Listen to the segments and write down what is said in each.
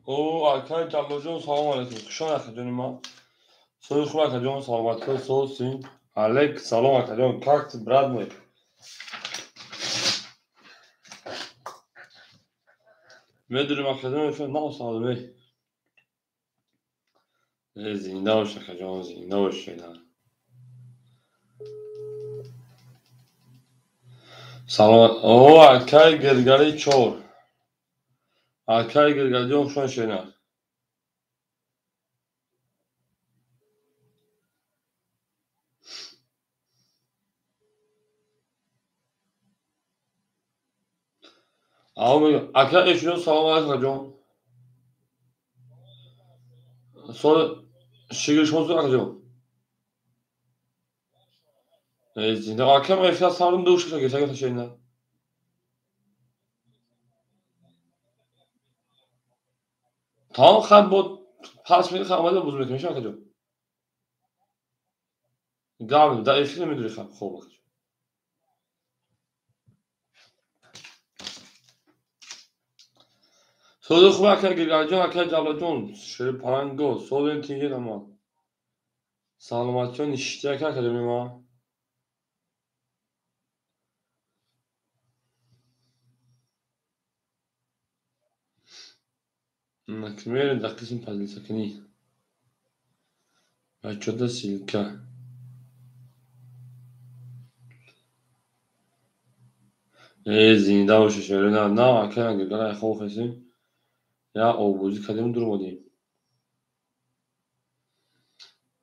О, акай Ҷаллоҷон, салом алейкум. Хуш омад, акаҷони ман. Соли хуб, акаҷон, саломатӣ, сосин. Алейк салом, акаҷон. Как ты, брат мой? Медонем, акаҷон, наосалме. Зинда бош, акаҷон, зинда бош. Салом. О, акай Гиргали чор. Акай Гиргалиҷон, хуш омадед. Ака Эшуҷон, салом алейкум, акаҷон. Сол шигир шумо зуд, акаҷон. Зинда акам эфир сарум душ шуда геша шена. Тамом хат бо пас меги хат омада буз мекунем, акаҷон. Гап дар эфир намедури хат. Хоб, акаҷон. Соли хуб, ака Гиргалиҷон, ака Ҷаллоҷон, шери паланго, солин тинги намад. Саломатиён ништи, ака акаҷони ман. Мерем дар қисми поделиться-кунӣ. Бачода ссылка. Зинда бошед, шерина. На, ака Гиргала хоб хестем. Я обозӣ кардем, дур омадем.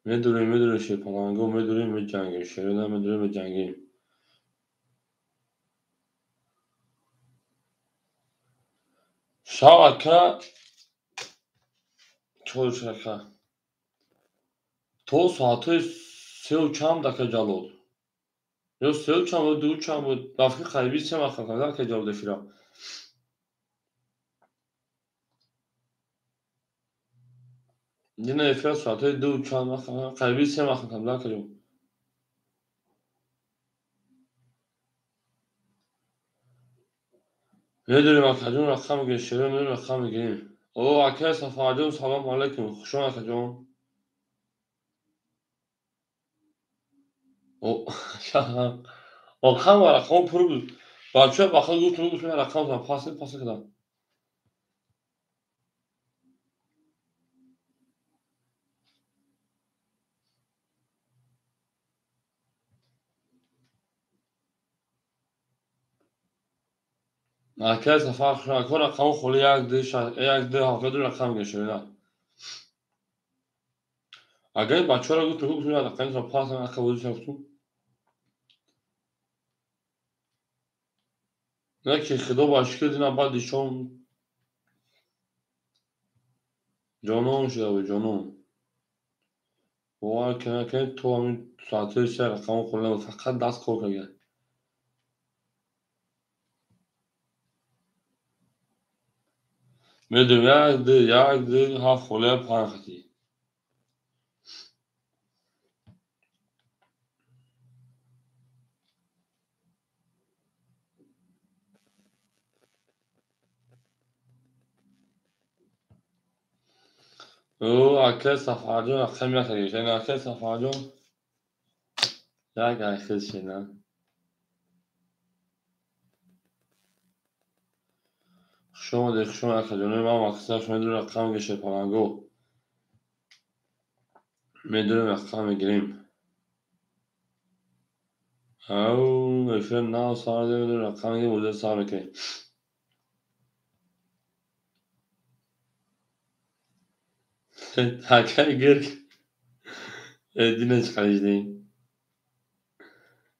Медурем, медурем, шерпаланго, медурем, меҷангем. Шерина, медурем, меҷангем. Шав, ака, чор ака. То соатҳои сеу чанд, ака Ҷалол. Ё сеу чанд буд, ду чанд буд. Рафиқи қариби се вақт кардам, ака Ҷалол эфира. Дина эфира соатҳои ду чанд вақт, қариби се вақт кардам, ака ҷон. Медонем, акаҷон, рақам мегирем, шеро медонем, рақам мегирем. О, акай Сафарҷон, салом алейкум. Хуш омад, акаҷон. О, ҳама рақамҳо пур буд. Бачаҳо ба худ гуфтум, гуфтум, рақам пас пас кардам. Акай Сафар, хуш омад. Ака рақамҳо холи як ду як ду ҳафт ду рақам гирифт. Агар бачаҳоро гуфтум, гуфтум, рақамро пас ака бозӣ гуфтум. Не ки худо ба шукр дина баъди шом ҷонон шуда буд, ҷонон. Бовар кунед, то ҳамин соатҳои се рақамҳо холи набуд, фақат даст кор карда. Медонем, як ду, як ду, ҳафт холи, панҷ хати. О, акай Сафарҷон, рақам як гирифт. Акай Сафарҷон як айхел шена. Хуш омадед, хуш омадед, акаҷони ман. Мақсад шумо медонем рақам гирифт паланго. Медонем, рақам мегирем. Ау, эфир нав сар медонем, рақам мегирем, бозиро сар мекунем. Акай Гирг, дина чӣ қадр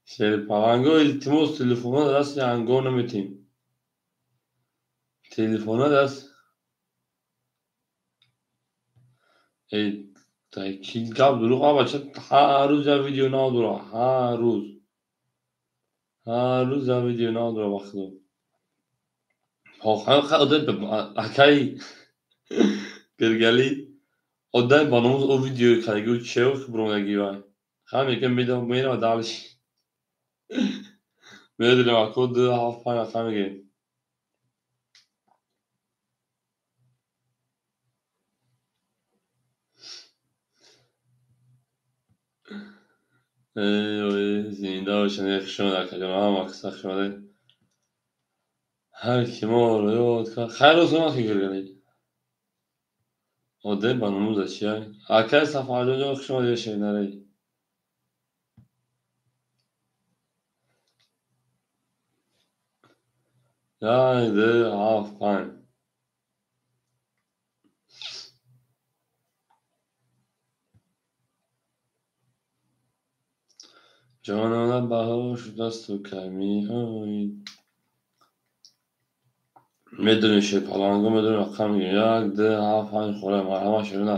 Шерпаланго, илтимос, телефонҳо дасти ангор наметем. Телефонҳо даст ки гап дурӯғ, бача ҳар рӯз як видео нав дора, ҳар рӯз. Ҳар рӯз як видео нав дора, ба худо. Акай Гиргалӣ одами ба номус о видео кардагӣ чео биромадагӣ вай. Ха мегӯям мерава дальше. Медонем, ако ду ҳафт панҷ рақам мегирем. Эй, зинда бошед, хуш омадед, акаҷон, ҳама каса хуш омадед. Ҳар ки моро ёд кард. Хайр рӯз омад ки гиргалӣ. Оде ба номуза чия? Акай Сафарҷон хуш омадед, шеринарей. Як, ду, ҳафт, панҷ. Ҷонона баҳор шудасту кай меоӣ? Медонем шерпаланго, медонем рақам мегирем. Як, ду, ҳафт, панҷ, хӯра, марҳамат шерина.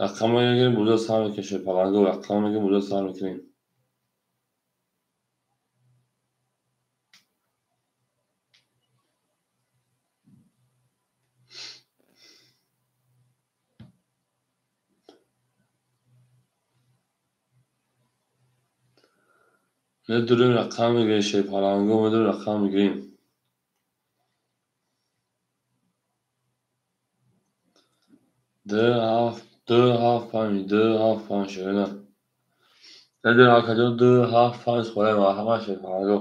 Рақам мегирем, буза сар мекунем шерпаланго, рақам мегирем, буза сар мекунем. Медурем рақам мегирем шерпаланго, медурем рақам мегирем. Ду, ҳафт, ду, ҳафт, панҷ, ду, ҳафт, панҷ, шерина. Медурем акаҷон, ду, ҳафт, панҷ, хӯра, марҳамат шерпаланго.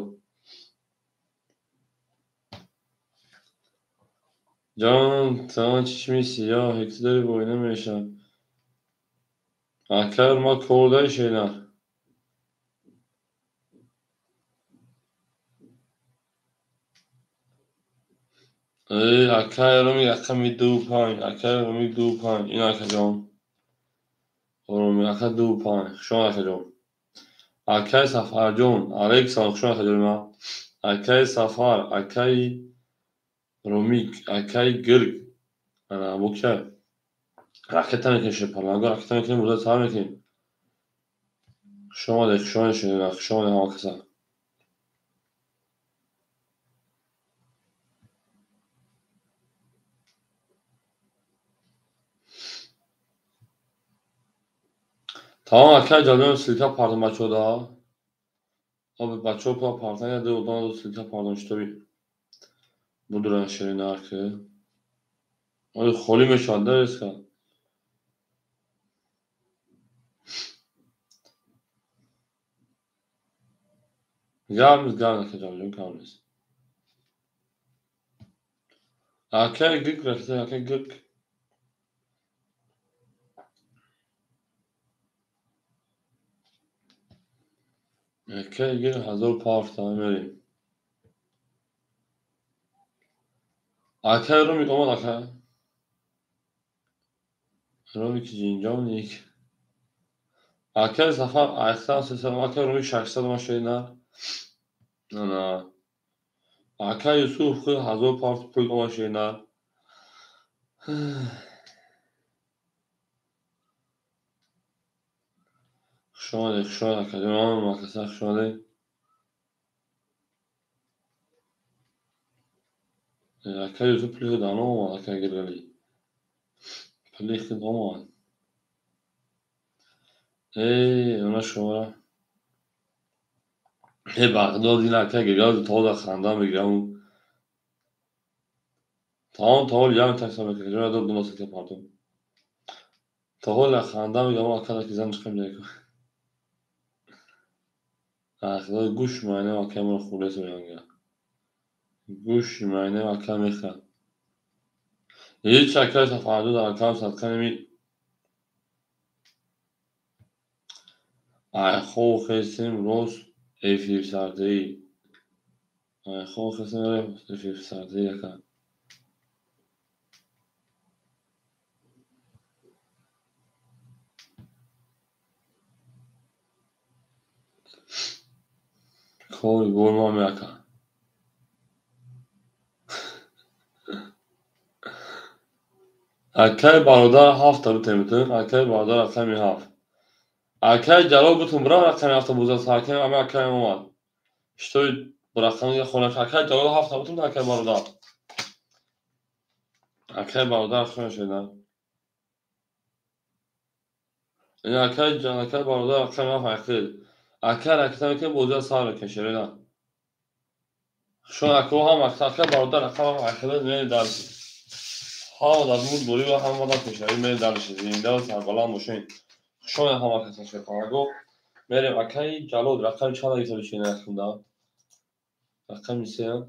Ҷон, тон чишми сиёҳ, ки ту дори воина мешавад. Акай ма кор даи шерина. Эй, акай Ромик рақами ду панҷ, акай Ромик ду панҷ, ин акаҷон. Ромик ака ду панҷ, хуш омад акаҷон. Акай Сафарҷон, алейкум салом, хуш омад акаҷони ман. Акай Сафар, акай Ромик, акай Гирг. Ана, бо кия? Ракета мекунем шерпаланго, ракета мекунем, буза сар мекунем. Хуш омадед, хуш омадед шерина, хуш омадед ҳама каса. Тамом акай ҷалбем ссылка партон бачаҳо да. Об бачаҳо пула партан я ду одам ду ссылка партон шитоби будуран шерина ки. Ой холӣ мешавад да резка. Гап нест, гап нест акаҷон, гап нест. Акай гик ракета, акай гик. Акай гир ҳазор парта мерем. Акай Ромик омад ака. Ромик ҷинҷоник. Акай Сафар айхтан сесад, акай Ромик шашсад омад шерина. Ана. Акай Юсуф худ ҳазор парт пул омад шерина. Хуш омадед, хуш омадед акаҷон, ҳама каса хуш омадед. Акай Юсуф пули худ ано омад, акай Гиргалӣ. Пули худ омад. Эй, она шумора. Э, Бағдод ин акай Гиргал то дар ханда мегирам. Тамом, то ҳол ям такса мекунам, ҷоя дод дуносат ка партон. То ҳол ханда мегирам, ака ки зан чиқам ҷайку. Бағдод гӯш майна акай моро хӯрдес меянга. Гӯш майна ака мехӯрад. Ҳеҷ акай Сафарҷон дар акам садқа неми. Айхо хестем рост эфир сардеӣ. Айхо хестем рост эфир сардеӣ ака. Кори бор ма меака. Акай бародар ҳафта бутем бутун, акай бародар рақами ҳафт. Акай Ҷалол бутун бирав рақами ҳафта буза сар кунем, ами акаем омад. Шитоби рақами хона акай Ҷалол ҳафта бутун акай бародар. Акай бародар хона шуда. Ин акай акай бародар рақами ҳафт айқил. Акай ракета мекунем бозиро сар мекунем шерина. Шон акаҳо ҳам акай бародар рақами ҳафт айқил мери дар ҳама дар муд борӣ ва ҳама дар пешравӣ мери дар зинда ва сарбаланд бошед. Шояд ҳама каса шерпанаго. Мерем акаи Ҷалол рақами чанд гирифта шена хунда? Рақами 3.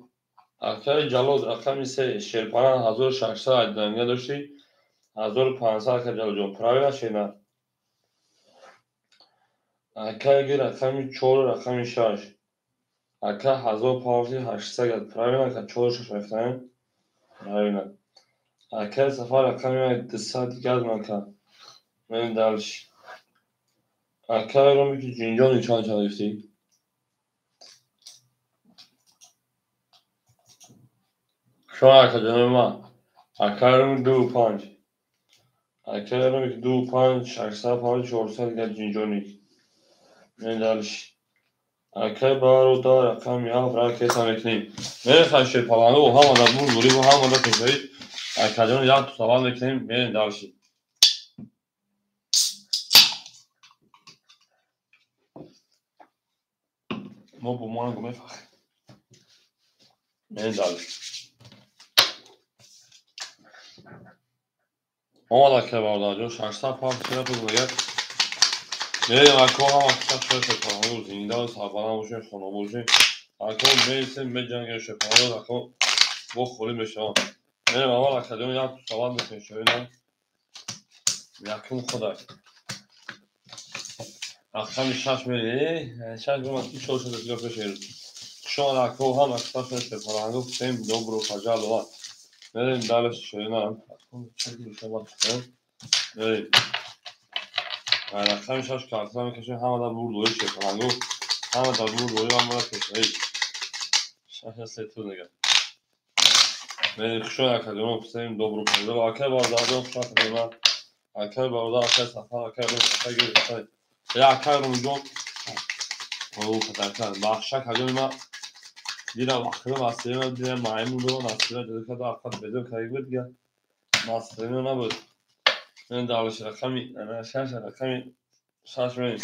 Акаи Ҷалол рақами 3 шерпалан 1600 данга дошти 1500 ака Ҷалолҷон. Правильно шена. Акаи ги рақами 4 рақами 6. Ака 1000 павзи 800 гад. Правильно ака 4 6 мефтаем? Правильно. Акаи Сафар рақами 200 гад мака. Мерем дальше. Акаи Роми ки ҷинҷони чанд чанд гирифтӣ? Шумо ака ҷоноби ман. Акаи Роми 2 5. Акаи Роми 2 5 600 5 400 гад ҷинҷони. Мерем дальше. Акаи Бародар рақами 7 ракета мекунем. Мерем хай шерпаланго ҳама дар бурдорӣ ва ҳама дар пешравӣ. Акаҷон як савол мекунем, мерем дальше. Мо бо манго мефахем. Мерем дальше. Омад акаи Бародарҷон 600 пав чира мегӯяд. Мерем ако ҳама киса шерпаланго зинда ва сарбаланд бошем, хона бошем. Ако мересем меҷангем шерпаланго ако бо холӣ мешаванд. Мерем аввал акаҷон як савол мекунем шоина. Якум худай. Рақами 6 мерем. 6 бомад ки 4 шуда дигар пеш мерем. Шумо ако ҳама киса шерпаланго всем добро пожаловать. Мерем дальше шоина. Мерем. Рақами 6 карта мекашем ҳама дар бурдорӣ шерпаланго. Ҳама дар бурдорӣ ҳама дар пешравӣ. 6 се ту нигар. Мерем хушо акаҷон всем добро пожаловать. Акаи Бародарҷон хуш омадед. Акаи Бародар, акаи Сафар, акаи Рум, акаи Гир, акаи я акаи Румҷон. О, падарка, бахша акаҷони ман дидам ахиро насиб дидам маймун дора насиб ҷудо карда ақад бедор карда буд дигар насиб набуд. Мен дальше рақами 6 рақами 6 мерем.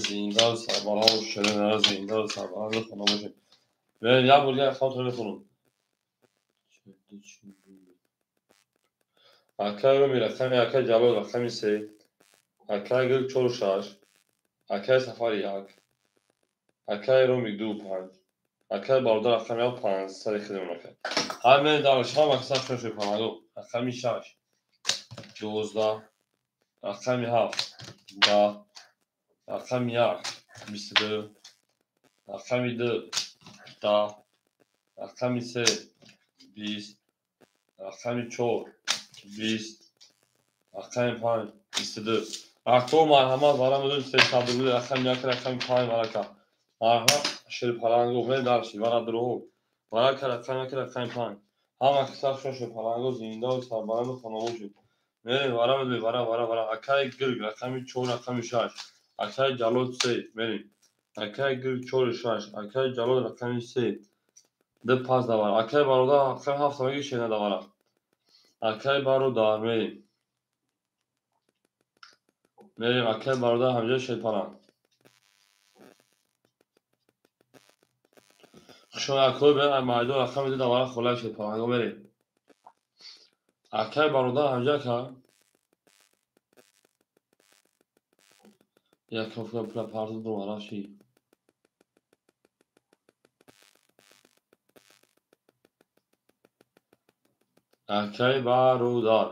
Зинда ва сарбаланд шуда, зинда ва сарбаланд хона бошем. Мерем як бор дигар рақамтонро мехонам. Акаи Руми рақами акаи Ҷалол рақами 3, акаи Гул 4 6, акаи Сафар 1, акаи Руми 2 5, акаи Бародар рақами 7 500 хидмат ака. Ҳар мерем дальше ҳама киса шерпаланго. Рақами 6 12, рақами 7 10, рақами 1 22, рақами 2 10, рақами 3 20, рақами 4 20, рақами 5 22. Ако марҳамат вара медонед 300 рубл рақами 1 рақами 5 варака. Марҳамат шерпаланго мерем дальше вара дурӯғ. Варака рақами 1 рақами 5. Ҳама киса шерпаланго зинда ва сарбаланд хона бошед. Мерем вара медонед вара вара вара акаи Гирг рақами 4 рақами 6. Акаи Ҷалол 3 мерем. Акаи Гирг 4 6, акаи Ҷалол рақами 3. 2 пас давара. Акаи Бародар рақами 7 меги шена давара. Акаи Бародар мерем. Мерем акаи Бародар ҳамҷа шерпаланд. Хушо акои берем майдон рақами 2 давара холаи шерпаланго мерем. Акаи Бародар ҳамҷа ака. Як кофта пула парду довара ши. Акаи Бародар.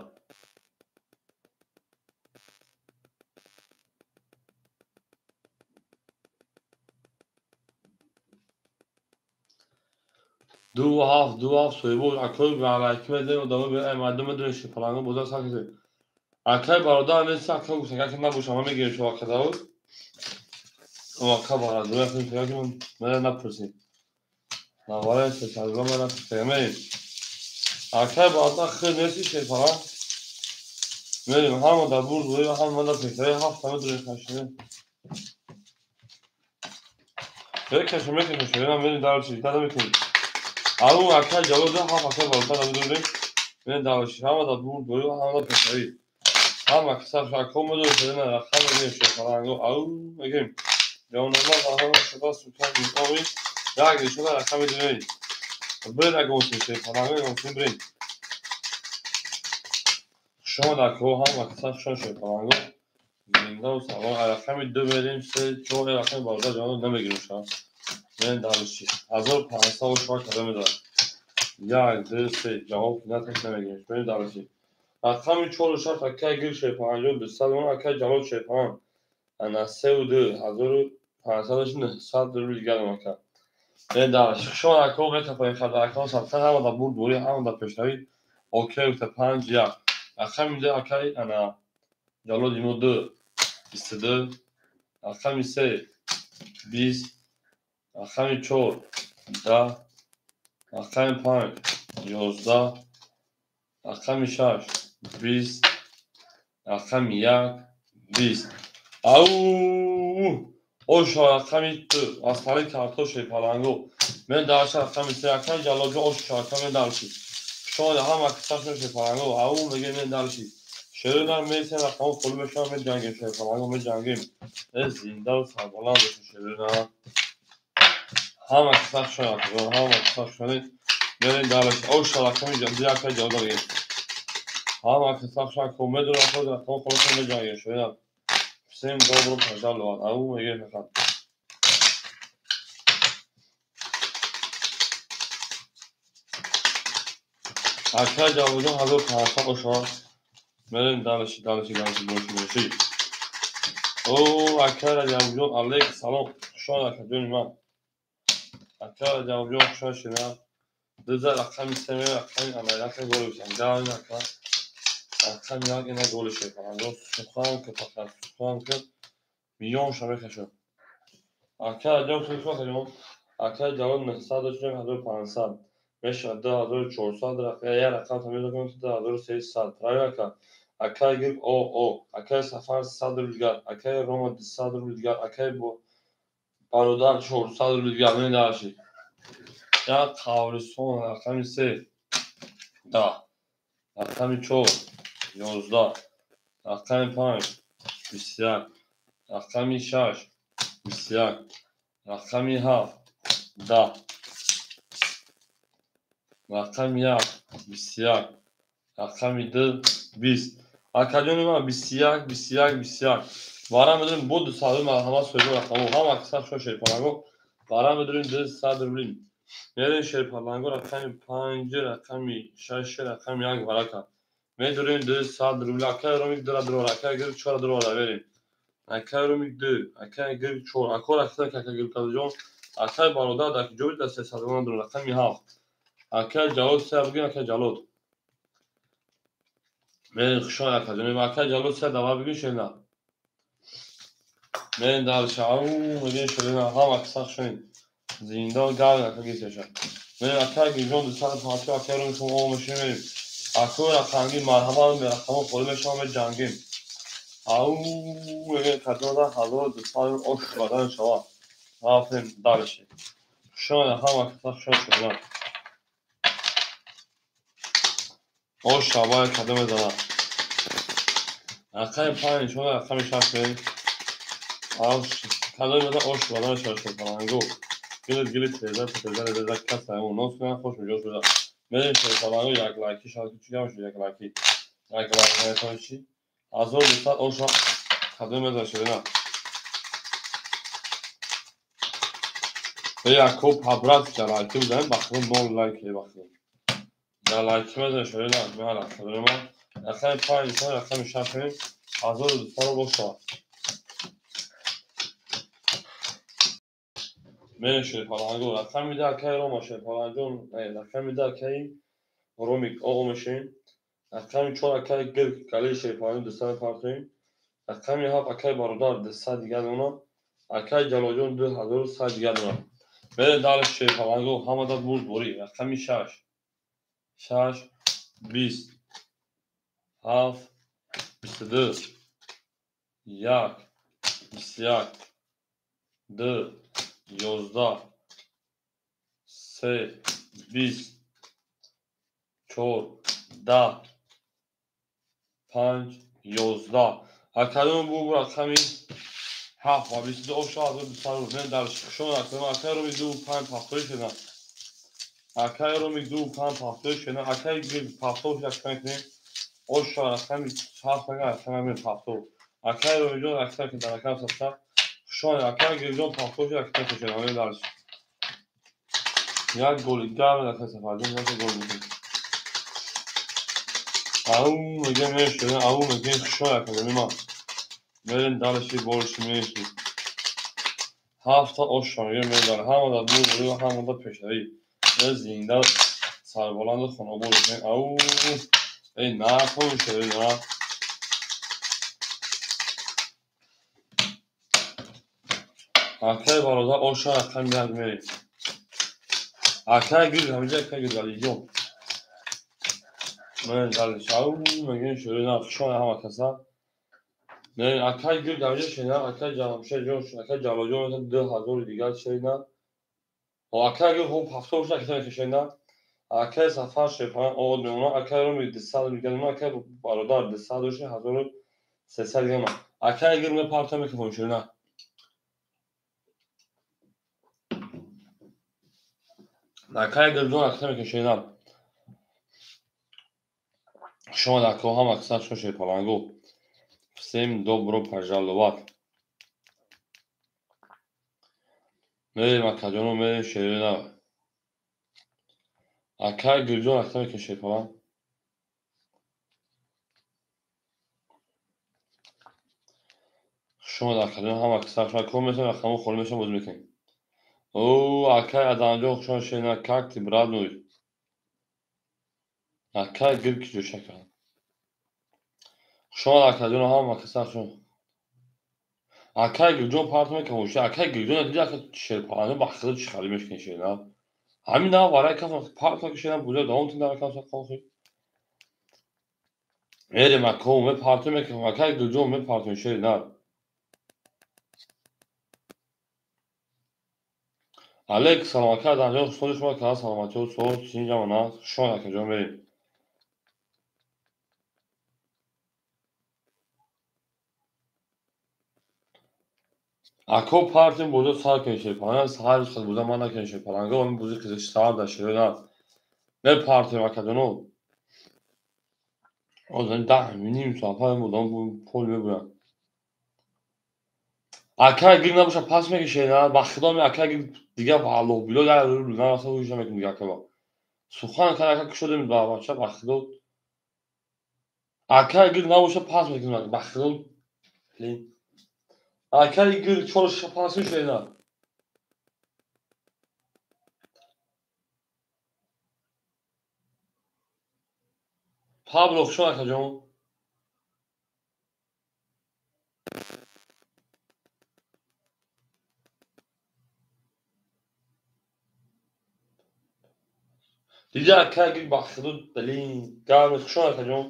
2 7 2 7 соҳибо акои алайкум медонем одамо мардум медонем шерпаланго бозор сар кардем. Акаи Бародар нест ака гуфтан ака набошам ман мегирем шумо ака Давуд. Ака Бародар ки мана напурсед. Навара сетарба мана напурсед. Мерем. Акаи Бародар хел нести шерпаланг. Мерем ҳама дар бурд ва ҳама дар пешравӣ ҳафт медонем хашина. Мекашем мекашем шерина мерем дальше дада мекунем. Ару акаи Ҷалол ҳафт акаи Бародар медонем. Мерем дальше ҳама дар бурд ва ҳама дар пешравӣ. Ҳама киса ако медонем шерина рақам мегирем шерпаланго. Ау мегирем. Ҷонама ҳама шуда сукан миқоми як нишона рақами 2. Бир агонсин шерпаланго агонсин бирем. Шумо дакҳо ҳама каса хушон шерпаланго. Зинда ва салом. Рақами 2 мерем, 3, 4 рақами бародар ҷавон намегирем ша. Мен дальше. 1500 шумо када медорад. 1, 2, 3 ҷавоб наташ намегирем. Мен дальше. Рақами 4 6 акай гир шерпаланго 200 мон акай ҷалол шерпалан. Ана 3 2 1500 900 рубл дигар ака. Мен дальше. Шумо дакҳо мекапоем хадаракҳо садқа ҳама да бурд бурӣ ҳама да пешравӣ. Окей 5 1. Рақами 2 акай ана ҷалол имо 2 22, рақами 3 20, рақами 4 10, рақами 5 11, рақами 6 20, рақами 1 20. Ау! Оша рақами 2 асали картоши паланго. Мен дарша рақами 3 акай ҷалолҷон оша рақами дарши. Шумо ҳама касашон шепаланго. Ау меге мен дарши. Шеринам месен рақам қул мешавам меҷангем шерпаланго меҷангем. Зинда ва сарбаланд бошед шеринам. Ҳама касашон ҳама касашон мерем дарши. Оша рақами 2 акай ҷалол дорем. Ҳама касашон ко медонам худ рақам қул меҷангем шеринам. Всем добро пожаловать. Ау меге фақат. Акай ҷалолҷон 1500 оша. Мерем дальше, дальше, дальше, больше, больше. О, акай Раҷабҷон, алейк салом. Хушон акаҷони ман. Акай Раҷабҷон, хушон шинам. Дуза рақами 3 рақами ана яке гол бизан. Галин ака. Рақами 1 ина голи шепаланго. Сухан ки фақат сухан ки миён ша мекашад. Акай Раҷаб хушон акаҷон. Акай Ҷалол 900 дошт 1500. Мешавад 2400 рақам, як рақам тамиз кунем 2300. Правильно ака? Акай гир о о, акай Сафар 100 рубл дигар, акай Рома 200 рубл дигар, акай бародар 400 рубл дигар. Мен дальше. Як қабристон рақами 3 10, рақами 4 11, рақами 5 21, рақами 6 21, рақами 7 10, рақами 1 21, рақами 2 20. Акаҷони ман 21 21 21. Вара медорем бо 200 марҳамат соҳиби рақамҳо. Ҳама каса шо шерпаланго. Вара медорем 200 рубл. Мерем шерпаланго рақами 5, рақами 6, рақами 1 варака. Медорем 200 рубл. Акай Ромик 2 дро, акай гир 4 дро верем. Акай Ромик 2, акай гир 4. Ако рақами ака гир каҷон. Акай бародар дар ҷои да 300 рубл рақами 7. Акай Ҷалол 3 бигин акай Ҷалол. Мен хушон акаҷон. Акай Ҷалол 3 дава бигин шена. Мен дальше ау мегин шена ҳама каса хушон. Зинда гал ака гисеша. Мен акай гирҷон 250 акай рум шумо мешинем. Акой рақамги марҳамат рақамо қол мешавам меҷангем. Ау мегин кадода 1200 ош бадан шава. Рафтем дальше. Хушон ҳама каса хушон шена. Ош шабай кадом мезанад. Рақами 5 шумо рақами 6 мерем. Ош кадом мезанад ош бадан шава шерпаланго. Гилит гилит теза теза теза каса нос кунад хош меҷош буда. Мерем шерпаланго як лайки шалки чӣ гап шуд як лайки. Як лайк наметавон чӣ? 1200 ош кадом мезанад шерина. Якоб ҳабрат лайки бизанем бахтон 0 лайк бахтон. Лайк мезанем шерина меҳала кадом ма. Рақами 5 рақами 6 1200 бошад. Мерем шерпаланго рақами 2 акай Рома шерпаланҷон, рақами 2 акай Ромик о мешавем. Рақами 4 акай гир калии шерпаланго 200 партоем. Рақами 7 акай бародар 200 дигар дона. Акай Ҷалолҷон 2100 дигар дона. Мерем дальше шерпаланго ҳама дад бурд бурӣ. Рақами 6 6 20 7 22 1 21 2 11 3 20 4 10 5 11. Академ бу рақами 7 ва 22 оша 1200 рубл. Дар шон академ акай Ромик 2 5 пахтои шуда. Акай Ромик 2 5 пахтои шуда. Акай пахтои шуда кунем. Оша рақами 7 мега рақами 7. Акай Ромиҷон аксар ки дар рақам 7. Хушон акай Гирҷон 7 аксар ки шерони дарш. Як голи гарм акай Сафарҷон як гол мекунад. Ау мега мешавад, ау мега хушон акай ма. Мерем дарши борши меши. Ҳафта оша мега медар. Ҳама дар бур ҳама дар пешравӣ. Зинда сарбаланду хонобод. Ау эй накун шерони на. Акай бародар оша рақами 1 мерем. Акай гир ҳамиҷа акай гир Алиҷон. Мен далиш ау мегӯем шерони на хушон ҳама каса. Не акай гир ҳамиҷа шена акай Ҷамшед ҷон акай Ҷалолҷон 2000 дигар шена. Акай гир хуб 70 шена кита мекашена. Акай Сафар шепан од мемона акай Роми 200 дигар мемона акай бародар 200 дошта 1300 дигар мемона. Акай гир мепарта микрофон шена. Акай Гирҷон акса мекашена. Шумо дако ҳам акса шоше палангу. Всем добро пожаловать. Мерем акаҷоно мерем шерина. Акай Гирҷон акса мекаше палан. Шумо акаҷон ҳам акса шумо ком мешавем рақаму холӣ мешавем бозӣ мекунем. О, акай Адамҷон хушон шена, как ты, брат мой? Акай гир ки ҷӯша кард. Хушомад акаҷон ҳама каса хушон. Акай Гирҷон парт мекунам, акай Гирҷон диди ака шерпаланҷон ба худо чӣ халӣ мешкани шена. Ҳамин нав барои кас парт мекашена буза давом тин дар кас қохи. Мерем ако мепарту мекунам, акай Гирҷон мепарту шена. Алейк салом ака Адамҷон хушони шумо ка саломатиё суол синҷамона хушон акаҷон мерем. Ако партим боза сар кунед шерпаланга сар хел боза ман накунед шерпаланга он бози қизиш сар да шерона. Не партим акаҷоно. Озан 10 ним соат па одам пол мебуранд. Акай гир набоша пас мекашед, ба худо ме акай гир дигар ба Аллоҳ било дар нараса ҳуш намекунем дигар акаба. Сухан кар ака кушодем ба бача ба худо. Акай гир набоша пас мекунем ба худо. Акай гир 4 пас мешавед. Пабло хушон акаҷон. Диди акай гир ба худо блин гарм хушон акаҷон.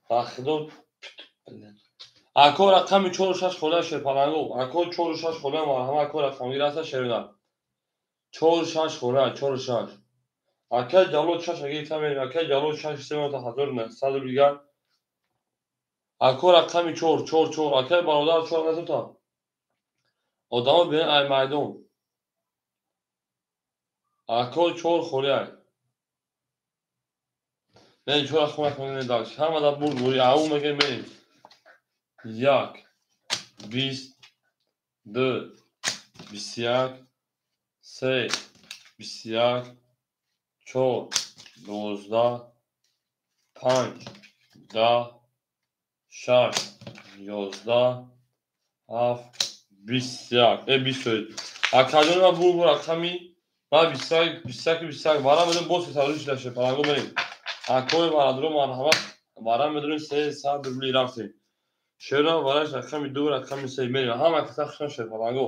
Ба худо ако рақами 4 6 хола шерпаланго. Ако 4 6 хола марҳама ако рақамгир аста шерина. 4 6 хола 4 6. Акай Ҷалол 6 агир тамем акай Ҷалол 6 7900 дигар. Ако рақами 4 4 4 акай бародар 4 натута. Одамо бин ай майдон. Ако 4 хола ай. Не 4 хона кунед даш. Ҳама да бур бури ау меге мерем. 1 20 2 21 3 21 4 12 5 10 6 11 7 21 21. Акаҷон ма бур бур рақами ма 21 21 21 вара медон боз сарӯш даше паланго мерем. Акои бародаро марҳамат вара медонем 300 рубли рафтем. Шера вараш рақами 2 рақами 3 мерем. Ҳама каса хушон шерпаланго.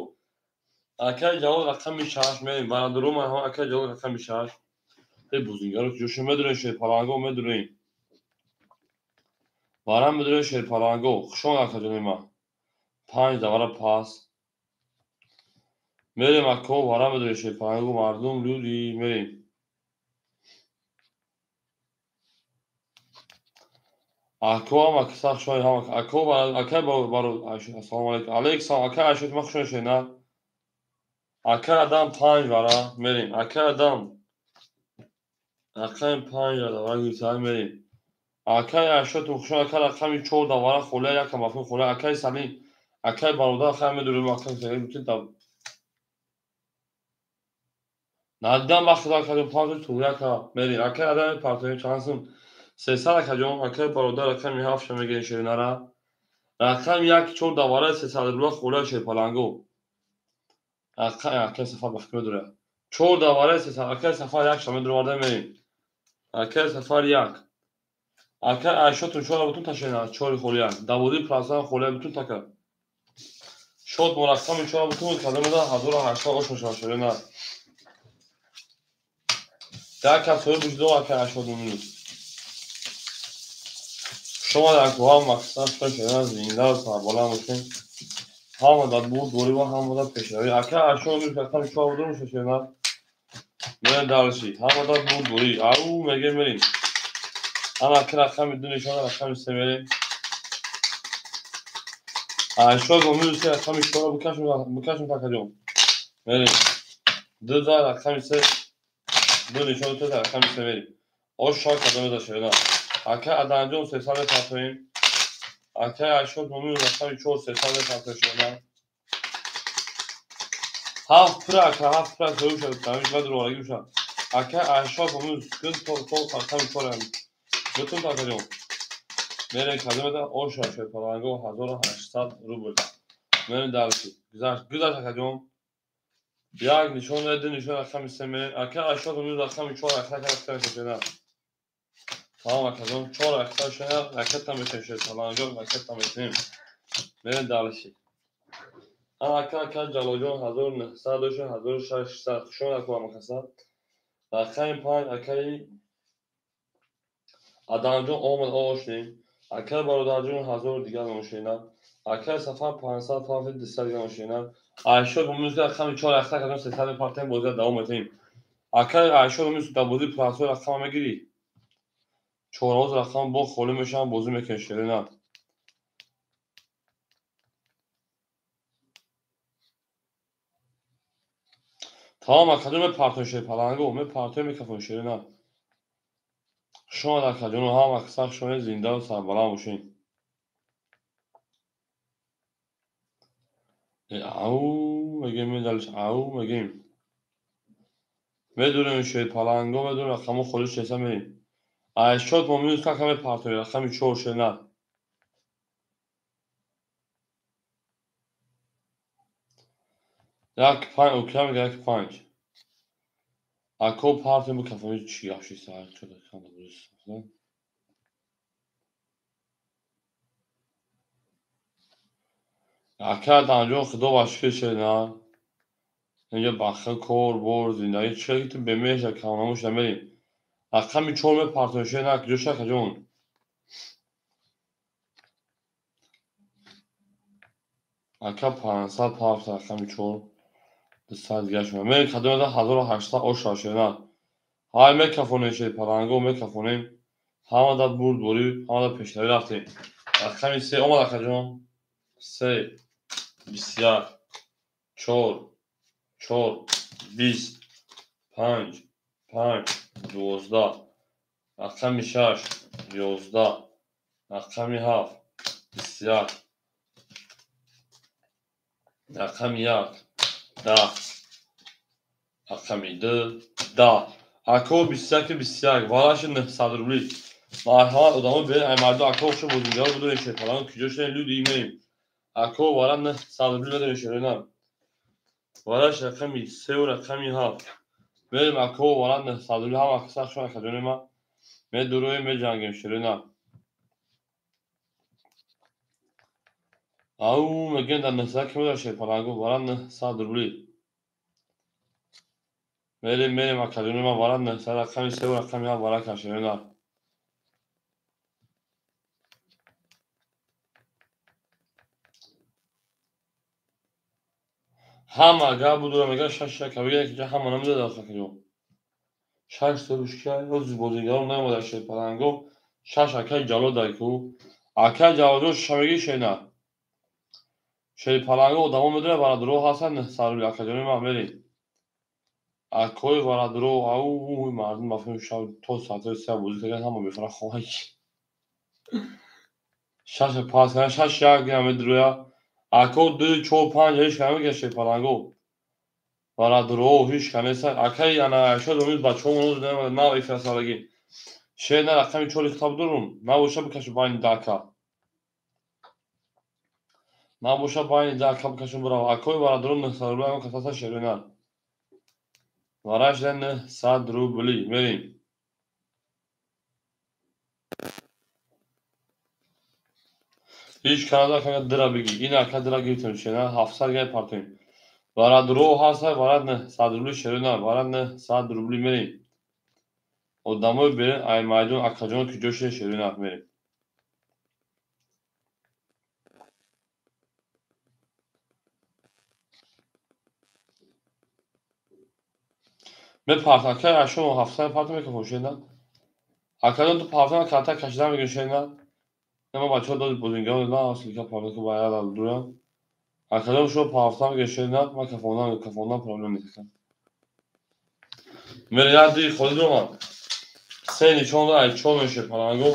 Акай Ҷалол рақами 6 мерем. Бародаро марҳамат акай Ҷалол рақами 6. Эй бузингаро ҷӯшо медонем шерпаланго медонем. Вара медонем шерпаланго. Хушон акаҷони ма. 5 давара пас. Мерем ако вара медонем шерпаланго мардум люди мерем. Ако ҳама каса хушон ҳама ако акай баро ассалому алайкум. Алейк салом акай Айшат ма хушон шена. Акай Адам 5 вара мерем. Акай Адам рақами 5 ра давара гирифта мерем. Акай Ашотун хушон, ака рақами 4 давара холия, якам бафин холия. Акай Салим, акай бародар, хай медурем, акай Салим бутин та надидам ба худо, акаҷон, панҷ туғри ака мерем. Акай адам мепартоем, чанд сум? 300, акаҷон. Акай бародар, рақами 7 ша мегирем, ширинара. Рақами 1 4 давара 300 рубла холия, шерпаланго. Акай Сафар ба фикр медурад. 4 давара 300, акай Сафар 1 ша медуроварда мерем. Акай Сафар 1. Акай Айшотун чора бутун ташена, чори холия. Даводи прасан холия бутун така. Шот бо рақами чора бутун кадомеда 1800 ош мешавад, ширина. Як кас соҳиб бушидо, акай Айшот минус. Шумо дар кӯҳа мақсад шуд, зинда ва сарбаланд бошед. Ҳама дар бурдборӣ ва ҳама дар пешравӣ. Акай Айшот минус рақами чора бутун мешавад, ширина. Мерем дарси. Ҳама дар бурдборӣ. Ау мегем мерем. Ана ака рақами 2 нишон, рақами 3 мерем. Айшот бо минус рақами 4 бикашем, такаҷон. Мерем. 2 да рақами 3, 2 нишон, 3 рақами 3 мерем. Ош шак кадом ширина. Ака Аданҷон 300 мепартоем. Акай Айшот бо минус рақами 4 300 мепартоем, ширина. Ҳафт пура, ака, ҳафт пура соҳиб шуд, тамиш баъд рӯварагӣ бошад. Ака Айшот бо минус то рақами 4 бутун, такаҷон. Мерем кадомеда оша шерпаланго 1800 рубл. Мерем дарси. Гузашт, гузашт, акаҷон. Як нишон, ду нишон, рақами 3 мерем. Ака Айшот бо минус рақами 4 ракета шена. Тамом, акаҷон, 4 ракета шена, ракета метем, шерпаланго ракета метем. Мерем дарси. Ака, ака Ҷалолҷон 1900 дошт, 1600. Хушон аку амакаса. Рақами 5 акаи Адамҷон омад, ошнем. Акай бародарҷон 1000 дигар мошина. Акай Сафар 500 пафт, 200 дигар мошина. Айшот бо минус рақами 4 ракета кардем, 300 мепартем, бозиро давом метем. Акай Айшот бо минус дар бозии прасои рақама мегирӣ. Чорҳоз рақам бо холӣ мешаванд, бозӣ мекунем, ширина. Тамом, акаҷон, мепартоем шерпаланго, мепартоем, мекафонем, ширина. Шумо акаҷону ҳама каса шумо зинда ва сарбаланд бошед. Ау мегем, медалиш, ау мегем. Медурем шерпаланго, медурем рақамо холӣ шеса мерем. Айшот бо минус кака мепартоем, рақами 4, ширина. Як панҷ, окей, мега як панҷ. Ако партем бикафонем, чӣ гап шид, сар чода канда бозӣ. Ака Адамҷон, худо ба шукр, ширина. Инҷа бахел кор, бор, зиндагӣ чӣ ки ту бемеҳр камнамӯш намерем. Рақами 4 мепартоем, ширина, куҷо акаҷон? Ака 500 пафт, рақами 4. 200 дигар шума. Мерем кадомеда 1800 оша, ширина. Ҳай мекафонем шерпаланго, мекафонем. Ҳама дар бурдборӣ, ҳама дар пешравӣ рафтем. Рақами 3 омад, акаҷон. 3 21 4 4 20 5 5 12, рақами 6 11, рақами 7 21, рақами 1 10, рақами 2 10. Ако 21 21 вараши 900 рубли. Марҳамат, одамо берин, ай мардум, ако шо бозингаро будорем, шерпаланго куҷо шудем, люди мерем. Ако вара 900 рубли медорем, ширина. Вараш рақами 3 ва рақами 7. Мерем, ако вара 900 рубли, ҳама каса шумо акаҷони ма. Медуроем, меҷангем, ширина. Ау мегӯем дар 900 ки медорем, шерпаланго вара 900 рубли. Мерем, мерем, акаҷони ма, вара 900, рақами 3 ва рақами 7 вара кан, ширина. Ҳама гап будура мега шаш шака бигӯ, ки ҳама намедонад, акаҷон. Шаш сорушка ҳози бозигарон наомада, шерпаланго. Шаш акай Ҷалол дай ку. Акай Ҷалолҷон шаша мегирӣ, ширина. Шерпаланго одамо медонад, бародаро ҳастанд 900 рубли, акаҷони ман мерем. Акои бародаро, ау мардум ба фикр шав то соатҳои се бозӣ карданд, ҳама бефара хоҳанд. Шаш пас кардам, шаш як медуроя. Ако ду, чор, панҷ ҳеч кам мегаште паланго. Барадуро ҳеч кам нест. Акай ана шод умид бачаҳо нав эфирасалаги. Шер на рақами чори хитоб дорум. Набоша бикашу байни дака. Набоша байни дака бикашу бирав. Акои барадуро 900 рубли ам касаса шерина. Вараш 900 рубли. Мерим. Ҳеч канада ака дира биги. Ин ака дира гирифтем шерина 700 гай партоем. Барадуро ҳаста варад 900 рубли шерина. Варад 900 рубли мерим. Одамои берин ай майдон акаҷон ки ҷо шида шерина мерим. Мепарт акай ашо 700 парт мекунам шерина. Акаҷон ту партана карта кашида мегирӣ шерина. Нема бачаҳо доди бозингарон на аслика партна ку баяд дуям. Акаҷон шумо партана мегирӣ шерина, ман кафондан проблем нест. Мере як ди холи дурман. Се нишон ай чор меше паланго.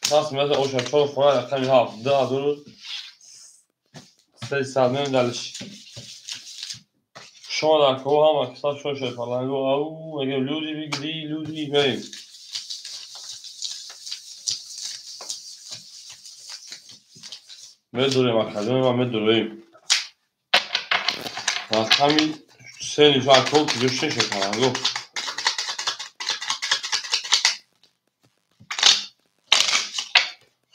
Пас меса оша чор хона рақами ҳафт ду ҳазору сесад мем далиш. Шумо дар кӯҳ ҳама киса шо ше паланго. Ау мегем люди бигири люди мерим. Медурем акаҷон ма медурем. Рақами се нишон акӯ куҷо шеше паланго.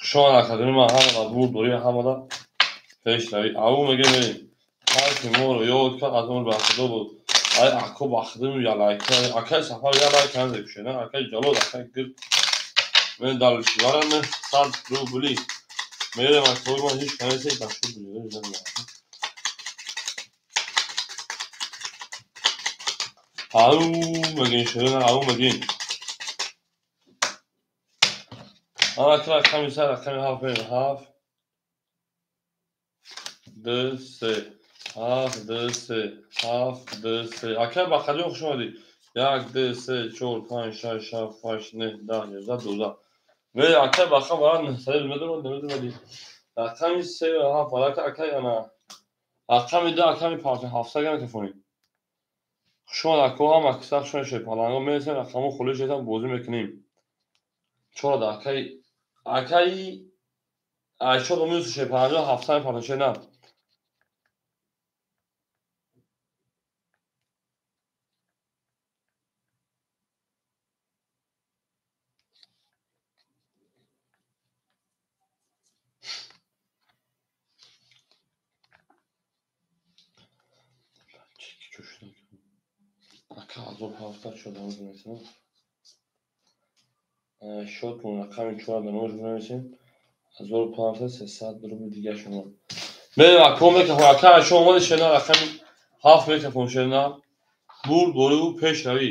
Шумо акаҷон ма ҳамада бурд дорӣ ҳамада пешравӣ. Ау мегем мерим. Ҳар ки моро ёд кард аз он ба худо буд. Ай ако бахдим ялайка. Акай сафар ялайка назекушена. Акай ҷалол акай гир. Мен далиш варан 100 рубли. Мерем акои ман ҳеч канесе башуд биле. Ау мегин шерина ау мегин. Ана кра рақами се рақами ҳафт мерем. Ҳафт ду се ҳафт ду се ҳафт ду се. Акай бақаҷон хуш омадӣ. Як ду се чор панҷ шаш ҳафт ҳашт нӯҳ даҳ ёздаҳ дувоздаҳ. Мере акай бақа вара нӯҳсади медурам намедурам. Рақами се ҳафт варака акай ана рақами ду аками панҷ ҳафтсад гам мекафонем. Хуш омад ако ҳама киса хуш омад шед паланго мересем рақамҳо холӣ шедам бозӣ мекунем. Чора да акай акай айшод минус шед панҷоҳ ҳафтсад мепартем шед на. Ака азоб ҳафтсад шуда менависем. Шотмон рақами чора дар номаш менависем. 1500 300 рубли дига шумо. Мерем ако мекафон. Ака айшо омади шена рақами ҳафт мекафон шена. Бурд бориву пешравӣ.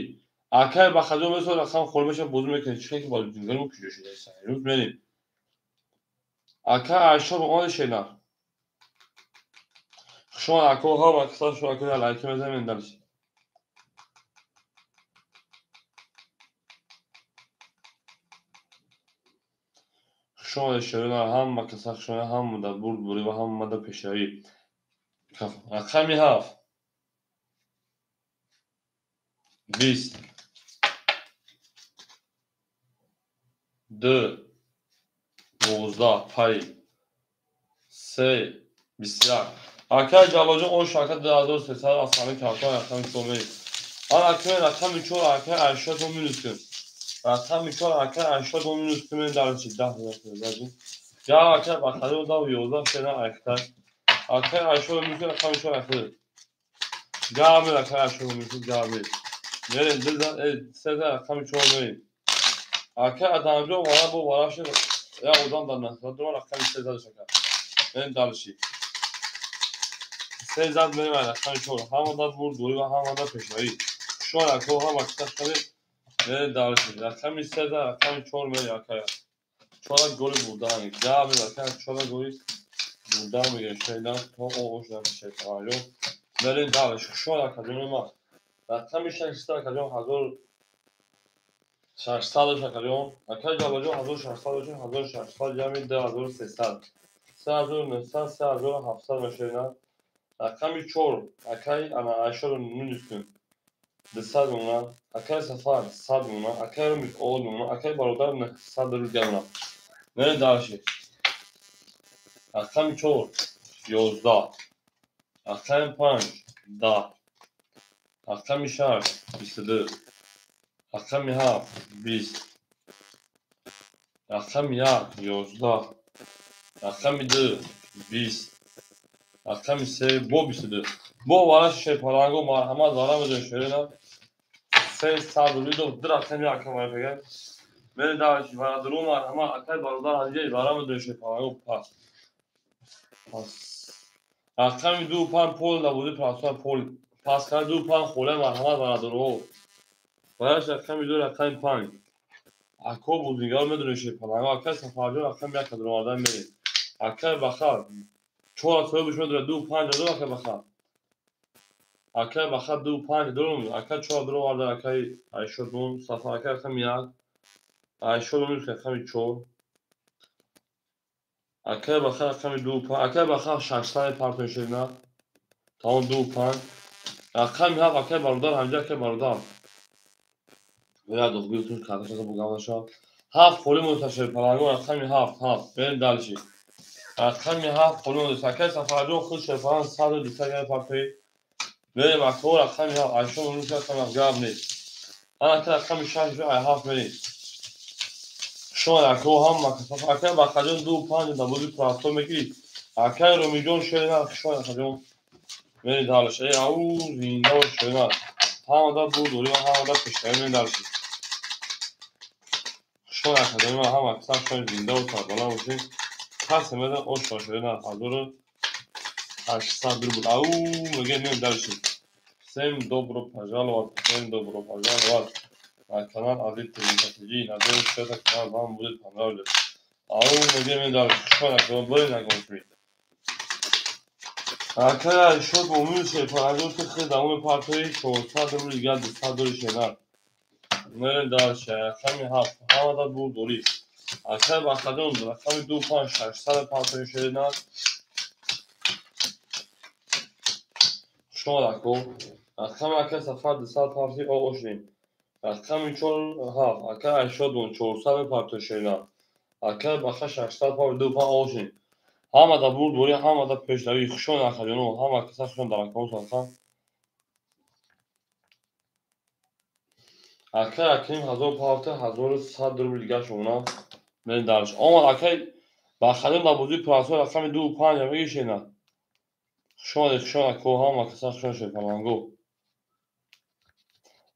Акай бахаҷон месо рақам холӣ мешавад бозӣ мекунем. Чӣ ки бозигари мо куҷо шуда имрӯз мерем. Ака айшо омади шена. Хуш омад ако ҳама киса шумо ако лайки мезанем далиш. Хуш омадед шерина ҳама каса хуш омадед ҳамада бурд бурӣ ва ҳамада пешравӣ. Рақами ҳафт бист ду дувоздаҳ пай се бисту як. Акай Ҷалолҷон ош ака 2300 аз ҳамин картон рақами чор мерем. Ана акай рақами чор акай айшотон минус кун. Рақами чор акай айшотон минус кун мен дарчи даҳ Я акай бақари дав ёздаҳ шена айхтай. Акай айшотон минус кун рақами чор айхтай. Гамир акай айшотон минус кун гамир. Мерем дилда сеза рақами чор мерем. Акай Адамҷон вара бо вараши я одам дар насрат дура рақами сеза шака. Мерем дарчи. Се зад мерем рақами чор. Ҳамада бурд дорӣ ва ҳамада пешравӣ. Шумо ако ҳама киса шавед. Мерем дарчи. Рақами сеза рақами чор мерем акай. Чора голи бурда ҳамин. Гамир акай чора голи бурда мегирем. Шедан то оғоз шуда шед. Мерем дарчи. Шумо акаҷон ма. Рақами шаш акаҷон ҳазор 600 акаҷон. Акаи Ҷалолҷон 1600 бошад, 1600 ҷамъи 2300. 3900, 3700 мешавад. Рақами 4 акаи ана Айшоро минус кун. 200 мемонад. Акаи Сафар 100 мемонад. Акаи Ромик 10 мемонад. Акаи Бародар 900 рубл мемонад. Мерем дальше. Рақами 4 11. Рақами 5 10. Рақами 6 22. Рақами 7 20. Рақами 1 11. Рақами 2 20. Рақами 3 бо 22. Бо вараш шерпаланго марҳамат вара медонӣ шерина. 300 рубли ду рақами акам вара. Мерем дальше. Варадуру марҳамат акай бародар ҳадияи вара медонӣ шерпаланго пас. Пас. Рақами 2 5 пол набуди платформа пол. Пас кард 2 5 холе марҳамат варадуру. Вараш рақами 2 рақами 5. Ако бузингар медонӣ шерпаланго акай Сафарҷон рақами 1 кадровардан мерем. Акай Бахар 4 соҳиб медонад 2 5 2 акай Бахар. Акай Бахар 2 5 2 акай 4 дроварда акай Айшодун Сафар акай рақами 1. Айшодун рақами 4. Акай Бахар рақами 2 5. Акай Бахар 600 партон шерина. Тамом 2 5. Рақами 7 акай бародар ҳамҷа акай бародар. Вера дохгиртун кардашада бугамаша. 7 холи монда шерпаланго рақами 7 7. Берем дальше. Рақами 7 холи монда. Акай Сафарҷон худ шерпаланг 100 200 грамм партои. Берем ако рақами 7 Айшон монда рақами 7 гап нест. Ана ака рақами 6 ай 7 мерем. Шумо ако ҳама акай Бахаҷон 2 5 набуди платформа мегирӣ. Акай Ромиҷон шерина шумо акаҷон. Мерем дальше. Эй ау зинда бош шерина. Ҳамада бурдорӣ ва ҳамада пешравӣ мерем дальше. Шумо акаҷон ҳама касам шумо зинда ва сарбаланд бошед. Касе медан ош шерина 1800 рубл. Ау мегем мерем дальше. Всем добро пожаловать, всем добро пожаловать на канал Азиз ТВ. Надеюсь, что этот канал вам будет понравиться. Ау мегем дальше. Шумо акаҷон бурем нагоншуд. Акай Айшод момин шерпаланго ки хел давоми партои 400 рубл дигар 200 дори шернар. Мерем дальше. Рақами 7 ҳамада бурдорӣ. Акай Бахаҷон рақами 2 5 600 партои шернар. Шумо ако рақами акай Сафар 200 партои оошем. Рақами 4 7 акай Айшодон 400 партои шернар. Акай Баха 600 партои 2 5 оошем. Ҳамада бурдорӣ, ҳамада пешравӣ. Хушон акаҷоно, ҳама каса хушон дар акаҳо садқа. Акай Акрим 1000 парта 1100 рубл дигар шумона. Мерем дальше. Омад акай Бахаҷон дар бозии платформа рақами 2 5 мегишена. Хушон, хушон ако ҳама каса хушон шерпаланго.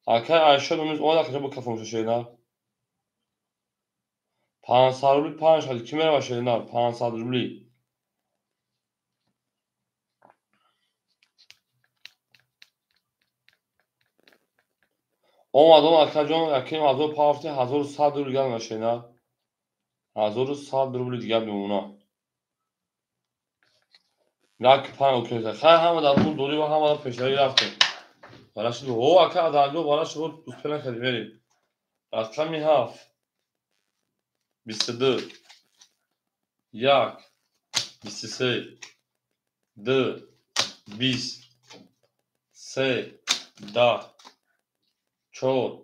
Акай Айшод имрӯз омад акаҷон бо кафомша шерина. 500 рубли 5 хали ки мерава шерина 500 рубли. Омад омад акаҷон аким 1000 парти 1100 рубл дигар мешена. 1100 рубли дигар мемона. Як панҷ окей. Хай ҳама дар пул дорӣ ва ҳама дар пешравӣ рафтем. Барашид о ака аданҷо барашид успел накардем мерем. Рақами 7 22 1 23 2 20 3 10 4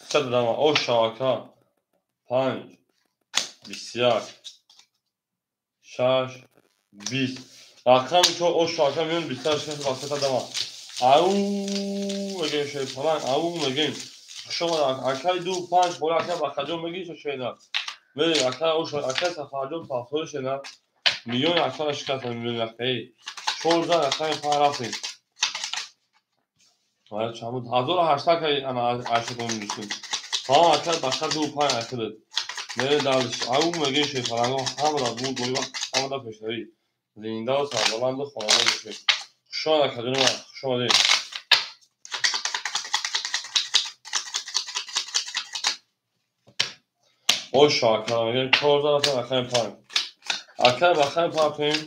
3 дама оша ака 5 21 6 20 рақами 4 оша ака миён 26 васата дама. Ау мегем шерпаланг ау мегем. Шумо акай 2 5 хола акай Бахаҷон мегӣ шерина. Мерем акай оша акай Сафарҷон пафтори шерина. Миллион акара шикаста миллион акай. 4 зан рақами 5 рафтем. Вара чамуд 1800 акай ана Айшодон мегӯ. Тамом акай Бахар 2 5 акай. Мерем дальше. Ау мегем шерпаланго ҳамада бурдорӣ ва ҳамада пешравӣ. Зинда ва сарбаланду хонадон бошед. Хуш омад акаҷони ман, хуш омадед. Оша ака мегем 4 зан рафтем рақами 5. Акай Бахар партоем.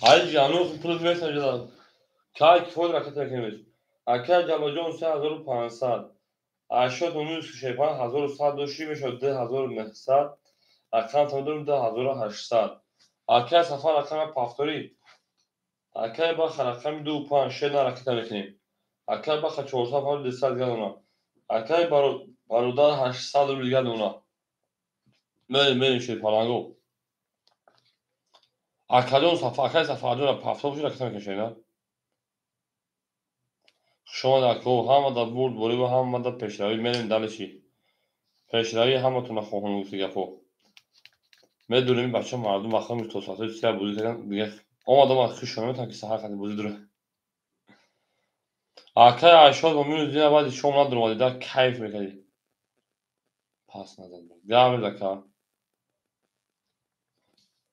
Ҳайҷи анух пул месанҷад. Кай кифоят ракета мекунем. Акай Ҷалолҷон 3500. 80 минус шепан 1100 дошти мешавад 2900. Рақам тамом 2800. Акай Сафар рақами пафторӣ. Акай Баха рақами 25 шена ракета мекунем. Акай Баха 400 200 дигар дона. Акай Бародар 800 рубл дигар дона. Мерем, мерем шерпаланго. Акаҷон Сафар, акай Сафарҷон пафтор бошад ракета мекунем шена. Хуш омад ако, ҳамада бурдборӣ ва ҳамада пешравӣ. Мерем далеши. Пешравӣ ҳаматона хоҳон гуфти гапҳо. Медонем бача мардум вақта то соатҳои се бозӣ кардан дига омадам хушо наметавонам ки саҳар қади бозӣ дура. Акай Айшод бо минус дина баъди шом надуромадӣ да кайф мекардӣ. Пас назад. Гап ака.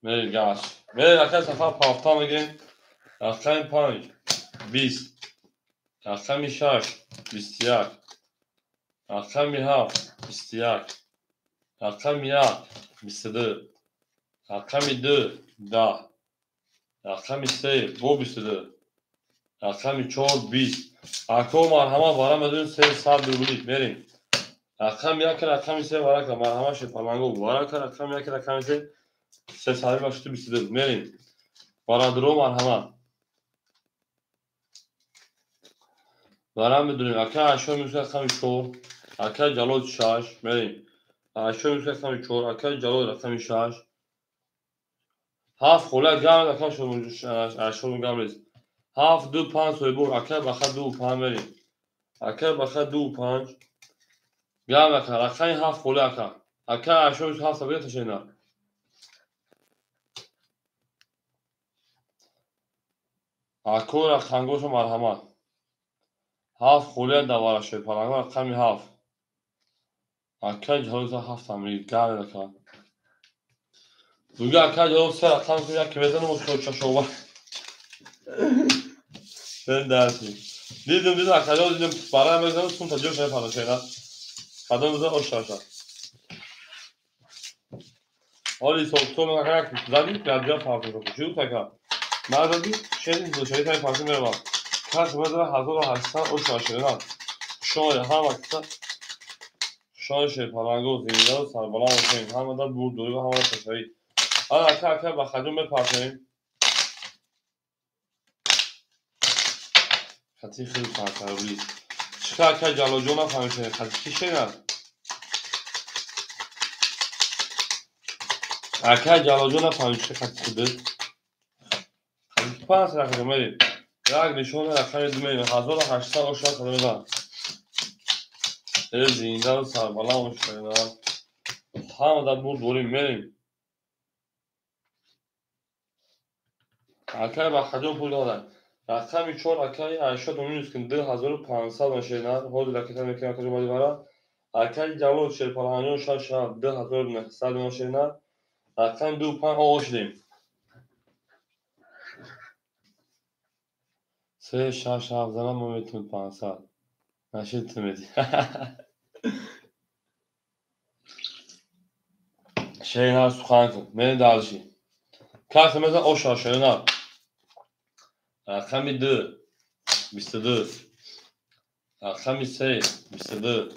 Меред гаш. Меред акай Сафар пафта мегирем. Рақами 5 20. Рақами 6 21. Рақами 7 21. Рақами 1 22. Рақами 2 10. Рақами 3 бо 22. Рақами 4 20. Ако марҳамат вара медонем 300 рубли. Мерем. Рақами 1 рақами 3 варака марҳамат шепаланго. Варака рақами 1 рақами 3 300 ва 22. Мерем. Барадро марҳамат. Вара медонем ака Ашо минус рақами 4, ака Ҷалол 6. Мерем. Ашо минус рақами 4, ака Ҷалол рақами 6. 7 хола гам ака Ашо гам нест. 7 2 5 соҳибор ака Баха 2 5 мерем. Ака Баха 2 5. Гам ака рақами 7 хола ака. Ака Ашо минус 7 сабия ташена. Ако рақангошо марҳамат. 7 холия давара шепаланго рақами 7. Ака Ҷалол 7 амри гам ака. Дуга ака Ҷалол се рақам ки як мезанам чашова. Сен дарси. Дидим дидим ака Ҷалол дидим барай мезанам сум та ҷош мепара шена. Кадом мезан ош шаша. Оли соктон ака як зади гаджа фарқ чӣ ака. Мазади шедин до шери тай фарқ мерава. Кас мезан 1800 ош шаша шена. Шоя ҳама киса шоя шепаланго зинда сарбаланд бошем. Ҳамада бурдорӣ ва ҳамада пешравӣ. Ана ака ака ба хаҷон мепартоем. Хати хеле фарқарбли. Чӣ ака Ҷалолҷон нафаҳмид хати ки шена? Ака Ҷалолҷон нафаҳмид чӣ хати худ. Хати панҷ рақам мерем. Як нишона рақами 2 мерем. 1800 ош рақам мезанам. Зинда сарбаланд бошем. Ҳамада бурдборӣ мерем. Акай ба хаҷон пул додад. Рақами 4 акай Айшод минус кун 2500 мешена. Ҳозир ракета мекунем акаҷон баъди вара. Акай Ҷалол шерпаланҷон 6 2900 мешена. Рақами 2 5 оғоз шудем. 3 6 7 занам мо метавонем 500. Нашид ту меди. Шена сухан кун. Мерем дальше. Кас мезан оша шена. Рақами 2 22. Рақами 3 22.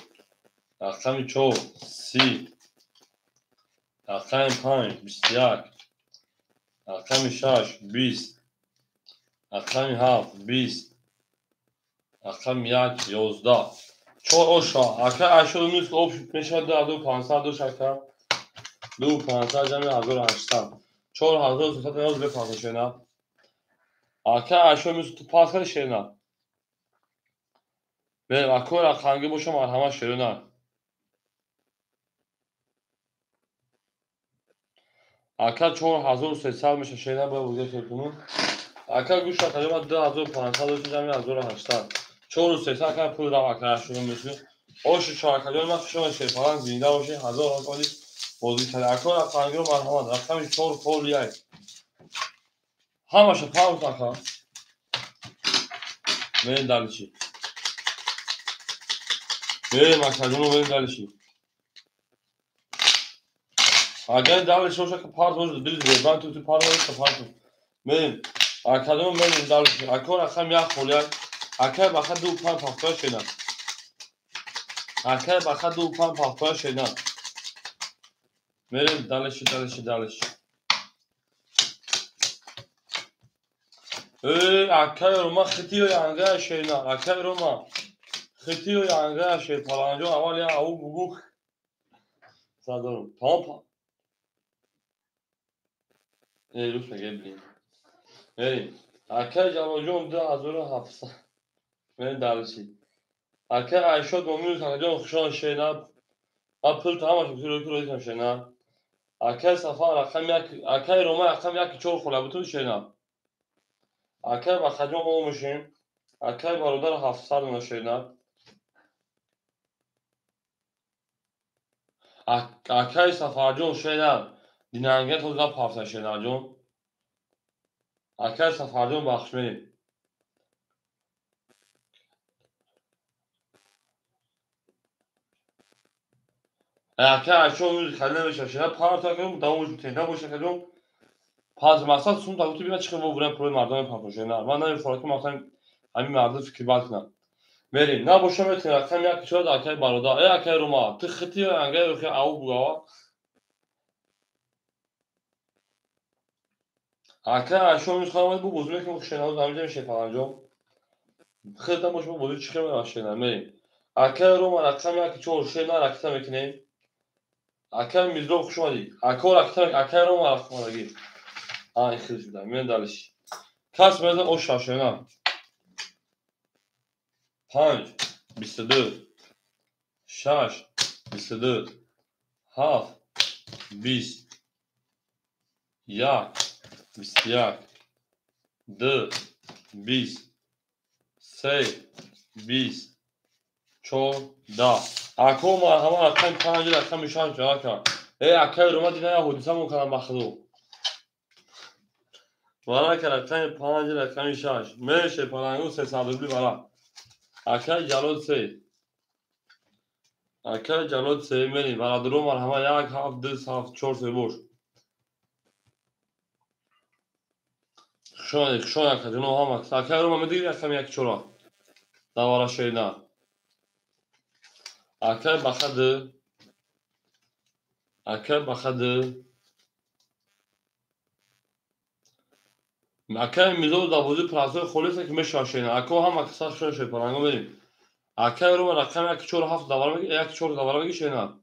Рақами 4 30. Рақами 5 21. Рақами 6 20. Рақами 7 20. Рақами 1 11. 4 оша. Ака Айшод минус об мешавад 2500 дош ака. 2500 ҷамъи 1800. 4300 ноз бепарто шена. Ака Айшод минус ту пас карди шена. Мерем ако рақамги боша марҳамат шерона. Ака 4300 меша шена бояд бозӣ кунем. Ака гӯш ака 2500 дош ҷамъи 1800. 4300 ака пул дам ака Айшод минус. Оши чор ака ҷон ман хушам шерпалан зинда бошед 1000 оли бозӣ кард. Ако рақамгиро марҳамат рақами 4 холи 1. Ҳамаша пауза ака. Мерем дальше. Мерем акаҷоно мерем дальше. Агар дальше бошад ка парт бошад дил зебан ту парт бошад парт. Мерем. Акадом мерем дальше. Ако рақам як холия. Акай баха 2 5 пахтоя шена. Акай баха 2 5 пахтоя шена. Мерем дальше, дальше, дальше. Акай Рома хитиё янга шена. Акай Рома хитиё янга ше паланҷо аввал я ау бугу. Садорум. Тамом. Рус меге блин. Мерем. Акай Ҷалолҷон 2700. Мерем дальше. Акай Айшод Моминов акаҷон хушон шена. Ма пул та ҳамаш кӯро шена. Акай Сафар рақам як, акай Рома рақам як чор хола бутун шена. Акай Бахаҷон омушем. Акай бародар 700 дона шена. Акай Сафарҷон шена. Динанга то за пафта шенаҷон. Акай Сафарҷон бахш мерем. Акай Айшо мюзик халӣ намеша шена. Парта кардем, давом мутен набоша кардем. Пас мақсад сум та гуфти бина чӣ хел вурем пули мардум пафта шена. Ман намефорам ки мақсад ҳамин мардум фикр бад кунам. Мерем. Набоша метавонем рақам як чор акай бародар. Акай Рома, ту хити ангай охи ау бугава. Акай Айшо мюзик халӣ бу бозӣ мекунем шена, ҳамин ҷо шефаланҷон. Хеле бош бу бозӣ чӣ хел шена мерем. Акай Рома рақам як чор шена ракта мекунем. Акай Мирзо хуш омадӣ. Ако ракта, акай Рома рақам омадагӣ. Ай хел шуда. Мен дальше. Кас мезан оша шена. 5 22 6 22 7 20 1 21 2 20 3 20 4 10. Ако марҳама рақами 5 рақами 6 ҷавоб кард. Акай Рома дина я ҳодиса мекунам ба худо. Варака рақами 5 рақами 6. Меше палангу 300 рубли вара. Акай Ҷалол 3. Акай Ҷалол 3 мерем. Бародаро марҳама 1 7 2 7 4 3 бош. Хушон, хушон ака ҷоно ҳама. Акай Рома медиги рақами 1 4. Давара шена. Акай баха 2. Акай баха 2. Акай Мирзо дар бозии простой холиса ки мешава шена. Ако ҳама каса хушон шед паланго мерем. Акай Рома рақами 1 4 7 давара меги, 1 4 давара меги шена.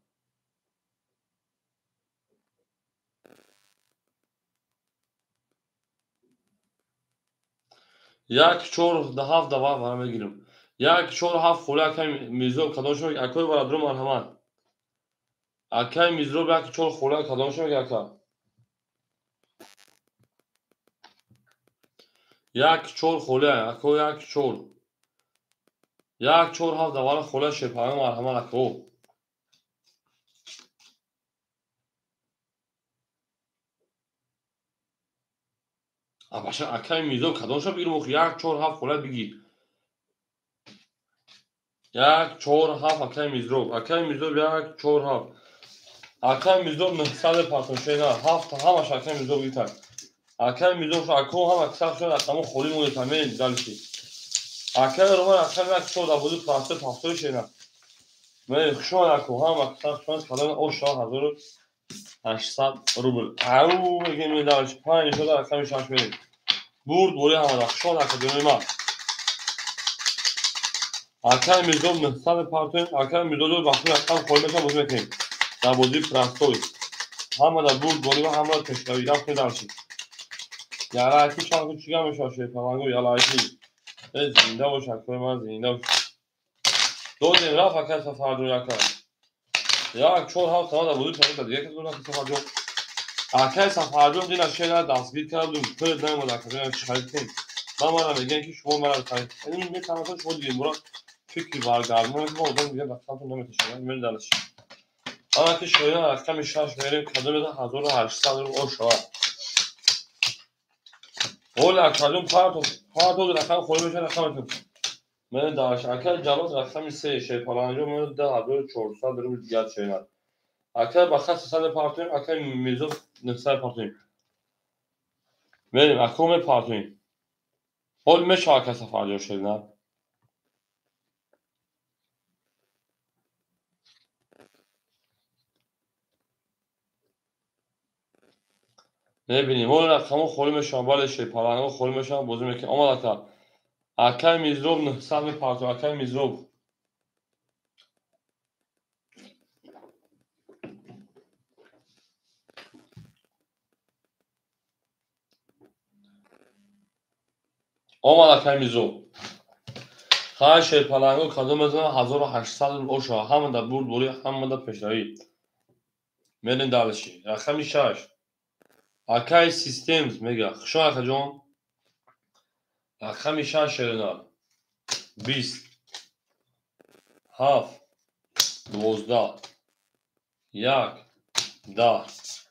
Як чор ҳафт давара мегирам. 1 4 7 холи акай Мирзо кадом шумо акой бародаро марҳамат. Акай Мирзо 1 4 холи кадом шумо ака. 1 4 холи ако 1 4. 1 4 7 давара холи шепага марҳамат ако. Абаша акай Мирзо кадом шумо бигирам 1 4 7 холи бигир. 1 4 7 акай Мирзо. Акай Мирзо 1 4 7. Акай Мирзо 900 партон шена. 7 ҳамаш акай Мирзо гирифта. Акай Мирзо ако ҳама каса шуда рақамо холӣ монда мерем дальше. Акай Рома рақам 1 4 дар бозии простой пафтой шена. Мерем хушон ако ҳама каса шуда кадом оша 1800 рубл. Ау мегем дальше 5 шуда рақами 6 мерем. Бурд бори ҳама хушон ака ҷони ман. Акай Мирзо 900 партоем. Акай Мирзо ҷо вақти рақам холӣ мешавад бозӣ мекунем. Дар бозии простой. Ҳама дар бурд бори ва ҳама дар пешравӣ. Рафтем дальше. Ялайки чанку чига мешавад шефаланго ялайки. Зинда бош акои ман зинда бош. Додем рафт акай Сафарҷон яка. 1 4 7 тама дар бозии простой дигар кас дод Сафарҷон. Акай Сафарҷон дина шена дастгир кардум. Пул наомад акаҷон чӣ харид кунем. Ман мара мегӯям ки шумо мара харид. Ин метавонад шумо дигар мура фикри баргардон мо одам дигар рақамтон наметашонад. Мерем дальше. Ана ки шоина рақами 6 мерем кадом 1800 рубл ош шавад. Оля акаҷон партов рақам холӣ мешавад рақаматон. Мерем дальше. Акай Ҷалол рақами 3 шефаланҷо мерем 2400 рубл дигар шоина. Акай Баха 300 партоем, акай Мирзо 900 партоем. Мерем, ако мепартоем. Ҳол мешава, ака Сафарҷон, шерина. Мебинем, ҳол рақамҳо холӣ мешаванд, бале, шерпалангҳо холӣ мешаванд, бозӣ мекунем. Омад, ака. Акай Мизроб 900 мепартоем, акай Мизроб. Омад, акай Мизроб. Хай, шерпалангҳо кадом мезананд? 1800 рубл оша. Ҳамада бурдборӣ, ҳамада пешравӣ. Мерем дальше. Рақами 6. Акай Системс мега. Хушон, акаҷон. Рақами 6, шерина. 20, 7, 12, 1, 10.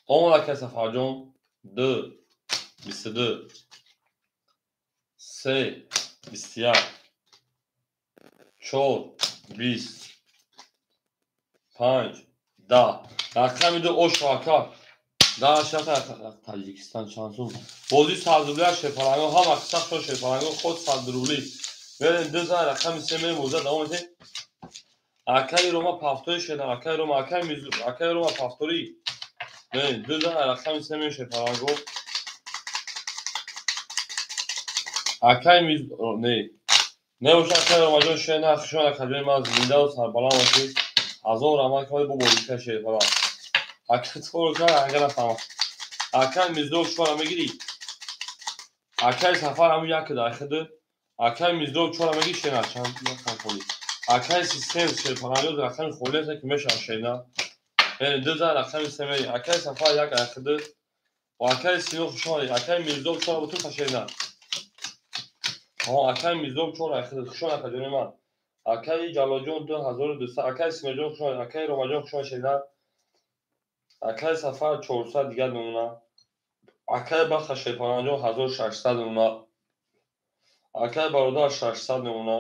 Омад, акай Сафарҷон. 2, 22, 3, 21, 4, 20, 5, 10. Рақами 2 ошо, ака. Даҳ Таҷикистон чанд сум? Бозии 100 рубли шерпалангҳо, ҳама қисса шерпалангҳо худ 100 рубли. Мерем ду зан рақами 3 мерем, боза давом медиҳем. Акаи Рома пафтори шедан, акаи Рома, акаи Мизу, акаи Рома пафтори. Мерем ду зан рақами 3 мерем шерпалангҳо. Акаи Мизу, не. Не боша, акаи Ромаҷон, шена, хушон, акаҷони ман, зиндаву сарбаланд бошед. Ҳазор раҳмат, ки бо бозӣ кардед шерпаланг. Ака чор кар анга нафаҳмам. Акаи Мизроб чора мегирӣ? Акаи Сафар ҳамун як дақиқа. Акаи Мизроб чора мегирӣ, шена, чанд рақам холӣ. Акаи Систем шерпалангҳо рақами холӣ аст, ки мешавад, шена. Ду зан рақами 3 мерем. Акаи Сафар як дақиқа. Ва акаи Сино, хуш омадед. Акаи Мизроб чора бутун шена. Акаи Мизроб чора дақиқа. Хуш омад, акаҷони ман. Акаи Ҷалолҷон 2200. Акаи Синоҷон, хуш омадед. Акаи Ромаҷон, хуш омадед, шена. Акаи Сафар 400 дигар намуна. Акаи Баха шерпалангҷон 1600 намуна. Акаи Бародар 600 намуна.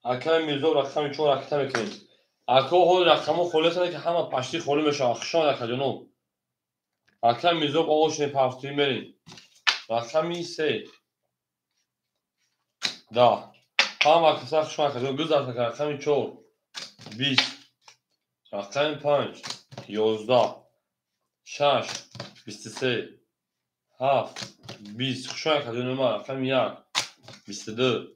Акаи Мирзо рақами 4 ракета мекунем. Ако ҳол рақамҳо холӣ ҳастанд, ки ҳама пашти холӣ мешаванд. Хуш омад, акаҷоно. Акаи Мирзо оғоз шудем, пафтурӣ мерем. Рақами 3. 10. Ҳама каса хуш омад, акаҷон. Гузашт, ака, рақами 4. 20. Рақами 5, 11, 6, 23, 7, 20. Хуш омад, акаҷони ман. Рақами 1, 22,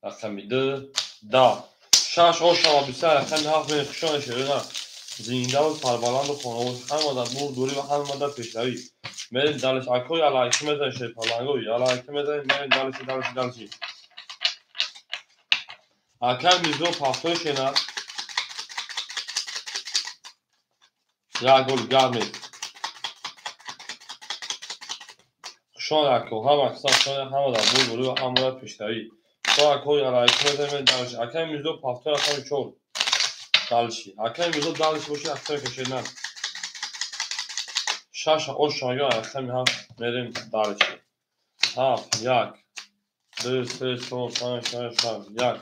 рақами 2, 10. 6 ошава, 23, рақами 7 мерем. Хуш омадед, шерина. Зиндаву сарбаланду хонавод. Ҳамада бурдборӣ ва ҳамада пешравӣ. Мерем дальше. Акои алайки мезанем, шерпалангои алайки мезанем, мерем дальше, дальше, дальше. Акаи Мирзо пафтои шена. Як гол гарм нест. Хушон, ако, ҳама каса хушон, ҳама дар бурдборӣ ва ҳама дар пешравӣ. То акои алайки мезанем, дальше. Акаи Мирзо пафтои рақами 4. Дальше. Акаи Мирзо дальше бошед, аксар кашед. 6 ош шагё, рақами 7 мерем дальше. 7, 1, 2, 3, 4, 5, 6, 7, 1.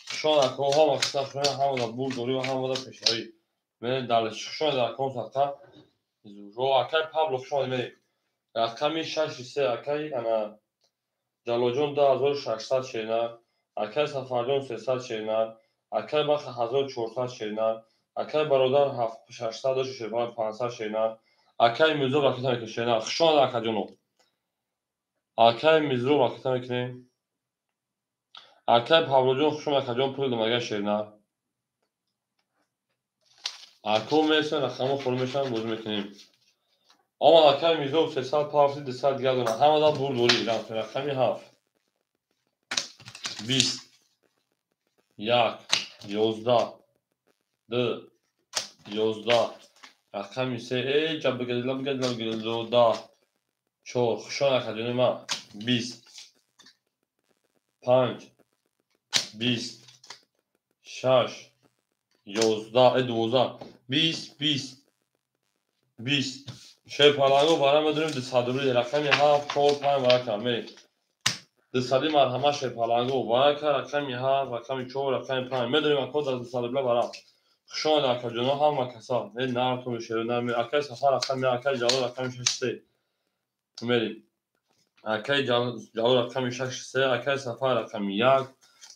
Хушон, ако, ҳама каса хушон, ҳама дар бурдборӣ ва ҳама дар пешравӣ. Мерем дальше. Хушон, акон садқа. Ро акаи Пабло, хуш омадед, мерем. Рақами 6 3, акаи ана Ҷалолҷон 2600 шерина, акаи Сафарҷон 300 шерина, акаи Баха 1400 шерина, акаи Бародар 600 дошт шерина, 500 шерина, акаи Мирзо ракета мекунем, шерина. Хуш омадед, акаҷоно. Акаи Мирзо ракета мекунем. Акаи Павлоҷон, хуш омадед, акаҷон, пул домага, шерина. Ако мересем, рақамҳо холӣ мешаванд, бозӣ мекунем. Омад, акаи Мирзо 300 пафти, 200 дигар дона. Ҳамада бурдборӣ. Рақами 7. 20, 1, 11, 2, 11, рақами 3, эй, ҷа бигадила, бигадила, бигадила, 10, 4. Хуш омад, акаҷони ман. 20, 5, 20, 6, 11, 12, 20, 20, 20. Шерпалангҳо бара медонем 200 рубли. Рақами 7, 4, 5 варака мерем. 200 марҳама, шерпалангҳо варака, рақами 7, рақами 4, рақами 5. Медонем, ако, дар 200 рубла бара. Хуш омадед, акаҷоно, ҳама каса. Э, нартон шеро, нар. Акаи Сафар рақами, акаи Ҷалол рақами 6, 3. Мерем. Акай Ҷалол рақами 6 3, акай Сафар рақами 1,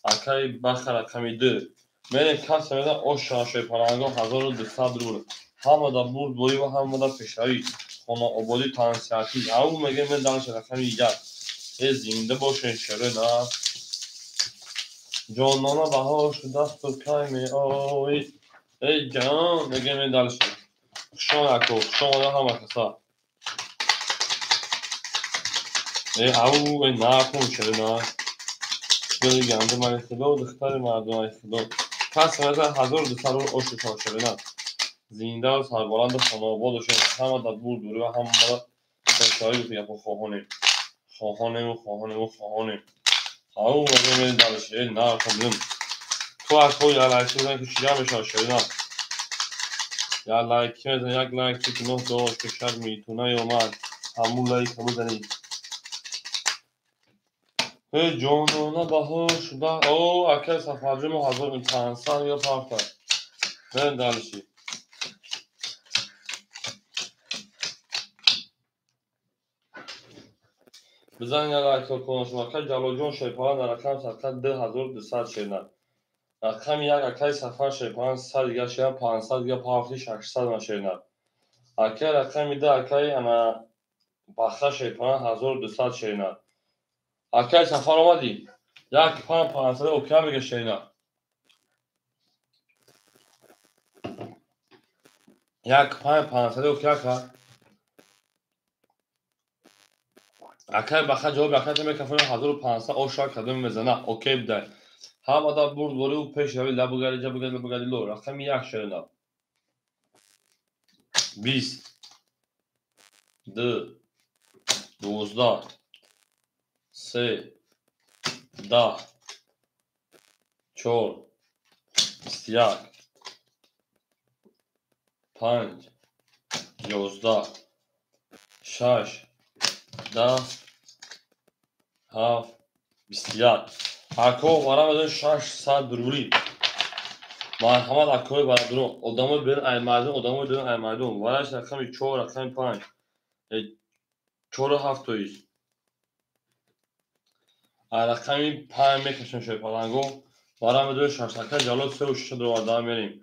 акай Баха рақами 2. Мерем касе мезан ош шои паланго 1200 рубл. Ҳамада бурдборӣ ва ҳамада пешравӣ. Хонаободӣ тансиҳатӣ. Ау мегем мен дальше рақами 1. Э зинда бошен шере на. Ҷонона баҳор шудасту кай меоӣ. Эй ҷон мегем мен дальше. Хуш омад ако, хуш омада ҳама каса. Э ау э накун шере на. Дили гандумаи худо, духтари мардумаи худо. Кас мезан 1200 рубл ошу шере на. Зиндаву сарбаланду хонаобод бошед. Ҳамада бурдборӣ ва ҳамада пешравӣ гуфта гапо хоҳонем. Хоҳонему хоҳонему хоҳонем. Ау мегем мен дальше. Э накун блин. Ту ако як лайк мезанӣ ки чӣ ҷамъ мешавад шере на. Як лайк мезанӣ, як лайк ки гуноҳ дошт, ки шарми ту наёмад. Ҳамун лайка бизанӣ. Э ҷонона баҳор шуда. О акай Сафарҷон мо 1500 ё парта. Мерем дальше. Бизанед як лайк кунед. Акай Ҷалолҷон шоипалан дар рақами садқа 2200 шерна. Рақами 1 акай Сафар шоипалан 100 дига шерна, 500 дига парти 600 ма шерна. Акай рақами 2 акай ана Баха шоипалан 1200 шерна. Акай Сафар омадӣ? 1 5 500 окей мега шерна. 1 5 500 окей ака. Акай Баха ҷавоб акай мекафонем 1500 оша кадом мезана окей бидай. Ҳамада бурдборӣ пешравӣ лабугари ҷабугари лабугари ло рақами 1 шерна. 20 2 12 3 10 4 21 5 11 6 10 7 21. Ако вара мезанем 600 рубли. Марҳамат акои бародарон, одамои берун ай мардум, одамои берун ай мардум. Вараш рақами 4, рақами 5, 4 7 тоист. Ай рақами 5 мекашем шоипаланго. Вара медонем 6. Акай Ҷалол 3 6 дроварда мерем.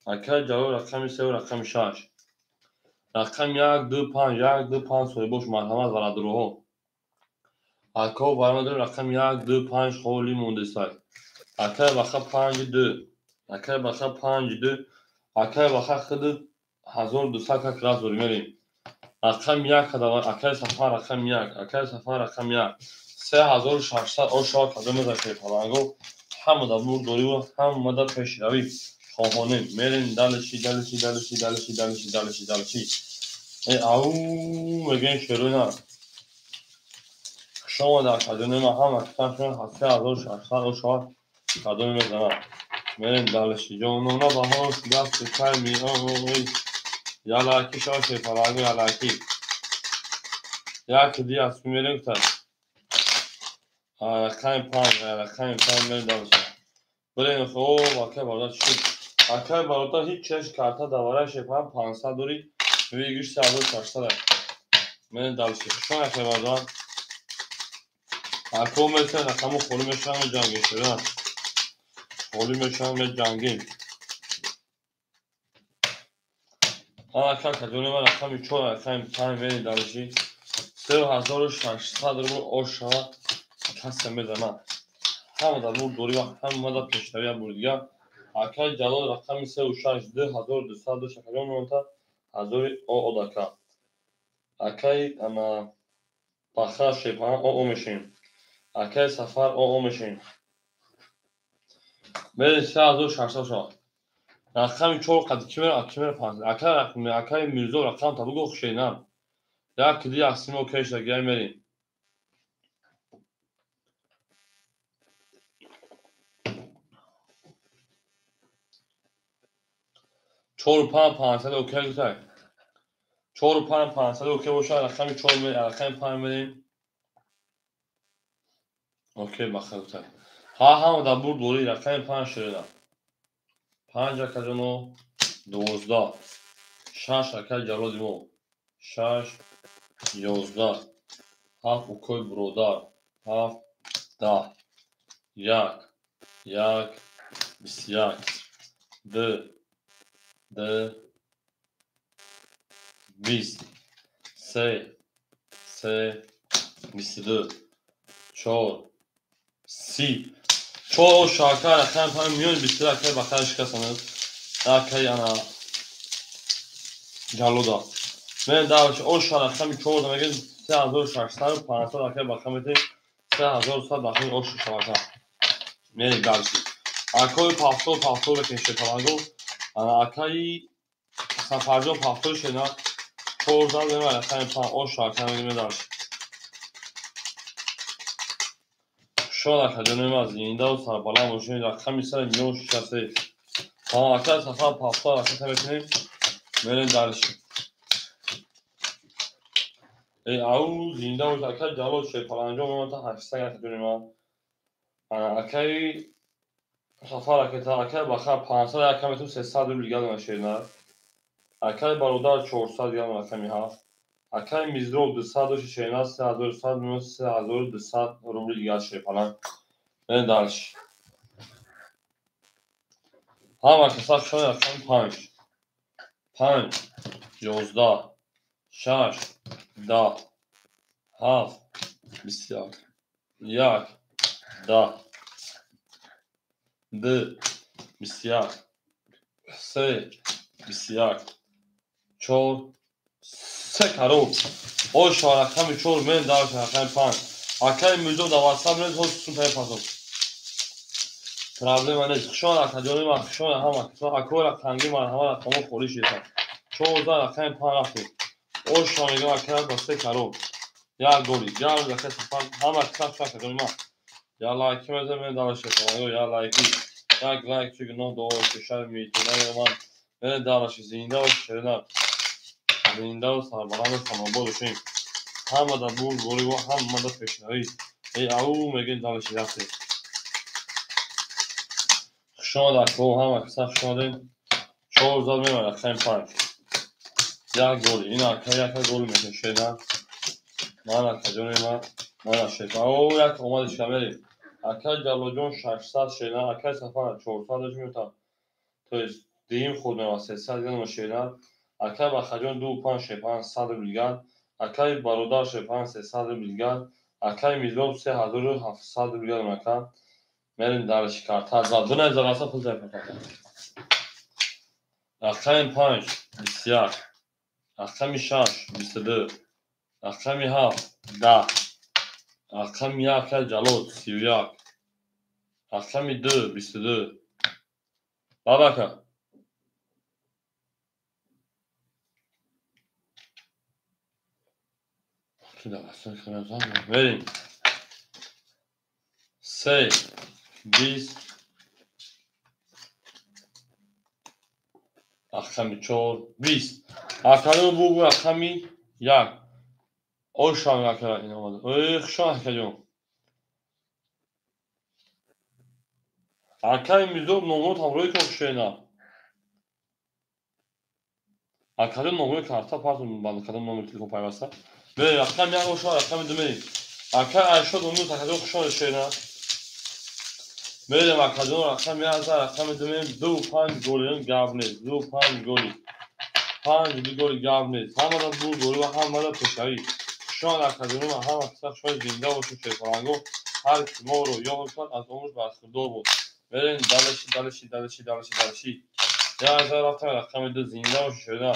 Акай Ҷалол рақами 3 рақами 6. Рақами 1 2 5 1 2 5 соҳибош марҳамат бародароҳо. Ако вара медонем рақами 1 2 5 холӣ мондесай. Акай Баха 5 2. Акай Баха 5 2. Акай Баха худ 1200 как раз дорем мерем. Рақами 1 када акай Сафар рақами 1. Акай Сафар рақами 1. 3600 ошо кадом мезанем шоипаланго. Ҳамада бурдборӣ ва ҳамада пешравӣ хоҳонем. Мерем дальше дальше дальше дальше дальше дальше дальше. Э ау мегем шеруна. Хуш омада акаҷони ман ҳама китан 3600 ошо кадом мезанад. Мерем дальше. Ҷонона баҳор шудасту кай меоӣ. Як лайки шава шоипаланго як лайки. Як ди аз мерем гуфта. Рақами 5, рақами 5 мерем дальше. Блин, хоб, акай бародар чӣ шуд? Акай бародар ҳеҷ чеш карта давараи шоипалан 500 дорӣ, выигрыш 3600. Мерем дальше. Хуш омад акай бародар. Ако месен рақаму холӣ мешавам меҷангем шерина. Холӣ мешавам меҷангем. Ака акаҷони ман рақами 4, рақами 5 мерем дальше. 3600 рубл ош шава касе мезанад. Ҳамада бурдборӣ ва ҳамада пешравӣ бурдига. Акай Ҷалол рақами 3 6 2200 дошт акаҷон монта 1000 одака. Акай ана Баха шоипалан о мешем. Акай Сафар о мешем. Мерем 3600 шава. Рақами 4 қад ки мера, ки мера 5. Акай рақами акай Мирзо рақам та бугу хушейнам. Як ди як симо кешта гай мерем. 4 5 500 окей гуфтай. 4 5 500 окей бошад, рақами 4 мерем, рақами 5 мерем. Окей бахайр гуфтай. Ҳа ҳамада бурдборӣ рақами 5 шерина. 5 акаҷоно 12 6 акай Ҷалоли мо 6 11. Ҳафт укои биродар. Ҳафт, даҳ. Як, як, 21. Ду, ду, 20. Се, се, 22. Чор, 30. Чор ош ака рақами панҷ миёни 22 акай ба хайр шикастанд. Акай ана ҷаллода. Мен давш ош рақами чор мегӯем 3600 500 акай ба хайр метем 3100 ба хайр ош шавака. Мерем давши. Акои пафтор пафтор мекунем шепаланго. Ана акаи Сафарҷон пафтор шена 14 мема рақами панҷ ош ака мегӯем давши. Шон акаҷони ма зиндаву сарбаланд бошед. Рақами сари миён шикасте. Тамом ака Сафар пафтор ака мекунем. Мерем дарши. Ау зинда бош ака Ҷалол шепаланҷон мемонад 800 акаҷони ма. Акаи Сафар аката акаи Бахар 500 ака метун 300 рубл дигар дона шерна. Акаи бародар 400 дигар дона рақами ҳафт. Акаи Мизроб 200 доши шерна 3100 мемонад 3200 рубл дигар шерпаланг. Мерем дарши. Ҳама каса шони рақами панҷ. Панҷ, 11, шаш, 10, ҳафт, 21, як, 10, ду, 21, се, 21, чор, се кароб. Оша рақами чор мен давш рақами панҷ. Акаи Мирзо дар ватсап нест, ҳозир сум пепасом. Проблема нест. Хушон акаҷони ман, хушон ҳама. Акои рақамги ман ҳама рақамҳо холӣ шуданд. 14 рақами панҷ рафтем. Оша мегӯям ака ба се кароб. Як голи, як рақами сафар, ҳама каса хушон акаҷони ман. Я лайки мезанем, мен даваш шавам. Я лайки. Як лайк чӣ гуноҳ дор, шар митонам ман. Мен даваш зинда бош, шерина. Зинда ва сарбаланд самонбод бошем. Ҳама дар бурдборӣ ва ҳама дар пешравӣ. Эй ау мегӯем даваш рафтем. Хуш омад акҳо, ҳама каса хуш омадем. 14 мемонад рақами панҷ. Як голи, ин ака яка гол мекунад шена. Ман акаҷони ман, ман шеф. Ау як омадиш камерем. Акаи Ҷаллоҷон 600 шена, акаи Сафар 400 дошт меётад. То есть дуюм худ меомад 300 дигар шена. Акаи Бахаҷон 2 5 шепан 100 рубл дигар. Акаи бародар шепан 300 рубл дигар. Акаи Мизроб 3700 рубл дигар ака. Мерем дарши карта зад. Бинай зараса пул тайпа. Рақами панҷ 21. Рақами шаш 22. Рақами ҳафт 10. Рақами як Ҷалол 31. Рақами ду 22. Бабака. Мерем. Се, 20. Рақами чор 20. Акаҷон бугу рақами як. Ошам ака ин омада. Эй хушон акаҷон. Акаи Мирзо номрот ҳамроҳӣ кун шена. Акаҷон номрои карта партум банд кадом номер телефон пайваста. Мерем рақами як ошам рақами ду мерем. Акаи Айшод умуд акаҷон хушон шена. Мерем акаҷон рақами як рақами ду мерем 2 5 голи гап нест. 2 5 голи. 5 ду голи гап нест. Ҳамада бурдборӣ ва ҳамада пешравӣ. Хушон акаҷони ман ҳама каса хушон зинда бошед шерпаланго. Ҳар ки моро ёд кард аз умраш бархӯрдор буд. Мерем далаши далаши далаши далаши далаши. Як ҳазар рафтам рақами ду зинда бошед шерина.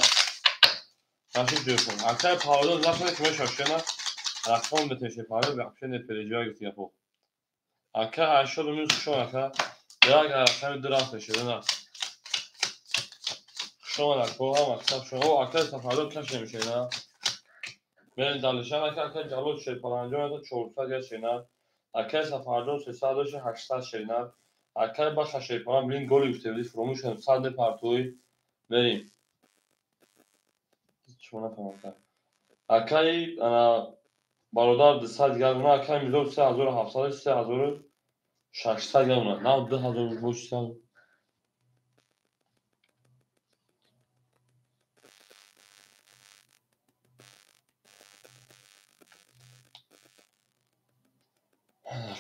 Нашид ҷӯйкун. Акаи Павлон нафаре ки мешавад шена. Рақам бетем шерпаланго вообще не переживай гуфти гапо. Ака Айшод умуд хушон ака. Як рақами ду рафтем шерина. Хушон ака ҳама каса хушон. О акаи Сафарҷон кашем шена. Мерем далишан ака акаи Ҷалол шерпаланҷон ака 400 я шена. Акаи Сафарҷон 300 доши 800 шена. Акаи Баха шерпалан блин голи гуфте буди фуромӯш кардам 100 непартои. Мерем. Чӣ нафаҳмам. Акаи бародар 200 дигар мона, акаи Мирзо 3700 3600 дигар мона. На 2000 бош 3.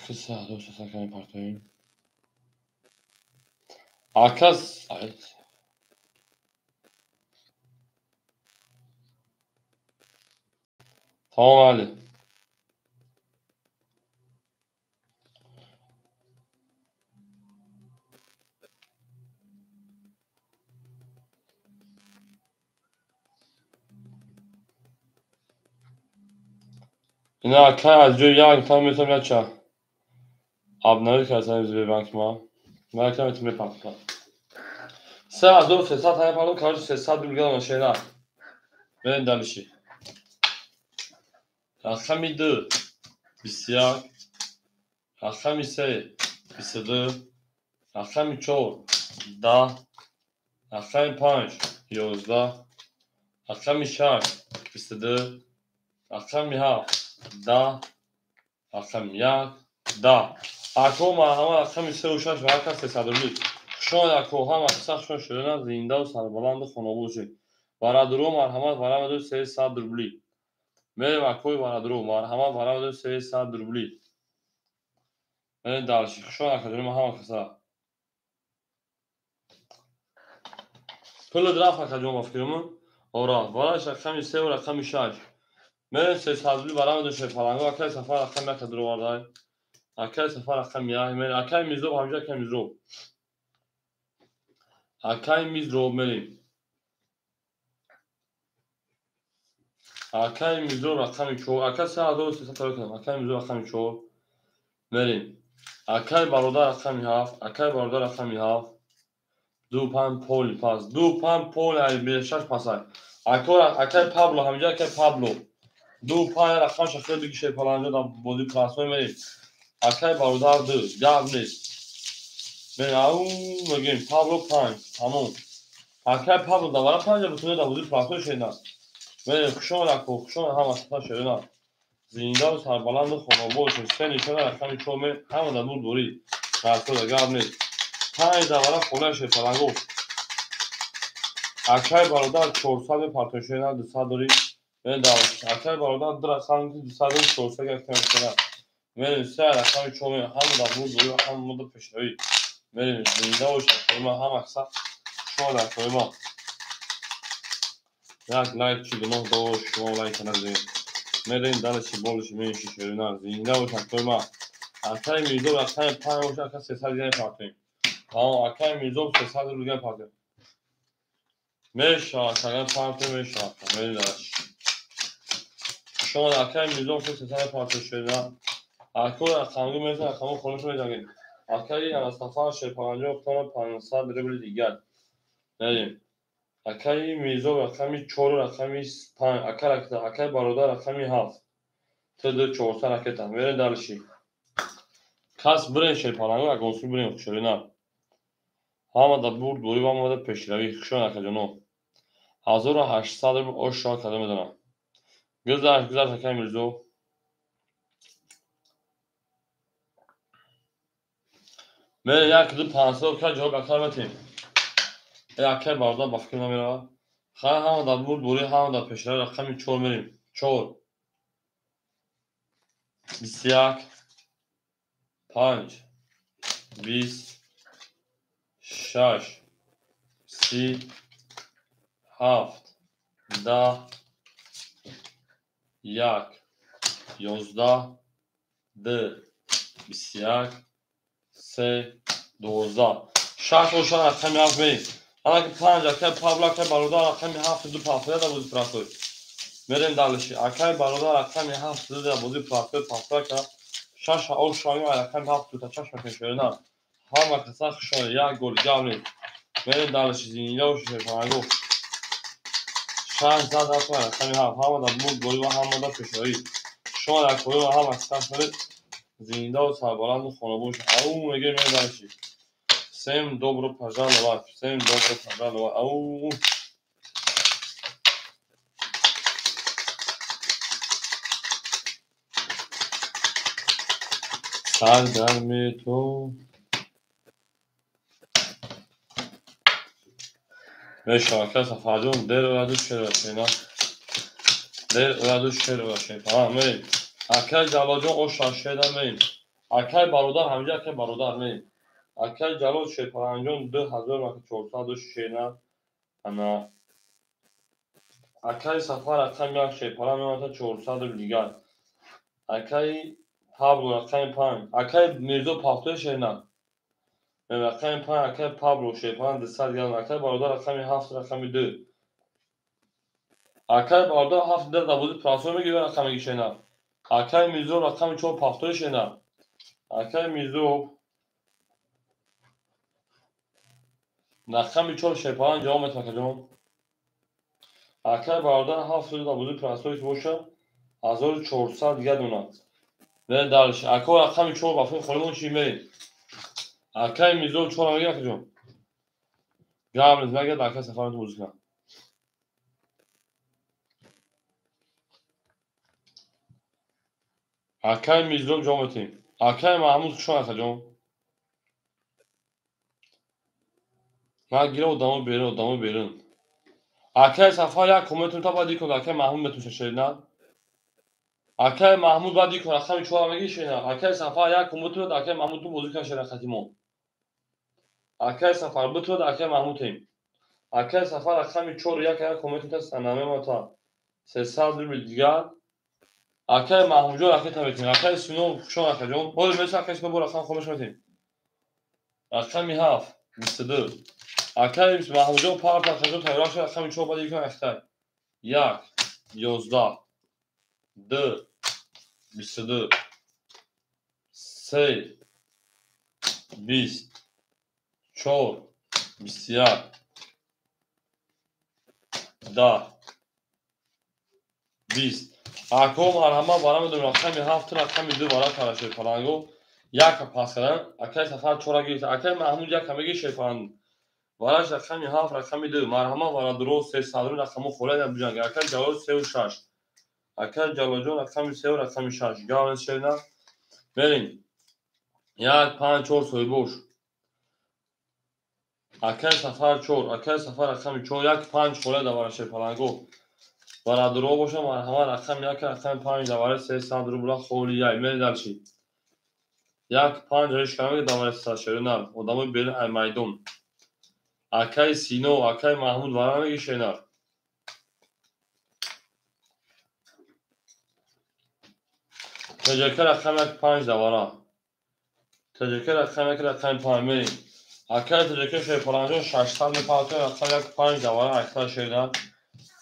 Ака 3300 ками партоем. Ака Тамом али. Ина акай аз ҷои як там метавонам яча. Обновить кардам Сбербанк ма. Ман якам метавонам мепартам. 3300 тани пардом, короче 300 рубл гирам шена. Мерем дальше. Рақами 2 21, рақами 3 22, рақами 4 10, рақами 5 11, рақами 6 22, рақами 7 10, рақами 1 10. Ако марҳамат рақами 3 ва 6 ва ҳар кас 300 рубл. Хушомад ако, ҳама каса хушон шудана, зиндаву сарбаланду хонобод бошед. Варадуро марҳамат варамаду 300 рубли. Мерем акои варадуро, марҳамат варамаду 300 рубли. Мерем дальше. Хушомад акаҷони ма ҳама каса. Пулат рафт акаҷон ба фикри ман. Ора, вараш рақами 3 ва рақами 6. Мерем 300 рубли варамаду шерпаланго, акаи Сафар рақами 1 дуровардай. Акаи Сафар рақами 1, мерем акаи Мирзоб ҳамҷа акаи Мирзоб. Акаи Мирзоб мерем. Акаи Мирзоб рақами 4, ака 3300 таваллуд кардам. Акаи Мирзоб рақами 4. Мерем. Акаи бародар рақами 7, акаи бародар рақами 7. 2 5 поли пас, 2 5 поли ай 6 пасай. Акаи Пабло ҳамҷа акаи Пабло. 2 5 рақам шахси диги шерпаланҷо дар бозии пласмои мерем. Акаи бародар 2, гап нест. Мерем, ау мегӯем Пабло 5, тамом. Акаи Пабло давара 5 бутуне дар бозии пласмои шена. Мерем, хушомад ако, хушомад ҳама каса шерина. Зиндаву сарбаланду хонобод бошед. Се нишона рақами 4 ме, ҳама дар нур дорӣ. Расода гап нест. 5 давара хонаи шерпаланго. Акаи бародар 400 мепартои шена, 200 дорӣ. Мерем дар акаи бародар 2 рақам 200 дорӣ, 400 гирифтем шена. Мерем се рақами 4 ме, ҳама дар нур дорӣ, ҳама дар пешравӣ. Мерем зинда бошед акои ма, ҳама каса хушомад акои ма. Як лайк чӣ гуноҳ дошт, шумо лайк назед. Мерем дальше больше меньше шерина. Зинда бошед акои ма. Акаи Мирзоб рақами 5 бошад, ака 300 гирифтем партоем. Тамом, акаи Мирзоб 300 рубл гирифтем партоем. Мешавад, агар партоем мешавад. Мерем дальше. Хушомад акаи Мирзоб 300 партоем шерина. Акои рақамгӣ метавонад рақамҳо хонашо мезанед. Акаи Сафар шерпаланҷо худтона 500 рубли дигар. Мерем. Акаи Мирзоб рақами 4 рақами 5, ака ракета, акаи бародар рақами 7. Т2 400 ракета. Мерем дальше. Кас бирем шерпаланго, агонсу бирем хушорина. Ҳама дар бурд борӣ ва ҳама дар пешравӣ. Хушомад акаҷоно. 1800 рубл ош шоҳ карда медонам. Гузашт, гузашт акаи Мирзоб. Мерем 1 2 500 ка ҷавоб акар метем. Акаи бародар ба фикр намеравад. Хайр, ҳама дар бурд борӣ, ҳама дар пешравӣ. Рақами 4 мерем. 4 21 5 20 6 30 7 10 1 11 2 21 3 12 6 ошан рақами 7 мерем. Анаки 5 акаи Пабло, акаи бародар рақами 7 2 пафтоя дар бозии пласмои. Мерем дальше. Акаи бародар рақами 7 2 дар бозии пласмои пафтоя ка 6 ошан рақами 7 2 та чашма кешерина. Ҳама каса хушомад, як гол гап нест. Мерем дальше. Зинда бошед шерпаланго. 6 зад рақами 7, ҳама дар бурд борӣ ва ҳама дар пешравӣ. Хушомад акои ва ҳама каса хушомад. Зиндаву сарбаланду хонобод бошед. Ау мегӯем мерем дальше. Всем добро пожаловать, всем добро пожаловать. Ау. Саргарми ту мешавад ака Сафарҷон, дер ояду шер бошед. Дер ояду шер бошед. Фаҳм мерем. Акаи Ҷалолҷон оша шеда мерем. Акай бародар ҳамҷа акай бародар не. Акай Ҷалол Шерпаланҷон 2400 шена. Ана акай Сафар рақами 1 Шерпалан мемонад 400 рубл дигар. Акай Пабло рақами 5. Акай Мирзо Пафтои шена. Рақами 5 акай Пабло Шерпалан 200 грамм. Акай бародар рақами 7 рақами 2. Акай бародар 7 дар бозӣ прасо мегирад рақами шена. Акай Мирзо рақами 4 Пафтои шена. Акай Мирзо рақами 4 Шерпалан ҷавоб метавонад акаҷон. Акай бародар 7 дар бозӣ прасои боша 1400 дигар дона. Мерем дальше. Ака рақами 4 ба филм холимон чӣ мерем? Акай Мирзо 4 мегирад акаҷон. Гап нест, мегирад акай Сафар метавонад бозӣ кунад. Акай Мирзо ҷавоб метавонем. Акай Маҳмуд хушон акаҷон. Нагира одамо берун, одамо берун. Акай Сафар як комментум та баъд икон акай Маҳмуд метавонад шерина. Акай Маҳмуд баъд икон рақами 4 мегири шерина. Акай Сафар як комментум акай Маҳмуд ту бозӣ кунад шерина хати мо. Акай Сафар битавонад акай Маҳмуд тем. Акай Сафар рақами 4 як як комментум та намемонад 300 рубл дигар. Акай Маҳмудҷон ракета метавонем. Акай Сино хушон акаҷон. Ҳозир меса акай Сино бо рақам хомӯш метавонем. Рақами 7 22. Акай Маҳмудҷон парт акаҷон тайёр шуд рақами 4 баъд икон ахтай. 1 11 2 22 3 20 4 21 10 20. Ако марҳамат барам медонем рақами 7 рақами 2 бара кара Шерпаланго. Яка пас кардан. Акай Сафар 4 гирифт. Акай Маҳмуд яка мегири Шерпаланг. Вараш рақами 7 рақами 2. Марҳамат бара дуро 300 рақаму холия биҷанг. Акай Ҷалол 3 6. Акай Ҷалолҷон рақами 3 рақами 6. Гавнес шерина. Мерем. 1 5 4 соҳибош. Акай Сафар 4. Акай Сафар рақами 4 1 5 холия дар бара Шерпаланго. Барадуро боша марҳамат рақами 1 рақами 5 дар бара 300 рубла холия. Мерем дальше. 1 5 реш кардам дар бара 300 шерина. Одамои берун ай майдон. Акай Сино, акай Маҳмуд вара меги шена. ТЖК рақами 1 5 давара. ТЖК рақами 1 рақами 5 мерем. Акай ТЖК Шерпаланҷон 600 мепартояд рақами 1 5 давара аксар шерина.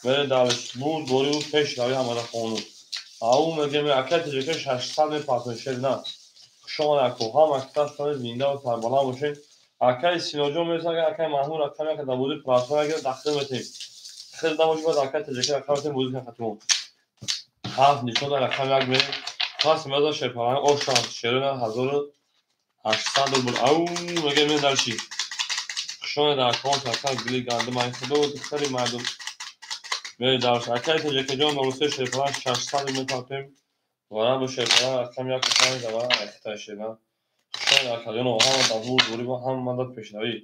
Мерем дальше. Буд бори ӯ пеш рави ҳамада хону. Ау мегем акай ТЖК 600 мепартояд шерина. Хуш омад ако. Ҳам аксар соли зинда ва сарбаланд бошед. Акай Синоҷон мерасад, акай Маҳмуд рақами 1 дар бозӣ прасо мегирад, дахил метавонем. Хел набошад, баъд акай ТЖК рақами метавонем бозӣ кунад хатимон. 7 нишон дар рақами 1 мерем. Пас меояд Шерпаланг оша шерина 1800 рубл. Ау мегем мен дальше. Хушона дар аккаунт акай гили гандум ай худо хари мардум. Мерем дальше. Акай ТЖК-ҷон нолусе Шерпаланг 600 метавонем. Вара бо Шерпаланг рақами 1 5 давара ахтай шерина. Хушона акаҷон ҳама дар бур бурӣ ва ҳама дар пешравӣ.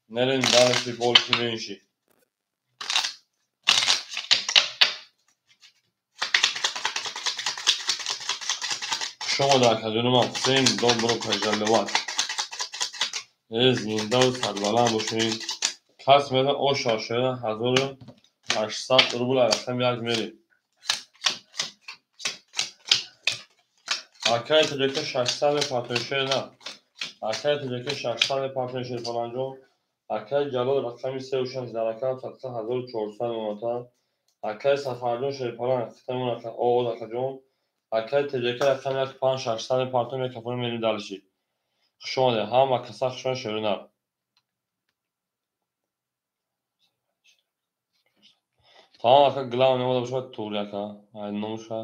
Мерем дальше больше меньше. Шумо дар акаҷонам всем добро пожаловать. Зинда ва сарбаланд бошед. Кас меда оша шуда 1800 рубл рақами 1 мерем. Акай ТЖК 600 мепартояд шерина. Акай ТЖК 600 мепартояд Шерпаланҷон. Акай Ҷалол рақами 3 6 дар рақам садқа 1400 мемонад. Акай Сафарҷон Шерпаланг хитамон оғоз акаҷон. Акай ТЖК рақами 1 5 600 мепартояд мекафонем мерем дальше. Хуш омадед. Ҳама каса хуш омадед шерина. Тамом ака главное омада бошад туғри ака. Ай номуша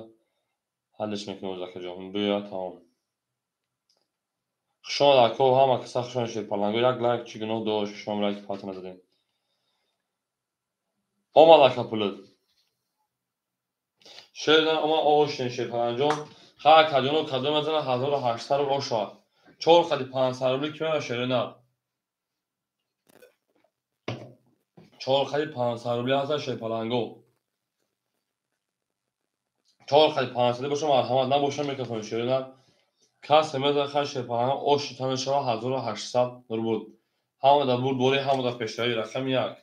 ҳаллиш мекунем оз акаҷон. Буя тамом. Хуш омад ако, ҳама каса хуш омадед Шерпаланго. Як лайк чӣ гуноҳ дошт, шумо лайк пата назадем. Омад ака пулат. Шерина омад ошин Шерпаланҷон. Ха акаҷоно кадом мезанад 1800 рубл ошавад. 4 қади 500 рубли ки меояд шерина. 4 қади 500 рубли ҳастад Шерпаланго. 4 қади 500 боша марҳамат, набоша микрофон шерина. Касе мезанад хай шерпаланга оши та мешавад 1800 рубл. Ҳама дар бурдборӣ, ҳама дар пешравӣ. Рақами 1.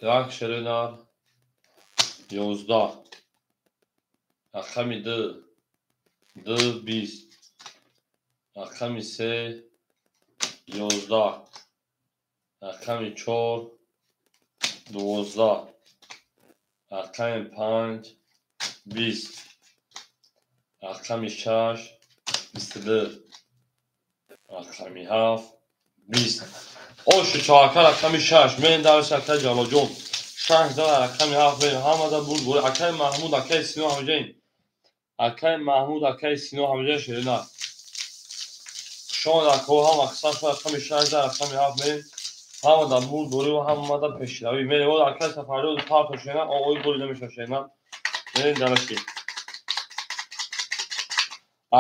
1 шеринар 11. Рақами 2 2 20. Рақами 3 11. Рақами 4 12. Рақами 5 20. Рақами 6 22. Рақами 7 20. Оши чоака рақами 6. Мен дарси акай Ҷалолҷон. 6 дар рақами 7 мен ҳамада бурд бурд. Акай Маҳмуд, акай Сино ҳамҷаин. Акай Маҳмуд, акай Сино ҳамҷаин шерина. Шон акҳо ҳама қисмат рақами 6 дар рақами 7 мен ҳамада бурд бурд ва ҳамада пешравӣ. Мен акай Сафарҷон парто шена, оғои бурд намеша шена. Мен дарси.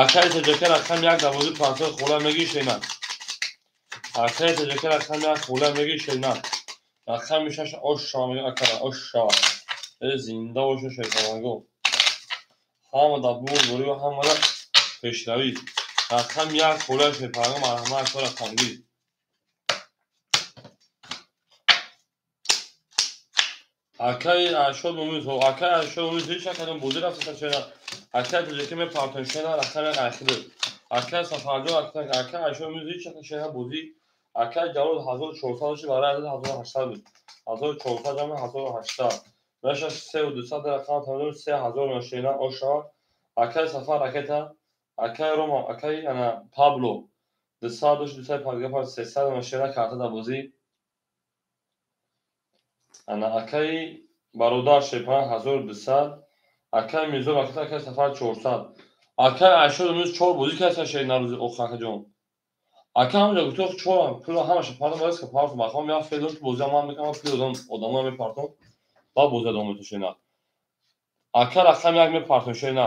Акай Таҷака рақами 1 дар бозии партои хола мегӣ шена. Акай Таҷака рақами 1 хола мегӣ шена. Рақами 6 ош шава мегӣ акара ош шава. Зинда боша шайтонанго. Ҳама дар бурд бурӣ ва ҳама дар пешравӣ. Рақами 1 хола шайтонанго марҳамат акар рақамгир. Акай Ашод Умид, акай Ашод Умид ҳеҷ академ бозӣ рафта шена. Акай Таҷака мепартон шена рақами 1 ахир. Акай Сафарҷон, акай Ашод Умид ҳеҷ ака шена бозӣ. Акай Ҷалол 1400 ши барои 1800 буд. 1400 ҷамъ 1800. Меша 3200 рақам тамом 3000 шена оша. Акай Сафар ракета, акай Рома, акай ана Пабло 200 дошт 255 300 шена карта дар бозӣ. Ана акай бародар шепан 1200, акай Мирзо ракета, акай Сафар 400. Акай Ашод Умид 4 бозӣ кард шена рӯзи охир акаҷон. Ака ҳамҷо гуфт 4 пул ҳамаша пардам барои ки партом бахом я феълан ки бозӣ ман мекунам пул одам одамо мепартом ба бозӣ идома метавон шена. Ака рақами 1 мепартом шена.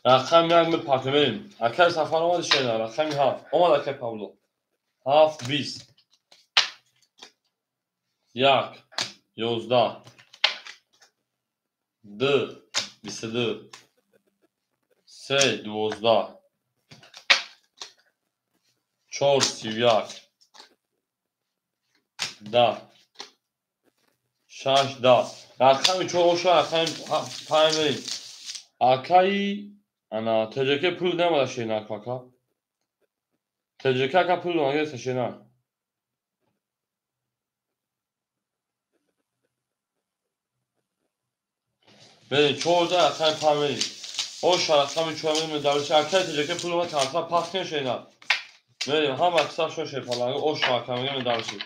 Рақами 1 мепартем. Акай Сафар омад шена, рақами 7. Омад акай Павло. 7 20. 1 11. 2 22. 3 12. 4 31. 10 6 10. Рақами 4 оша рақами 5. Акай ана ТЖК пул намада шена ака. ТЖК ака пул нагирифта шена. Бери 14 рақами 5 бери. Оша рақами 4 бери дарси акай ТЖК пул ма тарафа пас кун шена. Бери ҳама қисса шо шепаланг оша ака мегем дарси.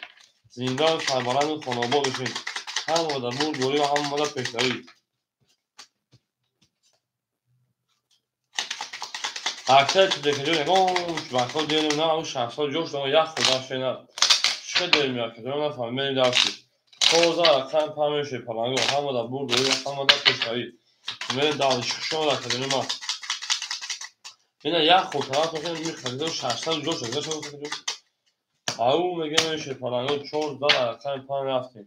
Зинда сарбаланд хонобод бошед. Ҳама дар бурд бурӣ ва ҳама дар пешравӣ. Акай Таҷакаҷон ягон вақтҳо дерем на он 600 ҷош дон як худа шена. Чӣ дерем акаҷон нафаҳмем мерем дарси. 14 рақами 5 мешавад паланго ҳама дар бурд бурӣ ва ҳама дар пешравӣ. Мерем дарси шон акаҷон ма. Ина як худ тараф мехазидам 600 ҷош дон акаҷон. Ау мегем мешавад паланго 14 рақами 5 рафтем.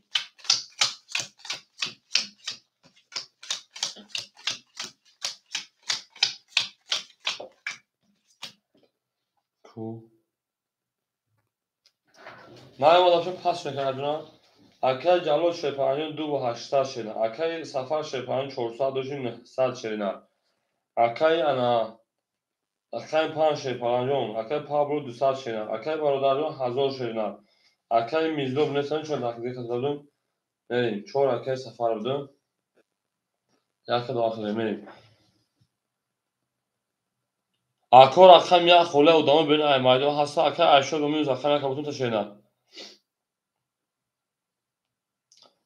Наомадам пас мекардам. Акай Ҷалол шепанҷон 2800 шена. Акай Сафар шепанҷон 400 дошт 900 шена. Акай ана акай 5 шепанҷон, акай Пабло 200 шена. Акай бародарҷон 1000 шена. Акай Мирзо нестан чор дақиқа кардам. Мерем 4 акай Сафар будам. Як дохил мерем. Ако рақами 1 хола одамо бин ай майдон ҳаста акай Ашод Умид рақами 1 бутун ташена.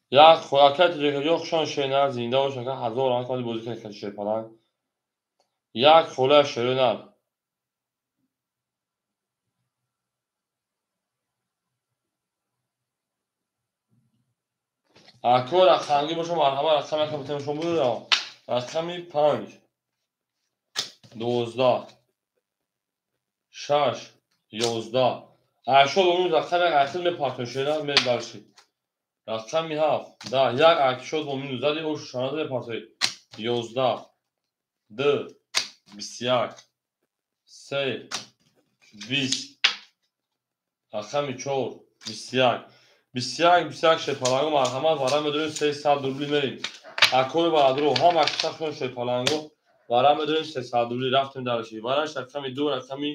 Як акай Таҷакаҷон хушон шена зинда бош ака 1000 ран кади бозӣ кард шерпаланг. Як хола шерина. Ако рақамги боша марҳамат рақами 1 бутун шумо буд. Рақами 5. 12 6 11 8 бо минус рақами 1 ахир мепартоем шена мерем дальше. Рақами 7 10 1 8 бо минус зади ошу шанада мепартоем 11 2 21 3 20 рақами 4 21 21 21 шерпаланго марҳамат вара медорем 300 рубли мерем. Акои барадро ҳам аксашон шерпаланго вара медорем 300 рубли рафтем дальше. Вараш рақами 2 рақами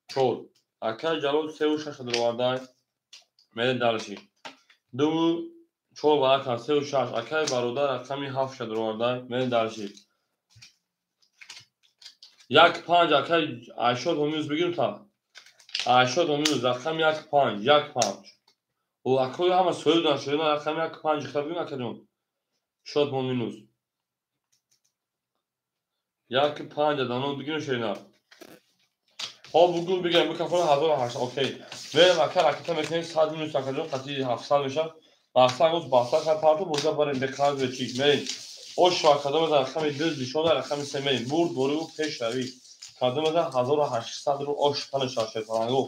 4 акай Ҷалол 3 6 даровардай мерем дальше. 2 4 вара кан 3 6 акай бародар рақами 7 даровардай мерем дальше. 1 5 акай 80 бо минус бигирем та 80 бо минус рақами 1 5 1 5 о акои ҳама соҳиб дан шуда рақами 1 5 хитоб бигирем акаҷон шод бо минус 1 5 дано бигирем шена ҳо бугун бигирем микрофон 1800 окей мерем ака ракета мекунем 100 минус акаҷон қатъи 700 мешавад мақсад гуфт баста хай парту боза барем беқарз бечик мерем ош ва кадом аз рақами 2 нишон рақами 3 мерем бурд борӣ пешравӣ кадом аз 1800 ру ош панша шерпаланго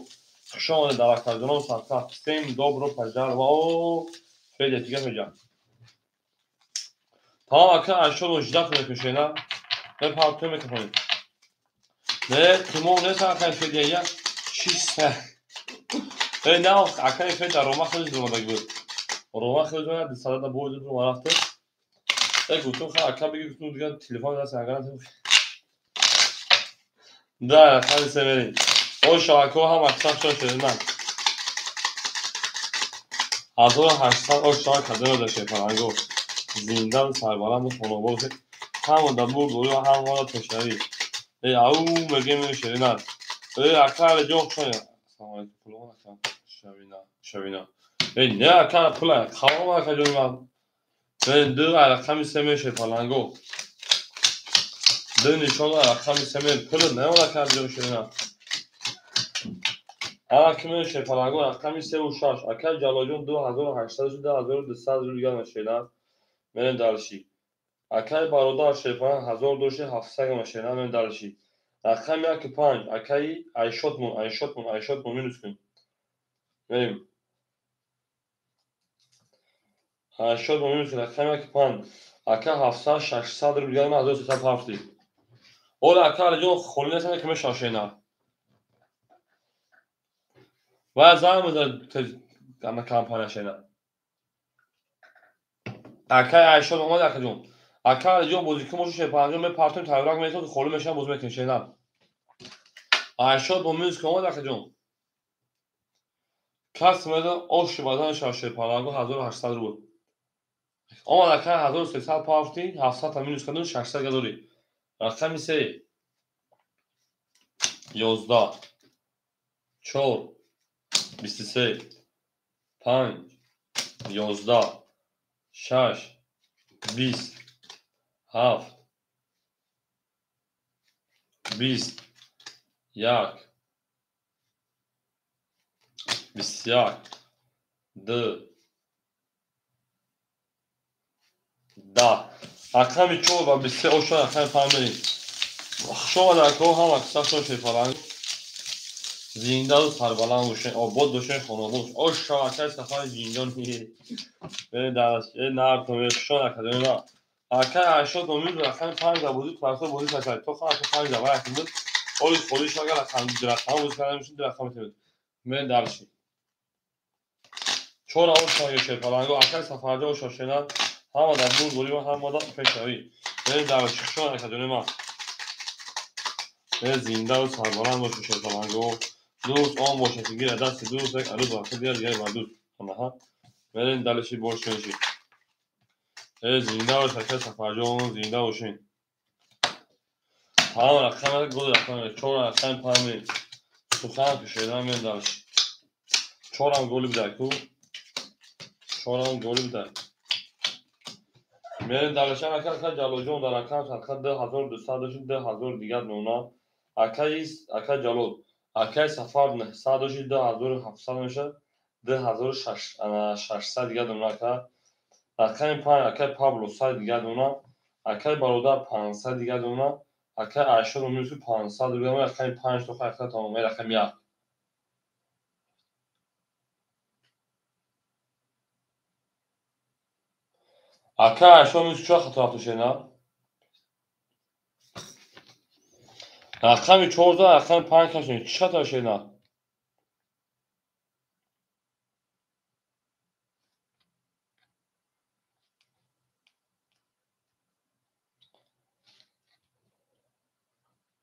хуш омадед дар акаҷоном садқа всем добро пожаловать федя тига федя тамом ака 818 мекунем шена мепартоем микрофонем не қимор нест акай федя я чиста э на акай федя рома хеле зуромадаги буд рома хеле зуромада садада бой дуд рома рафта э гуфтум ха ака биги гуфтум дига телефон даст агар да рақами се мерем ош ако ҳам аксар шон шуда ман 1800 ош шава кадоро да шерпаланго зинда сарбаланду хонобод бошед ҳама да бурд борӣ ва ҳама пешравӣ э ау мегем шерина э ака алиҷон хушоя ассалому алайкум пулон ака шавина шавина э не ака пула қалом ака ҷони ман э ду рақами се ме шерпаланго ду нишон рақами се ме пул не ака ҷони шерина ана ки ме шерпаланго рақами 3 ва 6 ака Ҷалолҷон 2800 2200 рубл гама шерина мерем дальше. Акай бародар шерпаланг 1000 доши 700 гама шерина мерем дальше. Рақами 1 5 акаи Айшотмон Айшотмон Айшотмон минус кун мерем Айшотмон минус кун рақами 1 5 ака 700 600 рубл гама 1300 ҳафти ола ака Алиҷон холӣ нестан ки мешава шена ва занг мезанад компания шена акай Айшот омад акаҷон ака Алиҷон бозикун бошад шерпаланҷон мепартоем тайёрак метод холӣ мешавад боз мекунем шена Айшот бо минус ки омад акаҷон кас медон оши бадан шава шерпаланго 1800 рубл омад ака 1300 пафти 700 та минус кардем 600 гадорӣ рақами 3 11 4 23 5 11 6 20 7 20 1 21 2 10 рақами 4 ва 23 ошон рақами 5 мерем хуш омадед акаҳо ҳам аксаршон шерпаланг зиндаду сарбаланд бошед обод бошед хонобод ош шава акаи Сафари ҷинҷон э нартон хушон академия ма акаи Айшот номид рақами 5 да бозӣ классо бозӣ кардад то ха 5 да вай буд оли холӣ шава рақам рақам бозӣ карда мешуд рақам метавонед мерем дальше 4 ош шава шерпаланго акаи Сафарҷон ош шена ҳама дар бурд борӣ ва ҳама дар пешравӣ мерем дальше хушон академия ма зиндаду сарбаланд бошед шерпаланго дӯст он бошад ки гирад дасти дӯст як арӯз вақти дигар дигари ба дӯст анаҳа мерем дальше бош меши э зинда бош акаи Сафарҷон зинда бошед тамом рақам гол рақам 4 рақами 5 мерем сухан пешидан мерем дальше 4 ам голи бидай ку 4 ам голи бидай мерем дальше ака ака Ҷалолҷон дар рақам садқа 2200 дошт 2000 дигар нона акаи ака Ҷалол акаи Сафар 900 дошт 2700 мешавад 2600 дигар дона ака рақами 5 акаи Пабло 100 дигар дона акаи бародар 500 дигар дона Акай Айшо минус 500 рубл, рақами 5 то хайр тамом, рақами 1. Акай Айшо минус чӣ хато рафту шена? Рақами 4 рақами 5 кашем. Чӣ хато шена?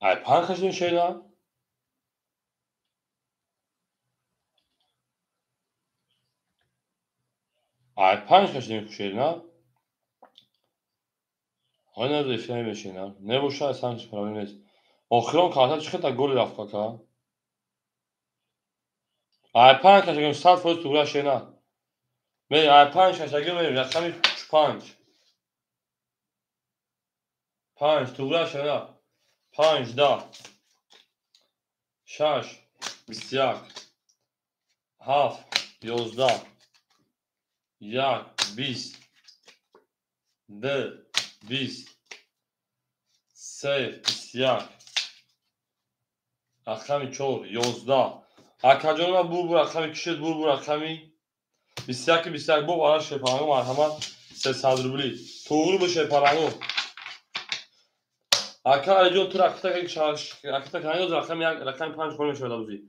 Ай 5 кашем шена? Ай 5 кашем шена? Ҳай эфир намешина. Небоша сан ҳеч проблем нест. Охирон карта чӣ хел голи рафт кака? Ай 5 кашем 100% тугра шена. Ме ай 5 кашем рақами 5. 5 тугра шена. 5 10 6 21 7 11 1 20 2 20 3 21 рақами 4 11 акаҷонма бур рақами кишед бур рақами 21 21 бо ара шепаланго марҳамат 300 рубли туғри бо шепаланго. Ака Алиҷон ту ракита канёз рақами 1 рақами 5 хол мешавад абузи.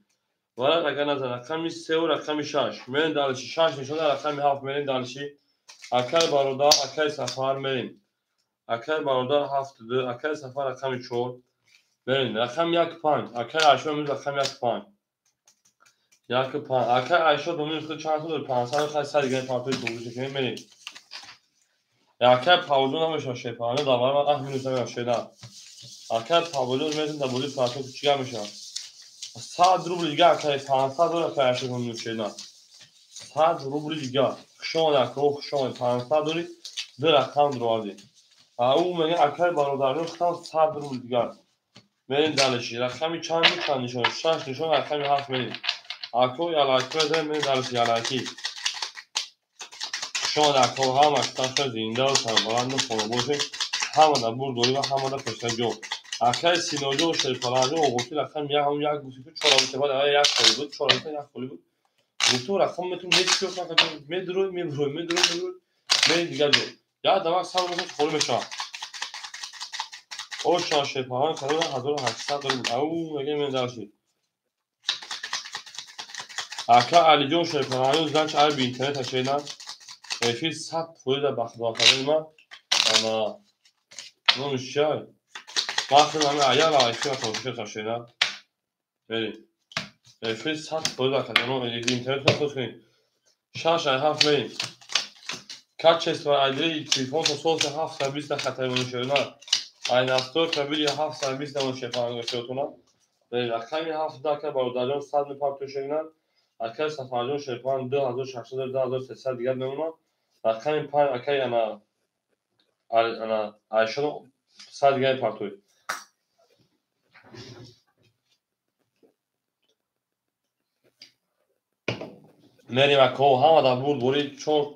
Варак агар назан рақами 3 ва рақами 6 мерем далиши 6 нишон рақами 7 мерем далиши. Акай бародар акай Сафар мерем. Акай бародар 7 2 акай Сафар рақами 4 мерем рақами 1 5 акай Айшо минус рақами 1 5 1 5 акай Айшо минус чанд сад 500 хай сад дигар партои туғри кунем мерем. Акай Павло намешавад шепаланго дар баробар 8 минус намешавад шена. Акай Павло мезан дар бозии партои чига мешавад? 100 рубл дига акай 500 доллар акай Айшо минус шена. 100 рубл дига. Хушон ако хушон 500 доллар ду рақам дроварди. Ау мега акай бародарон худам 100 рубл дигар. Мерем далиши. Рақами чанд чанд нишон? 6 нишон рақами 7 мерем. Ако ялаки мезанем мерем далиши ялаки. Хушон ако ҳама китабша зинда ва сарбаланду хона бошед. Ҳама дар бурд дорӣ ва ҳама дар пешраҷо. Акай Синоҷо Шерпаланҷо оғози рақами 1 ҳам 1 гуфти 4 буд, баъд 1 холи буд, 4 буд, 1 холи буд. Гуфту рақам метун ҳеч чиз накард, медурӯй, мебурӯй, медурӯй, мебурӯй, мери дигар ҷо. Як дамак сар бошад холӣ мешавад. Оша Шерпаланҷо қарор 1800 рубл. Ау мега мен дарши. Ака Алиҷон Шерпаланҷо занч айби интернет ашена. Эфир 100% бахтбахтари ман. Ана номиш чиай? Вақти ҳами аяла эфир тамошо кашена. Мерим. Эфир 100% акаҷон интернет хос кунед. 6 ай 7 мерим. Качество айдри телефон то соз 720 хатари монишона. Ай настройка бири 720 намон шепаланго. Рақами 7 ака бародарҷон 100 мепартошена. Акай Сафарҷон Шерпалан 2600 2300 дигар мемонад. Рақами 5 акай ана Айшо 100 дигар партои. Мерим ако ҳама дар бурд бори 4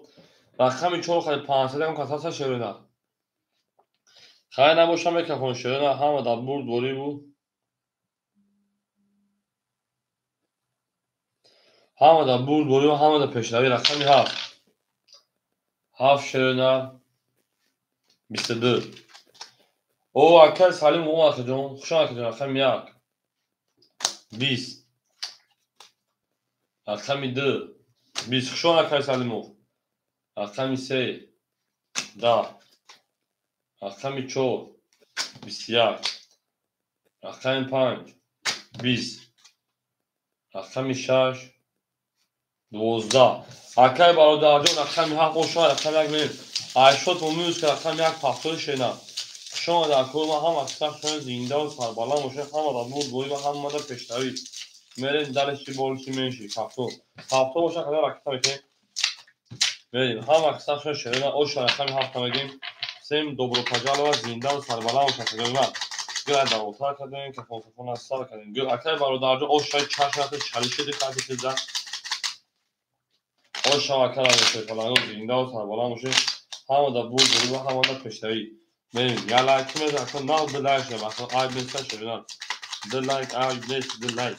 рақами 4 хади 500 ям касаса шерона. Хай набошам микрофон шерона ҳама дар бурд бори бу. Ҳама дар бурд бори ва ҳама дар пешравӣ рақами 7. 7 шерона 22. О акай Салим о акаҷон, хуш акаҷон рақами 1. 20. Рақами 2. 20 хуш акай Салимов. Рақами 3. 10. Рақами 4. 21. Рақами 5. 20. Рақами 6. 12. Акай бародарҷон рақами 7 ошон рақами 1 мерем. Айшот минус рақами 1 пахтои шена. Хушон акои ма ҳама китабшон зинда ва сарбаланд бошед, ҳама дар бурд борӣ ва ҳама дар пешравӣ. Мерем далиши болиши менши пахто. Пахто боша қадар ракита мекунем. Мерем ҳама китабшон шерена ошон рақами 7 мегем. Всем добро пожаловать, зинда ва сарбаланд бошед акаҷон ман. Гул давотар кардем, кафон кафон аз сар кардем. Гул акай бародарҷон ошай чашм чалишиди хати хиза. Оша акай шерпаланго зинда ва сарбаланд бошед. Ҳама дар бурд борӣ ва ҳама дар пешравӣ. Мерем, я лайк мезан, ака нав ду лайк шуда, ака айб неста шерина. Ду лайк айб нест, ду лайк.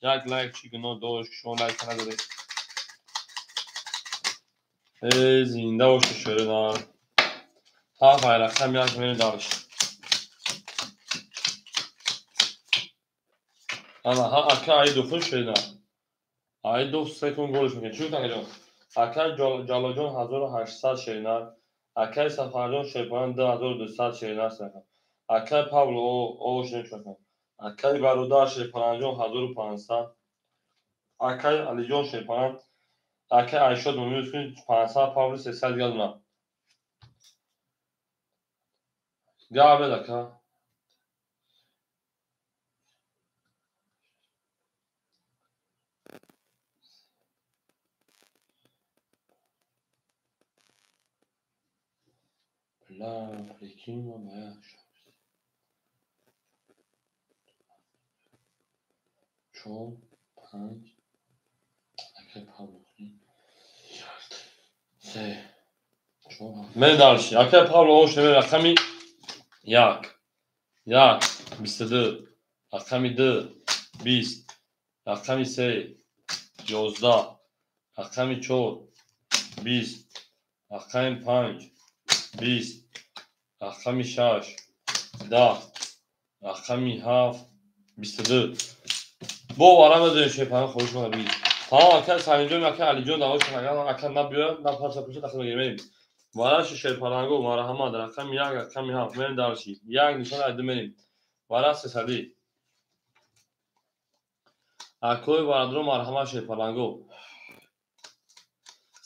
Як лайк чӣ гуноҳ дошт, шумо лайк надоред. Эй, зинда бошед шерина. Ҳафт ай рақам як мерем дарш. Ана, ҳа ака ай духун шерина. Ай ду секунд голиш мекунем. Чӣ гуфтан акаҷон? Акай Ҷалолҷон 1800 шерина. Акай Сафарҷон Шерпаран 2200 шерина аст. Акай Павло о шерина. Акай Бародар Шерпаранҷон 1500. Акай Алиҷон Шерпаран, акай Айшод минус 500 Павло 300 дигар дона. Гап бед ака. Бля, прикинь, моя. Чор, панҷ, акай Павло, се, чор. Мен дальше. Акай Павло ош немем рақами як, як, 22, рақами ду, 20, рақами се, 11, рақами чор, 20, рақами панҷ, 20, рақами шаш, 10, рақами ҳафт, 22. Бо вара медонем шерпаран хоҳиш мекунам бигир. Тамом акай Салимҷон, акай Алиҷон давош агар ака набиёяд, на паса пуша тақсим мегирем. Мерем. Вараши шерпаранго марҳамат рақами як, рақами ҳафт. Мерем дарши. Як нишон ай ду мерем. Вара сесадӣ. Акои бародаро марҳамат шерпаранго.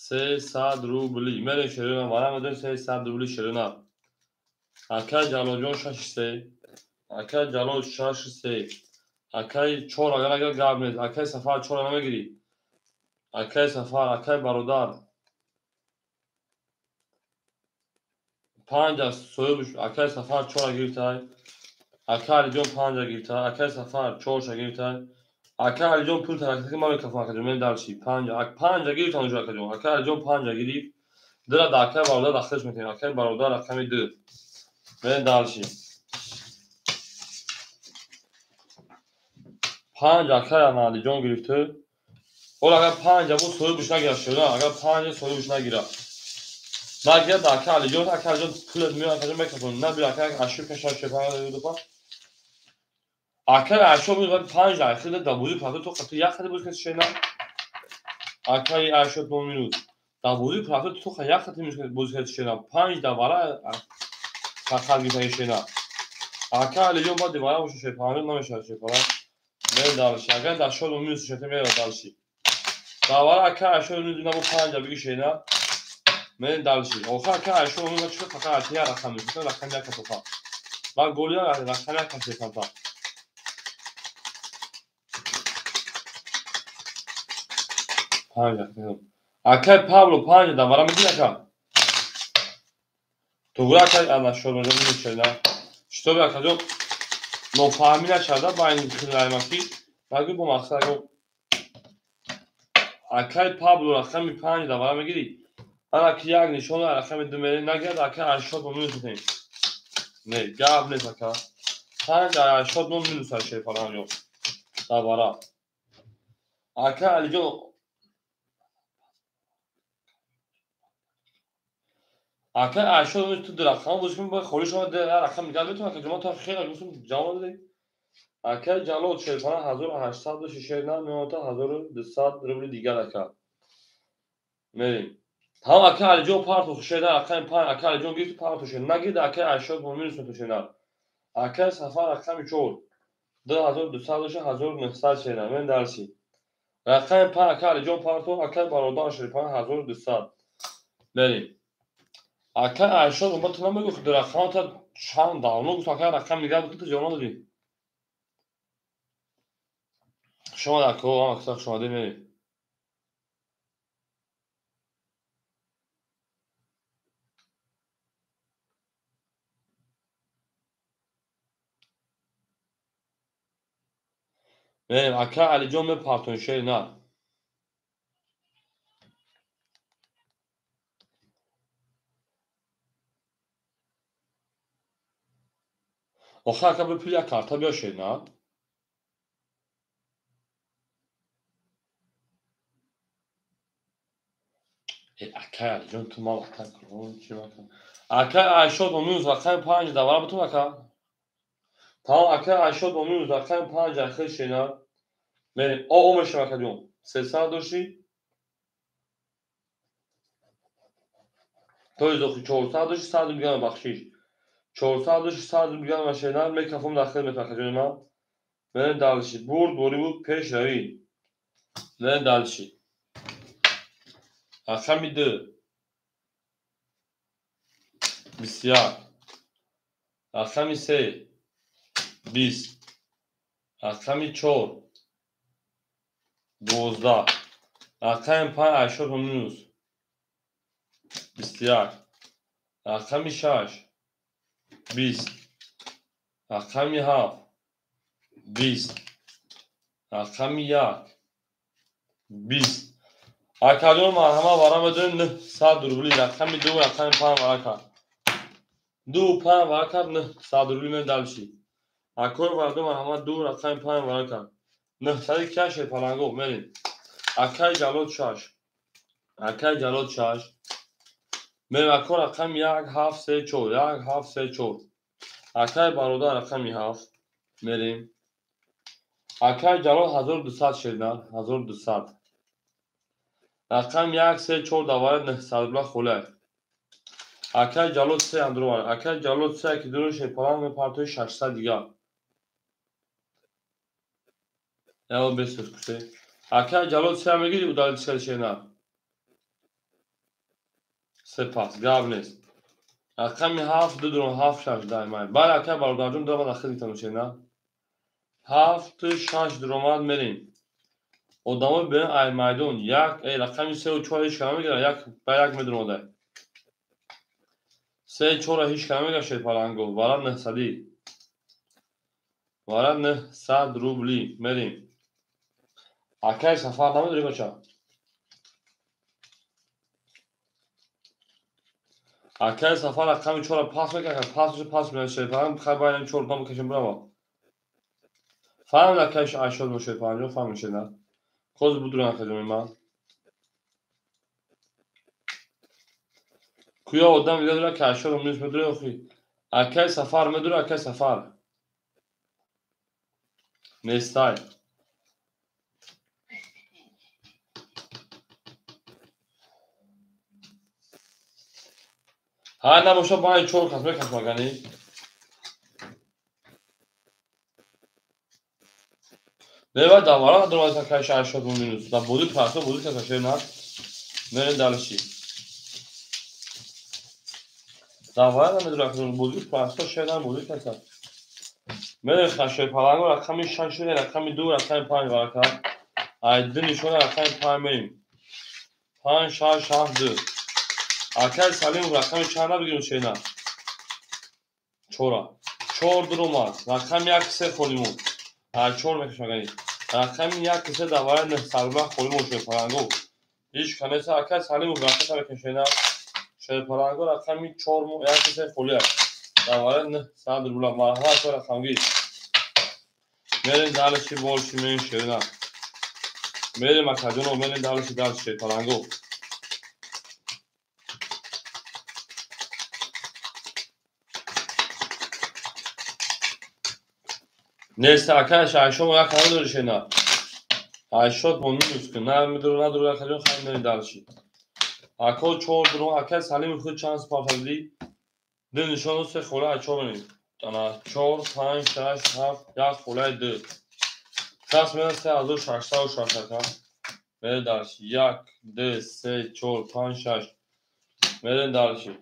300 рубли. Мерем шерона, вара медонем 300 рубли шерона. Акай Ҷалолҷон шаш се. Акай Ҷалол шаш се. Акай чор агар агар гап нест. Акай Сафар чора намегирӣ. Акай Сафар, акай Бародар. Панҷ аст соҳиб, акай Сафар чора гирифтай. Акай Алиҷон панҷа гирифтай. Акай Сафар чорша гирифтай. Акай Алиҷон пул таракта ки ман мекафам акаҷон, мен дарши. Панҷа, панҷа гирифтам уҷо акаҷон. Акай Алиҷон панҷа гирифт. Дира да акай Бародар дахилш мекунем. Акай Бародар рақами ду. Мен дарши. Панҷ акай Алиҷон гирифта. Ола агар панҷа бо соҳибш нагирад шуда, агар панҷа соҳибш нагирад. Нагирад акай Алиҷон, акай Алиҷон пулат меояд, акаҷон мекафон. Набир акай ашӯ кашад шепан дупа. Акай Айшо мегӯяд панҷ ахида да бозӣ прафто то қати як хати бозӣ каси шена. Акай Айшо но минут. Да бозӣ прафто то қа як хати бозӣ каси шена. Панҷ да вара фақат гирифтаги шена. Акай Алиҷон баъд вара боша шепан намешавад шепан. Мен дарши. Агар дар шод минус шета меравад дарши. Давара акай Айшо минус набо панҷа биги шена. Мен дарши. Охир акай Айшо минус чӣ фақат ати як рақам мешавад, рақам як катофа. Ба голия рақам як катофа. Панҷа. Акай Павло панҷа давара мегири ака. Туғра акай ана шодмонҷон минус шена. Шитоби акаҷон нофаҳмӣ нашавда байни хилаймакӣ. Нагӯ бо мақсад ака. Акай Пабло рақами панҷ давара мегирӣ. Ана ки як нишон рақами ду мерем нагирад акай Айшод бо минус метем. Не, гап нест ака. Панҷ Айшод но минус ай шерпаранҷон. Давара. Акай Алиҷон акай Айшод минус ту ду рақам бозӣ кун, бояд холӣ шава ду рақам нигоҳ метавон акаҷон. Ман то хеле гуфтам ҷавоб надодӣ. Акай Ҷалол шерпаран 1800 дошт шерна меота 1200 рубли дигар ака. Мерем. Тамом акай Алиҷон парту шерна рақами панҷ акай Алиҷон гирифт парту шерна нагирд акай Айшод бо минус мету шерна. Акай Сафар рақами чор 2200 дошт 1900 шерна. Мен дарси. Рақами панҷ акай Алиҷон парту акай Бародар шерпаран 1200. Мерем. Акай Айшод ба ту намегӯ ду рақам та чанд давно гуфт акай рақам нигоҳ бикун ту ҷавоб надодӣ. Шумо ако ҳама каса хуш омадед мерем. Мерем акай Алиҷон мепартон шер на. Охир ака бипул як карта биё шена. Акай Алиҷон, ту ман ака чи акай Айшод бо минус рақами 5 давара бутун ака. Тамом, акай Айшод бо минус рақами 5 ахир шена. Мерем. О мешем акаҷон. 300 дошти. То изохи 400 дошти, 100 рубл гана бахшиш. 400 дошти, 100 рубл гана шена, мекафом дахил метам акаҷони ман. Мерем дальше. Бурд, борибу пешравӣ. Мерем дальше. Рақами 2 21, рақами 3 20, рақами 4 12, рақами 5 Айшод бо минус 21, рақами 6 20, рақами 7 20, рақами 1 20. Акаҷон, марҳамат, вара медонем 900 рубли. Рақами 2, рақами 5 вара кард. 2 5 вара кард, 900 рубли мен дальше. Акои варду, марҳамат, 2 рақами 5 вара кард. 900 каше паланго мерем. Акаи Ҷалол 6. Акаи Ҷалол 6. Мерем ако рақами 1 7 3 4, 1 7 3 4. Акаи бародар рақами 7 мерем. Акаи Ҷалол 1200 шеда, 1200. Рақам 1 3 4 давара 900 рубла холай. Акаи Ҷалол 3 андровар. Акаи Ҷалол 3 ки дуро шепаланг мепартои 600 дигар. Яво бесоз кусе. Акаи Ҷалол 3 мегири удалить шена. Сепас, гап нест. Рақами 7 2 дурон 7 6 даймай. Баъд акаи бародарҷон дуромад ахир гитану шена. 7 6 дуромад мерем. Одамои бе ай майдон як рақами 3 4 ҳеч кана мегирад, як ба як медуромадай. 3 4 ҳеч кана мегирад шерпаланго. Вара 900. Вара 900 рубли мерем. Акай Сафар намедори бача? Акай Сафар рақами 4 пас мекард, пас пас мекард шерпаланг, хай байни 4 дам кашем брава. Фаҳмид акай Айшод бо шерпаланго, фаҳмид шена. Коз будуран акаҷони ман. Куя одам дига дора ки Айшод минус медура охи. Акай Сафар медура, акай Сафар. Нестай. Ҳа набоша бани 4 кас мекаш магани. Нева давара надорад акай Айшод бо минус. Да боди парто боди каса шена. Мерем дальше. Давара намедорад боди парто шена боди каса. Мерем хашои паланго рақами 6 рақами 2 рақами 5 вара кард. Ай ду нишона рақами 5 мерем. 5 6 7 2. Акай Салим рақами чанд набигирем шена? 4. 4 дуромад. Рақами 1 3 холимон. 4 мекашам агани. Рақами 1 3 давара 900 рубла холимон шерпаланго. Ҳеч канеса акай Салимов рақами мекашена. Шерпаланго рақами 4 1 3 холия. Давара 900 рубла. Марҳамат акай рақамгир. Мерем дальше больше мерем шерина. Мерем акаҷоно, мерем дальше дальше шерпаланго. Нест акай Айшод як кана дори шена. Айшод бо минус кун. На медуру надуру акаҷон хай мерем дальше. Ако 4 дурон акай Салимов худ чанд партадӣ? 2 нишону 3 хола 4 мерем. Ана 4 5 6 7 1 холаи 2. Кас мерем 3606 ака. Мерем дальше. 1 2 3 4 5 6. Мерем дальше.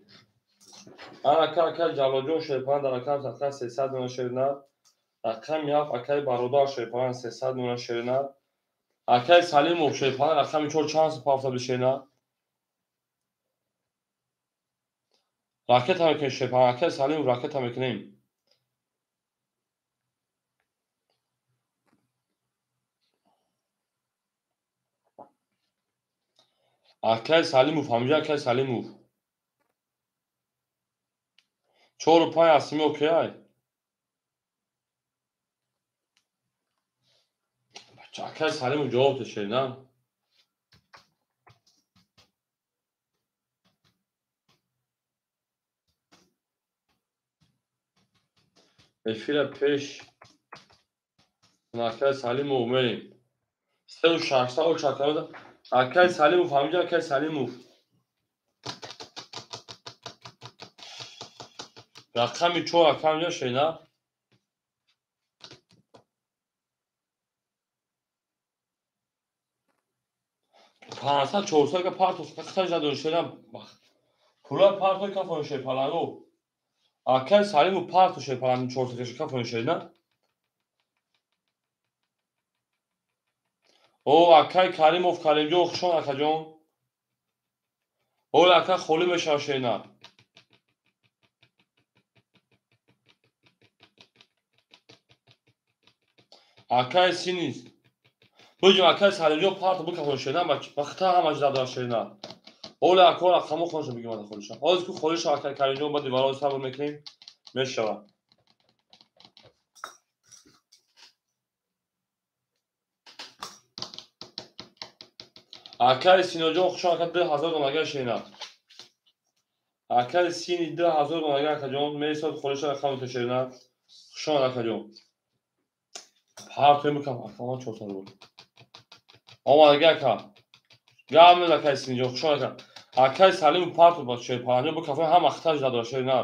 Ана ака акай Ҷалолҷон шерпаланг дар рақам садқа 300 дона шерина. Рақами 7 акай бародар шерпаланг 300 дона шерина. Акай Салимов шерпаланг рақами 4 чанд пафта бишена. Ракета мекунем шерпаланг, акай Салимов ракета мекунем. Акай Салимов, ҳамҷа акай Салимов. 4 5 асми окей. Акай Салимов ҷавоб дошед, на? Эфира пеш акай Салимов мерем. 3600 о акай Салимов ҳаминҷо акай Салимов. Рақами 4 ака ҳаминҷо шена. Пансад 400 ка партос хатаж надон шена. Пула партой кафон ше паланго. Акай Салимов парто ше паланго 400 ка кафон шена. О акай Каримов Каримҷон хушон акаҷон. Ола ака холӣ мешава шена. Акай Синис. Буҷум акай Салимҷон парто бикафон шена, вақта ҳамаш дадора шена. Ола ака рақамо хонша бигим ада холиша. Ҳозир ку холиша акай Каримҷон баъди варои сабр мекунем, мешава. Акай Синоҷон хушон ака 2000 донага шена. Акай Сини 2000 донага акаҷон месод холиша рақам шена. Хушон акаҷон. Партои мекам ака ман 400 рубл. Омадага ака. Гап нед акай Синиҷон хушон ака. Акай Салим парто ба шер панҷо бикафон ҳам ахтаж надора шена.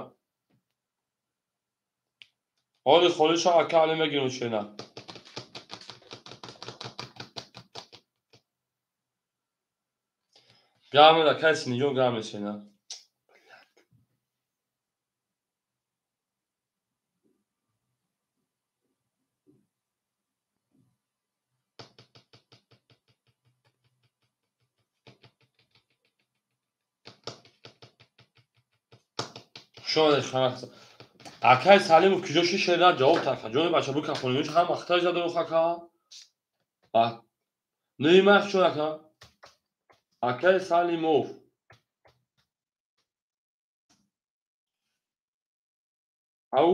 Оли холиша ака али мегирем шена. Гап нед акай Синиҷон гап нед шена. Акай Салимов куҷо ши шена ҷавоб така. Ҷони бача бикафонӣ ҳам ахтаж надора ака. Нимах чун ака. Акай Салимов. Ау.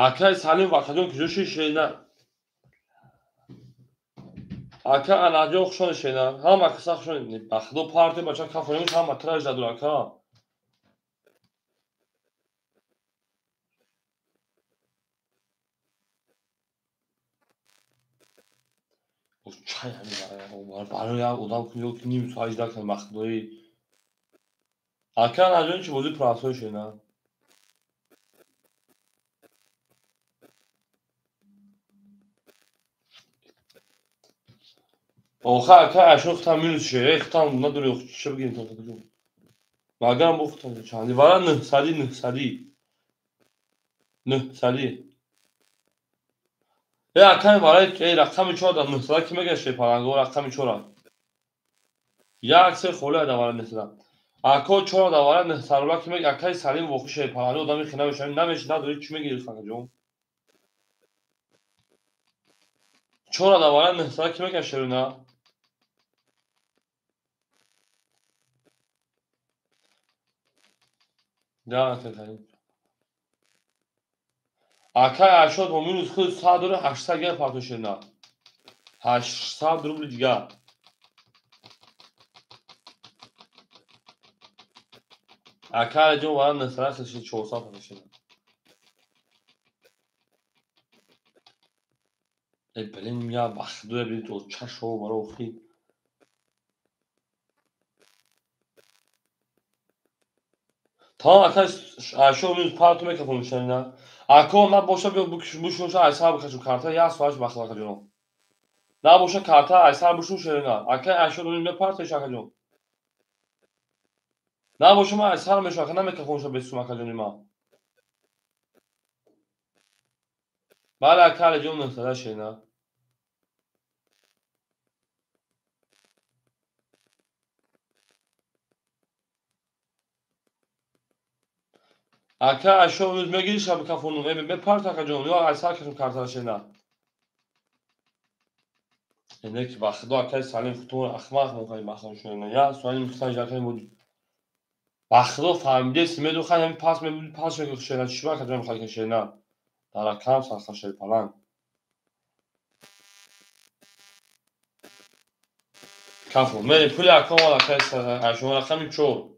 Акай Салимов акаҷон куҷо ши шена. Ака Анаҷон хушон шена. Ҳама каса хушон. Ба худо парти бача кафонӣ ҳама траж надора ака. Чай ҳамин барои як одам кун ё ним соат иҷра кунад ба худои. Ака Анаҷон чи бозии пурасой шена. Оха ака ашо хутам минус ше, хутам надори чӣ бигем то куҷо. Магарам бо хутам чанди вара 900 900. 900. Э акай вара э рақами 4 да 900 ки мегаше паланго рақами 4. Як се холӣ да вара 900. Ако 4 да вара 900 рубла ки мег акай Салим вохи паланго одами хина мешавем намеш надори чӣ мегири хакаҷон. 4 да вара 900 ки мегаше на. Да, акай Ашод бо минус худ 100 дора 800 гар парто шена. 800 рубли дигар. Акай ҷон вара 900 хиши 400 парто шена. Э блин, я бахдуя бин то чашо баро охи. Тамом акай Ашо минус парто мекафон шена. Ако набоша биё бушунша айсар бикашум карта як соатш бахла акаҷон. Набоша карта айсар бушун шена. Акай Ашо минус мепартоиш акаҷон. Набоша ман айсар мешум ака намекафонша бесум акаҷони ман. Бале ака Алиҷон 900 шена. Ака Ашо минус мегири шабакафону мепарт акаҷон ё айсар кашум картара шена. Не ки ба худо акай Салим хутун ахмақ мекунӣ бахон шена. Я суали мухтаҷ акай буд. Ба худо фаҳмидеси меду хай ҳамин пас мебуди пас шуд шена чӣ ба каҷон мехоҳӣ шена. Дар рақам сарха шерпаланг. Кафо. Мерем пули акам омад акай шумо рақами 4.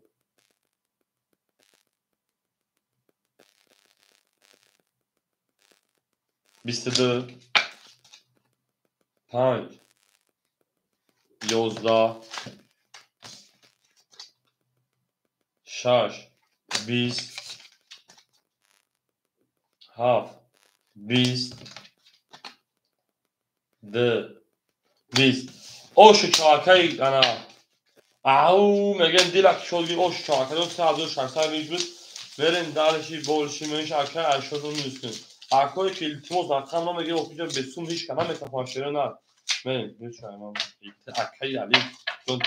22 5 11 6 20 7 20 2 20. Ошу чавакаи ана ау мегем дилак шуд ошу чавакаи 3600 рубл буд. Мерем дальше больше меньше акай 80 минус кунем. Акое ки илтимос рақам намегем охиҷа бесум ҳеч ка наметавонад шеро на. Мерем бечаем акай Али ҷон.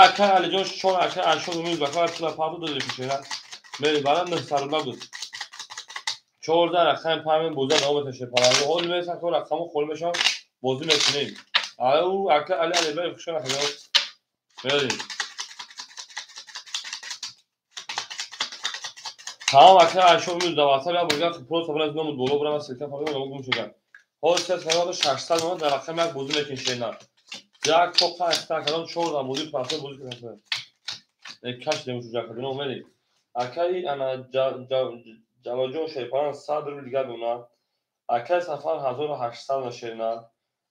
Акай Алиҷон 4 акай 80 минус бакай пула пардо дода шера. Мерем бара 900 рубл буд. 14 рақам 5 боза давом меташе паланго. Ҳол мерасад ки рақамҳо холӣ мешаванд бозӣ мекунем. Ау ака Али Алибаев хуш омадед. Мерем. Тамом ака 80 минус даваса я бурган просто браз номуд боло бурам ссылка фақат одам гум шуд. Ҳол 3600 мон дар рақам як бозӣ мекунем шена. Як тоқа ахта кардам 14 бозӣ пасо бозӣ кардам. Каш дем шуд ака ҷон омадед. Акаи ана Ҷалолҷон Шерпаланг 100 рубл дигар дона. Акаи Сафар 1800 на шена.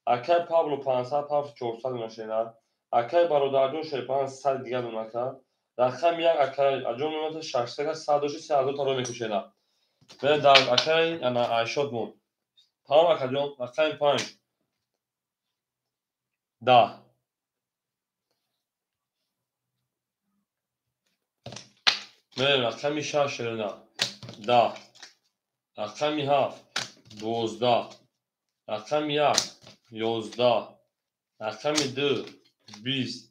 Акаи Пабло 500 паф 400 на шена. Акаи Бародарҷон Шерпаланг 100 дигар дона ака. Рақам як акаи Аҷон мемонад 600 100 дошти 3000 таро мекушена. Бе дар акаи ана Айшод мон. Тамом акаҷон рақами 5 10 мерем рақами 6 шерена 10 рақами 7 12 рақами 1 11 рақами 2 20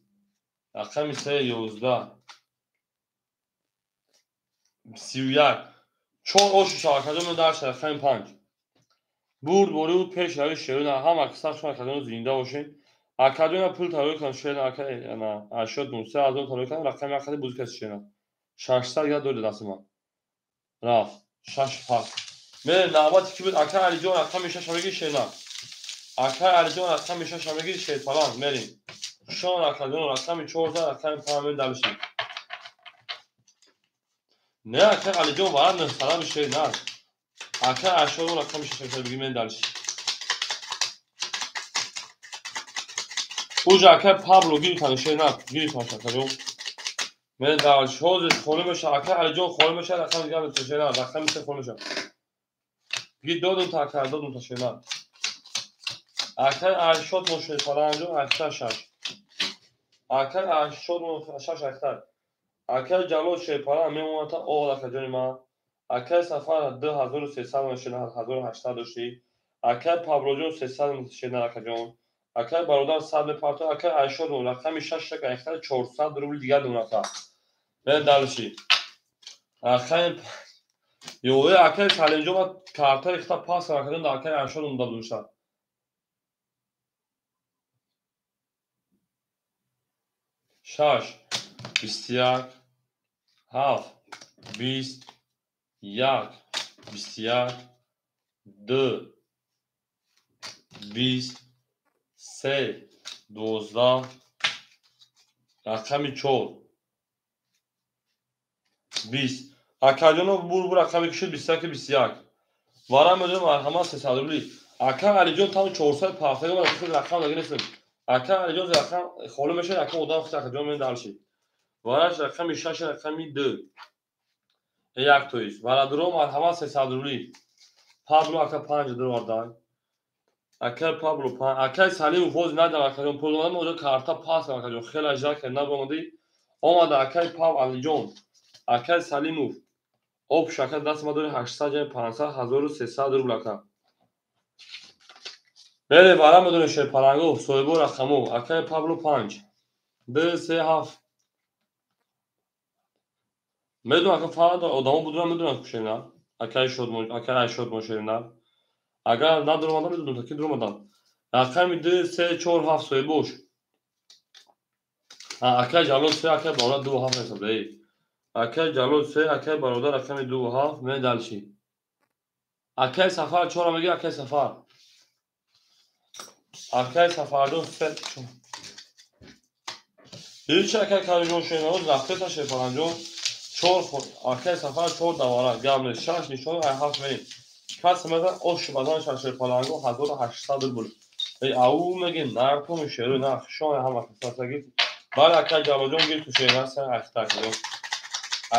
рақами 3 11 31 4 ошу шавакаҷон дар рақами 5 бурд борӣ пеш рави шерона ҳам аксар шумо акаҷон зинда бошед. Акаҷон пул тарои кан шерона акаи ана 89 3000 тарои кан рақами акаи бузик аст шерона 600 гра доред дасти ман. Рафт 6 пас. Мерем навбати ки буд акаи Алиҷон рақами 6 мегири шерона. Акаи Алиҷон рақами 6 мегири шерпаланг мерем. Хушон акаҷон рақами 14 рақами 5 мерем дальше. Не акаи Алиҷон вара 900 шерона. Акаи 80 рақами 6 мегири мерем дальше. Уҷа акаи Пабло гирифтан шерона гирифтан акаҷон. Мерем дальше. Ҳозир холӣ мешавад акаи Алиҷон холӣ мешавад рақами дигар шерона рақами 3 холӣ мешавад. Гир додум та акаи додум та шерона. Акаи 80 мо шерпаланҷон 86. Акаи 80 мо 6 ахтар. Акаи Ҷалол Шерпаланг мемонад та оғ акаҷони ман. Акаи Сафар 2300 шерона 1800 дошти. Акаи Паблоҷон 300 шерона акаҷон. Акаи Бародар 100 мепартояд. Акаи 80 мо рақами 6 ахтар 400 рубл дигар дона ака. Мерем дальше. Рақами ёе акаи Салимҷон ма картаи хита пас акаҷон дар акаи 80 монда будушта. 6 21 7 20 1 21 2 20 3 12 рақами 4 20. Акаҷоно бур рақами ки шуд 21 21. Вара медонам марҳамат 300 рубли. Ака Алиҷон там 400 пафтага ман рақам нагирифтем. Ака Алиҷон рақам холӣ мешавад ака одам хит акаҷон мен дальше. Вараш рақами 6 рақами 2 як тоист. Варадуро марҳамат 300 рубли. Пабло ака 5 дурвардан. Ака Пабло 5 акаи Салимов ҳозир надам акаҷон пул додам оҷо карта пас акаҷон хеле ажда кард набомадӣ. Омада акаи Пав Алиҷон акаи Салимов об шака даст ма дори 800 ҷами 500 1300 рубл ака. Бере вара медонем шерпаланго соҳибо рақамо акаи Пабло 5 2 3 7 медонам ака фарқ одамо будурам медонам кушена акаи Шодмон акаи Айшодмон шерина. Агар надуромадам медонам ки дуромадам. Рақами 2 3 4 7 соҳибош. Акай Ҷалол се, акай бародар ду ҳафт ҳисоб. Акай Ҷалол се, акай бародар рақами ду ҳафт. Ме дальше. Акай Сафар чора меги, акай Сафар. Акай Сафарҷон се. Ҳеч акай Каримҷон шенаоз рафтеса Шерпаланҷон. Чор акай Сафар чор давара. Гап нест. Шаш нишон ай ҳафт мерим. Кас мезан ош бадан шаш Шерпаланго 1800 рубл. Эй ау меги нарком шеру на шон ҳама касасаги. Бале акай Ҷалолҷон гирту шерна са ахта акаҷон.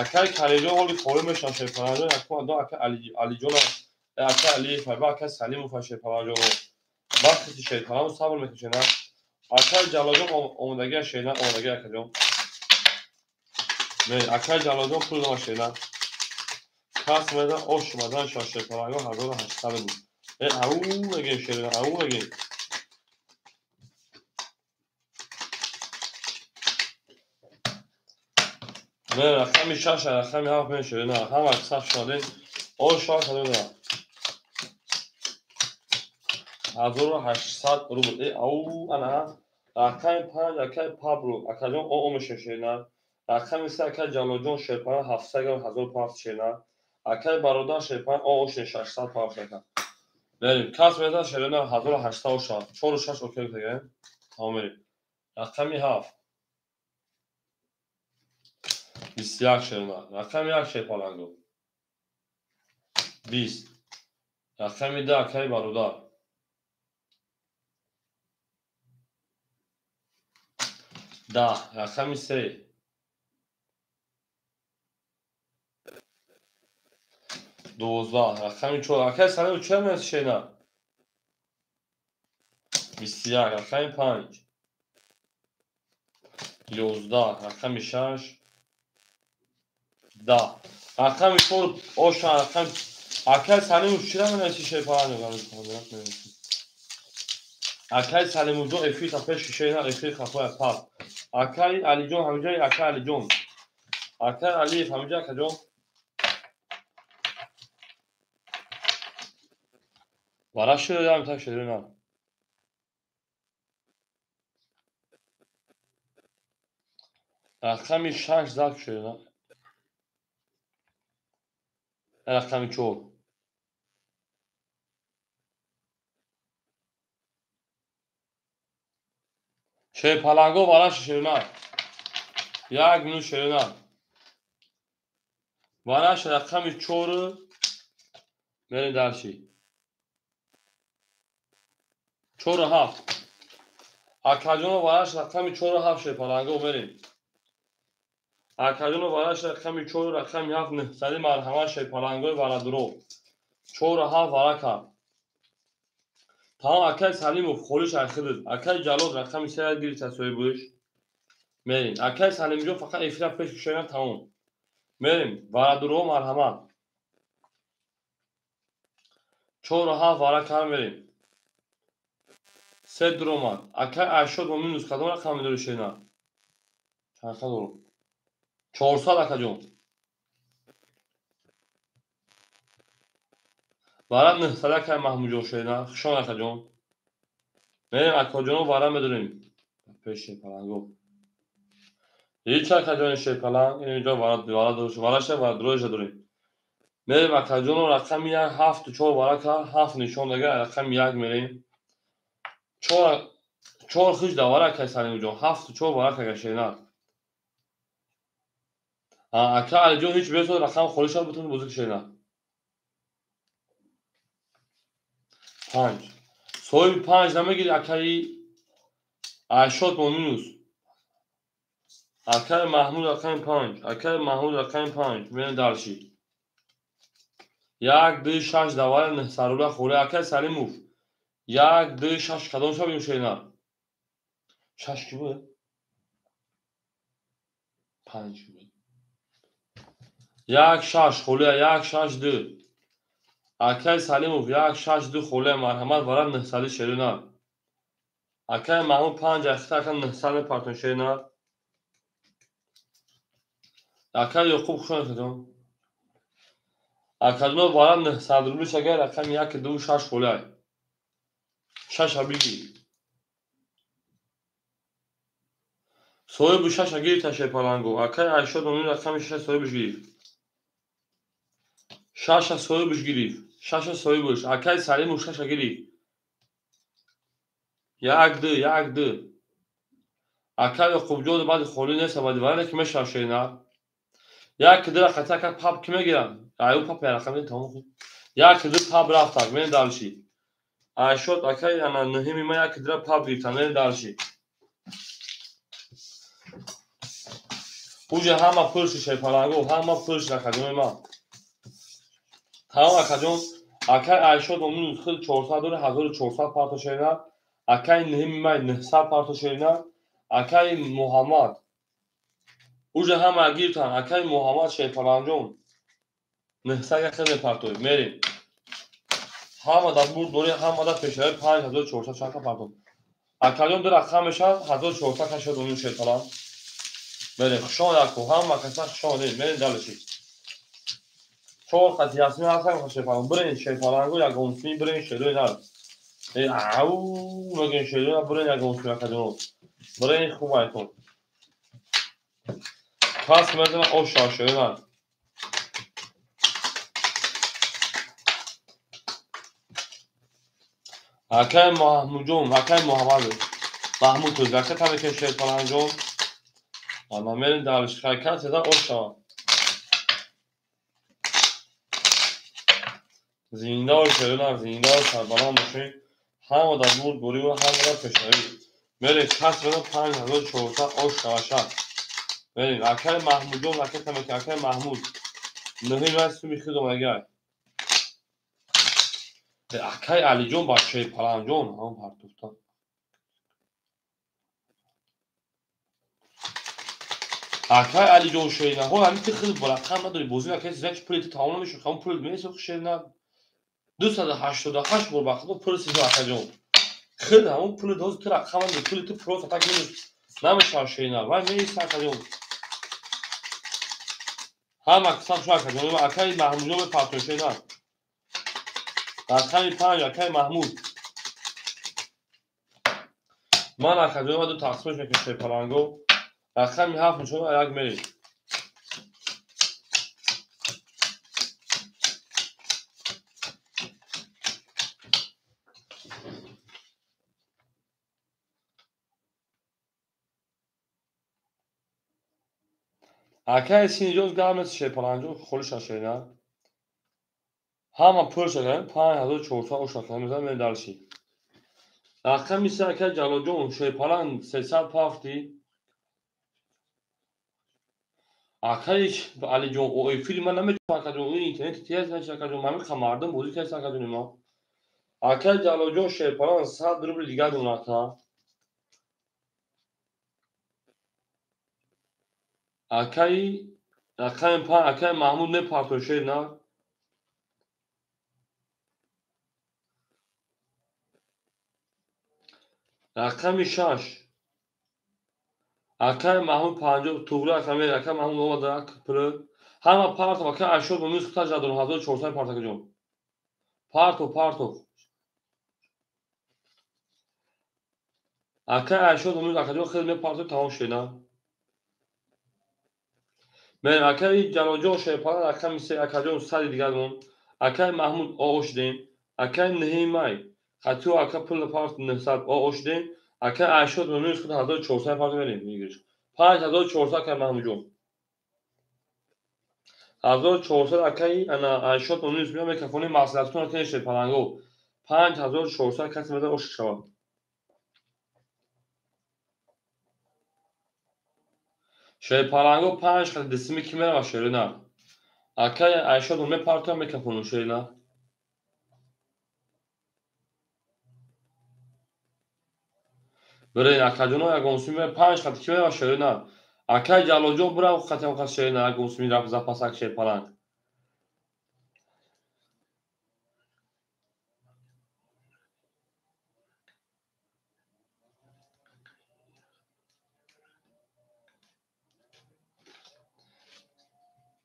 Акай Каримҷон ҳоли холӣ мешан Шерпаланҷон, якум адо акай Алиҷон, акай Алиев, ба акай Салимов Шерпаланҷон. Вақти Шерпаланҷон сабр мекушена. Акай Ҷалолҷон омодагия шерна, омодагия акаҷон. Ме акай Ҷалолҷон пул дома шерна. Кас мезан ош бадан шаш Шерпаланҷон 1800 рубл. Э ау меги шерна, ау меги. Не, рақами шаш, рақами ҳафт мешавад. На, ҳама саф шудем. О шаш ҳазор. 1800 рубл. Э, ау, ана. Рақами панҷ, акай Пабло, акаҷон о мешавад шена. Рақами се, акай Ҷалолҷон Шерпана 700 грамм 1000 шена. Акай бародар Шерпана о 600 пафт ака. Мерим. Кас мезан шерена 1800 оша. 4 6 окей тега. Тамом мерим. Рақами ҳафт. 21 шерна. Рақами як Шерпаланго. 20. Рақами ду акай бародар. 10. Рақами се. 12. Рақами чор. Акай Салимов чӣ менависи шерна? 21. Рақами панҷ. 11. Рақами шаш. 10. Рақами чор оша рақами акай Салимов чира менависи Шерпаланҷон? Акай Салимовҷон эфир та пеш шишена эфир хафоя пас. Акай Алиҷон ҳамҷои акай Алиҷон. Акай Алиев ҳамҷои акаҷон. Вара шуд так шуд. Рақами шаш зак шуд. Рақами чор. Шерпаланго вара шерна. Як минут шерна. Вараш рақами чор мерем дальше. Чор ҳафт. Акаҷоно вараш рақами чор ҳафт Шерпаланго мерем. Акаҷоно вараш рақами чор рақами ҳафт нӯҳсади марҳамат Шерпалангои варадуро. Чор ҳафт варака. Тамом акай Салимов холиш айхидид. Акай Ҷалол рақами се гирифта соҳибуш. Мерем. Акай Салимҷон фақат эфира пеш кушоям тамом. Мерем. Варадуро марҳамат. Чор ҳафт варака мерем. Се дуромад. Акай Айшод бо минус кадом рақам медори шена? Чанд дорум? 400 акаҷон. Вара 900 акай Маҳмудҷон шена. Хушон акаҷон. Мерем акаҷоно вара медорем. Пеш Шерпаланго. Ҳеч акаҷони Шерпаланг инҷо вара вара дорем. Вараша вара дуроша дорем. Мерем акаҷоно рақами як ҳафту чор варака ҳафт нишон дага рақами як мерем. Чор хиш давара акай Салимҷон. Ҳафту чор варака гашена. Ака Алиҷон ҳеч бесод рақам холӣ шуд бутун бузург шена. Панҷ. Соҳиби панҷ намегири акаи Айшод бо минус. Акаи Маҳмуд рақами панҷ. Акаи Маҳмуд рақами панҷ. Мерем дальше. Як, ду, шаш давара нӯҳсад рубла холӣ. Акаи Салимов. Як, ду, шаш кадом шаб шена? Шаш ки буд? Панҷ буд. Як, шаш холия, як, шаш, ду. Акай Салимов, як, шаш, ду холия, марҳамат вара нӯҳсади шерина. Акай Маҳмуд панҷ ахта ака нӯҳсад мепартон шерина. Акай Ёқуб хуш омадед. Акаҷон вара 900 рубли шагар рақами як, ду, шаш холия. Шаша бигир. Соҳиби шаша гирифта шерпаланго. Акай Айшод Мумин рақами шаша соҳибиш гирифт. Шаша соҳибиш гирифт. Шаша соҳибиш. Акай Салимов шаша гирифт. Як ду, як ду. Акай Ёқубҷон баъди холӣ нест, баъди вале ки мешавад шерина. Як ду рақати ака пап ки мегирам? Аю пап я рақами тамом худ. Як ду пап рафтак, мен далши. Айшод акай ана нуҳими ма як дура пап гирифтам, мен далши. Уже ҳама пулши шерпаланго, ҳама пулши акаҷони ман. Тамом акаҷон, акай Айшод Мумин худ 400 дори 1400 парто шерина. Акай нуҳими май 900 парто шерина. Акай Муҳаммад. Уже ҳама гирифтан, акай Муҳаммад шерпаланҷон. 900 я хел мепартои. Мерем. Ҳама дар бурд дори, ҳама дар пешравӣ 5400 чанта парто. Акаҷон ду рақам мешавад 1400 кашад Мумин шерпалан. Мерем, хуш омадед аку, ҳама каса хуш омадед. Мерем далеши. Чор қати ясмин ҳастан шерпалан. Бирен шерпаланго ягонсуми бирен шерои нар. Ау, мегӯем шерои нар, бирен ягонсуми акаҷон. Бирен хуб айтон. Пас мезанам ош шава шерои нар. Акай Маҳмудҷон, акай Муҳаммад, Маҳмуд тӯз, ака тамекен шерпаланҷон. Ана мерем далиш, хайкан седа ош шава. Зинда бош шерона, зинда бош, сарбаланд бошед. Ҳама дар бурд бурӣ ва ҳама дар пешравӣ. Мерем кас беда 5400 ош шава шад. Мерем акай Маҳмудҷон, ака тамекен, акай Маҳмуд. Нуҳим май суми худ омадагай. Акай Алиҷон ба шерпаланҷон ҳам партофта. Акай Алиҷон шерина, ҳо ҳамин ти худ ба рақам надорӣ, бозӣ накардӣ, значит пули ту тамом намешавад, ҳамон пул месохи шерина. 288 бор ба худо пул сизо акаҷон. Худ ҳамон пули доз ту рақам надорӣ, пули ту просто так намешавад шерина. Вай меиста акаҷон. Ҳама қисам шуд акаҷон. Акай Маҳмудҷон мепартои шерина. Рақами 5 акай Маҳмуд. Ман акаҷон ма ду тақсимаш мекунам шерпаланго. Рақами 7 нишон як мерем. Акай Синиҷон гап нест шерпаланҷон, холӣ шашерина. Ҳама пул шакарем 5400 ош рақам мезанам, мерем далши. Рақами 3 акай Ҷалолҷон шерпалан 300 пафти. Акай Алиҷон, о эфири ман наметавонам акаҷон, ин интернети тез значит акаҷон, ман мехоҳам мардум бозӣ кардааст акаҷони ма. Акай Ҷалолҷон шерпалан 100 рубл дигар дон ака. Акай рақами 5 акай Маҳмуд мепартои шерина. Рақами 6 акай Маҳмуд 50 туғри ака мер, акай Маҳмуд омада ак пул. Ҳама партов акай Ашод Мумин худаш дорам 1400 парт акаҷон. Партов, партов. Акай Ашод Мумин акаҷон хеле мепартов тамом шуда. Мерем акай Ҷалолҷон шерпалан рақами 3 акаҷон 100 дигар мон. Акай Маҳмуд оо шудем. Акай Нуҳими май хатио ака пул парт 900 оо шудем. Акай Айшод Мумин худ 1400 парт мерем. 5400 акай Маҳмудҷон. 1400 акай ана Айшод Мумин меояд микрофони маслиҳаткун акай шерпаланго. 5400 касе меда ош шавад. Шерпаланго 5 хати дисими ки мерава шерина. Акай Айшод Мумин партоя микрофону шерина. Бирен акаҷоно ягонсуми 5 хати ки мерава шерина. Акай Ҷалолҷон бирав хатиам хат шерина ягонсуми рафт запасак шерпаланг.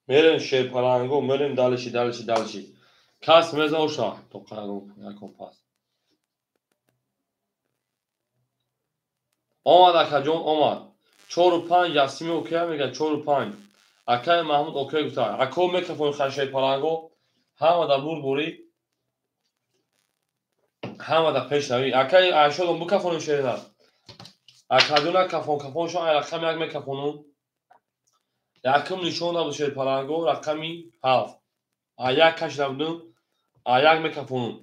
Мерем шерпаланго, мерем далиши, далиши, далиши. Кас меза оша, тоқарагон, якон пас. Омад акаҷон, омад. 4 5 Ясими окей мега 4 5. Акай Маҳмуд окей гуфта. Ако микрофон хашай паланго. Ҳама да бурбурӣ. Ҳама да пешравӣ. Акай Айшодон букафонем шерина. Акаҷона кафон кафоншон ай рақами 1 мекафонум. Якум нишон набуд шерпаланго рақами 7. А як кашида будум. А як мекафонум.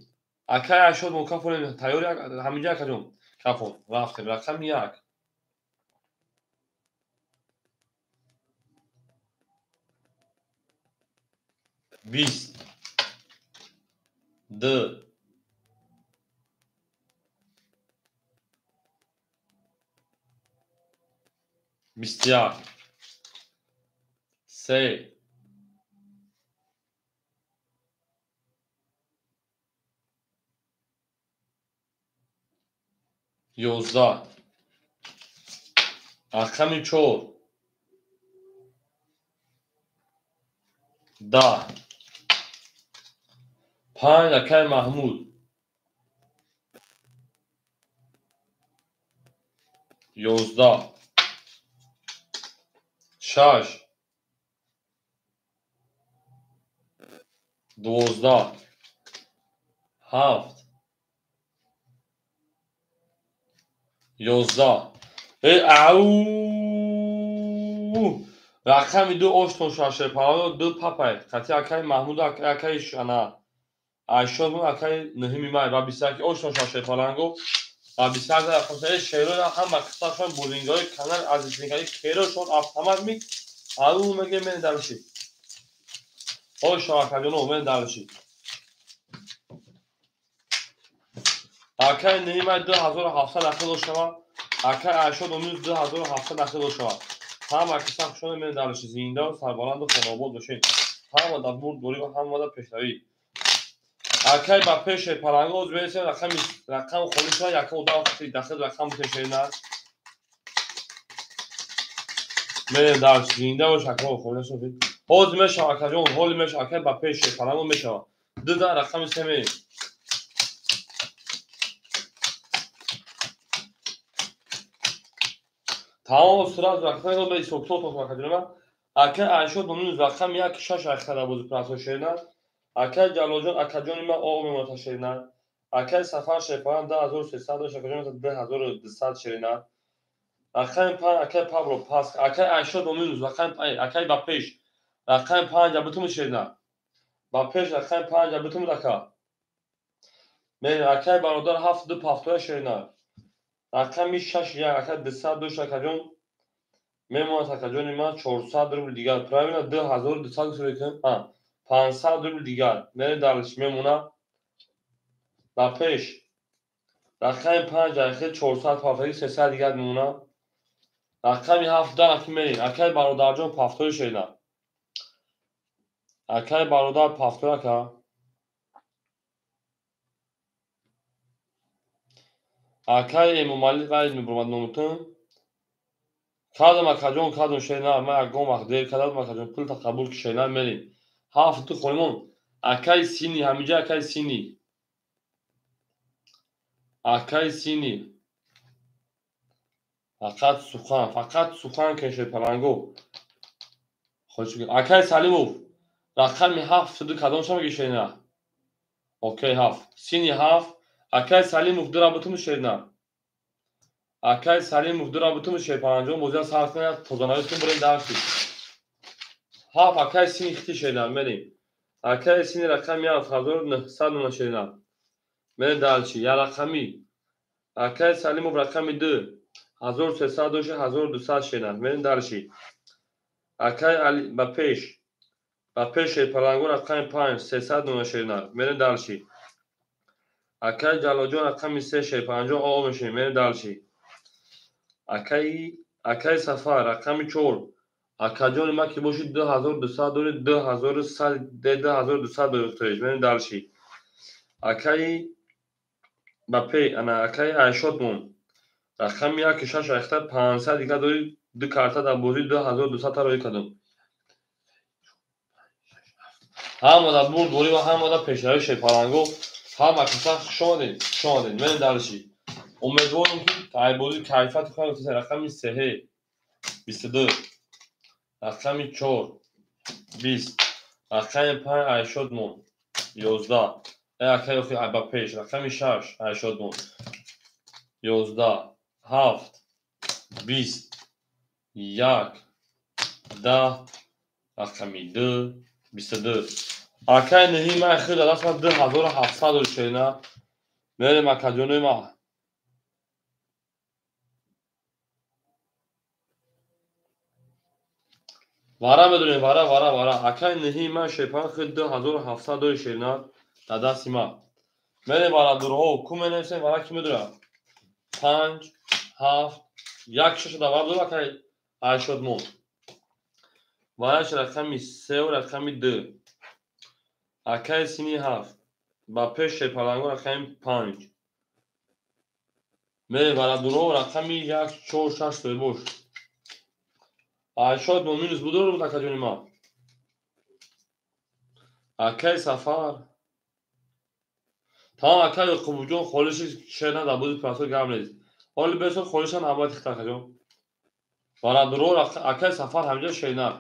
Акай Айшодон кафонем тайёр ҳаминҷа акаҷон. Кафон. Рафтем рақами 1. 20, 2, 21, 3, 11, рақами 4, 10, 5. Акай Маҳмуд 11, 6, 12, 7, 11. Ау, рақами 2 оштон шашепао ду папай қати акай Маҳмуд акай ана Айшод акай 9-ми май ва 21 оштон шашепаланго ва 21 шеро ҳама қиссашон булингаҳои канал азизингаи керошон автомат ми ау меге мен дарши ошо акаҷоно мен дарши акай 9-ми май 2700 дахил шава. Акай Айшод омӯз 2700 дахил шава. Ҳама киса хушона мен дарши зинда сарбаланду хонобод бошед. Ҳама дар бурдборӣ ва ҳама дар пешравӣ. Акай ба пеше паланго оз бересем рақами рақам холӣ шава якум одам дахил рақам пешена. Мен дарш зинда бош ака холӣ шава. Ҳоз мешава акаҷон, ҳоли мешава акай ба пеше паланго мешава. Ду да рақами се мерем. Тамом сразу рақами ба исоктотон акаҷонам. Акай Айшод бомин рақами 1 6 айхтара бози прасо шерина. Акай Ҷалолҷон акаҷони ман о мемота шерина. Акай Сафар шерпаран 2300 дошт акаҷони 2200 шерина. Рақами 5 акай Павло пас акай Айшод бомин рақами 5 акай ба пеш рақами 5 абутум шерина. Ба пеш рақами 5 абутум ака. Мен акай бародар 7 2 пафтоя шерина. Рақами 6 1 акай 200 дошт акаҷон мемонад акаҷони ман 400 рубл дигар. Правильно 2200 гуфтем. 500 рубл дигар. Мерем дарш мемонад. Ба пеш рақами 5 акай 400 пафтаги 300 дигар мемонад. Рақами 7 даф мерем. Акай бародарҷон пафтои шерина. Акай бародар пафтой ака. Акай Эмомалӣ вайд мебуромад номутун. Кадам акаҷон кадам шерина. Ман ягон вақт дер кардам акаҷон пулта қабул ки шерина мерем. 7 2 холимон. Акай Сини ҳаминҷа акай Сини. Акай Сини. Фақат сухан, фақат сухан кешед паланго. Акай Салимов рақами 7 2 кадом шама шерина? Окей 7. Сини 7. Акай Салимов 2 рабутум шерина. Акай Салимов 2 рабутум шер паланҷон бозия сар кунад тозанавитун бурем дарси. 7 акай Сини хити шерина мерем. Акай Сини рақами 7 1900 шерина. Мерем дарси. Я рақами. Акай Салимов рақами 2 1300 дошт 1200 шерина. Мерем дарси. Акай Али ба пеш. Ба пеш паланго рақами 5 300 шерина. Мерем дарси. Акай Ҷалолҷон рақами 3 шерпанҷон о мешавем. Мерем дарси. Акай Сафар рақами 4. Акаҷони ман ки бошид 2200 доред 2100 2200 доред. Мерем дарси. Акай ба пе ана акай Айшод мон. Рақами 1 6 айхта 500 дигар доред ду карта дар бозӣ 2200 тароӣ кардам. Ҳама дар бурдборӣ ва ҳама дар пешравӣ шерпаланго. Ҳама каса хуш омадед, хуш омадед. Мерем дарси. Умедворам ки ай бозӣ кайфияти хоҳем гирифт. Рақами 3. 22, рақами 4, 20, рақами 5, айшод мон, 11, акай охи ба пеш, рақами 6, айшод мон, 11, 7, 20, 1, 10, рақами 2, 22. Акай ниҳи ман хел даст ман 2700 шена. Мерем акаҷонои ман. Вара медонем, вара, вара, вара. Акай ниҳи ман шепан хел 2700 дори шена дар дасти ман. Мерем варадурҳо, ку менависем, вара ки медонад? 5, 7, 1, 6 давар дор акай айшодмон. Вараш рақами 3 рақами 2. Акай сини 7. Ба пеш шерпаланго рақами 5. Мерем варадурҳо рақами 1, 4, 6 соҳибош. Айшод бо минус будор буд акаҷони ман. Акай Сафар. Тамом акай Ёқубҷон холиши шер на дар бози прасо гап нест. Ҳоли бесол холиша набояд хита акаҷон. Варадурҳо акай Сафар ҳамҷа шернар.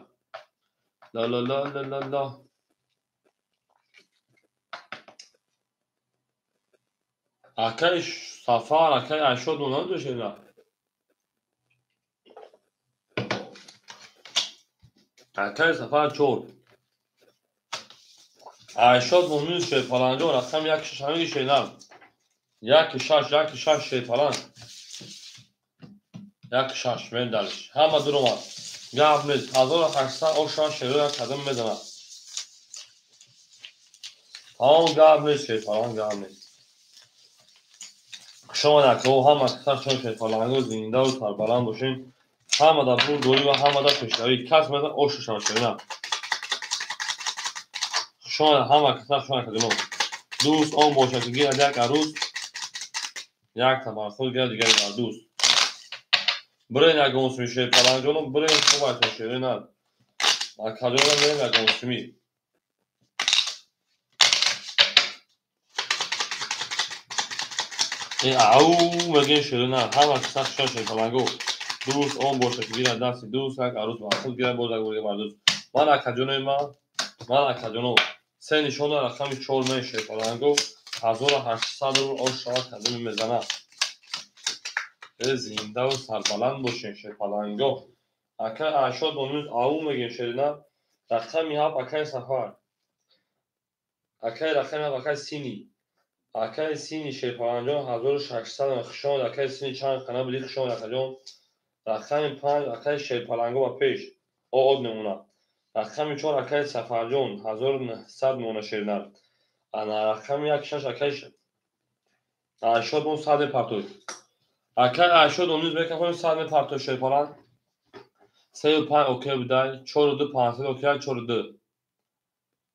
Ла ла ла ла ла ла. Акай Сафар, акай Айшод монанд шернар. Акай Сафар 4. Айшод момин шерпаланҷон рақами 1 6 ҳамиги шернар. 1 6, 1 6 шерпаланг. 1 6 мен далиш. Ҳама дуромад. Гап нест. 1800 оша шеро як қадам мезанад. Тамом гап нест шерпаланг гап нест. Шумо акаҳо ҳама каса шерпаланго зиндаву сарбаланд бошед. Ҳама дар бурдорӣ ва ҳама дар пешравӣ. Кас мезанад ошу шава шерна. Шумо ҳама каса шумо акаҷонон. Дӯст он бошад ки гирад як арӯз, як табархӯр гирад дигари бар дӯст. Бирен ягон суми шерпаланҷонон, бирен хуб айтон шерина. Акаҷонон бирен ягон суми. Ау мегӯем шерина. Ҳама каса шумо шерпаланго. Дӯст он бошад ки гирад дасти дӯст, як арӯз бар худ гирад боз як бор бар дӯст. Ман акаҷонои ман, ман акаҷонон. Се нишона рақами 4 мен шерпаланго 1800 рубл ош шавад кадоми мезанад. Зиндаву сарбаланд бошед шерпаланго. Акай Айшод момин ау мегӯем шерина. Рақами 7 акай Сафар. Акай рақами 7 акай Сини. Акай Сини шерпаланҷон 1600 хушомад. Акай Сини чанд қана буди хушомад акаҷон. Рақами 5 акай шерпаланго ба пеш. Од мемонад. Рақами 4 акай Сафарҷон 1900 мемонад шеринар. Ана рақами 1 6 акай Айшод мон 100 мепартояд. Акай Айшод он низ мекафонем 100 мепартояд шерпаланг. 3 5 окей будай, 4 2 500 окей, 4 2.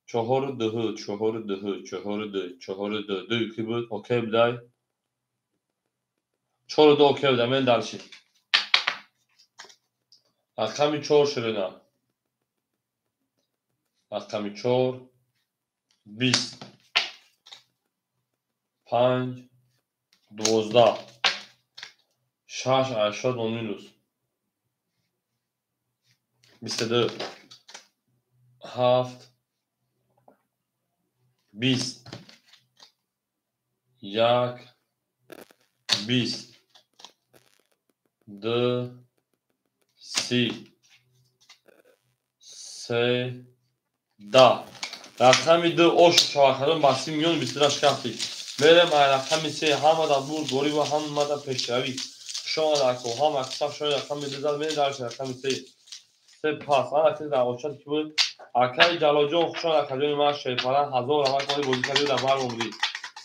4 2 4 2 4 2 4 2 2 ки буд окей будай. 4 2 окей будай, мен далши. Рақами 4 ширина. Рақами 4 20 5 12 6 Айшод мон минус 22 7 20 1 20 2 3 3 10. Рақами 2 ош шавакадон ба 30 миллион 22 шикафтӣ. Мерем ай рақами 3 ҳама дар бурдорӣ ва ҳама дар пешравӣ. Шумо акаҳо ҳама каса шумо рақами 2 зад мерем дар рақами 3. 3 пас. Ана ки дар очат ки буд. Акай Ҷалолҷон хушомад акаҷони ман шерпаланг 1000 рамак моли бозӣ кардӣ дар бар омадӣ.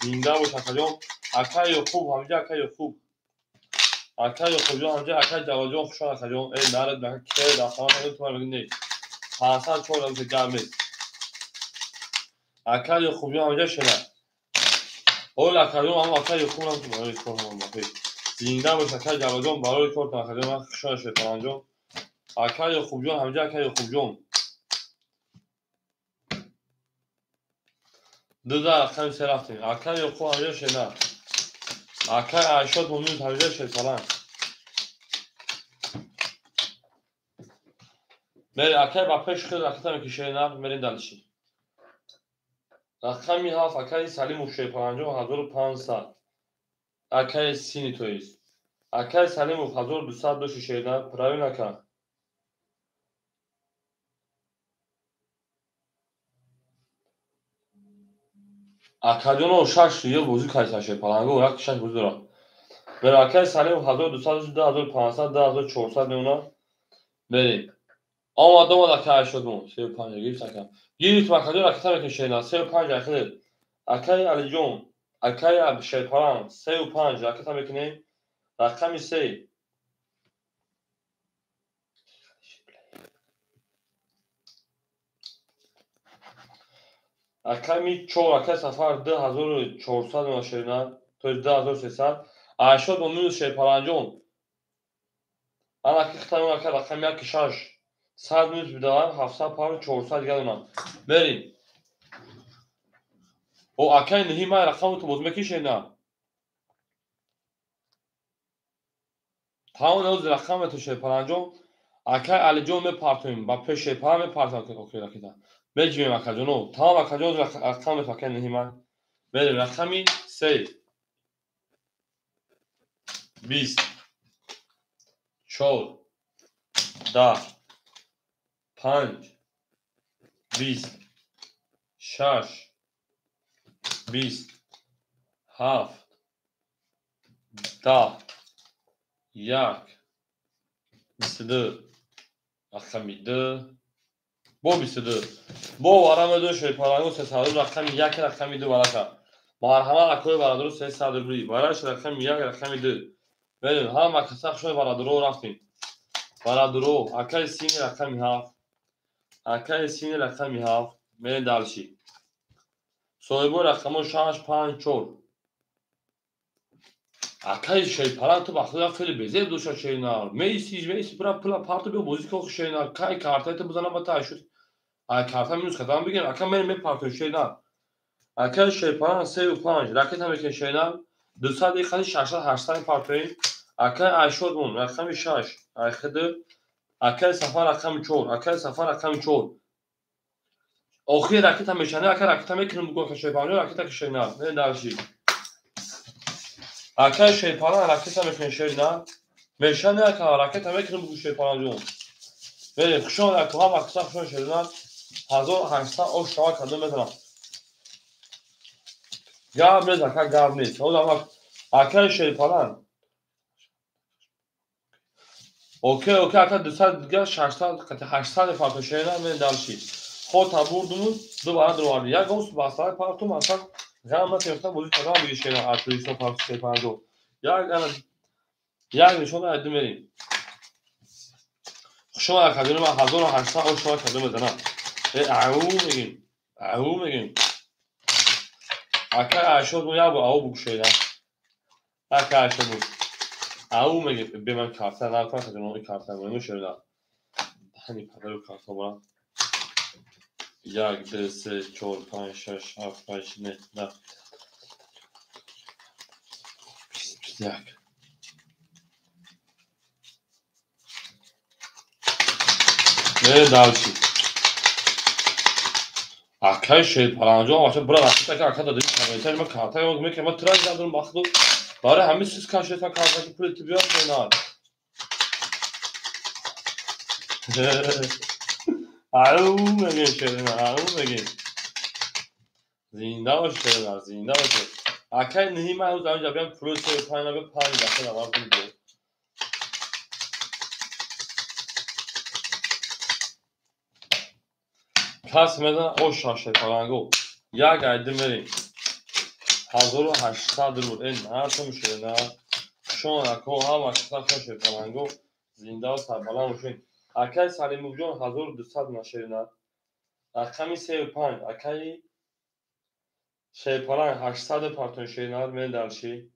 Зинда бош акаҷон. Акай Ёқуб ҳамҷа акай Ёқуб. Акай Ёқубҷон ҳамҷа акай Ҷалолҷон хушомад акаҷон. Э нарад ака ке дафтама кардӣ ту ман мегӯӣ не. 504 рамак гап нест. Акай Ёқубҷон ҳамҷа шена. Ҳол акаҷон ҳам акай Ёқуб ҳам ту барои кор ҳам бахир. Зинда бош акай Ҷалолҷон барои кортон акаҷон ман хушомад шерпаланҷон. Акай Ёқубҷон ҳамҷа акай Ёқубҷон. 2 рақами 3 рафтем. Акай Ёқуб ҳамҷа шена. Акай Айшод момин ҳамҷа шерпаланг. Мерем акай ба пеш хел ракета мекишед нар, мерем дальше. Рақами 7 акай Салимов Шерпаланҷон 1500. Акай сини то есть. Акай Салимов 1200 доши шернар, правильно ака? Акаҷоно 6 ё бозӣ кайса Шерпаланго, як 6 бозӣ дорад. Мерем акай Салимов 1200 2500 2400 мемонад. Мерем. Омад омад акай шудмон 35 гирифт ака. Гирифт акаҷон ракета мекунем шернар 35 ахир. Акай Алиҷон, акай Шерпаланг 35 ракета мекунем. Рақами 3. Рақами 4 акай Сафар 2400 мемонад шернар, то есть 2300. Ашод бо минус Шерпаланҷон. Ана ки хитам ака рақами 1 6. 100 минус бидавам 700 400 дигар донам. Мерем. О акай ниҳи май рақамро ту боз мекишед на? Тамом оз рақаме ту Шерпаланҷон. Акай Алиҷон мепартоем, ба пеш Шерпалан мепартоем окей ракета. Меҷимем акаҷоно. Тамом акаҷон рақаме ту акай ниҳи май. Мерем рақами 3. 20 4 10 5 20 6 20 7 10 1 22 рақами 2 бо 22 бо варама 2 Шерпаланго 300 рақами 1 рақами 2 варака. Марҳамат акои бародаро 300 рубли. Бараш рақами 1 рақами 2. Мерем ҳама каса хушои бародаро рафтем. Бародаро акаи сини рақами 7. Акаи сини рақами 7. Мерем дальше. Соҳибои рақамҳо 6 5 4. Акаи Шерпаланг ту ба худо хеле безеб доша шернар. Меисти меисти бира пула парту биё бозӣ кун шернар. Кай картаи ту бизанам ба та шуд. Ай карта минус кардам бигем ака мерем мепартоем шернар. Акаи Шерпаланг 3 5 ракета мекунем шернар. 200 қади 600 800 партоем. Акаи Айшодмон рақами 6 айхиди. Акаи Сафар рақами 4. Акаи Сафар рақами 4. Охир ракета мешане ака ракета мекунем бугу ака Шерпаланг ракета ки шернар. Не дальше. Акаи Шерпаланг ракета мекунем шернар. Мешане ака ракета мекунем бугу Шерпаланҷон. Мерем хушон ака ҳама каса хушон шернар. 1800 ош шава кардам мезанам. Гап нест ака гап нест. Акаи Шерпаланг. Окей окей ака 200 дигар 600 қати 800 парту шернар мерем дальше. Хота бурдуму ду бара дуроварди. Як гом басаи парту масалан ғам натехта бозӣ кардам биги шернар артуристо парту Шерпаланҷон. Як ана як нишон айду мерем. Хушомад акаҷони ман 1800 ош шава кардам мезанам. Ау мегим. Ау мегим. Акай Айшод мо як бор ау бугу шернар. Акай Айшод мо ау мегим. Бе ман карта накунам акаҷоно ин карта мено шернар. Даҳани падару карта борам. 1 2 3 4 5 6 7 8 9 10 21. Не дальше. Акай Шерпаланҷон аша бира ракета ки ака дадим комментар ма карта ёд мекунам ма тираж надорам ба худо. Барои ҳамин сиз кашетан карта ки пули ту биёр шернар. Ау мегем шернар, ау мегем. Зинда бош шернар, зинда бош. Акай ниҳи ман ҳанӯз ҳаминҷа биям пули 35 набе 5 дафъа навардум бо. Кас мезанад ош Шерпаланго. Як айди мерем. 1800 рубл. Э нарсам шернар. Хушон ако ҳама каса хушон Шерпаланго. Зинда ва сарбаланд бошед. Акай Салимовҷон 1200 на шернар. Рақами 35 акай Шерпаланг 800 партон шернар мерем дальше.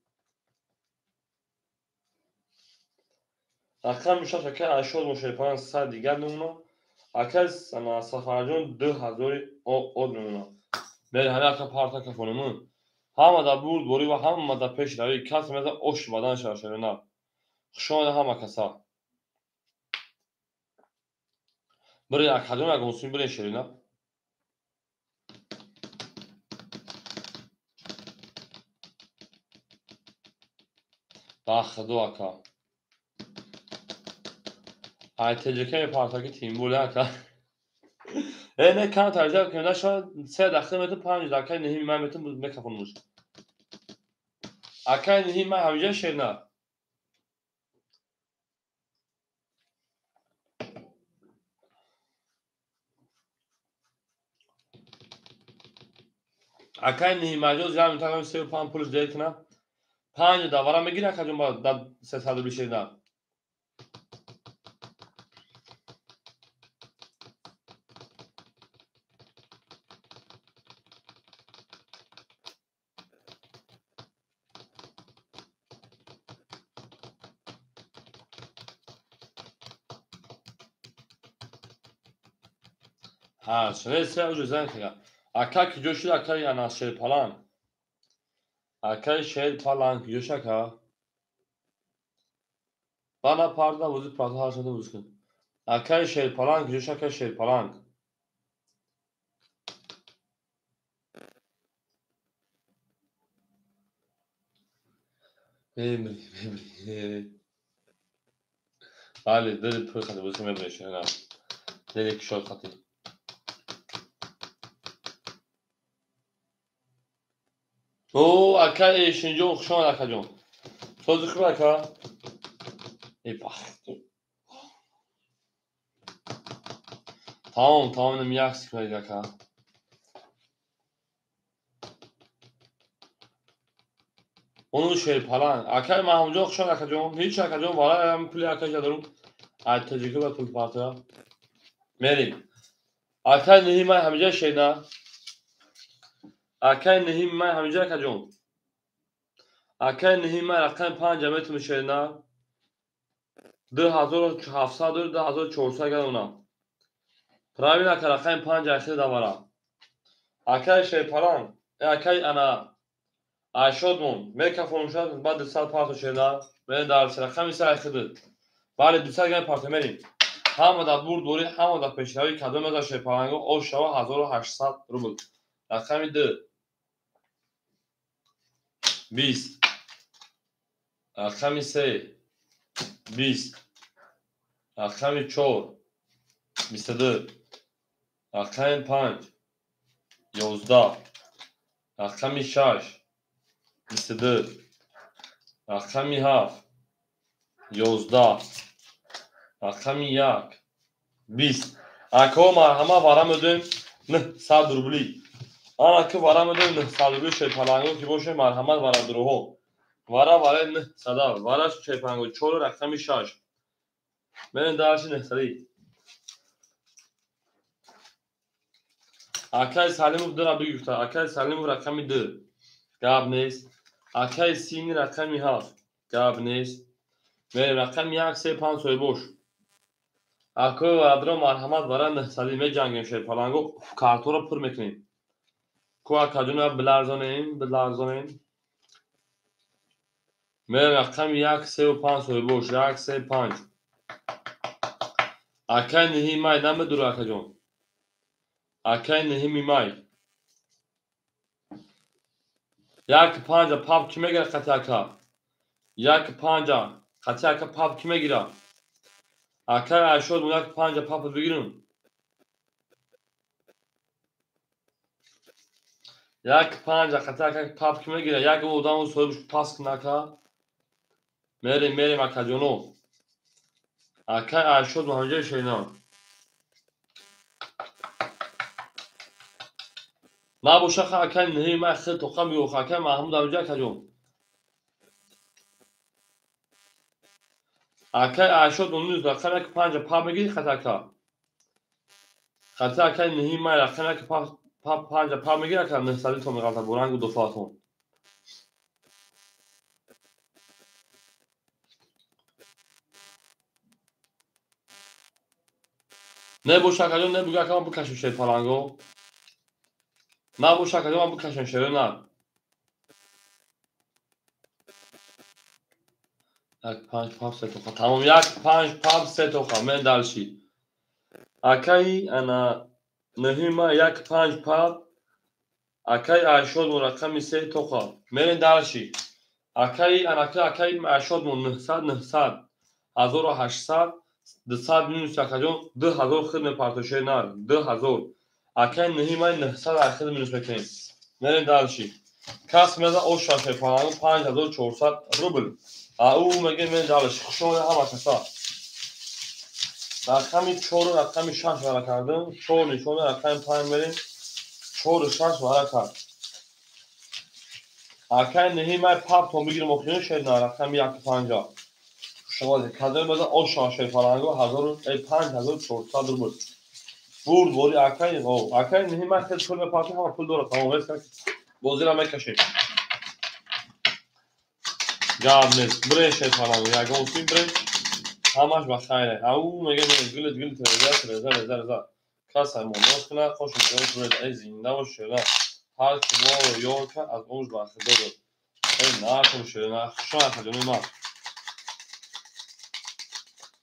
Рақами 6 акай Айшод мо Шерпаланг 100 дигар мемонад. Акай Сафарҷон 2000 од мемонад. Мерем ҳамин ака парта кафонамон. Ҳама дар бурдборӣ ва ҳама дар пешравӣ. Кас мезанад ош бадан шава шернар. Хушомада ҳама каса. Бирен акаҷон ягон сум бирен шерина. Ба худо ака. Ай ТҶК мепартаки тимболи ака. Э не кам тарҷиҳ кунем наша 3 дақиқа метун 5 дақиқа ниҳими ман метун мекафонмуш. Акай ниҳими ман ҳамиҷа шерина. Акай ниҳимаҷоз ҷамъ метавонам 3 5 пулш дер кунам. 5 давара мегири акаҷон ба 300 рубли шерина. Ҳа, се уже занг кардам. Ака ки ҷо шуд акаи ана Шерпаланг. Акаи Шерпаланг ки ҷо шуд ака? Бана парда бозӣ парда ҳар шуда бозӣ кун. Акаи Шерпаланг ки ҷо шуд акаи Шерпаланг? Мемри, мемри. Бале, дили пур хати бозӣ мебарем шерина. Дили кушод хати. О, акай Эшинҷон, хуш омад акаҷон. Сози хуб ака? Э бахт. Тамом, тамом, инам як секунд ака. Ону Шерпаланг. Акай Маҳмудҷон, хуш омад акаҷон. Ҳеч акаҷон, валай ам пули акаҷа дорум. Ай тоҷикӣ ба пул партоя. Мерим. Акай ниҳи ман ҳамиҷа шерина. Акай ниҳи ман ҳамиҷа акаҷон. Акай ниҳи ман рақами 5 метум шерина. 2700 2400 гарона. Правильно ака рақами 5 ахир давара. Акай Шерпаланг, акай ана Айшодмон, мекафонум шуд баъд 200 парто шерина. Мен дар рақами 3 ахир. Бале 200 грамм парто мерим. Ҳама дар бурд дорӣ, ҳама дар пешравӣ кадом аз Шерпаланго ош шава 1800 рубл. Рақами 2 20, рақами 3 20, рақами 4 22, рақами 5 11, рақами 6 22, рақами 7 11, рақами 1 20. Акаҳо марҳамат вара медоем 900 рубли. Ана ки вара медоем 900 рубли Шерпаланго ки боше марҳамат варадуроҳо. Вара вараи 900, вара Шерпаланго 4 рақами 6. Мерем дарши 900. Акай Салимов 2 бигуфта. Акай Салимов рақами 2. Гап нест. Акай Сини рақами 7. Гап нест. Мерем рақами 1 3 5 соҳибош. Акои варадуро марҳамат вара 900 меҷангем Шерпаланго карторо пур мекунем. Ку акаҷона биларзонем, биларзонем. Мерем рақами 1 3 5 соҳибош. 1 3 5. Акай ниҳи май намедура акаҷон. Акай ниҳими май. 1 5 пап ки мегира қати ака? 1 5 қати ака пап ки мегира? Акай Айшод 1 5 пап бигирем. 1 5 қати ака пап ки мегира? Як одаму соҳибш пас кун ака. Мерем, мерем акаҷоно. Акай Айшод ҳамҷои шерина. Набоша ха акай ниҳи май хел тоқа меёх. Акай Маҳмуд ҳамҷо акаҷон. Акай Айшод онуз рақами 1 5 пап мегири қати ака? Қати акай ниҳи май рақами 1 5 пап мегири ака 900 то меғалта бо рангу дофаатон. Небоша акаҷон, небуга ака ман бикашем Шерпаланго. Набоша акаҷон ман бикашем шерина. 1 5 пап 3 тоқа. Тамом 1 5 пап 3 тоқа. Мен дарши. Акаи ана нӯҳима як панҷ пап. Акаи Айшодмон рақами се тоқа. Мерем дальше. Акаи анака акаи Айшодмон 900 900 1800 200 минус акаҷон 2000 хид мепартошед нар 2000. Акаи нӯҳимай 900 ай хид минус мекунем. Мерем дальше. Кас меза оша шерпаланг 5400 рубл. Ау мегем мерем дальше. Хушомад ҳама каса. Рақами 4 рақами 6 вара кардем. 4 нишона рақами 5 мерем. 4 6 вара кард. Акаи нӯҳимай паптон бигирем охирин шер на рақами 1 5. Хушомад. Кадом меза оша шерпаланг 5400 рубл. Бурд бори акаи акаи нӯҳимай хел пул мепартем, ҳама пул дорад. Тамом бозира мекашем. Гап нест. Бирен шерпаланг ягон син бирен. Ҳамаш ба хайре. Ау мегем гилит гилит реза реза реза реза. Кас ҳамон кунад, хош мегӯяд, эй зинда бош шера. Ҳар ки моро ёр кард, аз он бархӯрдор буд. Эй накун шера, хушон акаҷони ман.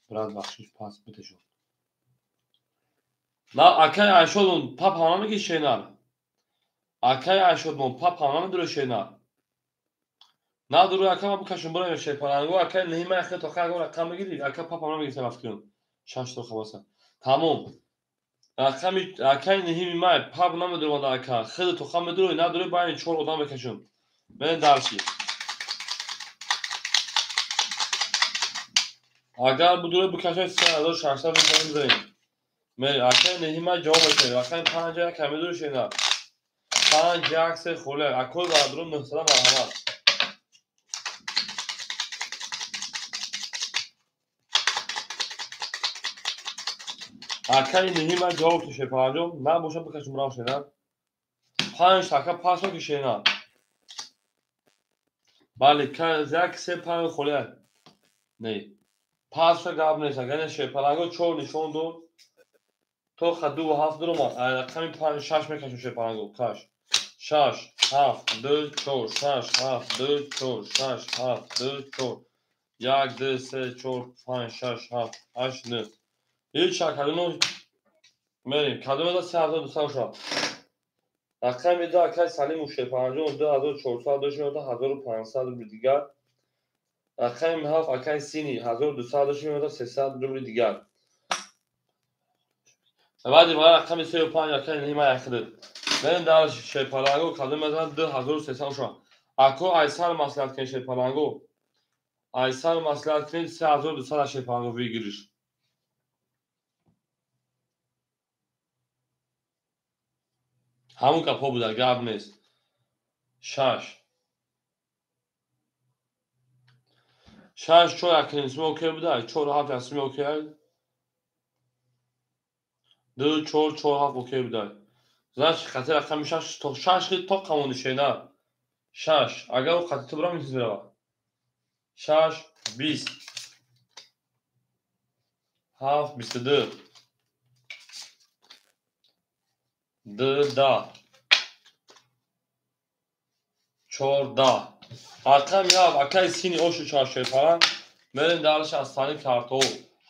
Брат бахшиш пас битешон. На акаи Айшодмон пап ҳама меги шенар. Акаи Айшодмон пап ҳама медуре шенар. На дуруй ака ма бикашум бираем шерпалангу акаи нӯҳима яхе тоқа ягон рақам мегири ака пап ҳама меги сарафт кунам. Шаш тоқа баса. Тамом. Рақами акаи нӯҳими май пап намедуромад ака. Хеле тоқа медуруй надуруй байни чор одам мекашум. Мерем дальше. Агар будуруй бикашай 3600 мекунем бизанем. Мерем акаи нӯҳима ҷавоб мекунем. Рақами 5 яка медуруй шена. 5 1 3 холе. Акои бародарон 900 марҳамат. Акаи нӯҳима ҷавоб ту шерпаланҷон. Набошад бикашум рав шена. 5 ака пасо ки шена. Бале, 1 3 5 холе. Не. Пасо гап нест. Агар не шерпаланго 4 нишон дод. То 2 7 дуромад. Рақами 5 6 мекашум шерпаланго. Каш. 6 7 2 4 6 7 2 4 6 7 2 4 1 2 3 4 5 6 7 8 9. Ҳеҷ акадуно мерем. Кадомеда 3200 шуд. Рақами 2 акаи Салиму шерпаланҷон 2400 дошт меояд 1500 рубли дигар. Рақами 7 акаи Сини 1200 дошт меояд 300 рубли дигар. Баъди ва рақами 3 5 акаи нӯҳима яхидид. Мерем дар шерпаланго кадомеда 2300 шуд. Ако айсар маслиҳат кунед шерпаланго. Айсар маслиҳат кунед 3200 шерпаланго выигрыш. Ҳамун гапҳо буда, гап нест. 6 6 4 акнисми окей буда, 4 7 акнисми окей. 2 4 4 7 окей буда. Значит, хати рақами 6 то 6 хит то қамони шена. 6 агар ӯ хати ту бирам митиз мерава. 6 20 7 22 2 10 4 10. Рақами 7 акаи Сини ошу чор шерпаланг. Мерем дальше аз сани картҳо.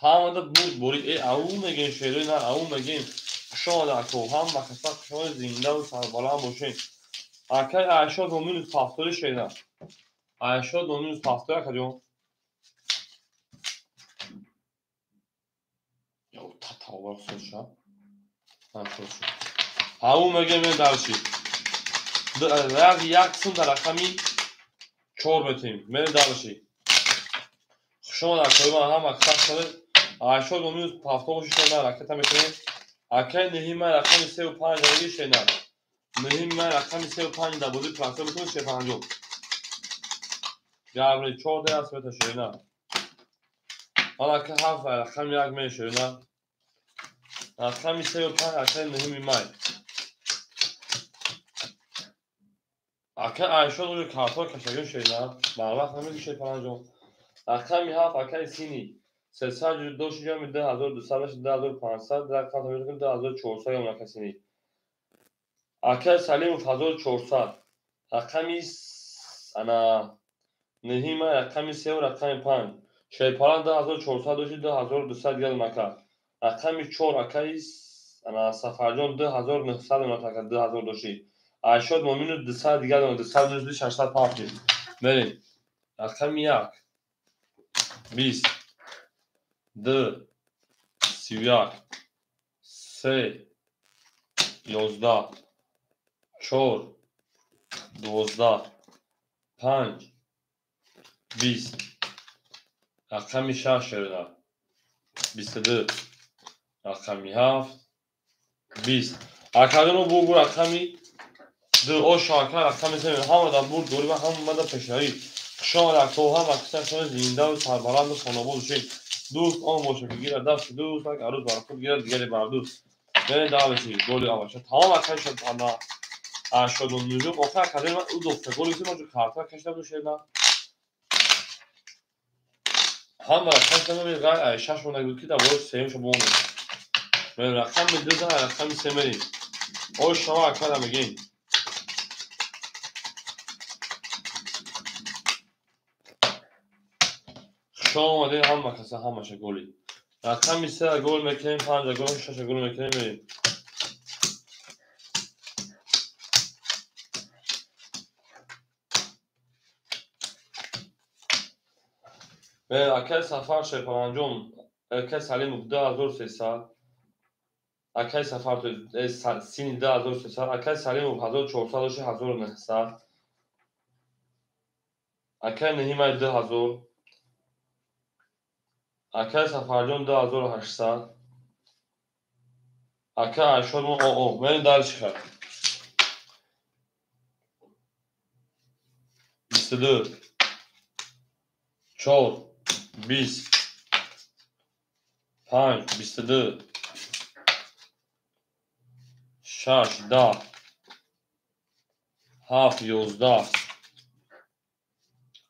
Ҳамада бурд борид. Э ау мегем шерои нар ау мегем. Хушомад ако. Ҳама каса хушомад зиндаву сарбаланд бошед. Акаи Айшод минус 70 шена. Айшод минус 70 акаҷон. Ё татавар хушша. Ау мегем дальше. Як сум дар рақами 4 метем. Мерем дальше. Хушомад акои ман ҳама каса. Айшод минус 70 бошед шена ракета мекунем. Акаи нӯҳима рақами 3 5 меги шена. Нӯҳима рақами 3 5 дар бозӣ прасо мекунем 3 5. Габри 4 даст мета шена. Ҳала ака 7 рақами 1 меги шена. Рақами 3 5 акаи нӯҳими май. Ака Айшод уже картҳо кашагӣ шена. Барвақт намеги шерпаланҷон. Рақами 7 акаи Сини 300 дошт ҷами 2200 бошад 2500 рақам 2400 ям ака Сини. Акаи Салимов 1400. Рақами ана нӯҳима рақами 3 рақами 5. Шерпаланг 2400 дошт 2200 дигар ака. Рақами 4 акаи Сафарҷон 2900 дона ака 2000 дошти. Айшод Моминов 200 дигар дона 200 минус 600 партем. Мерем. Рақами 1 20 2 31 3 11 4 12 5 20. Рақами 6 шерина 22. Рақами 7 20. Акаҷоно бугу рақами 2 оша ака рақами 3 ҳама дар бурд дорӣ ва ҳама дар пешравӣ. Хушомад ако ҳама касоне зинда ва сарбаланду хонобод бошед. Дӯст он бошад ки гирад дасти дӯст, як арӯз бар худ гирад дигаре бар дӯст. Мерем давлати голи аввалша. Тамом акаи шод ана 89 охир акаҷони ман ӯ дохта голи ки ман карта кашида буд шерина. Ҳама рақами се ғайр ай 6 монда буд ки дар бораи сеюмша бимонем. Мерем рақами 2 рақами 3 мерем. Ой шумо акара мегем. Хуш омадед ҳама каса ҳамаша голи. Рақами 3 гол мекунем, 5 гол, 6 гол мекунем мерем. Акаи Сафар Шерпаланҷон, акаи Салимов 2300, акаи Сафар сини 2300, акаи Салимов 1400 дошти 1900, акаи Наҳимай 2000, акаи Сафарҷон 2800, акаи Айшодмон ОО. Мерем дальше хай. 22 4 20 5 22 6 10 7 11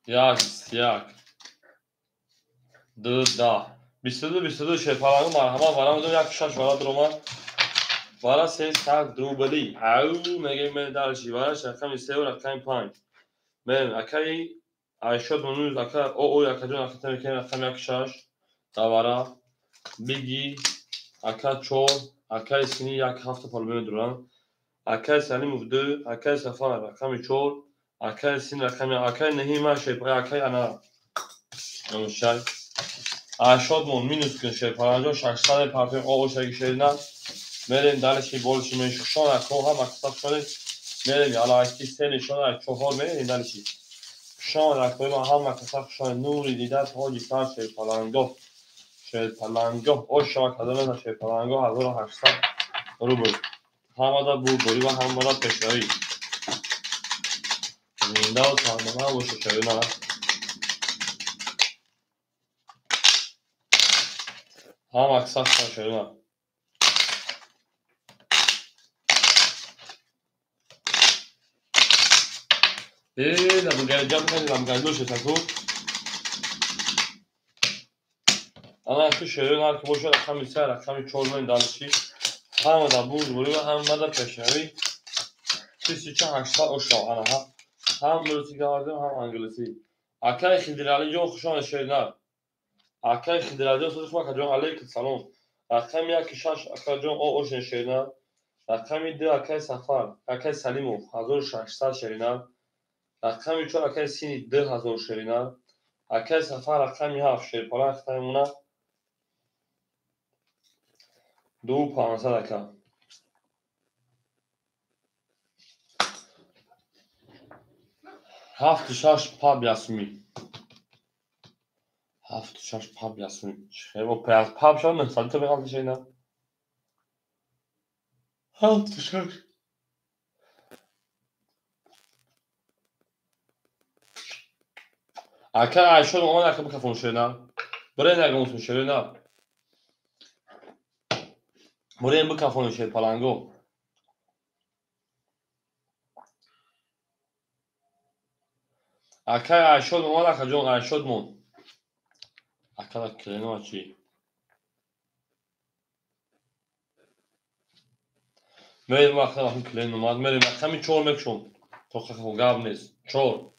1 21 2 10 22 22 шерпалангу марҳамат вара мудом 1 6 вара дуромад вара 3 100 рубли ау мегем мерем дальше вара рақами 3 ва рақами 5 мерем акаи Айшод Монуз ака ОО акаҷон ака мекунем рақами 1 6 давара биги ака 4 акаи сини 1 7 палбе дуран акаи Салимов 2 акаи Сафар рақами 4 акаи сини рақами акаи Наҳима шерпа акаи ана шай Айшод мон минус кун шерпаланҷон 600 партем ОО шаги шерина мерем дальше больше меньше шон ако ҳама каса шонед мерем яла 3 нишона 4 мерем дальше. Хушомад акои ман ҳама каса хушомад нури дида тоҷи сар шерпалангоҳ шерпалангоҳ ош шава кадом мезан шерпалангоҳ 1800 рубл. Ҳамада бурдорӣ ва ҳамада пешравӣ. Зинда ва сарбаланд бошед шерина. Ҳама каса хушомад шерина. Ламгаҷа ана ки шерин ҳар ки бошад рақами 3 рақами 4 мен дальше ҳама дар бурдборӣ ва ҳама дар пешравӣ 1800 ошо ана ҳам русӣ гавардем ҳам англисӣ. Акаи Хидиралиҷон хуш омадед шерина. Акаи Хидиралиҷон сози хуб акаҷон алейкум салом. Рақами 1 6 акаҷон ОО шерина. Рақами 2 акаи Сафар акаи Салимов 1600 шерина. Рақами 4 акаи сини 2000 шерина. Акаи Сафар рақами 7 шерпалан хитаймона 2500 ака. 7 6 паб ясми. 7 6 паб ясми. Хело паб шав 900 та меғалти шерина. 7 6 Ака Айшод омад ака бикафон шерина. Бирен ягонтун шерина. Бирен бикафон шерпаланго. Акаи Айшод омад акаҷон Айшод мон. Акада клено чӣ? Мерем вақта вақти клен омад. Мерем рақами 4 мекушом. То гап нест. 4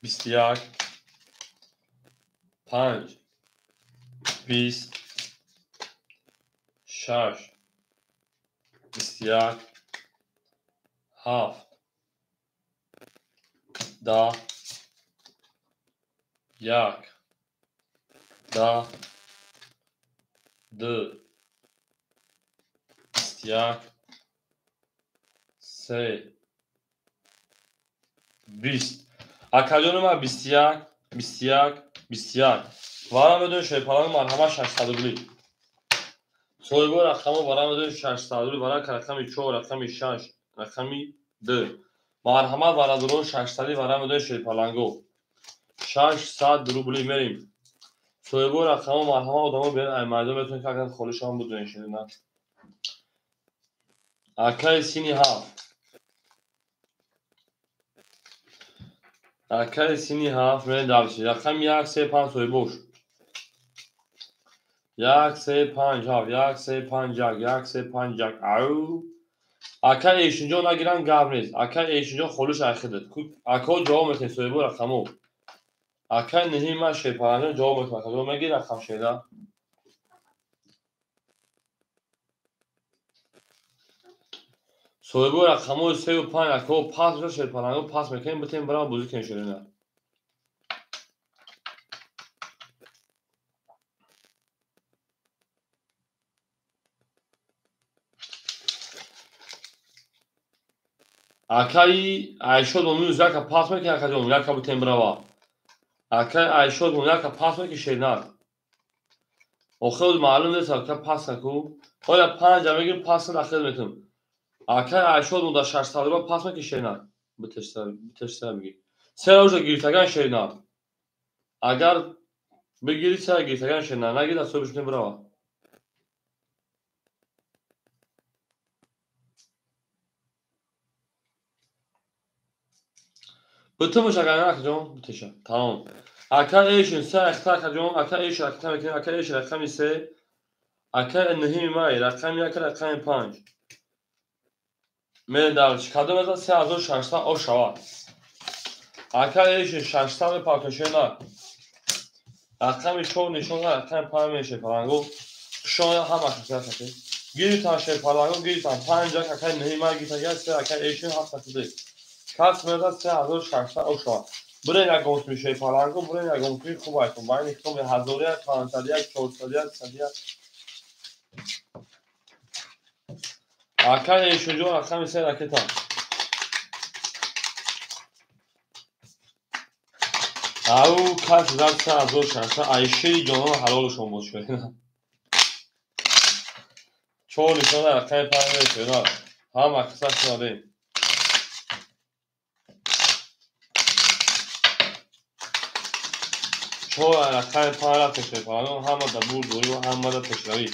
21 5 20 6 21 7 10 1 10 2 21 3 20. Акаҷони ман 21 21 21. Варам медонед шерпаланг марҳамат 600 рубли. Соҳибо рақамо варам медонед 600 рубли. Варака рақами 4, рақами 6, рақами 2. Марҳамат бародарон 600 варам медонед шерпаланго. 600 рубли мерим. Соҳибо рақамо марҳамат одамо биён ай майдон метавонед ки агар холишон будонед шерина. Акаи сини 7. Акаи сини 7 мерем дальше. Рақами 1 3 5 соҳибош. 1 3 5 7 1 3 5 1 1 3 5 1. Ау. Акаи эшинҷо нагиран гап нест. Акаи эшинҷо холиш айхидад. Акао ҷавоб метавонед соҳибо рақамо. Акаи ниҳи ман шерпаланҷон ҷавоб метавонад. Акаҷон мегир рақам шеда. Соҳибо рақамҳои 3 5 акао пас бошад шерпаланго пас мекунем битем бирам бозӣ кунем шерина. Акаи Айшод минус яка пас мекунем акаҷон яка битем бирава. Акаи Айшод яка пас мекунем шеринак. Охир маълум нест ака пас наку. Оя 5 мегирем пас нахел метунем. Акаи Айшод дар 600 рубл пас мекунем шеринак. Битешса бигир. Се рӯза гирифтаган шеринак. Агар бигири се гирифтаган шеринак, нагир аз соҳибаш метунем бирава. Битумуш агар на акаҷон битеша. Тамом. Ака эшин се ахта акаҷон, ака эшин ракета мекунем, ака эшин рақами 3, ака нуҳими май рақами 1 рақами 5. Мерем дальше. Кадом мезад 3600 ош шавад. Ака эшин 600 мепартошена. Рақами 4 нишон рақами 5 мешед паланго. Шона ҳама хасата. Гирифтан шерпаланго гирифтан 5 ака нуҳими май гирифтан 3 ака эшин 702. Кас мезад 3600 ош шавад. Бурен ягон суи шерпаланго, бурен ягон суи хуб айтон. Байни хитом 1001, 501, 401, 301. Акаи эшинҷо рақами 3 ракета. Ау кас зад 3600 айшири ҷонон ҳалолшон боз шуд. 4 нишона рақами 5 мешуд. Ҳама қисса шунадем. 4 рақами 5 рафта шерпалангон ҳама дар бурдорӣ ва ҳама дар пешравӣ.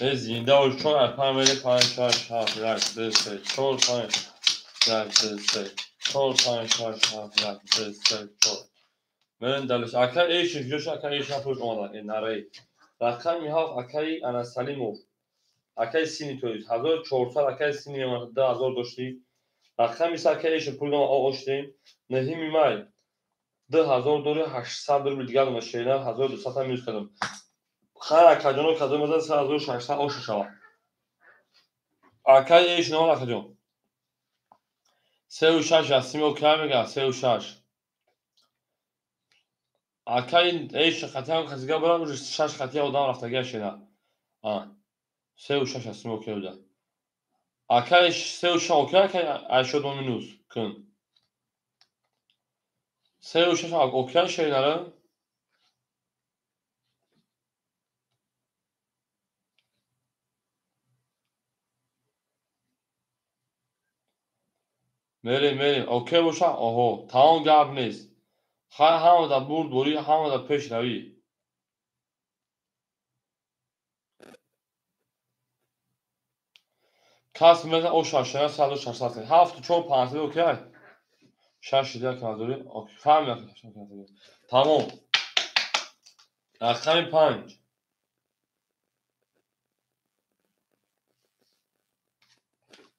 Зинда бош 4 5 мере 5 6 7 1 2 3 4 5 1 2 3 4 5 6 7 1 2 3 4. Мерем дальше. Акаи эшин куҷош акаи эшин пуш омада. Нараи. Рақами 7 акаи Анасалимов. Акаи сини тоист 1400 акаи сини мемонад 2000 доштӣ. Рақами 3 акаи эшин пул оштем. Нуҳими май 2000 дори 800 рубл дигар дона шерина 1200 минус кардам. Хайр акаҷоно кадом мезад 3600 ош шавад. Акаи эшин омад акаҷон. 3 6 ҳастим окей мега 3 6. Акаи эшин хатиам касига барам уже 6 хатия одам рафтагия шена. 3 6 ҳастим окей буда. Акаи 3 6 окей акаи Айшод минус кун. 3 6 окей шеринара. Мерем мерем окей боша оҳо тамом гап нест. Хайр ҳама дар бурдборӣ ҳама дар пешравӣ. Кас мезад о 6 600 7 4 5 окей. 6 1 назори окей фаҳмидам. Тамом. Рақами 5.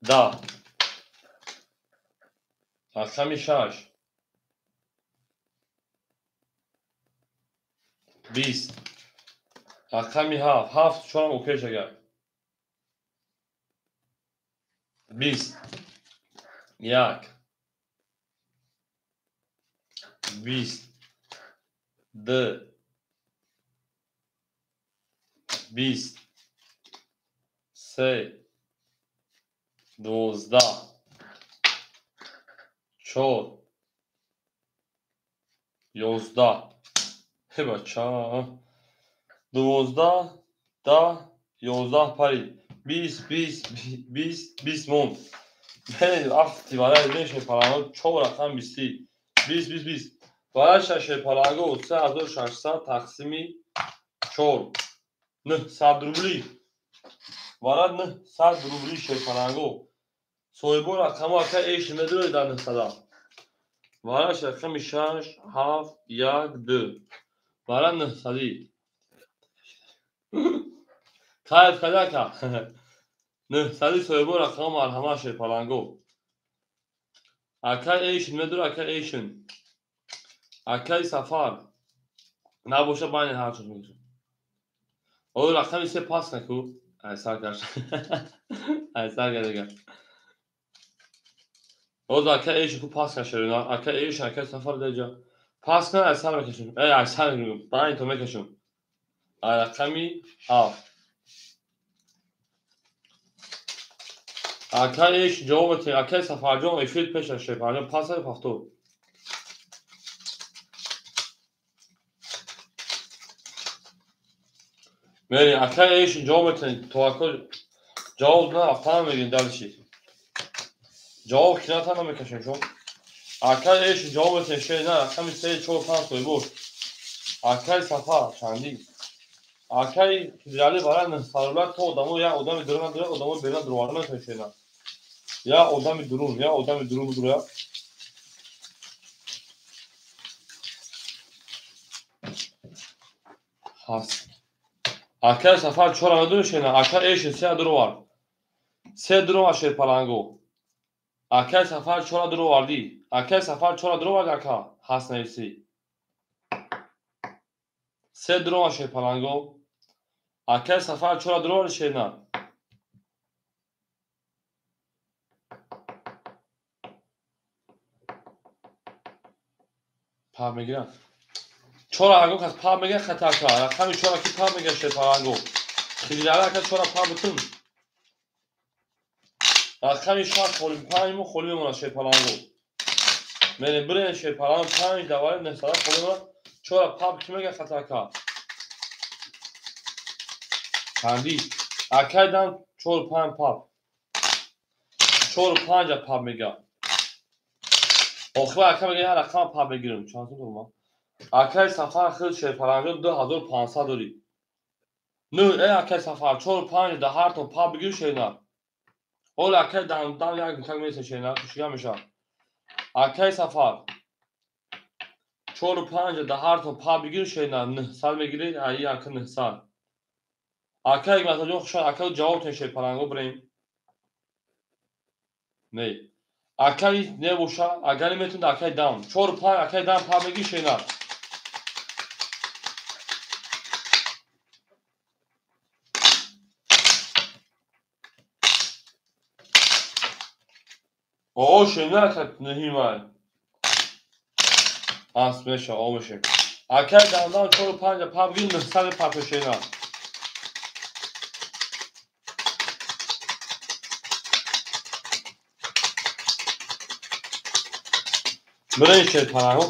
10 Рақами 6. 20. Рақами 7. 7 чорам окей шагар. 20. 1. 20. 2. 20. 3. 12. 4. 11. Ҳе бача. 12 10 11 парид. 20 20 20 20 монд. Афти барои меше паланго 4 рақам 20. 20 20 20. Барои шаше паланго 3600 тақсими 4. 900 рубли. Барои 900 рубли шепаланго. Соҳибо рақамо ака эш медуред дар 900. Барои рақами 6 7 1 2. Барои 900. Кайф кадака. 900 соҳибо рақамо марҳама шепаланго. Ака эш медур ака эшин. Акаи Сафар. Набоша байни ҳар чиз мекушад. О рақами 3 пас наку. Айсар кард. Айсар кард. Оз ака эш ку пас кашед. Ака эш ака Сафар деҷа. Пас кан айсар мекашем. Эй айсар мегӯм. Байни то мекашем. Рақами 7. Ака эш ҷавоб метиҳед. Акаи Сафарҷон эфир пеш аз шепарҷон пас пахто. Мери ака эш ҷавоб метиҳед. То ака ҷавоб на рафтан мегирем дальше. Ҷавоб ки натана мекашем шо. Ака эш ҷавоб метиҳед ше на рақами 3 4 5 соҳибош. Акаи Сафар чандӣ. Акаи Хизралӣ барои 900 рубла то одамо як одами дурун надорад, одамо берун дуроварда наметавонад шена. Я одами дурун, я одами дурун будура. Ҳаст. Акаи Сафар чора медонӣ шена, ака эш се дуровард. Се дурова шерпаланго. Акаи Сафар чора дуровардӣ. Акаи Сафар чора дуровард ака. Ҳаст нависӣ. Се дурова шерпаланго. Акаи Сафар чора дуровард шена. Пап мегирам. Чора ҳангом кас пап мегирад хатака. Рақами чора ки пап мегирад шерпаланго. Хизралӣ ака чора пап бутун. Рақами 6 холӣ 5 мо холӣ мемонад шерпаланго. Мерем бирем шерпаланго 5 давари 900 холӣ мемонад. Чора пап ки мегирад хатака. Чандӣ. Акай дам 4 5 пап. 4 5 пап мегирад. Охир ака мегирад як рақам пап мегирам. Чанд сум дорам? Акай Сафар хел шерпаланго 2500 дорӣ. Ну, эй акай Сафар 4 5 да ҳар то пап бигир шена. Ола акай дам дам як митак меса шена, кушига меша. Акай Сафар 4 5 да ҳар то пап бигир шена, 900 мегирӣ, ай ака 900. Акай Масаҷон хушон, ака ҷавоб тен шерпаланго бирем. Не. Акай небоша, агар метавонад акай дам. 4 5 акай дам пап мегир шена. О, шена ака нуҳимай. Аст меша, о меша. Акай дам 4 5 пап гир 900 пап шена. Бирем шерпаланго.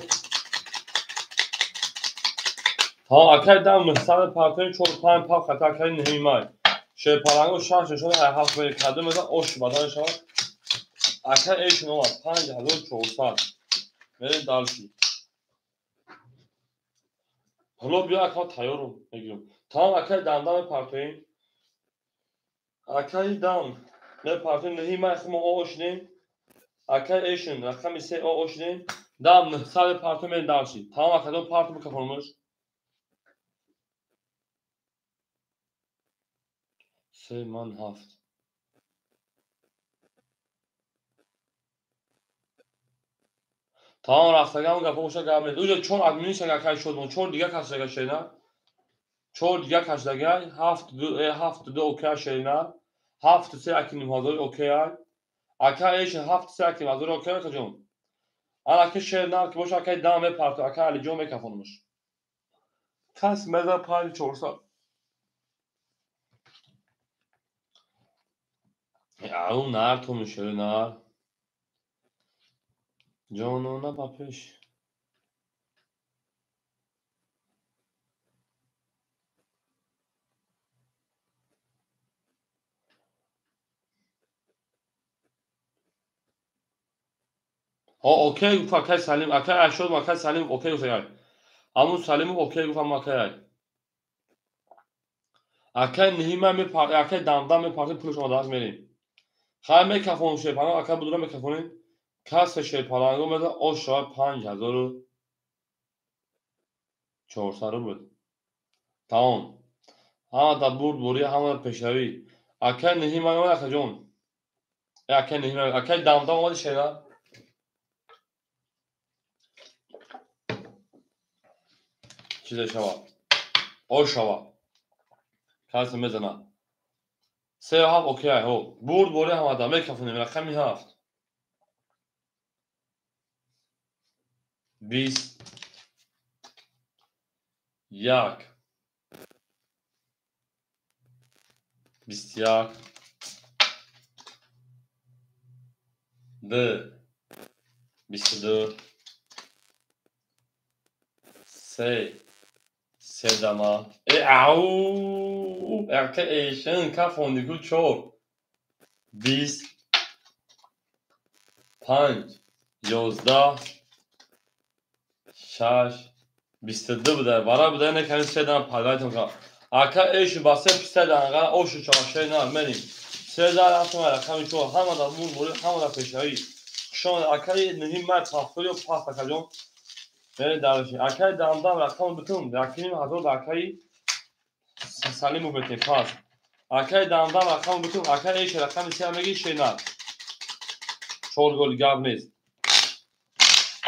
Та акай дам 900 пап 4 5 пап хата акай нуҳимай. Шерпаланго 6 нишон 7 мери кадом мезан ош бадан шавад. Ака эш номад 5400. Мерем дальше. Ҳоло биё ака тайёрум мегирам. Тамом акай дамдам мепартоем. Акай дам мепартоем. Нуҳимай хумо ошнем. Акай эшин рақами 3 ошнем. Дам 900 мепартоем мерем дальше. Тамом акадон парту бикафонмуш. 3 ман 7. Тамом рафтагам гапо боша гап нест. Уҷа чор админиш акай шодмон, чор дига кашдага шена. Чор дига кашдага, ҳафт ду, ҳафт ду окей шена. Ҳафт се аки ним ҳазор окей. Ака эш ҳафт се аки ҳазор окей акаҷон. Ана ки шер нар ки боша акай дам мепарту, акай Алиҷон мекафонмуш. Кас меза 5400. Ау нар ту мешавӣ нар. Ҷонона ба пеш. Ҳо окей гуфт акай Салим, акай Ашод, акай Салим окей гуфт акай. Ҳамун Салимов окей гуфт ҳамун акай ай. Акай Ниҳима мепар, акай Дамдам мепартем пулаш омада аст мерем. Хай мекафонем шерпаланг, акай будура мекафонем. Касе шерпаланго меза ош шавад 5400 рубл. Тамом. Ҳама да бурд бурӣ, ҳама да пешравӣ. Акай Ниҳима омад акаҷон. Акай Ниҳима, акай Дамдам омади шера. Чизе шавад. Ош шавад. Касе мезанад. Се ҳафт окей, ҳо. Бурд бурӣ ҳама да мекафонем рақами 7. 20 1 21 2 22 3 3 дама. Ау! Ака эшен кафондику 4 20 5 11 6 22 буда. Бара буда не кани се дама падайтон ка. Ака эш ба се писа данга ошу чашей на мерим. Се да рафтам рақами 4 ҳама да мур бури ҳама да пешравӣ. Хушон акаи Ниҳим май пафтор ё паст акаҷон. Мерем дарши. Акаи Дамдам рақам битум. 1500 акаи Салиму бете паст. Акаи Дамдам рақам битум. Акаи эш рақами 3 меги шена. 4 гол гап нест.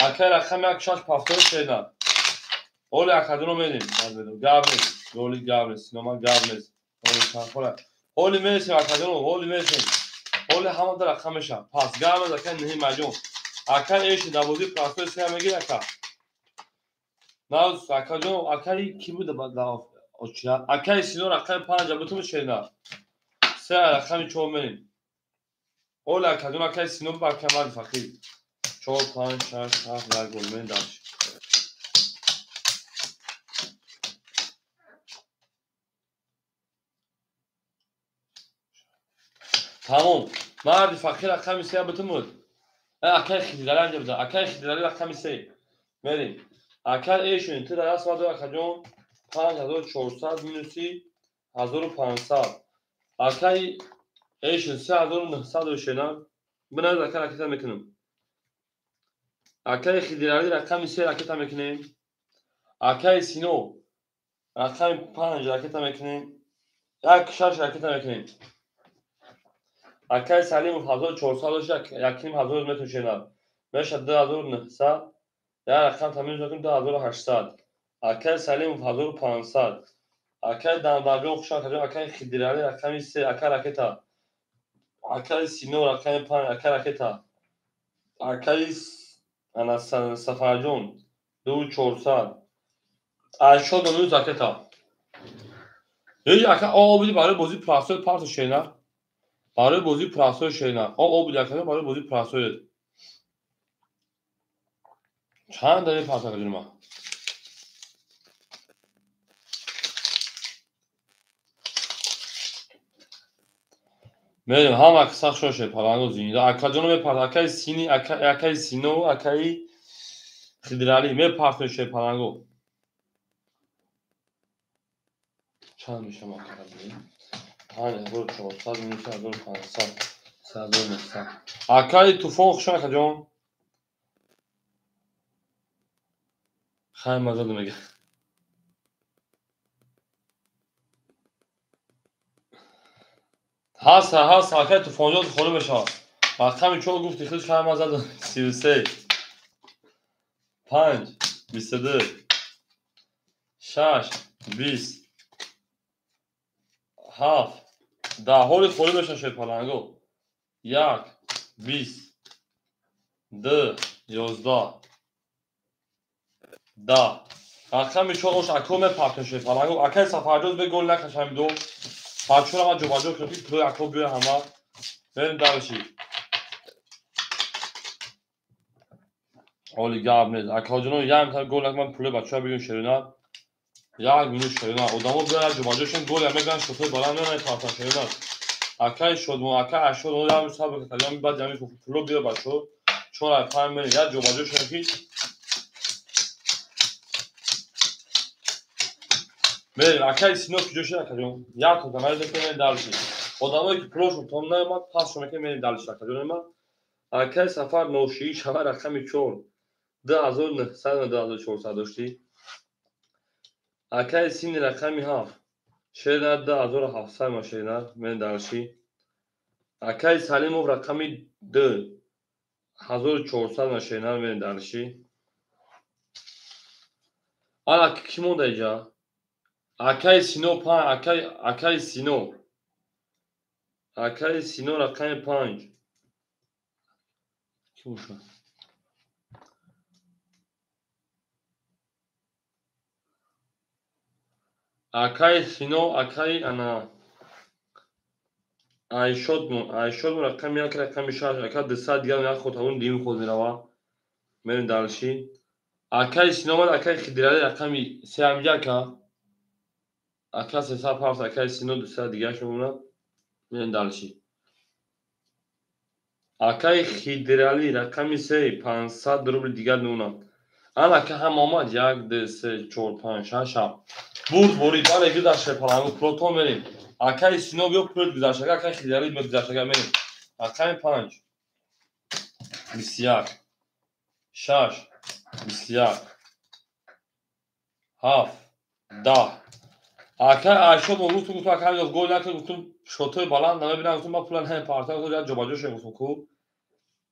Акаи рақами 1 6 пафтор шена. Оли акаҷоно мерем. Гап нест. Голи гап нест. Синома гап нест. Оли чанхола. Оли мересем акаҷоно, оли мересем. Оли ҳама да рақам меша. Пас гап нест акаи Ниҳим маҷон. Акаи эш дар бозии пафтор 3 меги ака. Наз акаҷон, акаи ки буда ба оча? Акаи Сино рақами 5 бутум шена. 3 рақами 4 мерем. Оли акаҷон, акаи Сино ба акаи Марди Фақир. 4 5 6 7 як гол мерем дарш. Тамом. Марди Фақир рақами 3 бутум буд. Акаи Хидирали анҷа буда. Акаи Хидирали рақами 3. Мерем. Акаи эшун ту дар аст акаҷон 5400 минуси 1500. Акаи эшун 3900 шена. Биназ ака ракета мекунам. Акаи Хидирали рақами 3 ракета мекунем. Акаи Сино рақами 5 ракета мекунем. 1 6 ракета мекунем. Акаи Салимов 1400 дошт, 1500 метр шена. Меша 2900. Я рақам тамиз мекунем 2800. Акаи Салимов 1500. Акаи Дамдамҷон хуш акаҷон, акаи Хидирали рақами 3, ака ракета. Акаи Сино рақами 5, ака ракета. Акаи ана Сафарҷон 2400. 89 ракета. Ё ака о буди барои бозии прасои парто шена. Барои бозии прасои шена. О буди акаҷон барои бозии прасои. Чанд дақиқа пас акаҷон ма? Мерем ҳама сахт шоше паланго зинда. Акаҷоно мепарт, акаи Сини, акаи Сино, акаи Хидирали мепартем ше паланго. Чанд мешам акара бинем? 5400 минус 1500 3900. Акаи Туфон хушон акаҷон. Хай мазаду мега. Ҳаст, ҳаст, акаи Туфонҷон холӣ мешавад. Рақами 4 гуфти худиш хай мазаду 33. 5 22 6 20 7 10 ҳоли холӣ мешавад шерпаланго. 1 20 2 11 10 рақами 4 ош ако мепартем шерпаланго. Акай Сафарҷон бе гол накашам ду. Бачаҳоро ман ҷобаҷо кунам ки пулои ако биёяд ҳама. Берем дальше. Оли гап нест. Акаҷоно як та гол накунам пулои бачаҳо бигирем шерина. Як минут шерина. Одамо биёяд ҷобаҷо шин гол мегиранд шотои баланд мепартан шерина. Акай шодмо, акай ашод, як сабр кардам баъд ҳамин пуло биё бачаҳо. 4 5 мерем як ҷобаҷо шин ки мерем. Акай Сино куҷо шид акаҷон? Як то намайда ки мерем дальше. Одамое ки пулошон том наомад, пасшон мекунем мерем дальше акаҷон ма. Акай Сафар ношии шава рақами 4 2900 2400 доштӣ. Акай Сини рақами 7 шерна 2700 ма шерна мерем дальше. Акай Салимов рақами 2 1400 ма шерна мерем дальше. Ана ки монда иҷа? Акай Сино 5 акай Сино. Акай Сино рақами 5. Ки бошад? Акай Сино, акай ана Айшодмон, Айшодмон рақами 1 рақами 6, ака 200 дигар як хотавун дим худ мерава. Мерем дальше. Акай Сино омад, акай Хидирали рақами 3 ҳамҷа ака. Ака 307, акай Сино 200 дигараш мемонад. Мерем дальше. Акай Хидирали рақами 3 500 рубл дигар мемонад. Ана ака ҳам омад 1 2 3 4 5 6 7. Бурд борид, бале гузашт палангу пулотон мерем. Акай Сино биё пулот гузаштага, акай Хидирали биё гузаштага мерем. Рақами 5 21 6 21 7 10. Акай Айшод мо гуфтум, гуфтум акай ҳамин гол накард, гуфтум шотои баланд намебинам, гуфтум ман пула намепартам, гуфтум як ҷобаҷо шудем, гуфтум ку.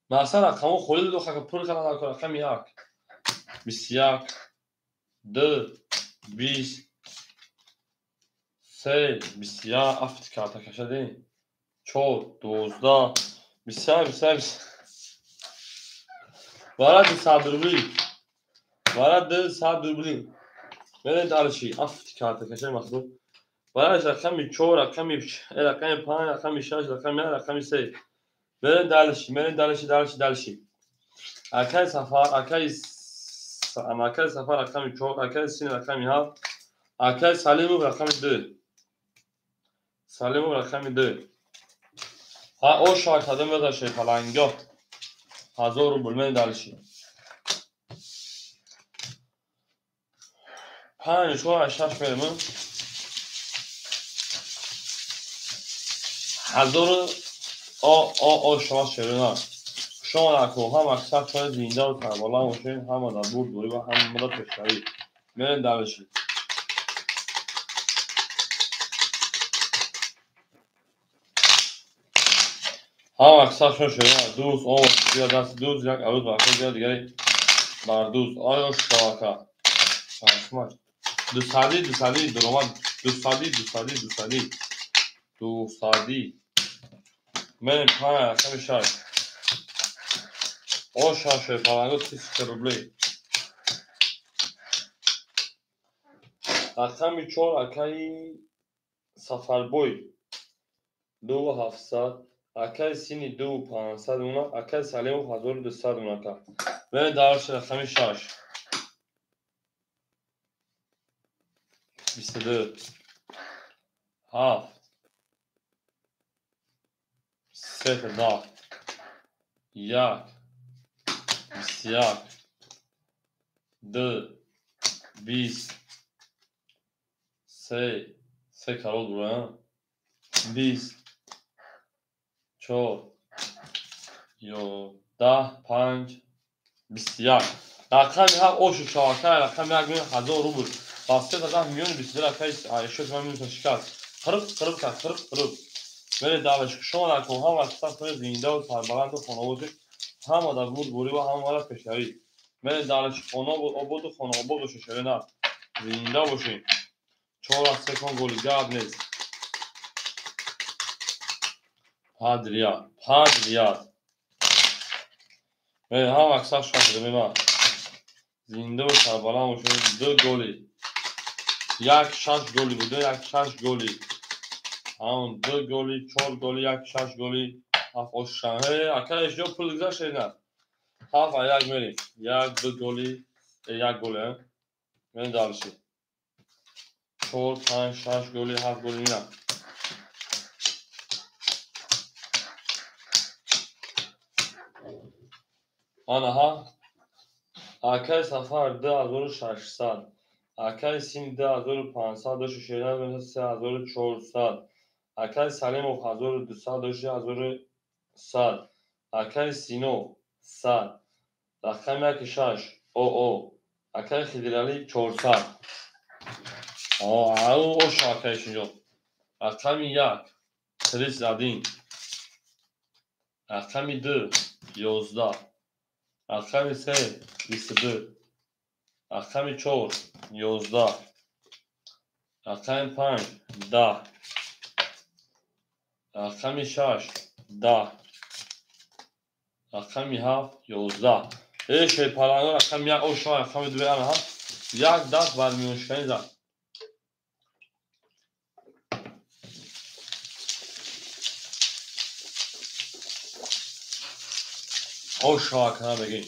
Масалан рақамҳо холӣ дод, ака пул кардан накард. Рақами 1 21 2 20 3 21 афт карта кашадем 4 12 21 21 вара 200 рубли, вара 200 рубли. Мерем дальше. Афт карта кашадем махлуқ. Вара рақами 4 рақами 5 рақами 6 рақами 1 рақами 3. Мерем дальше, мерем дальше, дальше, дальше. Акай Сафар, акай Сафар рақами 4, акай Син рақами 7, акай Салимов рақами 2. Салимов рақами 2. Ҳа, оша кадом мезаше паланго. 1000 рубл мерем дальше. 5 4 6 мерем. 1000 о шумо шерина. Шумо нако ҳам аксар чой зинда ва сарбаланд бошед, ҳама дар бурд борӣ ва ҳама дар пешравӣ. Мерем дальше. Ҳама аксар шумо шерина. Дӯст, о, дигар даст дӯст, як арӯз бар худ, дигар дигари бар дӯст. Оё шока. Пашмаш. Дусади, дусади, дуромад. Дусади, дусади, дусади. Дусади. Мерем 5 рақами 6. Оша шерпаланго 1000 рубли. Рақами 4 акаи Сафарбой 2700, акаи Сини 2500 мемонад, акаи Салимов 1200 мемонад. Мерем дальше рақами 6. 22 7 3 10 1 21 2 20 3 3 карол бура 20 4 11 5 21. Рақами 7 ошу шавака рақами 1 1000 рубл. Баста дадам миёни 22 акай Айшод ман минуса шикаст. 40 40 40 40. Мере дальше. Шумо нако ҳама аксар зинда ва сарбаланд ва хонавода ҳама дар бурд борӣ ва ҳама дар пешравӣ. Мерем дальше. Хона ободу хона обод бошед, шерина. Зинда бошед. 4 аз 3 кон голи гап нест. Подряд, подряд. Мерем ҳам аксар шуд мема. Зинда ва сарбаланд бошед. 2 голи. 1 6 голи буд, 1 6 голи. Ҳамон 2 голи, 4 голи, 1 6 голи. 7 ошан. Ҳе, ака ишҷо пул гузашт шерина. 7 а 1 мерем. 1 2 голи, 1 голи, мерем дальше. 4 5 6 голи, 7 голи ина. Анаҳа. Акай Сафар 2600. Акай Син 2500 дошт, шерина 3400. Акай Салимов 1200 дошт, 1100. Акай Сино 100. Рақами 1 6 ОО. Акай Хидирали 400. Ош акай шинҷо. Рақами 1 31. Рақами 2 11. Рақами 3 22. Рақами 4 11. Рақами 5 10. Рақами 6 10. Рақами 7 11. Э шерпаланго рақами 1 ош рақами 2 ана як даст бар миёншикани зад. Ош акана бегин.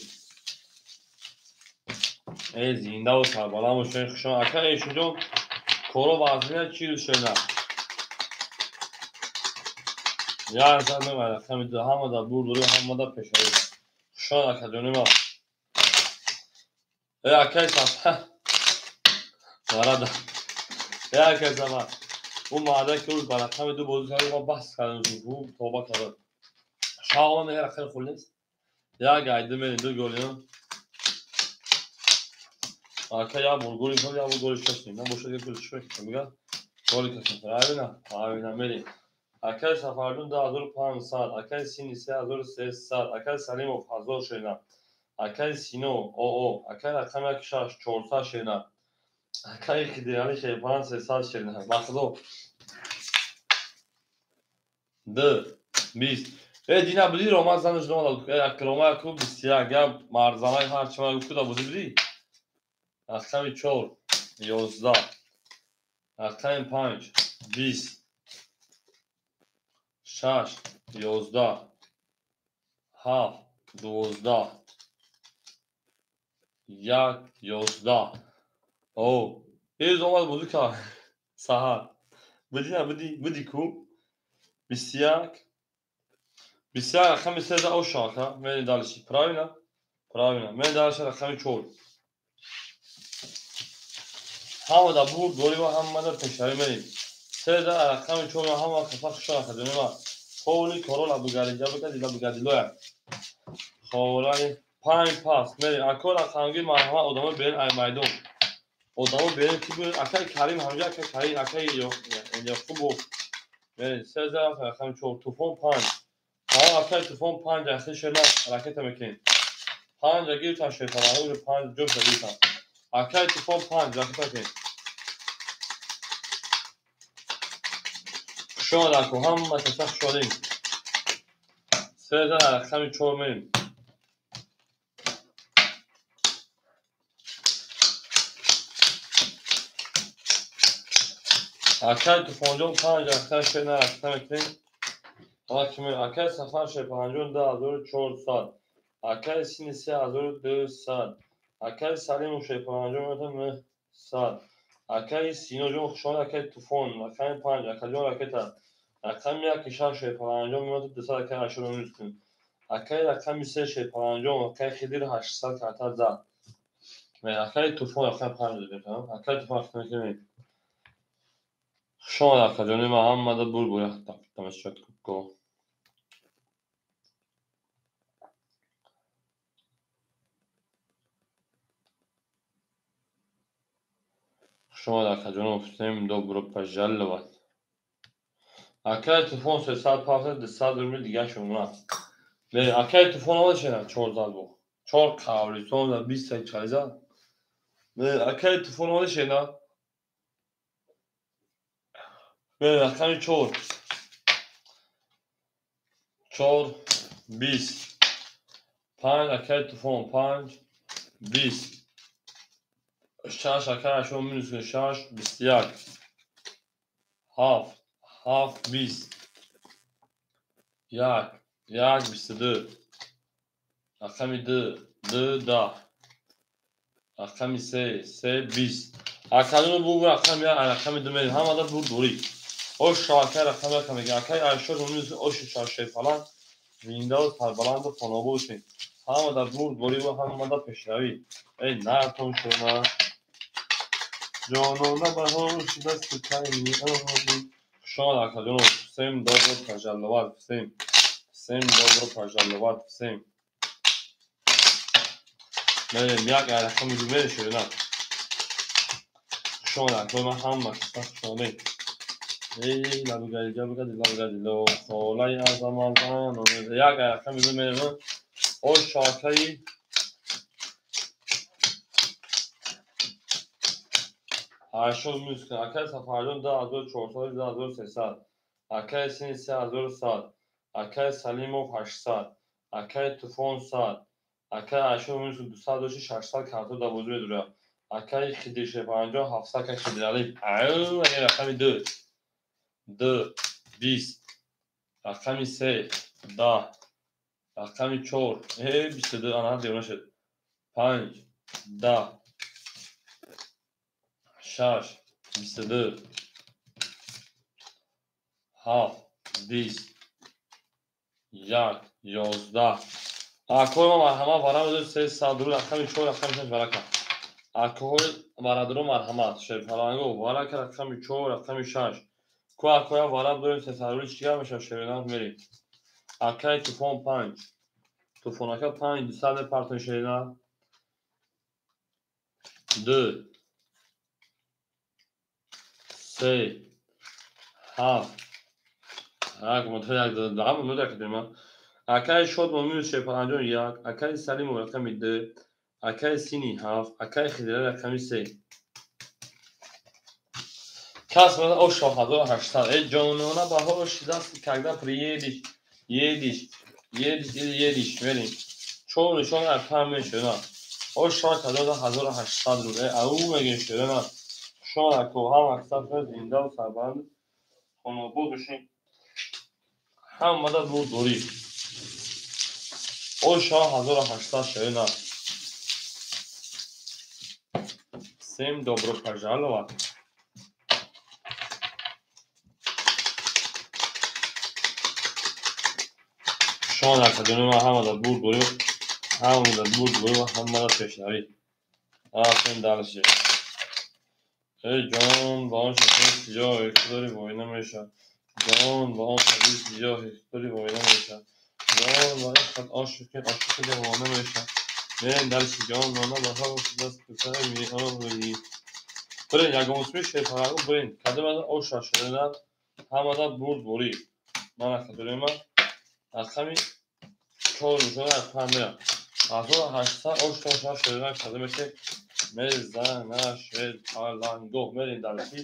Э зинда ва сарбаланд бошед, хушон. Ака эшунҷон коро вазмина чӣ рӯз шуда? Як зад мебарад рақами 2 ҳама дар бур дорӣ, ҳама дар пешравӣ. Хушон акаҷони ман. Э акай Сафар. Барада. Э акай Сафар. Ӯ марда ки рӯз ба рақами 2 бозӣ кард, ман баҳс кардам, ӯ тоба кард. Шаҳома мега рақами хуб нест. Як айди мерем, 2 голи. Ака як бор голи шуд, як бор голи шастем. Набошад як голи шуд, мега голи кашем. Правильно? Правильно, мерем. Акай Сафарҷон 2500, акай Сини 3300, акай Салимов 1000 шена. Акай Сино ОО, акай рақами 1 6 400 шена. Акай Хидирали Шерпалан 300 шена. Махзо. 2 20. Э дина буди Рома занаш домад. Э Рома ку 21 я марзамай ҳар чима гуфт да буди буди. Рақами 4 11. Рақами 5 20. 6 11. 7 12. 1 11. О, эй омад бозӣ кард. Саҳар. Буди на буди, буди ку. 21. 21 рақами 3 за ош ака. Мерем дальше. Правильно? Правильно. Мерем дальше рақами 4. Ҳама дар бурд дорӣ ва ҳама дар пешравӣ мерем. 3 за рақами 4 ҳама хафа хушон ака ҷони ман. Холи коро лабугаринҷа бикард, лабугардилоя. Холай 5 пас мерем. Ако рақамги марҳама одамо берин ай майдон. Одамо берин ки буд? Акай Карим ҳамҷа, акай Карим, акай Яқубов. Мерем 3 за рақами 4 туфон 5. Ҳа акай туфон 5 ахи шена ракета мекунем. 5 гирифтан шерпаланго уже 5 ҷоша гирифтан. Акай туфон 5 ракета мекунем. Хуш омад ако, ҳама каса хуш омадем. 3 за рақами 4 мерем. Акай Туфонҷон 5 ракета шена ракета мекунем. Акай Сафар Шерпаланҷон 2400. Акай Сини 3200. Акай Салимов Шерпаланҷон 900. Акай Синоҷон хуш омад, акай Туфон рақами 5, акаҷон ракета. Рақами 1 6 Шерпаланҷон 200, акай 80 минус кун. Акай рақами 3 Шерпаланҷон, акай Хидир 800 карта зад. Акай Туфон рақами 5 додем, акай Туфон рақами мекунем. Хуш омад акаҷони ман, ҳамада бур бояд тамошо ко. Хуш омад акаҷоном, всем добро пожаловать. Акай Туфон 300 пафта 200 рубли дигар шумона. Акай Туфон омад шена 4 зад бо. Чор қабристон дар 20 чализа. Акай Туфон омада шена. Рақами 4. 4 20 5 акай Туфон 5 20 6 акай Ашон минус 6 21 7 7 20 1 1 22 рақами 2 2 10 рақами 3 3 20 акадуно бугу рақами 1 рақами 2 мерем ҳамада бур дорӣ. Ош акай рақами 1 мега акай Ашон минус ош 6 фалан зинда сарбаланду хонобод бошед. Ҳамада бурдборӣ ва ҳамада пешравӣ. Эй нартон шума ҷонона баҳор шудасту кайни оби. Хушомад акаҷоно. Всем добро пожаловать. Всем. Всем добро пожаловать. Всем. Мерем як рақами ду мерем ширина. Хушомад акаҷон ман ҳама каса хушомадед. Эй лабгади ҷабгади лабгади ло холаи азамазан. Як рақами ду мерем. Ош акаи Ашон минус акаи Сафарҷон 2400 2300 акаи Сини 3100 акаи Салимов 800 акаи Туфон 100 акаи Ашон минус 200 дошти 600 карто дар бозӣ медурад. Акаи Хидир 50 700 акаи Хидиралӣ. Ау рақами 2 2 20 рақами 3 10 рақами 4 22 ана девона шуд 5 10 6 22 7 20 1 11 акои ма марҳамат вара медорем 300 рубл рақами 4 рақами 6 варака. Акои бародаро марҳамат шерпаланго варака рақами 4 рақами 6 ку акоя вара дорем 300 рубл чӣ гап мешавад шеринат мерем. Акай Туфон 5 Туфонака 5 200 мепартон шеринат 2 3 7 як мотор як дам нуда кардем. Акай Шод минус 50 1 акай Салимов рақами 2 акай Сини 7 акай Хидира рақами 3 кас мада о 6800. Эй ҷонона баҳор шидаст когда приедешь едешь едешь или едешь мерем. Чор нишон акам мешавад. О 6800 рубл. Ау мегем шудана. Шон ако ҳам аксар зинда ва сарбаланд хонобод бошем. Ҳамада бурдборӣ. О 6800 шудана. Всем добро пожаловать. Шон академия ма ҳамада бурдборӣ, ҳамада бурдборӣ ва ҳамада пешравӣ. Рафтем дальше. Эй ҷон ба он шакли сиёҳе ки дори воина мешавад. Ҷон ба он шакли сиёҳе ки дори воина мешавад. Ҷон ба ишқат ошиқи ошиқи девона мешавад. Мерем дальше. Ҷон нона баҳор шудаст писари меои. Бирен ягонсуи шерпаланго бирен. Кадомада оша шудана ҳамада бурдборӣ. Ман академия рақами 4 нишона акам мерам. 1800 ош тоша шудана кадомеше мезана шерпаланго. Мерем дальше.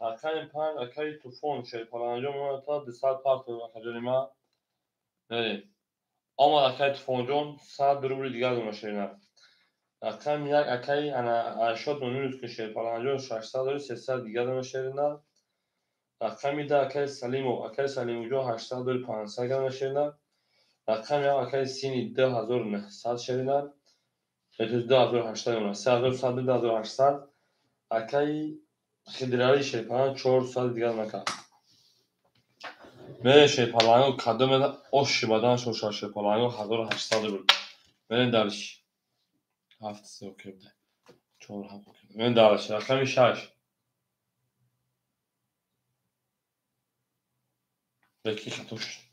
Рақами 5 акаи Туфон шерпаланго мемонад та 200 партов акаҷони мерем. Омад акаи Туфонҷон 100 рубли дигар дона шерина. Рақами 1 акаи ана Ашод минус ки шерпаланго 600 дори 300 дигар дона шерина. Рақами 2 акаи Салимов акаи Салимовҷон 800 дори 500 дона шерина. Рақами 1 акаи Сини 2900 шерина. 2800 дона 3100 2800 акаи Хидирали шерпаланг 400 дигар нака. Мерем шерпаланго кадомеда оши бадан шоша шерпаланго 1800 рубл. Мерем дальше. 7 3 окей буда. 4 7 окей. Мерем дальше. Рақами 6. Беки хато шуд.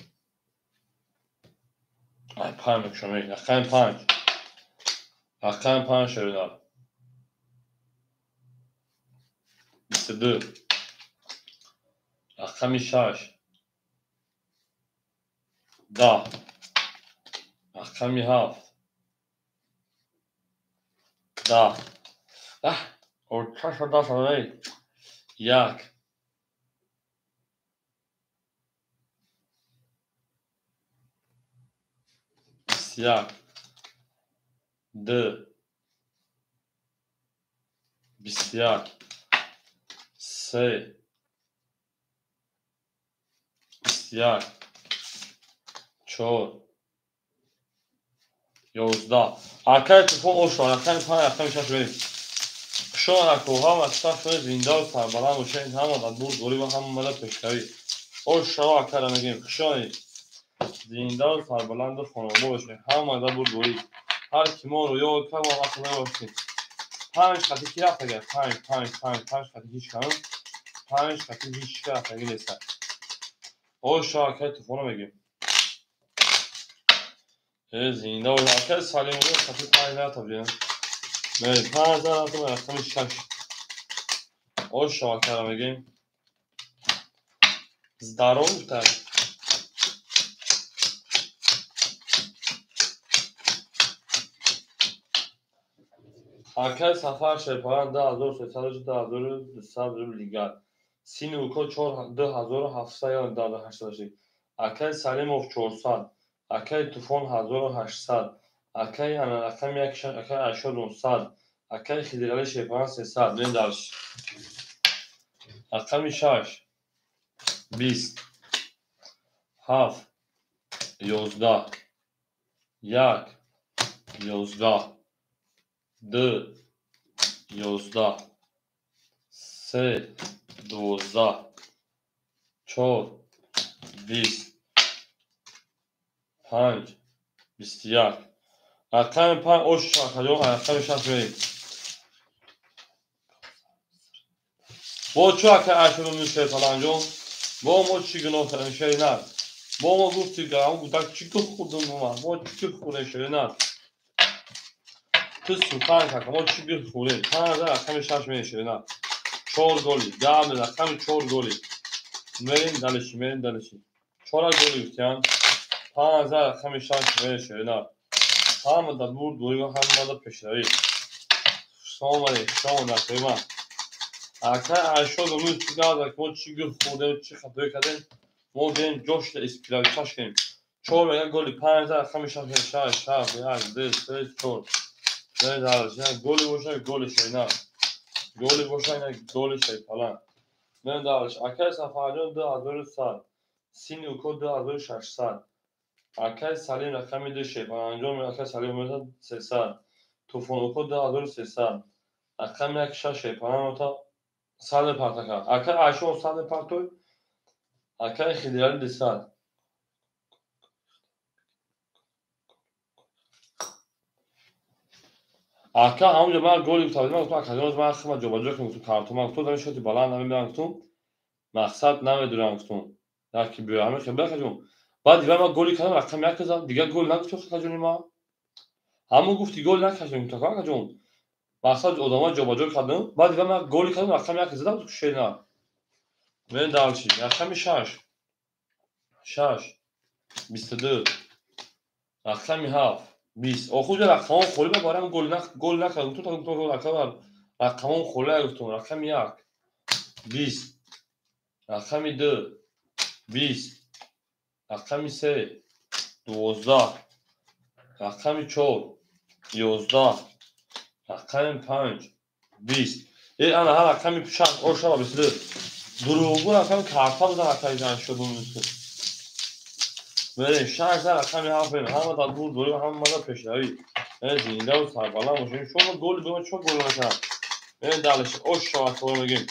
Ай 5 мекушам. Рақами 5. Рақами 5 шерина. 22 рақами 6 10 рақами 7 Даҳ. Чаша даст як. 21. Ду. 21. Се. 21. Чор. 11. Акай телефон ошо, рақами панҷ, рақами шаш берем. Хуш омад, ҳама саф зиндаву сарбаланд бошед, ҳама дар бурдборӣ ва ҳама дар пешравӣ. Ош шава, акара мегӯем. Хуш омадед. Зиндаву сарбаланду хонобод бошед, ҳама дар бурдборӣ. Ҳар ки моро ёд кард, мо ҳаққ набошем. Панҷ хати ки рафт агар? Панҷ, панҷ, панҷ, панҷ хати ҳеҷ кам. Панҷ хати ҳеҷ ка рафтагӣ нест. Ош шава, акай тӯфоно мегӯем. Зинда бош. Акай Салимулло хати панҷ нарафта будем. Не, панҷ нарафта, рақами шаш. Ош шава, акара мегӯем. Здоров гуфта. Акай Сафар Шерпаран 2300, 2200 рубл дигар. Сини уко 2700 ё 2800. Акай Салимов 400. Акай Туфон 1800. Акай ана рақами як шаш, акай 8900. Акай Хидирали Шерпаран 300. Бинем дарш. Рақами шаш. 20. Ҳафт. 11. Як. 11. Ду. 11. Се. 12. Чор. 20. Панҷ. 21. Рақами панҷ ош шакаҷон, рақами шаш мерем. Бо чӯ акай ашуну шерпаланҷон? Бо мо чӣ гуноҳ кардем, шеринар? Бо мо гуфти ам гудак чӣ гуфт хӯрдум мо? Мо чӣ гуфт хӯрдем, шеринар? Ту сухан кака, мо чӣ гуфт хӯрдем? Панҷ рақами шаш мерем, шеринар. Чор голи, гап рақами чор голи. Мерем далиши, мерем далиши. Чора голи гуфтиян. Панҷ рақами шаш мерем, шеринар. Ҳама дар бурдборӣ ва ҳама дар пешравӣ. Хуш омадед, хуш омадед, акои ман. Акай Айшод умед чӣ гап зад, мо чӣ гуфт хӯрдем, чӣ хатоӣ кардем? Мо гӯем ҷошта исправиташ кунем. Чор мега голи, панҷ рақами шаш мерем, шаш, ҳафт, як, ду, се, чор. Голи боша, голи шеринар. Голи боша, ина голи шерпалан. Мерем дарш. Акай Сафарҷон 2100. Сини уко 2600. Акай Салим рақами ду шерпаланҷон, акай Салим меояд 300. Тӯфон уко 2300. Рақами як шаш шерпалан ота сад партака. Акай Айшон сад партой. Акай Хидирали 200. Ака ҳамонҷо ман голи гуфта будам, гуфтам акаҷон, ман хима ҷобаҷо кунем, гуфтам картон, ман гуфтам шоти баланд намебарам, гуфтам мақсад намедурам, гуфтам яки биё ҳамин хел акаҷон. Баъд дигар ман голи кардам, рақами як зад, дигар гол нагуфтам акаҷони ман. Ҳамон гуфти гол накашем, гуфтам акаҷон. Мақсад одамҳо ҷобаҷо кардам, баъд дигар ман голи кардам, рақами як задам, шена. Мерем дарчи. Рақами шаш. Шаш. 22. Рақами ҳафт. 20. Охуҷа рақамон холӣ ба барам гол гол накардам. Гуфтам рақамон холӣ гуфтам. Рақами як. 20. Рақами ду. 20. Рақами се. 12. Рақами чор. 11. Рақами панҷ. 20. Э ана ҳар рақами шаш ошава 22. Дурӯғгӯ рақами карта бизан акай шудум. Мерем шаш рақами ҳафт мерем. Ҳама дар бурдборӣ ва ҳама дар пешравӣ. Зиндаву сарбаланд бошем. Шумо голи бема чо гол накардам? Мерем далиш. Ош шава кор мегӯем.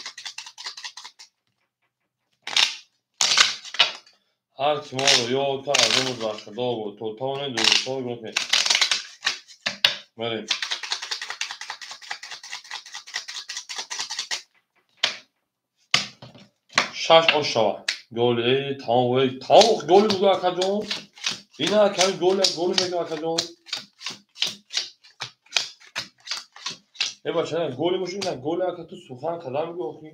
Ҳар ки моро ёд кард, аз он бар худо буд. То тавонем дурустҳо гуноҳ кунем. Мерем. Шаш ош шава. Голи, тамом, тамом голи бугу акаҷон. Ина ками голи, голи мегӯ акаҷон. Э бача, голи боша, ина голи ака ту сухан кардам мегӯ охи.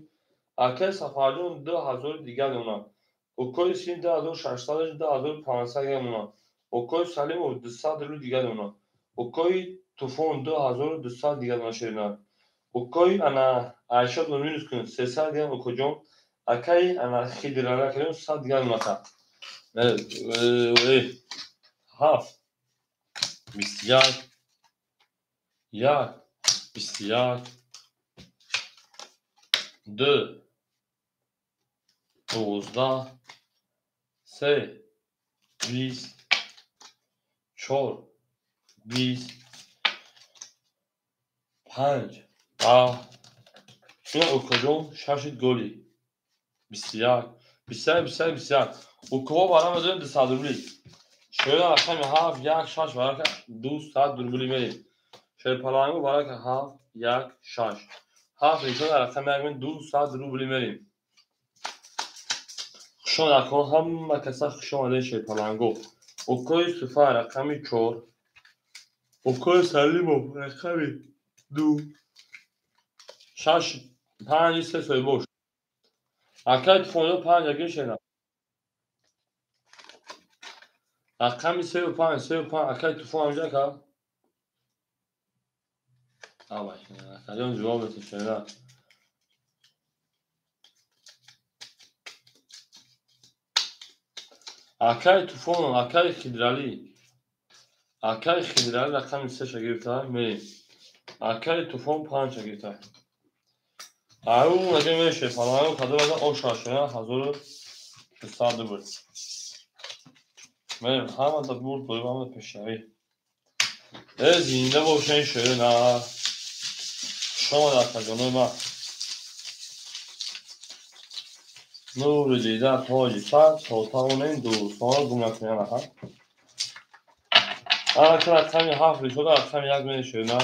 Акай Сафарҷон 2000 дигар мемонад. Укои Син 2600, 2500 дигар мемонад. Укои Салимов 200 рубл дигар мемонад. Укои Туфон 2200 дигар дона шерина. Укои ана Айшод минус кун 300 дигар укоҷон. Акаи ана Хидрали акаҷон 100 дигар донака. 7 21 1 21 2 12 3 20 4 20 5 10. Ина укоҷон 6 голи 21 21 21 21. Укоҳо барам мезанем 200 рубли. Шояд рақами 7 1 6 барака 200 рубли мерем. Шерпалангу барака 7 1 6. 7 ришон рақами 1 200 рубли мерем. Хуш омад акон, ҳама каса хуш омадед шерпалангу. Укои Суфа рақами 4. Укои Салимов рақами 2. 6 5 3 соҳибош. Акаи Туфонҷон 5 агин шена. Рақами 3 5 3 5 акаи Туфон ҳамҷа ка? Авай, акаҷон ҷавоб медиҳед шена. Акаи Туфон, акаи Хидралӣ. Акаи Хидралӣ рақами 3 гирифта, мерем. Акаи Туфон 5 гирифта. Ау, аге меше, фалану кадом аз оша шена 1200 рубл. Мерем, ҳама да бурд дорем, ҳама пешравӣ. Зинда бошен шена. Шумо акаҷонои ман. Нури дида тоҷи сар, то тавонем дӯстонро гум накунем ака. Ака рақами 7 ришода рақами 1 мерем шена.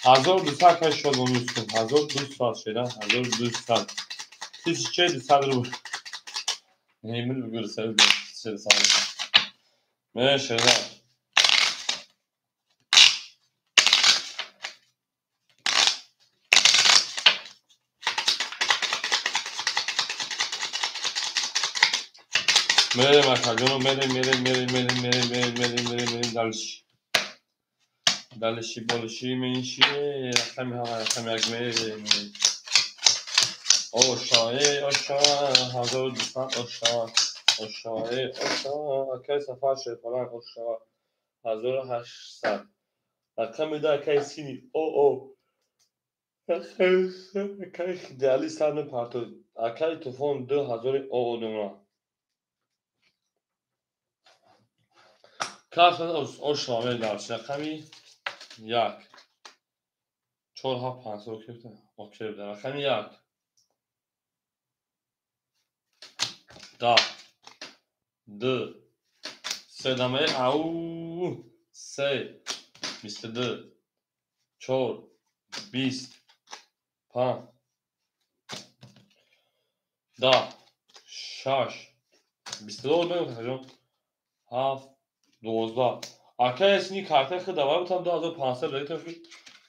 1200 кай шуд минус кун. 1200 шена, 1200. 1200 рубл. Немил бигӯр сар 1200. Мерем шена. Мерем акаҷоно, мерем, мерем, мерем, мерем, мерем, мерем, мерем, мерем, мерем дальше. Дальше больше меньше, рақами ҳама рақами як мерем. Оша, оша, 1200 оша, оша, оша, акаи Сафар Шерпаланг оша, 1800. Рақами 2 акаи Сини, о, о. Акаи Хидрали сар мепартоид. Акаи Туфон 2000 о, о думра. Каф оша мерем дальше. Рақами 1 4 7 5 окей, окей, рақами 1 10 2 3 даме ау 3 22 4 20 5 10 6 22 мегӯям 7 12. Акаи сини картаи худ давай бутам 2500 дагитам шуд.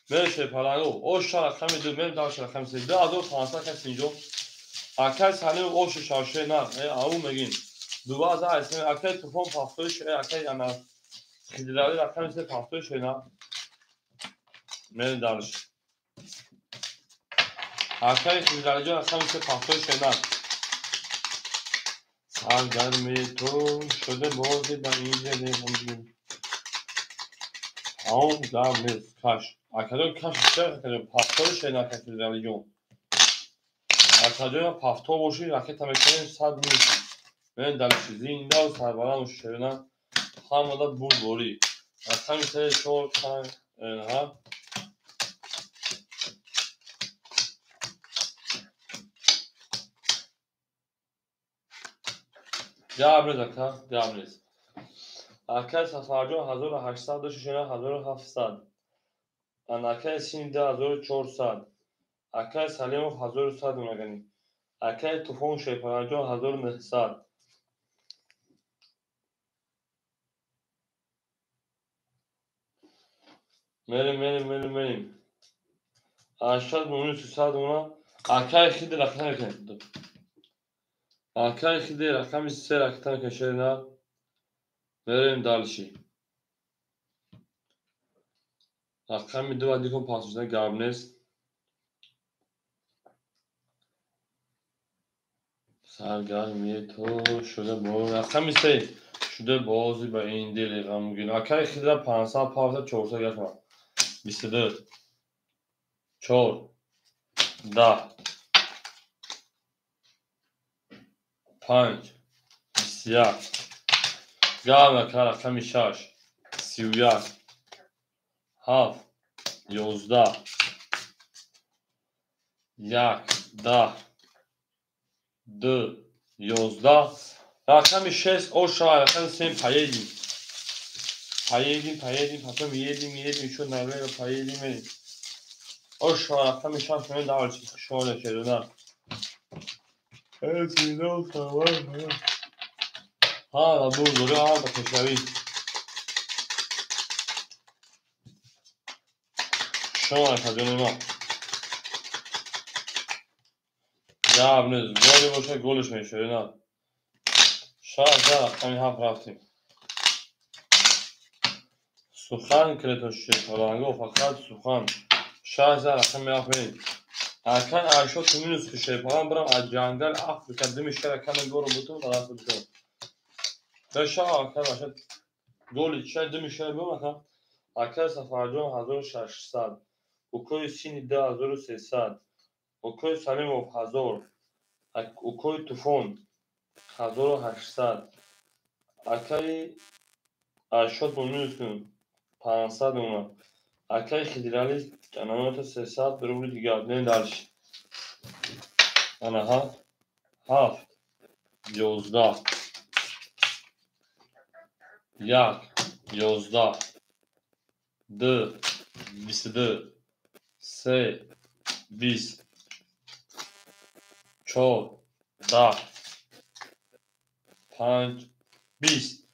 Мерем шерпалангу. Оша рақами 2 мерем дальше рақами 3. 2500 акаи Синҷон. Акаи Салимов ошу шавше на. Ау мегин. 2000 акаи Туфон 76 акаи ана Хидрали рақами 3 76 на. Мерем дальше. Акаи Хидралиҷон рақами 3 76 на. Саргарми ту шуда бози ба инҷа дехам. Аум гап нест, каш. Акаҷон каш ча акаҷон 76 на акаи Хидралиҷон. Акаҷон 70 боши ракета мекунем 100 минус. Мерем дальше. Зинда ва сарбаланд боши шерина. Ҳамада бурд борӣ. Рақами 3 4 5 7 Гап нест ака, гап нест. Акаи Сафарҷон 1800 дошт шена 1700. Акаи Сини 2400. Акаи Салимов 1100 донагани. Акаи Туфон Шерпаланҷон 1900. Мерем, мерем, мерем, мерем. 800 минус 300 дона. Акаи Хидр рақам мекунем. Акаи Хидр рақами 3 ракета мекунем шерина. Мерем дальше. Рақами 2 адикон пас шуда гап нест. Саргармии ту шуда бо рақами 3 шуда бозӣ ба ин дили ғамгин. Акаи Хидра 500 павта 400 гашма. 22 4 10 5 21 гап ака рақами 6 31 7 11 1 10 2 11 рақами 6 оша рақами 3 поедем поедем поедем потом едем едем ещё налево поедем едем оша рақами 6 мен дальше шоля шедона ҳа бурдорӣ ҳа ба пешравӣ шумо акаҷони ма гап нест голи боша голиш мешавӣ на 6 рақами 7 рафтем. Сухан кретон шепаланго фақат сухан 6 рақами 7 мерем. Акан 80 минус ки шепалан бирам аз ҷангал Африка дими шера каме гору бутум ба даст битум. Беша акан ашад голи чай дими шера бирам ака. Акаи Сафарҷон 1600, укои Сини 2300, укои Салимов 1000, укои Туфон 1800, акаи 80 бо минус кун 500 мемонад. Акаи Хидиралӣ ананота 300 рубли дигар. Не дальше. Анаҳа 7 11 1 11 2 22 3 20 4 10 5 20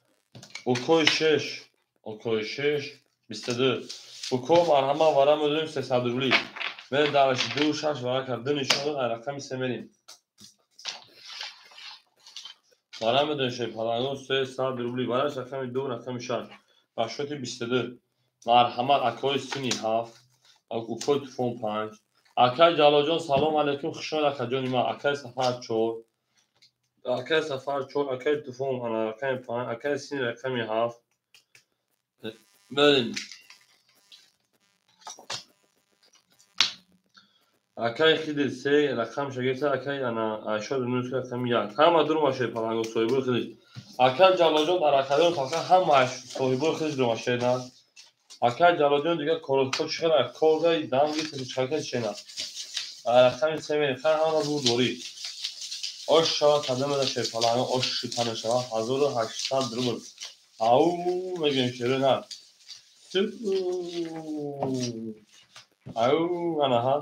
укои 6 укои 6 22 уко марҳама вара медонем 300 рубли. Мен дараш 2 6 вара кард 2 нишон дод рақами 3 мерем. Вара медонем шепаланго 300 рубли вараш рақами 2 рақами 6 ба шоти 22. Марҳамат акои Сини 7, укои Туфон 5. Акаи Ҷалолҷон салом алейкум, хуш омад акаҷони ман. Акаи Сафар 4, акаи Сафар 4, акаи Туфон ана рақами 5, акаи Сини рақами 7. Мерем. Акаи Хидр 3 рақам шагирта, акаи ана 80 минус рақами 1. Ҳама дурума шепаланго соҳибои хидр. Акаи Ҷалолҷон дар акаҷон фақат ҳама соҳибои хидр дурума шеданд. Акаи Ҷалолҷон дигар коротко чихела коргаи дамги чака чена. Рақами 3 мерем. Хан ҳама бурдорӣ. Ош шава кадамада шепаланго ош шитана шава 1800 рубл. Ау мегӯем шеро на. Ау анаҳа.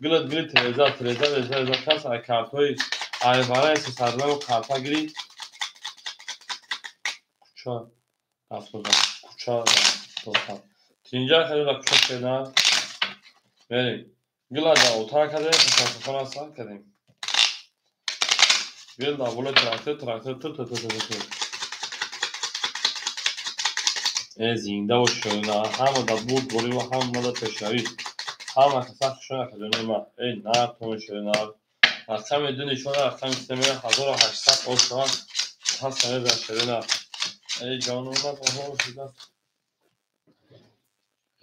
Гилат гили тереза тереза тереза кас ай картҳои ай бараи сесаднаву карта гири куча рафтода куча рафтода тинҷа кардем куча шеда мерем. Гила да отар кардем тасафона сар кардем. Гил да боло трактор трактор ту ту ту ту ту э зинда бош шуда ҳама да бурд борӣ ва ҳама да пешравӣ. Ҳама каса хушон акаҷони ман. Эй нар тон шуда нар. Рақами 2 нишон рақами 3 мера 1800 ош шава пас мезан шуда нар. Эй ҷонона оҳо шуда.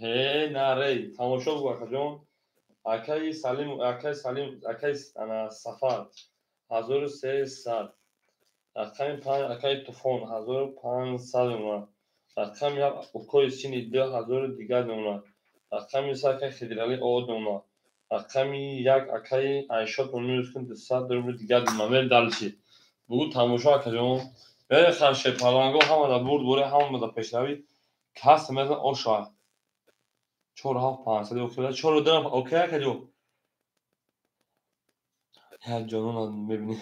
Ҳе нарей тамошо бу акаҷон. Акаи Салим, акаи Салим, акаи ана Сафар 1300. Рақами 5 акаи Туфон 1500 мемонад. Рақами 7 укои Сини 2000 дигар мемонад. Рақами 3 акаи Хидиралӣ од мемонад. Рақами 1 акаи Айшот минус кун 200 рубли дигар мемонад. Мер дальше. Бугу тамошо акаҷон. Мере хар шепаланго ҳама да бурд борӣ ҳама да пешравӣ. Кас мезан оша. 4 7 500 окей 4 2 окей акаҷон. Як ҷонона мебинӣ.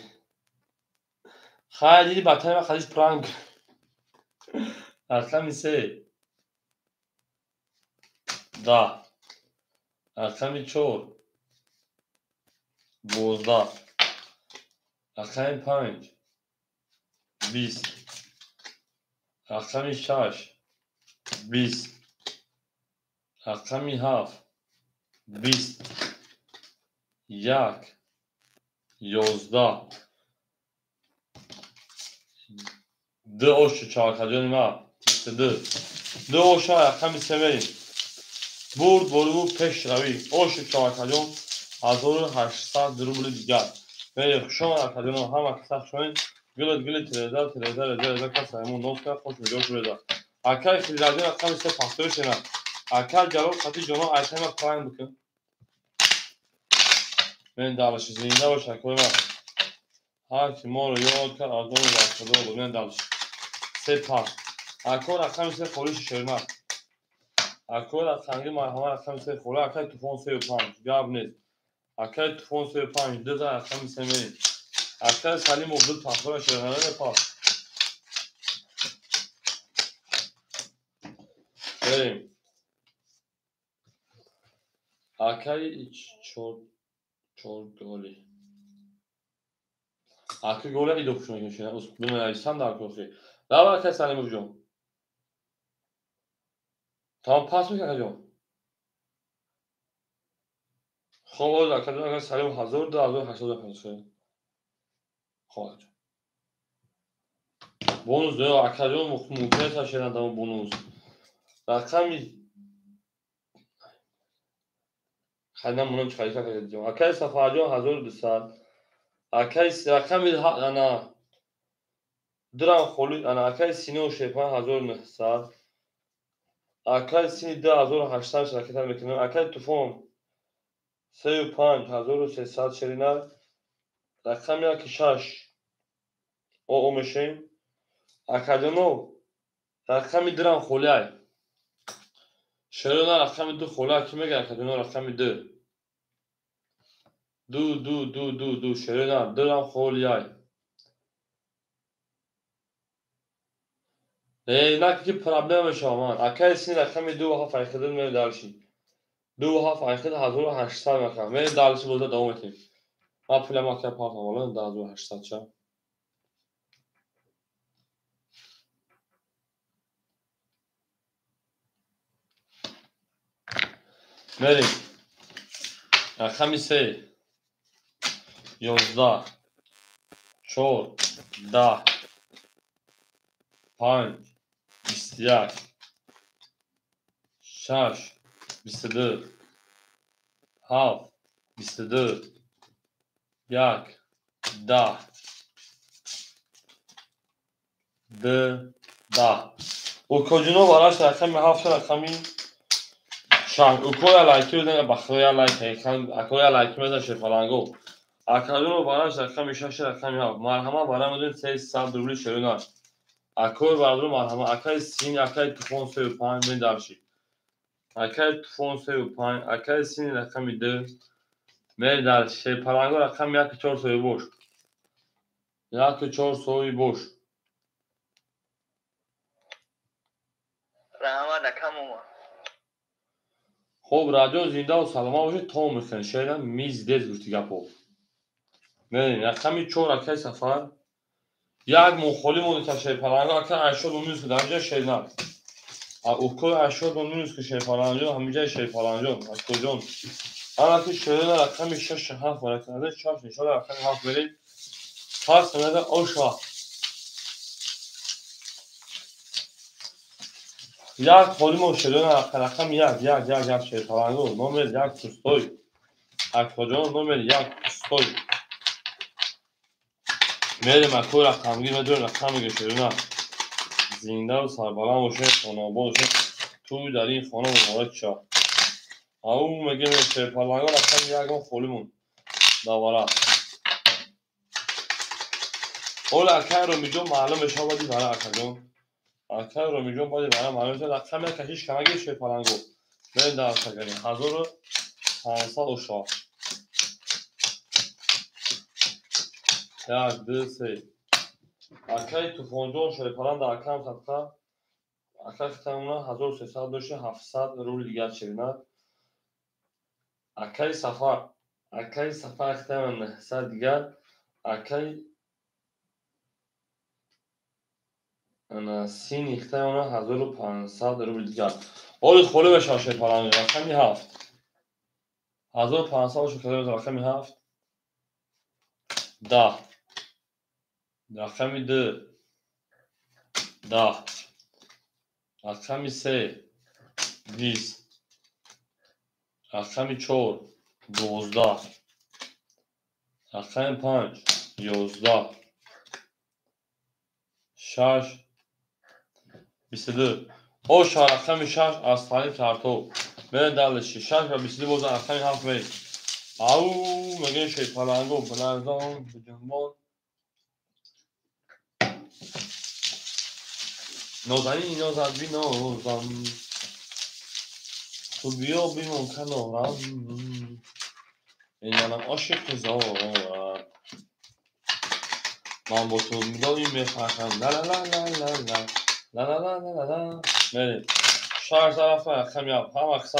Хайр диди батаи ма хадиш пранк. Рақами 3 10 рақами 4 12 рақами 5 20 рақами 6 20 Рақами 7 20 1 11 2 ошу чавакаҷони ма 22 2 оша рақами 3 мерим. Бурд бору пешравӣ ошу чавакаҷон 1800 рубли дигар. Мерем хушомад акаҷоно, ҳама каса хушомед. Гилит гилит реза реза реза реза каса ҳамон нос кард хош меҷош реза. Акай Хизраҷон рақами 3 пахтои шена. Акай Ҷалол қати ҷоно айтайма пранг бикун. Мен далши зинда бош акои ма. Ҳар ки моро ёд кард аз он вақт буд. Мен далши 3 пас. Ако рақами 3 холиши шерна. Ако рақамги марҳама рақами 3 холи. Акай Туфон 3 5 гап нест. Акай Туфон 3 5 2 рақами 3 мерим. Акай Салимов 2 пахтора шерна пас. Мерим. Акай 4 голи. Ака голя идо хуш мекунем. Бинависам дар кохи. Давай акай Салимов ҷон. Тамом пас мекунӣ акаҷон. Хоб оз акаҷон акай Салимов 1000 2850. Хоб акаҷон. Бонус до акаҷон мумкин аст шерандам бонус. Рақами хайнам монам чӣ харифа акаҷон. Акай Сафарҷон 1200. Акай рақами ана дурам холи ана акай Сино Шерпан 1900. Акай Сини 2800 шараката мекунам. Акай Туфон 3 5 1300 шерина. Рақами 1 6 о мешем. Акаҷоно рақами дурам холи ай. Шерина рақами 2 холи ай. Ки мега акаҷоно рақами 2? 2 2 2 2 2 шерина дурам холи ай. На ки проблема мешава ман. Акай Сини рақами 2 7 айхидр мери далши. 2 7 айхидр 1800 мехам. Мери далши боза давом метем. Ман пулам акай партам ола 1800 ча. Мерим. Рақами 3 11 4 10 5 21 6 22 7 22 1 10 2 10. Укоҷино бараш рақами 7 рақами 6. Укоя лайки бизан бахроя лайк акоя лайки мезан шерпаланго. Акаҷоно бараш рақами 6 рақами 7. Марҳама барам медонед 300 рубли шерина. Акои бародаро марҳама. Акай Син, акай Туфон 3 5 медарши. Акай Туфон 3 5, акай Син рақами 2 медарши. Шерпаланго рақами 1 4 сои бош. 1 4 сои бош. Раҳмат акамума. Хоб радио зинда ва саломат бошед то мехӯрем. Шерам миз дез гуфти гапо. Мерем рақами 4 акай Сафар. Як моҳ холӣ монда шерпаланго акай 80 минус ки дар ҷои шерна. Укои 80 минус ки шерпаланҷон ҳамиҷаи шерпаланҷон акоҷон. Ана ки шерна рақами 6 7 баракада 6 нишона рақами 7 мерем. Пас меда оша. Як холӣ мо шерна рақами 1 1 1 1 шерпаланго номер 1 пустой. Акоҷон номер 1 пустой. Мерем акои рақамгир медорем рақам мега шерина. Зинда ва сарбаланд бошед, хонаобод бошед. Тӯй дар ин хона муборак шавад. Ау мегем шерпаланго рақами 1 холӣ монд. Давара. Ола акай Ромиҷон маълум мешавад баъди вара акаҷон. Акай Ромиҷон баъди вара маълум мешавад. Рақами 1 ҳеҷ камаги шерпаланго. Мерем дар акаҷон 1500 ошо. 1 2 3. Акай Туфонҷон шерпаланда акам садқа. Акай хитамона 1300 дошта 700 рубли дигар шерина. Акай Сафар, акай Сафар хитамона 900 дигар. Акай Си нихтаи она 1500 рубл дигар. Оли холӣ мешавад шерпаланг. Рақами 7. 1500 бошад, рақами 7. 10. Рақами 2. 10. Рақами 3. 20. Рақами 4. 12. Рақами 5. 11. 6. 22. Оша рақами 6 аз таъриф картоб. Мерем далеши 6 ва 22 бозан рақами 7 мерем. Ау мегӯем шерпаланго биларзон биҷунбон. Нозанини нозат бинозам. Ту биё бимон канорам. Ин манам ошиқи зорам. Ман бо ту доим мехахам. Ла-ла-ла-ла-ла. Ла-ла-ла-ла-ла. Мерем. 6 тарафа рақами 7. Ҳама қисса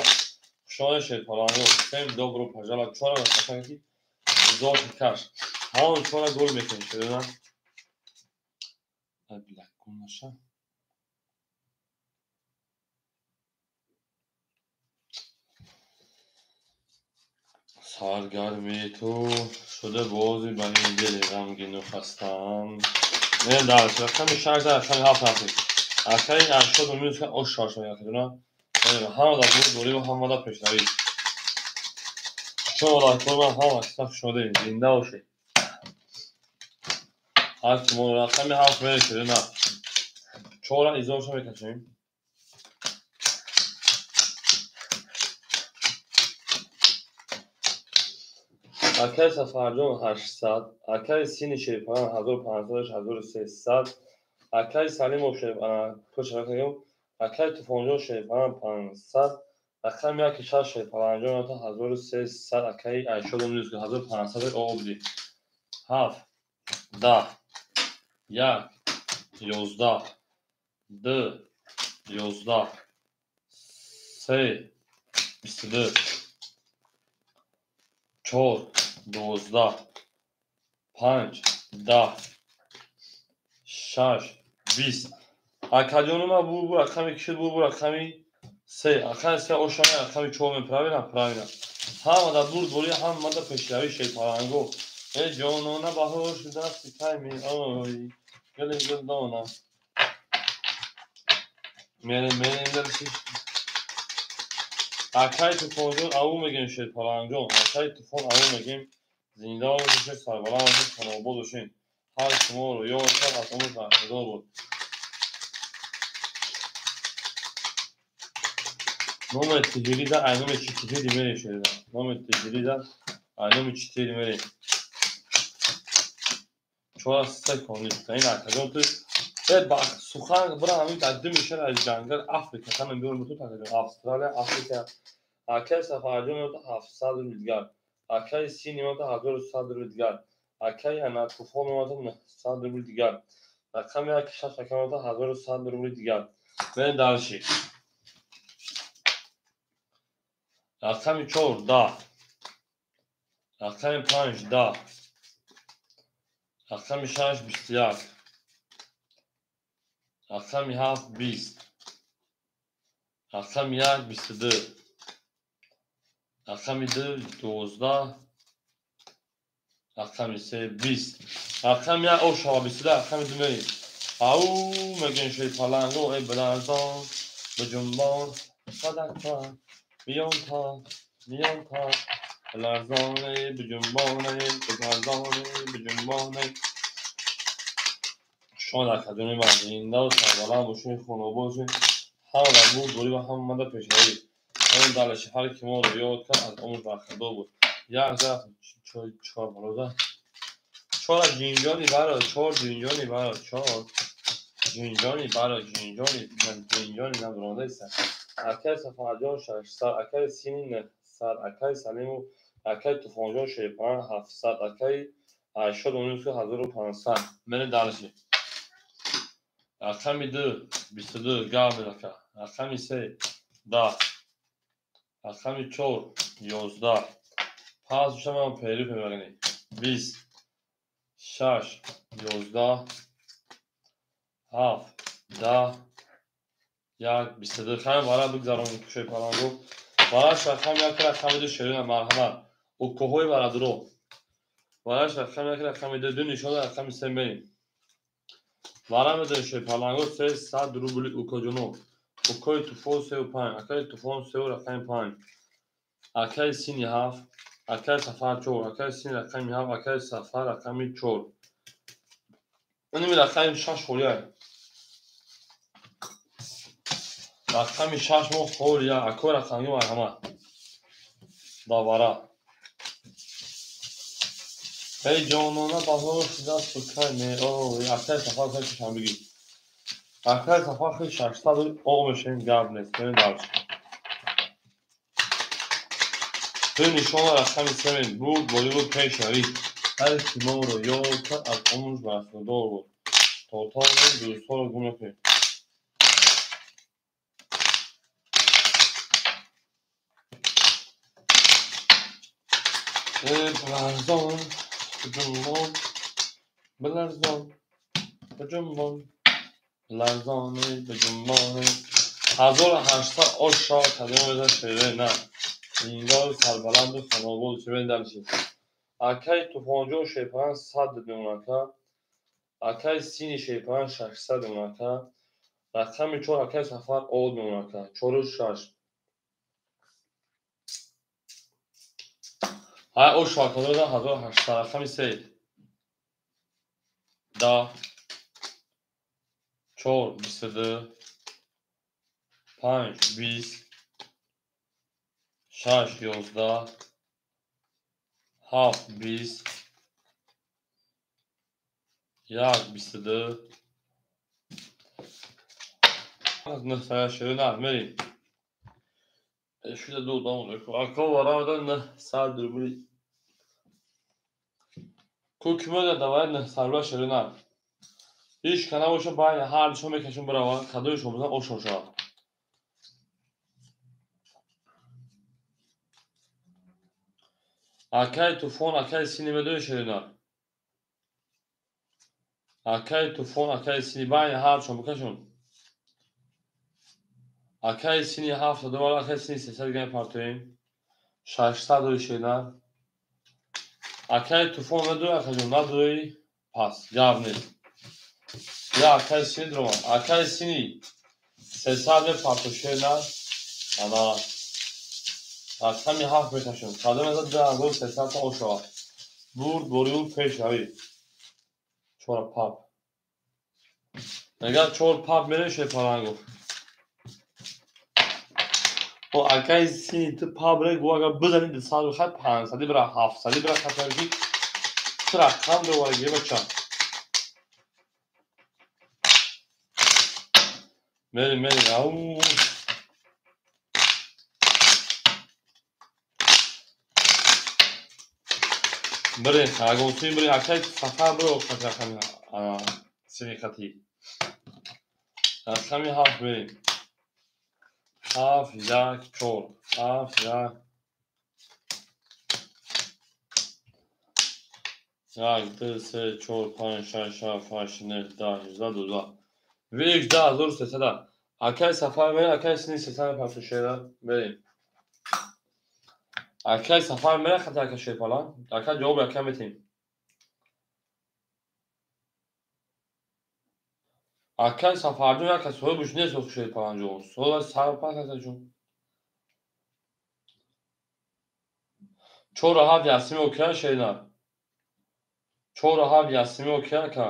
хушони шерпаланго. Всем добро пожаловать. Чора рақами ки зор каш. Ҳамон чора гол мекунем шерона. Била гул наша. Саргарми ту шуда бози ба ин дили ғамгину хастаам. Мерем дар рақами 6 рақами 7 рафтем. Акаи 80 умед ка ош шаш мекунад. Ҳама дар буд дорӣ ва ҳама дар пешравӣ. Чун лайкор ҳама қисса шудаем. Зинда бошед. Ҳар ки мо рақами 7 мерем на. 4 изоша мекашем. Акаи Сафарҷон 800, акаи Сини Шерипалан 1500, 1300, акаи Салимов Шерипалан акаи Туфонҷон Шерипалан 500, рақами 1 6 Шерипаланҷон 1300, акаи Айшодов 1500 обди. 7 10 1 11 2 11 3 22 4 12 5 10 6 20. Акаҷонума бу рақами кишид, бу рақами 3. Рақами 3 ошама рақами 4 ме правильно, правильно. Ҳама дар бурд борӣ, ҳама дар пешравӣ шерпаланго. Э ҷонона баҳор шудасти кай меоӣ. Гули гулдона. Мерем, мерем дальше. Акаи Туфонҷон аву мегем шерпаланҷон. Акаи Туфон аву мегем. Зинда бошед, сарбаланд бошед, хонобод бошед. Ҳар шуморо ёд кард, аз умр бархӯрдор буд. Номер тиҷирида ай номер 4 мерем шерида. Номер тиҷирида ай номер 4 мерем. 4 3 конли. Ин акаҷон ту сухан бира ҳамин дар ду мешар аз ҷангал Африка танам биёрем ту такаҷон. Австралия, Африка. Акаи Сафарҷон 700 рубл дигар. Акаи Сини 1100 рубл дигар. Акаи ана Туфон 900 рубл дигар. Рақами 1 6 рақами 1100 рубл дигар. Мерем дальше. Рақами 4 10. Рақами 5 10. Рақами 6 21. Рақами 7 20. Рақами 1 22. Рақами 2 12. Рақами 3 20. Рақами 1 ошава 22. Рақами 2 мерем. Ау мегӯем шерпаланго эй биларзон биҷунбон садақта миёнта миёнта биларзоне биҷунбоне биларзоне биҷунбоне. Шумо дар кадоми ман зинда ва сарбаланд бошед, хонобод бошед. Ҳама дар бурд борӣ ва ҳама дар пешравӣ. Ҳамин далеши ҳар ки моро ёд кард, аз умр бархӯрдор буд. Як зараф чор бародар. Чор ҷинҷони баро, чор ҷинҷони баро, чор ҷинҷони баро, ҷинҷони ҷинҷони набаромадаиста. Акаи Сафарҷон 600, акаи Сини 900, акаи Салимов, акаи Туфонҷон Шерипалан 700, акаи Айшод 1500. Мерем дальше. Рақами 2 22 гап ака. Рақами 3 10. Рақами 4 11. Пас шама перу мегани. 20 6 11 7 10 1 22. Хайм вара бигзаронем шерпаланго. Вараш рақами 1 рақами 2 шерина марҳамат. Укоҳои варадуро. Вараш рақами 1 рақами 2 ду нишона рақами 3 мерем. Вара медорем шерпаланго 300 рубли укоҷоно. Укои туфон 3 5, акаи туфон 3 рақами 5. Акаи сини 7, акаи сафар 4, акаи сини рақами 7, акаи сафар рақами 4. Инми рақами 6 холия. Рақами 6 мо холия, акои рақамги марҳамат. Давара. Эй ҷонона баҳор шудасту кай меои, акаи сафар кай чашам бигир. Акаи сафар хел 600 о мешавем, гап нест, мерем дальше. Ду нишона рақами 3 мерем, бурд болибуд пешравӣ. Ҳар ки моро ёд кард, аз умрш бархӯрдор буд. То тавонем дӯстҳоро гум накунем. Биларзон, биҷунбон, биларзон, биҷунбон, биларзони, биҷунбони. 1800 ош шавад кадоме мезан шере на. Зиндор сарбаланду хонобод шевен дальше. Акаи Туфонҷон шерпаланг 100 мемонака. Акаи Сини шерпаланг 600 мемонака. Рақами 4 акаи Сафар од мемонака. 4 6. Ҳай ош шавад кадоме мезан 1800 рақами 3. 10 4 22 5 20 6 11 7 20 1 22 9 ширина мерем. Шуда ду дом ако варамада 900 рубли. Ку кимода давай 900 рубла ширина. Ҳеҷ ка набоша байни ҳар душон мекашем бираванд, кадои шумо бизан ошон шавад. Акаи Туфон, акаи Сини медони ширина. Акаи Туфон, акаи Сини байни ҳар душон бикашон. Акаи Сини 700 вара, акаи Сини 300 грамм партоем. 600 дори ширина. Акаи Туфон медои, акаҷон надои, пас гап нест. Я акаи Сини дуромад. Акаи Сини 300 мепарто ширина. Ана рақами 7 мекашем. Кадом мезад 2300 та ошавад. Бурд бориу пешравӣ. 4 пап. Агар 4 пап мерем шерпаланго. О акаи Сини ту пап ре гу агар бизани 200 хай 500 бира 700 бира хатарги ту рақам доварги бача. Мерем мерем. Ау. Бирин, агонсуи бирин, акаи Сафар биро рақами сини хати. Рақами 7 мерем. 7 1 4 7 1 1 2 3 4 5 6 7 8 9 10 11 12. Вик 2300. Акаи Сафар мерем, акаи Сини 300 мепарто шера мерем. Акаи Сафар мерем хати ака шерпаланг. Ака ҷавоби ака метем. Акаи Сафарҷон яка соҳибаш нест охи шерпаланҷон. Соҳибаш сар пас акаҷон. 4 7 ясими океа шерина. 4 7 ясими океа ака.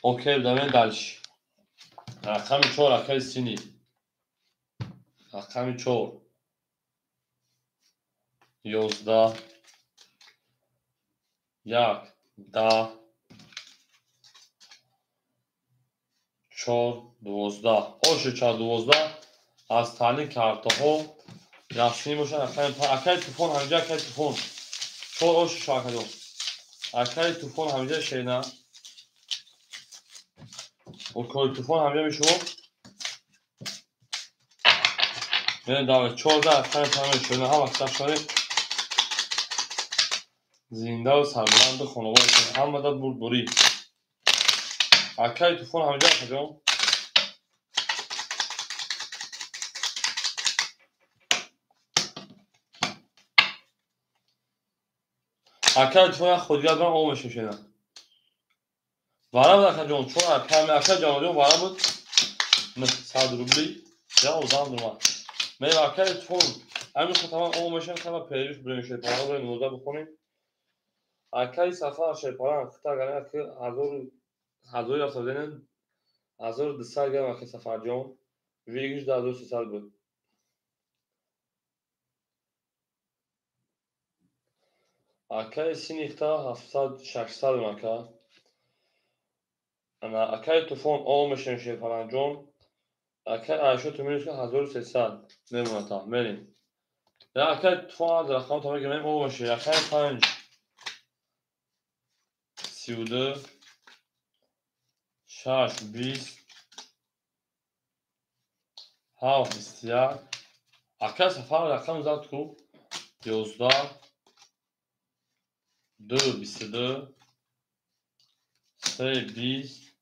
Окей, давай дальше. Рақами 4 акаи Сини. Рақами 4. 11 1 10 4 12. Оши 4 12 аз таълим картаҳо ясини бошад рақами 5. Акаи Туфон ҳамҷа, акаи Туфон. 4 оши шо акаҷон. Акаи Туфон ҳамҷа шерина. Окои Туфон ҳамҷа мешумо. Давай, 14 5 шона ҳама шашони зиндаву сарбаланду хонавода ҳамада бурдборӣ. Акаи Туфон ҳамиҷа акаҷон. Акаи Туфон як ходигар барам об мешошена. Вара буд акаҷон, чор акаи акаи ҷамолҷон вара буд 900 рубли. Я одам дума. Ме акаи Туфон ҳамин хотаман об мешан хама периш бурем шерпалан бурем ноза бихонем. Акаи Сафар шерпалан хита гаран ки ҳазор рафта 1200 грамм акаи Сафарҷон. Вигиш 2300 буд. Акаи Синихта 700 600 ака. Ана акаи Туфон об мешан шерпаланҷон. Акаи Айшо туминус 1300 мемоната. Мерим. Я акаи Туфон аз рақам та мегирем об мешан. Акаи 5 32 6 20 7 21. Акаи Сафар рақам зад ку 11 2 22 3 20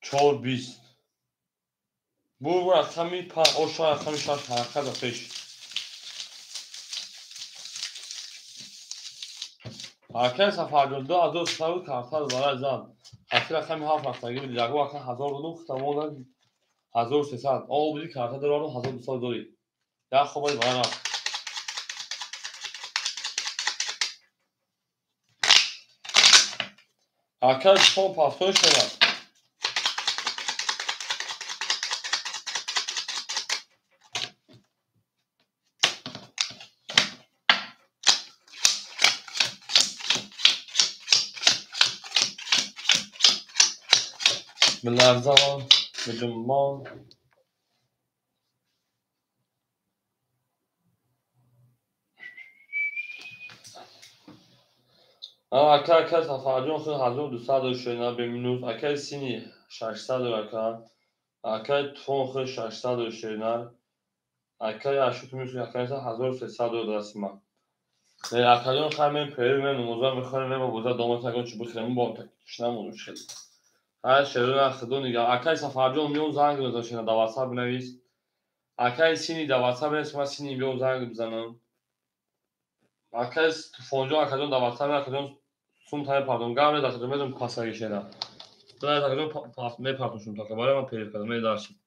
4 20. Бу рақами 5 оша рақами 6 ҳаракат ба пеш. Акаи Сафарҷон 2300 карта барай зад. Ҳафти рақами 7 рафтагӣ буд. Ягон вақт 1000 додум, хитамода 1300. Об буди карта даровардум 1200 дорӣ. Як хобаи барай рафт. Акаи Туфон пафтои шавад. Биларзон, биҷунбон. Ака ака Сафарҷон худ 1200 шуд бе минус. Акаи Сини 600 ака. Акаи Туфон худ 600 шуд. Акаи Ашут минус акаи 1300 дасти ман. Акаҷон хай мен перу мен намоза мехонем, мен боза домат агон чи бихӯрем, бо ташнамон шуд. Ҳай шерона худо нигаҳ. Акаи Сафарҷон миён занг бизан шена дар WhatsApp бинавис. Акаи Сини дар WhatsApp бинавис, ман Сини биём занг бизанам. Акаи Туфонҷон акаҷон дар WhatsApp акаҷон сум тане пардон гап нед акаҷон медонам пасаги шена. Бинавис акаҷон мепартон шум така барои ман перев кардам медаршид.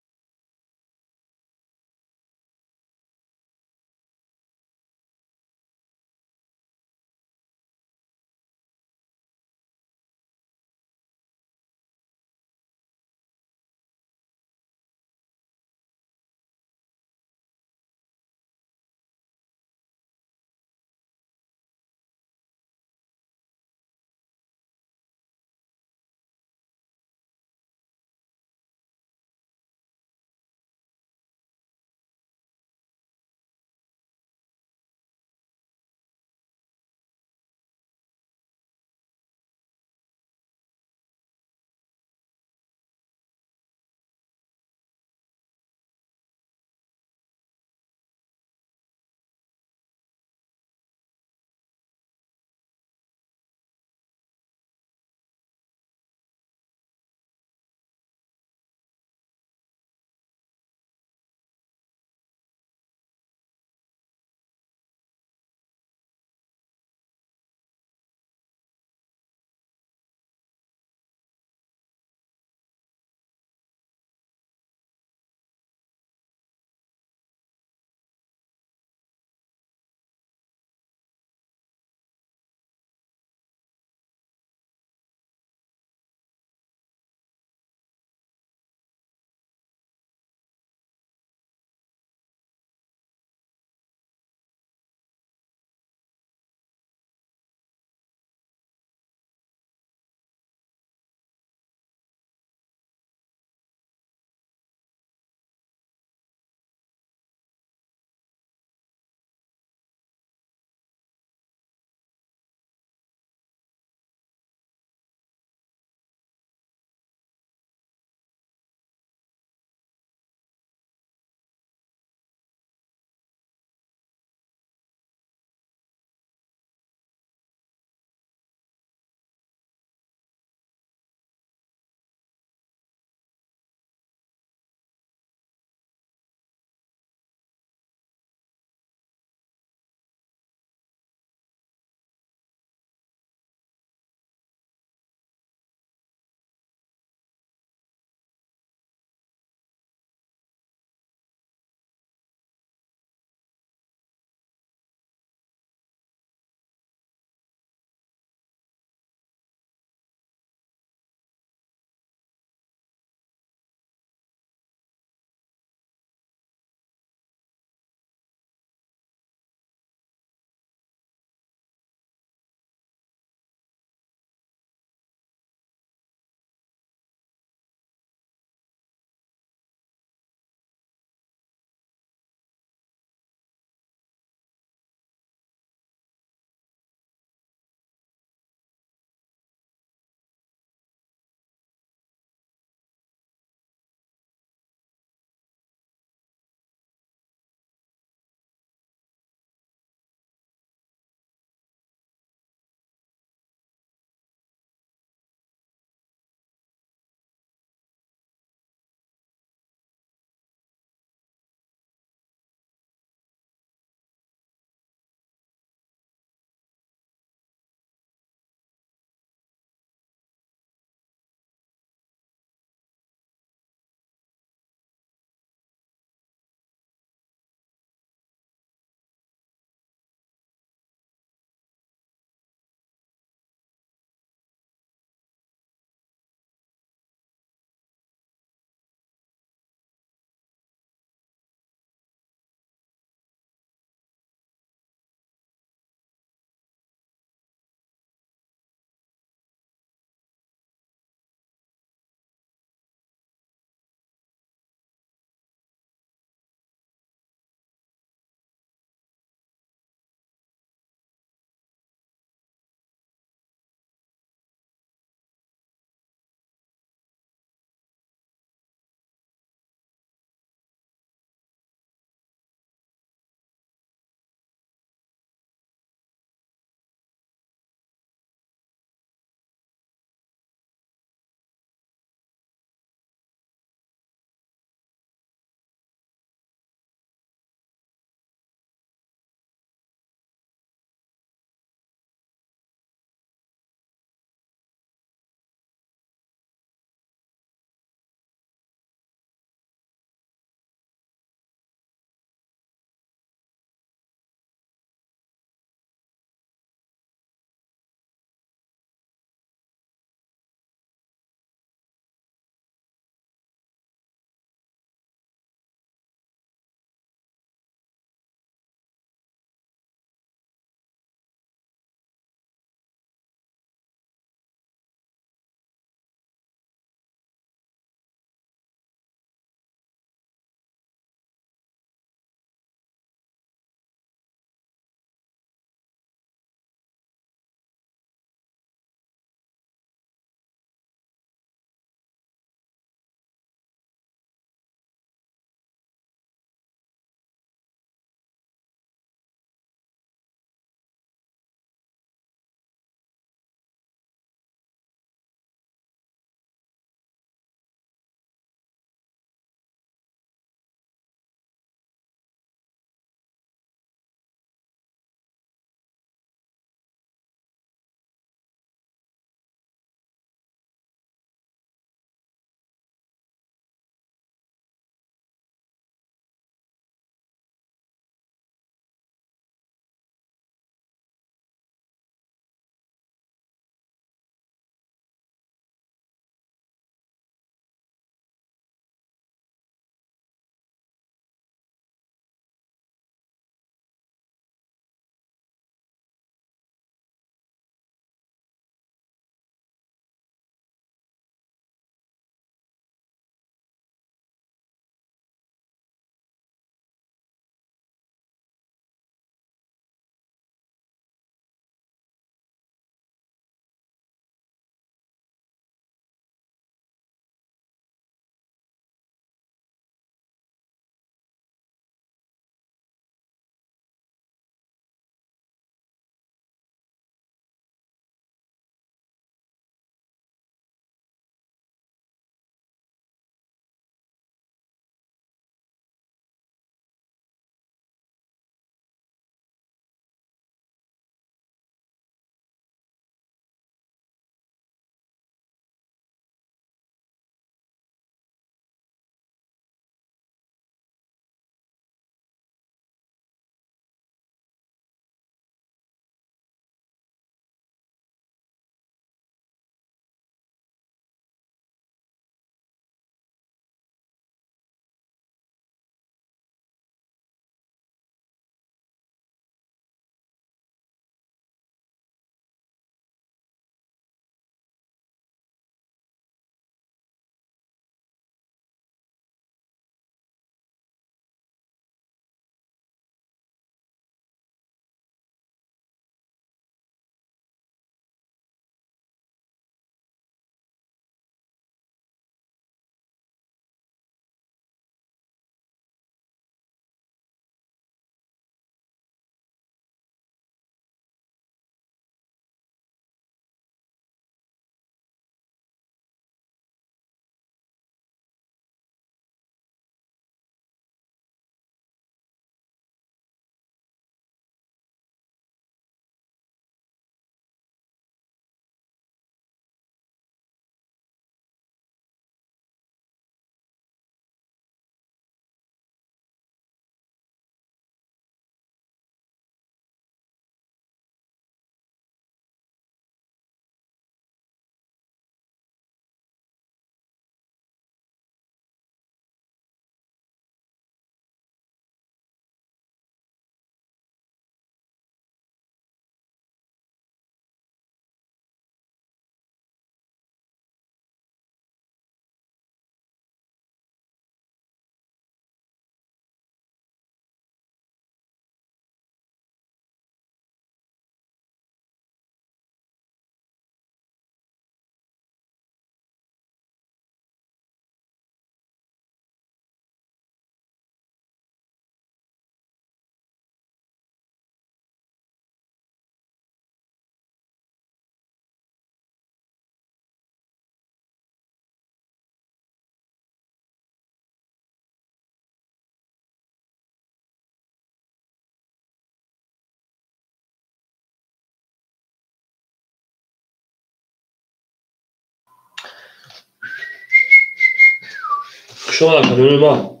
Хушомад, академияи ман.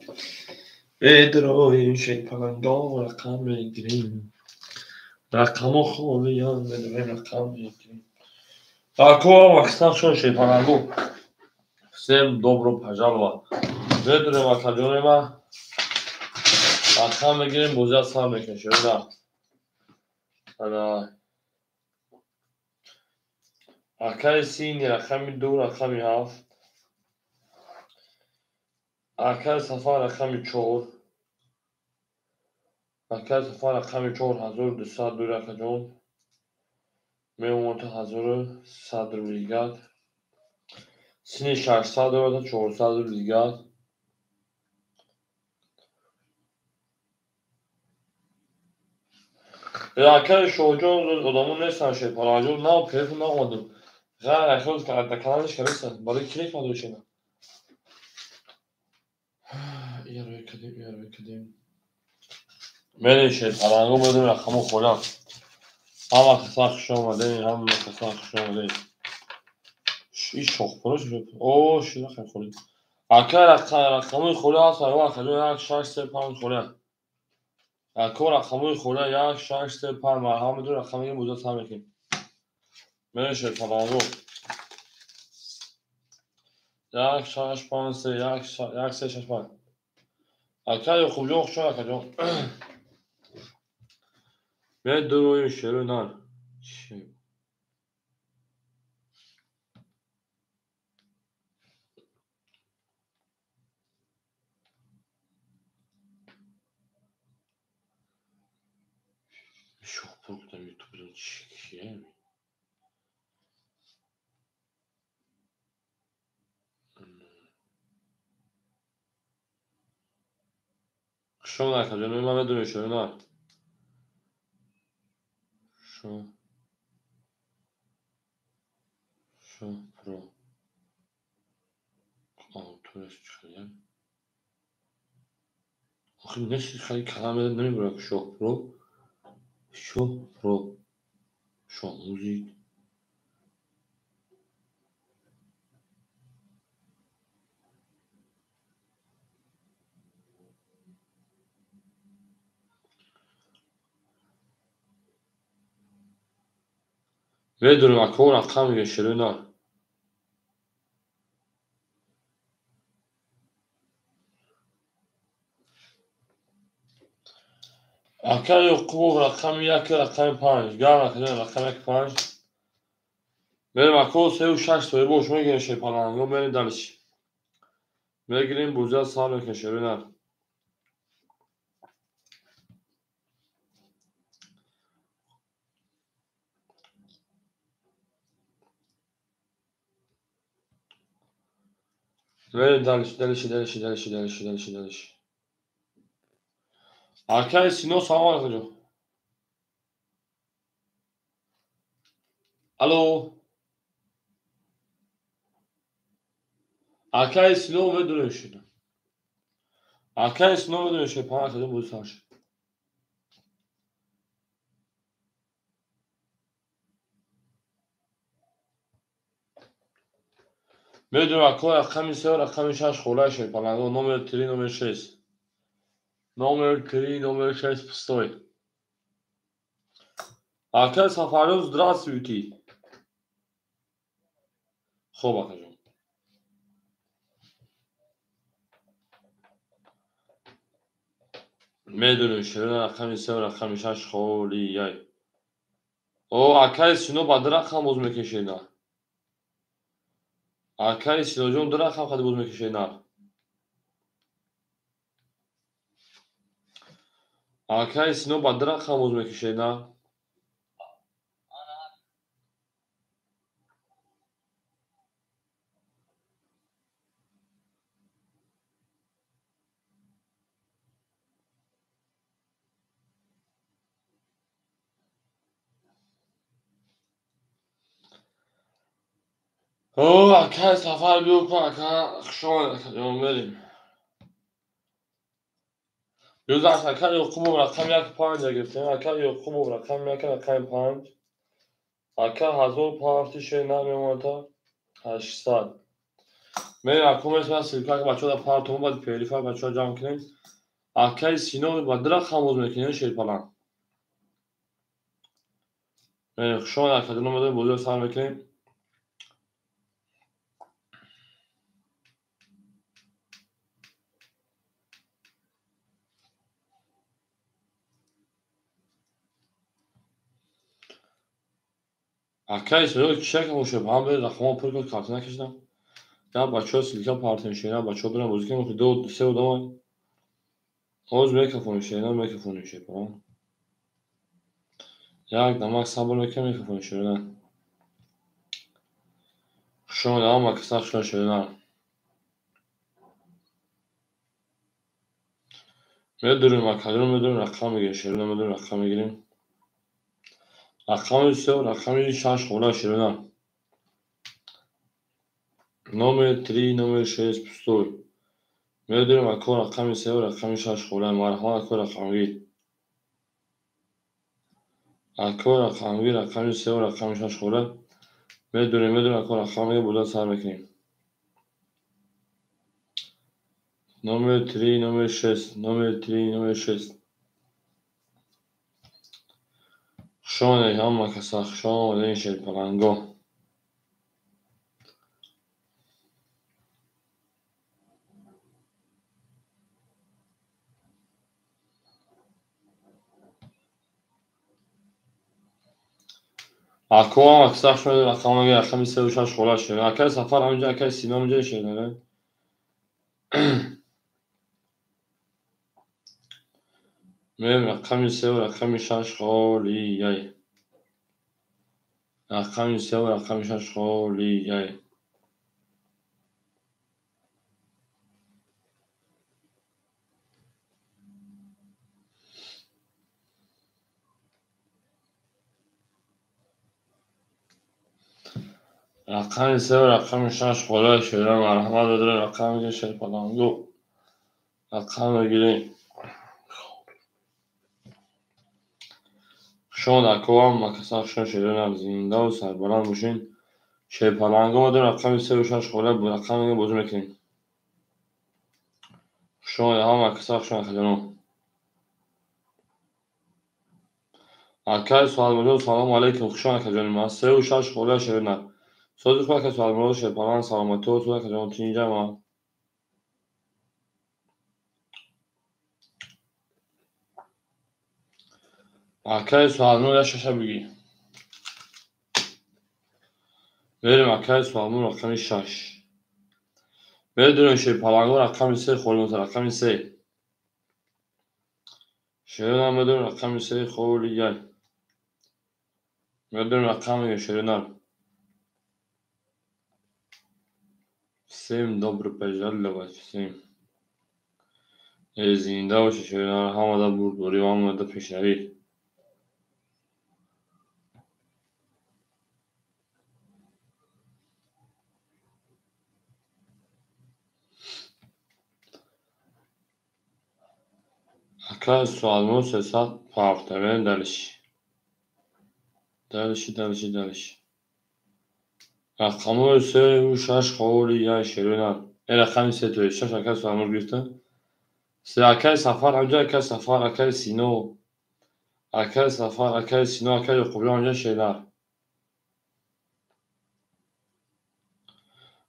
Медроем, шерпаланго, рақам мегирем. Рақамҳо холиян, медроем, рақам мегирем. Ако ҳама шон шерпаланго. Всем добро пожаловать. Медроем, акаҷони ман. Рақам мегирем, бозиа сар мекунем, шерина. Ана акаи сини рақами 2, рақами 7. Акаи Сафар рақами 4. Акаи Сафар рақами 4 1200 дур, акаҷон. Мемонад 1100 рубли дигар. Сини 600 дорад, 400 рубли дигар. Акаи Шоҳҷон, одамон нестанд, шерпаланҷон, нав телефон наомадем. Ғайр ахироз дар каналиш карестанд. Барои ки рекма дошена? Иярой кадем, иярой кадем. Мерем, шерпаланго, медонем, рақамо холям. Ҳама каса хуш омадем, ҳама каса хуш омадем. И шохпуро о ширақам холи. Ака рақамои холи ҳаст, акаҷон, 1 6 3 5 холи. Ако рақамои холи 1 6 3 5, марҳама, медонем, рақам мегирем, бозиа сар мекунем. Мерем, шерпаланго. 1 6 5 3 1 1 3 6 5. Ака Ёқубҷон, хуш омад, акаҷон. Медроем, шерои нар. Шохпур кудам ютуб чие? Хуш омад, акаҷон, ман медонем, шерои нар. Шо шо про аудиторияш чӣ? Охи нест, хеле калам намебарад. Шоҳпро, Шоҳпро, Шоҳмузик. Медонем, ако рақам мегирем, шерои нар. Ака Ёқубов рақами 1, рақами 5. Гарм, акаҷон, рақами 1 5. Мерем, ако, сеу шаш соҳибош мегирем, шерпаланго, мерем дальше. Мегирем, бозиа сар мекунем, шерои нар. Мерем дальше, дальше, дальше, дальше, дальше, дальше, дальше. Акаи Сино, салом алейкум. Алло. Акаи Сино, медонем шина. Акаи Сино, медонем, шерпаланг, акаҷон, бози сар шуд. Медонем, ако рақами 3, рақами 6 холаи, шерпаланго, номер 3, номер 6. Номер 3, номер 6 пустой. Акай Сафарён, здравствуйте. Хоб, акаҷон. Медонем, шерина, рақами 3, рақами 6 холияй. О, акаи Сино ба ду рақам боз мекунед, шерина. Акаи Синоҷон, ду рақам қади боз мекунед, шерина. Акаи Сино ба ду рақам боз мекунед, шерина. О, акаи Сафар, биё кун, ака, хуш омадед, акаҷон, мерем. Гузашт, ака Ёқубов рақами 1 5 гирифтем. Ака Ёқубов рақами 1, рақами 5. Ака 1000 пафти шер намемонад 800. Мерем акомес ман ссылка ки бачаҳо дар партон баъд перифа бачаҳо ҷамъ кунем. Акаи Сино ба ду рақам боз мекунем шерпаланг. Мерем хуш омад акаҷон, омадем бозиро сар мекунем. Акаи Сино чӣ шакл бошад? Ҳам бе рақамҳо пур кун, карта накашидам. Я бачаҳо ссылка партем шена, бачаҳо биран бозӣ кунем, ду се одама. Ҳоз мекафонем шена, мекафонем шерпаланг. Як дамак сабр мекунем, мекафонем шерина. Хуш омадед ҳама каса, хуш омадед шерина. Медурем акаҷон, медурем рақам мегирем шерина, медурем рақам мегирем. Рақами се, рақами шаш хола шерина. Номер 3, номер 6 пустой. Медурем ако рақами се, рақами шаш хола. Марҳамат ако рақамгир. Ако рақамгир, рақами се, рақами шаш хола. Медурем, медурем ако рақам мегирем, бозиро сар мекунем. Номер 3, номер 6, номер 3, номер 6. Хуш омадед ҳама каса, хуш омадед шерпаланго. Ако ҳама каса хуш омадед, рақам мегирем, рақами севу шаш хола шер. Акаи Сафар ҳаминҷа, акаи Сино ҳаминҷа шер. Мерем рақами севу рақами шаш холияй. Рақами севу рақами шаш холияй. Рақами севу рақами шаш холияй шера. Марҳамат бедорем рақам мегирем шерпалангу. Рақам мегирем. Хуш омад ако ҳама каса, хуш омад шерина, зиндаву сарбаланд бошед. Шерпаланго медорем рақами севу шаш хола, рақам мегирем, бозӣ мекунем. Хуш омад ҳама каса, хуш омад акаҷонон. Акаи Суҳалмурод, салому алайкум, хуш омад акаҷони ман. Севу шаш хола шерина. Сози хуб акаи Суҳалмурод, шерпаланг, саломатиҳо, суд акаҷон, тинҷама. Акаи Суҳалмурод як шаша бигир. Мерем акаи Суҳалмурод рақами шаш. Медурем шерпаланго рақами се холӣ мота, рақами се. Шерина медурем рақами се холияй. Медурем рақам мегирем шерина. Всем добро пожаловать, всем. Зинда бошед шерина, ҳамада бурдборӣ ва ҳамада пешравӣ. Акаи Суҳалмурод сесад парта. Мерем далиш. Далиши, далиши, далиш. Рақамҳои севу шаш холияй шерина. Рақами се то шаш акаи Суҳалмурод гирифта. Се акаи Сафар ҳамҷа, акаи Сафар, акаи Сино. Акаи Сафар, акаи Сино, акаи Ёқубҷон ҳамҷа шеринар.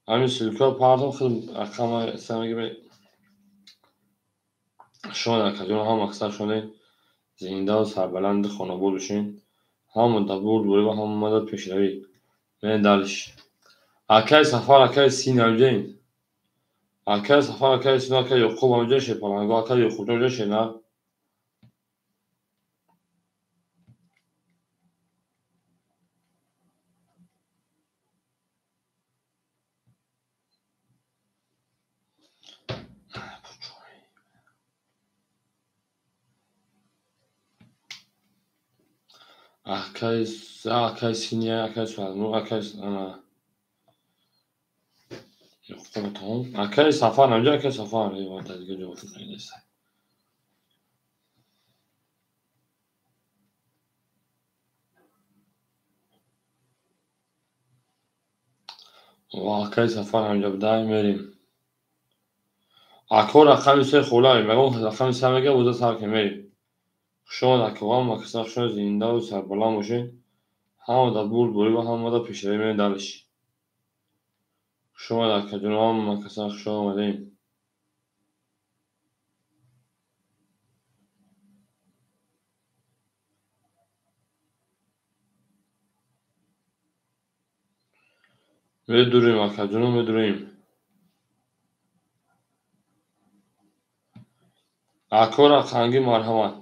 Ҳамин ссылкаро партом, худ рақама се мегирем. Хуш омадед акаҷон, ҳама каса хуш омадед. Зиндаву сарбаланди хонобод бошед. Ҳамада бурдборӣ ва ҳамада пешравӣ. Мерем далиш. Акаи Сафар, акаи Син ҳамҷаин. Акаи Сафар, акаи Сино, акаи Ёқуб ҳамҷа шерпаланго, акаи Ёқубҷон ҳамҷа шеринар. Акаи Синия, акаи Суҳалмурод, акаи Ёқуб тамом. Акаи Сафар ҳамҷа, акаи Сафар. Акаи Сафар ҳамҷа будай, мерем. Ако рақами се холаем, ягон рақами се мега, боза сар кунем, мерем. Хушомад ако, ҳама каса хушомад, зиндаву сарбаланд бошед. Ҳамада бурдборӣ ва ҳамада пешравӣ, мерем далиш. Хушомад акаҷон, ҳама каса хуш омадем. Медурем акаҷоно, медурем. Ако рақанги марҳамат.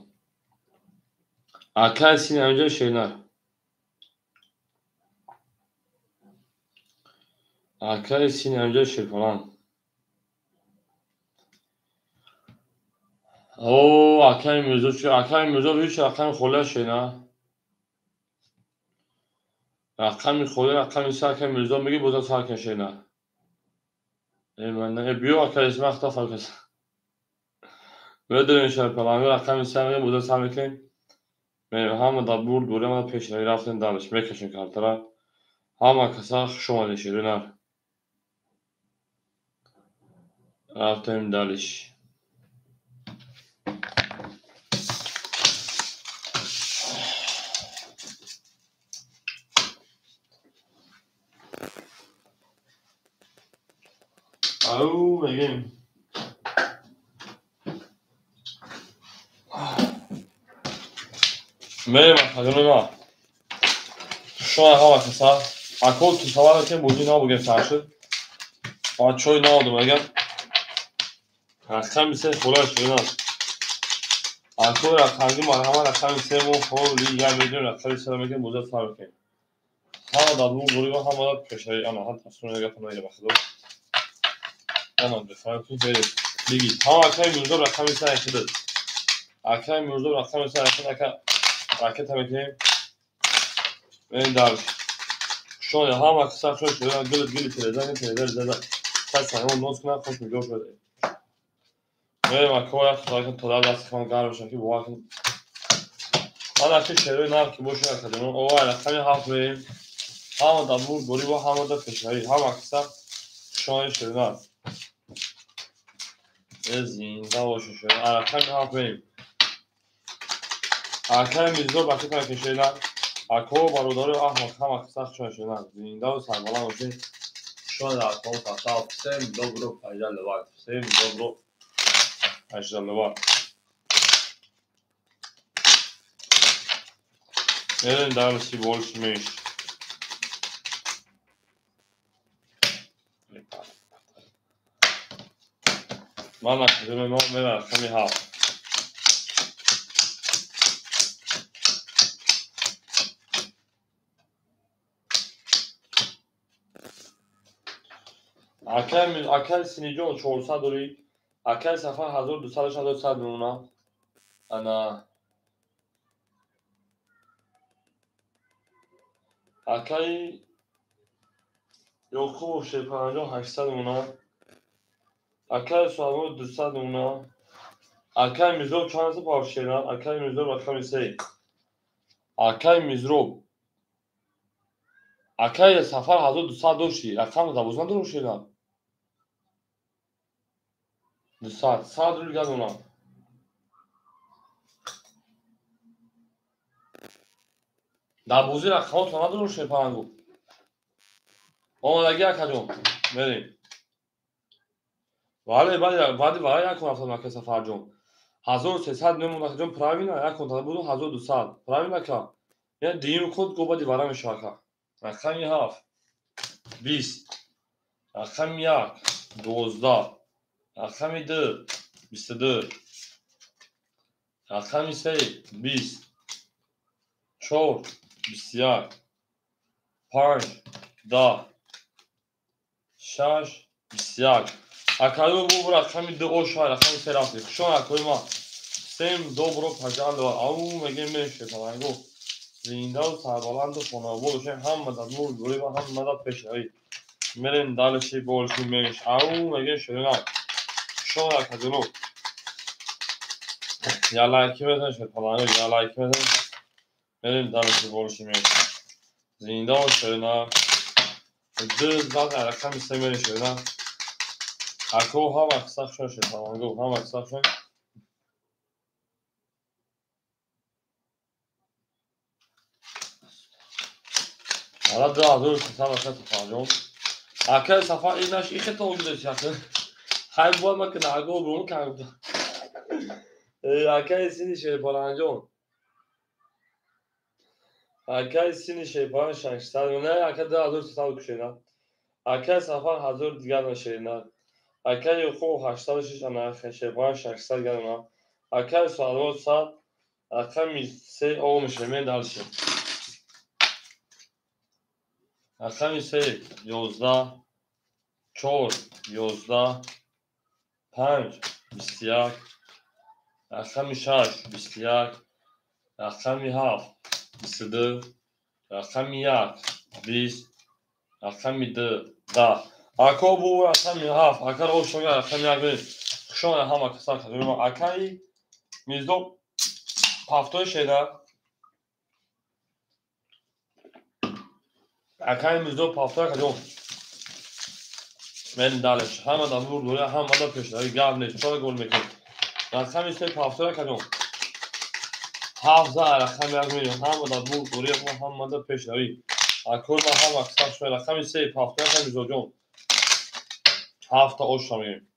Акаи син ҳамҷа шернар. Акаи син ҳамҷа шерпаланг. О, акаи Мирзо чи? Акаи Мирзо ҳеч рақами холия шернар. Рақами холӣ рақами се акаи Мирзо меги, боза сар кун шернар. Э ман биё акаи исма хато фаркас. Медонем шерпаланг рақами се меги, боза сар мекунем. Мерем ҳама дар бурд бурем, ҳама пешравӣ рафтем далиш, мекашем картара. Ҳама каса хуш омадед шеринар. Рафтем далиш. Ау, мегем. Мерем акаҷони ма. Шумо ҳама каса. Ако ту савар ки бозӣ набугем сар шуд. Ба чой наодум агар. Рақами се холаш шудам. Ако рақамги марҳама рақами се мо холи я медонем рақами се мегем, боза сар мекунем. Ҳама дар бур бурӣ ва ҳама дар пешравӣ. Ана ҳам тасвир нагапа наира ба худо. Ана бифарм ки берем. Биги. Ҳама акаи Мирзо рақами се худат. Акаи Мирзо рақами се худат ака ракета мекунем. Мерем дар шоя ҳама каса хуш шуда гил гил телезан телезан зада. Кас ҳамон нос кунад хуш миҷо шуда. Мерем ако як худо то дар даст хон гарм шуда ки бовар кун. Ана ки шерои нар ки боша акаҷон. Ова рақами ҳафт мерем. Ҳама дар бур бурӣ ва ҳама дар пешравӣ. Ҳама каса шоя шерои зинда боша шерои. Рақами ҳафт мерем. Акаи Мирзо бакета кешена. Ако бародари Аҳмад ҳама каса хуш шуданд. Зиндаву сарбаланд бошед. Шумо дар аком тасав. Всем добро пожаловать. Всем добро пожаловать. Мерем дальше больше меньше. Ман акаҷони мо мерам рақами ҳафт. Акаи Синиҷон 400 дорӣ. Акаи Сафар 1200 100 мемона. Ана акаи Ёқубов Шерпаланҷон 800 мемона. Акаи Сулаймон 200 мемона. Акаи Мирзо чанд аст павшера? Акаи Мирзо рақами се. Акаи Мирзо акаи Сафар 1200 дошти. Рақам 12 надорӣ шера? 200 100 рубл гадона. Дар бозӣ рақамото надорӣ шерпалангу. Омадагӣ акаҷон, мерем. Бале, бале, баъди вара як кон рафтам ака Сафарҷон. 1300 мемон акаҷон, правильно, як кон буду 1200. Правильно ака? Яъне дуюм код го баъди вара мешава ака. Рақами ҳафт 20, рақами як 12, рақами ду 22, рақами се 20, чор 21, панҷ 10, шаш 21. Акаё бу рақами ду оша, рақами се рафти. Хушон акои ма. Всем добро пожаловать. Ау мегем мешепалангу. Зиндаву сарбаланду хонобод бошем. Ҳама дар мур бурӣ ва ҳама дар пешравӣ. Мерем дальше больше меньше. Ау мегем шерина. Хушон акаҷоно. Я лайки мезан шепалангу, я лайки мезан. Мерем дальше больше меньше. Зинда шерина. Ду зад рақами се мерешена. Ако ҳама сахшон шепаланго, ҳама сахшон. Ала 2300 ака Сафарҷон. Акаи Сафар инаш ихета оҷудаш яхе. Ҳай бояд ма ки наго бурун кардам. Акаи сини шерпаланҷон. Акаи сини шерпалан 600 не, ака 2300 кушена. Акаи Сафар 1000 дигар нашерина. Акаи Ёқуб 86 ана шерпалан 600 дигар на. Акаи Суалвор 100 рақами 3 о мешемен дальше. Рақами 3 11 4 11 5 21 рақами 6 21 рақами 7 22 рақами 1 20 рақами 2 10. Ако бу рақами 7 ака рошога рақами 1 хушона ҳама каса кадума акаи мирзо пафтои шеда. Акаи мирзо пафтои кадом. Мен далеш ҳама да бур доря, ҳама да пешравӣ гап нест, чора гол мекунем. Рақами се пафтои кадом. 7 за рақами 1 меём, ҳама да бур доря, ҳама да пешравӣ. Акор ма ҳама каса шуд рақами се пафтои кадом мирзоҷон. 7 та оша мегирем.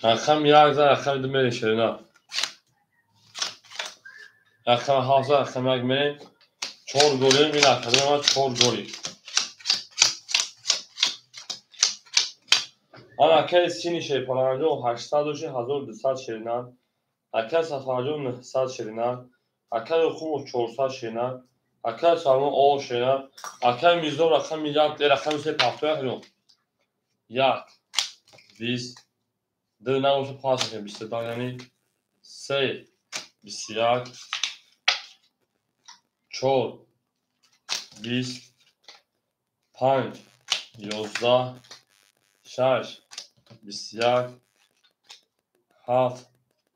Рақами 1 за рақами 2 мерем шерина. Рақами 7 за рақами 1 мерем. 4 голем ин академ ма 4 голи. Ана акаи сини шерпаланҷон 800 доши 1200 шерина. Акаи Сафарҷон 900 шерина. Акаи Ёқубов 400 шерина. Акаи Салмон о шерина. Акаи Мирзо рақами 1 рақами 3 пафтоя 1 20 2 набошад пас мекунем 22 яъне 3 21 4 20 5 11 6 21 7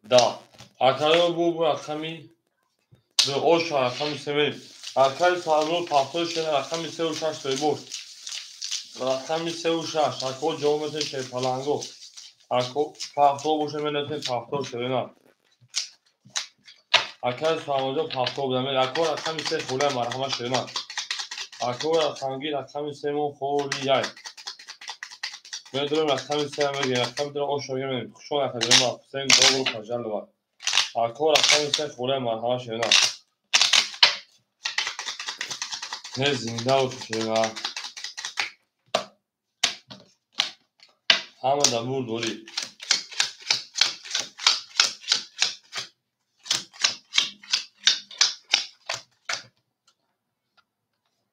10. Акаё бу рақами 2 оша рақами 3 мерем. Акаи Салмон пафтои шена рақами 3 6 тои бош. Рақами 3 6 ако ҷавоб метавонед шерпаланго. Ако пафто боша менатен пафто шерина. Акаи Салмонҷон пафто будам. Ако рақами 3 хулай марҳама шерина. Ако рақамги рақами 3 мо холияй. Медорем рақами 3 мегирем. Рақами 2 оша мегирем. Хушон акаҷон ма Ҳусейн добро пожаловать. Ако рақами 3 хулай марҳама шерина. Не зинда боши шерина. Ҳама да бур дорӣ.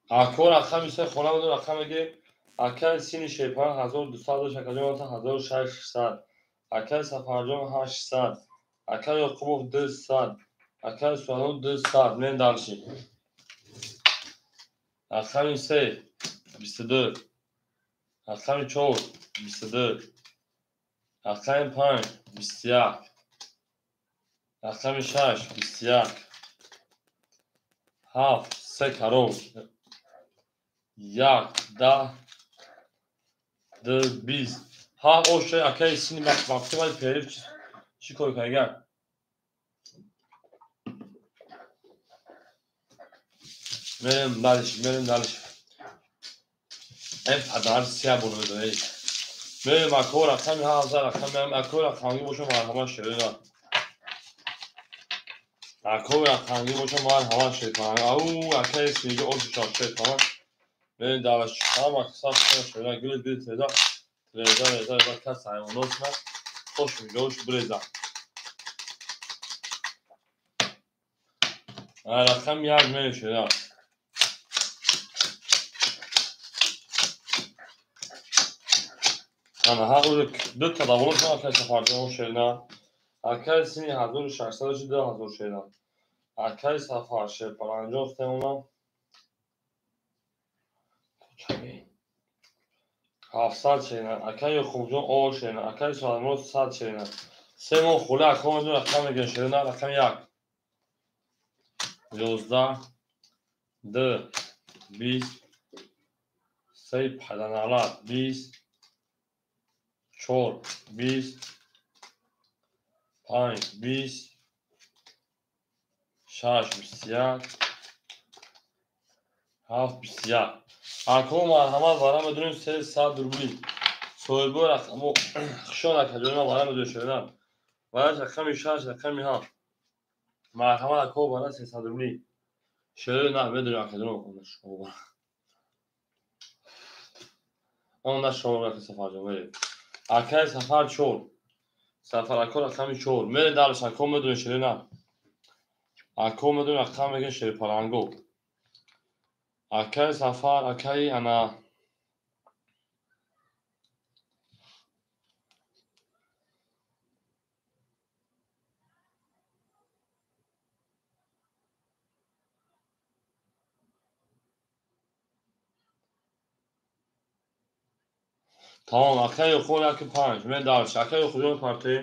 Ако рақами 3 хона буду рақам мегирем. Акаи сини шерпалан 1200 дошт, акаҷон 1600. Акаи Сафарҷон 800. Акаи Ёқубов 200. Акаи Суалон 200. Мен дальше. Рақами 3 22. Рақами 4 22. Рақами 5 21. Рақами 6 21. 7 3 карол. 1 10 2 20. Ҳа оша акаи сини вақти вали периф чӣ кор карда? Мерем дальше, мерем дальше. Эн падар сия буно медонед. Мерем ако рақами 7 рақами ако рақамги боша марҳама шерина. Ако рақамги боша марҳама шерина. Ау акаи синиҷо ошу шерина. Мерем дальше. Ҳама саф шерина гил гил теда. Реза реза реза кас ҳайвонотна хош миҷош биреза. Рақами 1 мерем шерина. Ана ҳа уже ду та давлат ма акаи Сафарҷон шерина. Акаи сини 1600 2000 шерина. Акаи Сафар шерпаланҷон семона. 700 шерина. Акай Ёқубҷон о шерина. Акай Соатмурод 100 шерина. Се моҳ хули акҳо медонем рақам мегирем шерина. Рақами 1. 11 2 20 3 паданалат 20 4 20 5 20 6 21 7 21. Ако марҳамат вара медонем 300 рубли. Соҳибо рақамо хушон акаҷон вара медонем шерина. Вараш рақами 6 рақами 7. Марҳамат ако вара 300 рубли. Шерина медонем акаҷон шумо. Он шумо раки Сафарҷон мерем. Акай Сафар 4. Сафар ако рақами 4. Мере дарш ако медонем шерина. Ако медонем рақам мегем шерипаланго. Акай Сафар, акай ана тамом. Акай Ёқуб 1 5. Мен дарш. Акай Ёқубҷон партем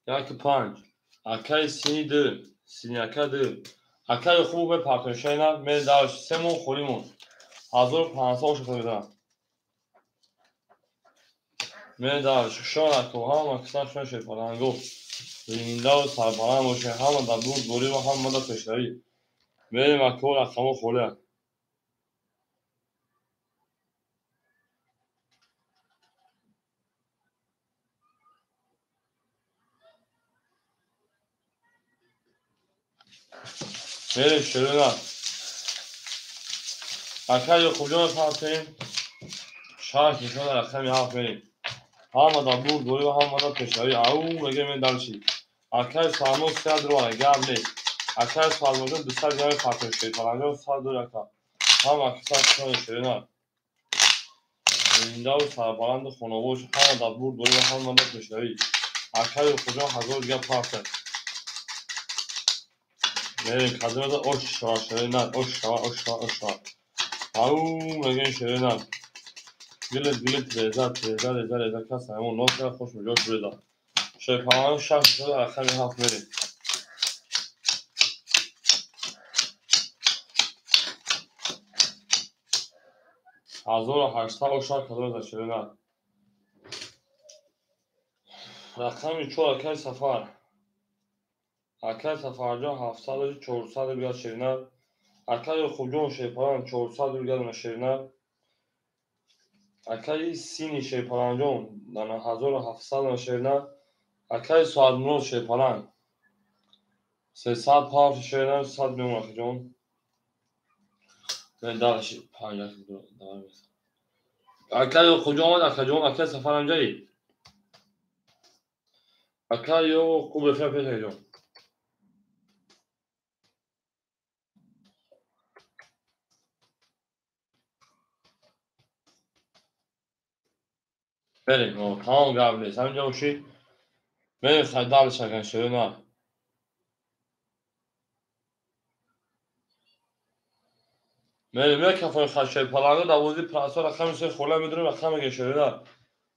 1 5. Акай Сини 2. Сини ака 2. Акай Ёқуб мепартем шайна. Мен дарш. Се моҳ холимон. 1500 ошо медам. Мен дарш. Хушон ако ҳама кисан шон шерпаланго. Зиндаву сарбаланд бошед. Ҳама дар бурдборӣ ва ҳама дар пешравӣ. Мерем ако рақамо холия. Мерем шерина. Акай Ёқубҷон партем 6 нишона рақами 7 мерем. Ҳама дар бурдборӣ ва ҳама дар пешравӣ. Ау мегем мен дарши. Акай Салмон 300 рубл гап нест. Акай Салмонҷон 200 грамм партем шерипаланҷон 100 доллар ака. Ҳама кисан шумо шерина. Зиндаву сарбаланду хонавош ҳама дар бурдборӣ ва ҳама дар пешравӣ. Акай Ёқубҷон 1000 дига партем. Мерем кадомеда ош шава шерина, ош шава, ош шава, ош шава. Ау мегем шерина. Гилет гилет реза, реза, реза, реза кас ҳамон нос кара хуш меҷош реза. Шерпалан 6 шуда рақами 7 мерем. 1800 ош шава кадомеда шерина. Рақами 4 акай Сафар. Акай Сафарҷон 700 400 рубл шерина. Акай Ёқубҷон шерпалан 400 рубл шерина. Акай Сини шерпаланҷон 1700 шерина. Акай Соатмурод шерпалан 300 пав шерина 100 миллион акаҷон. Мен дарши 5 давом. Акай Ёқубҷон омад акаҷон, акай Сафар ҳамҷаи. Акай Ёқуб эфир пеш акаҷон. Мерем, тамом гап нест. Ҳаминҷо бошӣ. Мерем дальше акан шерина. Мерем мекафои шерпаланго дар бозии прасо рақами 3 хола медонем рақам мегем шерина.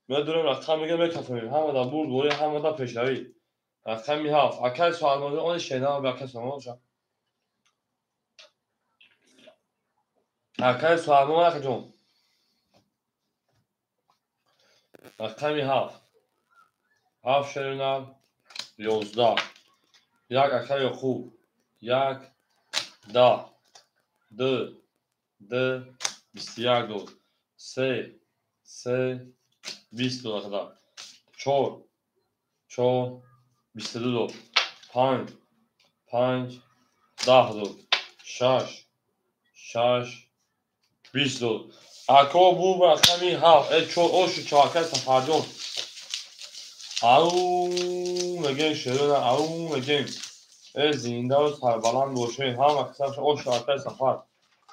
Медонем рақам мегем мекафонем. Ҳама дар бурдборӣ, ҳама дар пешравӣ. Рақами 7. Акай Соатмурод он шерина ба акай Соатмурод ша. Акай Соатмурод акаҷон. Рақами 7. 7 шерина 11. 1 акай Ёқуб. 1 10 2 2 21 дод. 3 3 20 дод акада. 4 4 22 дод. 5 5 10 дод. 6 6 20 дод. Ако бу рақами 7 4 ошу 4 акай Сафарҷон. Ау мегем шерина, ау мегем. Зиндаву сарбаланд бошед. Ҳама кисан ошу акай Сафар.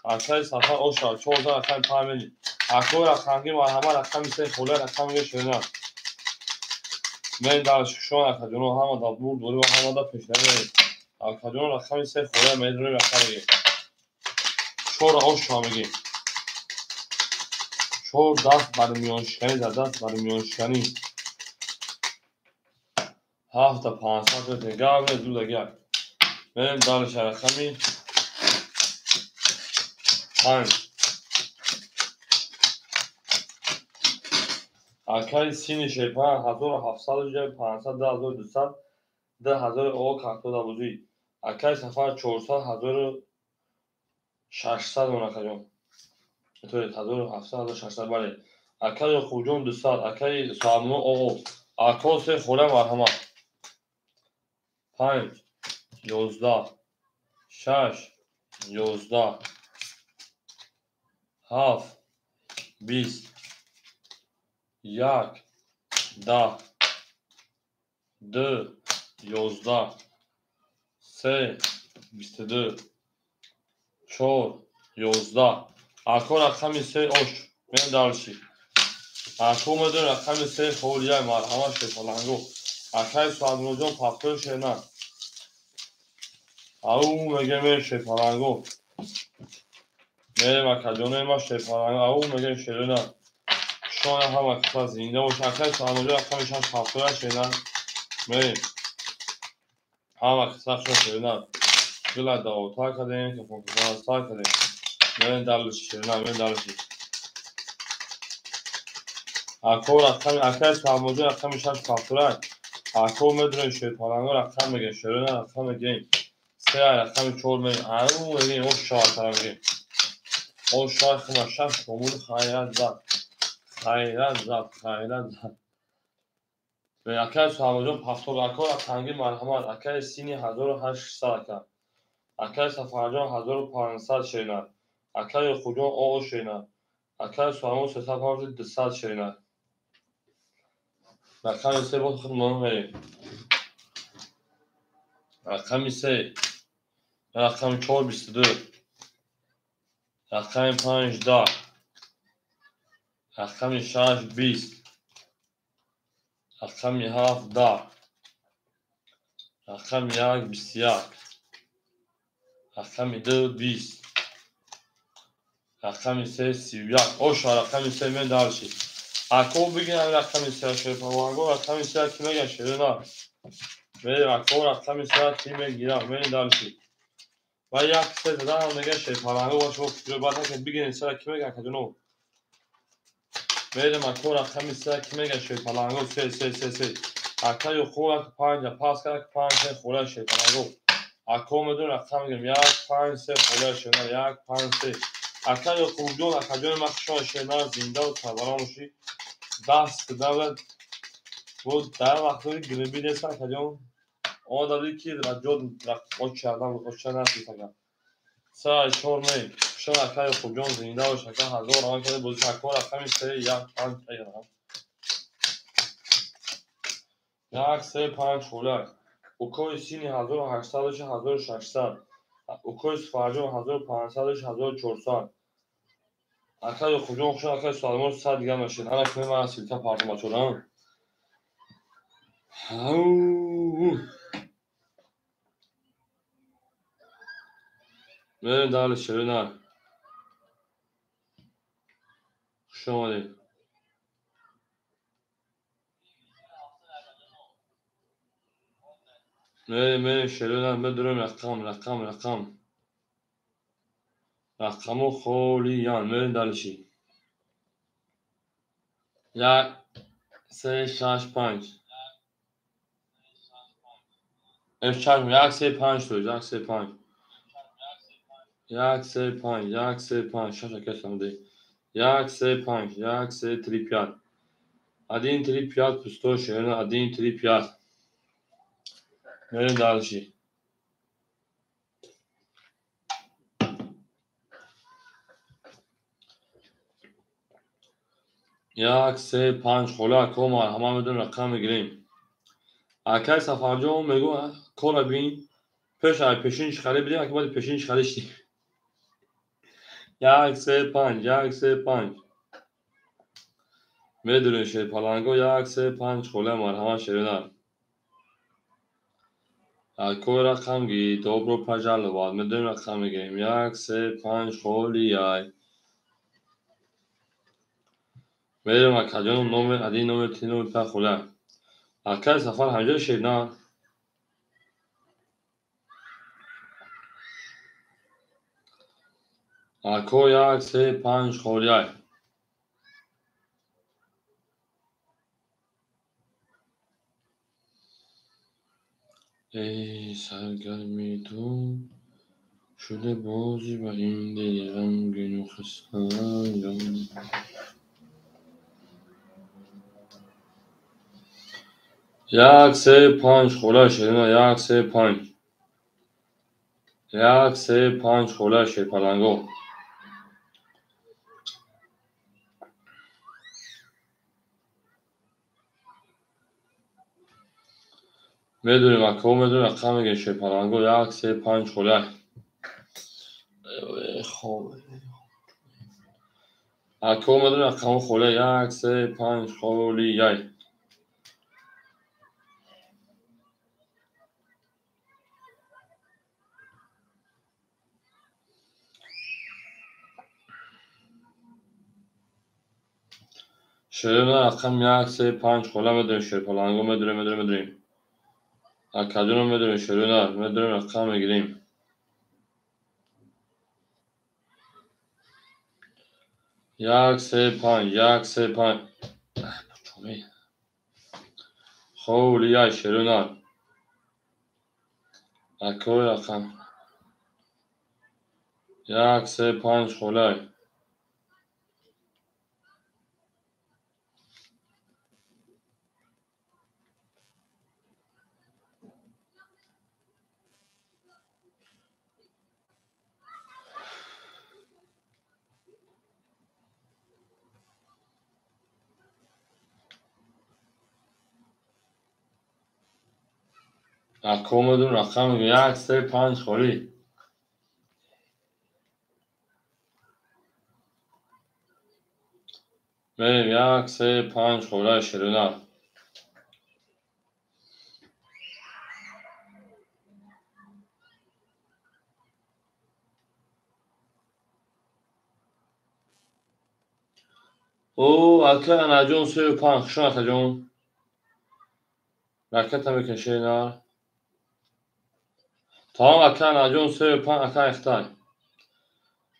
Акай Сафар ошу 14 рақами 5 мели. Ако рақамги марҳамат рақами 3 хола рақам мегем шерина. Мен дар шушон акаҷоно ҳама дар бурдборӣ ва ҳама дар пешравӣ. Акаҷоно рақами 3 хола медонем рақам мегем. 4 ошу мегем. Чор даст бар миёншиканӣ зад, даст бар миёншиканӣ. 7500 метр. Гап не, зуда гап. Мерем дальше рақами 5. Акаи сини шерпан 1700, 500, 2200, 2000 о картода бузӣ. Акаи Сафар 400, 1600 он акаҷон. То 1700, 1600 бале. Акаи Ёқубҷон 200, акаи Саамно о. Ако се хола марҳамат. 5 11 6 11 7 20 1 10 2 11 3 22 4 11. Ако рақами 3 ош. Мен дальше. Ако медон рақами 3 холия марҳамат шепаланго. Акай Суадмуроҷон пафтор шена. Ау мегем шепаланго. Мерем акаҷоне ма шепаланго. Ау мегем шерена. Шона ҳама каса зинда бош. Акай Суадмуроҷон рақами 6 пафтор шена. Мерем. Ҳама каса шо шерена. Гила даота кардем, кафонкафон кардем. Мерем дальше шерена, мерем дальше. Ако рақами акай Суадмуроҷон рақами 6 пафтор. Ако медонем шерпаланго рақам мегем, шерена рақам мегем. 3 рақами 4 мегем. Ау мегем, ош шаватара мегем. Ош шават хума 6 комур хайрат зад. Хайрат зад, хайрат зад. Акай Суҳабоҷон пафтор ако рақамги марҳамат. Акай сини 1800 ака. Акай Сафарҷон 1500 шерина. Акай Ёқубҷон оо шерина. Акай Суҳабон 350 200 шерина. Рақами 3 боз худмон мерем. Рақами 3, рақами 4 22, рақами 5 10, рақами 6 20, рақами 7 10, рақами 1 21, рақами 2 20, рақами 3 31. Оша рақами 3 мен дальше. Ако бигирам рақами 3 шерпаланго рақами 3 ки меган шерена. Мерем ако рақами 3 ки мегирам, мерем дальше. Ва як се задан меган шерпаланго ва шумо фикр баъд накунед бигирем 3 ки меган акаҷоно. Мерем ако рақами 3 ки меган шерпаланго 3 3 3 3. Ака Ёқуб 5 пас кард 5 3 хола шерпаланго. Ако медон рақам мегирем 1 5 3 хола шерена 1 5 3. Ака Ёқубҷон акаҷони ма хушон шерена зинда ва сарбаланд бошӣ. Даст давлат буд дар вақтҳои гирибӣ нест акаҷон. Омада будӣ ки раҷот очардан оча насид ака. 3 4 мей. Хушон ака Ёқубҷон зинда бош ака 1000 равон карда бозӣ ако рақами 3 1 5 1 3 5 хола. Укои сини 1800 1600. Укои Сафарҷон 1500 1400. Ака Ёқубҷон хушон акаи Суалмон 100 дигар мешед. Ана кунем ман силка партом бачорам. Ау. Мерем дальше шерена. Хуш омадед. Мерем, мерем шерена, медурем рақам, рақам, рақам. Рақаму холиян. Мерем дальше. 1 3 6 5. F4 1 3 5 то 1 3 5. 1 3 5 1 3 5 6 ака самде. 1 3 5 1 3 3 5. 1 3 5 пусто шерена 1 3 5. Мерем дальше. 1 3 5 хола ако марҳамат медонем рақам мегирем. Акай Сафарҷон мегӯ кора бин пеш ай пешин чӣ хари бидем, ака баъди пешин чӣ хари шидем. 1 3 5 1 3 5. Медонем шерпаланго 1 3 5 хола марҳамат шерена. Ако рақам ги добро пожаловать. Медонем рақам мегирем. 1 3 5 холияй. Мерем акаҷоном номер один, номер три, номер панҷ хола. Акай Сафар ҳамҷо шед на? Ако як, се, панҷ холияй. Эй саргарми ту шуда бозӣ ба ин дили ғамгину хастаҷон. Як, се, панҷ хола шерина, як, се, панҷ. Як, се, панҷ хола шерпаланго. Медонем ако, медонем рақам мегӯем шерпаланго, як, се, панҷ хола. Ако медонем рақамҳо хола, як, се, панҷ холияй. Шерина рақам як, се, панҷ хола медонем шерпаланго, медонем, медонем, медонем. Акаҷоно медонем шерина, медонем рақам мегирем. Як, се, панҷ, як, се, панҷ. Холияй шерина. Акои рақам. Як, се, панҷ холай. Ако медонем рақам мегӯем, як, се, панҷ холӣ. Мерем як, се, панҷ холаи ширина. О, ака Анаҷон сею панҷ, хушон акаҷон. Ракета мекунед ширина. Тамом ака Анаҷон сею панҷ, ака Ихтай.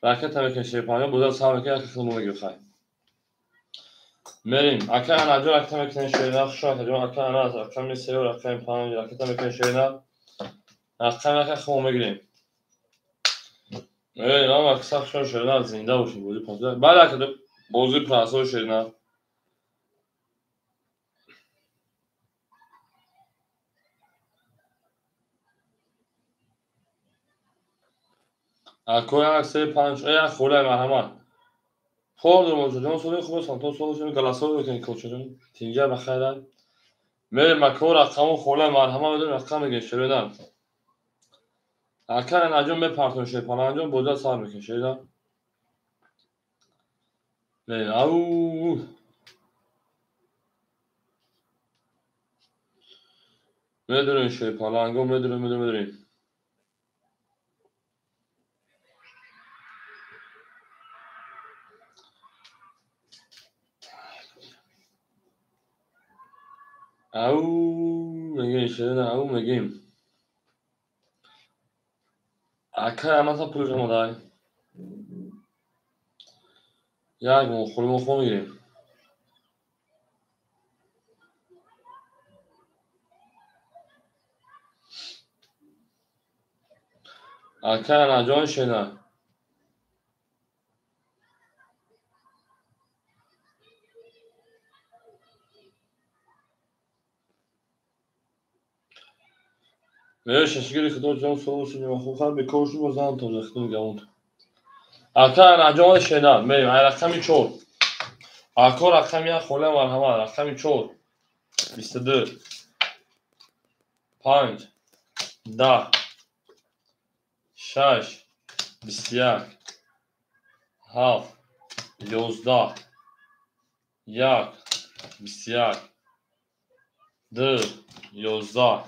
Ракета мекунед шерпаланго, боза сар мекунед, ака худмо мегирем хай. Мерем, ака Анаҷон ракета мекунед ширина, хушон акаҷон, ака Анас рақами сею рақами панҷ, ракета мекунед ширина. Рақами ака худмо мегирем. Мерем, ама акса хушон ширина, зинда бошед, бозӣ пасо. Бале ака, бозӣ прасо ширина. Ако як, се, панҷ, як холаи марҳамат. Хор ҷон соли хуб сантон сол шуд галасо мекунед кочаҷон. Тинҷа ба хайра. Мерем ако рақаму холаи марҳамат медонем рақам мегирем ширина. Ака Анаҷон мепартон шерпаланҷон боза сар мекунед ширина. Мерем ау. Медонем шерпаланго, медонем, медонем, медонем. Ау мегӯем ширина, ау мегӯем. Ака Анаса пулш омадай. Як моҳ хулмо хо мегирем. Ака Анаҷон ширина. Меё шашгири худо ҷон сол шуд, хуб бекор шуд, боз зан тоза худо гавонт. Ака Анаҷон ширина, мерем ай рақами чор. Ако рақами як хола марҳамат, рақами чор. 22, панҷ, 10, шаш, 21, ҳафт, 11, як, 21, ду, 11,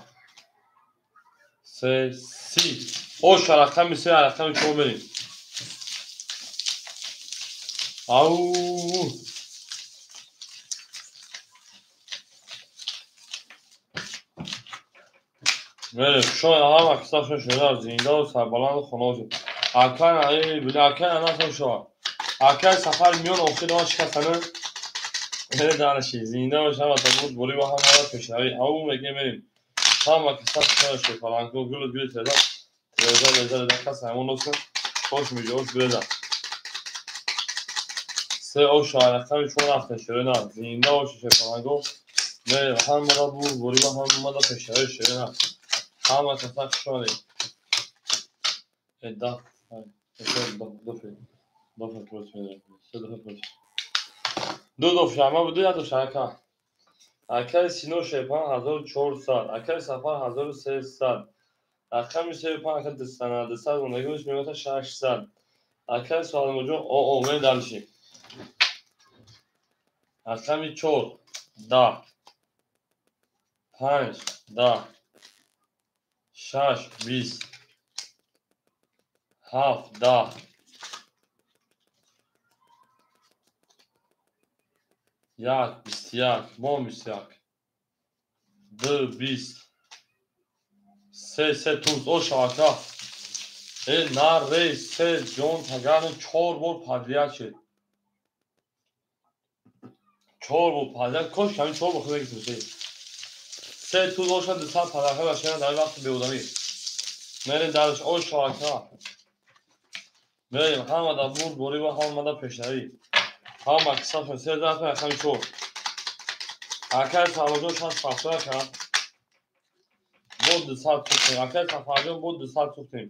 се, 30. Оша рақами се, рақами чор мерем. Ау. Шоя ҳама кисашон шуда зинда ва сарбаланд хона бошед. Акай били акай анасо шо. Акай сафар миён охир он шикастана. Дарши зинда бош ҳама та буд бурӣ ва ҳама пешравӣ. Ау мегем мерим. Ҳама кисашон шуда фаланко гул гул теда. Треза леза леза кас ҳамон нос хош меҷош биледа. Се ош рақами чор рафта шуда зинда бош фаланко. Мерим ҳама да буд бурӣ ва ҳама да пешравӣ шуда. Ҳама каса хуш омадед. Ду дофшама буду як дофша ака. Акаи Сино Шерпан 1400, акаи Сафар 1300, рақами 35 ака 200 мондагӣ мемонад 600. Акаи Суалмуҷон оо ме дальше. Рақами 4 10 5 10 6 20 7 10 1 21 бом 21 2 20 3 3 туз ош ака. На ре се ҷон тагарни 4 бор подряд шед. 4 бор подряд кош ҳамин 4 бор худ мегирифтем. Се туз оша 200 падарха башена дар вақти беодамӣ. Мерем дарш ош ака. Мерем ҳама да бурд борӣ ва ҳама да пешравӣ. Ҳама кисашон се дафъа рақами 4. Акай Сафарҷон 670 ака. Бо 200 сухтем. Акай Сафарҷон бо 200 сухтем.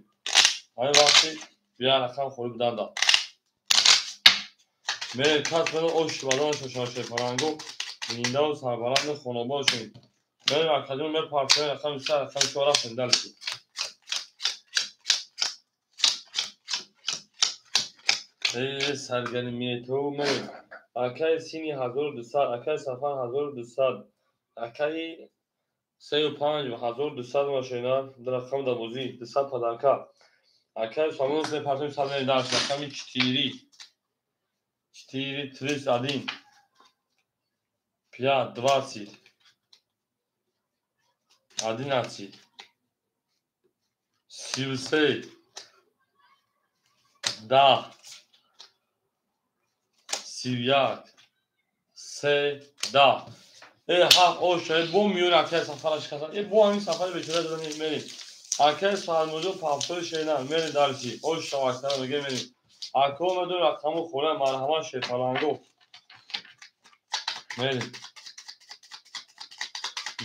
Ҳамин вақти бия рақам холӣ буданда. Мерем кас мено ош баданашон шашепаранго зиндаву сарбаланду хонобод шавед. Мерем акаҷон мепартоем рақами 3 рақами 4 рафтем дальше. Саргармиету мерем. Акаи Сини 1200, акаи Сафар 1200, акаи 35 1200 машина рақам да бозӣ 200 падарка. Акаи Сомон мепартоем сад мерем дальше. Рақами 4 4 31 5 20 11 33 10 31 3 10. Ҳафт ош бо миёни акаи Сафара шикастан. Бо ҳамин сафари бечора заданем мерем. Акаи Саҳармуҷон пафтои шена мерем дарси. Ош шаваксара мегем мерем. Акао медон рақаму хӯра марҳамат шерпаланго. Мерем.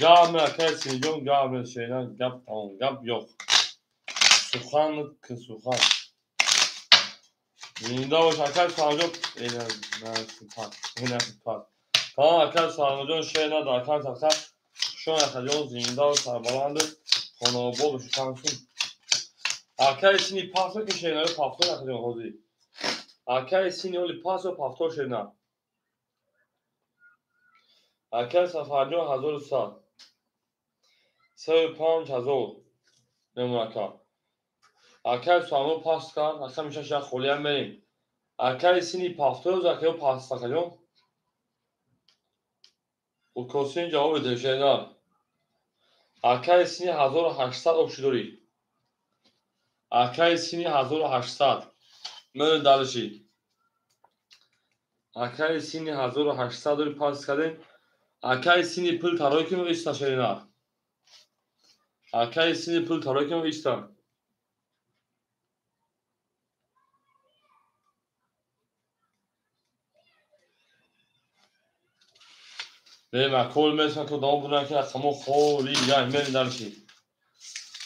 Гап ме акаи Синиҷон гап ме шена гап тамом гап ёқ. Сухан ки сухан. Зинда бош акаи Суҳанҷон. Тамом акаи Суҳанҷон шена дар акаи Сафар хушон акаҷон зиндаву сарбаланду хонобод бошед. Акаи Сини пасо ки шена ё пафтор акаҷон ҳозир. Акаи Сини оли пасо пафтор шена. Акаи Сафарҷон 1100. 35,000 мемон ака. Акаи Суҳанҷон паст кард, рақами 6 як холиам мерем. Акаи Сини пафтор акаё паст акаҷон. Укосин ҷавоб беде шена. Акаи Сини 1800 обши дорӣ. Акаи Сини 1800. Мерем дальше. Акаи Сини 1800 дорӣ паст кардем. Акаи Сини пул тарой ким иста шена. Акаи Сини пул тарой ким иста. Мерем акол месан ки одамон буданд ки рақамо холӣ яй мерем дальше.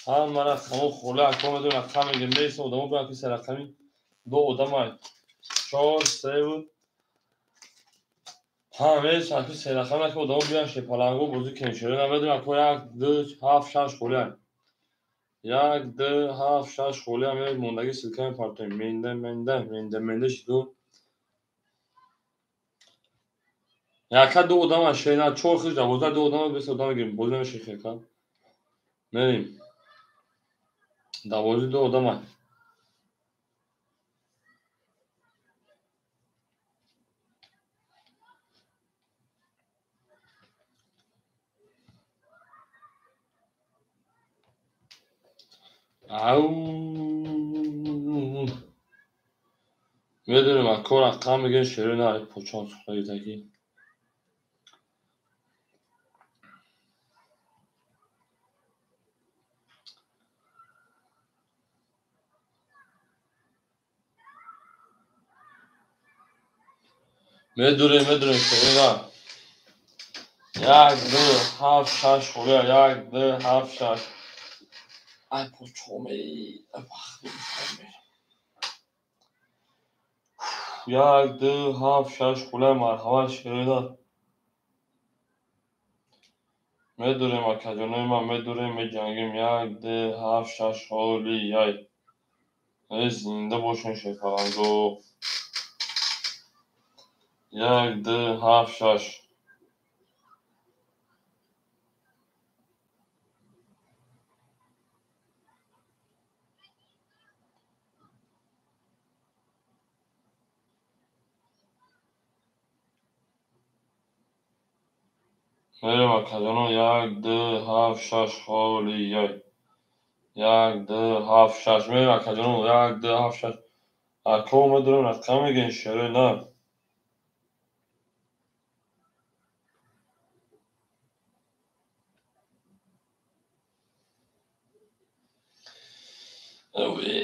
Ҳама рақамо холӣ акол медонем рақам мегем месан одамон буданд ки се рақами ду одамай 4 3 буд. Ҳа месан ки се рақами ки одамон биёянд шепаланго бозӣ кунем. Шеро намедонем ако 1 2 7 6 холиам. 1 2 7 6 холиам мондагӣ ссылка мепартоем. Менда менда менда менда шиду. Яка ду одама шена чор хиш 12 ду одама бес одама гирем. Бозӣ намешавад хека. Мерем. 12 ду одама. Ау. Медонем, ако рақам мегӯем, шерои на, почон сухтаги таки. Медурем, медурем, шерои на. 1, 2, 7, 6, холия, 1, 2, 7, 6. Ай, почоме, ай, вақт. 1, 2, 7, 6, хулай, марҳамат, шерои на. Медурем, акаҷонои ман, медурем, меҷангем. 1, 2, 7, 6, холияй. Э, зинда бошен, шерпаланго. 1, 2, 7, 6. Мерем, акаҷоно, 1, 2, 7, 6, холияй. 1, 2, 7, 6. Мерем, акаҷоно, 1, 2, 7, 6. Ако медурем, рақам мегӯем, шерои на. Оле,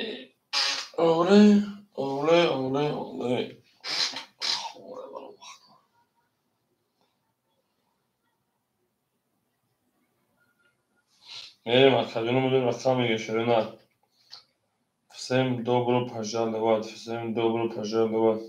оле, оле, оле. Мерем, акаҷоно, медурем, рақам мегӯем, шерои на. Всем добро пожаловать, всем добро пожаловать.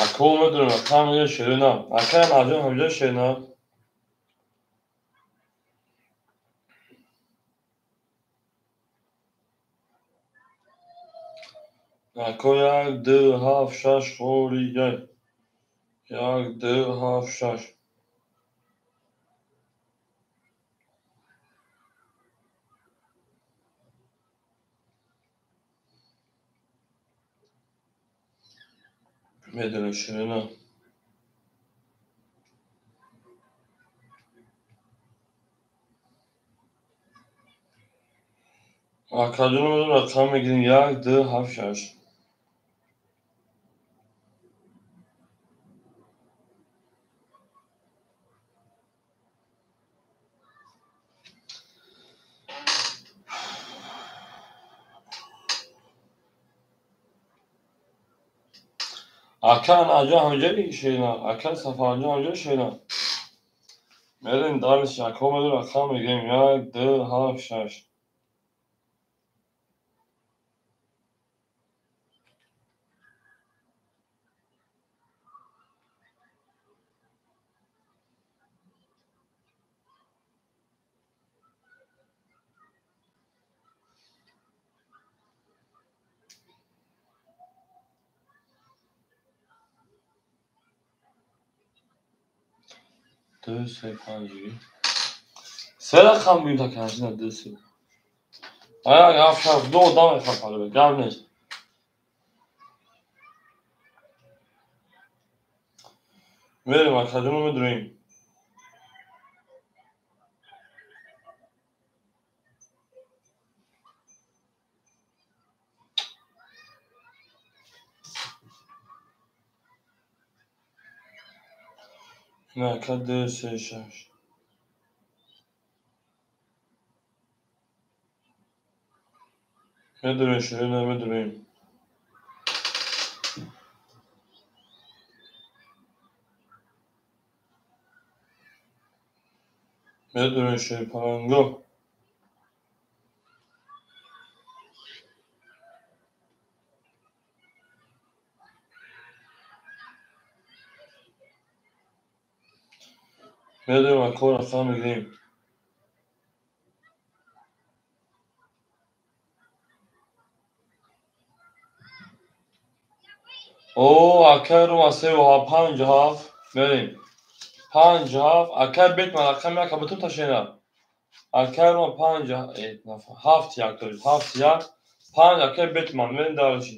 Ако медурем, рақам мегӯем, шерои на. Акаям аҷон ҳамҷо шерои на. Ако 1, 2, 7, 6, холияй. 1, 2, 7, 6. Медонем, шерои на. Акаҷоно, медонем, рақам мегирем. 1, 2, 7, 6. Ака аҷон ҳамҷои шерои на. Ака Сафарҷон ҳамҷои шерои на. Мерем дальше. Ако медонем, рақам мегирем. 1, 2, 7, 6. 2, 3, 5. Се рақам бигӯем та конечно 2, 3. Ая, 7, 6, ду одам мехоҳад, гап нест. Мерем, акаҷоно, медурем. На, ака 2, 3, 6. Медурем, шерои на, медурем. Медурем, шерпаланго. Медурем, ако рақам мегирем. О, акай Рома се панҷ ҳафт мерем. Панҷ ҳафт. Акай Бетман рақами як бутун ташена. Акай Рома панҷ ҳафт як то ҳафт як панҷ. Акай Бетман мерем дараши.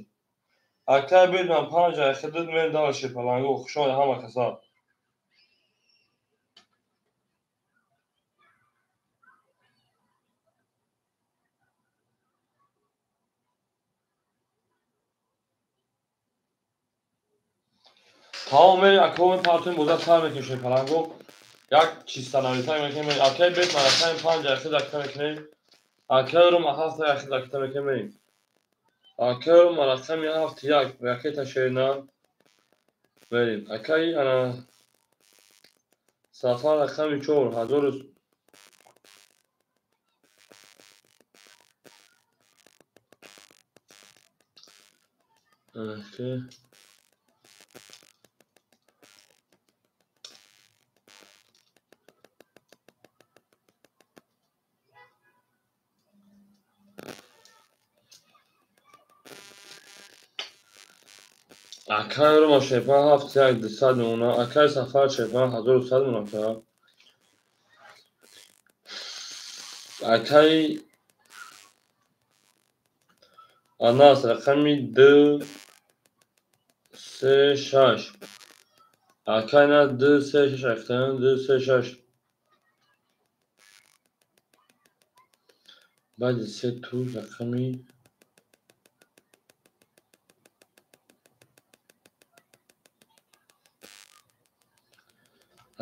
Акай Бетман панҷ хидмат мерем дараши паланго. Хушомад ҳама каса. Тамом мерем акаҳо партоем боза сар мекунем шепаланго. Як чиста нависа мекунем. Акай Бетман рақами панҷ яхид акта мекунем. Акай Рома ҳафт яхид акта мекунем. Акай Рома рақами ҳафт як ракета шерина мерем. Акай ана Сафар рақами чор ҳазору Акай Рома шепан ҳафт як дусад мемона. Акай Сафар шепан ҳазору сад мемона. Акай Анас рақами ду се шаш. Акай Анас ду се шаш акта ду се шаш. Баъди се тур рақами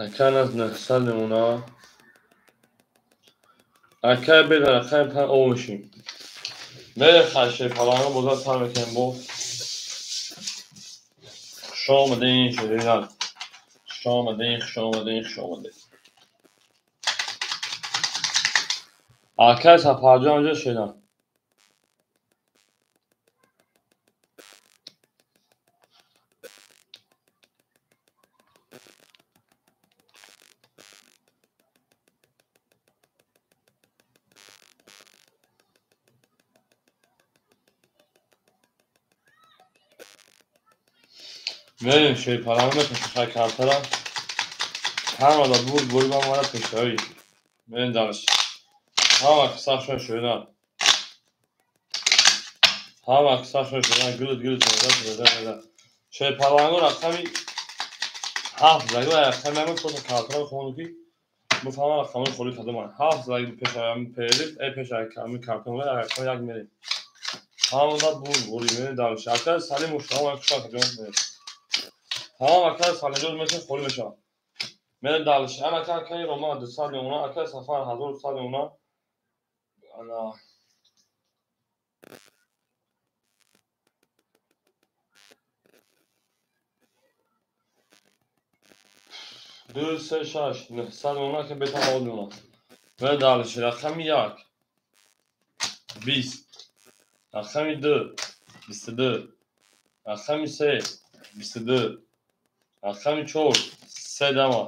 акай Анас нӯҳсад мемона. Акай Бетман рақами панҷ об мешим. Мерем хаши паланго боза сар мекунем бо. Хуш омадем ширинат. Хуш омадем, хуш омадем, хуш омадем. Акай Сафарҷон ҷо ширинат. Мерем шерпаланго мепешем картара. Ҳамада бурд бурд ҳамада пешравӣ. Мерем дарш. Ҳама кисахшон ширинат. Ҳама кисахшон ширинат. Гулит гулит меда меда. Шерпаланго рақами ҳафт загла рақами ҳамин просто картара хону ки бифаҳмам рақамҳои холӣ кадоманд. Ҳафт загли пешравӣ перелиф э пешравӣ ҳамин картонҳо рақами як мерем. Ҳамада бурд бурд мерем дарш. Акай Салим муштаҳо хуш ҷон мерем. Тамом акай Салимҷон мешавад холӣ мешавад. Мерем дарш. Ана акай Рома дусад мемона, акай Сафар ҳазору сад мемона. Ана ду се шаш нӯҳсад мемона, акай Бетман овоз мемона. Мерем дарш. Рақами як бист, рақами ду бисту ду, рақами се бисту ду, рақами чор се дама,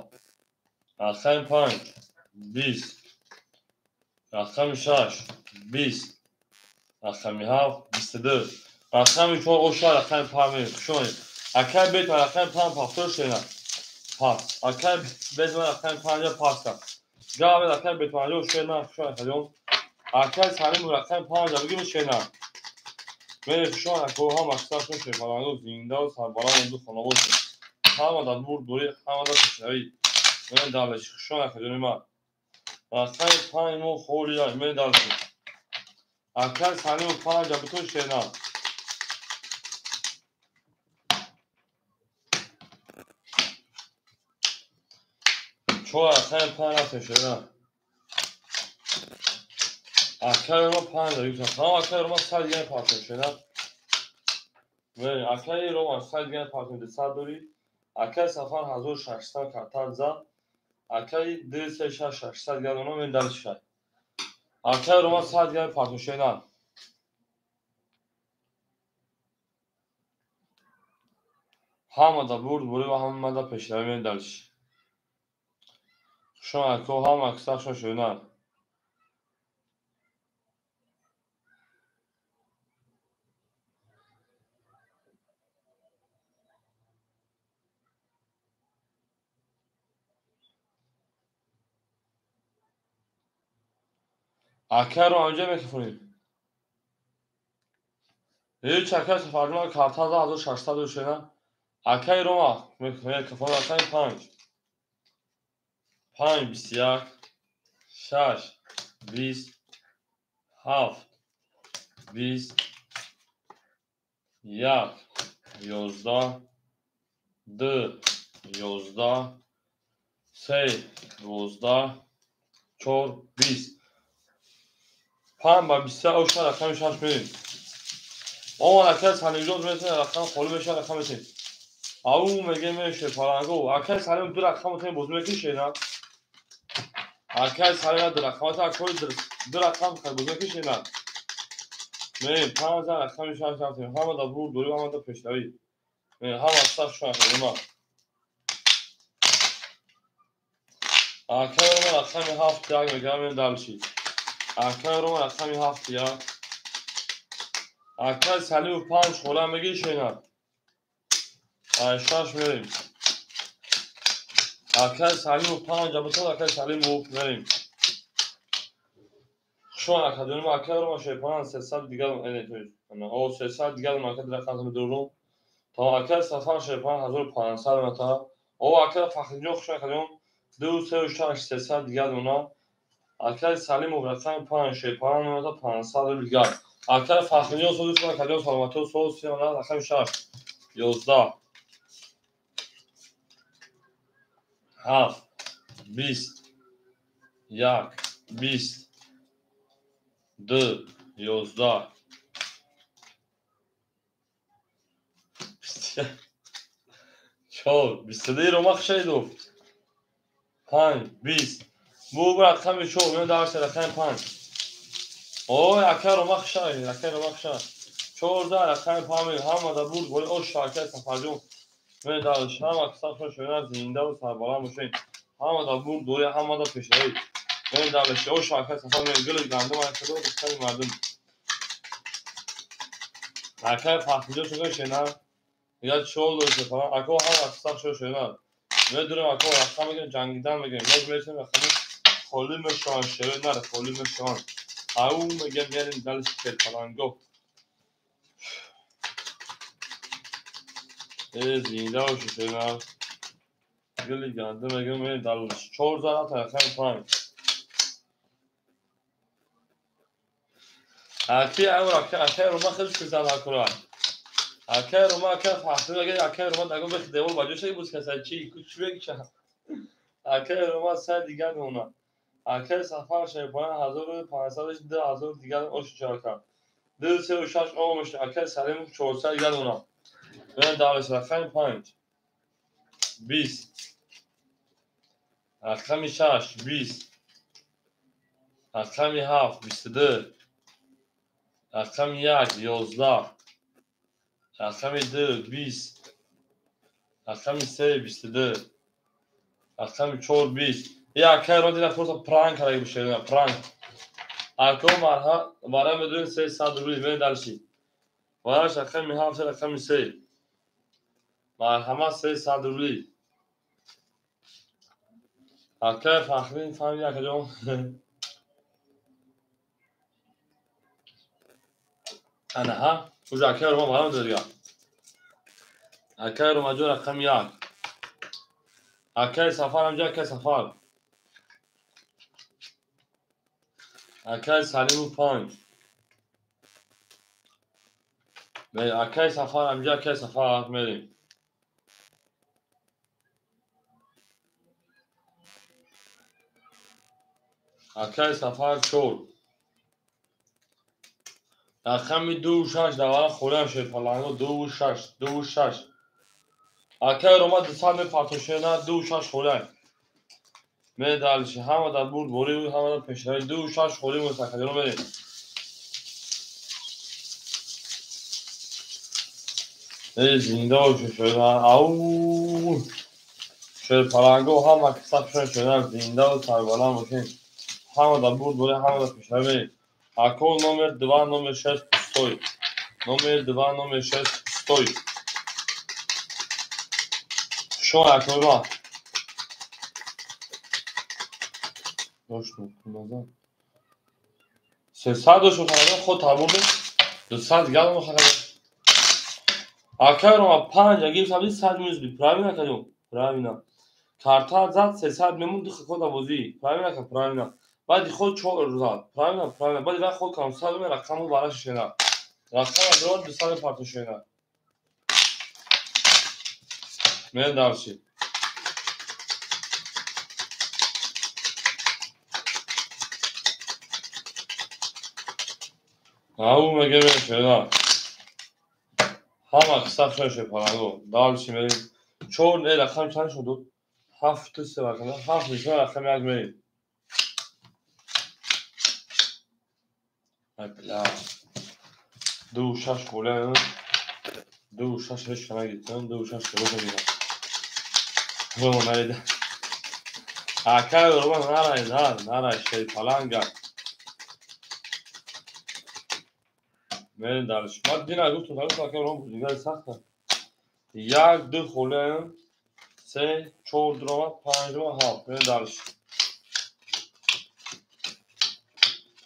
рақами панҷ бист, рақами шаш бист, рақами ҳафт бисту ду, рақами чор оша рақами панҷ мерем. Хуш омадед. Акай Бетман рақами панҷ пафтор ширинат. Пас. Акай Бетман рақами панҷа пас кард. Гаве рақами Бетманҷо ширинат. Хуш омадед ҷон. Акай Салим рақами панҷа бигир ширинат. Мерем хуш омадед ако ҳама кисахшон шерпаланго зиндаву сарбаланд ду хонавод шуд. Ҳама дар бурд бурӣ, ҳама дар пешравӣ. Мерем далеш. Хуш омадед ҷони ман. Рақами панҷ мо холӣ мерем далеш. Акай Салиму панҷа бутун ширинат. Чор рақами панҷ рафтем ширинат. Акай Рома панҷа юксан. Тамом акай Рома сад дигар партем ширинат. Мерем акай Рома сад дигар партем дусад дорӣ. Акай Сафар ҳазору шашсад картар зад. Акай ду се шаш шашсад дигар дона мерем дарш шай. Акай Рома сад дигар партем ширинат. Ҳамада бурд бурӣ ва ҳамада пешравӣ мерем дарш. Хуш омадед ако ҳама кисахшон ширинат. Акаро анҷа мекунем. Ҳеҷ акай Сафарҷон карта 1600 шена. Акай Рома микрофон рақами 5. 5 21 6 20 7 20 1 11 2 11 3 12 4 20 5 ба 23 оша рақами 6 мерем. Омад акай Салимҷон метавонад рақам холӣ мешавад рақам метавонем. Ау меге меше паланго. Акай Салим ду рақам метавонем бозӣ мекунӣ шена? Акай Салим ду рақам акой ду рақам бозӣ мекунӣ шена? Ме 5 рақами 6 рафтем. Ҳама да бурд дорем, ҳама да пешравӣ. Ме ҳама саф шуд ма. Акай Рома рақами 7 як мегирам мен далши. Акай Рома рақами 7 як. Акай Салимов 5 хола мегирӣ шена? 6 мерем. Акай Салимов 5 абутон акай Салимов мерем. Хушон академия акай Рома шайпан 300 дигар о 300 дигар акай рақам дурум. То акай Сафар шайпан 1500 мата. О акай Фахриҷон хушон академия 2 3 6 300 дигар уна. Акай Салимов рақами 5 шайпан мата 500 дигар. Акай Фахриҷон соди академия саломатӣ сол 30 рақами 6 11 7 20 1 20 2 11 4 22 Рома хушайдов 5 20 бу рақами 4 мен дарс рақами 5. Ой акай Рома хушай, акай Рома хушай 14 рақами 5 ҳама да бурд боли ош акай Сафарҷон мен дарс ҳама касаф шона зинда ва сарбаланд бошед. Ҳама да бурд дори, ҳама да пешравӣ. Мен дарс ош акай Сафар мен гул гандум акай духтари мардум. Акай Фахриҷон шуга шена я чол дошт фалон ако ҳама касаф шона. Медурем ако рақам мегирем ҷангидан мегирем. Мо метавонем рақами холӣ мешаванд шере наре холӣ мешаванд. Ау мегем мерем далш паланго. Зинда бошед шена. Гули гандум мегирем мерем далш 14 рақами 5. Акай акай Рома хеле чиза накура. Акай Рома акай Фахри мегӯяд акай Рома дагон бехи девор ба ҷоша буз каса чи куч бегча. Акай Рома сай дигар мемонад. Акай Сафар шайпан 1500 2000 дигар ош чака. 2 3 6 омаш акай Салимов 400 дигар мемонад. Мен давлат рақами 5 20 рақами 6 20 рақами 7 22 рақами 1 11 рақами 2 20 рақами 3 22 рақами 4 20. Я акай Рома дина просто пранк карда бошед, пранк. Ако марҳа барам медонед 300 рубли мен далши. Бараш рақами 7 рақами 3. Марҳама 300 рубли. Акай Фахрин фаҳмид акаҷон. Анаҳа, уже акай Рома барам дод. Акай Рома ҷон рақами 1. Акай Сафар ҳамҷа акай Сафар. Акай Салимов 5. Акай Сафар ҳамҷа акай Сафар мерем. Акай Сафар 4. Рақами 2 6 давара холиам шуд паланго 2 6 2 6. Акай Рома 200 мепартошена 2 6 холиам. Медалши ҳама дар бурд борӣ ҳама дар пешравӣ 2 6 холӣ мустақилро мерем. Эй зинда бошед шона. Ау шер паланго ҳама касаб шона зинда ва сарбаланд бошед. Ҳама дар бурд борӣ ҳама дар пешравӣ. Ако номер 2 номер 6 пустой. Номер 2 номер 6 пустой. Шо акома. Точно, назад. 300 дошт худ табурдем. 200 галмо харидем. Акай Рома 5 агим сабзи 100 минус би. Правильно акаҷон? Правильно. Карта зад 300 мемон ду хода бозӣ. Правильно ака, правильно. Баъди худ 4 зад. Правильно, правильно. Баъди вақт худ кам 100 ме рақаму бараш шена. Рақама дорад 200 парту шена. Мен дарши. Ау меге шена. Ҳама қисса шоше паланго. Дарши мерим. 4 не рақам чанд шуд? 7 3 рақам. 7 нишон рақам як мерим. Ай бля. 2 6 холя. 2 6 ҳеч нагирифтам. 2 6 холя гирифтам. Рома наида. Акай Рома нарай, нарай шей паланга. Мерим дарш. Ман дина гуфтам, акай Рома дигар сахта. 1 2 холя. 3 4 дрова 5 дрова 7. Мерим дарш.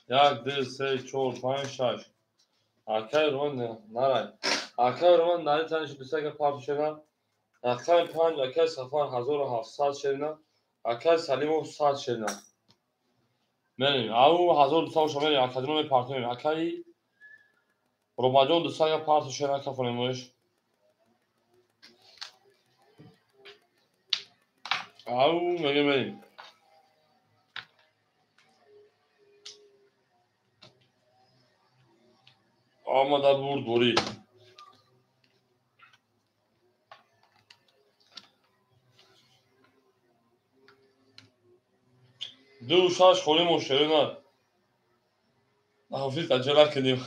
1 2 3 4 5 6. Акай Рома нарай. Акай Рома нари таниш 21 парту шена. Акай 5 акай Сафар 1700 шена. Акай Салимов 100 шена. Мерим. Ау 1200 шена мерим. Акай Рома парту мерим. Акай Ромаҷон 200 парту шена кафонемош. Ау меге мерим. Омада бурд бурид. 2 6 холимо шерена. Ҳофиз таҷала кунем.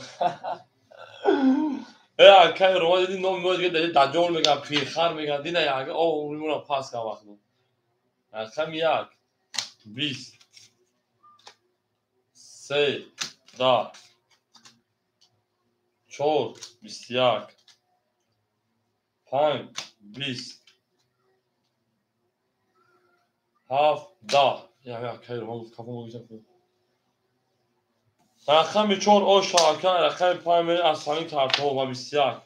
Э акай Рома диди ном мо дига даҷол меган, пирхар меган, дина як о мемона пас ка вақт. Рақам 1 20 3 10 4 21 5 20 7 10. Я акай Рома гуфт кафо гузашт. Рақами 4 оша акай рақами 5 аз ҳамин картҳо ва 21.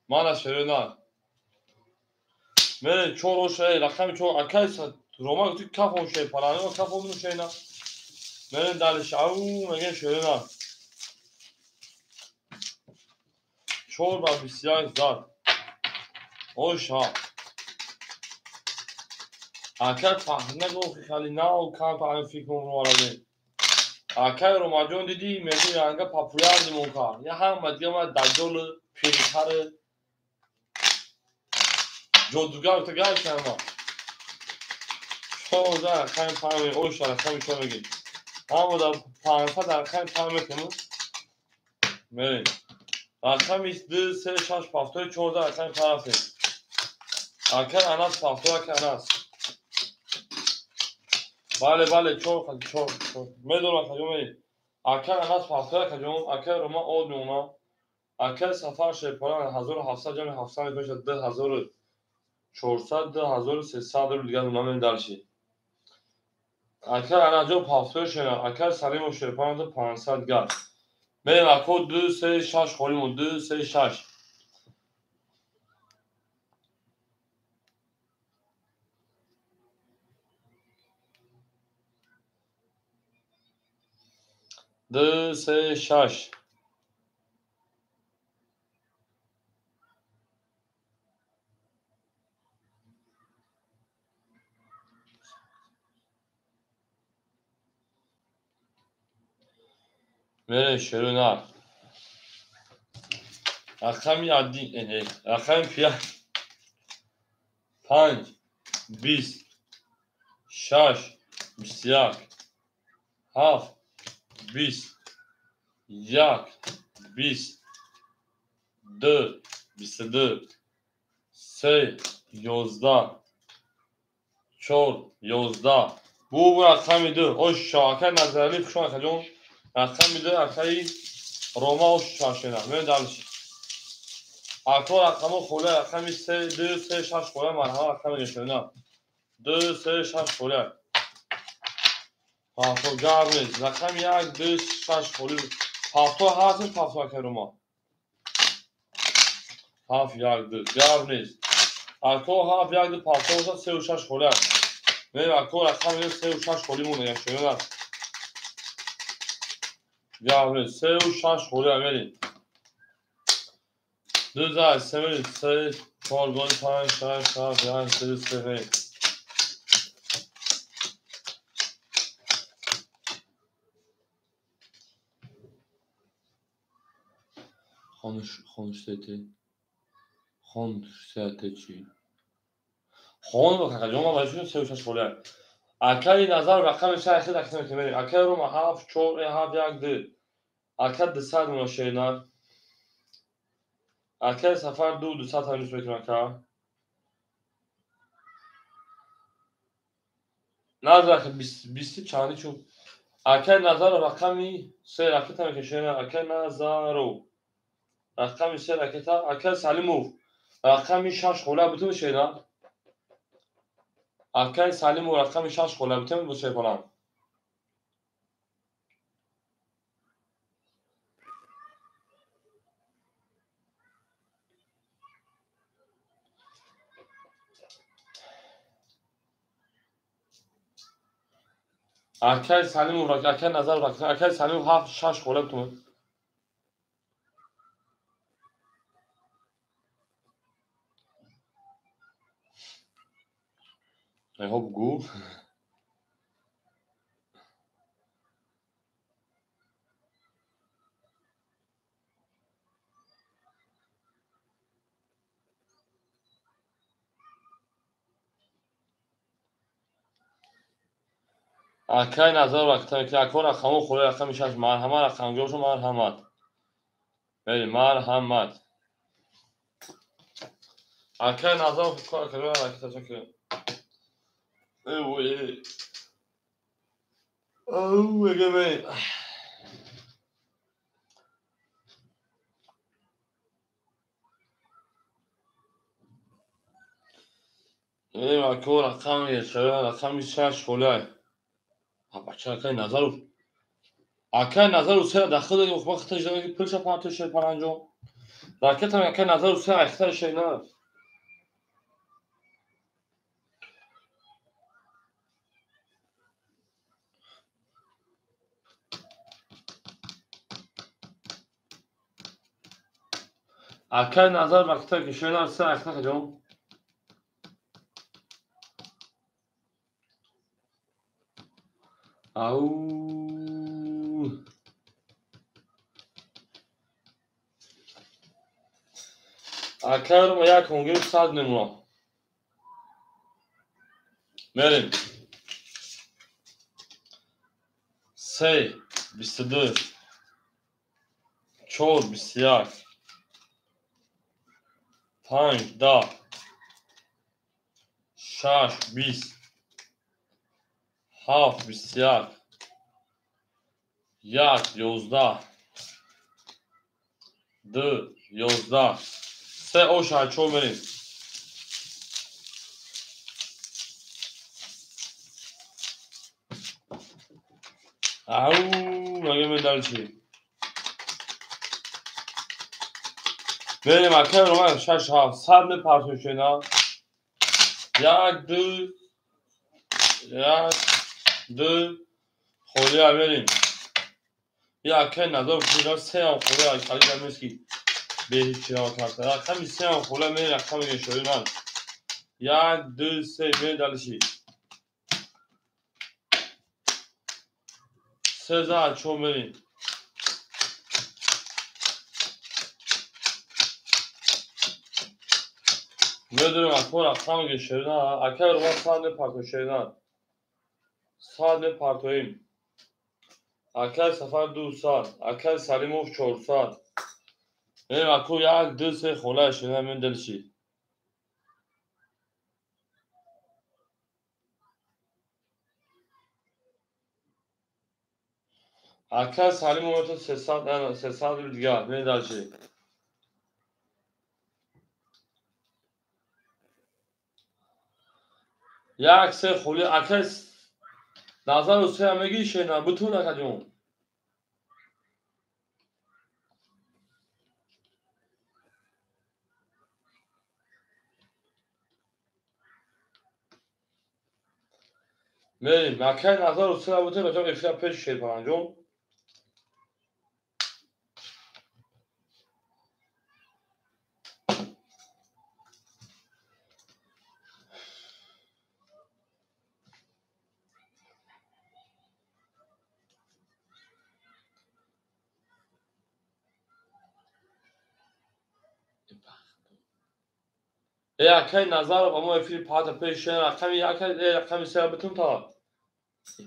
Мана шерена. Мере 4 оша рақами 4 акай Рома гуфт кафо шей палано кафо шейна. Мере далиш ау меге шерена. 4 ва 21 зад. Оша. Акай пахна гуфт хали нав кам пахна фикр муараде. Акай Ромаҷон диди мегӯ янга популяр монка. Я ҳама дига ма даҷол пирхар ҷодугар тагар кама. 14 рақами 5 оша рақами 4 мегӣ. Ҳама да 500 рақами 5 мекунем. Мерем. Рақами 2 3 6 7 14 рақами 5 рафтем. Акай Анас 7 акай Анас. Бале, бале, 4 4. Медонам хаҷон мерем. Акай Анас 7 хаҷон, акай Рома од мемона. Акай Сафар Шерпалан 1700 ҷамъи 700 мешавад 2400 2300 рубл дигар намем дарши. Акай Анаҷон 7 шена, акай Салимов Шерпалан 500 гар. Мерем ако 2 3 6 холимон 2 3 6. 2 3 6. Мерем шерона. Рақами 1 рақами 5 5 20 6 21 7 20 1 20 2 22 3 11 4 11. Бу рақами 2 оша акай Назарали хушон акаҷон. Рақами 2 акаи Рома оша шена. Мерем дарш. Ако рақамо холя рақами 3 2 3 6 холя марҳама рақами шена. 2 3 6 холя. Пафто гап нест. Рақами 1, 2, 6 холӣ. Пафто ҳаст, пафто акай Рома. 7, 1, 2. Гап нест. Ако 7, 1, 2 пафто бошад, 3 6 холӣ аст. Мерем ако рақами 3 6 холӣ монда, якшоён аст. Гап нест. 3 6 холӣ мерем. 2 за 3 3 4 5 6 7 8 2 3. Хон сете чи? Хон какаҷон ма барои 3 6 холӣ. Акаи Назар рақами 6 хел акса мекунем. Акаи Рома 7 4 7 1 2. Ака 200 мона шернар. Акаи Сафар 2 200 ҳамис мекунам ака. Назар ака 20 чанди чун. Акаи Назар рақами 3 ракета мекунем. Акаи Назаров рақами 3 ракета. Акаи Салимов рақами 6 хола бутун шена. Акаи Салимов рақами 6 хола бутун бу шепалам. Акаи Салимов, акаи Назаров, акаи Салимов 7 6 хола бутун. Хоб гу. Акаи Назаров ака рақамҳо холӣ рақами 6 марҳамат рақамгирошо марҳамат. Бери марҳамат. Акаи Назаров акаи чакра. Ако рақами рақами 6 холӣ. Бача акаи Назаров. Акаи Назаров се дахил вақта жидаги пулша панту шер панҷо. Ракетам акаи Назаров се айхтар шер. Акаи Назар вақта ки шер се айхтар ҷон. Ау. Акаи Рома як хонгир 100 мемона. Мерем. 3 22 4 21 5 10 6 20 7 21 1 11 2 11 3 оша 4 мерем. Ау, мага дальше. Мерем акаи Рома 6 7 100 мепартоем шена. 1 2 1 2 холӣ мерем. Акаи Назаров 3 ҳам холӣ акаи замески беҳичиро карда. Рақами 3 ҳам холӣ мерем рақами шоиран. 1 2 3 мерем дальше. 3 за 4 мерем. Медонем ако рақами шоиран. Акаи Рома 100 мепартоем шоиран. 100 мепартоем. Акаи Сафар 200, акаи Салимов 400. Мерем ако 1 2 3 хола шина мен дальше. Акаи Салимов 300 300 дигар мен дальше. 1 3 холи акаи Назару сея мегӣ шена бутун акаҷон. Мерим, акай Назару сея бутун бачам эфира пеш шерпаланҷон. Акай Назаров амо эфири паата пеш шен рақами як рақами сея бутун та.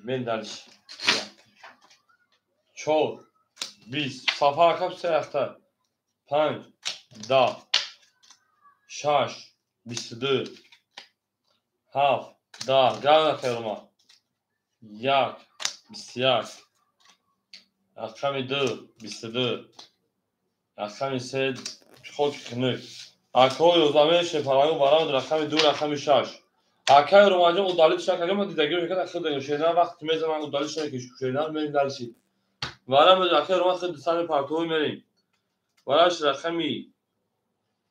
Мен дальше. 4 20 Сафар акам се яхта. 5 10 6 22 7 10 гавна ферма. 1 21 рақами 2 22 рақами 3 хок хнук. Акои ёздаҳ шефаланго барам рақами 2 рақами 6. Акай Романҷон удалит шак агар ма дидагиро шакад ахир дагир шена вақт мезанам удалит шак шена мерим дальше. Варам акай Роман хид сами партои мерим. Вараш рақами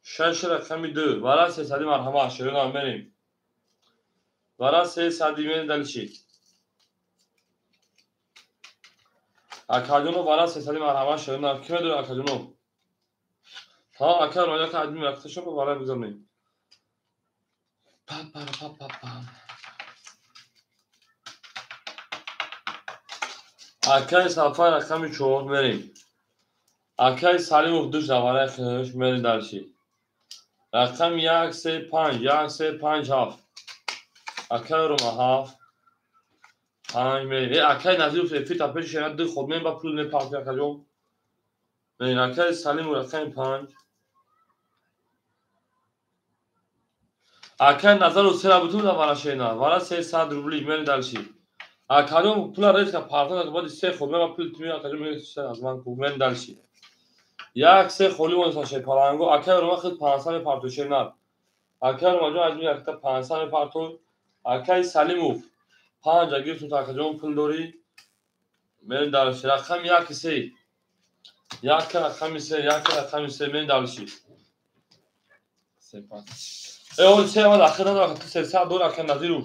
6 рақами 2 вара 300 марҳама шена мерим. Вара 300 мерим дальше. Акаҷоно вара 300 марҳама шена ки медонад акаҷоно? Ҳа акай Романҷон ка адми вақташо вара бигзорем. Па-па-па-па-па. Акай Сафар рақами 4 мерим. Акай Салимов 2 давараи худаш мерим дальше. Рақами 1 3 5 1 3 5 7. Акай Рома 7 5 мерим. Акай Назиров эфир та пеш шена 2 ход мерим ба пул мепартӣ акаҷон. Мерим акай Салимов рақами 5. Акай Назаров сера бутун да вара шена. Вара 300 рубли мерим дальше. Акаҷон пула резка партон баъди се ход мера пул тими акаҷон мегӯяд аз ман ку мерим дальше. 1 3 холи монеса шепаланго. Акай Рома хид 500 мепарту шена. Акай Ромаҷон аз ми 500 мепарту. Акай Салимов 5 гирифтум акаҷон пул дорӣ. Мерим дальше. Рақами 1 3. 1 рақами 3 1 рақами 3 мерим дальше. 3 5 Э, се ма дахил надорам, ту 300 дор акай Назиров.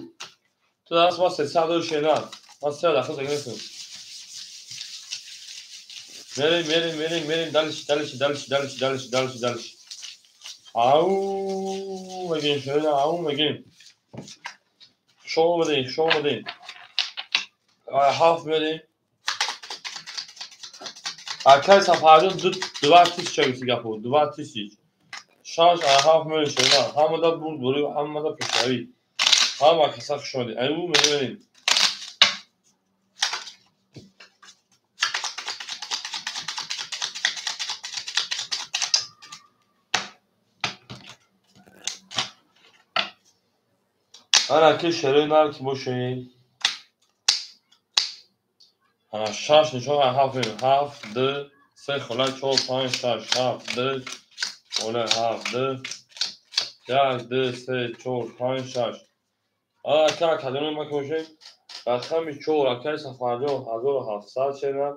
Ту даст ма 300 дор шена. Ма се дахил загнесам. Мерим, мерим, мерим, мерим, дальше, дальше, дальше, дальше, дальше, дальше, дальше. Ау, мегим, шена, ау, мегим. Шо медем, шо медем. Ҳафт мерим. Акай Сафарҷон 2000 гуфти гапо, 2000. 6 7 мерим шена. Ҳамада бурд бурӣ, ҳамада пешравӣ. Ҳама каса хуш омадед. Аю мерим. Ана ки шерои нар ки бошед. Ана 6 нишон 7 мерим. 7 2 3 хола 4 5 6 7 2 Оля 7 2 1 2 3 4 5 6. Ака акаҷоно ма ки бошед. Рақами 4 акай Сафарҷон 1700 шена.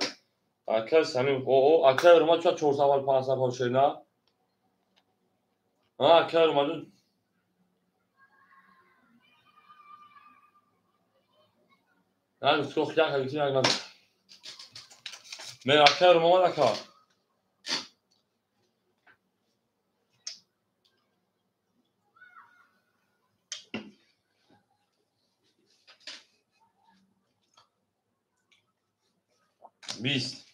Акай Салим о акай Рома ча 400 500 шена. Акай Ромаҷон На сох як як на. Мен акай Рома ака. 20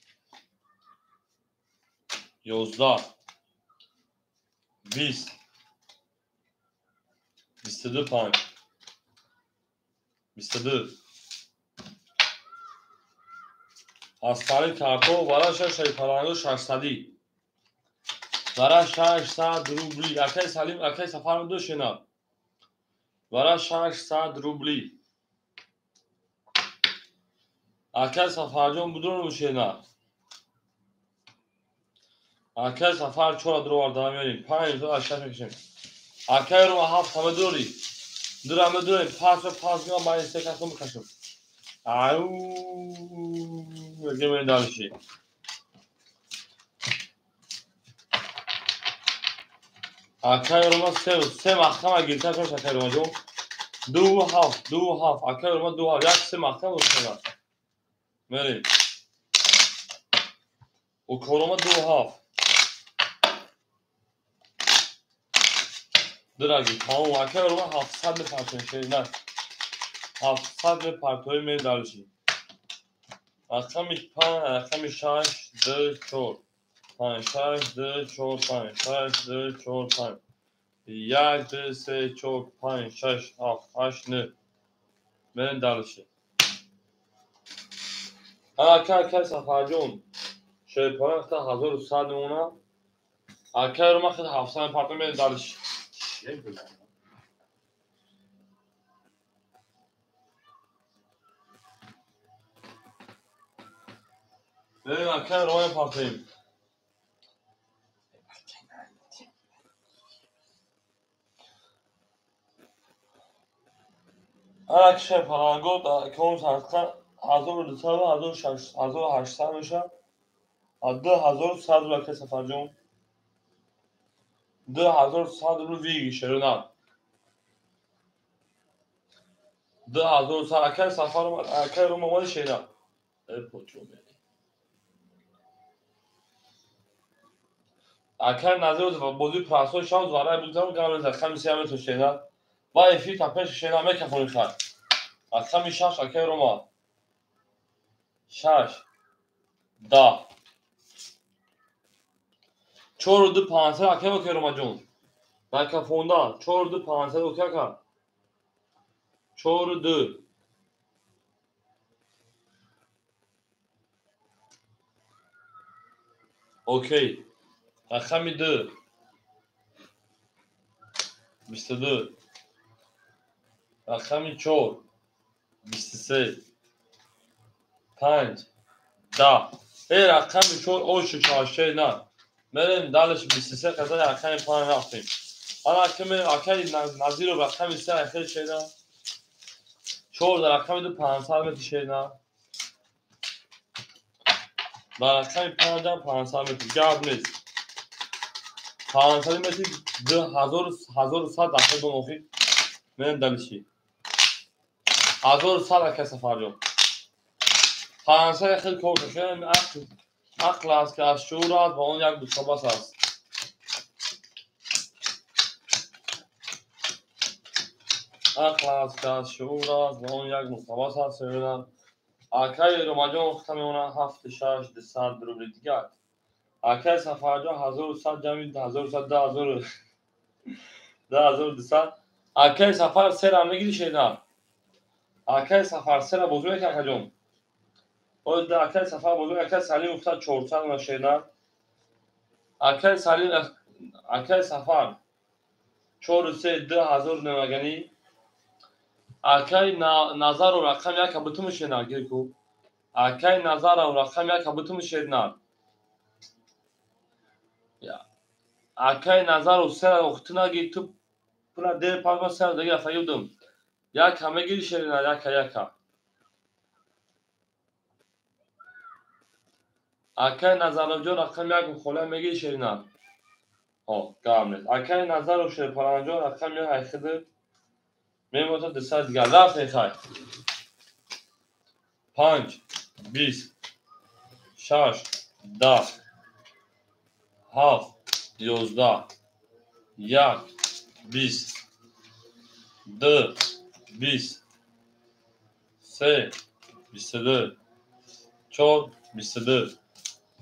11 20 22 5 22 аз тариқ карто вара шаши паланго 600 вара 600 рубли. Акай Салим, акай Сафар ду шена. Вара 600 рубли. Акай Сафарҷон будуру шена. Акай Сафар 4 дуроварда меорим. 5 аз 6 мекашем. Акай Рома 7 ҳама дорӣ. Дура медорем. 5 5 ман се касо мекашам. Ау, идем дальше. Акай Рома се маҳкама гирифта шош акай Рома ҷон. 2 7, 2 7, акай Рома 2 7, 1 3 маҳкам гузошта. Мерем. Укорома 2 7. Драги, тамом, акай Рома 700 мепартоем шерина. 700 мепартоем мерем дальше. Рақами 5, рақами 6, 2, 4. 5, 6, 2, 4, 5, 6, 2, 4, 5. 1, 2, 3, 4, 5, 6, 7, 8, 9. Мерем дальше. Акай, акай Сафарҷон. Шерпара хта 1100 мемонад. Акай Рома хта 700 мепартоем мерем дальше. Мерем акай Рома мепартоем. Ана кишаи паланго кон сарқа 1200 1800 мешавад. 2100 рубл акай Сафарҷон. 2100 рубл виги шерона. 2100 акай Сафар акай Рома омади шера. Э почо мери. Акай Назир бозии прасои шав варай будам гамез рақами се ҳаме то шера. Ва эфир та пеш шера мекафони хай. Рақами 6 акай Рома. 6 10 4 2 500 акай окей Ромаҷон. Микрофонда 4 2 500 окей ака. 4 2 окей. Рақами 2 22. Рақами 4 23. 5 10. Э рақами 4 ошу чашей на. Мерем дальше 23 қаза рақами 5 рафтем. Ана ки мерем акай Назиров рақами 3 ахир шена. 4 дар рақами 2 500 метр шена. Дар рақами 5 500 метр гап нест. 500 метр 2000 1100 дахил дон охир. Мерем дальше. 1100 акай Сафарҷон. 500 хел кор кард. Ақл аст ки аз шуур аст ва он як дусабас аст. Ақл аст ки аз шуур аст ва он як мусабас аст. Акай Ромаҷон хта мемонад 7 6 200 рубли дигар. Акай Сафарҷон 1100 ҷамъи 1100 2000 2200. Акай Сафар сера мегири шена. Акай Сафар сера бозӣ мекунад акаҷон. Ода акай Сафар бозӣ акай Салим гуфта 400 на шена. Акай Салим акай Сафар 4 3 2000 намагани. Акай Назаров рақам 1 бутум шена гирку. Акай Назаров рақам 1 бутум шена. Акай Назаров сера охтунаги ту пула дер паба сера дига фаюдум. Яка мегири шерина яка яка. Акай Назаровҷон рақами 1 хола мегири шерина. О, гап нест. Акай Назаров Шерпаланҷон рақами 1 айхиди мемота 200 дигар. Рафтем хай. 5 20 6 10 7 11 1 20 2 20 3 22 4 22.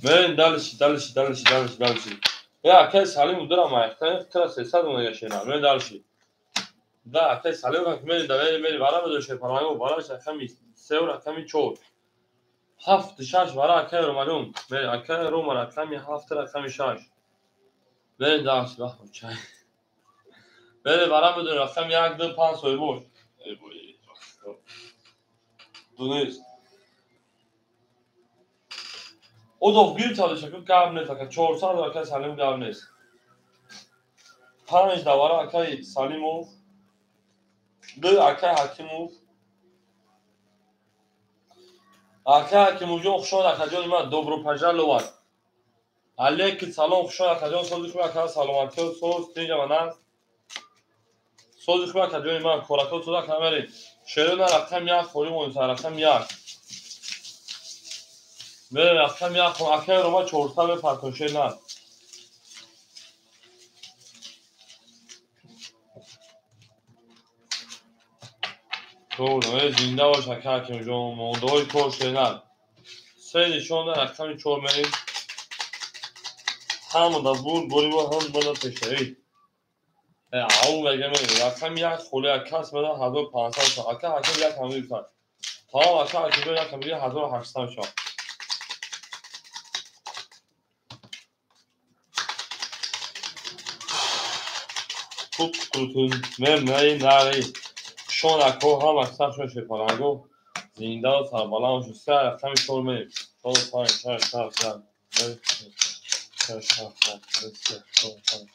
Мерем дальше, дальше, дальше, дальше, дальше. Я акай Салим удара майхта, тра 300 мона шена. Мерем дальше. Да, акай Салим как мерем да мерем мерем вара бедоше паранго вара рақами 3 рақами 4. 7 6 вара акай Ромаҷон. Мерем акай Рома рақами 7 рақами 6. Мерем дальше, бахо чай. Мерем вара бедоше рақами 1 2 5 соҳибош. Эй бой. Дунес. Одов гир чалиша ку гап нест ака 400 акай Салим гап нест. 5 давара акай Салимов, 2 акай Ҳакимов. Ака Ҳакимовҷон, хуш омад, акаҷони ман, добро пожаловать. Алейкум салом, хуш омад, акаҷон, сози хуб, ака, саломатиё, соз, тинҷа ва наст. Сози хуб, акаҷони ман, корако соз, ака, мерем. Шерона рақам 1 холӣ монед, рақам 1. Мерем рақам 1, акаи Рома 400 мепартон, шерна. Зинда бош, ака Ҳакимҷон, мондаҳои кор шерна. Се нишон да рақами 4 мерем. Ҳамада бур бориво, ҳамада пешравӣ. Ау мега мерем. Рақами 1 холӣ, кас меда 1500. Ака Ҳаким як ҳам гирифтан. Тамом, ака Ҳакимҷон як ҳам гирифт, 1800 мешавад. Тут крутун, мер наи нари. Шон ако ҳама сахшон шепаланго зинда ва сарбаланд шуд. Се рақами 4 мерем. 4 5 6 7 8 9 6 7 8 9 4 5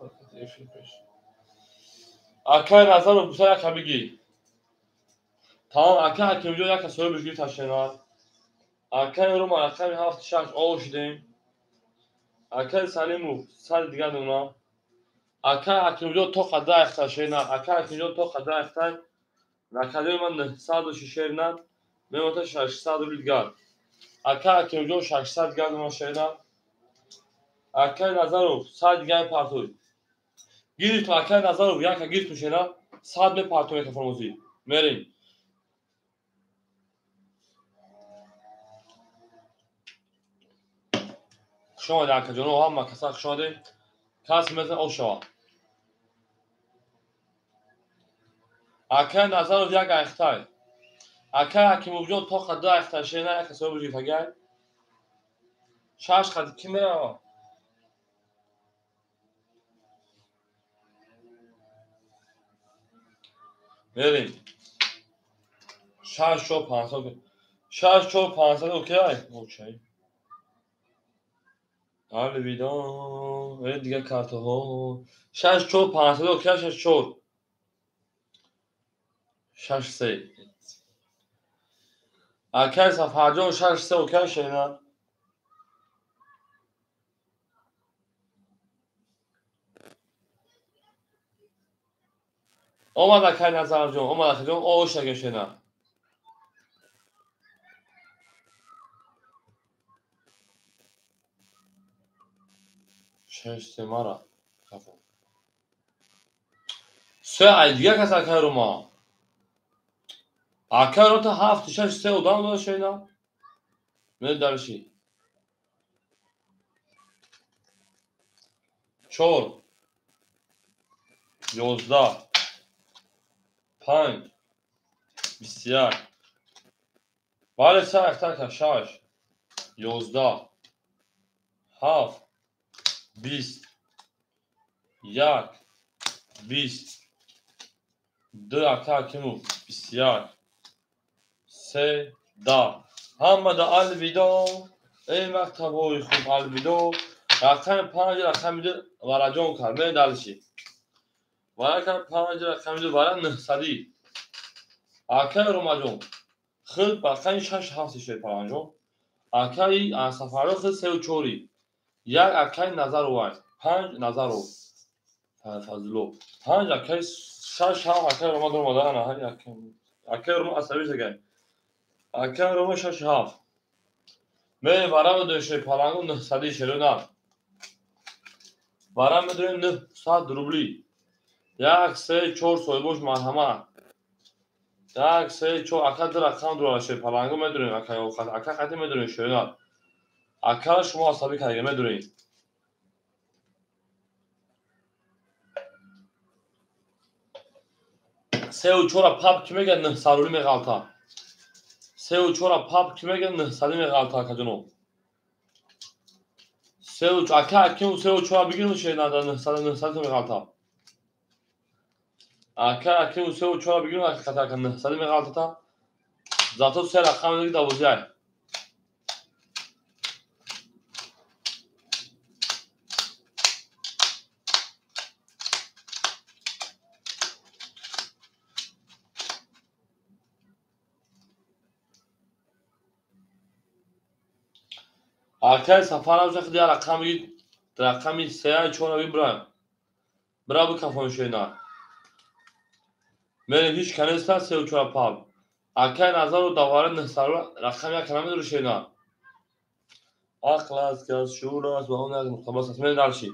6 7 8 9. Акай Назаров буса яка бигӣ. Тамом, ака Ҳакимҷон яка соҳибаш гирифт ҳашенар. Акай Рома рақами 7 6 о шудем. Акай Салимов сади дигар дона. Акай Ҳакимҷон то қада ахта шерна. Акай Ҳакимҷон то қада ахта. Накадои ман 906 шерна. Меота 600 рубл дигар. Акай Ҳакимҷон 600 дигар дона шерна. Акай Назаров 100 дигар партои. Гирифт акай Назаров яка гирифту шерна. 100 мепартои яка формозӣ. Мерем. Хуш омадед, акаҷоно, ҳама каса хуш омадед. Кас метавонад об шавад. Акай Назаров як айхтай. Акай Ҳакимовҷон то қада айхтай шерна, яка соҳибаш гирифтагай. Шаш қад ки меравад? Мерем. 6 4 500. 6 4 500 окей? Окей. Алвидо, дигар картаҳо. 6 4 500 окей, 6 4. 6 3. Акай Сафарҷон 6 3 окей шена. Омад акай Назарҷон, омад акаҷон, ош шена. Шаш се мара. Се ай дигар кас акай Рома. Акай Рота 7 6 3 одам дода шена. Мед дарши. 4 11 5 21. Бале се ахта 6 11 7 20 1 20 2 ака Ҳакимов 21 3 10. Ҳамада алвидо, эй мактабҳои хуб алвидо. Рақами 5 рақами 2 вараҷон кард. Ме далши. Варака 5 рақами 2 вара 900. Акаи Ромаҷон худ рақами 6 7 шед паланҷон. Акаи Сафаров худ 3 4. Як акаи Назаровай, 5 Назаров Фазло, 5 акаи 6 7 акаи Рома доромада ана акаи Рома асабӣ шагай. Акаи Рома 6 7. Ме вара медонем шед палангу 900 шерона. Вара медонем 900 рубли. 1 3 4 соҳибош марҳамат. 1 3 4 ака ду рақам дорад шед палангу медонем акаи ака қати медонем шерона. Ака шумо асабӣ кардага медонед. Се ва чора пап ки мега 900 рубли меғалта. 3 ва 4 пап ки мега 900 меғалта акаҷоно. 3 ва ака Ҳакимов 3 ва 4 бигирем шена 900 900 меғалта. Ака Ҳакимов 3 ва 4 бигирем ҳақиқат ака 900 меғалтата. Зато се рақам диги давозиай. Акай Сафар ҳам шахди рақами 3 4 вибра. Бра бикафон шена. Мерем ҳеч канеста 3 4 паб. Акай Назару давара нисару рақами 1 намедуру шена. Ақл аст, ки аз шуур аст ва он як нуқта бас аст. Мерем дальше.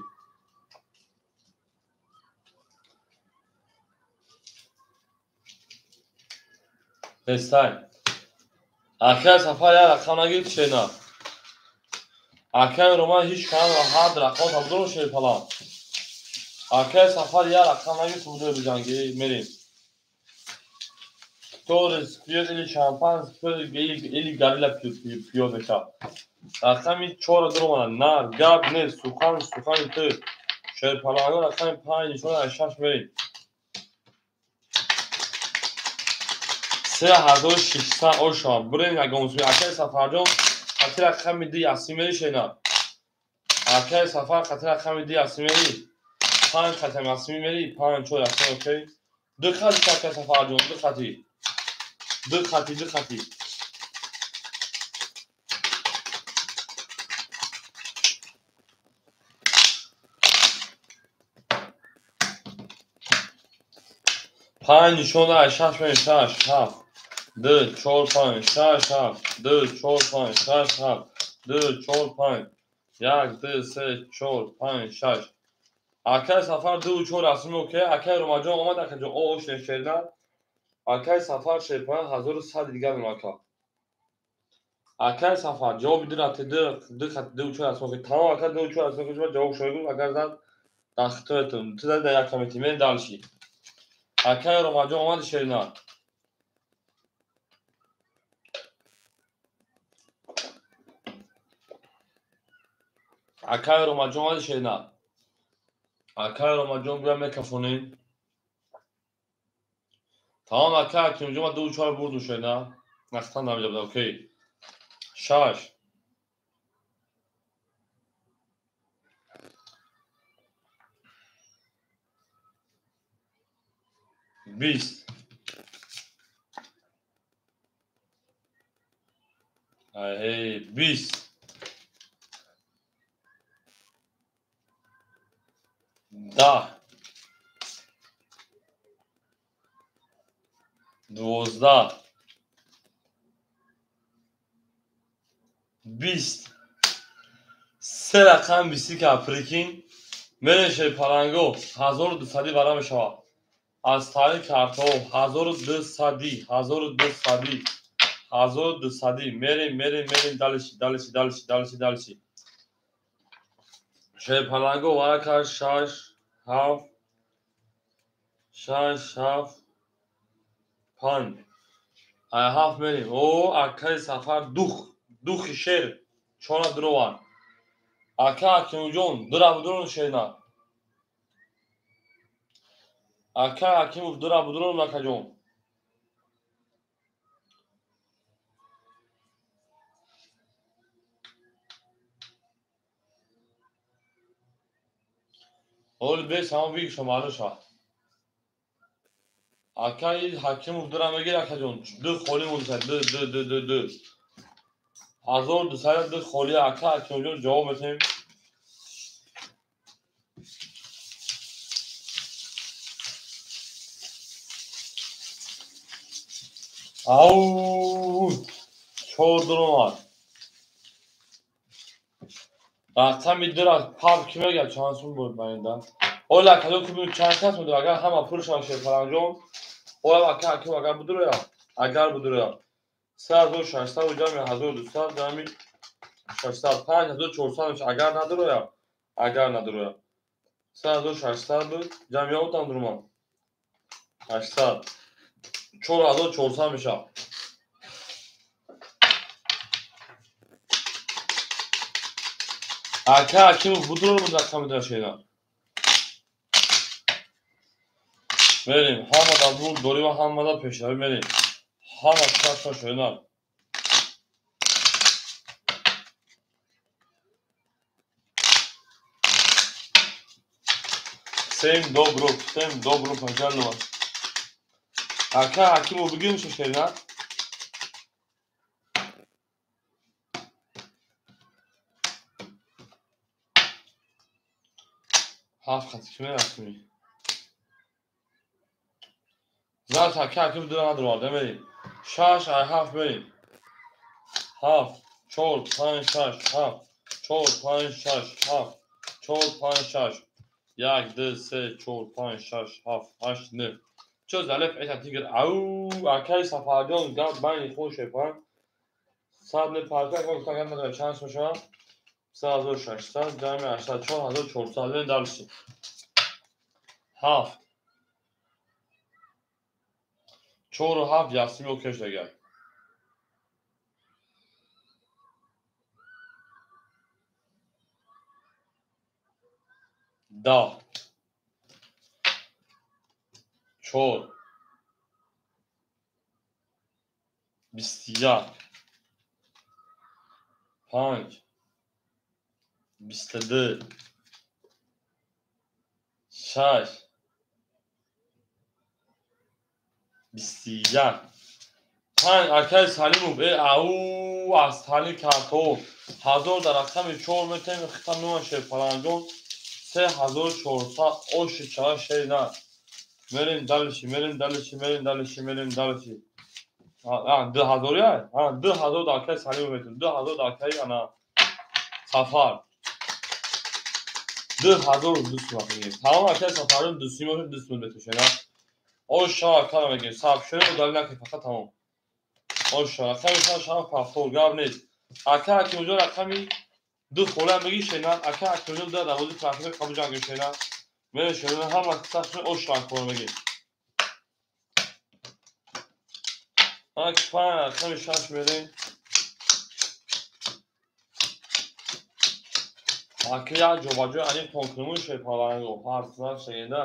Нестай. Акай Сафар як рақам нагирифт шена. Акай Роман ҳеч кан ҳад рақам табдуру шерпала. Акай Сафар як рақам нагирифт будур биҷанги мерем. Кто пьёт или шампанское пьёт или горилла пьёт меша. Рақами 4 дуромана. На гап нест, сухан сухани ту. Шерпалаго рақами 5 нишон аз 6 мерем. 3600 оша. Бурем ягон суи. Акай Сафарҷон хати рақами 2 ясӣ мери шена. Акай Сафар хати рақами 2 ясӣ мери. 5 хатам ясӣ мери, 5 4 ясӣ окей. 2 хати акай Сафарҷон, 2 хати. 2 хати, 2 хати. 5 нишон аз 6 мери, 6 7 2 4 5 6 7 2 4 5 6 7 2 4 5 1 2 3 4 5 6. Акай Сафар 2 4 расми окей. Акай Ромаҷон омад, акаҷон о шерна. Акай Сафар шерпан 1100 дигар ака. Акай Сафар ҷавоби ду рафте 2 хат 2 4 расми окей. Тамом ака 2 4 расми окей ҷавоб шоягу агар зад дахтоятон. Ту зад як камети мен дальше. Акай Ромаҷон омад шерна. Акай Ромаҷон омад шерна. Акай Ромаҷон бия мекафонем. Тамом акай Ҳакимҷон ма 2 4 бурду шерна. Нахтан намеҷабда окей. 6 20 20 10 12 20 се рақам 20 ка прикин мереше паланго 1200 вара мешавад. Аз тариқи картҳо 1200 1200 1200 мерем мерем мерем дальше дальше дальше дальше дальше. Шерпаланго вара кард 6 7 6 7 5 7 мерем. О акай Сафар дух духи шер 4 дуровар. Ака Ҳакимҷон дура будурон шерна. Ака Ҳакимов дура будурон акаҷон. Ҳоли бес ҳамон бигшо маълум шавад. Акаи Ҳакимов дура мегир акаҷон. 2 холӣ монда 2 2 2 2 2 1200 2 холӣ ака Ҳакимҷон ҷавоб метем. Ау 4 дуромад. Рақами 2 паб ки мегӯяд чанд сум буд ба инда? Ола акаҷон ки чанд кас буд агар ҳама пулшон шерпаланҷон. Ола ака Ҳаким агар будуроя, агар будуроя. 3600 ҷамъи 1200 ҷамъи 600 5400 меша агар надуроя, агар надуроя. 3600 буд ҷамъи отам дуруман. 800 4400 меша. Ака Ҳакимов будуро буд рақами 2 шена. Мерем ҳама дар бурд дорӣ ва ҳама дар пешравӣ мерем. Ҳама шашта шена. Всем добро, всем добро пожаловать. Ака Ҳакимов бигирем шерна. Ҳафт хати ки мерасонӣ. Зад ака аким ду надорад, мерем. Шаш ай ҳафт мерем. Ҳафт, чор, панҷ, шаш, ҳафт, чор, панҷ, шаш, ҳафт, чор, панҷ, шаш. Як, ду, се, чор, панҷ, шаш, ҳафт, ҳашт, нӯҳ. Чо залеф эта тигр. Ау, акаи Сафарҷон гап байни худ шепан. Сад не парка кон гуфтан надорам чанд сум шавад? 3600 ҷамъи 800 4400. Бин дальше. Ҳафт. Чору ҳафт ясими окей шудагай. Даҳ. Чор. 21. Панҷ. 22. Шаш. 21. Панҷ акаи Салимов ау аз тали карто ҳазор дар рақами чор метавем хита нуан шерпаланҷон 3400 оши чава шери на. Мерем дальше, мерем дальше, мерем дальше, мерем дальше. Ду ҳазор я? 2000 дар акаи Салимов метавем. 2000 дар акаи ана Сафар. 2000 дусум мегирем. Тамом акаи Сафарҷон дусум бошад, дусум метавем. Ош шава акара мегирем. Сабшӯ удали накунед, фақат тамом. Ош шава. Рақами шаш ҳафт пафтор гап нест. Ака Акимҷон рақами ду хола мегӣ шена. Ака Акимҷон ду дарвозаи трафика қабул ҷанг шена. Мере шена ҳама сахт ош шава кор мегирем. Ак панҷ рақами шаш мерем. Ака як ҷобаҷои аниқ тонкунумун шепаланго. Ҳар сунат шегенда.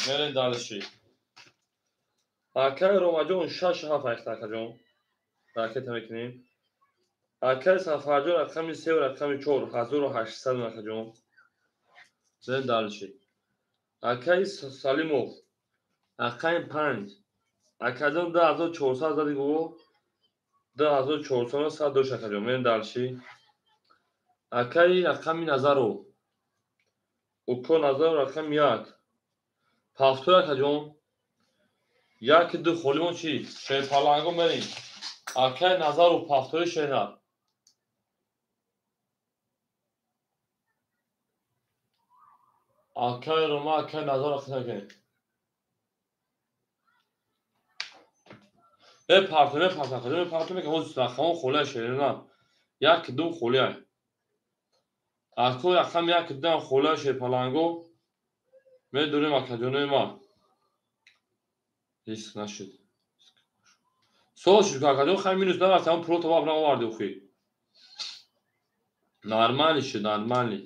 Мерем дальше. Акаи Ромаҷон шаш ҳафт ҳашт акаҷон. Ракета мекунем. Акаи Сафарҷон рақами се ва рақами чор 1800 акаҷон. Мерем дальше. Акаи Салимов рақами панҷ. Акаҷон 2400 зади гуво. 2400 сад дошт акаҷон. Мерем дальше. Акаи рақами Назаров. Уко Назаров рақами як. Пафтор акаҷон. Як ду холимон чи? Шерпаланго мерем. Акаи Назаров пафтори шена. Акаи Рома, акаи Назаров рақам кунем. Мепартем, мепартем, акаҷон, мепартем, ки ҳозир рақамон холия шерина. Як ду холия. Ако рақам як ду холия шерпаланго. Медурем акаҷонои ман. Риск нашуд. Сол шуд акаҷон, хай минус нарафт, ҳамон пулото ваб наоварди охи. Нормали шуд, нормали.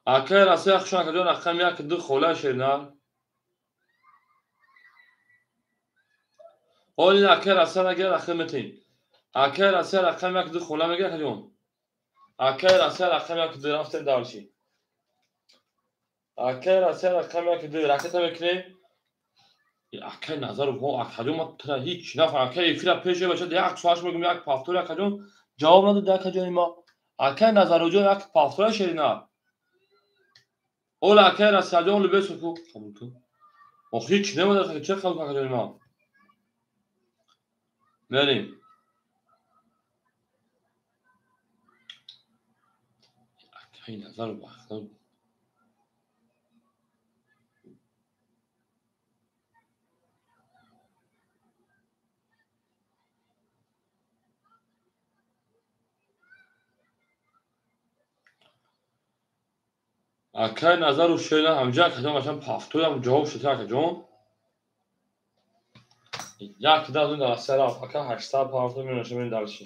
Акаи Расия хушон акаҷон рақам як ду холия шерина. Ҳол ин акаи Расия нагирад, ахир метем. Акаи Расия рақам як ду холия мегирад акаҷон. Акаи Расия рақам як ду рафтем дальше. Акаи Расия рақам як ду ракета мекунем. Акаи Назаров, акаҷон ман тура ҳеҷ нафаҳмам. Акаи эфира пеш бача як соат мегӯм як пафтор акаҷон ҷавоб надод акаҷони ма. Акаи Назаровҷон як пафтора шерина. Ола акаи Расияҷон либес ку қабул кун. Охи ҳеҷ намедонам чӣ қабул кун акаҷони ма. Мерем. Акаи Назаров акаи Назаров шена ҳамҷа акаҷон қашан пафторам ҷавоб шуд акаҷон. Як да аз дар Россия рафт. Ака 800 пафтор меоша мерем дальше.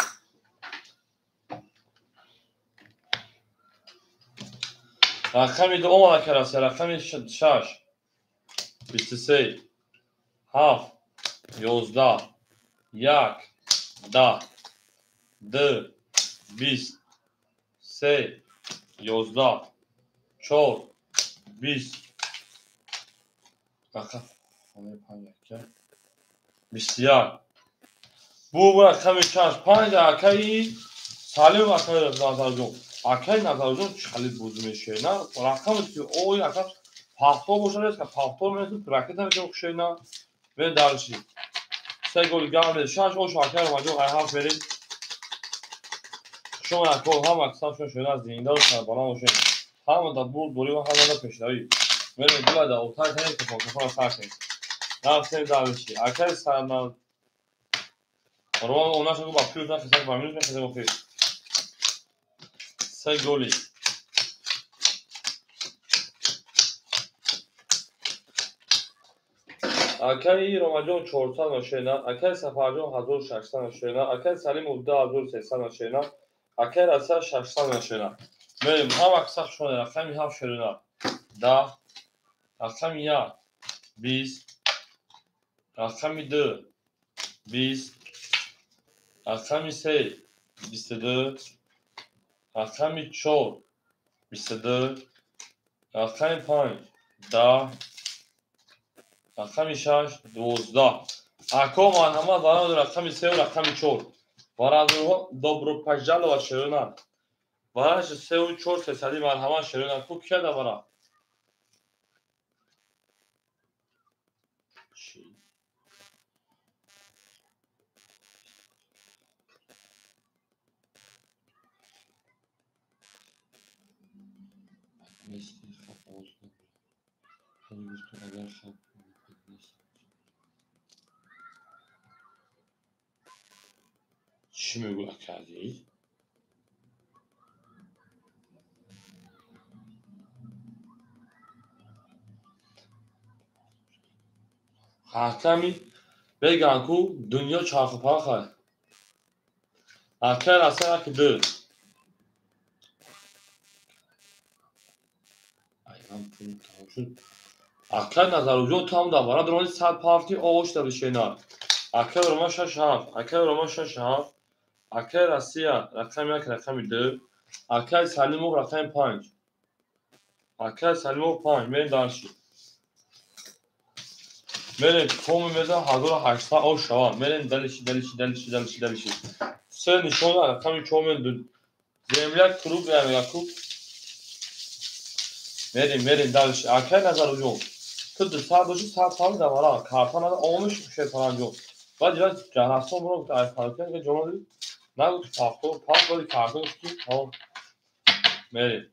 Рақами ду омад ака Россия, рақами шаш. 23 7 11 1 10 2 20 3 11 4 20 21. Бу рақами шаш панҷ акаи Салим акаи Назарҷон. Акай Назарҷон чӣ хали бозӣ мешавед? Рақами ки ой ака пафтор бошад, резка пафтор мерасад, ракета мешавад хушена. Мерем дальше. Се голи гап мерем. Шаш ош акай Ромаҷон ай ҳафт мерем. Шумо акол ҳама касам шумо шуда зинда ва сарбаланд бошед. Ҳама да бурд борӣ ва ҳама да пешравӣ. Мерем дила да отар кунем, кафон кафон сар кунем. Рафтем дальше. Акай сарна Роман онаша гу ба плюс нахесак ба минус мехезем охир. Се голи. Акай Ромаҷон 400 машина, акай Сафарҷон 1600 машина, акай Салимов 2300 машина, акай Расия 600 машина. Мерем ҳама каса хушона рақами 7 шерина. 10, рақами 1 20, рақами 2 20, рақами 3 22, рақами 4 22, рақами 5 10, рақами 6 12. Ако марҳамат барои рақами 3 ва рақами 4. Бародарҳо добро пожаловать шерона. Барои 3 ва 4 сесади марҳамат шерона. Ку кия бара? Чӣ мегӯяд акаи? Ҳаками беган ку дунё чарху пархай. Акай раса яки ду. Акай Назарҷон ту ҳам да бара дрони 100 парти ош да бишена. Акай Рома 6 7, акай Рома 6 7, акай Россия рақами 1 рақами 2, акай Салимов рақами 5. Акай Салимов 5, мерем дальше. Мерем коми мезан 1800 ош шава. Мерем дальше, дальше, дальше, дальше, дальше. Се нишона рақами 4 мен земля круг якуб. Мерем, мерем дальше. Акай Назарҷон ту 200 боши 100 пал давара. Карта нада омиш шепаранҷон. Баъд ҷа ҷаҳрасон буро гуфт ай фарқия ҷоно дид. Нагуфт пафтор, пафт боди карта гуфт ки ҳо. Мерем.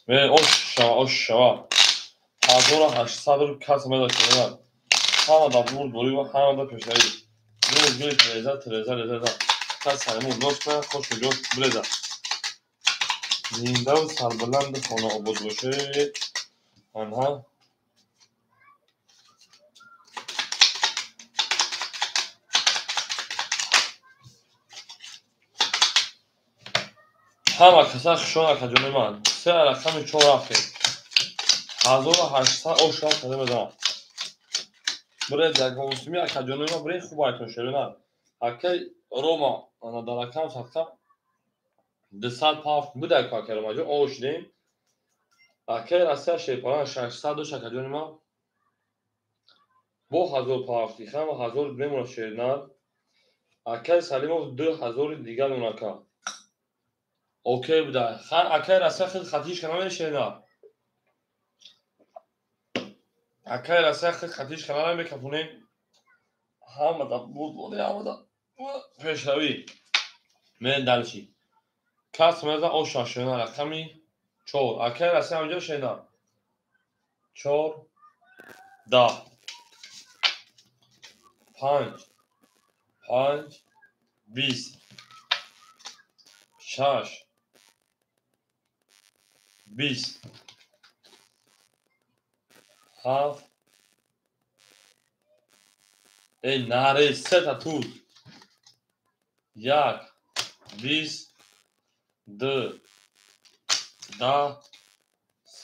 Мерем ош шава, ош шава. 1800 кас меда шуда. Ҳама да бурд борӣ ва ҳама да пешравӣ. Гул гул тереза, тереза, реза. Кас саймун нос кунад, хош ҷош биреза. Зинда ва сарбаланд хона обод бошед. Анҳа. Ҳама каса хушон акаҷони ман. Се рақами 4 рафтем. 1800 ош рафт када мезанам. Биред ягонсуми акаҷони ман биред хуб айтон шерина. Акай Рома ана дар рақам садқа 200 пафт буда ку акай Ромаҷон ош дем. Акай Россия шерпаран 600 дош акаҷони ман. Бо 1000 пафти хама 1000 мемонад шерина. Акай Салимов 2000 дигар монака. Окей буда. Хан акай Россия хел хатиш кана мере шерина. Акай Россия хел хатиш кана мекафунем. Ҳама да бурд боди, ҳама да пешравӣ. Мерем дальше. Кас мезан оша шена рақами 4. Акай Россия ҳамҷо шена. 4 10 5 5 20 6 20 7 эй наре сета туз 1 20 2 10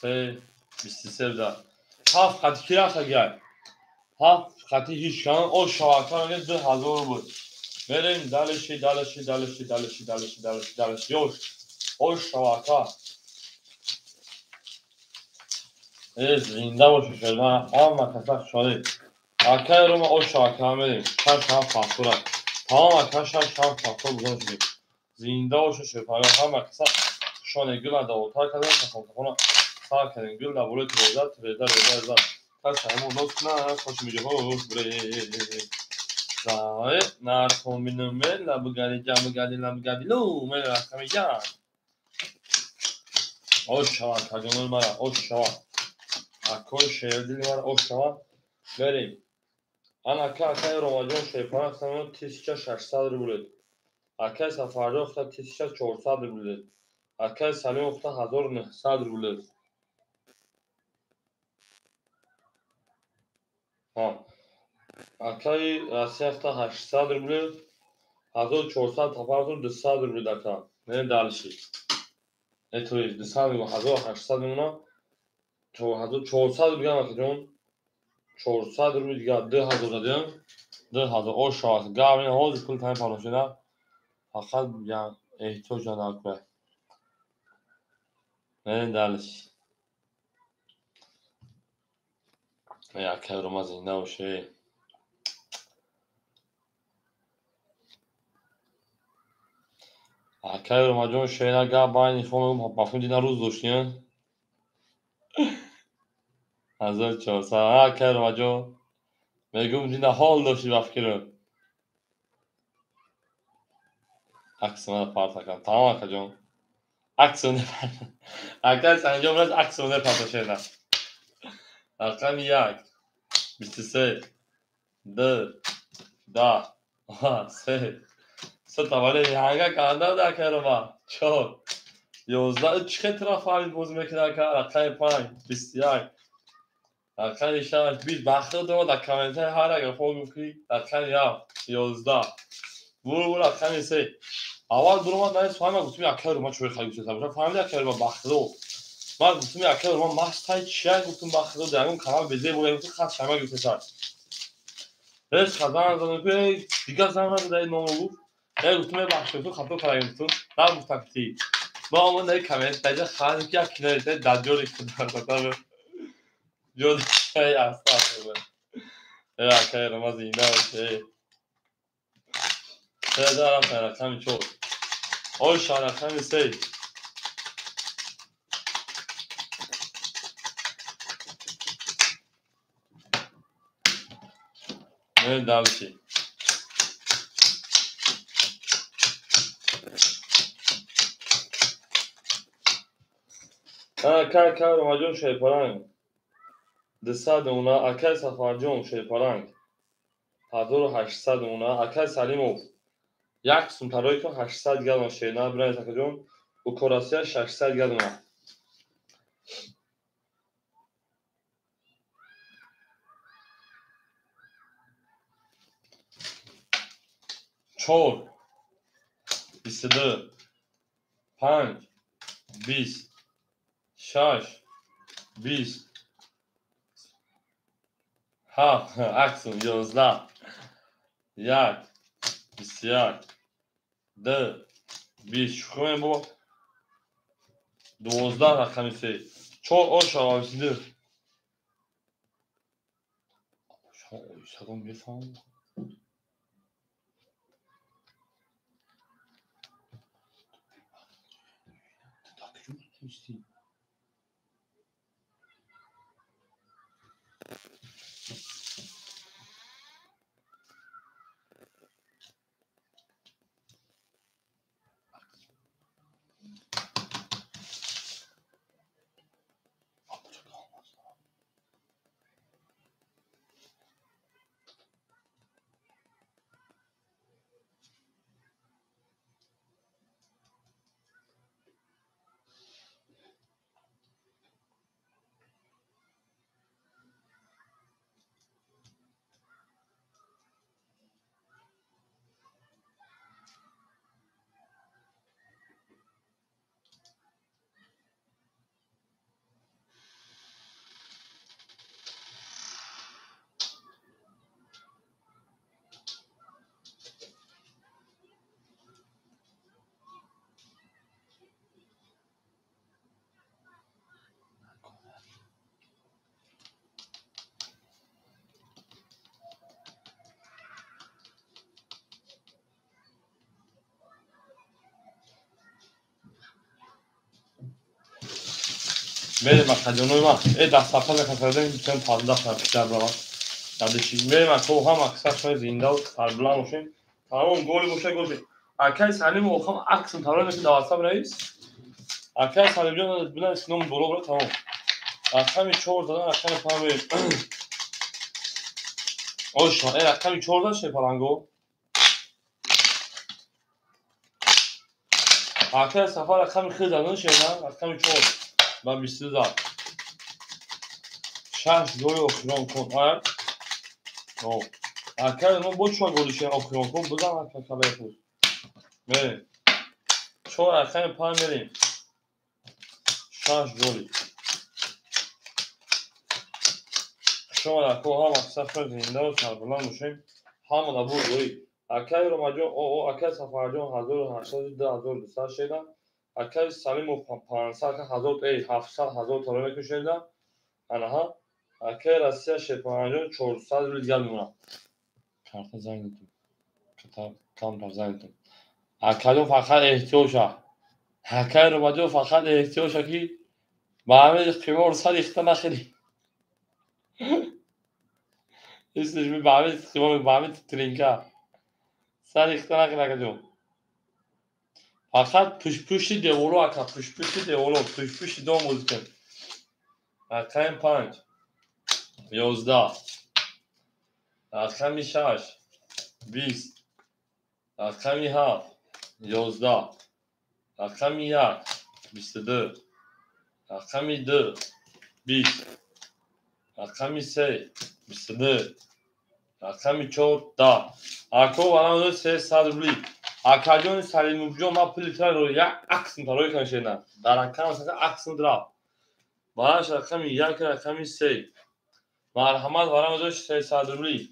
3 23 да 7 хати ки рафта гай 7 хати ҳеҷ кан о шавака мега 2000 буд. Мерем дальше, дальше, дальше, дальше, дальше, дальше, дальше. Ёш ош шавака Э зинда бошед шерма ҳама каса хушҳолӣ. Акай Рома ош шавака мерем. 6 7 фактура. Тамом ака 6 7 ҳафта бузон шудем. Зинда боша шерпаноҳ ҳама каса хушоне гул давотар кардем, тафонтафона сар кардем. Гул дар болои тиреза, тиреза, реза, реза. Кас ҳамо нос куна, хош миҷаҳо, буре. Зае, нархон бинам, лабгари, ҷамгари, лабгари, лу, мел рақами як. Ош шава, каҷонои мара, ош шава. Акои шердили мара, ош шава. Берем. Ан ака, акаи Ромаҷон шерпаноҳ 1600 рублет. Акаи Сафарҷон 1400 рублет. Акаи Салим 1900 рублет. Акаи Россия 800 рублет. 1400 Сафарҷон 200 рублет ака. Не дальше. Это есть 200 рублет, 1800 мемона. 1400 рублет акаҷон. 400 рублет дигар 2000 дадем. 2000 ош шавад. Гап ин ҳозир пул тани парошида. Фақат эҳтиёҷ надорад. Не дальше. Акаи Рома зинда боше. Акаи Ромаҷон шена гап байни фон мафҳум дина рӯз доштӣ. 1400 акаи Ромаҷон мегӯм дина ҳол доштӣ ба фикрм. Акси мана парта кардам. Тамом акаҷон. Акси непарта. Акаи Санҷон раз акси непарта шена. Рақами 1, 23, 2, 10, 3, се тавале янга канда акаи Рома. 4, 11, чӣ хел тараф фаҳмид бозӣ мекунад ака? Рақами 5, 21, рақами 6, 20. Бахтиёр дома дар комментарий ҳар як рафо гуфт ки рақами 7, 11. Бур бур рақами 3. Аввал буромад наис фаҳмид, гуфтум акаи Рома чӯй хай гуфта боша. Фаҳмид акаи Рома бахтиёр. Ман гуфтум акаи Рома мастай чия гуфтум бахтиёр дар ягон канал безе бо гуфтум хат шама гуфта шад. Рес хазан задам ки дигар зан назада ин номро гуфт. Гуфтум е бахтиёр ту хато кардам гуфтум. Нагуфтам ки ма омад дар коммент даҷа хат ки як кино даҷҷоли худо ҷо эй астағфируллоҳ. Эй акаи Рома зинда бош. Се рақами 4. Оша рақами 3. Не дальше. Акаи Ромаҷон шерпаранг 200 уна, акаи Сафарҷон шерпаранг 1800 уна, акаи Салимов як сум тарои кун 800 гадон шерна бирай акаҷон, Укорасия 600 гадона. 4, 22, 5, 20, 6, 20, 7, аксум 11, 1, 21, 2, 20. Шӯхӣ бо 12 рақами 3. 4 ошава 22. Садом мефаҳмам. Мерем акаҷонои ман. Дастафа мекасардем, чен парда пидар бара. Дадиши. Мерем ако ҳам аксар шумо зиндаву сарбуланд бошем. Тамом голи боша голи. Акай Салим охам аксм тарон ки дар WhatsApp раис. Акай Салимҷон бинавис ном боло бара тамом. Рақами 4 задан рақами 5 мерем. Ошна, рақами 4 зад шепаланго. Акай Сафар рақами 3 задан шена, рақами 4 ба 22 зад. 6 голи охирон кун. Ая? О. Акай мо бо чор голи шена охирон кун, бизан ака калаи худ. Мерем. 4 рақами 5 мерем. 6 голи. Шумо ако ҳама сафар зиндаву сарбуланд бошем. Ҳама набуд голи. Акай Ромаҷон, акай Сафарҷон 1800 2200 шеда. Акай Салимов 500 1000 700 1000 таро мекушеда. Анаҳа. Акай Россия Шерпаҳанҷон 400 рубл дигар мемонад. Карта занг метум. Камтар занг метум. Акаҷон фақат эҳтиёҷ ша. Акай Ромаҷон фақат эҳтиёҷ ша ки ба ҳамин қимор сар ихта нахӯрӣ. Ислиш ба ҳамин қимор, ба ҳамин тринка. Сар ихта нахӯрӣ акаҷон. Фақат пушпушти деворо ака, пушпушти деворо, пушпушти дом бозӣ кун. Рақами 5 11, рақами 6 20, рақами 7 11, рақами 1 22, рақами 2 20, рақами 3 22, рақами 4 10. Ако варамдо 300 рубли. Акаҷони Салимовҷон ман пули траро як аксм тарои кан шена. Дар рақам аксм рафт. Бараш рақами 1 рақами 3. Марҳамат варамдо 300 рубли.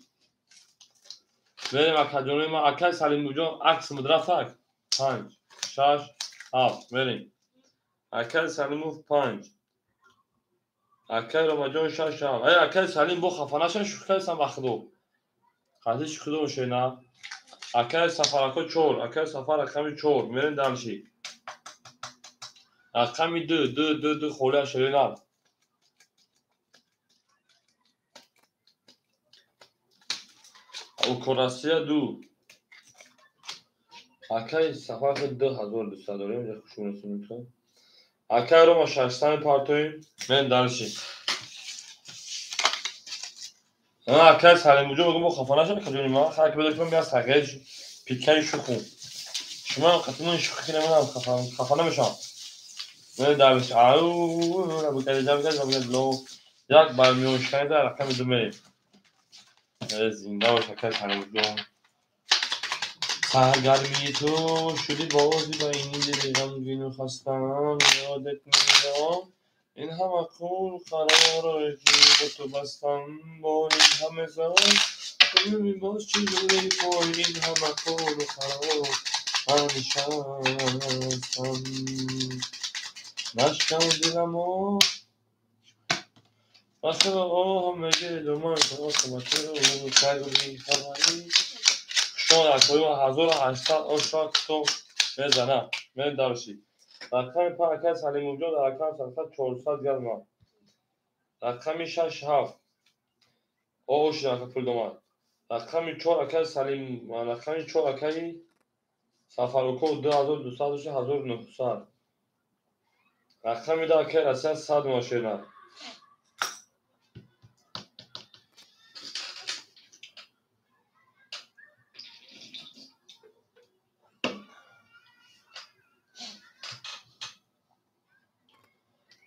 Мерем акаҷони ман. Акаи Салимовҷон аксм рафт. 5 6 7 мерем. Акаи Салимов 5. Акаи Ромаҷон 6 7. Ай акаи Салим бо хафа наша шӯхӣ ба худо. Қади шӯхӣ шена. Акаи Сафарако 4, акаи Сафар рақами 4, мерем дальше. Рақами 2, 2, 2, 2 холия шерина. Укорасия 2. Акаи Сафар 2200 дорем, я хуш мерасонем. Акаи Рома 600 партоем, мерем дальше. Акаи Салимуҷон мегӯм бо хафа наша акаҷони ман, хай ки бедор ман сағир пикаи шуху. Шумо қатъан шухӣ ки намедонам хафа намешавам. Мерем дальше. Ау, як бар миёншикани дар рақами 2 мерем. Зинда бош акаи Салимуҷон. Саргармии ту шуди бозӣ ба ин дили ғамгину хастам, ёдат меоям. Ин ҳама қул қароре ки бо ту бастам, бо ин ҳама зор бибин боз чӣ ҷури пой. Ин ҳама қулу қарор ман нишастам. Нашкан диламо вақте оҳам мегирду ман то карду бехабарӣ. Шумо акои 1800 ошо китоб мезанам. Мерем дальше. Рақами 5 акаи Салимовҷон дар рақами 400 дигар мемонад. Рақами 6 7. Оши ака пул домад. Рақами 4 акаи Салим, рақами 4 акаи Сафаруко 2200 1900. Рақами 2 акаи Россия 100 мошина.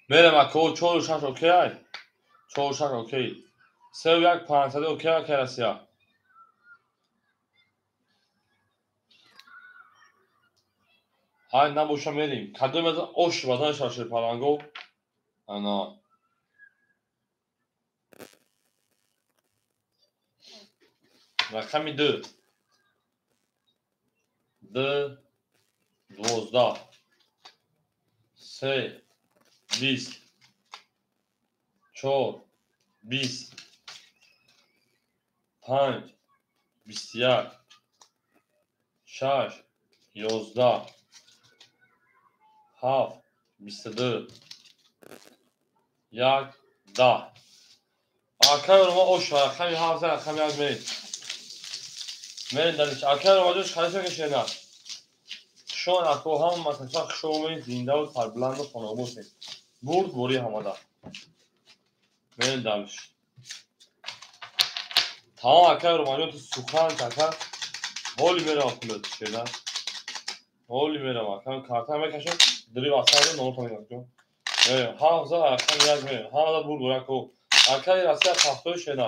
Мерем ако 4 6 окей. 4 6 окей. 3 1 500 окей акаи Россия. Ай набоша мерем. Кадом аз ош ватан шашир паланго. Ана. Рақами 2. 2 12 3 20 4 20 5 21 6 11 7 22 1 10. Акай Рома оша рақами 7 рақами 1 мерем. Мерем дариш. Акай Ромаҷон чӣ кашена? Шон ако ҳама каса хушомед, зиндаву сарбуланду хонобошед. Бурд бори ҳамада. Мерем дариш. Тамом акай Ромаҷон ту сухан ака. Ҳоли мерава пулат шеда. Ҳоли мерава. Ака карта мекашем, дри васада нота мекашем. Мерем. 7 рақами 1 мерем. Ҳамада бурд бори ако. Акай Россия пафтои шеда.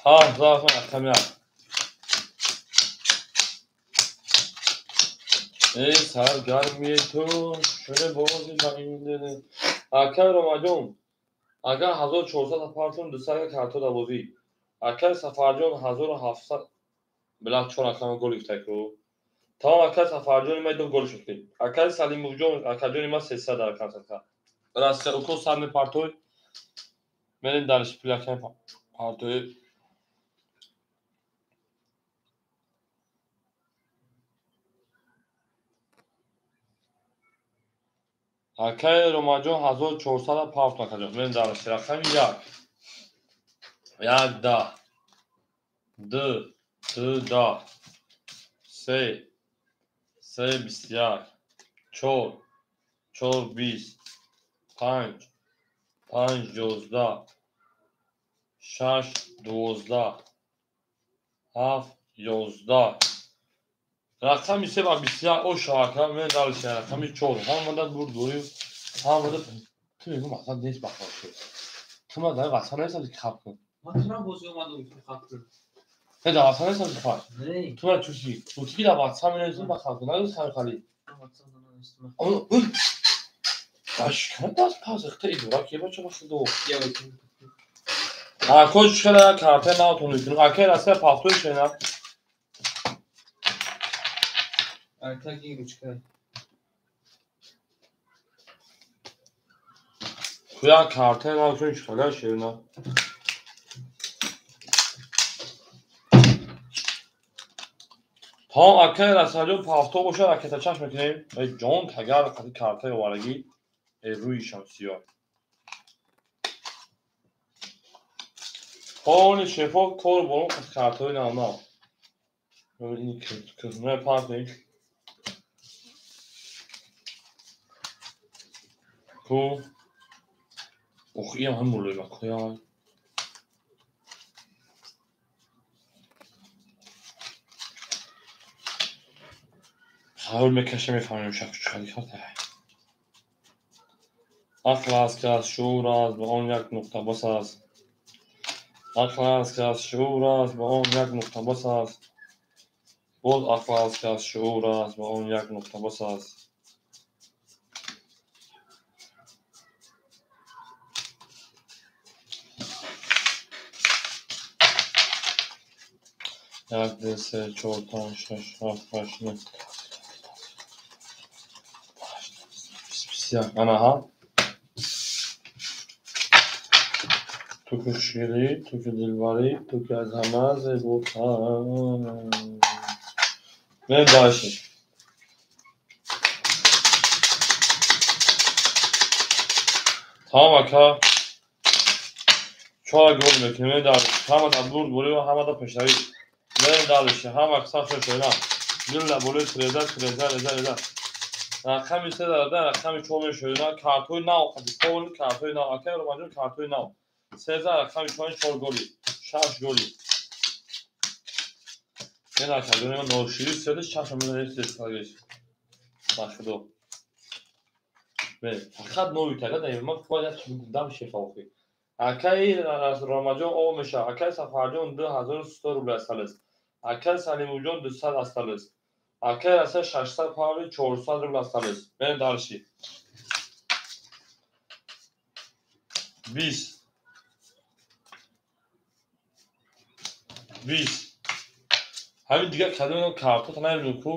7 рақами 1. Эй саргармии ту шуде бози ба ин дил. Акай Ромаҷон, агар 1400 партон 200 карто да бозӣ. Акай Сафарҷон 1700 била 4 рақами гол гирифта ку. Тамом акай Сафарҷони ма 2 гол шуд. Акай Салимовҷон, акаҷони ма 300 дар карта. Россия уко сар мепартой. Мерем дариш пулакай партой. Акай Ромаҷон 1400 партон акаҷон. Мерем дариш рақами 1. 1 10 2 2 10 3 3 21 4 4 20 5 5 11 6 12 7 11. Рақами 3 ба 21 оша ака. Мен дариш рақами 4. Ҳамада бурд дорим. Ҳамада ту мегӯ мақсад нест бахшо. Ту ма дар васана нестам ки хаб кун. Ма тура бозӣ омадам ки хаб кун. Не дар васана нестам ки хаб. Не. Ту ма чӯши. Ту ки дар васана менестам ба хаб кун. Надост хаб хали. Башкан даст пазихта идора ки бача бахидо. Ако чиқара карта натон мекунем. Акай Россия пафтои шена. Артаки ручка. Куя карта натон чиқара шена. Тамом акай Расалҷон пафто бошад ракета чашм мекунем. Эй ҷон тагар қати картаи оварагӣ рӯи шамсиё. Хони шефо кор борон қати картаи навнав. Ин кӯҳна партем. Ку ох иам ҳам мулоима куя. Ҳавл мекашем мефаҳмем шак чӣ карта. Ақл аст ки аз шуур аст, ба он як нуқта бас аст. Ақл аст ки аз шуур аст, ба он як нуқта бас аст. Боз ақл аст ки аз шуур аст, ба он як нуқта бас аст. 1 2 3 4 5 6 7 8 9 21. Анаҳа. Ту ки хушгелӣ, ту ки дилбарӣ, ту ки аз ҳама зеботар. Мерем дальше. Тамом ака. 4 гол мекунем. Мерем дальше. Ҳама дар бурд борӣ ва ҳама дар пешравӣ. Мерем дальше. Ҳама сахт шоина. Дилла болои треза, треза, реза, реза. Рақами 3 дар рақами 4 мешоина. Картои нав, қати полни картои нав. Акай Ромаҷон картои нав. 3 рақами 4 4 голи, 6 голи. Мен акаҷони ман ношири седи 6 мезанем сесагиш. Бахидо. Фақат нови тага дар ман бояд як чиз дам шефа охи. Акай Ромаҷон об мешавад. Акай Сафарҷон 2100 рубл асталес. Акай Салимовҷон 200 асталес. Акай Россия 600 павли 400 рубл асталес. Мерем дальше. 20 20. Ҳамин дигар кадом картота намедонем ку.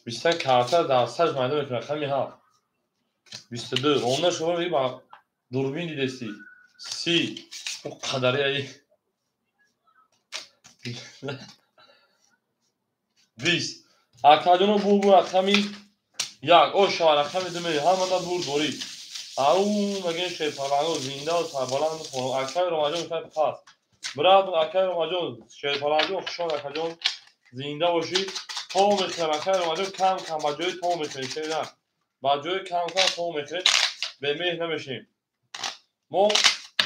20 карта дар саж майда мекунад. Ҳамин ҳафт. 22. Онда шумо мегӣ ба дурбин дидестӣ. 30. О қадари ай. 20. Акаҷоно бурд рақами 1. О шава рақами 2 мери. Ҳамада бурд дорӣ. Ау мегӯем шерпаланго зинда сарбаланд хонум. Акаи Ромаҷон шай пас. Брат акаи Ромаҷон шерпаланго хушон акаҷон зинда бошӣ. То мехӯрем акаи Ромаҷон кам кам ба ҷои то мехӯрем шерина. Ба ҷои кам кам то мехӯрем. Бемеҳр намешем. Мо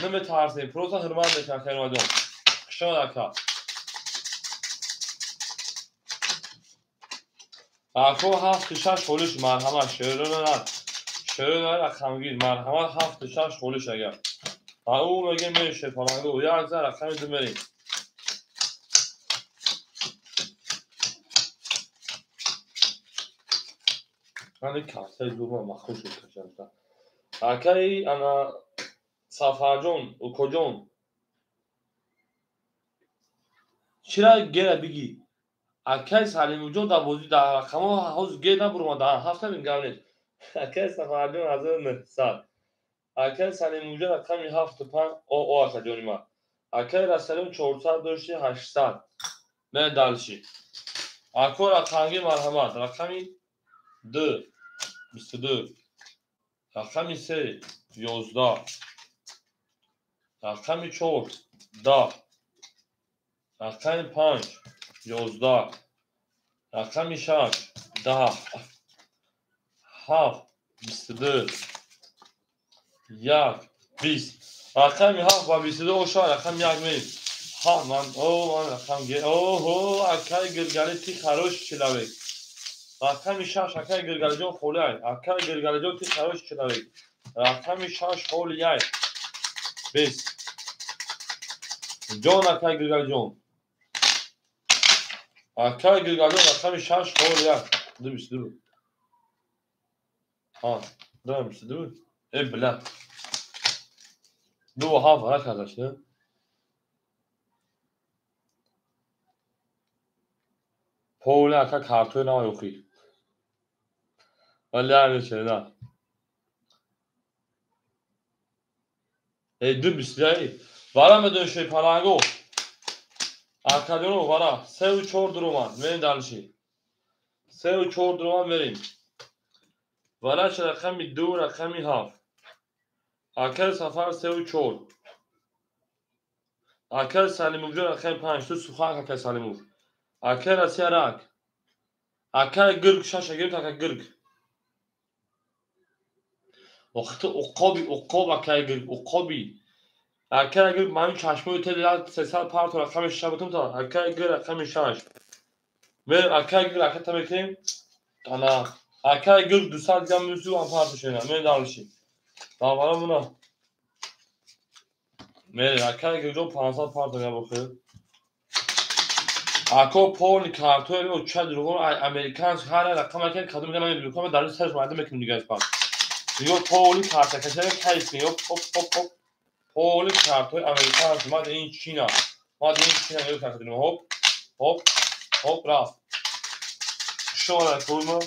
наметарсем, просто ҳурмат мекунем акаи Ромаҷон. Хушон ака. Ако 7-6 холиш марҳамат шерона. Шерона рақамгир марҳамат 7-6 холиш агар. Ау мегем меше паланго як за рақами 2 мерем. Ани касаи зурма махуш шуд кашанта. Акаи ана Сафарҷон, Укоҷон. Чира гера биги? Акаи Салимуҷон дар бозӣ дар рақамҳо ҳозир гер набуромада, ҳафта гап нест. Акаи Сафарҷон 1900. Акаи Салимуҷон рақами 7-5 о о акаҷони ман. Акаи Расалим 400 дошти 800. Мен далши. Ако рақамги марҳамат. Рақами 2 22. Рақами 3 11. Рақами 4 10. Рақами 5 11. Рақами 6 10. 7 22. 1 20. Рақами 7 ва 22 оша рақами 1 мерем. Ҳа ман о ман рақам ге оҳо акаи Гиргали ти харош человек. Рақами 6 акаи Гиргалиҷон холӣ ай. Акаи Гиргалиҷон ти харош человек. Рақами 6 холӣ ай. 20. Ҷон акаи Гиргалиҷон. Акаи Гиргалиҷон рақами 6 холӣ ай. 22. Ҳа, 22. Э бля. 2 7 рақамаш, не? Поли ака картои нава ёхӣ. Вале на. Э 2 21. Вара медонӣ шои паланго. Акаҷоно вара 3 4 дуромад. Мерем далши. 3 4 дуромад мерем. Вараш рақами 2 рақами 7. Акаи Сафар 3 4. Акаи Салимовҷон рақами 5. Ту сухан акаи Салимов. Акаи Россия рак. Акаи Гирг 6 гирифт акаи Гирг. Охи уқоби уқоб акаи Гирг уқоби. Акаи Гирг ман чашмои тел 300 парто рақами 6 бутум та. Акаи Гирг рақами 6. Мерем акаи Гирг ракета мекунем. Ана акаи Гирг 200 грамм мюсу ам парто шена. Мерем далши. Давара муна. Мерем акаи Гиргҷон 500 парто габохир. Ако поли картои о ча дурғон американс ҳар рақам акан кадом меган намедонам дар сарш майда мекунем дигар пас. Ё поли карта кашава кайс ё хоп хоп хоп. Поли картои американс мад ин чина. Мад ин чина ё кардем хоп хоп хоп рафт. Шора кулма.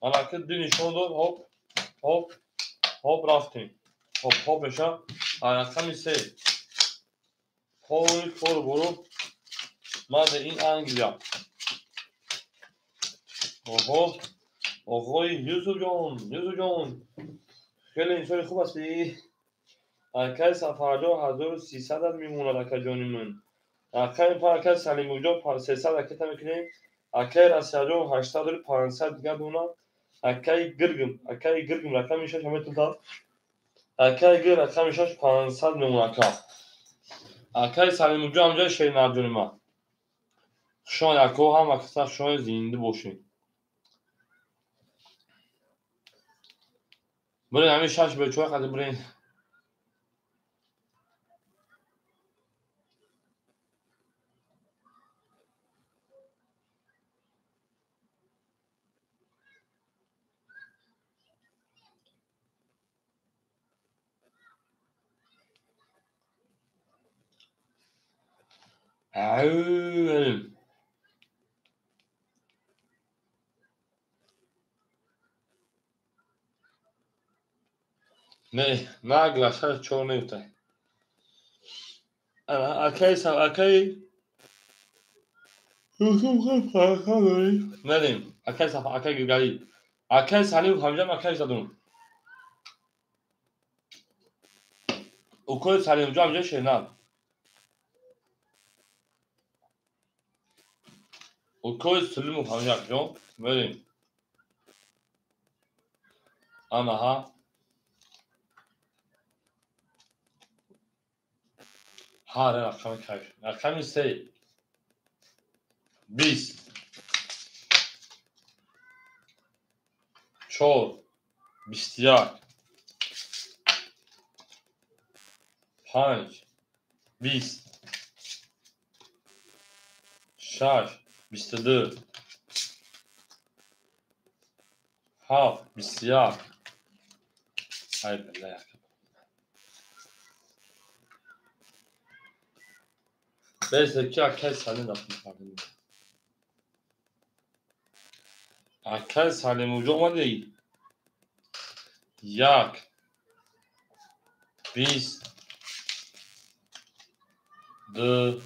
Ана ки ду нишон дод хоп хоп хоп рафтем. Хоп хоп меша. Рақами 3. Поли кор буру. Мада ин Англия. Оҳо. Оғои Юсуфҷон, Юсуфҷон. Хеле инсони хуб ҳастӣ. Акаи Сафарҷон 1300 мемонад акаҷони ман. Акаи акаи Салимовҷон 300 ракета мекунем. Акаи Расияҷон 800 500 дигар дона. Акаи Гиргим, акаи Гиргим рақами 6 ҳаметон. Акаи Гир рақами 6 500 мемонад ака. Акаи Салимовҷон ҳамҷои шеринарҷони ман. Хушон ако ҳама каса хушон зинда бошед. Бурен ҳамин 6 бечора қади бурен. Ау. Не, нагла 6 4 неюфтай. Акай акай мерем. Акай Сафа, акай Гиргалӣ. Акай Салимов ҳамҷам акай задум. Укои Салимҷо ҳамҷа шернаб. Укои Салимов ҳамҷа ҷо мерем. Анаҳа. Ҳа, рақами кайф. Рақами се. 20. 4. 21. 5. 20. 6. 22. 7. 21. Ай билла яқин. Бес ки акай Салим рафтем. Акай Салимуҷо омадӣ? 1. 20. 2.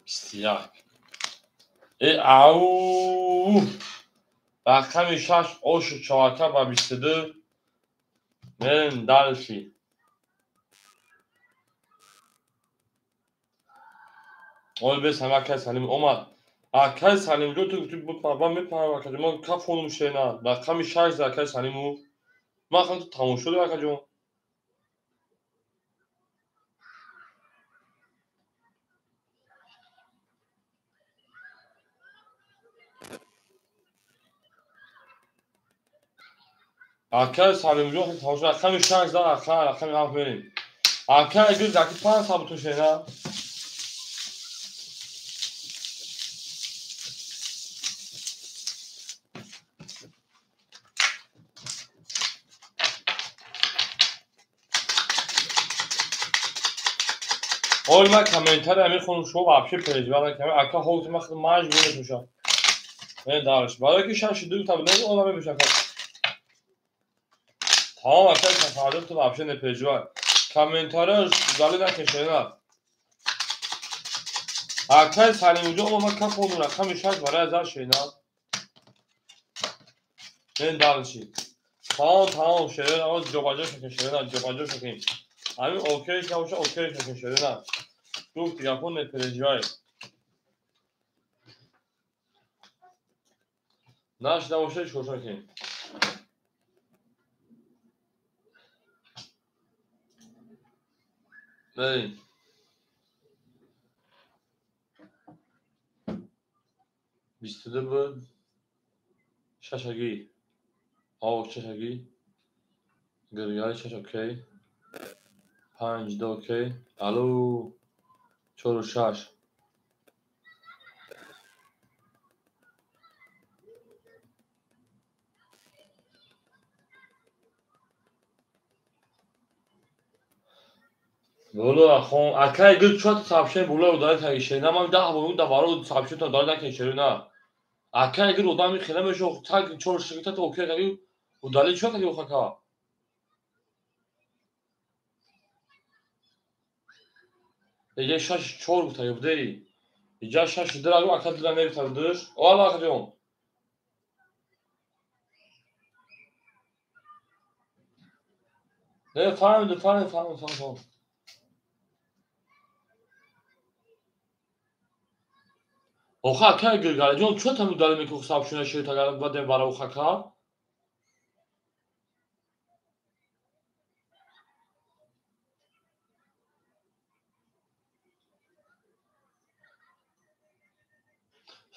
21. Ау! Рақами 6 ошу чорака ба 22. Мерем дальше. Ой бес ҳама акай Салим омад. Акай Салимҷо ту гуфтӣ ман мефаҳмам акаҷон, ман кафонум шена. Рақами 6 акай Салиму. Ман хеле ту тамошо дорам акаҷон. Акай Салимҷо хеле тамошо рақами 6 да акай рақами 7 мерем. Акай гул заки 5 сабуту шена. Ой, ман комментария мехонам, шумо вообще переживать накунед. Ака ҳозир ман худам маҷбур мешавам. Не дарш. Барои ки 6 2 та не одам мешавам. Тамом ака фардо ту вообще не переживай. Комментария удалить накунед. Акай Салимҷон омад кафону рақами 6 барои азар шена. Не дарши. Тамом тамом шена, ама ҷобаҷо шакем шена, ҷобаҷо шакем. Ҳамин окейш набоша, окейш накун шена. Гуфт гапо не переживай. Нашида боша чикор шакем. Мерем. 22 буд. Шашагӣ. Ав шашагӣ. Гиргари шаш окей. 5 2 окей. Алло. 4 6. Боло ахон акай гул чот сообщение боло удалить кардӣ шена ман 10 бор да баро сообщение удалить накардӣ шена. Акай гул одами хеле мешо так 4 шигита то окей кардӣ удалить чо кардӣ охака. Иҷа 6 4 гуфта будӣ. Иҷа 6 2 рагу ака дила нагуфта будиш. Ола акаҷон. Не фаҳмидум, фаҳмидум, фаҳмидум, фаҳмидум. Оха акай Гиргалиҷон чо там удалить мекунӣ сообщение шери тагар баъдем бара охака?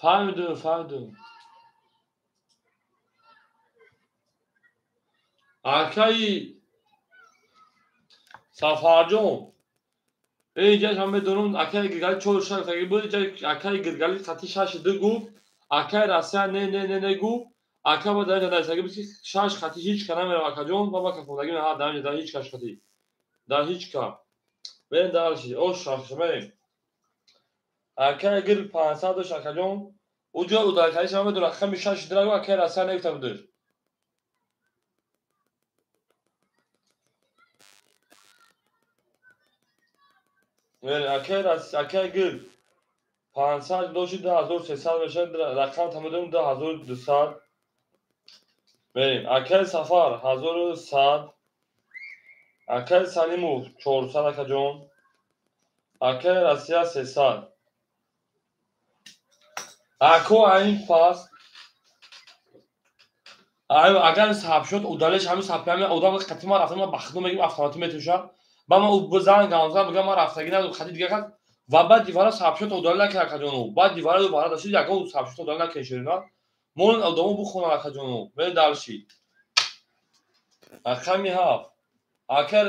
Фаҳмидум, фаҳмидум. Акаи Сафарҷон, инҷа ҳам медонам акаи Гиргали 4 6 таги буд, инҷа акаи Гиргали хати 6 2 гуфт, акаи Россия не не не не гуфт, ака ба дар инҷа навиштаги буд ки 6 хати ҳеҷ ка намерав акаҷон, баба кафондагӣ ҳа дар инҷа дар ҳеҷ каш хати. Дар ҳеҷ ка. Мерем дарши, о шаш мерем. Акаи Гир 500 дошт акаҷон, уҷо удалить кардиш ҳам медонам рақами 6 2 гуфт, акаи Россия нагуфта будиш. Акай гул 500 доши 2300 мешавад, рақам тамодем 2200. Мерем. Акай Сафар 1100. Акай Салимов 400 акаҷон. Акай Россия 300. Ако айн пас агар сабшот удалиш ҳамин саб ҳамин одам қати ман рафта, ман ба худо мегӯям, автоматӣ метӯшад. Ба ман занг ганзан мегӯям, ман рафтагӣ надорам, хати дигар кас. Ва баъд дивара сабшот удалил накард акаҷону. Баъд дивара вара дашид, ягон сабшот удалил накард ширина. Мон одамо бухонанд акаҷону. Мерем дальше. Рақами 7. Акар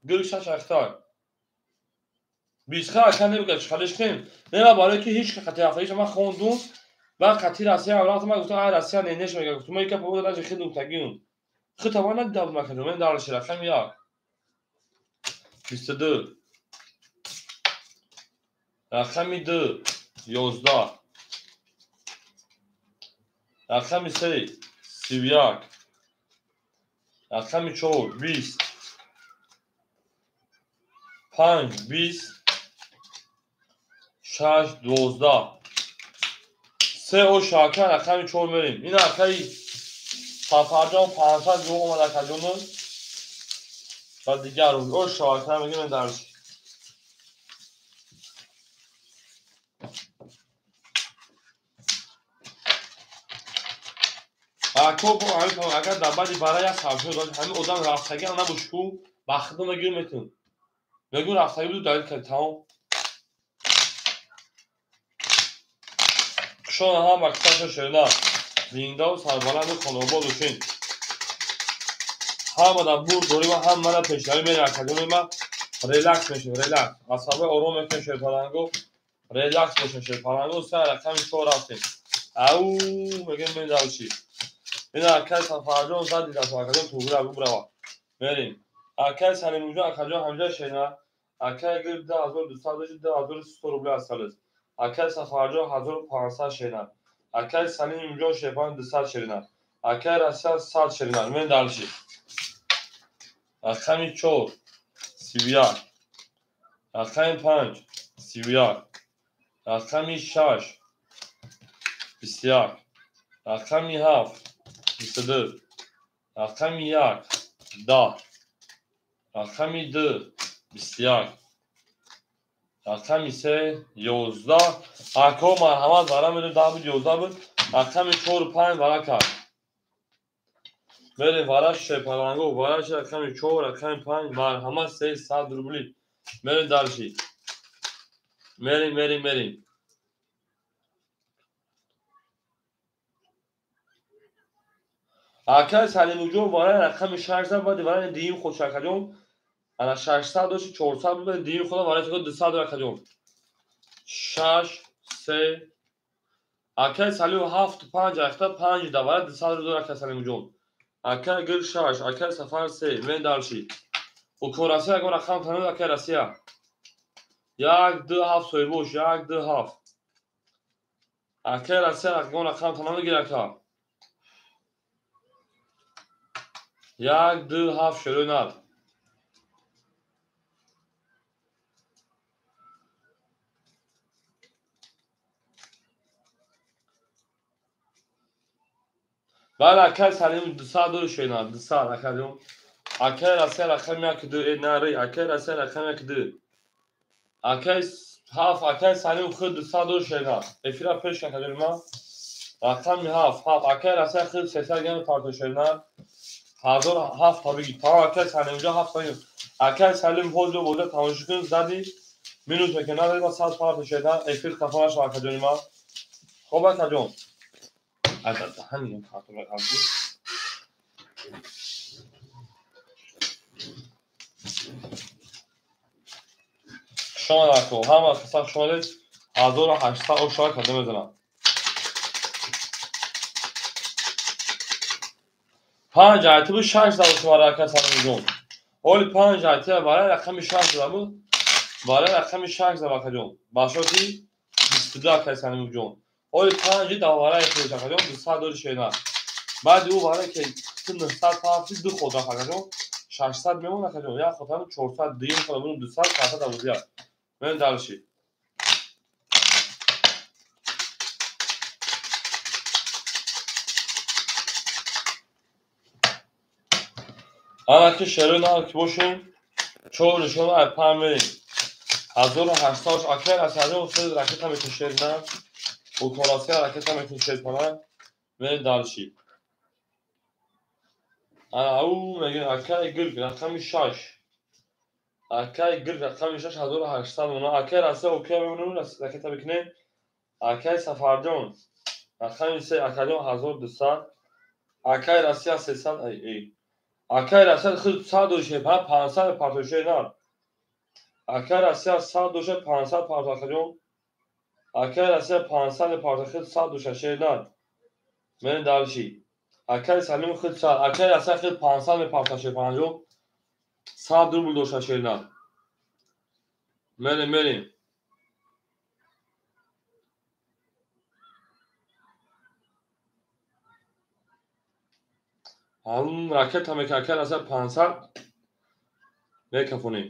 гул 6 ахтар. Бисха ака небигӯяд, чӣ кунем? Не, барое ки ҳеҷ қати рафтагиш ман хондум. Баъд қати Россия ҳам рафтам, ман гуфтам, ай Россия ненеш мега. Гуфтам, ман ика побода даже хел гуфтагиюн. Хита ман надида будам акаҷон. Мерем дальше. Рақами 1. 22. Рақами 2 11. Рақами 3 31. Рақами 4 20. 5 20. 6 12. 3 о шака рақами 4 мерем. Ин акаи Сафарҷон 500 ҷо омад акаҷону ва дигар о шака мегӯем дарс. Ако агар дар баъди бара як сабшот дошт, ҳамин одам рафтагӣ ам набуд, ку ба худо мегӯем, метун. Мегӯ рафтагӣ буду далил кард, тамом. Хушона ҳама кисаша ширина. Зиндаву сарбаланду хонобод бошед. Ҳама дар бурд дорӣ ва ҳамара пешравӣ мерем акаҷони ма. Релакс мешем, релакс. Асабои ором мекунем шерпаланго. Релакс бошем шерпаланго. Се рақами 4 рафтем. Ау мегӯем мерем дальше. Ин акай Сафарҷон зади даст акаҷон туғра бубрава. Мерем. Акай Салимҷон акаҷон ҳамҷа шена. Акай гул 2200 дошт, 2300 рубли осталось. Акай Сафарҷон 1500 шена. Акай Салимҷон шерпан 200 шерина. Акай Россия 100 шерина. Мерем дальше. Рақами 4 31. Рақами 5 31. Рақами 6 21. Рақами 7 22. Рақами 1 10. Рақами 2 21. Рақами 3 11. Ако марҳамат вара медем, 10 буд, 11 буд. Рақами 4 5 вара кард. Мерем вара шерпаланго, вара рақами 4, рақами 5, марҳамат 300 рубли. Мерем дальше. Мерем, мерем, мерем. Акай Салимуҷон вара рақами 6 зад, баъди вара диюм худ шакаҷон. Ана 600 дошт, 400 буд, диюм худам вара 200 акаҷон. 6 3 Акай Салим 7 5 ахта 5 да вара 200 рубли акай Салимуҷон. Акай Гул 6, акай Сафар 3, мен дальше. Уко Россия ягон рақам тануд акай Россия. 1 2 7 соҳибош, 1 2 7. Акай Россия ягон рақам тануд гир ака. 1 2 7 шерои над. Бале акай Салим 200 дори шена, 200 акаҷон. Акай Россия рақами 1 2 нари, акай Россия рақами 1 2. Акай 7, акай Салим худ 200 дори шена. Эфира пеш акаҷон ма. Рақами 7, 7 акай Россия худ 300 грамм парто шена. 1007 та бигир. Тамом акай Салимҷон 7 та. Акай Салим ҳозир боза тамошо кун, зади минус мекунад, надори ма 100 парто шена. Эфир хафа нашава акаҷони ма. Хоб акаҷон. Агар даҳани парто мекардӣ. Шумо ако ҳама қисса шумолед 1800 ошоа карда мезанам. 5 айти буд, 6 зад шумара ака Салимҷон. Оли 5 айти барои рақами 6 зада буд. Барои рақами 6 зад акаҷон. Ба шоти 22 акай Салимҷон. Оли 5 да барои худаш акаҷон 200 дори шена. Баъди ӯ барои ки 900 пафти ду ход рафт акаҷон. 600 мемон акаҷон. Як хотам 400, дуюм хотам 200, 400 абузия. Мен дальше. Ана ки шерои нав ки бошем, чор нишона ай панҷ мерем. 1800 акай расаҷон хел ракета мекунед на. Укорасия ракета мекунед пана. Мерем дальше. Ана ау мегем акай гирг рақами 6. Акай гирг рақами 6 1800 мона. Акай Россия окей мемонем ракета мекунем. Акай Сафарҷон рақами 3 акаҷон 1200. Акай Россия 300 ай. Акай Россия худ 100 доше 500 партоше на. Акай Россия 100 доше 500 парто акаҷон. Акай Россия 500 парто худ 100 доше шер. Мен дальше. Акай Салим худ 100, акай Россия худ 500 парто шер панҷо. 100 рубл доша шер. Мерем мерем. Ҳам ракета мека акай Россия 500 мекафонем.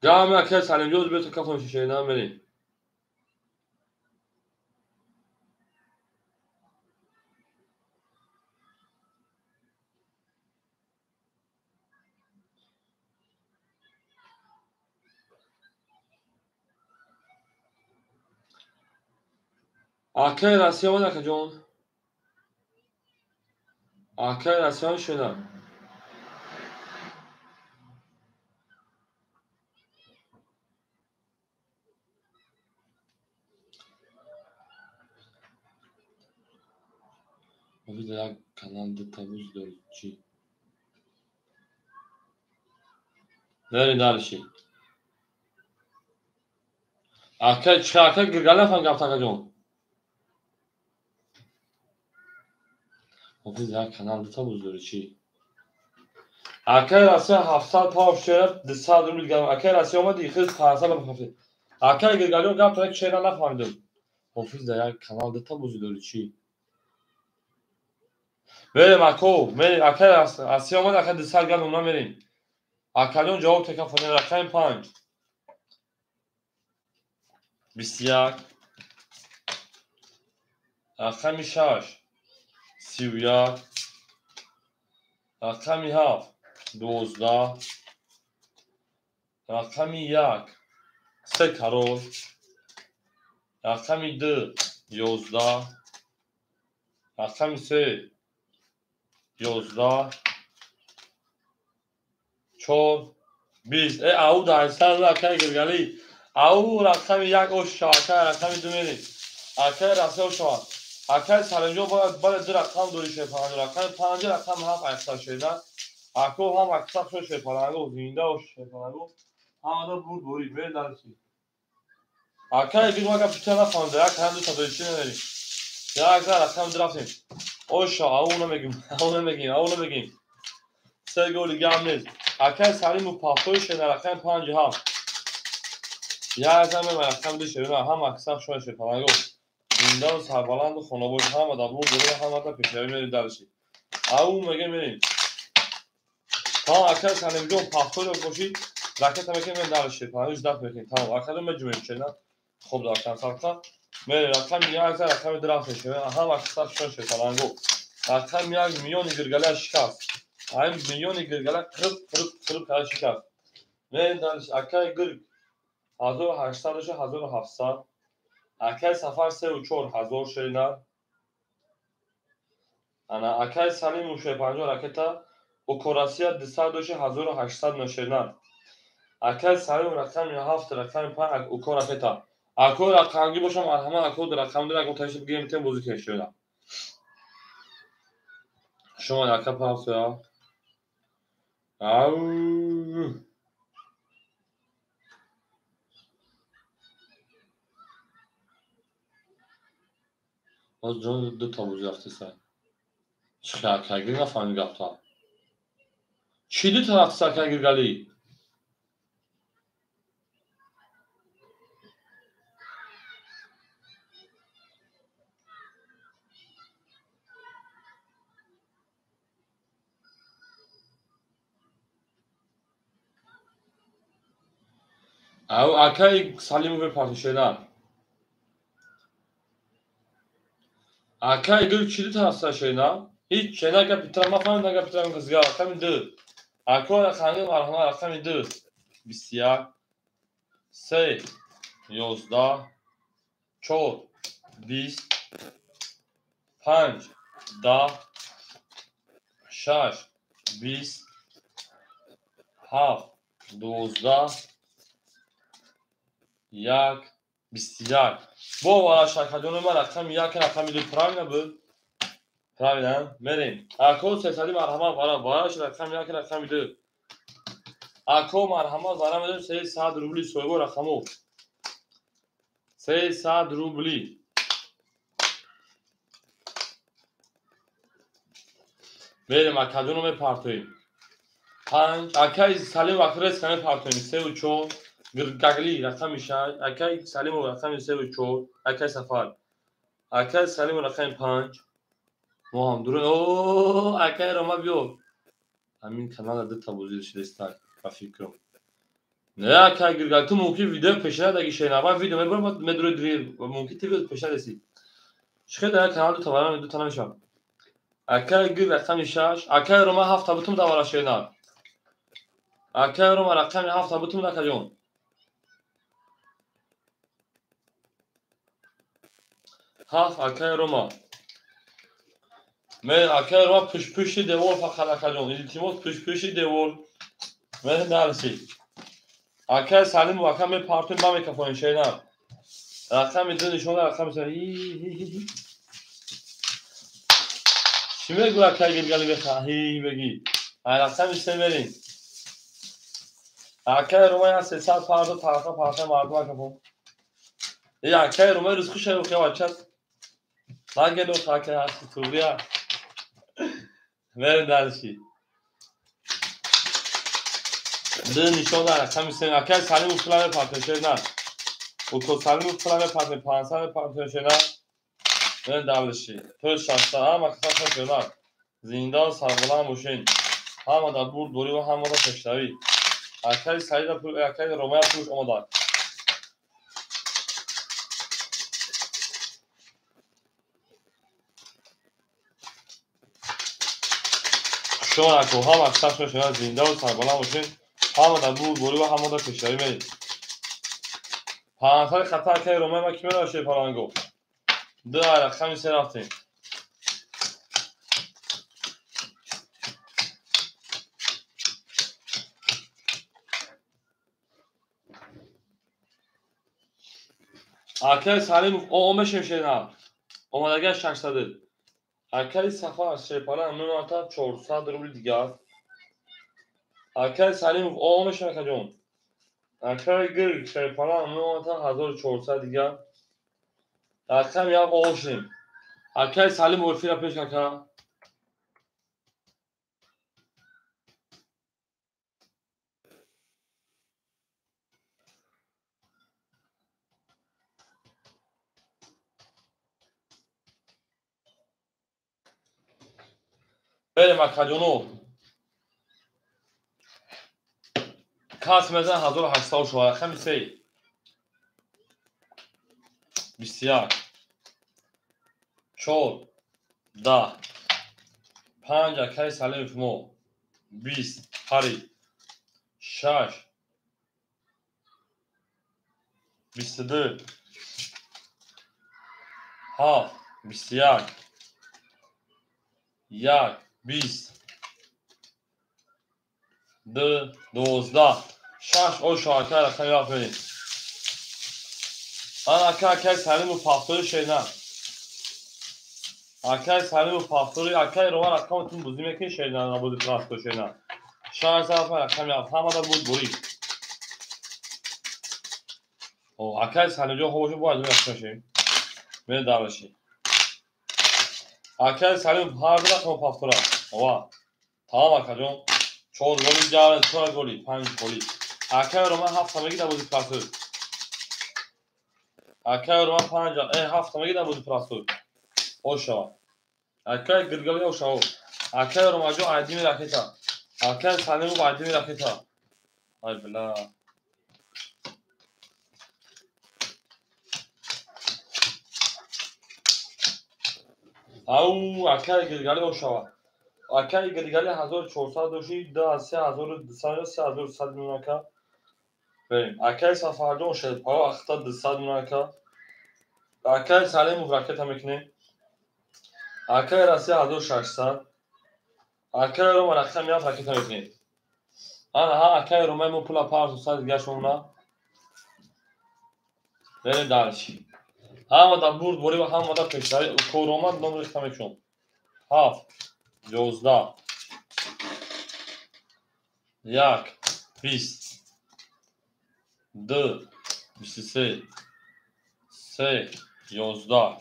Гам акай Салимҷон бето кафон шишена мерем. Акай Россия омад акаҷон. Акай Россия шуда. Як канал дута буз дорӣ чӣ? Мерем дальше. Акай чӣ акай гиргала фан гапт акаҷон. Ҳофиз як канал дута буз дорӣ чӣ? Акай Россия 700 пав шера 200 рубл гап. Акай Россия омади хиз 500 пав. Акай гиргалиё гап як шера нафаҳмидам. Ҳофиз дар як канал дута буз дорӣ чӣ? Мерем ако, мерем акай Россия омад акай 200 гап уна мерем. Акалиён ҷавоб тека фонем рақами 5. 21 рақами 6 31 рақами 7 12 рақами 1 3 карол рақами 2 11 рақами 3 11 4 20. Ау даҳсад акай гиргалӣ. Ау рақами 1 ош акай рақами 2 мерем. Акай Россия ошавад. Акай Салимҷон бояд бале ду рақам дорӣ шерпаланг. Рақами 5 рақами 7 аксар шеда. Ако ҳам аксар шо шерпаланг, зинда ош шерпаланг. Ҳамада бурд борид. Мерем дальше. Акай биг мага пича нафаҳмида. Як ҳам ду та дорӣ чӣ намерем. Як за рақами 2 рафтем. Оша, ау намегим, ау намегим, ау намегим. Се голи гам нест. Акай Салиму пафтои шеда рақами 5 7. Як за мема рақами 2 шеда. Ҳам аксар шо шерпаланг. Зиндаву сарбаланду хонабош ҳама дар бурд дорем, ҳамата пешравӣ мерем дальше. Ау меге мерем. Тамом акай Салимҷон пафтои бошӣ, ракета мекунем мерем дальше. Панҷ даф мекунем. Тамом акаҷон меҷумем чена. Хоб дар консалта. Мерем рақами 1 за рақами 2 рафтем. Ҳама аксар шон шерпаланго. Рақами 1 миёни гиргаля шикаст. Ҳамин миёни гиргаля қириб қириб қириб карда шикаст. Мерем дальше. Акай гирг 1800 доша 1700. Акай Сафар 3-4 ҳазор шерина. Ана акай Салим 50 ракета Укорасия 200 доша 1800 ношерина. Акай Салим рақами 7 рақами 5 уко ракета. Ако рақамги бошам марҳамат ако рақам дора ако ташриф гирем тем бозӣ кунем шерина. Шумо ака пафтоя. Ау. Боз ҷон ду та бозӣ рафтеса. Чӣ акайгир нафаҳмид гапта. Чӣ ду та рафтеса акайгир галӣ? Акай Салимов партишена. Акай гул чиди тарафта шена. Ҳеҷ шена гапи тра мафаҳмид, на гапи тра қизга. Рақами 2. Ако рақами марҳама рақами 2. 21 3 11 4 20 5 10 6 20 7 12 1 21. Бо вара шакаҷони ман рақами 1 рақами 2 правильно буд? Правильно? Мерем. Ако сесади марҳамат вара вараш рақами 1 рақами 2. Ако марҳамат вара медем 300 рубли соҳибо рақамо. 300 рубли. Мерем акаҷоно мепартоем. 5 акай Салим Акрес каме партоем 3 ва 4 Гагли рақами 6 акай Салимов рақами 3 ва 4 акай Сафар акай Салимов рақами 5 мо ҳам дур о акай Рома биё ҳамин канала ду та бозӣ шудааст ба фикрам. Не акай Гиргал ту мумкин видео пешина даги шенава видео мебарам медури мумкин ти пешина деси. Чӣ дар канал ду та варам ду та намешавад. Акай Гир рақами 6 акай Рома 7 та бутум давара шена. Акай Рома рақами 7 та бутум дакаҷон. 7 акай Рома. Мен акай Рома пушпуши девор фақат акаҷон. Илтимос пушпуши девор. Мен нарасид. Акай Салимов ака мепартоем ба микрофон шена. Рақами 2 нишон рақами 3. Чӣ мегӯ акай Гиргали бехаҳӣ бегӣ? Рақами 3 мерем. Акай Рома я 300 пардо тарафа парта мардум акафон. Е акай Рома рӯз хуш шавӣ хева чат. Нагело акай ҳасти туғрия. Мерем дарши. 2 нишон рақами 3. Акай Салимов пула мепартоем шена. Уко Салимов пула мепартоем 500 мепартоем шена. Мерем дарши. То 60 ҳама каса шена. Зинда сарбаланд бошен. Ҳама дар бурд борӣ ва ҳама дар пешравӣ. Акай Саида пул, акай Ромая пулш омадад. Шумо ако ҳама каса шена зинда ва сарбаланд бошен. Ҳама дар бурд борӣ ва ҳама дар пешравӣ мерем. 500 хата акай Ромая ма ки меравад паланго. 2 рақами 3 рафтем. Акай Салимов омешем шена. Омадагар 600. Акай Сафар шепара мемата 400 рубли дигар. Акай Салимов омешем акаҷон. Акай Гир шепара мемата 1400 дигар. Рақам як ошем. Акай Салимов эфира пеш ака. Берем акаҷоно. Кас мезан 1800 шуд. Рақами 3. 21 4 10 5 акай Салимов мо 20 пари 6 22 7 21 1 20 2 12 6 ошо акай рақами 7 мерем. Ан ака акай Салимов пафтори шена. Акай Салимов пафтори акай Рома рақаматон бозӣ мекунӣ шена набози пафтор шена. 6 рақами 7 ҳамада буд бурид. О акай Салимҷон хобошо бояд мешавем. Мерем дараши. Акай Салимов ҳар ду рақам пафтора. Ова. Тамом акаҷон. 4 голи ҷаран 4 голи 5 голи. Акай Рома 7 мегида бози пафтор. Акай Рома 5 7 мегида бози пафтор. Ошава. Акай Гиргали ошава. Акай Ромаҷон айдими ракета. Акай Салимов айдими ракета. Ай била. Ау, акай Гилгали ошава. Акай Гилгали 1400 доши, 3200, 3100 миллион ака. Берем. Акай Сафарҷон Шерпаро ахта 200 миллион ака. Акай Салимов ракета мекунем. Акай Россия 1600. Акай Рома рақами 7 ракета мекунем. Ана ҳа акай Ромаи мо пула 500 дигар шомона. Берем дальше. Ҳамада бурд борӣ ва ҳамада пешравӣ. Коромад ном рехта мекунам. 7 11 1 20 2 23 3 11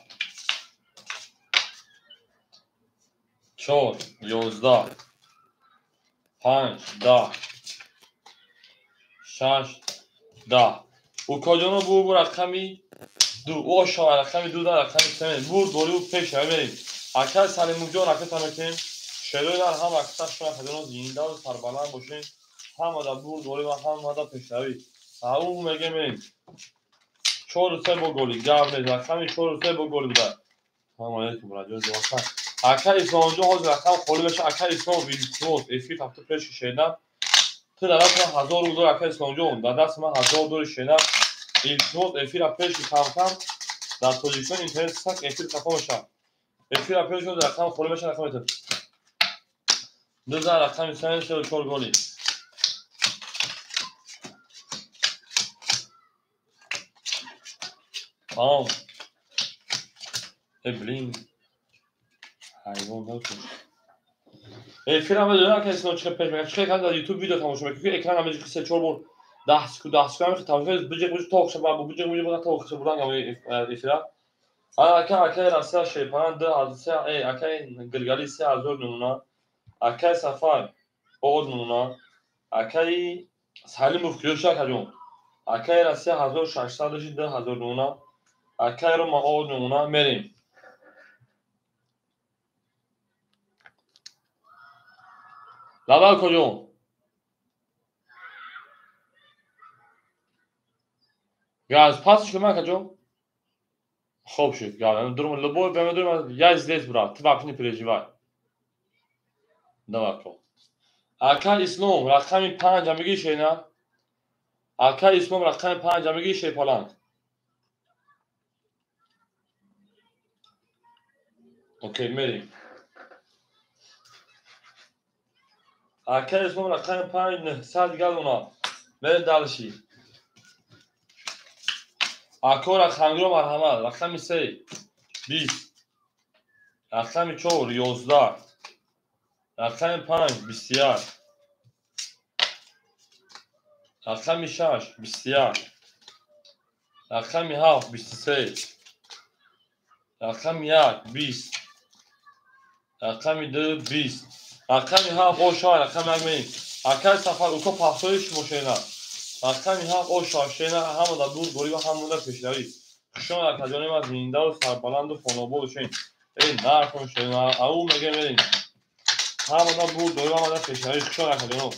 4 11 5 10 6 10. Укоҷоно бу рақами 2. О шава рақами 2 да рақами 3. Бурд борӣ пешравӣ мерем. Акай Салимуҷон ракета мекунем. Шерои дар ҳама ракета шума хадино зиндаву сарбаланд бошед. Ҳамада бурд борӣ ва ҳамада пешравӣ. Ау мегем мерем. 4 3 бо голи. Гап нест. Рақами 4 3 бо голи буда. Салом алейкум раҷои ҷавосан. Акай Исломҷон ҳозир рақам холӣ меша. Акай Ислом илтимос эфир ҳафта пеши шедан. Ту дар дасти ман 1000 рубл дори акай Исломҷон. Дар дасти ман 1000 дори шедан. Илтимос эфира пеши кам-кам дар Тоҷикистон интернет сак эфир қафо мешавад. Эфира пеш шуд рақам холӣ мешавад рақам метавад. Ду зан рақами 3 4 голи. Тамом. Э блин. Ҳайвон накун. Эфира медонам ки Ислом чӣ пеш мекунад. Чӣ кан дар YouTube видео тамошо мекунӣ, ки экран ҳамеҷи 3-4 бор 10 секунд 10 секунд ҳамеҷи тамошо мекунӣ, биҷиқ биҷиқ то хша биҷиқ биҷиқ то хша бурдан эфира. Ака акай Россия Шерпаран 2 3 акай Гилгали 3000 намуна. Акай Сафар 10 намуна. Акай Салимов киёша акаҷон. Акай Россия 1600 доши 2000 намуна. Акай Рома 10 намуна мерем. Лабал куҷо? Газ пас шуд ман каҷо? Хоб шуд. Газ. Дурм любой бема дурм я здесь брат. Ты вообще не переживай. Давай ко. Ака Ислом рақами 5 мегӣ шена? Ака Ислом рақами 5 мегӣ шепаланд. Окей, мерем. Ака Ислом рақами 5 900 галона. Мерем дальше. Ако рақамгиро марҳамат. Рақами 3 20 рақами 4 11 рақами 5 21 рақами 6 21 рақами 7 23 рақами 1 20 рақами 2 20 рақами 7 оша рақами 1 мерем. Акай Сафар уко пахтои шумо шена. Рақами 7 оша шена ҳамада бурд борӣ ва ҳамада пешравӣ. Хушон акаҷони ман зиндаву сарбаланду хонобод бошед. Эй нархон шена ау мегем мерем. Ҳамада бурд борӣ ва ҳамада пешравӣ. Хушон акаҷоно.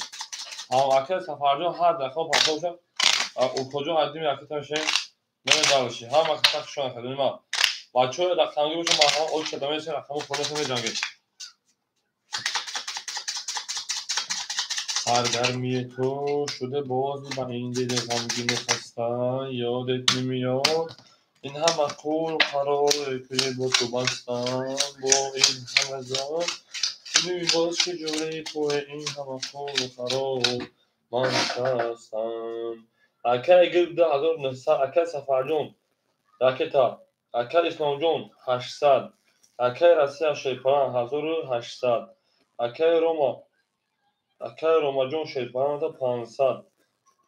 Акай Сафарҷон ҳар дақиқа пахто бошад. Укоҷон аддими ракета мешавем. Мерем дальше. Ҳама каса хушон акаҷони ман. Бачаҳои рақамгир бошанд марҳамат оч шуда месен рақамро хонашон меҷангед. Саргармии ту шуда боз ба ин дили ғамгину хаста ёдет намеёд. Ин ҳама қул қароре ки бо ту бастам бо ин ҳама зан боз ки ҷури туе ин ҳама қулу қарор ман шикастам. Акай гил 2900 акай Сафарҷон ракета. Акай Исломҷон 800 акай Россия Шерпаран 1800 акай Рома акай Ромаҷон Шерпаран 500.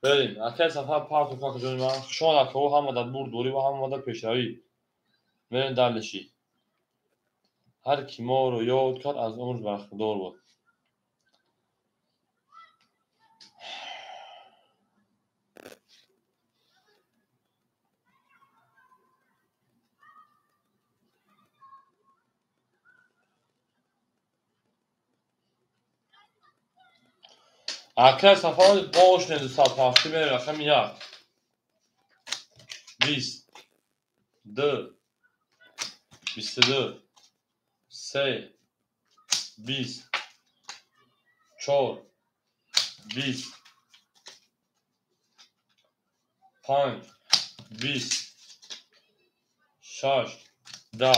Берем. Акай Сафар парту какаҷони ман. Хушон акаҳо ҳамада бурд дорӣ ва ҳамада пешравӣ. Мерем дальше. Ҳар ки моро ёд кард аз умр бархдор буд. Акай Сафар бош не 250 мерем рақами 1 20 2 22 се, 20, 4, 20, 5, 20, 6, 10,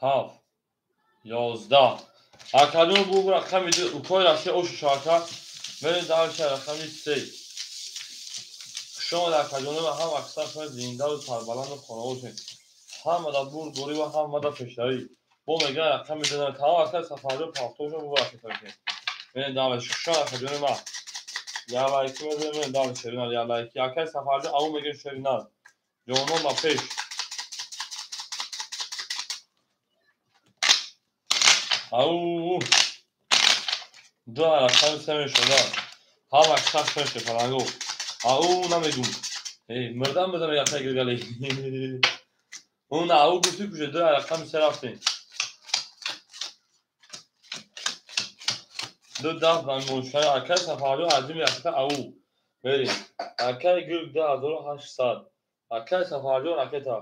7, 11. Акаҷон бу рақами ду укои рафти ошу шака мерем дальше рақами се. Шумо акаҷоно ҳам аксар шумо зиндаву сарбаланду хонавошед. Ҳамада бурдборӣ ва ҳамада пешравӣ. Бо мегӯян рақами ду тамом аксар сафарҷо пафтошо бу рақами се. Мерем дальше. Шумо акаҷони ма. Я лайки мезанем, мерем дальше шеринал я лайки. Акай сафарҷо ау мегӯем шеринал. Ҷонон ба пеш. Ау. Ду рақами се мешавад. Ҳама сахт мешавад фаланго. Ау намегум. Эй, мирдам мирдам яхай гиргали. Он ау гуфти куҷа ду рақами се рафтем. Ду дафт ба мошай акай сафарҷо азим якта ау. Мерем. Акай гирг 2800. Акай сафарҷо ракета.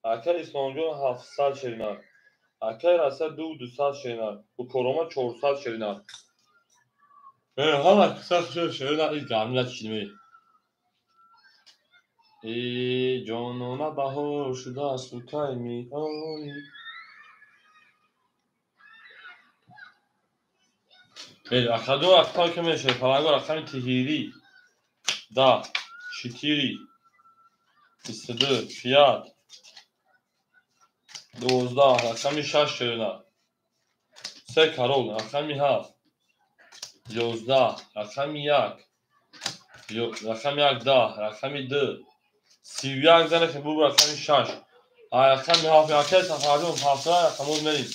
Акай исломҷон 700 ширинак. Акай раса 2200 ширинак. Укорома 400 ширинак. Ҳама сахт ширинак ин гармила чидме. Эй ҷонона баҳор шудааст кай меоӣ. Акаду рақам ки мешавад фаланго рақами тиҳирӣ 10, 4, 22, 5, 12, рақами 6 ширинак. 3 карол, рақами 7, 11, рақами 1, рақами 1 10, рақами 2, 31 зане ки бу рақами 6, рақами 7, акай сафарҷон 7 рақамоз мерем.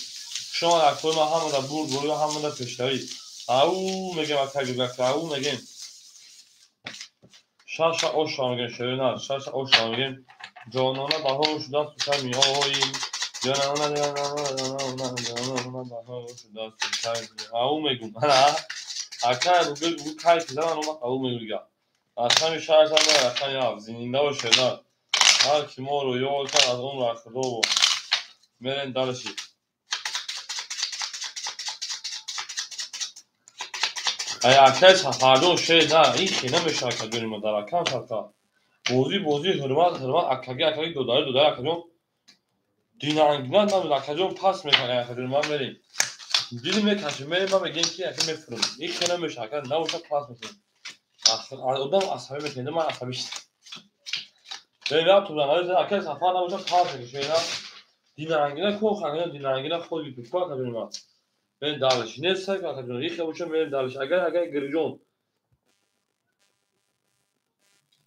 Шумо акои ма ҳамада бурдборӣ ва ҳамада пешравӣ. Ау мегем акай гиргака, ау мегем. Шаша оша мегем ширинак, шаша оша мегем. Ҷонона баҳор шудааст кай меоӣ. Ҷонона ҷонона ҷонона баҳор шудааст кай ау мегум. Акай гу кай ки заман омад ау мегум дига. Рақами 6 ама рақами 7 зинда бош ширинак. Ҳар ки моро ёд кард аз умр аз худо бо. Мерем дальше. Ай акай сафарҷон шер на ин хе намешавад акаҷони ма дар акам садқа. Бозӣ бозӣ ҳурмат ҳурмат акаги акаги додари додари акаҷон динангина намед акаҷон пас мекунад акаҷони ман мерем. Дил мекашем мерем ман мегӯем ки ака мефурам. Ин хе намешавад ака набошад пас мекунем. Одам асабӣ мекунад ман асабӣ шудам. Мерем рафтум акай сафар набошад пас мекашем. Динангина ко хангина динангина худ гирифт ко акаҷони ман. Мерем дальше. Нест акаҷон ин хе бошад мерем дальше. Агар агар гирҷон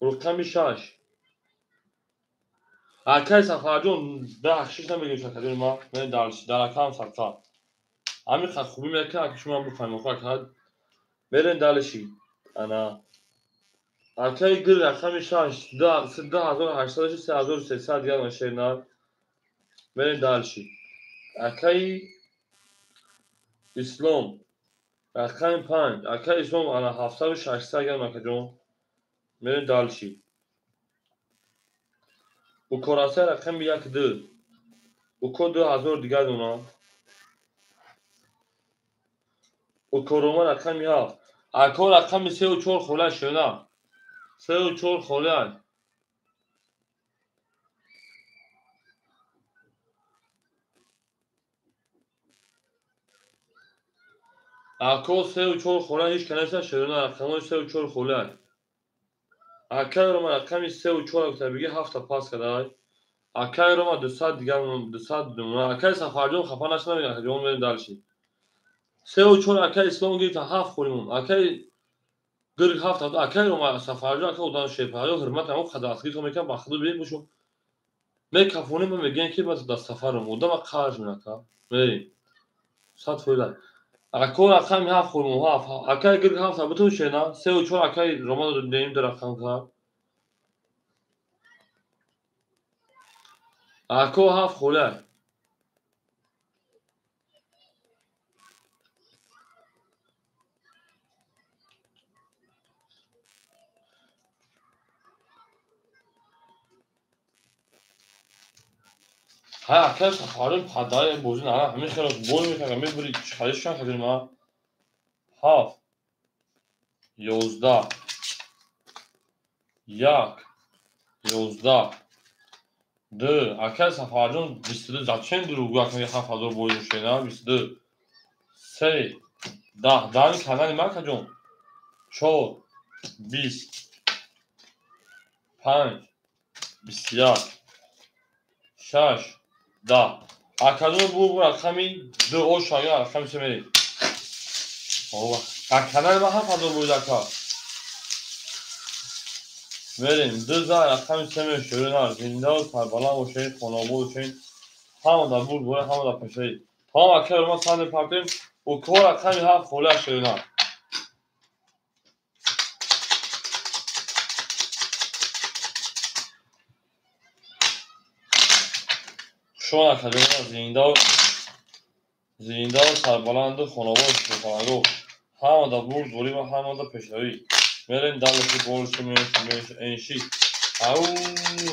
рақами 6. Акай сафарҷон 10 6 намегӯем акаҷони ман. Мерем дальше. Дар акам садқа. Ҳамин қад хубӣ мекунад ака шумо бифаҳмед. Хо ака мерем дальше. Ана акай гир рақами 6 2800 3300 дигар ширинак. Мерем дальше. Акай Ислом рақами 5. Акай Ислом ана 700 600 дигар акаҷон. Мерем дальше. Укораса рақами 1 2. Уко 2000 дигар дона. Укорома рақами 7. Ако рақами 3 ва 4 хола шуна. 3 ва 4 хола. Ако 3 ва 4 хола ҳеч канеса шуна рақамои 3 ва 4 хола. Акай рома рақами 3 ва 4 гуфта биги 7 пас кадай. Акай рома 200 дигар 200 дона. Акай сафарҷон хафа нашуда мегӯяд акаҷон мерем дальше. 3 ва 4 акай ислом гирифта 7 хӯримон. Акай гирг 7 акай рома сафарҷон ака одам шерпаҳаё ҳурмат ҳамон қадр мекунам ба худо бибин бошум. Мекафонем ва мегӯем ки ман дар сафарам одама қарз мекунам. Мерем. 100%. Ако рақами 7 хӯримон 7. Акай гирг 7 бутун шена 3 ва 4 акай рома додем ду рақам кард. Ако 7 хола. Ҳа, ака Сафарҷон падари бозӣ нара, ҳамин хело бой мекард, мебури чӣ шан хадим ма. 7 11 1 11 2. Ака Сафарҷон 22. Зачем дурӯғгӯ ака 7000 бой дошта, 22 3 10. Дани канали ма акаҷон. 4 20 5 21 6 10. Акаҷон бу рақами 2 оша рақами се мерем. Канали ма 7000 буд ака. Мерем 2 за рақами се мерем. Шӯрина зинда сарбаланд бошед, хонобод бошед. Ҳама дар бурд бояд, ҳама дар пешаи. Тамом ака ма санд партем. Уко рақами 7 холи шӯрина. Шумо акаҷон зинда сарбаланду хонобод бошед. Ҳама дар бурд борӣ ва ҳама дар пешравӣ. Мерем далаши болши меш энши. Ау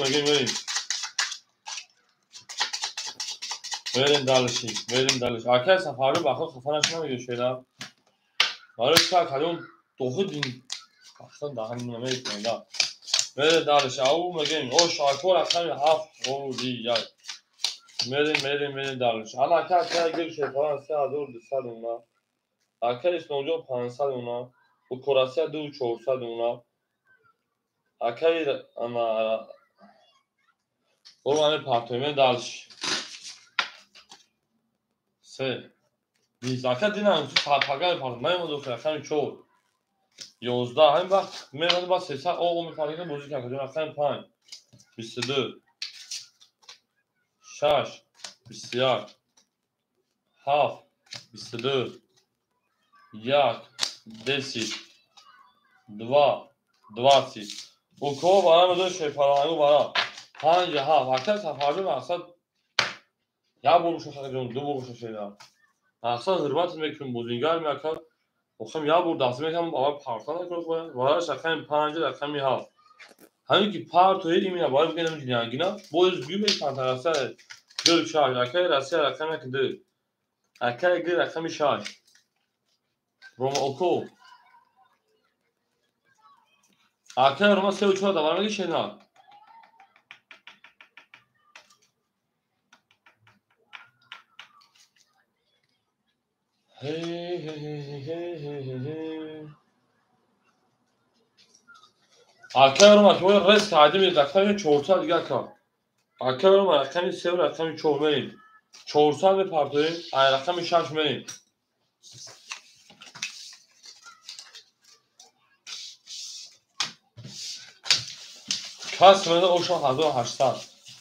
мегем мерем. Мерем далаши, мерем далаши. Ака Сафарҷон ба худ хафа нашуда мегӯяд шеда. Барои чӣ акаҷон дохил дин бахтан даҳан намекунад. Мерем далаши. Ау мегем. Ош ако рақами 7 холи як. Мерем, мерем, мерем далаши. Ана ака ака гир шефаран 3200 уна. Ака Исломҷон 500 уна. Укорасия 2400 уна. Акаи ана Ормани партоимен далш. 3 20. Ака динам пагар парт. Ман мо рақами 4 11. Ҳамин вақт меравад ба 300 о мепартем бозӣ кард. Рақами 5 22 6 21 7 22 1 10 2 20. Уко бара медо шефарангу бара 5 7. Ака Сафарҷон мақсад як бор боша акаҷон, ду бор боша шеда. Мақсад ҳурмат мекунем бозингар меака. Охам як бор даст мекунам, аввал парта накунад бояд. Бараш рақами 5 рақами 7. Ҳамин ки партои имина бояд бигӯям ҷингина, боз гӯй мепартараса 2 6. Акаи Россия рақами 1 2. Акаи Г рақами 6. Рома око. Акаи Рома 3 4 давар меги шена. Хей хей хей хей хей хей. Акаи Рома ки бояд рес кардем, рақами 400 дига ака. Акаи Рома рақами 3 рақами 4 мерем. 400 мепартоем, ай рақами 6 мерем. Кас менда оша 1800.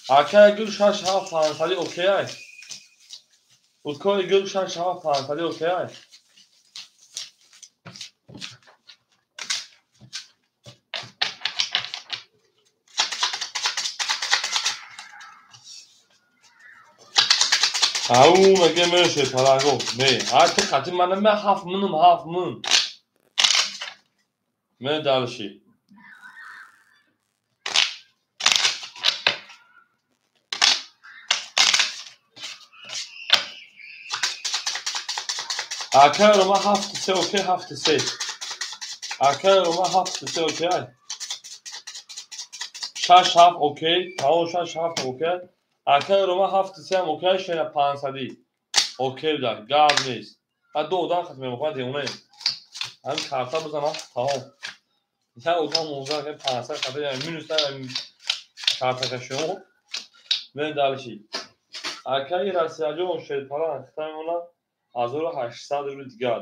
Акаи гул 6 7 500 окей ай. Укои гул 6 7 500 окей ай. Ау меге меше паланго. Ме, ҳар хати мана ме 7 минум 7 мин. Ме далши. Акаи Рома 7 3 окей 7 3. Акаи Рома 7 3 окей. 6 7 окей, тамом 6 7 окей. Акаи Рома 7 3 ҳам окей, шена 500. Окей да, гап нест. Ҳа ду одам хат мемохоҳад девонаем. Ҳамин карта бизанам, тамом. Як одам 19 500 хата минус картакашо. Мен далши. Акаи Россияҷон шерпаран хитай мона 1800 рубл дигар.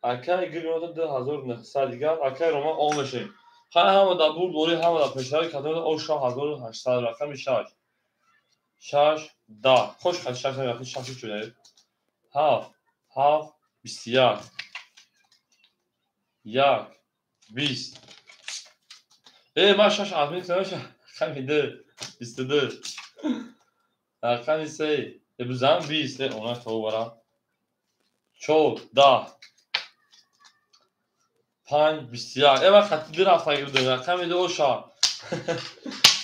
Акаи Гринот 2900 дигар. Акаи Рома он мешем. Хай ҳама дар бурд борӣ, ҳама дар пешравӣ кадом оша 1800 рақами 6. 6 10. Хош хат 6 рақами 6 шуда. 7 7 21 1 20. Ман 6 админ кардам, рақами 2 22. Рақами 3 бизан 20. Она то бара. 4 10 5 21. Ман хати 2 рафта гирдам. Рақами 2 оша.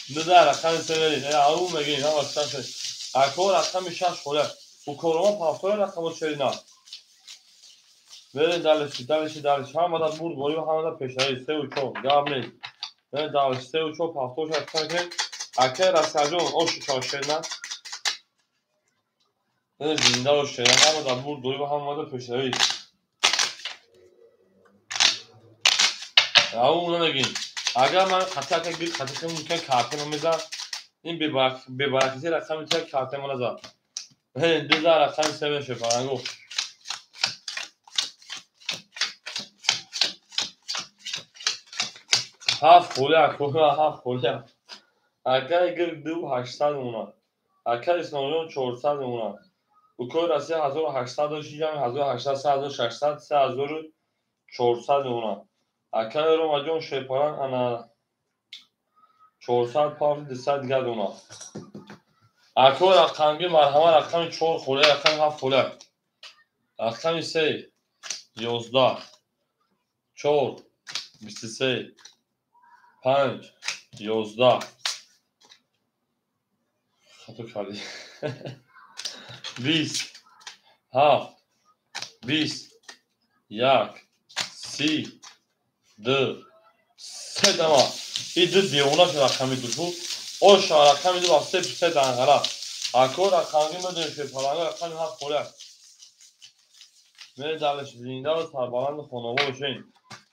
2 рақами 3 мерем. Ау мегӯем, ҳама 6. Ако рақами 6 холя. Укорома пафтора рақамо шерина. Мерем дальше, дальше, дальше. Ҳамада бурд борӣ ва ҳамада пешравӣ. 3 ва 4. Гап нест. Мерем дальше. 3 ва 4 пафтор шад кунем. Акай Расаҷон ошу чор шерина. Зинда бош шерина. Ҳамада бурд борӣ ва ҳамада пешравӣ. Ау намегин. Агар ман хати ака гир хати хел мумкин картема мезад. Ин бебаракати рақами 3 картема назад. Ду рақами 3 мешавад фарангу. Ҳафт холия, ҳафт холия. Акай гир 2800 мемонад. Акай Исломҷон 400 мемонад. Укои Россия 1800 дошт, ҷамъи 1800, 3600, 3400 мемонад. Акай Ромаҷон Шерпаран ана 400 пафт 200 дигар донад. Акои рақамги марҳама рақами 4 холия, рақами 7 холия. Рақами 3 11 4 23 5 11 хато кардӣ. 20 7 20 1 30 2 3 дама. И ду девона шуд рақами ду шу. Оша рақами ду ба 3 3 данғара. Ако рақамги медонем шерпаланга рақами 7 холия. Мерем дальше. Зинда ва сарбаланду хонавор бошем.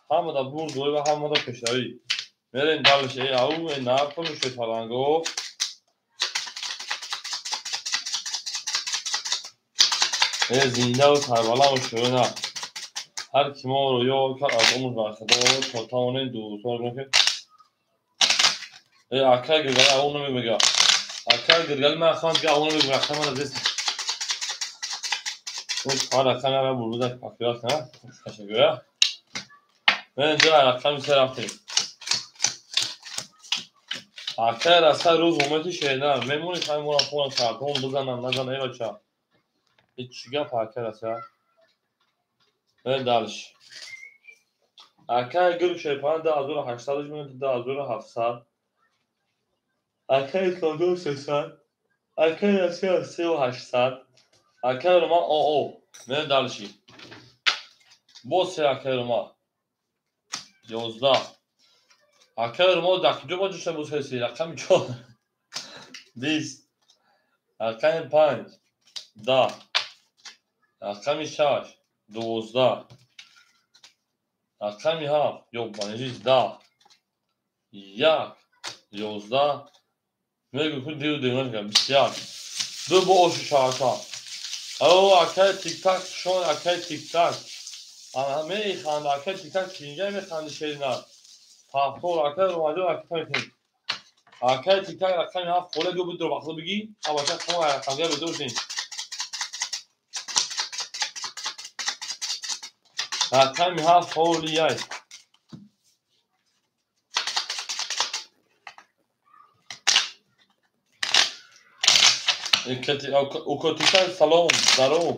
Ҳамада бурд дорӣ ва ҳамада пешравӣ. Мерем дальше. Эй ау, эй нархону шерпаланго. Эй зинда ва сарбаланд бошем. Ҳар ки моро ёд кард аз умр бархадор то тавонем дӯстон кунем. Эй акай Гиргали ау намегӯя. Акай Гиргали ман хонам ки ау намегӯя. Рақами ман аз ӯ чор рақами ара буруда пакиёт кана. Ташаккур. Мен ду рақами се рафтем. Акай Раса рӯз умеди шерина. Мемонӣ ҳамин мора хонам картон бизанам назанам эй бача. Ҳеҷ чӣ гап акай Раса? Мерем дальше. Акай Гир Шерпаран 2800 мемонад, 2700. Акай Исломҷон 300. Акай Россия 3800. Акай Рома ОО. Мерем дальше. Боз се акай Рома. 11. Акай Рома дар куҷо боз ҷӯшта боз се? Рақами 4. 20. Рақами 5. 10. Рақами 6. 12. Рақами 7. Ёбанижи 10. 1. 11. Мегӯ ку дию девона 21. Ду бо ошу шаҳрша. О, акай тик-так шон, акай тик-так. Ана механда, акай тик-так чинҷа механди шерина. Пафтор, акай Ромаҷон, акай тик. Акай тик-так рақами 7 холия ду бидро вақт бигӣ, абаша хона рақамга бидошем. Рақами 7 холия. Укотикай салом, здоров.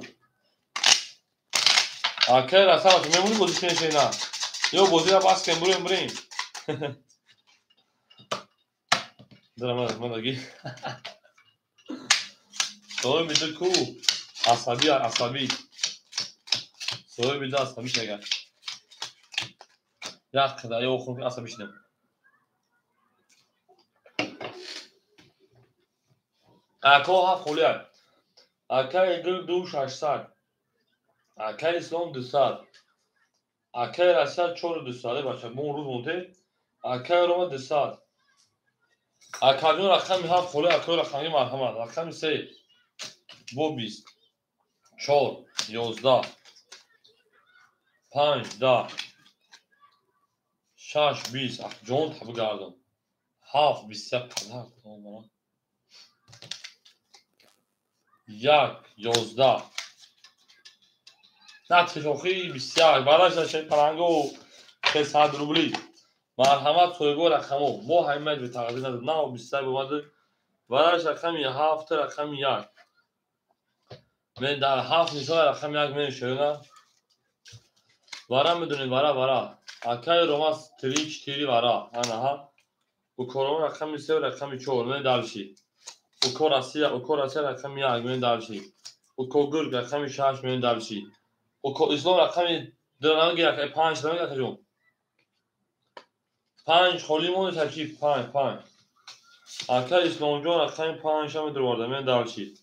Акай Расама, мемонӣ бозӣ кунем шерина? Ё бозиро бас кунем, бурем, бурем. Дара мадаги. Соҳиби ду ку? Асабӣ, асабӣ. Соҳиби ду асабӣ шага. Як қадар ё хун асабӣ шудем. Ако ҳафт холия. Акай Гир 2600. Акай Ислом 200. Акай Россия 4200. Бача, бо рӯз монте. Акай Рома 200. Акаҷон рақами 7 холия, акои рақами марҳамат. Рақами 3. Бо 20. 4 11 5 10 6 20. Ҷон табигардон. 7 21 қадар. 1 11 натишохи 21 бараш шерпаланго 300 рубли. Марҳамат соҳибо рақамо. Мо ҳамаи бетағйир надод. На 21 бомад. Бараш рақами 7 рақами 1. Мен дар 7 нишон рақами 1 менишона. Вара медонем, вара вара. Акай Ромас 3 4 вара. Анаҳа. Укорон рақами 3 рақами 4. Мен дальше. Уко Россия, уко Россия рақами 1 меоем дальше. Уко Гург рақами 6 меоем дальше. Уко Ислом рақами 2 намегир, 5 намегир, акаҷон. 5 холӣ монед, чи 5 5. Ака Исломҷон рақами 5 ҳам медуроварда, меоем дальше.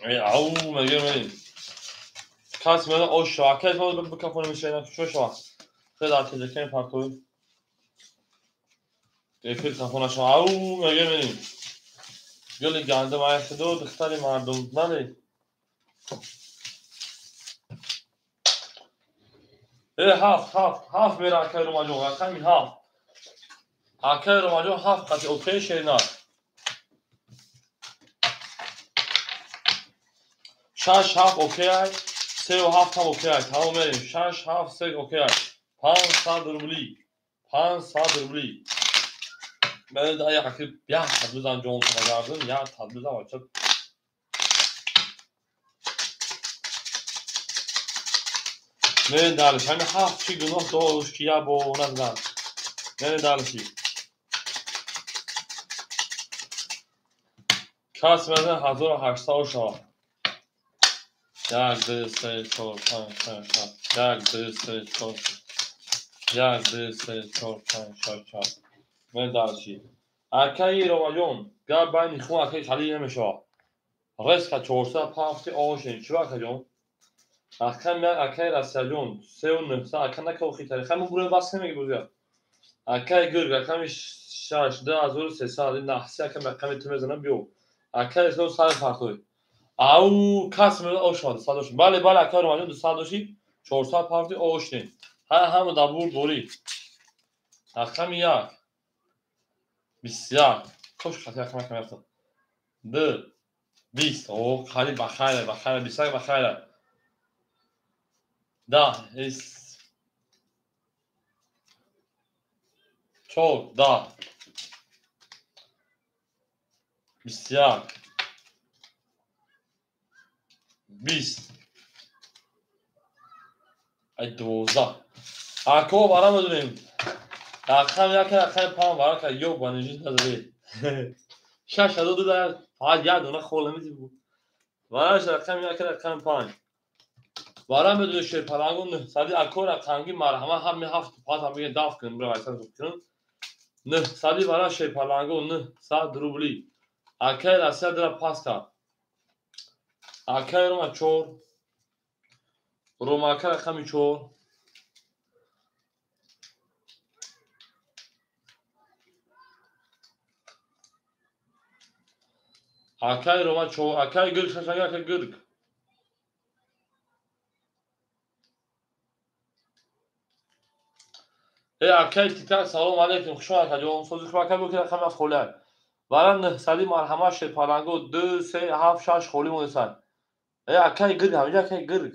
Ау, мегир мерем. Кас меояд ош шава. Ака Ислом бикафони мешавад, чо шава. Хеле дар теҷакани партои. Эфир хафо нашава. Ау, мегир мерем. Гули гандум ай худо, духтари мардум, нале. Ҳафт, ҳафт, ҳафт мера акай Ромаҷон, рақами 7. Акай Ромаҷон 7 қати окей шеринар. 6 7 окей ай, 3 ва 7 ҳам окей ай. Тамом мерем. 6 7 3 окей ай. 500 рубли. 500 рубли. Мен да як як бизан ҷон гардим, як бизан бача. Мен дальше. Ҳами 7 чӣ гуноҳ дошт, ки як бор назан. Мен дальше. Кас мезан 1800 шава. 1 2 3 4 5 6 7. 1 2 3 4. 1 2 3 4 5 6 7. Мен дальше. Акаи Ромаҷон, гап байни хун акаи Халил намешавад. Резка 400 пафти ошен. Чӣ акаҷон? Акам як акаи Россияҷон 3900 ака накохи тари. Хай мо бурем бас намеги бузя. Акаи Гург рақами 6 2300 наҳси акам рақами ту мезанам биё. Акаи Ислом сар партои. Ау кас меояд ош шавад 200 доши. Бале бале акаи Ромаҷон 200 доши 400 пафти ошен. Ҳа ҳама дар бур дорӣ. Рақами 1 21. Кош хати рақам рақам рафтам. 2 20. О, қариб ба хайр, ба хайр, 21 ба хайр. 10 4 10 21 20 ай 12. Ако вара медонем. Рақам як рақами 5 варака ё ба нижи надори. 6 2 да фақат як дона хол намедӣ. Вараш рақами як рақами 5. Вара медонем шерпалангу 900 ако рақамги марҳама ҳами 7 пас ҳам бигем даф кунем, бира вайсан кунем. 900 вара шерпалангу 900 рубли. Акай Россия дира пас кард. Акай Рома 4. Рома ака рақами 4. Акай Рома 4, акай Гург шашанга акай Гург. Акай Титак салом алейкум, хуш омад акаҷон. Сози хуб акай бо ки рақами 7 холӣ ай. Вара 900 марҳама шерпалангу 2 3 7 6 холӣ монесанд. Акай Гург ҳаминҷа акай Гург.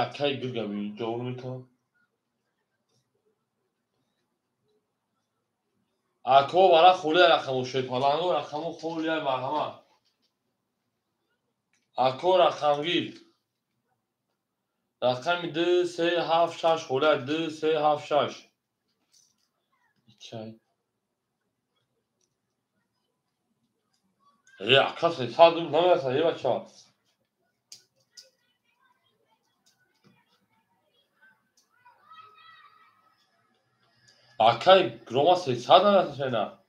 Акай Гург ҳаминҷа метавон. Ако вара холӣ рақаму шерпалангу рақаму холӣ ай марҳама. Ако рақамгир. Рақами 2 3 7 6 холӣ ай 2 3 7 6. Чай. Ака 300 рубл намерасад, бача. Акай Рома 300 намерасад шена.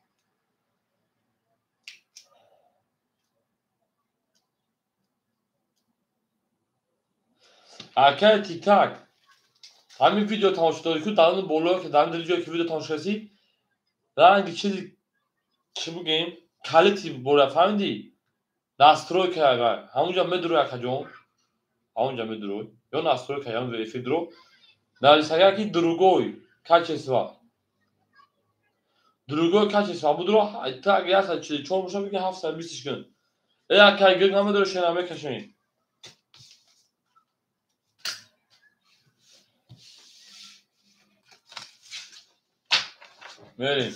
Акай Титак, ҳамин видео тамошо дорӣ ку дар боло ки дар ҷое ки видео тамошо кардӣ, ранги чизи чӣ бигӯем, калити бора фаҳмидӣ? Настройка ага, ҳамунҷа медурӯй акаҷон, ҳамунҷа медурӯй, ё настройка ё эфир дуро. Нависага ки другой качество. Другой качество будро так 144 боша бигӣ 720 кун. Акай Гург намедурӯй шена мекашем. Мерем.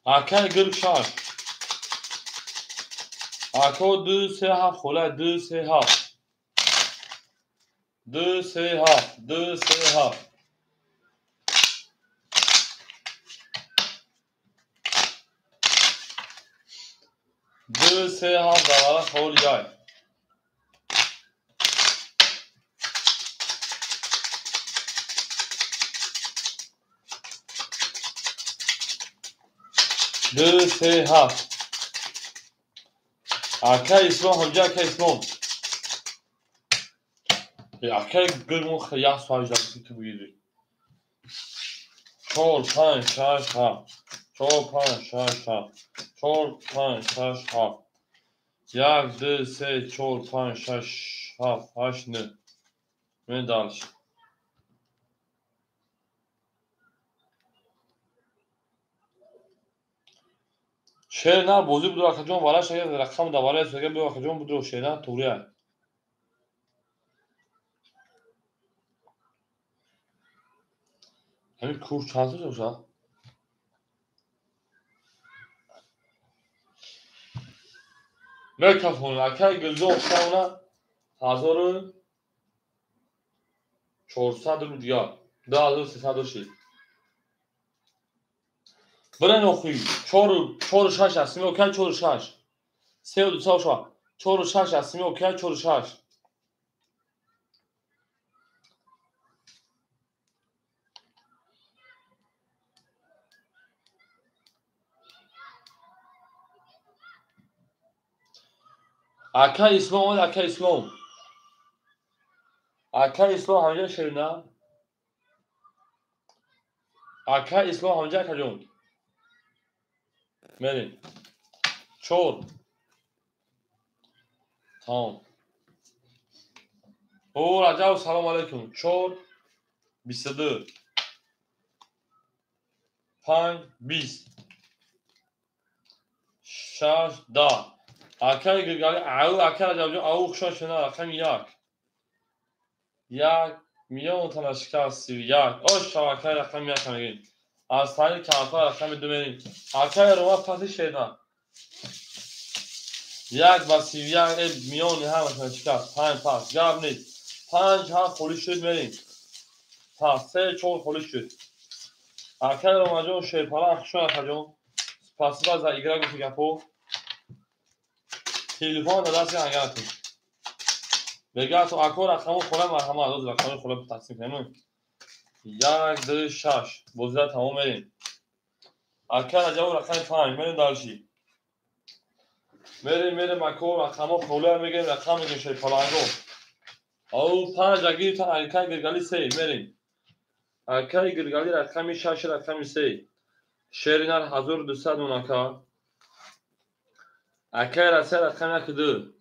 Акай Гург 6. Ако 2 3 7 хола 2 3 7. 2 3 7 2 3 7. 2 3 7 давара холиай. 2 3 7. Ака Ислом ҳамҷа, ака Ислом. Ака гулмон як соат ҷалси ту бугири. 4 5 6 7 4 5 6 7 4 5 6 7 1 2 3 4 5 6 7 8 9. Мен дальше. Шер на бозӣ будро акаҷон, вараш агар рақам давара аст, агар биё акаҷон будро шер на туғри ай. Ҳамин курс чанд сум бошад? Микрофон акай Гулҷон шавна 1400 рубл дигар. 2300 шид. Бирен охи 4 4 6 ҳастим, окей 4 6. 3 2 шава. 4 6 ҳастим, окей 4 6. Ака Ислом омад, ака Ислом. Ака Ислом ҳамҷа шерина. Ака Ислом ҳамҷа акаҷон. Мерем. 4. Тамом. О, Раҷаб, салом алейкум. 4 22 5 20 6 10. Акай Гулгали, ау, акай Раҷабҷон, ау, хушон шуна, рақами 1. 1 миллион тана шикаст, 31. Ош, шав, акай рақами 1 мегирем. Аз тариқи камтар рақами 2 мерем. Акай Рома паси шедан. 1 ба 31 миллиони ҳамашона шикаст. 5 пас, гап нест. 5 ҳам холӣ шуд мерем. Пас 3 4 холӣ шуд. Акай Ромаҷон шерпалан хушон акаҷон. Спасибо за игра гуфти гапо. Телефон дар дасти ангаратон. Бегато ако рақаму хола марҳамат, оз рақами хола тақсим кунем. 1 2 6 бозида тамом мерем. Ака Раҷаб рақами 5 мерем дарши. Мерем мерем ако рақамо хола мегирем, рақам мегирем шерпаланго. Ау 5 агиртан акай Гиргали 3 мерем. Акай Гиргали рақами 6 рақами 3. Шеринар 1200 мон ака. Акай Россия рақами 1 2.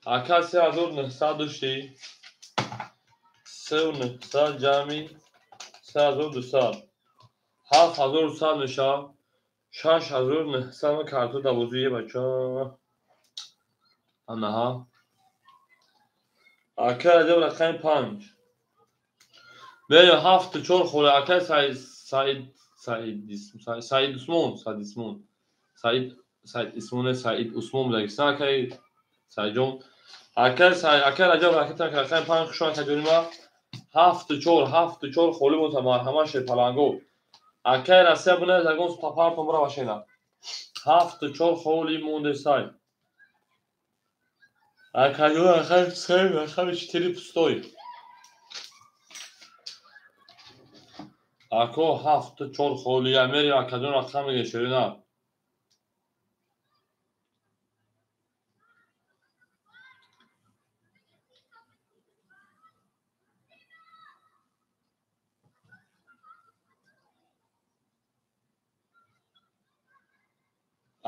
Ака 3900 дошти. 3900 ҷамъи 3200. 7100 мешавад. 6900 карту давозии бача. Анаҳа. Акай Раҷаб рақами 5. Мерем 7 4 холе акай Саид Саид Саид Саид Усмон, Саид Усмон. Саид Саид Усмон, Саид Усмон будагист. Акай Саидҷон. Акай Саид, акай Раҷаб рақами 5 хушон акай ҷонима. 7 4 7 4 холӣ монта марҳамат шерпаланго. Акай Россия бунад ягон папартон бара вашена. 7 4 холӣ монде сай. Акай акай 3 рақами 4 пустой. Ако 7 4 холӣ амери акаҷон рақам меге шерина.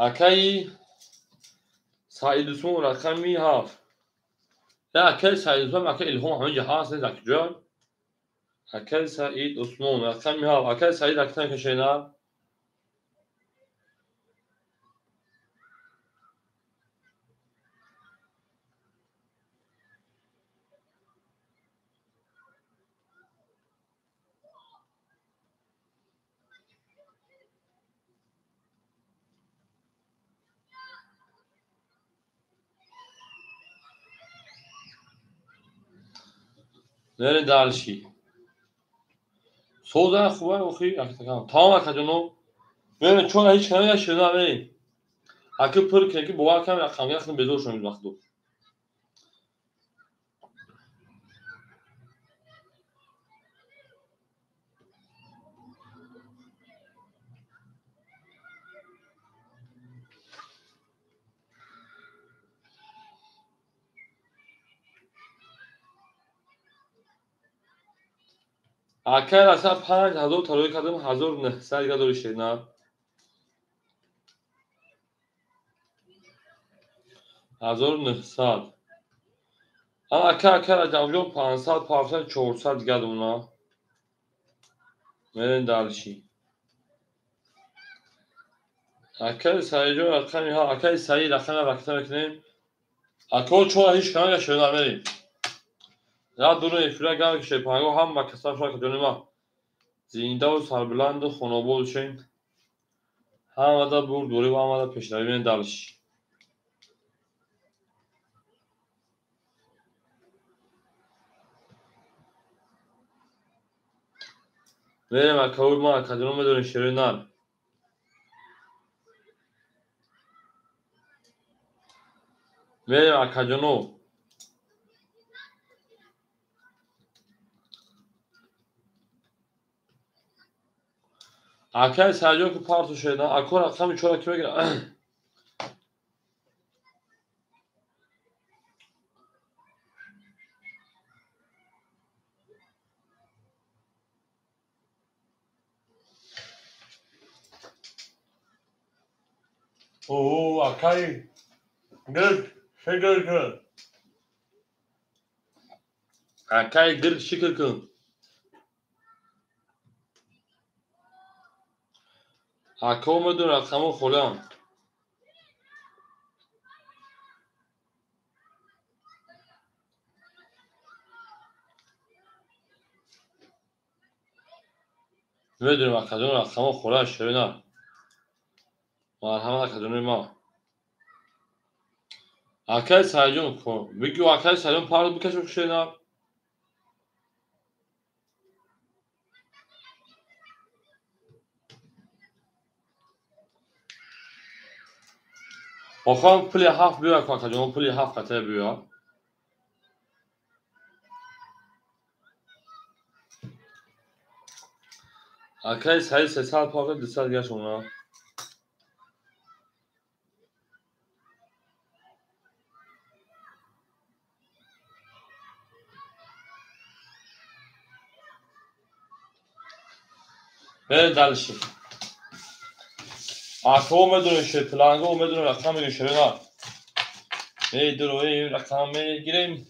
Акаи Саид Усмон рақами 7. Я акаи Саид Усмон, акаи Илҳом ҳаминҷа ҳаст, не акаҷон? Акаи Саид Усмон рақами 7. Акаи Саид рақами кашена. Мерем дальше. Соза хуба охи акатакам. Тамом акаҷоно. Мерем чора ҳеч кана шуда мерем. Аки пур ки бовар кам рақам яхн безор шудем вақту. Акай раса 5000 тарои кардам, 1900 дига дори шена. 1900. Ака Раҷабҷон 500, 500, 400 дига дона. Мерем дальше. Акай Саидҷон рақами ҳа, акай Саид рақами ракта мекунем. Ако чора ҳеч кана шуда мерем. Я дура эфира гап шепанго ҳама каса шака ҷонима. Зиндаву сарбуланду хонобод шен. Ҳамада бурдборӣ ва ҳамада пешравӣ мерем дальше. Мерем акаи ма акаҷоно медонем шерои нар. Мерем акаҷоно. Акай Саидҷон ки парту шеда, ако рақами чора ки мегира. О, акай гирд шикр кун. Акай гирд шикр кун. Ако медон рақамо холиам. Медонем акаҷон рақамо холиам шерина. Марҳамат акаҷони ма. Акай Саидҷон бигӯ акай Саидҷон пард бикашо шерина. Охам пули ҳафт биёя акаҷон, пули ҳафт қатъа биёя. Акай Саид 300 пафт 200 дига шуна. Мерем дальше. Ако медонем шепланго медонем рақам мегирем шерина. Медроем рақам мегирем.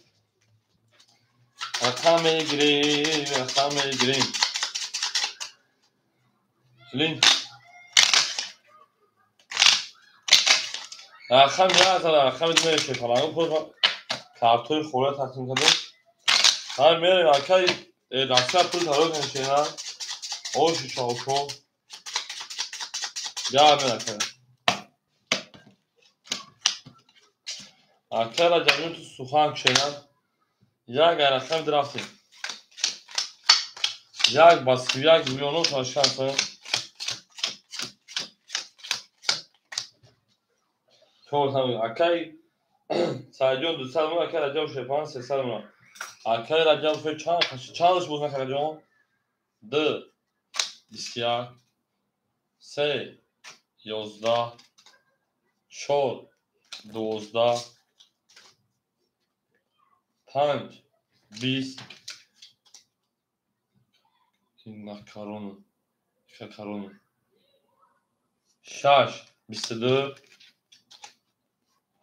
Рақам мегирем, рақам мегирем. Лин. Рақам я рақам медонем шепланго пур картои хӯра тақсим кардем. Ҳа мерем акай Россия пул тарои кардем шерина. Оши шоко. Я мера акай. Акай Раҷабҷон ту сухан кушена. Як рақам рафтем. Як ба 31 миллиону ташкан. Чор акай Саидҷон 200 миллион, акай Раҷаб Шепан 300 миллион. Акай Раҷаб чанд чандаш буд акай Раҷаб? 2 21 3 11 4 12 5 20 накарону шакарону 6 22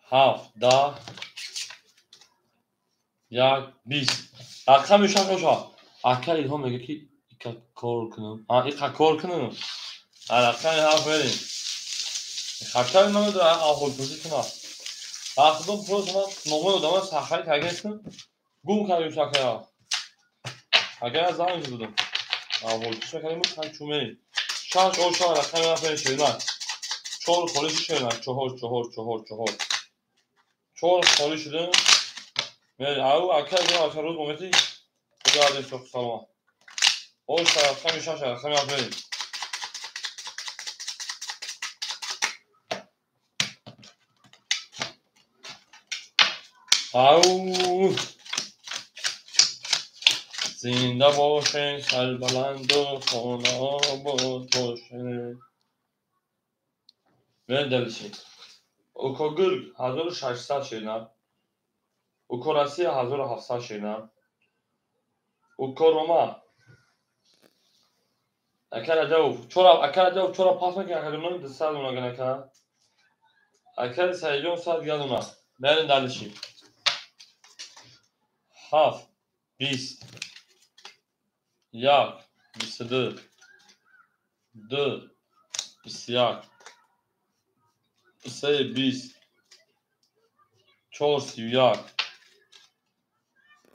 7 10 1 20. Рақами шаш боша. Ака Илҳом мега ки ика кор кунам. Иқа кор кунам. Рақами ҳафт мерем. Хатари намедонам аҳолпурсӣ кунам. Вақтидон просто ман номои одама сахари карда гум кардем шакая. Агар занг задам. Аҳолпурсӣ кардем чун мерем. Шаш оша рақами ҳафт мерем шерина. Чор холӣ шерина. Чор чор чор чор. Чор холӣ шудем. Ау ака ака рӯз момети гардем соқи саломат. Ош рақами 6 рақами 7 мерем. Ау! Зинда бошен, сарбаланду хона обод бошен. Мерем дальше. Уко Гург 1600 шена. Уко Россия 1700 шена. Уко Рома. Ака Раҷабов, чора ака Раҷабов чора пас мекунад, ака ҷон 200 дона гана ака. Ака Саидҷон 100 дигар дона. Мерем дальше. 7 20 1 22 2 21 3 20 4 31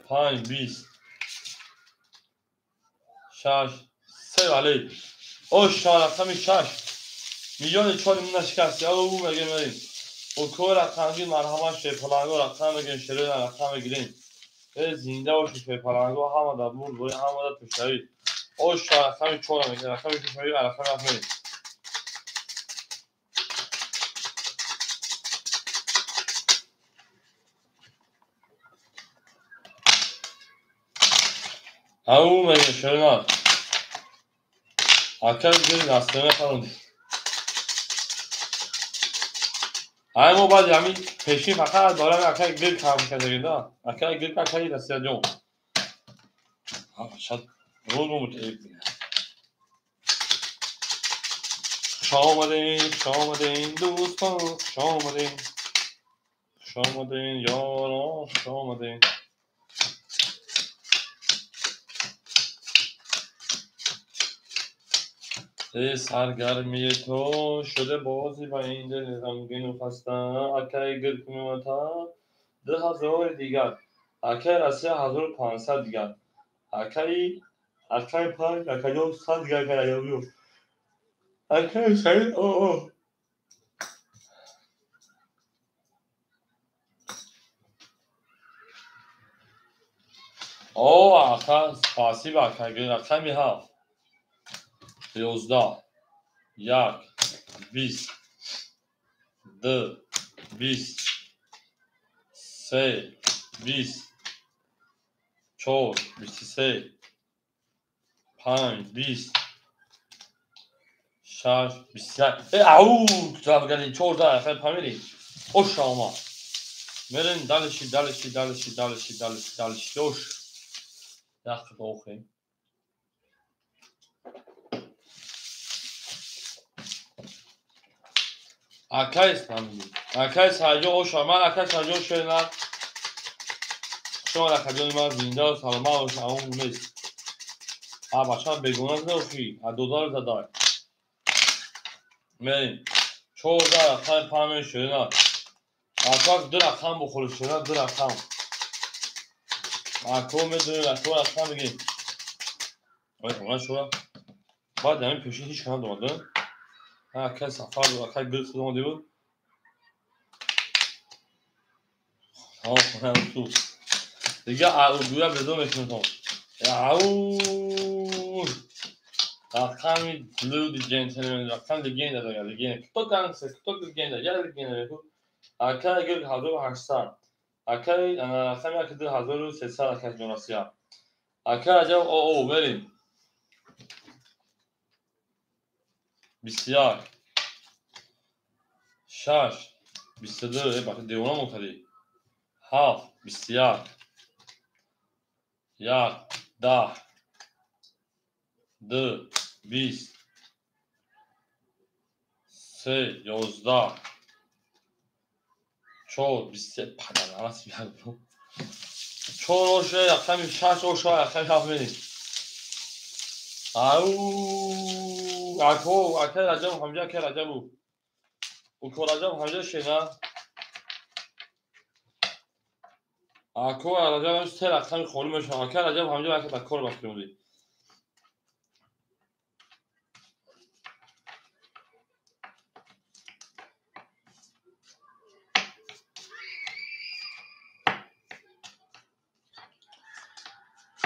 5 20 6 3 вале. Ош рақами 6 миллиони 4 мина шикаст. Ау мегем мерем. Уко рақамги марҳамат шерпаланго рақам мегем шерои рақам мегирем. Зинда бошед шерпаланго ҳама дар бурд бои ҳама дар пешравӣ. Ош рақами 4 мегем рақами 6 мегем рақами 7 мерем. Ау мегем шерои ака гир дастона харонд. Ай мо баъди ҳамин пешин фақат дорам ака гир кам кардагида. Ака гир акаи Россия ҷон. Шад рӯз мо мутаиб. Хуш омадем, хуш омадем дӯстон, хуш омадем. Хуш омадем ёрон, хуш омадем. Эй саргармии ту шуда бозӣ ба ин дили ғамгину хаста. Акаи гир кунумата 2000 дигар. Акаи Россия 1500 дигар. Акаи 5 акаҷон 100 дигар акаҷон. Акаи Саид о. О ака спасибо ака гир рақами 7 11 1 20 2 20 3 20 4 23 5 20 6 21. Ау кутабгали 14 хай памири. Ош ама. Мерем дальше дальше дальше дальше дальше дальше. Ош. Яхт охе. Акай Исламӣ. Акай Саидҷон оша. Ман акай Саидҷон шерна. Шумо акаҷони ман зинда ва саломат бош, амон нест. А бача бегона зада охи, а додар задай. Мерем. 14 рақами 5 шерна. Акак 2 рақам бухӯри шерна 2 рақам. Ако медонем, ако рақам мегем. Ой, хона шура. Баъд ҳамин пешин ҳеч кам надомад. Акай Сафар, акай гир худ омаде буд. Хона ту. Дига гӯя бедор мекунем. Ау! Рақами люди джентльмен, рақам легенда дага, легенда. Кто гангстер, кто легенда, я легенда. Акай гир 1800. Акай рақами 2300 акай ҷон Россия. Акай Раҷаб о мерем. 21 6 22 баки девона монтади. 7 21 1 10 2 20 3 11 4 23 падарас як 4 оша рақами 6 оша рақами 7 мерем. Ау ако акай Раҷаб ҳамҷа акай Раҷабу. Уко Раҷаб ҳамҷа шена. Ако Раҷаб се рақами холӣ мешавад. Акай Раҷаб ҳамҷа ака ба кор бахтимудӣ.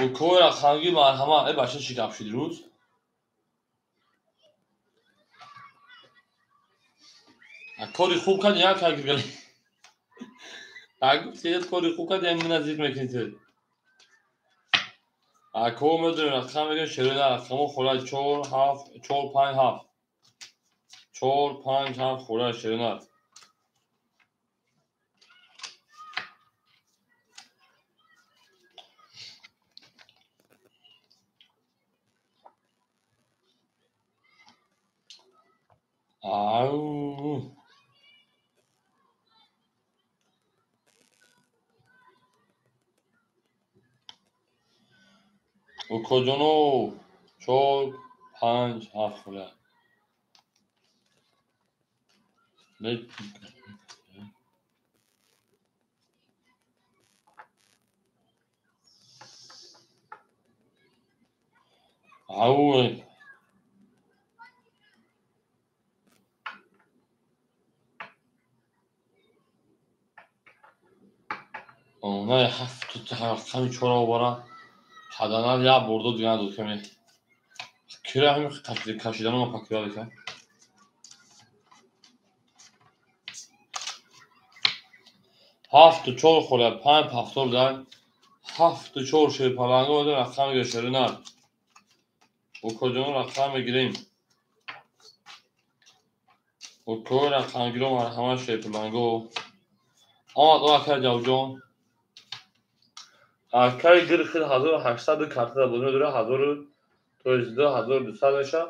Укои рақамгир марҳамат. Э бача чӣ гап шуд рӯз? Кори хуб кардӣ, як гиргали. Гуфти кори хуб кардӣ, мина зид мекунӣ. Ако медонем рақам мегӯем шерина рақамо хола 4 7 4 5 7. 4 5 7 хола шерина. Ау. Укоҷоно 4 5 7 хола. Ау. Она ҳафту рақами чора овара ҳаданал як бордо дига надод каме. Кира ҳами кашидану пакира бека. Ҳафту чор хола панҷ ҳафтор дар ҳафту чор шерпаланга ода рақам гиршеринар. Укоҷон рақам мегирем. Укои рақамгиро марҳамат шерпаланго. Омад о акай ҷавҷон. Акай гирхил 1800 карта бозӣ медора 1000 то есть 2200 меша.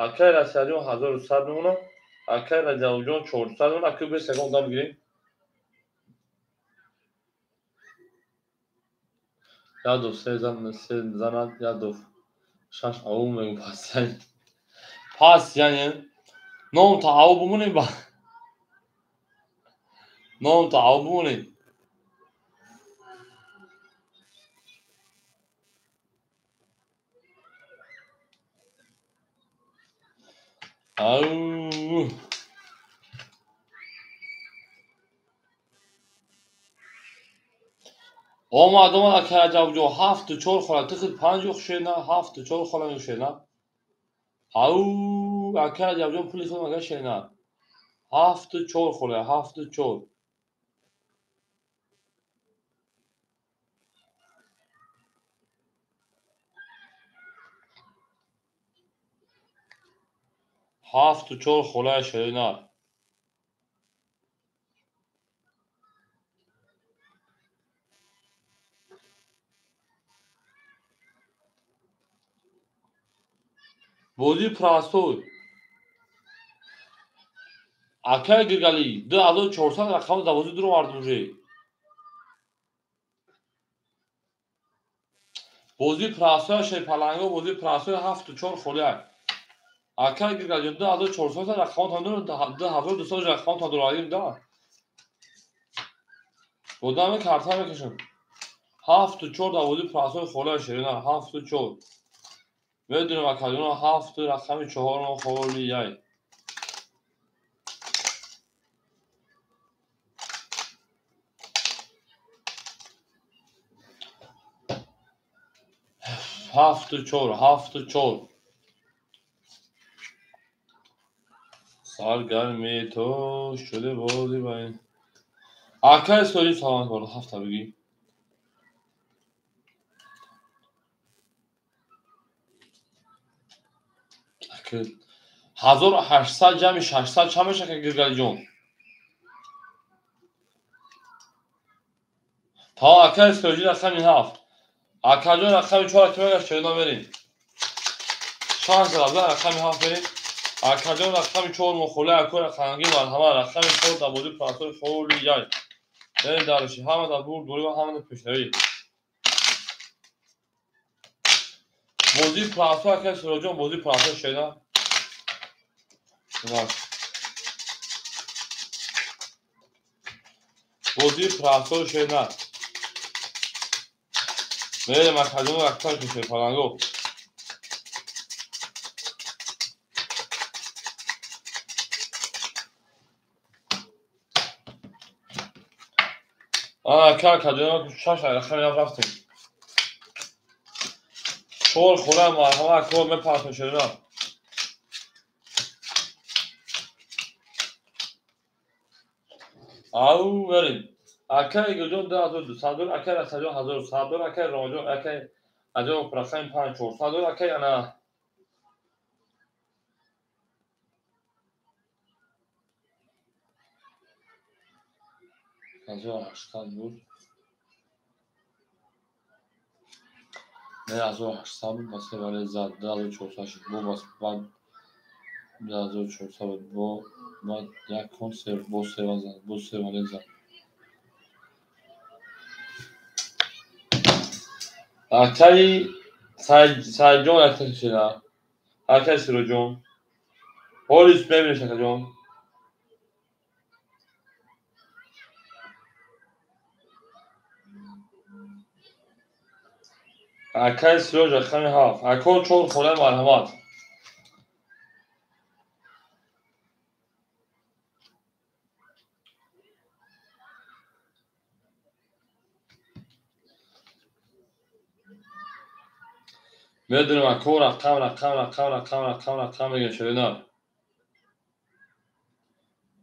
Акай Расияҷон 1100 мемона. Акай Раҷабҷон 400 мемона. Акай бес секунд дам бигирем. Як ду се зан се занад як ду шаш ау мегу пас яъне. Пас яъне ном та ау бимонем ба. Ном та ау бимонем. Ау. Омад омад акай Раҷабҷон ҳафту чор хола тихид панҷ шена ҳафту чор хола мешена. Ау акай Раҷабҷон пули худ мага шена. Ҳафту чор хола ҳафту чор. Ҳафту чор холаи шерина. Бозии простой. Акай Гиргалӣ 2400 рақам дар бозӣ дуровард уже. Бозии простой шерпаланго бозии простой ҳафту чор холия. Акай Гиргалиҷон 2400 рақамтон 2200 рақамтон дуровардем да. Бодаме карта мекашам. Ҳафту чор дар бозии простой холия шерина ҳафту чор. Медонем акаҷоно ҳафту рақами чормо холияй. Ҳафту чор, ҳафту чор. Саргарми то шуде бозӣ ба ин. Акай соли саломат бор ҳафта бигӣ. 1800 ҷамъи 600 чанд мешавад ака Гиргалиҷон? Та акай Сироҷӣ рақами 7. Акаҷон рақами 4 ки мегашт чена мерем. 600 рақами 7 мерем. Акаҷон рақами 4 мухола акои рақамгир марҳамат рақами 4 дар бозии простой холи яй. Яъне дарши ҳама дар бурд дорӣ ва ҳама дар пешравӣ. Бозии простой акай Сироҷон бозии простой шена. Бозии простой шена. Мерем акаҷон рақам шерпаланго. Ака акаҷон шаш рақами рафтем. Чор хона марҳамат ако мепартем шерина. Ау верим. Акай Игорҷон 2200 доллар, акай Расаҷон 1100 доллар, акай Ромаҷон, акай Аҷабов рақами 5 400 доллар, акай ана 1800 буд. Не 1800 буд, ба се вале зад 2400 шуд. Бо бас баъд 2400 буд. Бо баъд як кон се бо се зад, бо се вале зад. Акай Сайҷон якта шуда. Акай Сироҷон. Ҳолис мебинеш акаҷон. Акай Сироҷ рақами 7. Ако чор хона марҳамат. Медонем ако рақам рақам рақам рақам рақам рақам мегӯем шерина.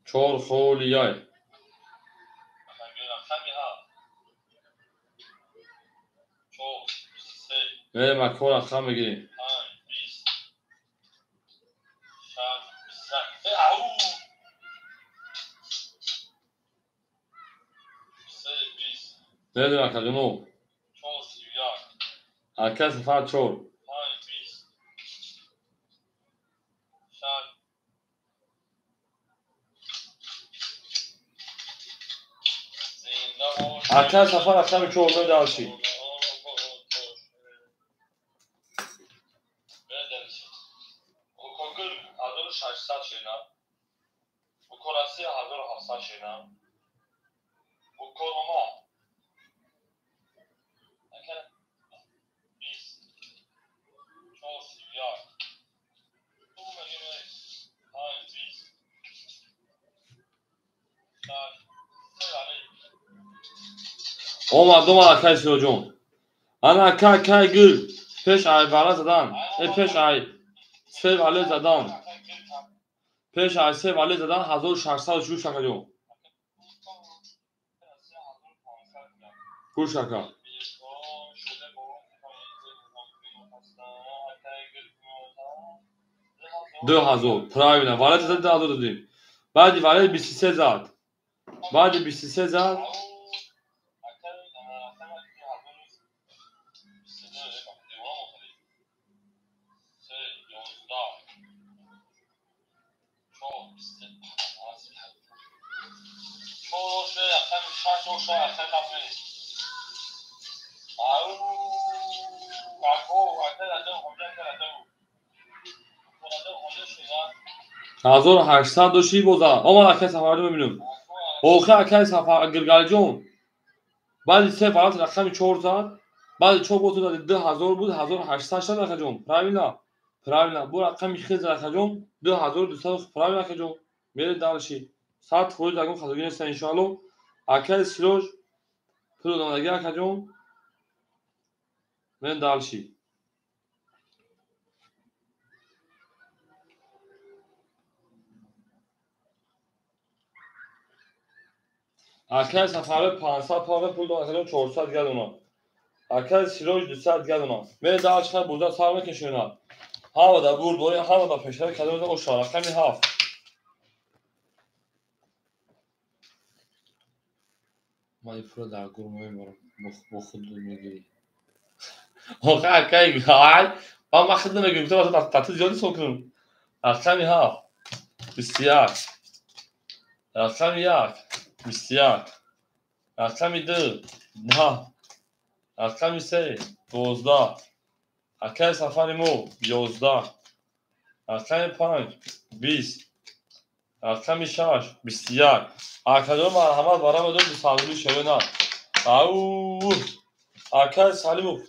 Чор холияй. Мерем ако рақам мегирем. Медонем акаҷоно. Ака сафар 4. Ака сафар рақами 4 дальше. Омад, омад акай Сироҷон. Ана ака акай гул пеш ай вара задан. Пеш ай се вале задан. Пеш ай се вале задан 1640 акаҷон. Гӯш ака. 2000 правильно. Вале задан 2000 додем. Баъди вале 23 зад. Баъди 23 зад. Ҳазору ҳаштсад дошти боза. Омад акай Сафарҷон мебинем. Охир акай Сафар Гиргалиҷон баъди се валат рақами 4 зад. Баъди 4 боз зад 2000 буд, 1800 шуд акаҷон. Правильно? Правильно. Бу рақами хез акаҷон 2200 правильно акаҷон. Мере дальше. 100% ягон хатогӣ нест иншоалло. Акай Сироҷ пул додагӣ акаҷон. Мере дальше. Акай Сафарбек 500 паве пул дод акаҷон 400 дига дона. Акай Сироҷ 200 дига дона. Мере дальше хай бурда сар мекашена. Ҳама да бурд бори, ҳама да пешравӣ карда оша рақами 7. Ман ин пулро дар гур мебарам, бо худ мегирӣ. Охир акай ай, ман худ намегирам, гуфтам тату зиёд ҳисоб кунам. Рақами 7 21. Рақами 1 21. Рақами 2 10. Рақами 3 12. Акай Сафари мо 11. Рақами 5 20. Рақами 6 21. Акаҷон марҳамат барам дод сандуқи шерина. Ау! Акай Салимов.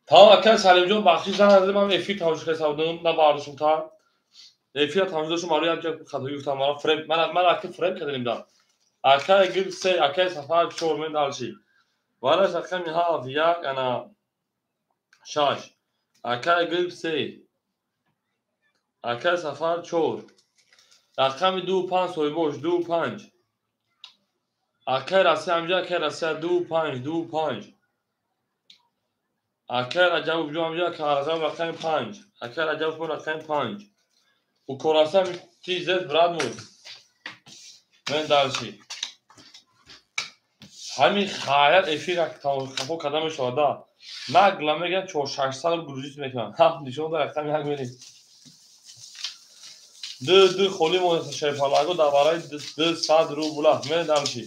Тамом акай Салимҷон бахшиш занг ман эфир тамошо кардам, на бардоштум та. Эфир тамошо доштум, маро як хатогӣ гуфтам, маро фрейм, ман ака фрейм кардем да. Акай гул 3, акай Сафар 4 мен дальше. Вараш рақами 7 1 ана 6. Акай гирб 3. Акай Сафар 4. Рақами 2 5 соҳибош 2 5. Акай Россия ҳамҷа, акай Россия 2 5 2 5. Акай Раҷабов ҷо ҳамҷа, акай Раҷабов рақами 5. Акай Раҷабов рақами 5. Укораса ти зед брат мой. Мен дарши. Ҳамин хайр эфир хафо карда мешавад да. Нагла мегӯянд 4-600 грузит мекунанд. Ҳафт нишон дар рақами 1 мерем. 2 2 холӣ монеста шайпалаго дар барои 200 рубла. Мен дарши.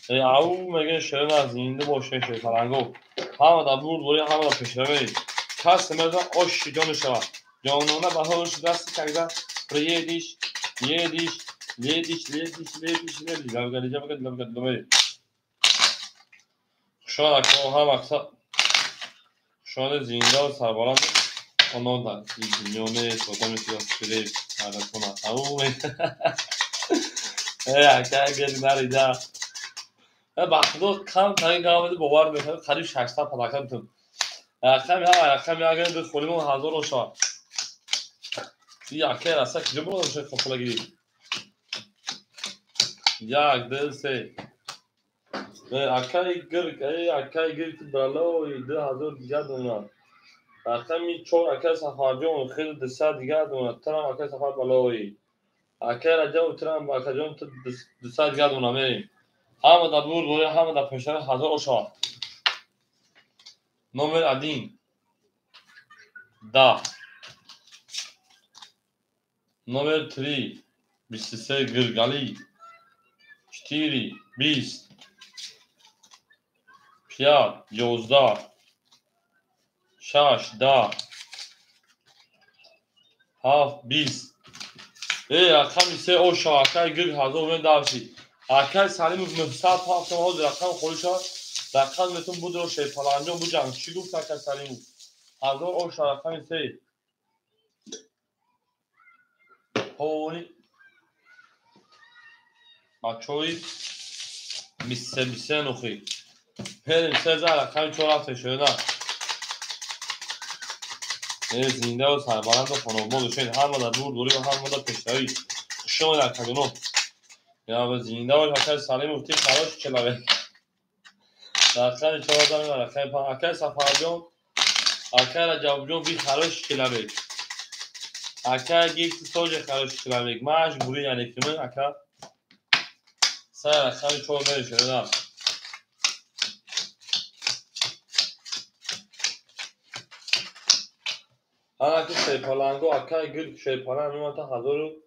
Ау мегӯянд шерона зинда боше шайпалаго. Ҳама дар бурд борӣ, ҳама дар пешравӣ. Касе мезан оши ҷони шавад. Ҷонона баҳор шудасти, когда приедешь, едешь, ледишь, ледишь, ледишь, ледишь. Лавгади, лавгади, лавгади, лавгади. Хушҳол ако ҳам мақсад. Хушҳол зинда ва сарбаланд. Оно дар дунё нест, одаме ки фиреб карда. Ау. Э, ака гел нарида. Ба худо кам таги гавади бовар мекунад, қариб 600 палака битун. Рақами ҳама, рақами агар ду холимон 1000 шавад. Акай Россия куҷо бурда бошад қофилагирӣ? 1 2 3. Акай гирг, эй акай гирг балои 2000 дигар дона. Рақами 4 акай Сафарҷон хеле 200 дигар дона. Трам акай Сафар балои. Акай Раҷабов трам акаҷон 200 дигар дона мерем. Ҳама дар бурд борӣ, ҳама дар пешравӣ 1000 шавад. Номер 1 10. Номер 3 23 Гиргали 4 20 5 11 6 10 7 20. Эй рақами 3 оша акай гирг 1000 мен дарши. Акай Салимов 900 ҳафтам ҳозир рақам холӣ шавад. Рақам метон будро шерпаланҷон буҷанг. Чӣ гуфт акай Салимов? 1000 оша рақами 3. Ҳоли бачаҳои 23 нухи. Перем 3 рақами 4 рафте шуда. Э зинда ва сарбаланд ва хонобод бошед. Ҳама дар бурд борӣ ва ҳама дар пешравӣ. Хуш омадед акаҷоно. Я ба зинда бош акай Салимов ти хорош человек. Рақами 4 дорем, рақами 5 акай Сафарҷон, акай Раҷабҷон ви хорош человек. Акай гифт тоже хорош человек. Маш бури яъне ки ман ака сар рақами 4 мерем шуда. Анаки шерпаланго акай гирг шерпаланг мемонад 1000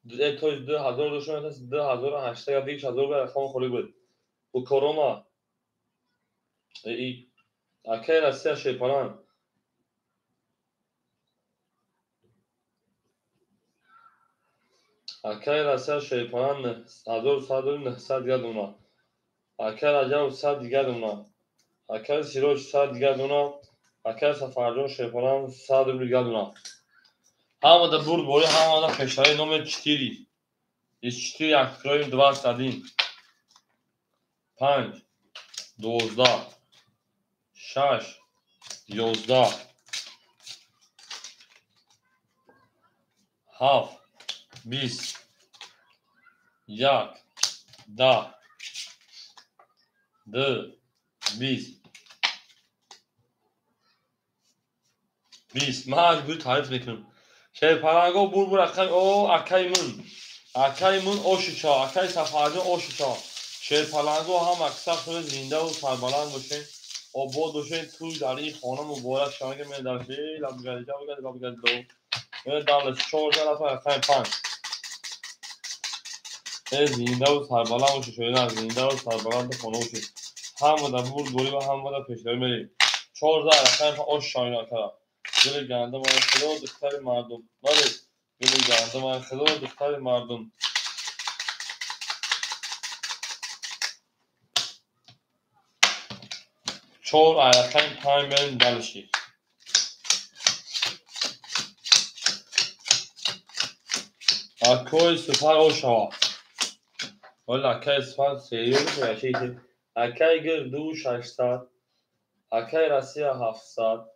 то 2000 дошта 2800 я 2000 ба рақам холӣ буд. Укорома акай Россия шерпаланг. Акай Россия шерпаланг 1100 дигар дона. Акай Раҷабов 100 дигар дона. Акай Сироҷ 100 дигар дона. Акай Сафарҷон шерпаланг 100 рубл дигар дона. Ҳама дар бурд борӣ, ҳама дар пешравӣ. Номер 4. Из 4 откроем 21. 5 12 6 11 7 20 1 10 2 20 20. Ман ҳар таъриф мекунам. Шерпаланго бур акай о акай мун. Акай мун ошича, акай Сафарҷон ошича. Шерпаланго ҳам аксар худ зинда ва сарбаланд бошед. Обод бошед. Туй дар ин хона муборак шавад ки мен дар лабгади лабгади лабгади до. Мен дар 4 нафар рақами 5. Э зинда ва сарбаланд бошед, шояд зинда ва сарбаланд хона бошед. Ҳама дар бурд борӣ ва ҳама дар пешравӣ мерем. 14 рақами 5 ош шавад акара. Гули гандум ай худо духтари мардум. Бале, гули гандум ай худо духтари мардум. 4 рақами 5 мерем дальше. Акои супар ошава. Вале акаи супар серьёзно яши. Акай гир 2600, акай Россия 700,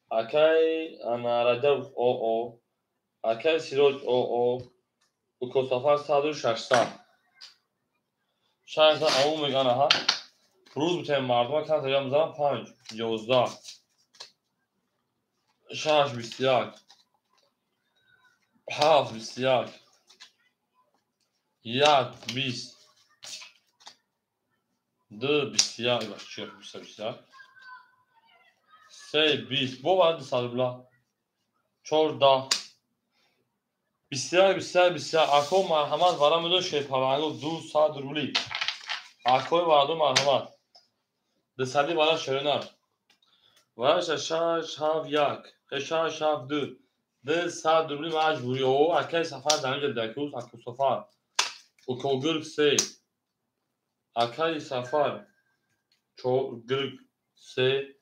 акай Раҷаб ОО, акай Сироҷ ОО, Укосафар 100 600. 600 аву меган аҳа. Рӯз битаем мардума кан таҷам зан 5, 11, 6, 21, 7, 21, 1, 20, 2, 21, 21, 3, 20, бо баъд 200 рубла, 14, 21, 21, 21. Ако марҳамат, вара медо шерпаланго 200 рубли. Акои варду марҳамат. Дусади вара шеринар. Вараша 6, 7, 1, 6, 7, 2. 200 рубли маҷбурӣ. О, акаи Сафар дар инҷа дакус, аку Сафар. Укогирг 3. Акаи Сафар гирг 3.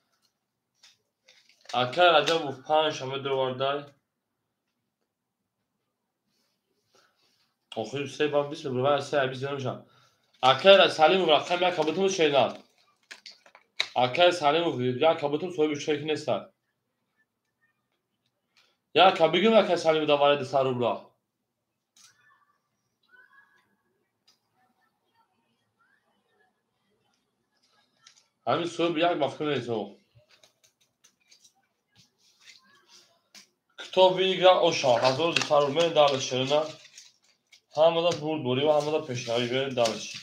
Акаи Раҷабов 5 ҳама дуровардай. Охир 3 ба 20 рубли, 3 20 намешавад. Акаи Салимов рақами як кабутум шеринар. Акаи Салимов як кабутум соҳиби чек нестад. Як кабигим акаи Салимов дар вараи 200 рубла. Ҳамин соҳиби як мафкур нест. Кто выиграл оша 1200 рубл мерем дальше шерина. Ҳамада бурдборӣ ва ҳамада пешравӣ берем дальше.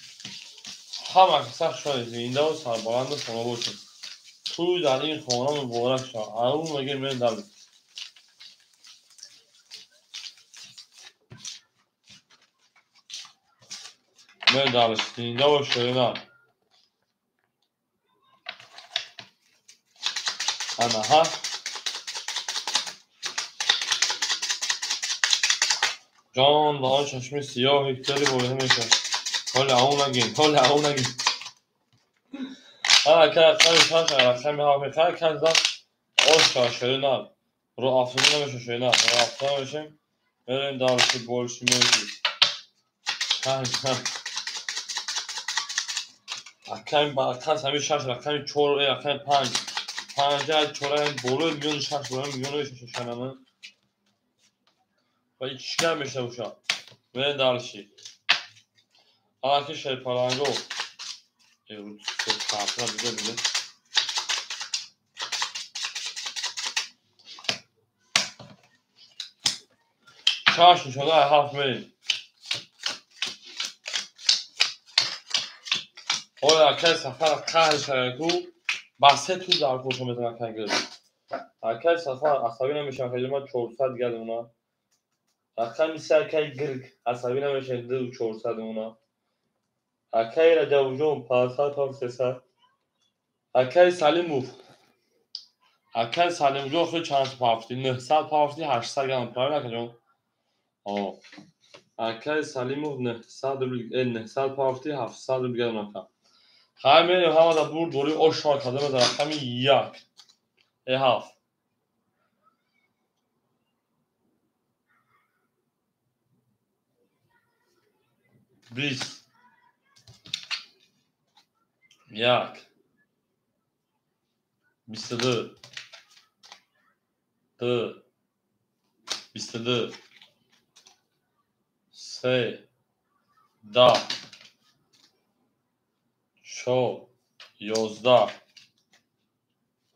Ҳама каса хушҳол зиндаву сарбаланду хона бошед. Тӯй дар ин хона муборак шавад. Ару мегем мерем дальше. Мерем дальше. Зинда бош шерина. Анаҳа. Ҷон ба он чашми сиёҳи кери ворида мешавад. Ҳоли аву нагин, ҳоли аву нагин. Ана ка рақами шаш, рақами ҳафт мехоҳад кан зан оша шерина. Ро афтода намешавад шерина. Ро афтода намешавем. Мерем дальше больше меньше. Рақами барқас ҳамин шаш, рақами чор, рақами панҷ. Панҷа чора болои миёни шаш болои миёни шашанама. Ва чӣ мешавад боша? Мерем дальше. Анаки шерпаланго. Картина биде биде. Шаш нишода ҳафт мерем. Оя акаи Сафар қаҳр шавад ку ба се тӯз дар кошо метавонад акаи гирифт. Акаи Сафар асабӣ намешавад, акаи ман 400 дигар мемонад. Рақами се акаи гирг асабӣ намешавад, 2 400 мемонад. Акаи Раҷабҷон 500 то 300. Акаи Салимов. Акаи Салимҷон худ чанд пафти? 900 пафти, 800 грамм. Правильно, акаҷон? О. Акаи Салимов 900 рубл, 900 пафти, 700 рубл грамм ака. Хай мерем ҳамада бурд бори ошо кардем дар рақами 1. 7. 20. 1. 22. 2. 22. 3. 10. 4. 11.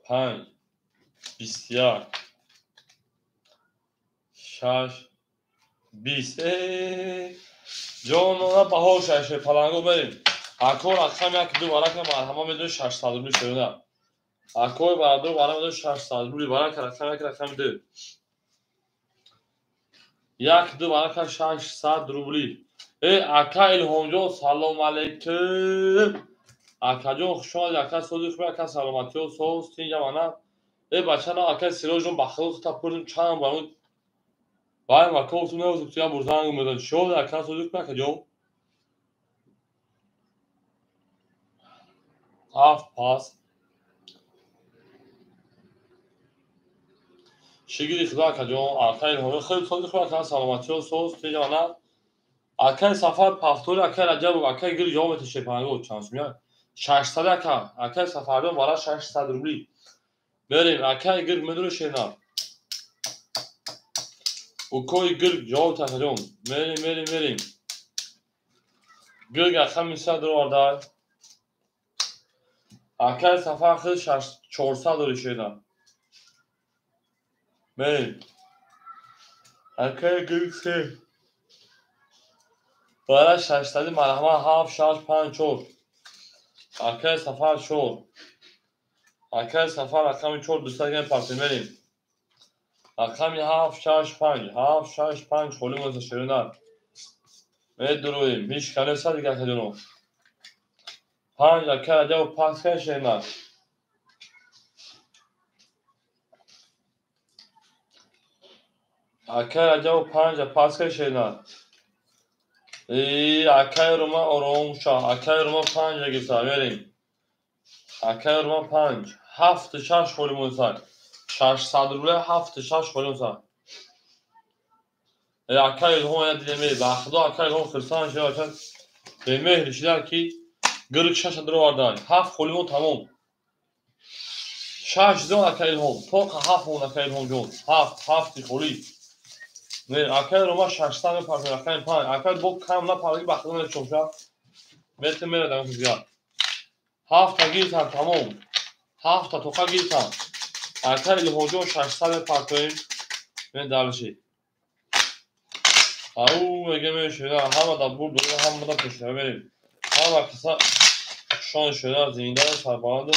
5. 21. 6. 20. Ҷонона баҳор шаше паланго берем. Ако рақам 1 2 варака марҳама медои 600 рубли шерина. Акои бараду вара медои 600 рубли варака рақам 1 рақам 2. 1 2 варака 600 рубли. Ака Илҳомҷон салом алейкум. Акаҷон хуш омадед, ака сози хуб, ака саломатиё соз тинҷа мана. Бача на ака Сироҷон ба худо та пурдим чанд баро. Вай мако ту набуд ту я бор занг мезад. Чӣ ака сози хуб, акаҷон? 7 пас. Шигири худо акаҷон, ака Илҳомҷон хеле сози хуб, ака саломатиё соз тинҷа мана. Акаи Сафар пафтори, акаи Раҷабов, акаи гир ҷавоб меташед панго чанд сум як. 600 ака. Акай Сафарҷон бара 600 рубли. Мерем, акай гирг медури шернар. Укои гирг ҷавоб такаҷон. Мерем, мерем, мерем. Гирг рақами 100 оварда. Акай Сафар худ 400 дори шернар. Мерем. Акай гирг 3. Бара 600 марҳама 7 6 5 4. Акай Сафар 4. Акай Сафар рақами 4 200 ген парти мерем. Рақами 7 6 5 7 6 5 холӣ монда шеринар. Медуруем. Ҳеч канеса дигар акаҷоно. 5 акай Раҷабов пас кай шеринар. Акай Раҷабов 5 пас кай шеринар. Акай Рума ором ша. Акай Рума 5 гирифта. Мерем. Акай Рума 5. 7 6 холӣ монда. 600 рубля 7 6 холӣ монда. Акай Илҳом я дидем. Ба Худо акай Илҳом хирсан шуда бача. Бемеҳр шуда ки гирг 6 даровардан. 7 холӣ мон тамом. 6 зон акай Илҳом. Тоқа 7 мон акай Илҳом ҷон. 7 7 холӣ. Не, акай Рома 600 мепарзад, акай 5. Акай бо кам напарди ба Худо мечонша. Метр мерадам зиёд. 7 гирифтан тамом. 7 тоқа гирифтан. Акай Илҳомҷон 600 мепартоем. Мен далши. Ау меге мешуда, ҳама да бурд, ҳама да пешра мерем. Ҳама каса шон шуда, зинда сарбаланд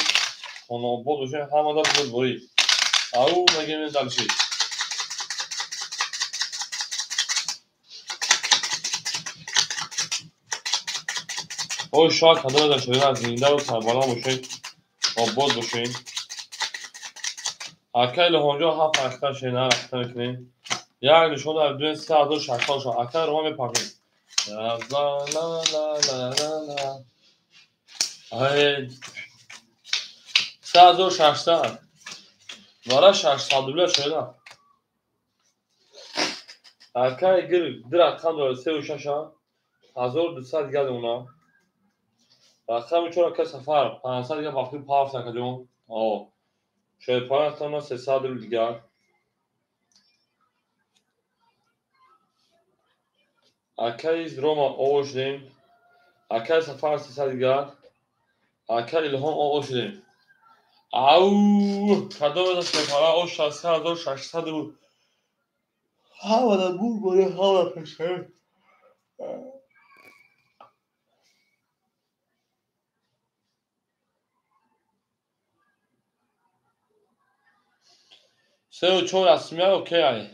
хонаобод бошем, ҳама да бурд борид. Ау меге мен далши. Ой шояд кадоме да шуда, зинда сарбаланд бошем, обод бошем. Акай Илҳомҷон 7 рахта шена рахта мекунем. Як нишон дар 2 3600 шо. Акай Рома мепартем. Ла ла ла ла ла ла. Ай 3600. Вара 600 рубля шуда. Акай гир ду рақам дорад 3 6 1200 дигар уна. Рақами 4 акай Сафар 500 дигар вақти пафт акаҷон. О. Шояд тона 300 рубл дигар. Акай Рома о шудем. Акай Сафар 300 дигар. Акай Илҳом о шудем. Ау, кадом аз шояд о 6600 рубл. Ҳама да бур боре, ҳама пешаё. Се ва чор расмия окей ай.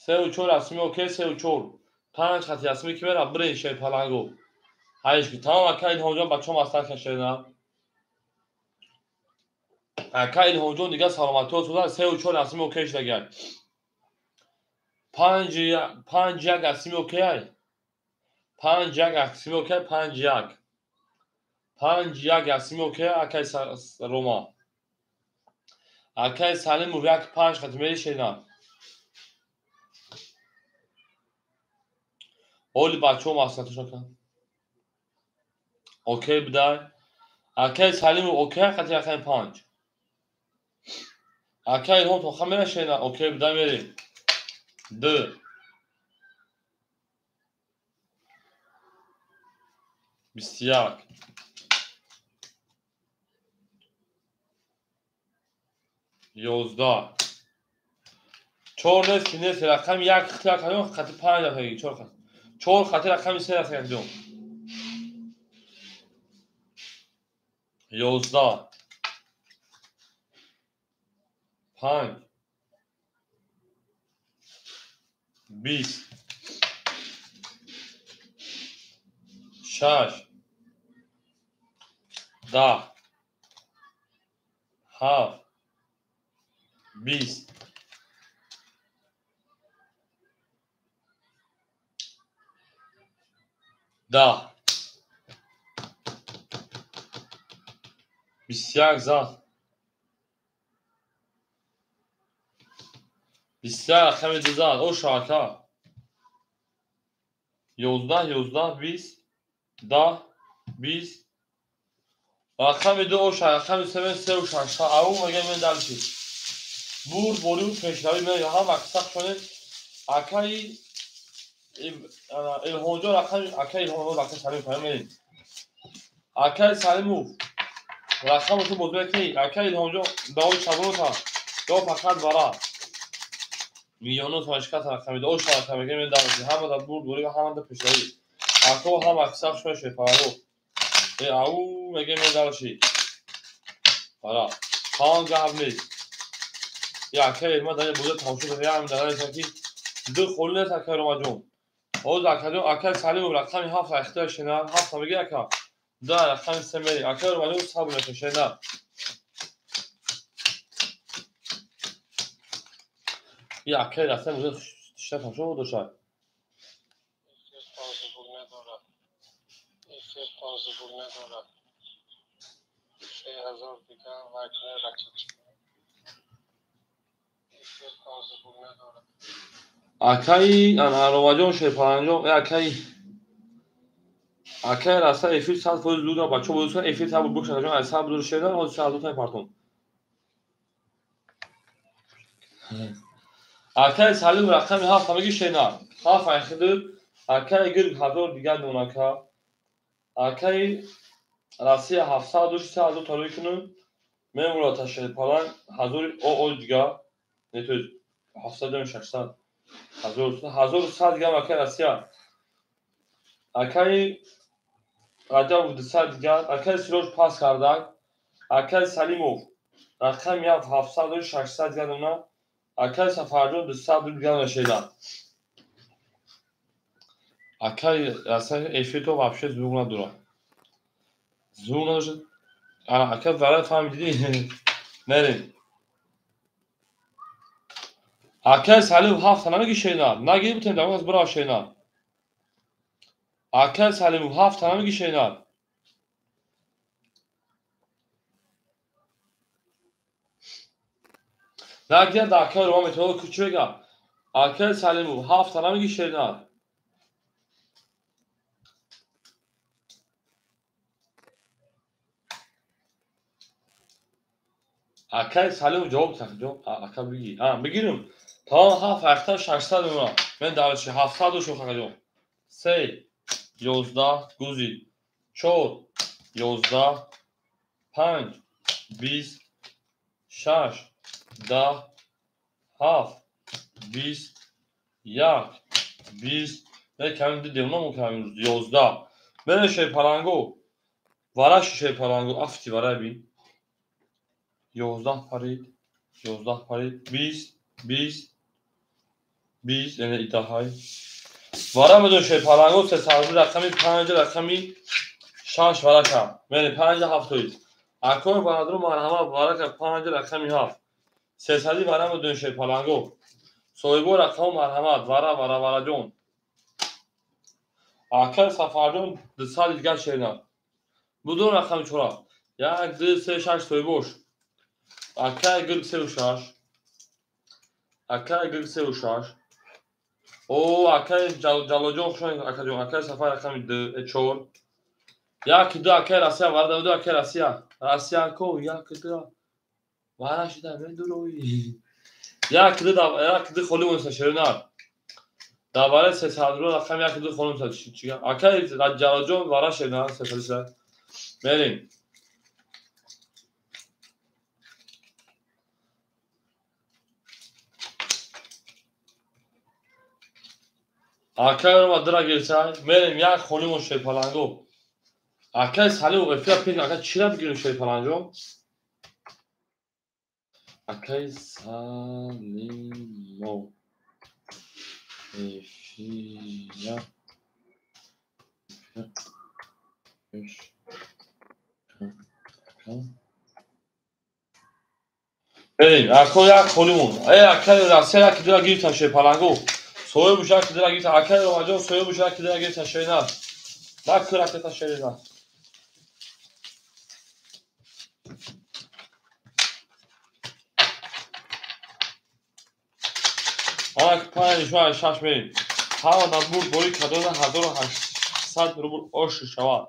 3 ва 4 расми окей, 3 ва 4. 5 хати расми ки мера бирин шер палангу. Ҳайш ки тамом акай Илҳомҷон бачаҳо маслиҳат кашида. Акай Илҳомҷон дигар саломатиҳо суда 3 ва 4 расми окей шудагай. 5 5 1 расми окей ай. 5 1 расми окей, 5 1. 5 1 расми окей акай Рома. Акай Салимов 1 5 хати мери шена. Оли бачаҳо маслиҳаташон карданд. Окей будай. Акай Салимов окей хати рақами 5. Акай Илҳом тоқа мера шена. Окей будай мерем. 2 21 11 4 нест ки нест рақами 1 хати рақами хати 5 рақами 4 хати 4 хати рақами 3 рақами 2 11 5 20 6 10 7 20 10 21 зад 21 рақами 2 зад. О шака 11 11 20 10 20 Рақами ду оша, рақами се сеу шашта. Ау мега мен дальше. Бурд борию пешравӣ мега ҳам акса шонед. Акаи Илҳомҷон рақами акаи Илҳомҷон акаи Салимов фаҳмед. Акаи Салимов рақамашо боз мекунӣ. Акаи Илҳомҷон давои чабонота. Ё фақат вара. Миллионо томашката рақами ду оша рақами мега мен дальше. Ҳамада бурд борӣ ва ҳамада пешравӣ. Ако ҳам акса шонед шепараго. Ау мега мен дальше. Вара. Ҳам гап нест. Я акаи ма дар боза тамошо кардам. Я дар ки ду холи нест акаи Ромаҷон. Ҳозир акаҷон акаи Салимов рақами ҳафт ихтиёр шена, ҳафт меги ака. Да рақами се мери. Акаи Ромаҷон сабр мекунад шена. Я акаи рафта боза шина тамошо дошт. Акаи Ромаҷон Шерпаланҷон, акаи акаи раста эфир 100% зуда бачо бозӣ эфир сабр букшаҷон аз сабр дур шедан ҳозир 100 та партон. Акаи Салим рақами 7 меги шена. 7 айхиду акаи гир 1000 дигар донака. Акаи Россия 700 тарои кунун. Мемурата Шерпалан 1000 оо дигар. Не то 700 600 1100 дигар акаи Россия. Акаи Раҷабов 200 дигар. Акаи Сироҷ пас кардак. Акаи Салимов рақами 700 600 дигар дона. Акаи Сафарҷон 200 дигар нашеда. Акаи Россия эфирто вообще звук надора. Звук надошт. Ака вара фаҳмидӣ? Мерем. Акаи Салимов ҳафта намеги шена. Нагири бутем дар аз бирав шена. Акаи Салимов ҳафта намеги шена. Нагир да акаи Рома метавонад кучи бега. Акаи Салимов ҳафта намеги шена. Акаи Салимов ҷавоб тахҷо. Ака биги. Бигирим. Тамом ҳафт ҳафта 600 мемонад. Мен дарчи 700 шо хакаҷон. 3 11 гузи 4 11 5 20 6 10 7 20 1 20. Не кам дидем намо кам 11. Мене шерпаланго. Вараш шерпаланго афти вара бин. 11 парид, 11 парид, 20 20 20 яъне идаҳай. Вара медон шерпаланго 300 рақами 5 рақами 6 варака. Мене 5 7 тоист. Акои бародару марҳамат варака 5 рақами 7. 300 вара медон шерпаланго. Соҳибо рақаму марҳамат вара вара вараҷон. Акаи Сафарҷон 200 дигар шерна. Будон рақами 4. 1 2 3 6 соҳибош. Акаи гирг 36. Акаи гирг 36. О, акаи Ҷалолҷон хуш омадед акаҷон. Акаи Сафар рақами 2 4. 1 2 акаи Россия вара 2 акаи Россия. Россия ко 1 2 вара шида медурои. 1 2 1 2 холӣ монса шернар. Дар барои 300 рақами 1 2 холӣ монса чӣ? Акаи Ҷалолҷон вара шернар 300. Мерем. Акаи Рома дира гирсай, мерем як холимон шерпаланго. Акаи Салимов эфира пеш ака чира бигирем шерпаланҷон? Акаи Салимов эфира пеш Мерем, ако як холимон. Акаи Россия як дира гирифтан шерпаланго. Соҳиб ушак дира гирифта. Акаи Ромаҷон соҳиб ушак дира гирифта шерна. Накураката шерна. Ана 5 6 мерем. Ҳама дар бурд бори кадода 1800 рубл ош шавад.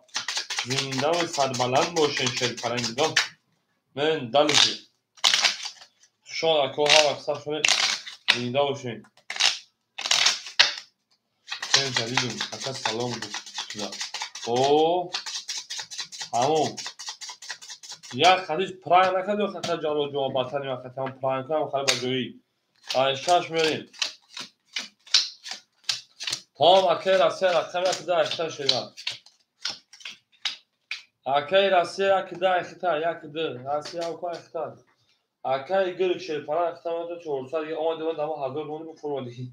Зиндаву сарбаланд бошен шерпалангиҳо. Мен дальше. Хушон ако ҳар вақт сахт шуне зинда бошен. Сента дидум ака салом гуфт. О ҳамон як хадис прай накард ё хата ҷало ҷавоб батани ва хата ҳам прай кунам хали ба ҷои. Ай шаш мерем. Том акай Россия рақам як да ахта шева. Акай Россия як да ахта як д Россия ку ахта. Акай гирк шерпана ахта мата 400 омад ва дамо 1000 рубль бифурмади.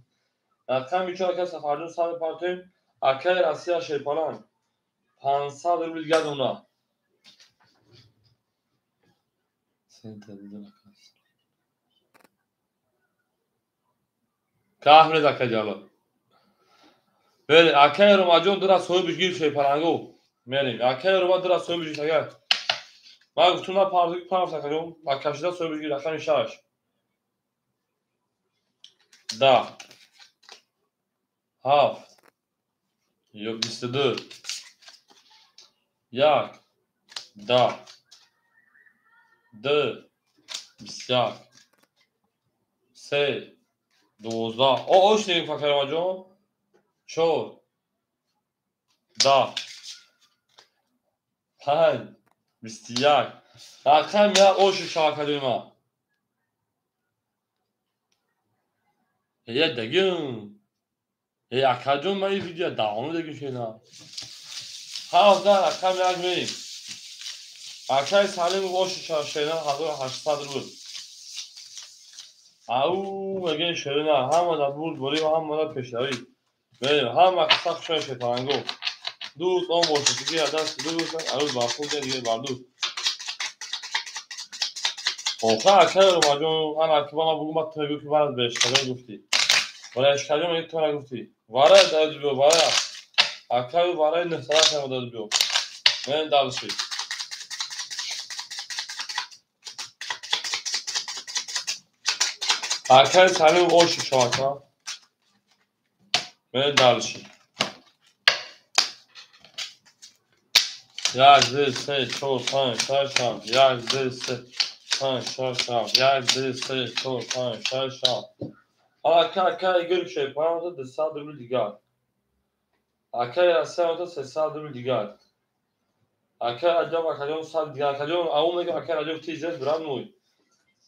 Рақами чор ака Сафарҷон сар партоем. Акай Россия шерпана 500 рубль дигар дона. Каҳмед ака ҷало. Бери акай Ромаҷон дура соҳибиш гир шерпалангу. Мерем. Акай Рома дура соҳибиш гир агар. Ман гуфтум на пардуги парафт акаҷон. Ба кашида соҳибиш гир рақами 6. 10 7 ё 22 1 10 2 21 3 12 о ош нигоҳ кун Ромаҷон. 4 10 5 21 рақам як оши шавакаҷои ман. Я дагим. Э акаҷон ман ин видео давом дагим шена. 7 рақам як мерем. Акай Салимов оши шена 1800 рубл. Ау мегӯем шерина ҳама дар бурдборӣ ва ҳама дар пешравӣ. Мерем ҳама сахт шоя шерпалангу. Дӯст он бошад ки даст дӯст арӯз бар худ дигар бар дӯст. Охир акай Ромаҷон ана ки ман бугум баъд ту мегӯӣ ки ман бешкаҷон гуфтӣ. Вара эшкаҷон мегӯӣ ту нагуфтӣ. Вара дад биё вара. Акаю вараи 900 ҳам дад биё. Мен дальше. Акай Салим оши шавака. Мен дальше. 1 2 3 4 5 6 7 1 2 3 5 6 7 1 2 3 4 5 6 7. Ака акай гирк шерпана 200 рубл дигар. Акай Россия 300 рубл дигар. Акай Раҷаб акаҷон 100 дигар. Акаҷон ау мегӯям акай Раҷаб тизес брат мой.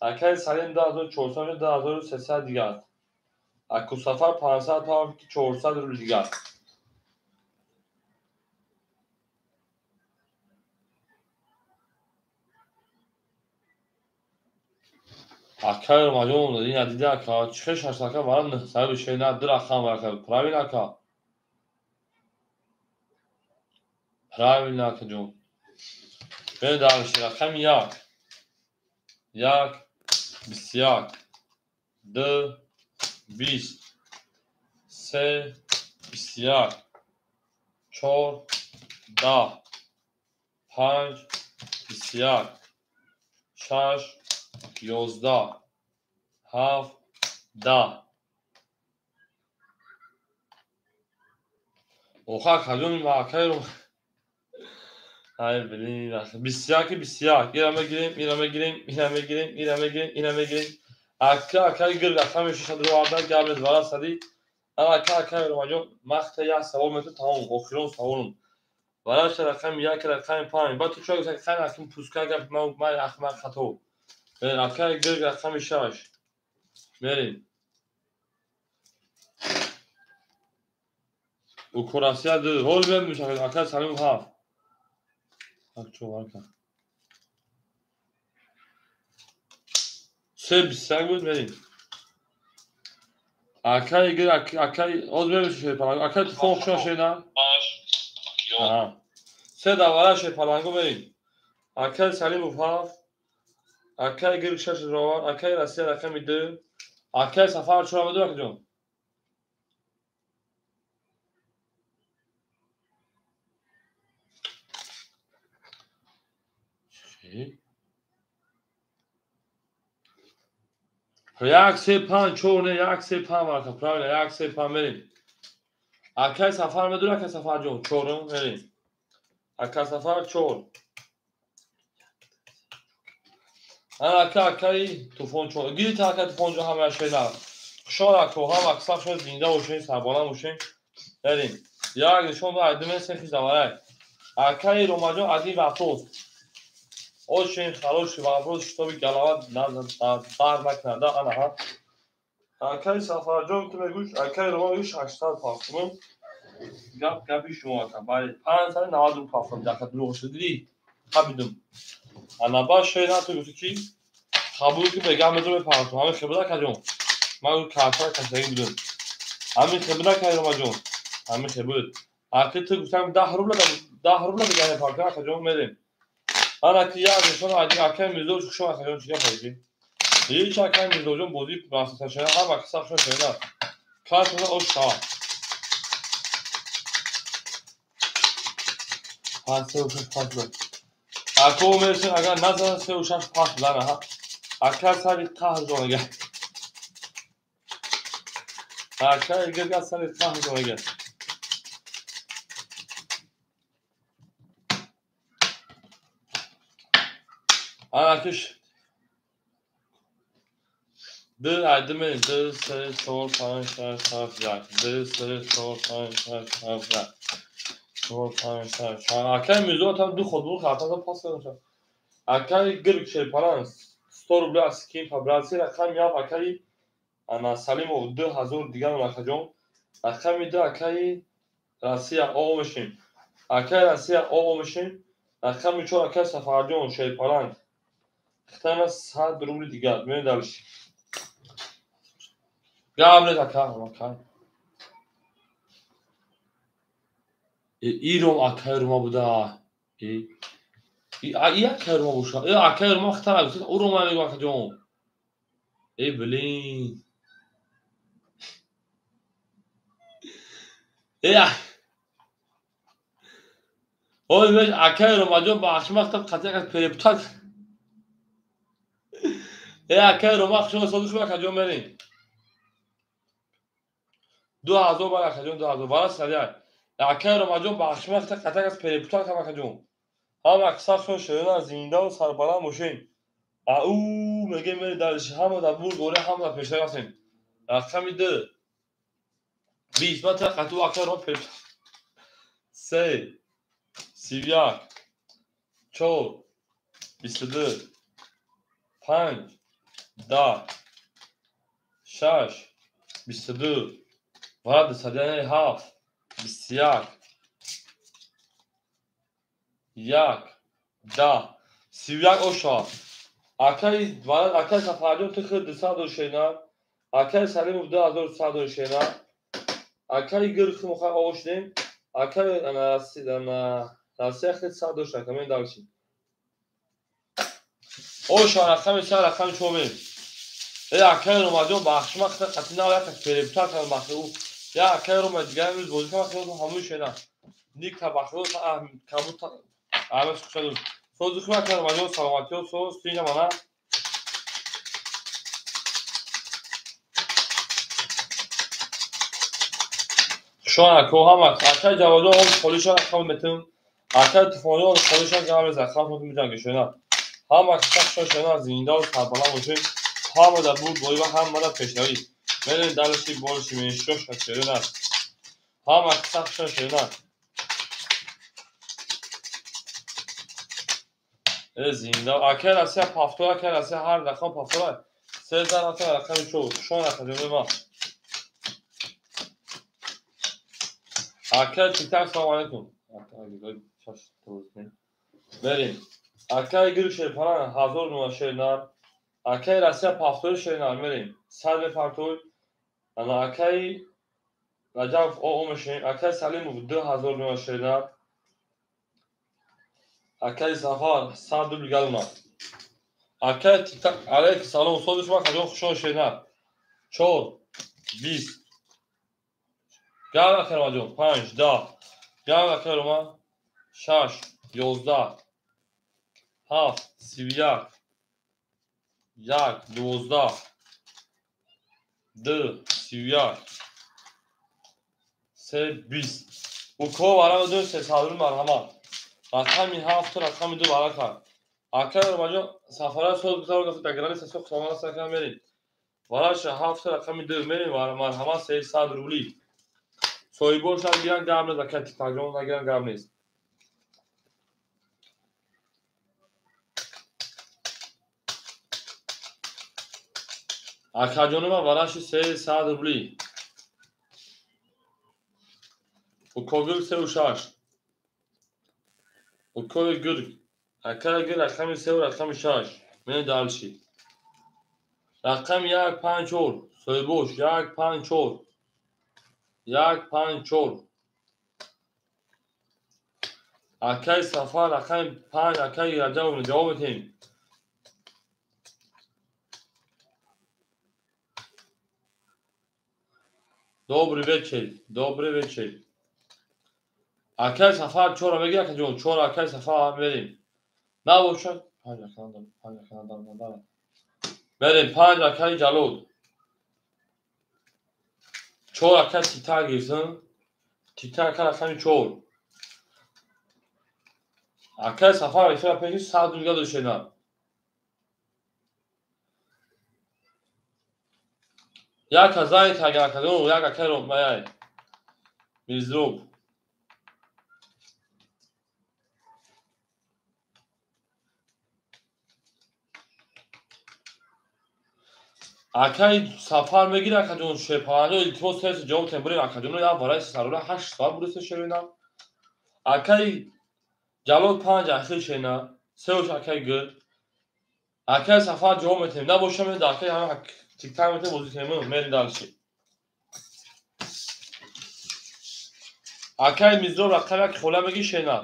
Акай Салим 2400 2300 дигар. Аку Сафар 500 то 400 рубл дигар. Акай Ромаҷон ина дида ака чӣ шаш ака вара 900 шена ду рақам ака правильно ака. Правильно акаҷон. Бе дальше рақами 1 1 21 2 20 3 21 4 10 5 21 6 11 7 10. Охир акаҷон акай ай блин 21 21 ира мегирем ира мегирем ира мегирем ира мегирем ира мегирем. Ака акай гир рақами 6 овардан гап нест вара сади. Ака акай Ромаҷон махта як савол мету тамом охирон саволум. Вара рақами 1 рақами 5 баъд ту чо гуфта қайн аким пуска гап ман ахмақ хато. Акай гир рақами 6 мерем. Укурасия 2 ҳол мемешавад акай Салим 7. Так чо варка. 3 21 буд мерем. Акай гир акай оз мемешавад шерпалангу. Акай туфон хушон шена. Аҳа. 3 давара шерпалангу мерем. Акай Салимов 7. Акай гир 6 ровар. Акай Россия рақами 2. Акай Сафар чора буду акаҷон. 1 3 5 4 не 1 3 5 варка правильно 1 3 5 мерем. Акай Сафар медур акай Сафарҷон 4 мерем. Ака Сафар 4. Ана ака акаи Тӯфон 4. Гирите ака Тӯфонҷон ҳамаи шена. Хушҳол ако ҳама аксар шумо зинда бошед, сарбаланд бошед. Берем. Як нишон ба айдумен сехи заварай. Акаи Ромаҷон один вопрос. Очень хороший вопрос, чтобы голова дар накунад. Ана ҳа. Акаи Сафарҷон ту мегӯш, акаи Рома мегӯш 600 пафтум. Гап гапи шумо ака. Бале, 590 рубл пафтум. Ака дурӯғ шуд дидӣ? Хабидум. Ана ба шена ту гуфтӣ ки қабул ки бегам медо мепартум. Ҳамин хебуда акаҷон. Ман картара кашидаги будум. Ҳамин хебуда акаи Ромаҷон. Ҳамин хебуд. Аки ту гуфтам 10 рубла 10 рубла дигар мепартум акаҷон мерем. Ана ки як нишон акаи Мирзо хушо акаҷон чӣ гап ҳаҷӣ? Ҳеҷ акаи Мирзоҷон бозӣ расашана ҳама киса хушо шена. Картона ош шава. 5 3 6 5. Ако мерсин агар назан 3 6 5 лана ҳа. Ака сари қаҳр ҷон агар. Ака игар сари қаҳр ҷон агар. Ана киш 2 айдиме 2 3 4 5 6 7 1 2 3 4 5 6 7 1 4 5 6 акаи Мирзо там ду ход буд хартата пас кардам. Акаи Гирк Шерпалан 100 рубля аз скин фабраци рақами 7 акаи ана Салимов 2000 дигар акаҷон. Рақами 2 акаи Россия оо мешем. Акаи Россия оо мешем. Рақами 4 акаи Сафарҷон Шерпалан хитана 100 рубли дигар. Меоем дальше. Гап нест ака, ака. Иром акаи Рома буда. И акаи Рома боша. Акаи Рома хитана гуфт, ӯ Рома мегӯ акаҷон. Блин. Ой, меш акаи Ромаҷон ба ахшмахта қатъи ака перепутак. Акаи Рома хушо созиш акаҷон мерем. 2000 бар акаҷон 2000 вара садяй. Акаи Ромаҷон ба ахшмахта қатъи ака перепутак ҳам акаҷон. Ҳама кисахшон шерона зиндаву сарбаланд бошем. Ау мегем мери дальше ҳама дар бурд горе ҳама дар пештар ҳастем. Рақами 2 20 ман та қатъи акаи Рома перепутак. 3 31 4 22 5 10 6 22 ва 27 21 1 10 31 оша. Акаи акаи Сафарҷон ту худ 200 шена. Акаи Салимов 2100 шена. Акаи Гирх муха ошдем. Акаи ана Россия худ 100 шена. Камен дальше. Оша рақами 4 рақами 4 мем. Акаи Ромаҷон ба ахшма хита қатъи нав як перепутак кардам бахи ӯ. Я акаи Рома дигар имрӯз бозӣ кардам хиёл ҳамуи шена. Ник бахи кабут ҳамаш хушаду. Сози хуб акаи Ромаҷон саломатиё соз тинҷа мана. Хушон ако ҳама акаи Ҷаводҷон он холиша рақам метум. Акаи Тӯфонҷон холиша гап мезанад хам миҷанги шена. Ҳама киса хушон шена зиндаву сарбаланд бошед. Ҳама дар бурд борӣ ва ҳама дар пешравӣ. Мерем дальше больше меньше шерина. Ҳама киса хушон шерина. Зинда акаи Россия пафтора, акаи Россия ҳар рақам пафтора. 13 рақам рақами 4. Хушон акаҷони ма. Акаи Тиктак салом алейкум. Мерем. Акаи Гирк Шерпалан 1000 нума шернар. Акаи Россия пафтори шернар мерем. 100 мепартой. Ана акаи Раҷабов оо мешем. Акаи Салимов 2000 нума шернар. Акаи Сафар 100 рубл галуна. Акаи Тиктак алейкум салом. Сози шумо акаҷон хушон шернар. 4 20 Гап акаи Ромаҷон 5 10 Гап акаи Рома 6 11 7 31 1 12 2 31 3 20 Уко вара медон 300 рубл марҳамат. Рақами 7 рақами 2 варақа. Акай Ромаҷон сафара соз гузаронда дар граница соқ сомона сакан мерем. Вараша 7 рақами 2 мерем марҳамат 300 рубли. Соҳибош нагиран гап нест, акай Тиктакҷон нагиран гап нест. Акаҷонима вараши 300 рубли. Укогир 36. Укои гирг. Акаи гир рақами 3 рақами 6. Мен далши. Рақами 1 5 4. Соҳибош 1 5 4. 1 5 4. Акаи Сафар рақами 5 акаи Раҷабов ҷавоб медиҳем. Добрый вечер, добрый вечер. Акаи Сафар 4 мегирад, акаҷон, 4 акаи Сафар мерем. Набошад 5 ака надорам, 5 ака надорам, надорам. Мерем 5 акаи Ҷалол. 4 ака Тита гирифтам. Тита ака рақами 4. Акаи Сафар эфира пеши 100 рубля дошена. Як азай тагар акаҷон, як акаи Ромаяй. Мизроб. Акаи Сафар мегирад, акаҷон, шерпаланҷо илтимос тез ҷавоб тем бурем, акаҷон, як вараи сарора 8 соат буриста шерина. Акаи Ҷалол 5 ахир шена, 3 акаи гир. Акаи Сафар ҷавоб метем, набошам мен акаи ҳама тиктак метем бозӣ кунем, мерем далши. Акаи Мизроб рақами як хола мегир шена.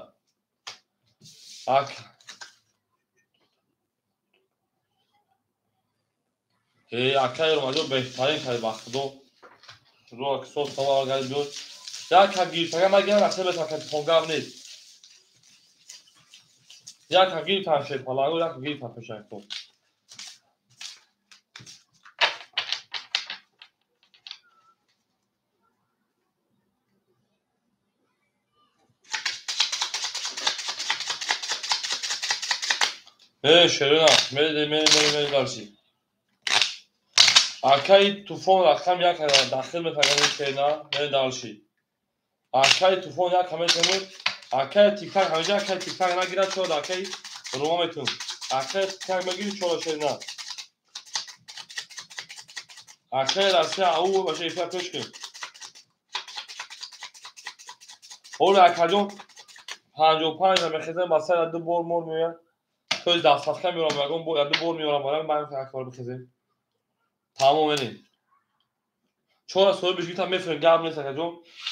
Акаи Ромаҷон беҳтарин кард ба худо. Худо соз савол гард биёд. Як ка гирифтага магирам рақами бетам ка телефон гап нест. Як ка гирифтам шерпаланго, як ка гирифтам пешакто. Шерина, мере мере мере мере дарси. Акаи Туфон рақам 1 дахил метагани шерина, мере дарси. Акаи Туфон 1 метемуд, акаи Тиктак ҳамеҷа акаи Тиктак нагирад, чор акаи Рома метун. Акаи Тиктак мегири чор шерина. Акаи Россия ау баша эфир пеш кун. Ҳоло акаҷон 55 мехезем ба сар ду бор мор меояд. То есть дастафка меорам, ягон бор, ду бор меорам, барам ман як бор бихезем. Тамом мерем. 4 соҳибиш гирифтам мефирем, гап нест акаҷон.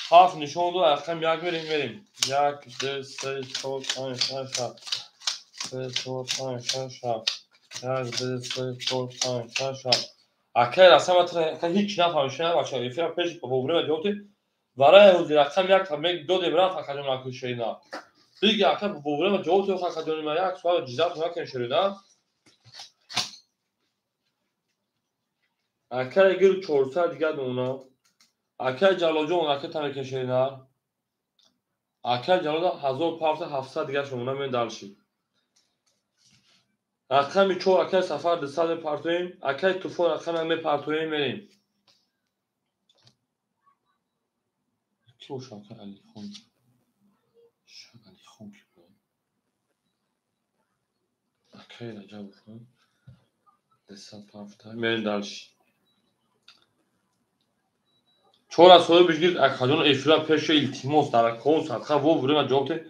7 нишон дод, рақам 1 мерем, мерем. 1 2 3 4 5 6 7. 3 4 5 6 7. 1 2 3 4 5 6 7. Акаи расама ҳеҷ нафаҳмид, шена бача, эфира пеш вовремя ҷавоб дод. Вараи ҳозир рақам 1 мег додем рафт акаҷон акушерина. Биги ака вовремя ҷавоб дод акаҷони ман як суол ҷизат накунем шерина. Акаи гир 400 дигар дона. Акаи Ҷалолҷон ака тамекен шерина. Акаи Ҷалол 1700 дигар шумона мен далши. Рақами 4 акаи Сафар 200 мепартоем, акаи Туфон рақами мепартоем мерем. Ки боша акаи Алихон? Алихон ки буд? Акаи Раҷабов 200 парта мерем далши. 4 соҳибиш гирифт акаҷон эфира пеши илтимос дар кон садқа вовремя ҷавоб дед.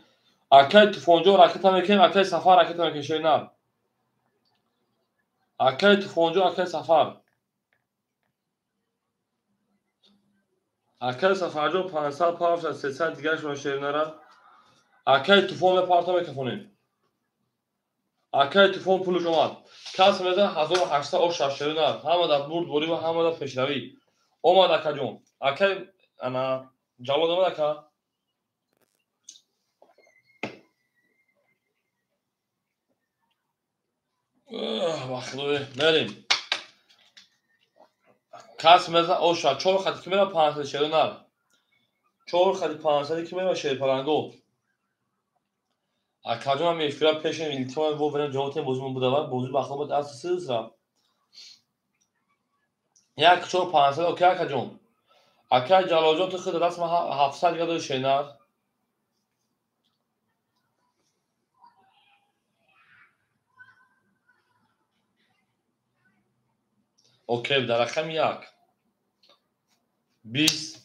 Акаи Туфонҷон ракета мекунем, акаи Сафар ракета мекунем шерина. Акаи Туфонҷон, акаи Сафар. Акаи Сафарҷон 500 парта 300 дигарашон шеринара. Акаи Туфон мепарта мекафонем. Акаи Туфон пулш омад. Кас мезан 1800 оша шерина. Ҳама дар бурдборӣ ва ҳама дар пешравӣ. Омад акаҷон. Акаи ана Ҷалол омад ака. Ба худо мерем. Кас мезан оша 4 хати ки мера 500 шерина. 4 хати 500 ки мера шерпаланго. Акаҷон ҳам эфира пешин илтимос во верем ҷавоб тем бозимон буда ва бозӣ ба хобат аз сис рафт. 1 4 500 окей акаҷон. Акай Ҷалолҷон ту худ даст ма 700 дига дори шенар. Окей, дар рақами 1. 20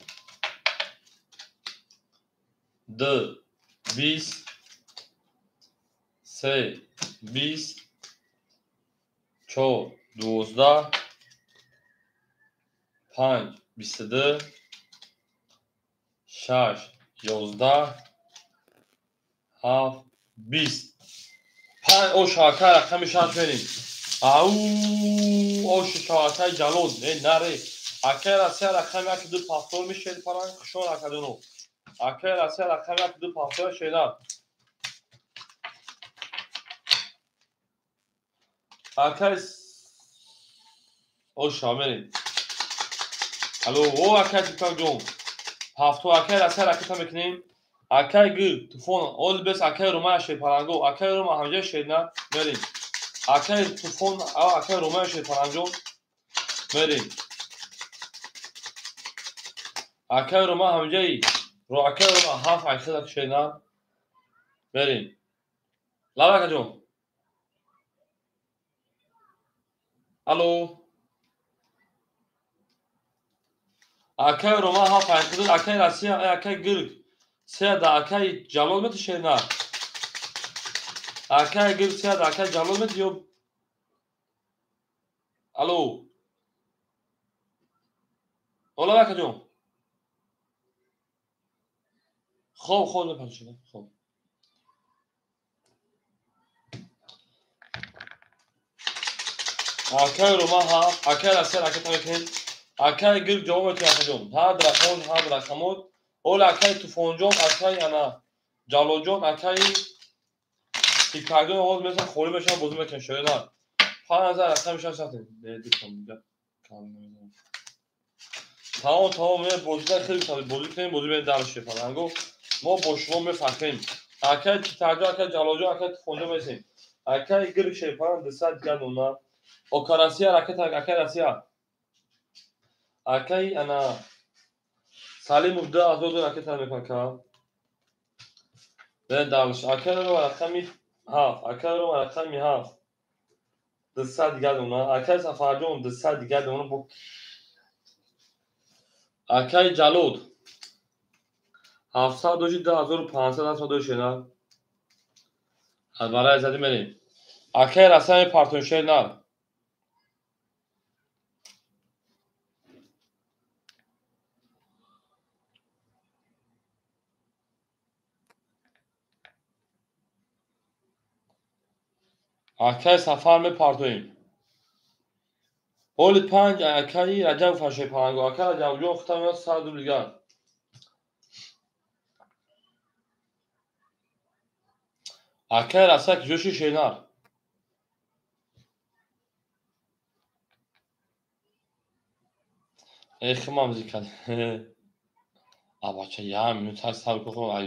2 20 3 20 4 12 5 22 6 11 7 20 5 ош акай рақами 6 мерем. Ау ош акай Ҷалол наре. Акай Россия рақами 1 2 пафтор мешед паран хушон акаҷоно. Акай Россия рақами 1 2 пафтор шедар. Акай оша мерем. Алло, о акай Тиктокҷон. Ҳафто акай Россия ракета мекунем. Акай гир туфон ол бес акай Ромая шерпаланго. Акай Рома ҳамҷа шерна мерем. Акай туфон акай Ромая шерпаланҷон мерем. Акай Рома ҳамҷаи ро акай Рома ҳафт айхилак шерна мерем. Лаба акаҷон. Алло. Акай Рома ҳафт айхилак акай Россия акай гирг се да акай Ҷалол мети шерна. Акай гирг се да акай Ҷалол мети ё Алло. Ола акаҷон. Хоб хоб мепаршида. Хоб. Акай Рома ҳафт, акай Россия ракета мекунем. Акай гирг ҷавоб метиҳад акаҷон. Ҳар рақамот, ҳар рақамот. Ола акай Туфонҷон, акай ана Ҷалолҷон, акай Тиктакҷон оғоз месан холӣ мешаванд бозӣ мекунем шояд. 5000 рақами 6 сахтем. Тамом тамом бозида хеле бозӣ кунем, бозӣ бинем дар шефаланго. Мо бо шумо мефахрем. Акай Тиктакҷон, акай Ҷалолҷон, акай Туфонҷон месем. Акай гирг шефалан 200 дигар нона. Ока Россия ракета акай Россия. Акай ана Салимов 2000 ракета мекунад. Бен далш. Акай Рома рақами 7, акай Рома рақами 7. 200 дигар дона. Акай Сафарҷон 200 дигар дона. Акай Ҷалол 700 доши 2500 аст доши на. Аз барои зади мерем. Акай Россия мепартон шер на. Акай Сафар мепартоем. Ҳоли 5 акаи Раҷаб фашепаланго. Акай Раҷабҷон худам меояд 100 рубл дигар. Акай Россия куҷо ши шернар? Эх, мам зикр. А бача, як минут ҳаст сабр кун. Ай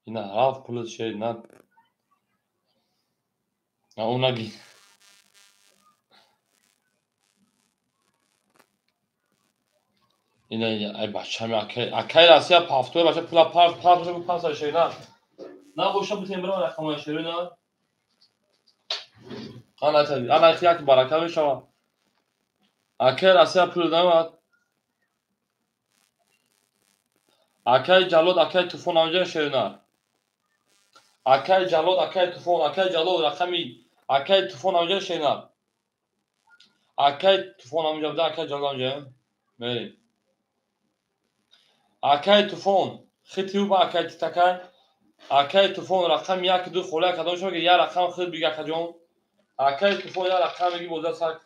ина рафт пули шернар. На унаги. Ина ай бача ми акай акай Россия пафтой бача пула парт парт бача паса шернар. На боша бутем бира рақамоя шерна. Ана ана як барака мешава. Акай Россия пул намад. Акай Ҷалол, акай Туфон ҳамҷа шернар. Акай Ҷалол, акай Туфон, акай Ҷалол рақами акай Туфон ҳамҷа шернар. Акай Туфон ҳамҷа буда, акай Ҷалол ҳамҷа. Мерем. Акай Туфон, хитиу ба акай Титакай. Акай Туфон рақами 1 2 хола кадом шумо як рақам хит бига акаҷон. Акай Туфон як рақам меги боза сак.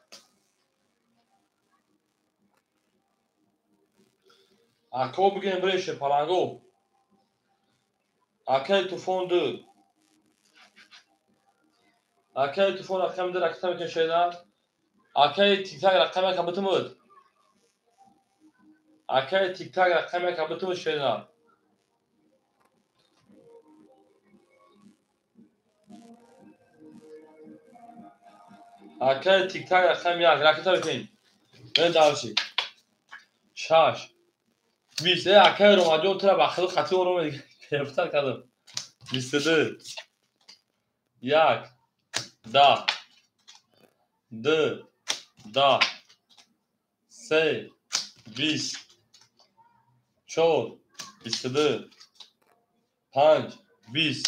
Ако бигем бреше паланго. Акай Туфон 2. Акай Туфон рақами 2 ракета мекунем шернар. Акай Тиктак рақами 1 битумуд. Акай Тиктак рақами 1 битумуд шернар. Акаи тиктак рақами як. Ракета бикунед. Мен дарши. 6 20. Акаи Ромаҷон тура ба хеле хати ором гирифтар кардам. 22 1 10 2 10 3 20 4 22 5 20.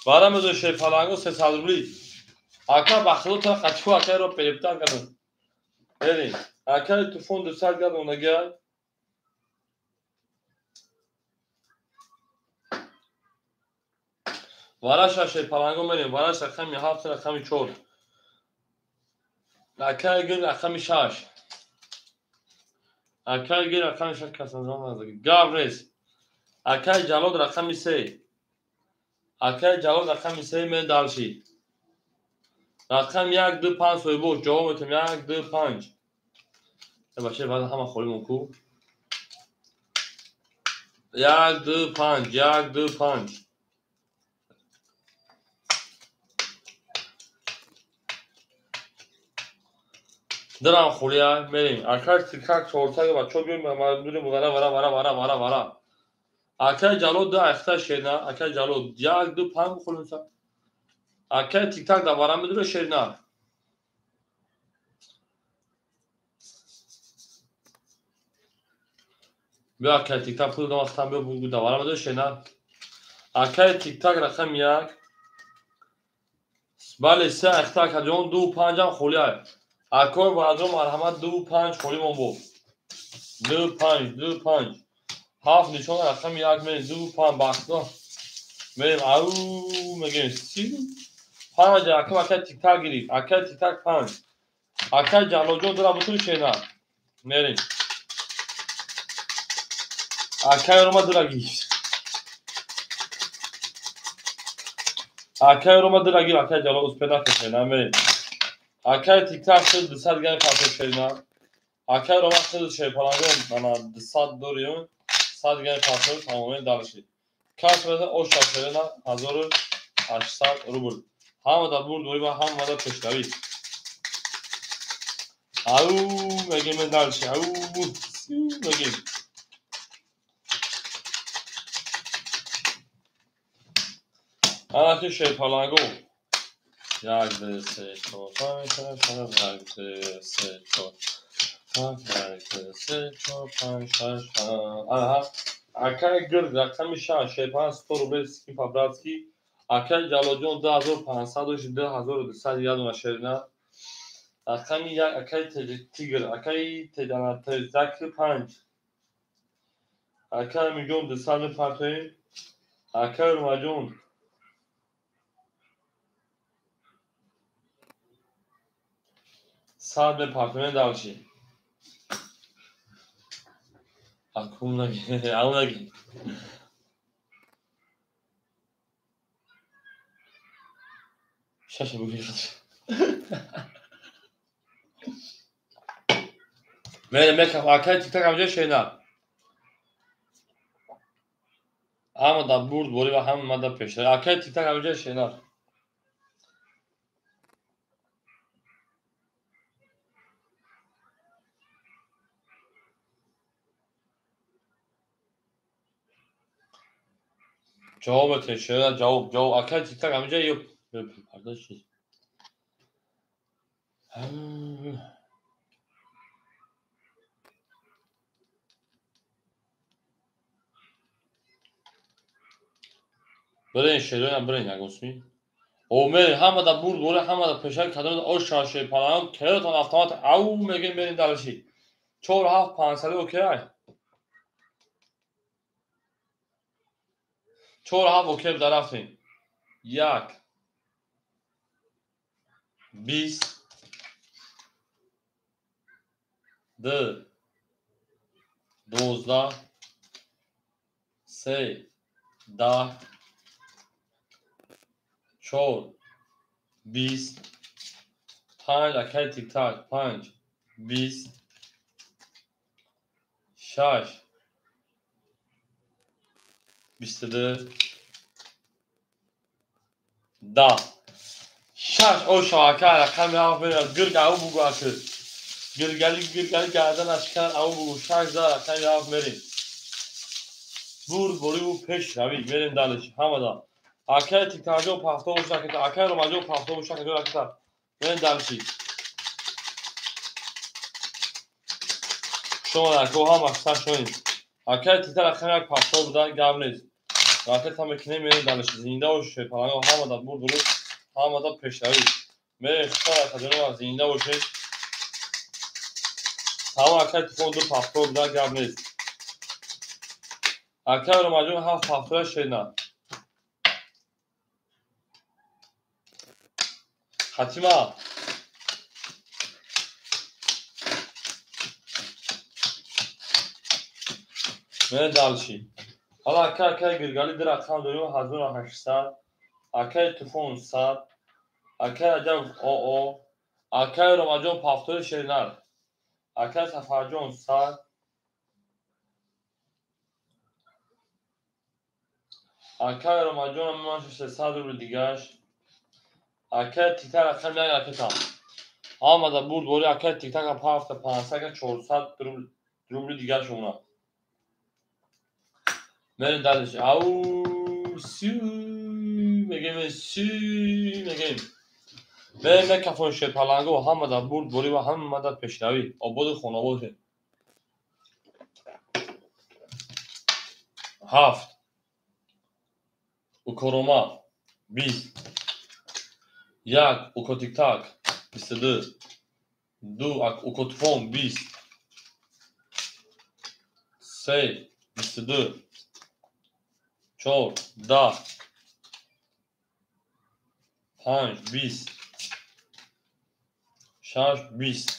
Вара мезо шерпаланго 300 рубли. Ака ба хеле тура хатику акаиро перептар кардам. Берин. Акаи туфон 200 гардонагиай. Вараша шерпаланго мерем. Вараш рақами 7 рақами 4. Акаи гир рақами 6. Акаи гир рақами 6 касан гаврес. Акаи Ҷалол рақами 3. Акаи Ҷалол рақами 3 мен дарши. Рақам 1 2 5 соҳибош ҷавоб метам 1 2 5. Бача баъд ҳама холӣ мон ку. 1 2 5 1 2 5. Дирам холия мерем. Акаи тикак 400 бачо биём мардум вара вара вара вара вара вара. Акаи Ҷалол 2 ахта шерна. Акаи Ҷалол 1 2 5 холимса. Акаи тиктак да вара медура шерна. Биё акаи тиктак пул дам ахтам биё бугу да вара медура шерна. Акаи тиктак рақами 1. Бале 3 ахта акаҷон 2 5 ам холия. Акой бародарон марҳамат 2 5 холӣ мон бо. 2 5 2 5. 7 нишон рақами 1 мерем 2 5 бахто. Мерем ау мегем 3 5 акам акай тиктак гирифт. Акай тиктак 5. Акай Ҷалолҷон дура бутун шена. Мерем. Акай Рома дура гирифт. Акай Рома дура гирифт. Акай Ҷалол успе накард шена. Мерем. Акаи тиктак шуд 200 грамм партоф шерина. Акаи Рома шуд шерпалангон ана 200 дорем 100 грамм партоф тамоман дарши. Кас меза ош шерина 1800 рубл. Ҳама да бурд ва ҳама да пешравӣ. Ау мегем дарши. Ау мегем. Ана ки шерпаланго 1 2 3 4 5 6 7 1 2 3 4 5 1 2 3 4 5 6 7. Аҳа. Акаи гирд рақами 6 шерпаланг 100 рубл скин по-братски. Акаи Ҷалолҷон 2500 дошт 2200 ядона шерина. Рақами 1 акаи тигр акаи тезак 5. Акаи Амиҷон 200 мепартоем. Акаи Румаҷон 100 мепартоем дарши. Акум наги, ау наги. Шаша буги. Мерем мекам акаи тиктак ҳамҷо шена. Ҳама да бурд борӣ ва ҳама да пешравӣ. Акаи тиктак ҳамҷо шена. Ҷавоб метавонед шена ҷавоб ҷавоб акаи тиктак ҳамҷо ё парда чиз. Бирен шероям бирен ягон сми. О мерем ҳама да бурд борӣ ҳама да пешравӣ кадом ош шерпаланг керотон автомат ау мегем мерем дарши. 4 7 500 окей. 4 7 окей дарафтем. 1 20 2 12 3 10 4 20 5 акаи тиктак 5 20 6 22 10. Шаш оша ака рақами ҳафт мерад. Гирг ау бугу аки. Гиргали гиргали гарданаш кар ау бугу. Шаш за рақами ҳафт мерем. Бурд бориву пешравӣ мерем далеш ҳамада. Акай тиктаҷо пафто бошаката, акай ромаҷо пафто бошаката раката. Мерем далеши. Шумо ако ҳама сашоин. Акай тикта рақами як пафто буда гап нест. Ракета мекунем мерем далеши. Зинда бошед, паланго ҳамада бурд борӣ ҳамада пешравӣ. Мерем хушон акаҷонова зинда бошед. Тамом акай тифон ду пафто буда гап нест. Акай ромаҷон ҳафт пафтоя шена. Хатима. Мерем далши. Ҳала акай акай гиргали ду рақам дорем 1800, акай туфон 100, акай Раҷаб ОО, акай Ромаҷон пафтои шеринар, акай Сафарҷон 100, акай Ромаҷон мемонад 300 рубли дигаш, акай Тиктак рақами як ракета. Ҳамада бурд бори акай Тиктака пафта 500 400 рубли дигаш мемонад. Мерем далеш. Ау сю мегем сю мегем. Мерем мекафон шерпаланго ҳамада бурд борӣ ва ҳамада пешравӣ. Ободи хонобод шед. Ҳафт. Укорома 20. Як Укотиктак 22. Ду Укотуфон 20. Се 22. Чор 10. Панҷ 20. Шаш 20.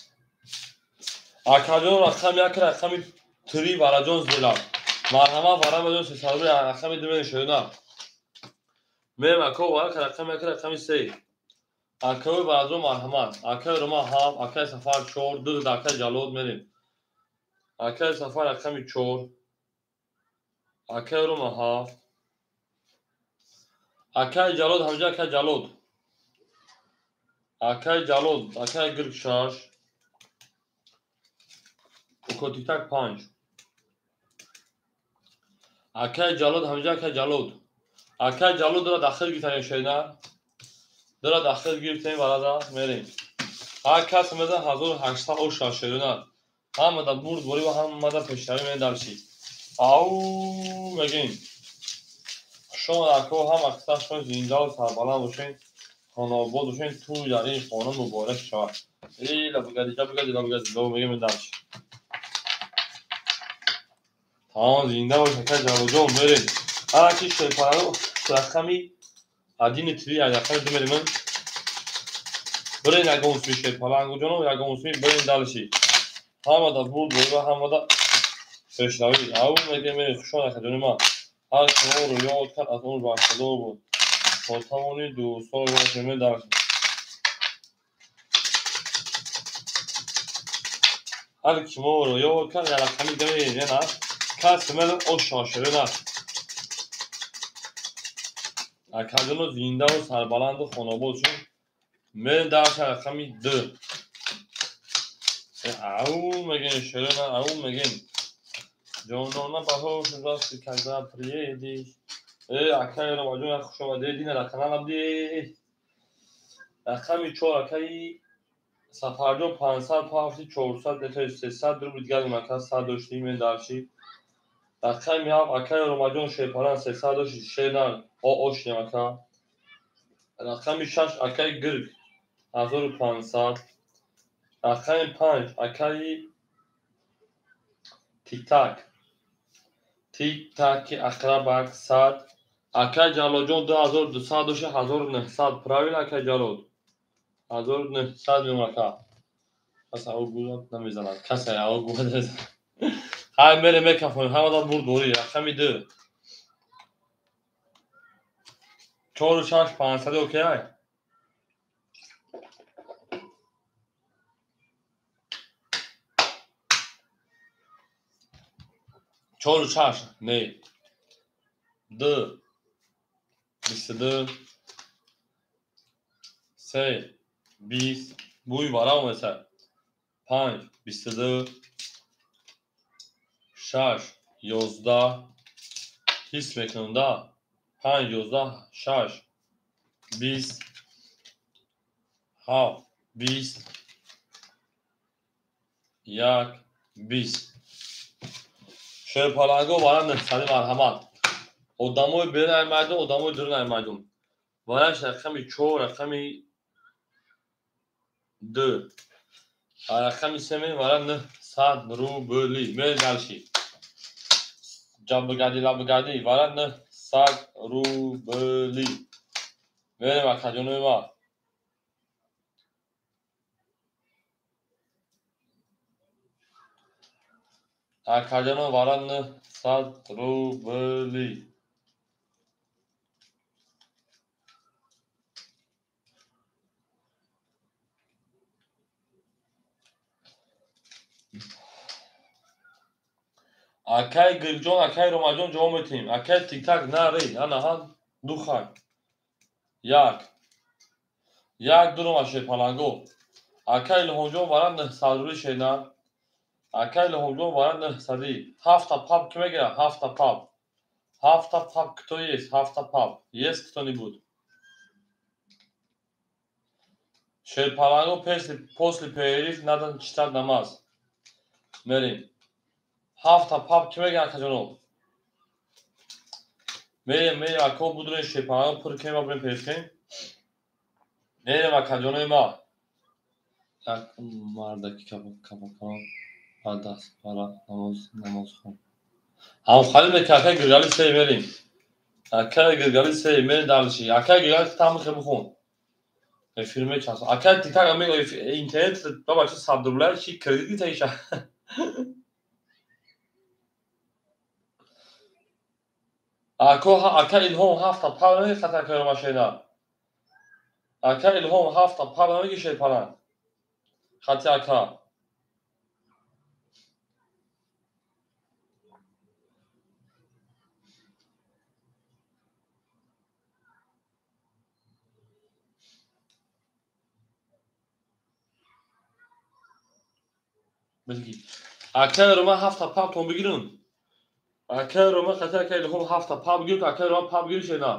Акаҷон рақами як рақами три вараҷон зелам. Марҳамат варамаҷон сесад рақами ду мерем шоюна. Мерем ако вара рақами як рақами се. Акаи вараҷон марҳамат. Акаи Рома ҳафт, акаи Сафар чор, ду акаи Ҷалол мерем. Акаи Сафар рақами чор. Акаи Рома ҳафт. Акаи Ҷалол ҳамҷа акаи Ҷалол. Акаи Ҷалол, акаи Гирг шаш. Укотиктак панҷ. Акаи Ҷалол ҳамҷа акаи Ҷалол. Акаи Ҷалол дора дахил гирифтан шена. Дора дахил гирифтем варада мерем. Ҳар кас мезан 1800 оша шена. Ҳамада бурд борӣ ва ҳамада пешравӣ мерем дарши. Ау мегем. Шумо ако ҳама қисмашон зиндаву сарбаланд бошед, хонобод бошед, тӯй дар ин хона муборак шавад. Ила бигади, ҷа бигади, ла бигади, зинда мегем дарши. Тамом зинда бош акаи Ҷалолҷон мерем. Ҳар ки шерпаланго рақами один три рақами ду мерем. Бирен ягон сӯи шерпалангоҷоно, ягон сӯи бирен далши. Ҳамада бурд борӣ ва ҳамада пешравӣ. Ау мегем мерем хушон акаҷони ман. Ҳар шуморо ёд кард аз он бархӯрдор буд. То тавони дӯстон бошем дарши. Ҳар ки моро ёд кард як рақами ду мерем на. Кас мерем оша шерина. Акаҷоно зиндаву сарбаланду хонобод шуд. Мерем дарши рақами ду. Ау мегем шерина, ау мегем. Ҷонона баҳор шудааст, когда приедешь. Акаи Ромаҷон як хуш омадед. Дина рақам набди. Рақами чор акаи Сафарҷон 500 пафти 400 нетои 300 рубли дигар мака 100 доштим мен дарши. Рақами ҳафт акаи Ромаҷон шерпалан 300 дошти шернан ОО шинем ака. Рақами шаш акаи Гирг 1500. Рақами панҷ акаи Тиктак. Тик-таки ақрабак 100. Акаи Ҷалолҷон 2200 дошти 1900. Правильно акаи Ҷалол? 1900 меом ака. Кас ау гула намезанад. Касе ау гула намезанад. Ҳай мерем мекафонем. Ҳамада бурд борӣ. Рақами ду. Чору шаш 500 окей ай? Чору шаш не. Ду 22. Се се, 20, бӯи вара омеса. 5, 22, 6, 11, ҳис мекунам да. 5, 11, 6, 20, 7, 20, 1, 20. Шерпаланго вара 900 марҳамат. Одамои берун ай майдон, одамои дурун ай майдон. Вараш рақами 4, рақами 2. Рақами 3 мен вара 900 рубли. Мерем дальше. Ҷаббигади лабигади вара 900 рубли. Мерем акаҷонои ма. Акаҷоно вара 900 рубли. Акай Гирҷон, акай Ромаҷон ҷавоб метиҳем. Акай Тиктак наре, анаҳа ду хак. Як. Як ду рома шерпаланго. Акай Илҳомҷон вара 900 рубли шена. Акай Илҳомҷон вара 900. Ҳафта пап ки мегирад? Ҳафта пап. Ҳафта пап кто есть? Ҳафта пап. Есть кто-нибудь? Шерпаланго после перерыв надо читать намаз. Мерем. Ҳафта пап ки мегирад, акаҷоно? Мерем, мерем, ако будурем шерпаланго пур кунем ва бурем перерыв кунем. Мерем, акаҷонои ма. Як мардаки капакан ба даст бара намоз хон. Ҳамхалил мека акай Гиргали се мерем. Акай Гиргали се мерем дальше. Акай Гиргали тамихе бихон. Эфир мечасп. Акай Тиктак интернет баба чи 100 рубля чи кредит гитаиша. Ако ака Илҳом ҳафта пап намеги хатар кӯра машина. Ака Илҳом ҳафта пап намеги шерпаланг. Хати ака. Бигӣ. Акай Рома ҳафта пап тон бигирун. Акай Рома хати акай Илҳом ҳафта пап гирд, акай Рома пап гирд шена.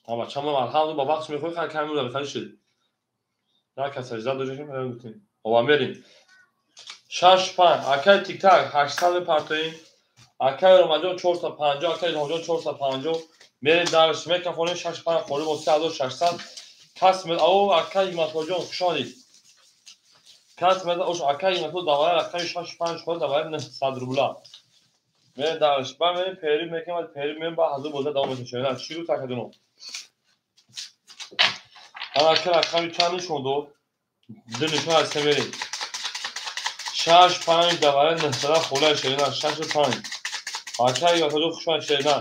Ама чама алҳамду ба вақт мехоҳӣ хай кам муда бихали шид. На кас сажда дожем ҳам гуфтем. Ова мерим. 6 5 акай Тиктак 800 мепартоем. Акай Ромаҷон 450, акай Илҳомҷон 450. Мерим дарш мекафонем 6 5 холӣ бо 3600. Кас мед ау акай Ҳикматуллоҷон хуш омадед. Кас мед ош акай Ҳикматулло давара рақами 6 5 холӣ давара 900 рубла. Мерим дарш ба мерим перерыв мекунем, баъд перерыв мерим ба ҳазор боза давом мекунем. Чӣ гуфт акаҷоно? Анака рақами чанд нишон дод? Ду нишон аз се мерем. 6 5 давара 900 холаи шерина 6 5. Акай Ҳикматуллоҷон хуш омадед шерина.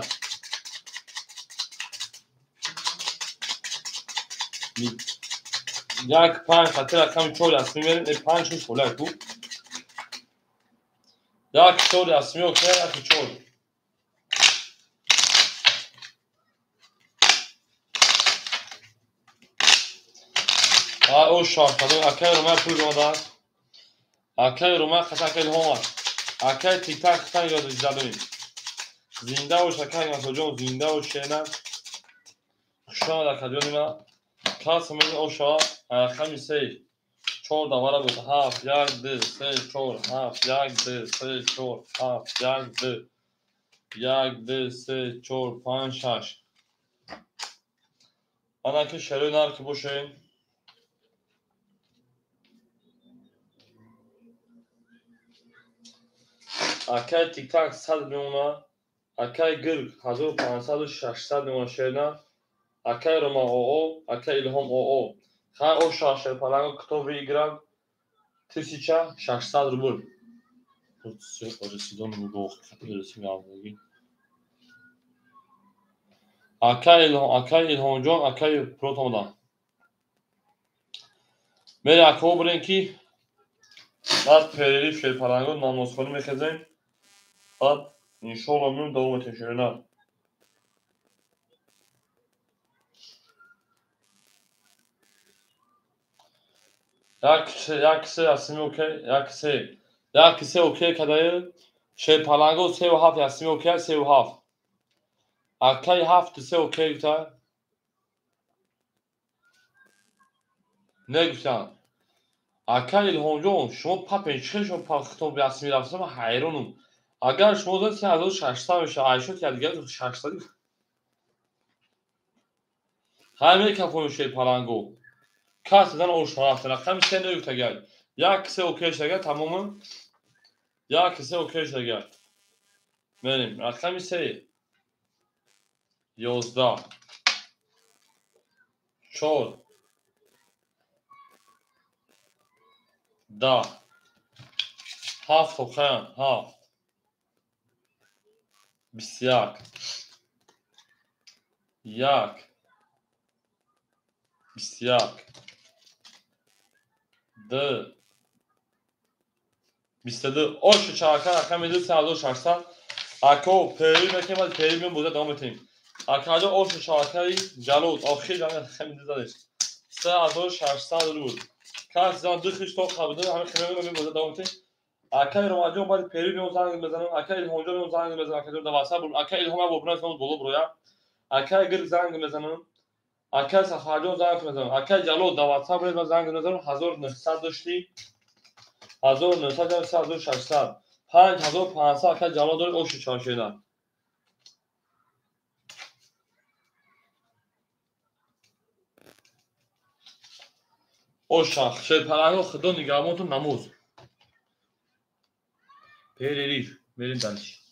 Як 5 хати рақами 4 асми мерем, 5 шуд холаи ку. Як 4 асми окей, як 4. О шархадон, акай Ромай пул омадааст. Акай Ромай хата акай Илҳом аст. Акай Тиктак хата задонем. Зинда бош акай Ҳикматуллоҷон, зинда бош шена. Хуш омад акаҷони ма. Кас мени оша рақами 3 4 давара буд. 7 1 2 3 4 7 1 2 3 4 7 1 2 1 2 3 4 5 6. Анаки шерои нар ки бошем. Акай Тиктак 100 мемона, акай Гирг 1500 600 мемона шерна, акай Рома ОО, акай Илҳом ОО. Хай оша шерпаланго кто выиграл 1600 рубль. Акай Илҳом, акай Илҳомҷон, акай Пулот омадан. Мере акаҳо бурем ки баъд перерыв шерпаланго намозхонӣ мехезем. Баъд иншоалло меем давом метем шерина. Як як се ясми окей, як се. Як се окей кадае. Шерпаланго 3 ва 7 ясми окей, 3 ва 7. Акай 7 се окей гуфта. Не гуфтам. Акай Илҳомҷон, шумо папен чӣ хел шумо хитоб ясми рафтам, ман ҳайронам. Агар шумо зад 3600 мешавад, айшот якдигар 600. Ҳай мекафонем шерпаланго. Кас задан ош рафта. Рақами се нагуфт агар. Як се окей шагар тамома. Як се окей шагар. Мерем. Рақами се. 11. 4. 10. 7 окаян. 7. 21. 1. 21. 2. 22. Ошу чака рақами ду 3600. Ако пери мекунем, баъд пери меем, боза давом метиҳем. Акаҷо ошу чакаи ҷалод охир рақами ду задеш. 3600 рубл. Кас зан ду хиш то қабда ҳамин химеро меем, боза давом метиҳем. Акаи Ромаҷон баъди пери меом занг мезанам. Акаи Илҳомҷон меом занг мезанам. Акаҷон дар WhatsApp бур. Акаи Илҳом як бор бинависам боло буроя. Акаи Гирг занг мезанам. Акаи Сафарҷон занг мезанам. Акаи Ҷалол дар WhatsApp буред, ман занг мезанам. 1900 доштӣ. 1900 3600. 5500 акаи Ҷалол доред оши чаршена. Оша, шерпаланго худо нигаҳбонтон намоз. Перерыв. Мерем дальше.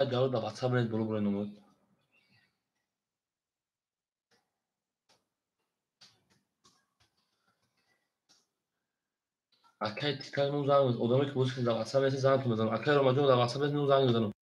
Акаи Ҷалол дар WhatsApp буред боло буред номуд. Акаи Тикар меом занг мезанам. Одамое ки бозӣ дар WhatsApp месед зангтон мезанам. Акаи Ромаҷон дар WhatsApp месед меом занг мезанам.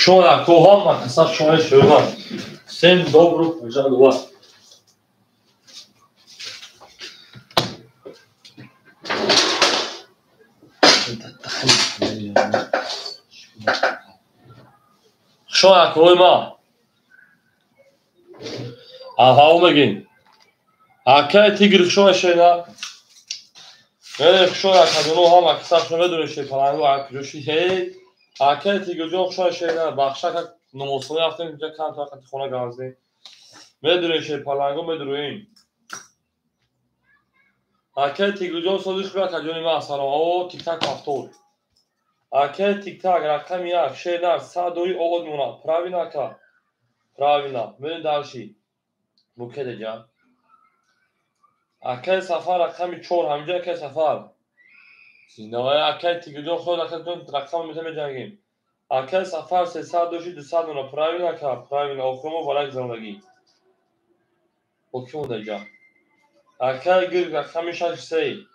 Шон ако ҳама каса шони шудан. Всем добро пожаловать. Шон акои ма. Аҳа мегин. Акай тигр шон шена. Шон акадоно ҳама каса шон медонед ши палангу акҷоши ҳей. Акай тигрҷон шон шена бахша как номосони рафтем инҷа кам тақати хона газдем. Медонед ши палангу медроим. Акай тигрҷон сози хуба акаҷони ма салом. О тик-так ҳафтод. Акай тик-так рақами як шена садои овоз мемонад. Правильно ака? Правильно. Мерем дальше. Букедеҷа. Акай Сафар рақами 4 ҳаминҷа акай Сафар. Зиндавай акай Тигрҷон худ акаҷон рақам мета меҷангем. Акай Сафар 300 доши 200 мона. Правильно ака? Правильно. Охирмо варак зандагӣ. Бо ки мондаҷа? Акай Гирг рақами 63.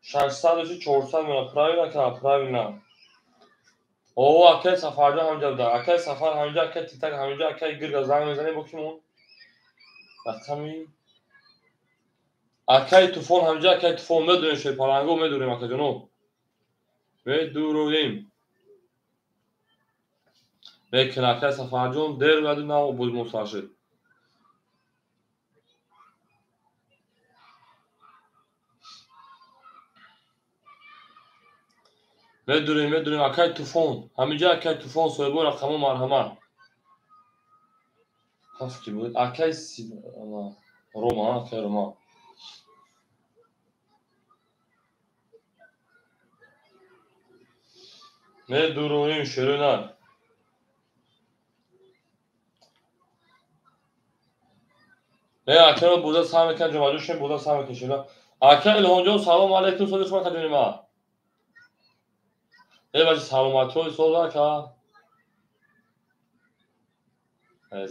600 доши 400 мона. Правильно ака? Правильно. О, акай Сафарҷон ҳаминҷа буда. Акай Сафар ҳаминҷа, акай Тиктак ҳаминҷа, акай Гирг занг мезанем бо ки мон? Рақами акай Туфон ҳаминҷа, акай Туфон медонем шои паланго медурем акаҷоно. Медуроем. Мекун акай Сафарҷон дер вади нав буд мусар шуд. Медурем, медурем акай Туфон. Ҳаминҷа акай Туфон соҳибои рақамо марҳамат. Ҳафт ки буд? Акай Рома, акай Рома. Медуроем шерона. Не, акай буда сар мекунад, ҷумаҷӯшем буда сар мекунад шерона. Акай Илҳомҷон салом алайкум, сози хуба акаҷони ма. Э бачи саломатиҳои соз ака.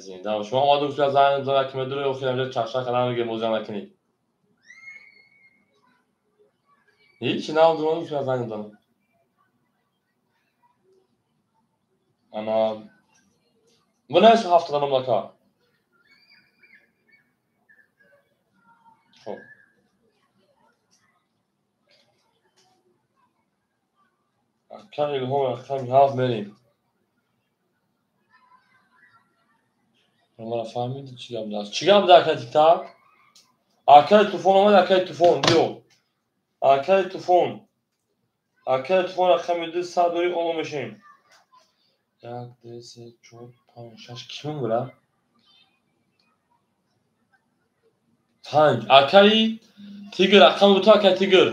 Зинда шумо омадум шуд занг зада ки медуре охир ҳамҷа чақчақ кардан мегем бозиам накунед. Ҳеҷ наомадум шуд занг задам. Ана бинавис ҳафтода ном ака. Хоб. Ака Илҳом рақами 7 мерем. Мара фаҳмиди чӣ гап даст? Чӣ гап да акай Тиктак? Акай Туфон омад, акай Туфон биё. Акай Туфон. Акай Туфон рақами 2 садои оло мешем. 1 2 3 4 5 6 кимон бура? 5. Акай Тигр рақами буту акай Тигр.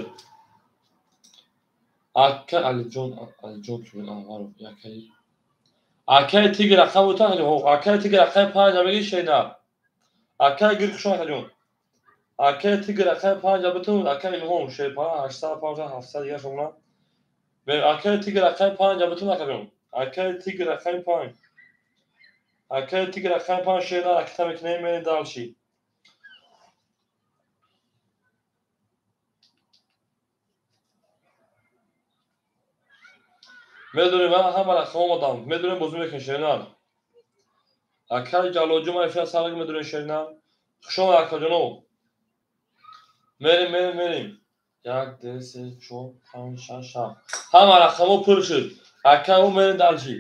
Акай Алиҷон, Алиҷон ки буд? Анваров, акай. Акай Тигр рақами буту акай. Акай Тигр рақами 5 меги шена. Акай Гир хушон акаҷон. Акай Тигр рақами 5 буту акай Илҳом шепа 850 700 дигар шумона. Акай Тигр рақами 5 буту акаҷон. Акай Тигр рақами 5. Акай Тигр рақами 5 шена ракета мекунем мерем дальше. Медонем ман ҳама рақам омадам. Медонем бозӣ мекунем шерина. Акай Ҷалолҷон ман эфир сарак медонем шерина. Хуш омад акаҷоно. Мерем, мерем, мерем. 1 2 3 4 5 6 7. Ҳама рақамҳо пур шуд. Акай ӯ мерем дальше.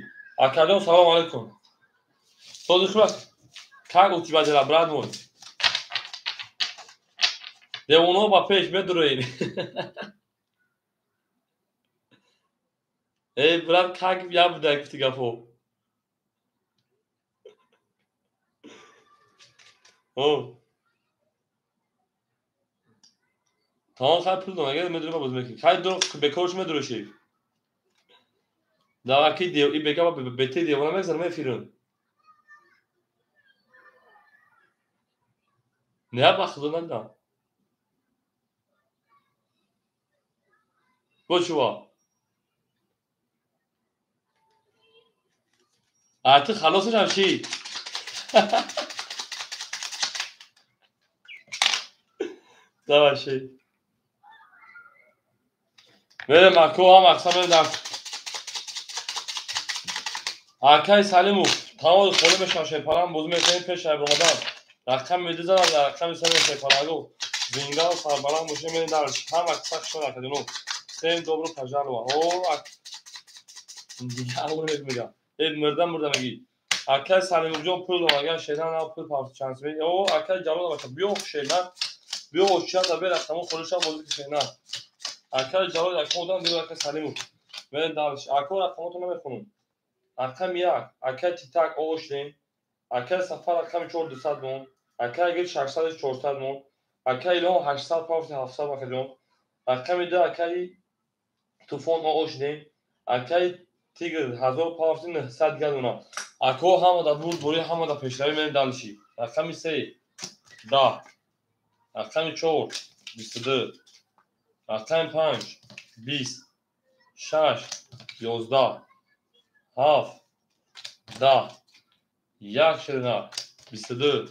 Акаҷон салом алайкум. Сози хуб аст? Как у тебя дела, брат мой? Девоно ба пеш медуроем. Эй, брат, как я буда гуфти гапҳо? Тамом хай пул дон, агар медурем боз мекунем. Хай ду бекорш медуроши. Даваки дев, и бека бете девона мезанам эфирун. Не ба худо надам. Бо чува? А ты халос шамши. Давай ши. Мерем ако ҳам ақсам мерем дар. Акай Салимов, тамоми холӣ мешавад шерпаланг бозӣ мекунем пеш аз омадан. Рақами медизанам дар рақами се шерпалангу. Зинда ва сарбаланд бошед, мерем дар ҳама қисса хушон акаҷоно. Всем добро пожаловать. О, дигар мегам. Э, мурда мурда мегӣ. Акай Салимовҷон пул дорам, агар шеран на пул пафт чанд сме. О, акай Ҷалол баша, биё шеран. Биё оча да бе рақамо холӣ шав бозӣ ки шеран. Акай Ҷалол якум одам, биё акай Салимов. Мерем дальше. Ако рақамотро намехонам. Рақами як, акай Титак оғоштем. Акай Сафар рақами 4 200 мон. Акай Гир 600 400 мон. Акай Илҳом 800 пафти 700 акаҷон. Рақами 2 акай Туфон оғоштем. Акай Тигр 1000 пафти 900 гадона. Ако ҳама дар бурд борӣ, ҳама дар пешравӣ мерем дальше. Рақами 3 10. Рақами 4 22. Рақами 5 20. 6 11. 7 10. 1 ширина 22.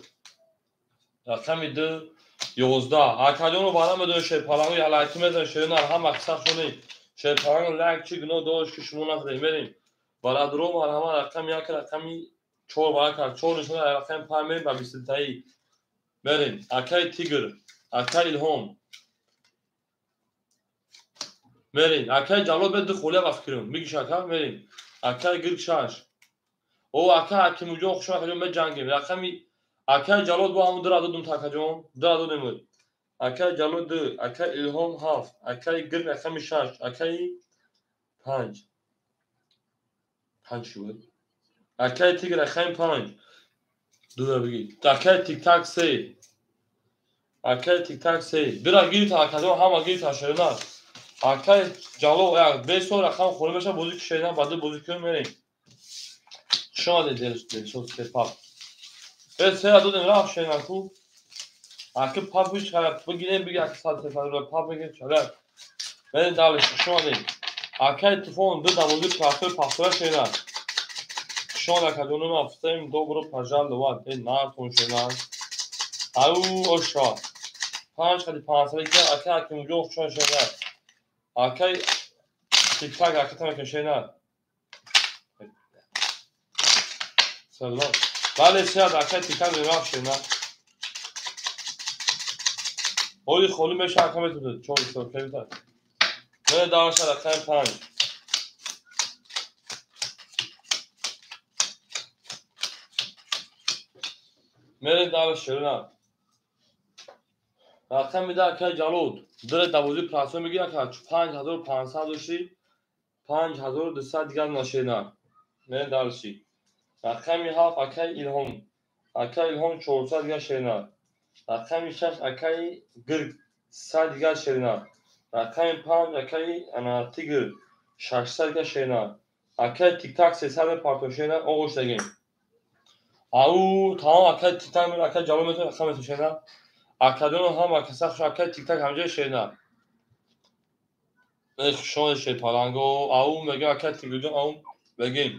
Рақами 2 11. Акаҷону бара медонед шерпалангу ялайки мезанед ширина ҳама қисса шунед. Шерпалангу лайк чӣ гуноҳ дошт ки шумо назадед. Мерем. Бародаро марҳамат рақами 1 рақами 4 бара кард. 4 нишона рақами 5 мерем ба 22таи. Мерем. Акай Тигр, акай Илҳом. Мерем. Акай Ҷалол бе ду холия ба фикрем. Бигиш ака мерем. Акай Гирг 6. О, акай Ҳакимуҷон хуш акаҷон меҷангем. Рақами акай Ҷалол бо ҳамун дура додум такаҷон. Дура додем. Акай Ҷалол 2, акай Илҳом 7, акай Гирг рақами 6, акай 5. 5 шуд. Акай Тигр рақами 5. Дура бигӣ. Акай Тиктак 3. Акай Тиктак 3. Дура гирифта акаҷон ҳама гирифта шерина. Акай Ҷалол як 5 сол рақам холӣ мешавад бозӣ ки шерина ба ду бозӣ кунем мерем. Хуш омадед Дилшод Сепап. Э, сера додем рафт шерина ку. Аки пап ҳеч бигирем биги аки сад сесад рубл пап бигирем чалак. Мерем дальше хуш омадед. Акай Туфон ду дарвозаи простой пастора шерина. Хуш омад акаҷонум всем добро пожаловать. Э, нартон шерина. Ау, оша. 5 қади 500 ки акай Ҳакимуҷон хуш омад шерина. Акай Тиктак ака тамакин шерина. Салом. Бале, сеад акай Тиктак рафт шерина. Оли холӣ меша ака метавонад 4 сол кевита. Мене дарша рақами 5. Мере дарш шерина. Рақами 2 акай Ҷалол. Дре дарвозаи простой мегирӣ ака 5500 дошти 5200 дигар нашерина. Мере дальше. Рақами 7 акай Илҳом. Акай Илҳом 400 дигар шерина. Рақами 6 акай Гирг 100 дигар шерина. Рақами 5 акай Тигр 600 дигар шерина. Акай Тиктак 300 мепартон шерина оғош дагем. Ау, тамом акай Тиктак мер акай Ҷалол метавонад рақам метавонад шерина. Акаҷоно ҳама каса хуш акай Тиктак ҳамҷои шерина. Э, хуш омадед шерпаланго. Ау, мегӯям акай Тигрҷон, ау, бегем.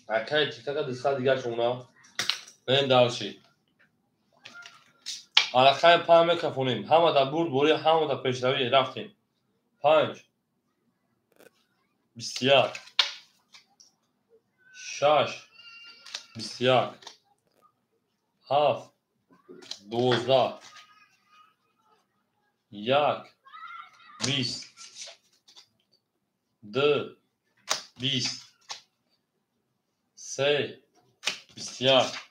Акай Тиктака 200 дигар шумона. Мерем дальше. Рақами 5 мекафонем. Ҳама дар бурд борӣ, ҳама дар пешравӣ рафтем. 5 21 6 21 7 12 1 20 2 20 3 21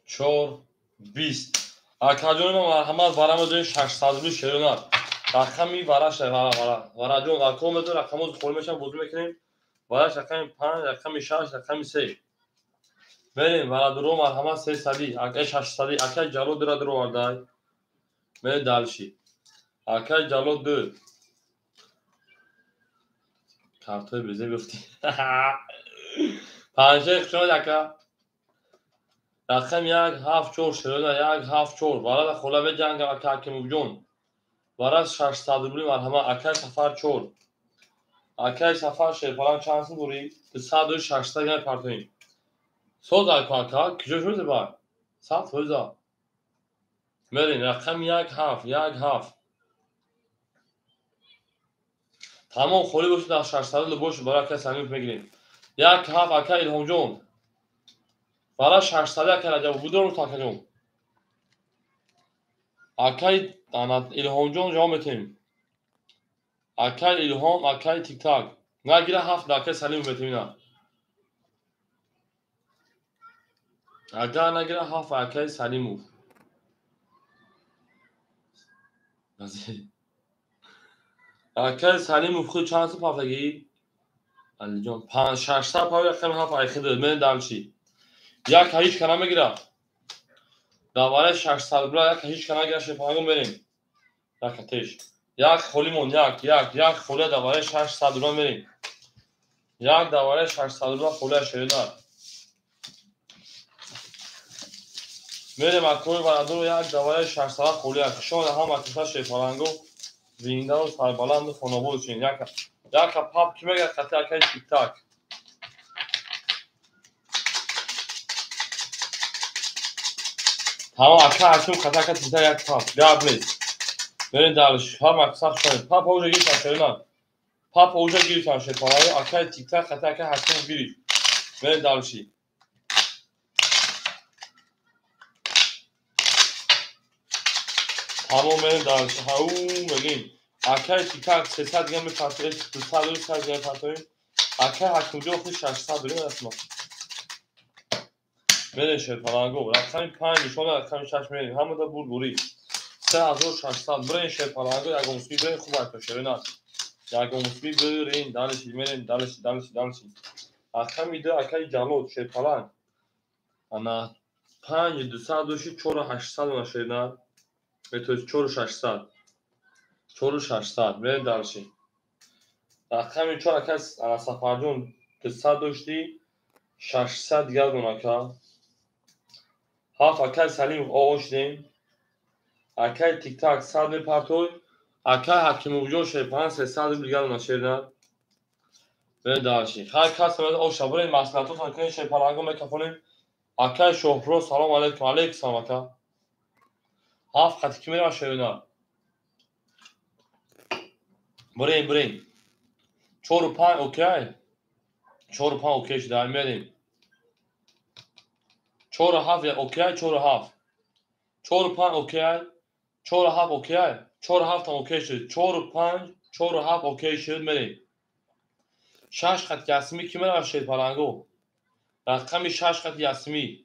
4 20. Акаҷони ман марҳамат вара медонед 600 рубли шерона. Рақами вараш вара вара. Вараҷон ако медонед рақамҳо холӣ мешавад бозӣ мекунем. Вараш рақами 5, рақами 6, рақами 3. Мерем варадуро марҳамат 300, акай 600, акай Ҷалол дура дуро овардай. Мерем дальше. Акай Ҷалол 2. Картои безе гуфтӣ. Панҷшер хуш омадед ака. Рақами 1 7 4 шерона 1 7 4. Варада хола меҷангам ака Ҳакимовҷон. Вара 600 рубли марҳамат акай Сафар 4. Акай Сафар шерпаланг чанд сум дорӣ? 200 600 грамм партоем. Соз ака ака, куҷо шуд бар? 100 фоиза. Мерем рақами 1 7 1 7. Тамом холӣ бошад дар 600 рубл бошад, барои акай Салимов мегирем. Як ҳафт акай Илҳомҷон. Барои 600 акай Раҷабов будору акаҷон. Акай Илҳомҷон ҷавоб метем. Акай Илҳом, акай Тиктак. Нагира ҳафт акай Салимов метем ина. Агар нагира ҳафт акай Салимов. Акай Салимов худ чанд сум пафтагӣ? Алиҷон, 600 пави акай ҳафт айхид. Мен далчи. Як ҳеҷ ка намегира. Дар барои 600 рубла як ҳеҷ ка нагира, шефанго мерем. Як теш. Як холимон, як, як, як холия дар барои 600 рубла мерем. Як дар барои 600 рубла холия шерида. Мерем акои барадору як дар барои 600 холия. Хушон ҳама киса шефаланго зиндару сарбаланду хонобод шин. Яка пап ки мега қати акаи Тиктак. Тамом ака ҳаким қати ака Тиктак як пап. Гап нест. Мерем дарш. Ҳама киса хушон. Папа уже гирифтан шерина. Папа уже гирифтан шефаланго. Акаи Тиктак қати акаи ҳаким гирифт. Мерем дарши. Тамом мерем дарши. Ҳау мегим. Акай Тиктак 300 дига мепартоем, 200 300 дига мепартоем. Акай Ҳакимҷон худ 600 дорем расма. Мерем шерпаланго. Рақами 5 нишон рақами 6 мерем. Ҳамада бурбурӣ. 3600 бирен шерпаланго, ягонсуи бирен хуб айто шерина. Ягонсуи бирен далиши мерем далиши далиши далиши. Рақами 2 акай Ҷалол шерпаланг. Ана 5 200 доши 4800 она шерина. То есть 4600. 4600 мерем далши. Рақами 4 ака Сафарҷон 200 дошти 600 дигар дон ака. Ҳафт акай Салимов оғоз шудем. Акай Тиктак 100 мепартой. Акай Ҳакимовҷон шерпан 300 рубл дигар дона шерина. Мерем далши. Ҳар кас меояд оша бирем маслиҳатотон кунем шерпаланго мекафонем. Акай Шоҳпуро салом алейкум. Алейкум салом ака. Ҳафт қати ки мерава шерина. Бирем, бирем. 4 5 окей. 4 5 окей шуда, мерем. 4 7 окей, 4 7. 4 5 окей. 4 7 окей. 4 7 там окей шуд. 4 5, 4 7 окей шуд, мерем. 6 қат ясми ки мерава шерпаланго. Рақами 6 қат ясми.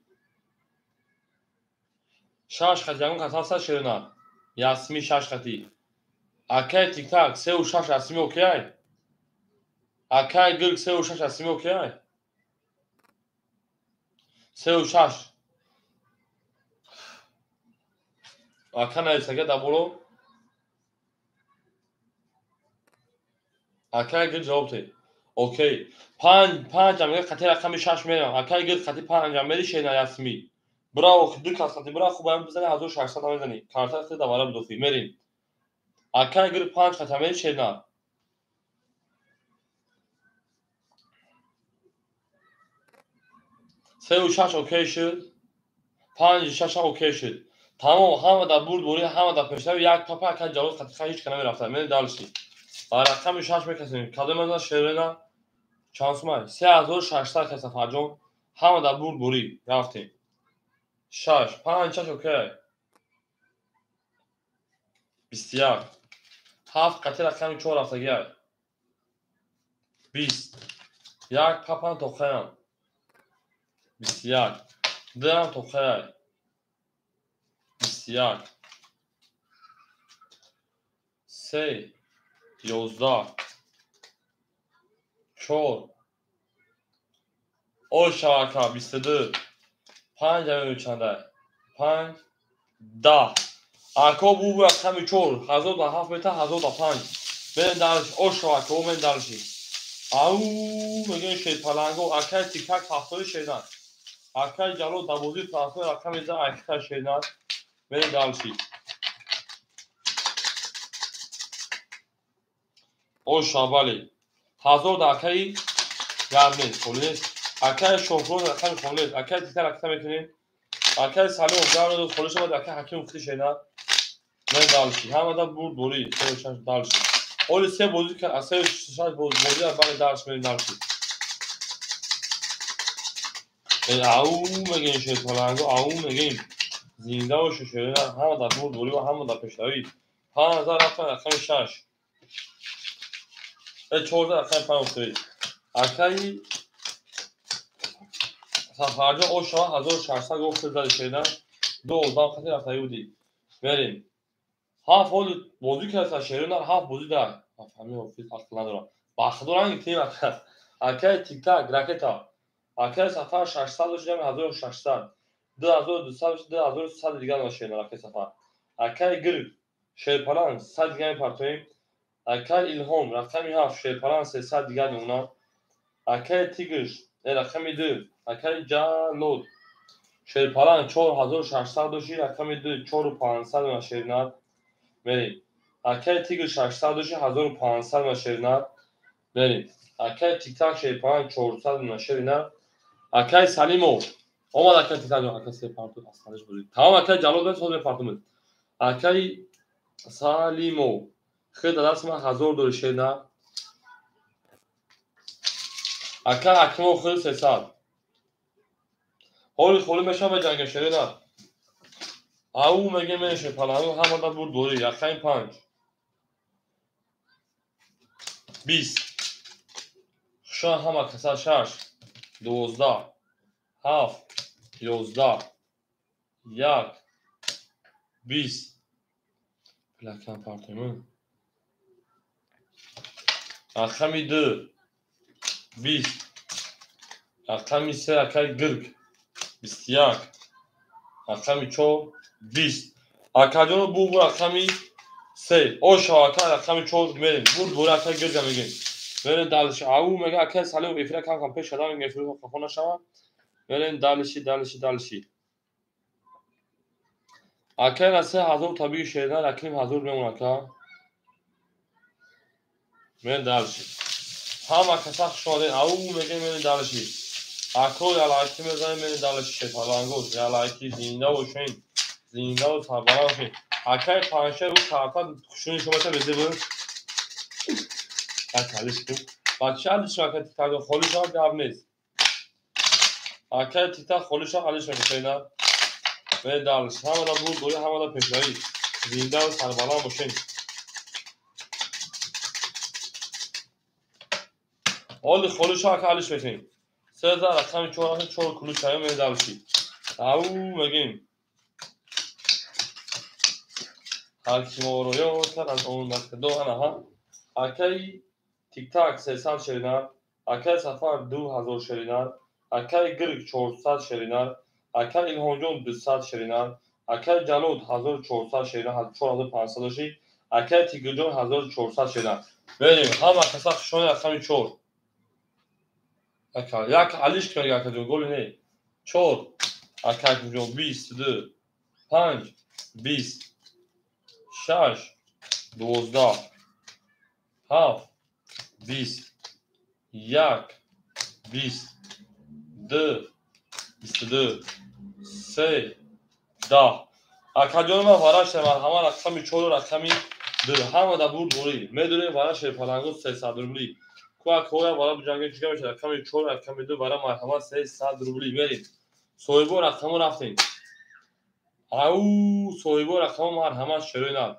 6 қат ягон кас ҳаста шерина. Ясми 6 қати. Акай Тиктак 3 6 ясми окей. Акай Гирг 3 6 ясми окей. 3 6. Ака нависага дар боло. Акай Гирг ҷавоб те. Окей. 5 5 мега қати рақами 6 мерам. Акай Гирг қати 5 мери шерина ясми. Браво, ду кас қати бра хуб ам бизани 1600 мезани. Карта хи давара бидохи. Мерем. Акай Гирг 5 қати мери шерина. 3 6 окей шуд. 5 6 окей шуд. Тамом ҳама дар бурд бурӣ, ҳама дар пешрави як папа акай Ҷалол қати ҳеҷ ка намерафта. Мерем далши. Ба рақами 6 мекасем. Кадом аз шерина чанд сумай? 3600 каса Сафарҷон. Ҳама дар бурд бурӣ рафтем. 6 5 6 окей. 21. 7 қати рақами 4 рафтагӣ. 20. Як папан тоқаям. 21. 2 ам тоқай. 21. 3 11. 4 Ой шавака 22. 5 ам чанда? 5 10. Ако бу рақами 4 1007 мета 1005. Мен дарш ош шавака мен дарши. Ау мегӯем шерпаланго акай Тиктак пахтои шернан. Акай Ҷалол дарвозаи пахтои рақами 10 айхита шернан. Мен дарши. Ош шавали. 1000 да акаи гарм нест, холӣ нест. Акай Шоҳпуро рақами холӣ нест. Акай Тиктак рақам мекунем. Акай Салимов гарм холӣ шавад, акай Ҳакимов хи шернан. Мен дарши. Ҳамада бурд бурӣ. 3 6 дарши. Ҳоли се бозӣ кард, аз сею шаш бозӣ аз баъди дарс мерем дарси. Ау мегем шерпаланго, ау мегем. Зинда бошед шерина, ҳама дар бурдборӣ ва ҳама дар пешравӣ. 5000 рафтан рақами 6. 14 рақами 5 уфтодед. Акаи Сафарҷон ошава 1600 гуфт зади шерина. Ду одам хати рафтагӣ будӣ. Мерем. Ҳафт ҳоли бозӣ кард шерина, ҳафт бозӣ дар. Ҳамин ҳофиз ақл надорам. Ба худо ранги тим ака. Акаи тик-так ракета. Акаи Сафар 600 дошт, ҷамъи 1600. 2200 2100 дигар дошт шерина акаи Сафар. Акаи Гирг шерпаланг 100 дигар мепартоем. Акаи Илҳом рақами 7 шерпаланг 300 дигар мемонад. Акаи Тигр рақами 2 акаи Ҷалол шерпаланг 4600 дошти, рақами 2 4500 мемонад шеринар. Мерем. Акаи Тигр 600 дошти, 1500 мемонад шеринар. Мерем. Акаи Тиктак шерпаланг 400 мемонад шеринар. Акаи Салимов омад, акаи Тиктак ака се парту асланиш бозӣ. Тамом акаи Ҷалол бес ҳозир мепартумед. Акаи Салимов хел дар дасти ман 1000 дори шеринар. Акаи Акимов хел 300. Ҳоли холӣ мешавад беҷанга шерина. Ау мегем менеше паланг ҳама дар бурдборӣ. Рақами 5. 20. Хушон ҳама каса 6, 12, 7, 11, 1, 20. Плакам партоем. Рақами 2, 20. Рақами 3 акаи Гирг 21. Рақами 4 20. Акаҷоно бу рақами 3. Ошо ака рақами 4 мерем. Бурдборӣ акаи Гирга мегем. Мерем далиши. Ау мега акаи Салимов эфира кам кам пеш кардам, эфира хафо нашавад. Мерем далиши, далиши, далиши. Акаи на 3000 табиги шерина, рақами 1000 мемонад ака. Мерем далиши. Ҳама каса хуш омадед. Ау мегем мерем далиши. Ако ялайки мезанем мерем далиши шерпаланго. Ялайки зинда бошем. Зинда ва сарбаланд бошем. Акаи Панҷшер ӯ карта хушуни шумо меша безе буд. Акалиш кун. Бача алиш акаи Тиктак холӣ шавад гап нест. Акаи Тиктак холӣ шавад алиш мекунад. Мерем далиш. Ҳама дар бурдборӣ, ҳама дар пешравӣ. Зинда ва сарбаланд бошем. Ҳоли холӣ шавад ака алиш мекунем. 3000 рақами 4 рафтем, 4 кулу чаё мерем далиши. Ау мегем. Ҳар ки моро ёд кард аз он вақт до анаҳа. Акаи Тиктак 300 шеринар, акаи Сафар 2000 шеринар, акаи Гирг 400 шеринар, акаи Илҳомҷон 200 шеринар, акаи Ҷалол 1400 шеринар, 4500 дошти, акаи Тигрҷон 1400 шеринар. Мерем, ҳама каса хушони рақами 4. Ака, як алиш кунед акаҷон, голи не. 4, акаҷон 22, 5, 20, 6, 12, 7, 20, 1, 20, 2, 22, 3, 10. Акаҷон ман варашта марҳамат рақами 4 рақами 2. Ҳама дар бурдборӣ. Медонем вара шерпаланго 300 рубли. Ку акоя вара биҷанга чига мешавад? Рақами 4 рақами 2 вара марҳамат 300 рубли. Мерем. Соҳибо рақамо рафтем. Ау соҳибо рақамо марҳамат шерои наб.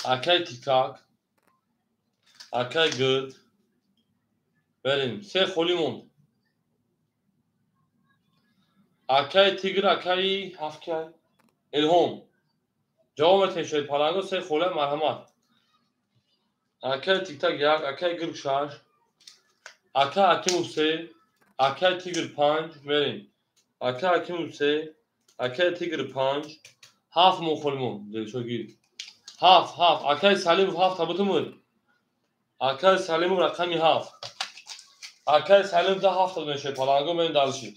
Акаи Тиктак, акаи Гирд. Мерем. Се холӣ монд. Акаи Тигр, акаи ҳафткай Илҳом. Ҷавоб метаҳем шерпаланго се холия марҳамат. Акаи Тиктак 1, акаи Гирг 6, акаи Акимов 3, акаи Тигр 5. Мерем. Акаи Акимов 3, акаи Тигр 5, 7 мо холӣ монд. Дилшо гир. 7, 7. Акаи Салимов 7 табутумуд. Акаи Салимов рақами 7. Акаи Салимов да 7 табутум шерпаланго мерем далиши.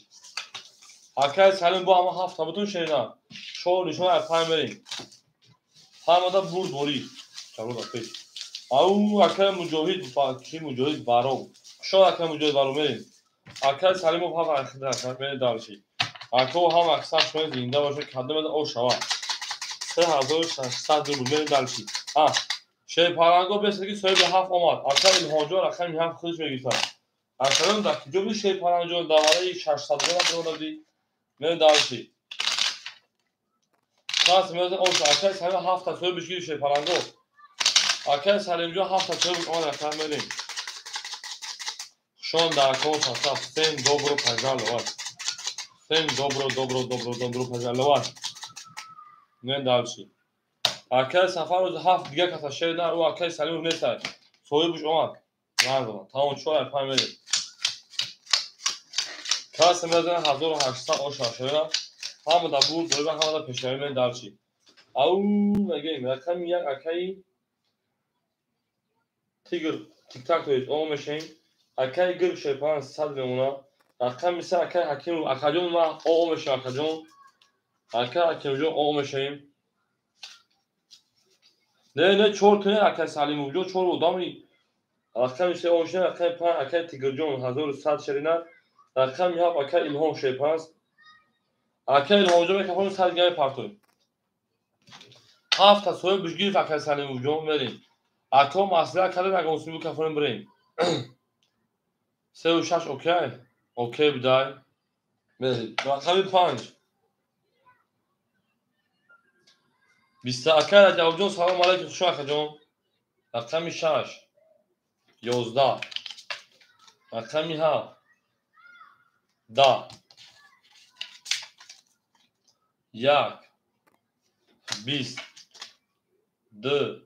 Акаи Салимов бо ҳама 7 табутум шерина. 4 нишон аз 5 мерем. Ҳамада бурдборӣ. Чаро пеш. Ау акаи Муҷоҳид, ки Муҷоҳид Баров. Шо акаи Муҷоҳид Баров мерем. Акаи Салимов 7 ака мерем далиши. Ако ҳам аксар шумо зинда бошед, кадом о шава. 3600 рубл мерем далиши. А Шерпаланго бесаги соҳиби ҳафт омад. Ака Илҳомҷон рақами ҳафт худаш мегирифтад. Акаён дар куҷо буди Шерпаланҷон? Дар вараи 600 рубла бирода будӣ. Мерем дальше. Кас меояд ош акай Салим ҳафта соҳибиш гирифт Шерпаланго. Акай Салимҷон ҳафта соҳибиш омад ака мерем. Хушон дар кор состав. Всем добро пожаловать. Всем добро, добро, добро, добро пожаловать. Мерем дальше. Акай Сафар рӯзи ҳафт дига каса шер на, ӯ акай Салимов нестай. Соҳибаш омад. Надонам. Тамом чор ай панҷ мерем. Касе мезанад 1800 оша шера. Ҳама да бур дорем, ҳама да пешравӣ мерем дальше. Ау мегӯем рақами як акаи Тигр тиктак тоед о мешавем. Акаи Гирг шерпаланг 100 мемонад. Рақами се акаи Ҳакимов акаҷон ман о мешавам акаҷон. Акаи Ҳакимовҷон о мешавем. Не, не, чор тӯне акаи Салимовҷон, чор одами. Рақами се о мешавем, рақами панҷ акаи Тигрҷон 1100 шерина. Рақами ҳафт акаи Илҳом шерпанг. Акаи Илҳомҷон мекафонем 100 грамм партоем. Ҳафта соҳиб гирифт акаи Салимовҷон мерем. Ако маслиҳат кардем, агар мусулмон кафонем бирем. Сеу шаш окей? Окей будай. Мерем. Рақами панҷ. Биста акаи Раҷабҷон салом алайкум, хуш акаҷон. Рақами шаш. 11. Рақами ҳафт. 10. 1. 20. 2.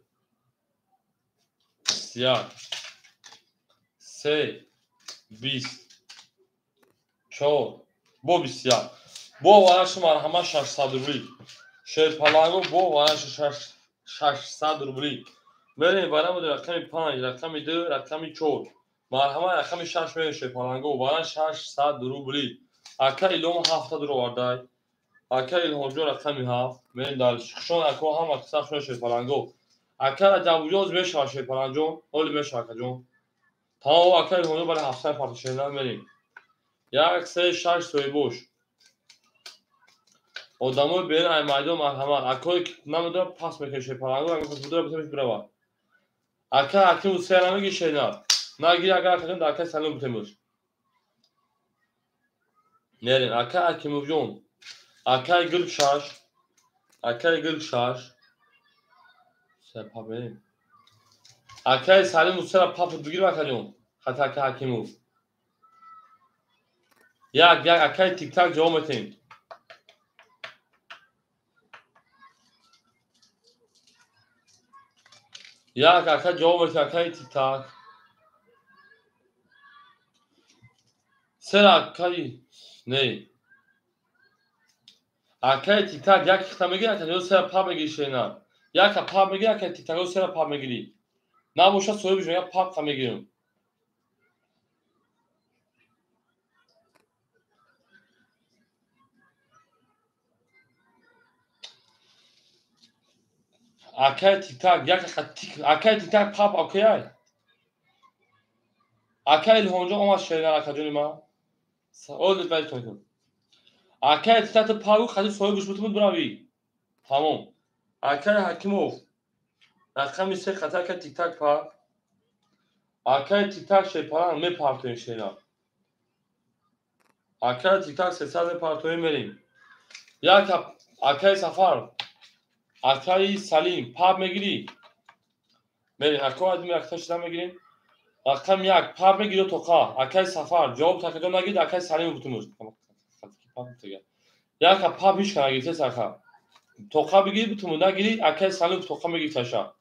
21. 3. 20. 4. Бо 21. Бо вараши марҳамат 600 рубли. Шерпаланго бо вараши 600 рубли. Мерем барамуди рақами 5, рақами 2, рақами 4. Марҳамат рақами 6 мерем Шерпаланго. Вараш 600 рубли. Ака Илҳом ҳафта дур овардай. Ака Илҳомҷон рақами 7. Мерем дальше. Хушон ако ҳама киса хушон Шерпаланго. Ака Раҷабҷон мешавад Шерпаланҷон. Оли мешавад акаҷон. Тамом ака Илҳомҷон барои ҳафтаи партошена мерем. 1, 3, 6 соҳибош. Одамои берун ай майдон марҳамат. Акое ки намедонад пас мекунад Шерпаланго, агар будора битавонад бирава. Ака Ҳакимов се намегир шерина. Нагир агар акаҷон дар акаи Салимов битемуш. Мерем. Ака Ҳакимовҷон. Акаи Гирг 6. Акаи Гирг 6. Се пап мерем. Акаи Салимов сера папут бигирем акаҷон. Хата ака Ҳакимов. Як, як акаи Тиктак ҷавоб метем. Як ака ҷавоб метем акаи Тиктак. Сера акаи не. Акаи Тиктак як хита мегири, ака сера пап мегири шена. Яка пап мегири, акаи Тиктак сера пап мегири. Набошад соҳибиш мегӯяд папқа мегирем. Акаи Тиктак як тик акаи Тиктак пап окей. Акаи Илҳомҷон омад шерина акаҷони ман. Оли баъд кун. Акаи Тиктак ту пап хади соҳибиш бутумуд биравӣ. Тамом. Акаи Ҳакимов рақами се хата акаи Тиктак пап. Акаи Тиктак шерпаланг мепартоем шерина. Акаи Тиктак 300 мепартоем мерем. Як акаи Сафар акаи Салим пап мегирӣ? Мерем. Ако аз ми шида мегирем. Рақами як пап мегирӣ тоқа. Акаи Сафар ҷавоб такаҷон нагирид, акаи Салим бутумуш. Яка пап ҳеч ка нагирифт ака. Тоқа бигирӣ бутуму нагирӣ, акаи Салим тоқа мегирифт аша.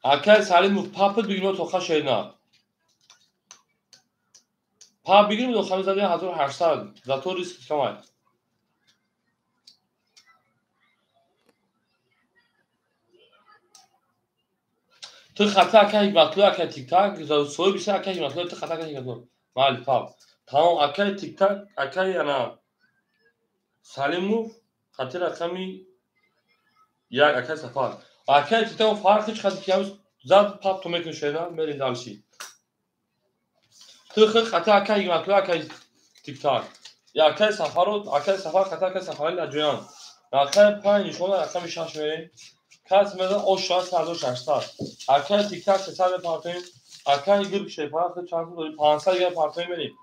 Акаи Салимов папит бигирӣ тоқа шерина. Пап бигирим тоқа мезадем 1800. Зато риск камай. Ту хата акаи Ҳикматулло, акаи Тиктак, соҳиби се акаи Ҳикматулло, ту хата акаи Ҳикматулло. Майли пап. Тамом акаи Тиктак, акаи ана Салимов хати рақами як акаи Сафар. Акаи Тиктак фарқ ҳеч хати ки зад пап ту мекунӣ шена, мерем дальше. Ту хата акаи Ҳикматулло, акаи Тиктак. Акай Сафаро, акай Сафар қата акай Сафарали аҷоян. Рақами 5 нишона рақами 6 мерем. Кас мезан ош шавад 3600. Акай Тиктак 300 мепартоем. Акай Гирк шерпаланг чанд сум дорӣ? 500 дигар партоем мерем.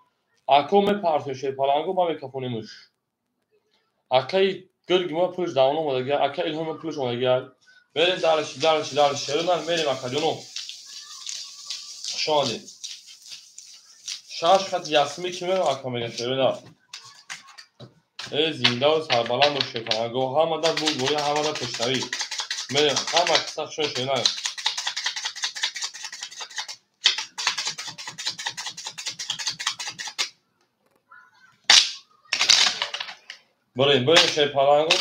Ако мепартоем шерпалангу ма мекафонемуш. Акай Гирк ма пулш давон омадагия, акай Илҳом ма пулш омадагия. Мерем дальше, дальше, дальше. Шерона мерем акаҷоно. Хуш омадед. 6 хат ясми ки мерам ака меган шерона. Э зиндаву сарбаланд бош шерпаланго. Ҳамада бурдборӣ, ҳамада пешравӣ. Мерем ҳама киса хушон шерона. Бирем, бирем шерпаланго.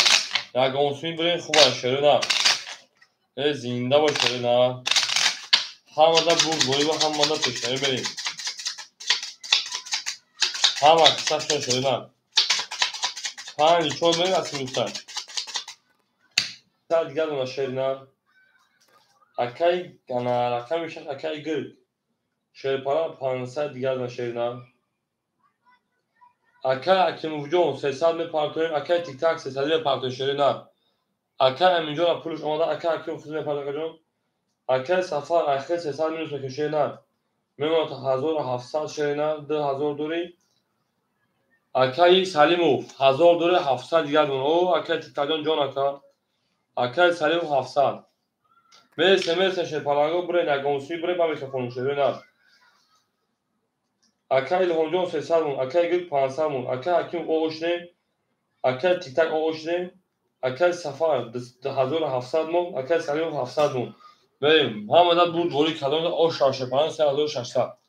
Ягонсуи бирем хуба шерона. Э зинда бош шерона. Ҳамада бурдборӣ ва ҳамада пешравӣ мерем. Ҳама киса хушон шерона. 5 4 мерем аз минута. Дигар дона шерина. Акай ана рақами 6 акай Гирк. Шерпаланг 500 дигар дона шерина. Акай Акимовҷон 300 мепартоем, акай Тиктак 300 мепартоем шерина. Акай Аминҷон пулш омада, акай Акимов хизмат мепартоем акаҷон. Акай Сафар ахир 300 минус мекунем шерина. Мемонад 1700 шерина, 2000 дорӣ. Акай Салимов 1000 дорӣ, 700 дигар дона. О, акай Тиктакҷон ҷон ака. Акай Салимов 700. Мерсе, мерсе шерпаланго бирен, ягонсуи бирен, ба микрофон шерина. Акай Илҳомҷон 300 мон, акай Гирк 500 мон, акай Ҳакимов оғошнем, акай Тиктак оғошнем, акай Сафар 1700 мон, акай Салимов 700 мон. Мерем, ҳамада бурдборӣ кардам, ош шав шерпаланг 3600.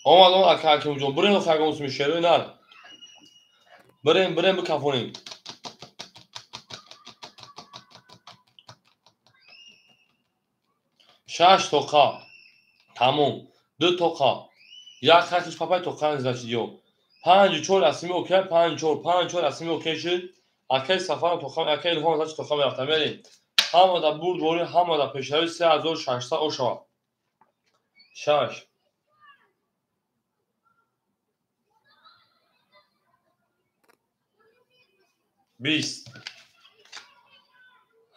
Омад, омад акай Ҳакимовҷон, бирем ягонсуи шерои нар. Бирем, бирем бикафонем. 6 тоқа. Тамом. 2 тоқа. Як хатиш папай тоқа значит ё. 5 4 расми окей, 5 4, 5 4 расми окей шуд. Акай Сафар тоқа, акай Илҳом значит тоқа мерафта. Мерем. Ҳамада бурдборӣ, ҳамада пешравӣ 3600 ошава. 6 20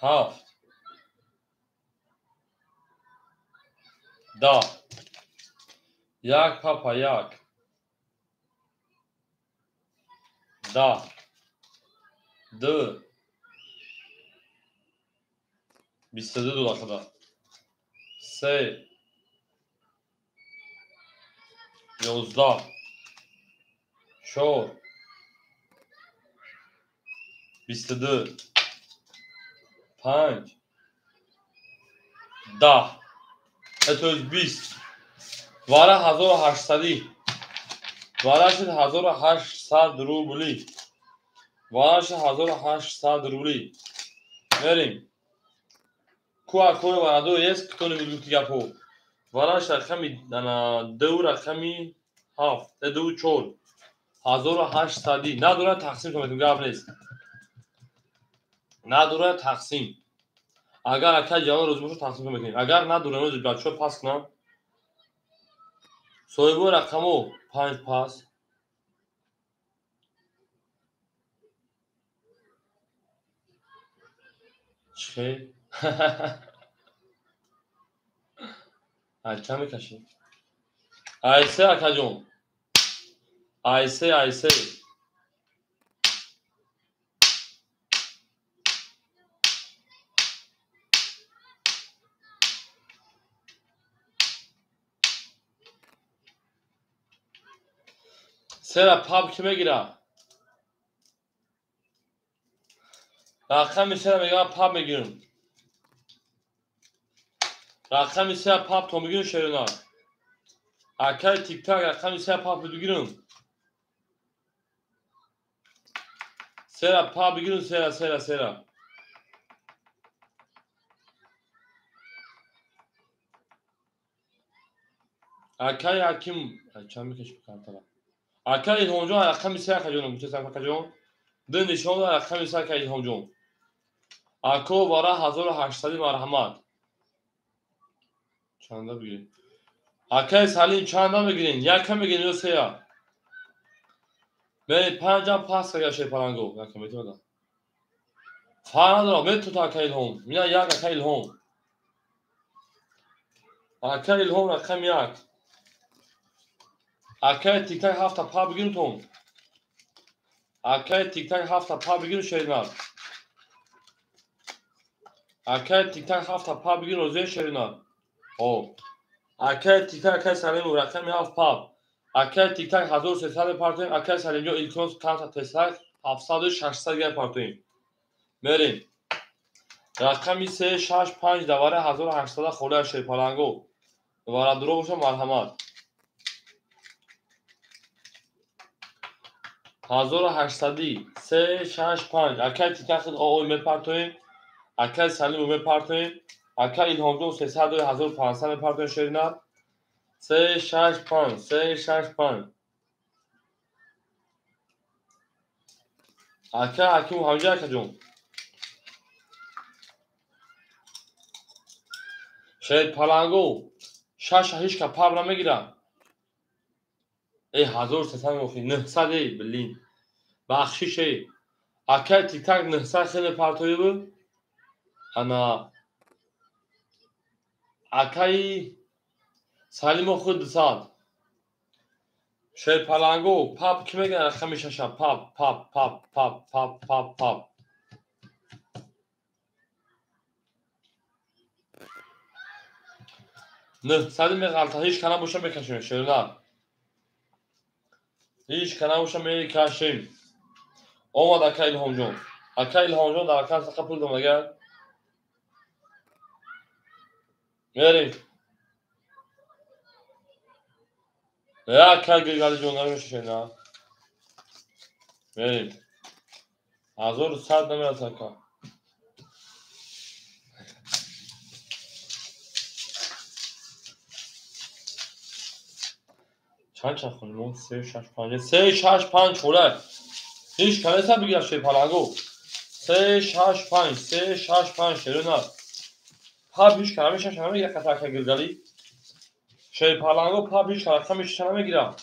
7 10 1 папа 1 10 2 22 дулақада 3 11 4 22 5 10 это 20 вара 1800 вара шуд 1800 рубли вара шуд 1800 рубли. Мерем. Ку акои варадо есть, кто не гуфти гапо. Вара шуд рақами 2 рақами 7 2 4 1800 надора тақсим кунем, гап нест. Надора тақсим. Агар акай ҷавон рӯз бошад тақсим мекунем. Агар надора рӯз бачаҳо пас кунам. Соҳиби рақамо 5 пас. Чӣ? Ай чанд мекашӣ? Ай се акаҷон. Ай се, ай се. Сера паб ки мегира? Рақами сера мегирам, паб мегирам. Рақами сера паб то мегирам шерона. Акай Тиктак рақами сера паб бигирам. Сера паб бигирам, сера, сера, сера. Акай Ҳаким, чанд мекаши картара? Акай Илҳомҷон рақами се акаҷон, гуфтесам акаҷон. Ду нишон рақами се акай Илҳомҷон. Ако вара 1800 марҳамат. Чанда бигирем? Акай Салим чанда мегирем? Яка мегирем ё сея? Мерем панҷам пас кага Шерпаланго. Яка метавонад. Фарқ надорад, метавонад ака Илҳом. Мина як ака Илҳом. Ака Илҳом рақами як. Акай Тиктак ҳафта па бигирем тон. Акай Тиктак ҳафта па бигирем Шеринар. Акай Тиктак ҳафта па бигирем Розия Шеринар. О. Акай Тиктак акай Салимов рақами ҳафт пап. Акай Тиктак 1300 мепартоем. Акай Салимҷон илтимос камта тезтар 700 600 гап партоем. Мерем. Рақами 3 6 5 давараи 1800 холӣ аз Шерпаланго. Варадуро боша марҳамат. 1800 3 6 5 акай Тиктак худ ОО мепартоем. Акай Салимов мепартоем. Акай Илҳомҷон 300 1500 мепартоем Шеринар. 3 6 5 3 6 5 Акай Ҳакимов ҳамҷа акаҷон. Шерпаланго шаша ҳеҷ ка паб намегирад. Э 1300 меохи 900 э блин. Бахшиш э. Акай Тиктак 900 хеле партоиб. Ана акаи Салимов худ 200. Шерпаланго паб ки мегирад рақами шаша паб паб паб паб паб паб паб. 900 меғалта ҳеҷ ка набоша мекашем Шеринар. Ҳеҷ ка набоша мекашем. Омад ака Илҳомҷон. Ака Илҳомҷон дар акан сақа пул дом агар. Мерем. Ака Гиргалиҷон намеша Шеринар. Мерем. 1100 намераса ака. Чанд чанд хонем? 3 6 5 3 6 5 холак. Ҳеҷ ка неста бигирад Шерпаланго. 3 6 5 3 6 5 Шеринар. Паб ҳеҷ ка намеша намегирад каса ака Гиргалӣ. Шерпаланго паб ҳеҷ ка рақами шаша намегирад.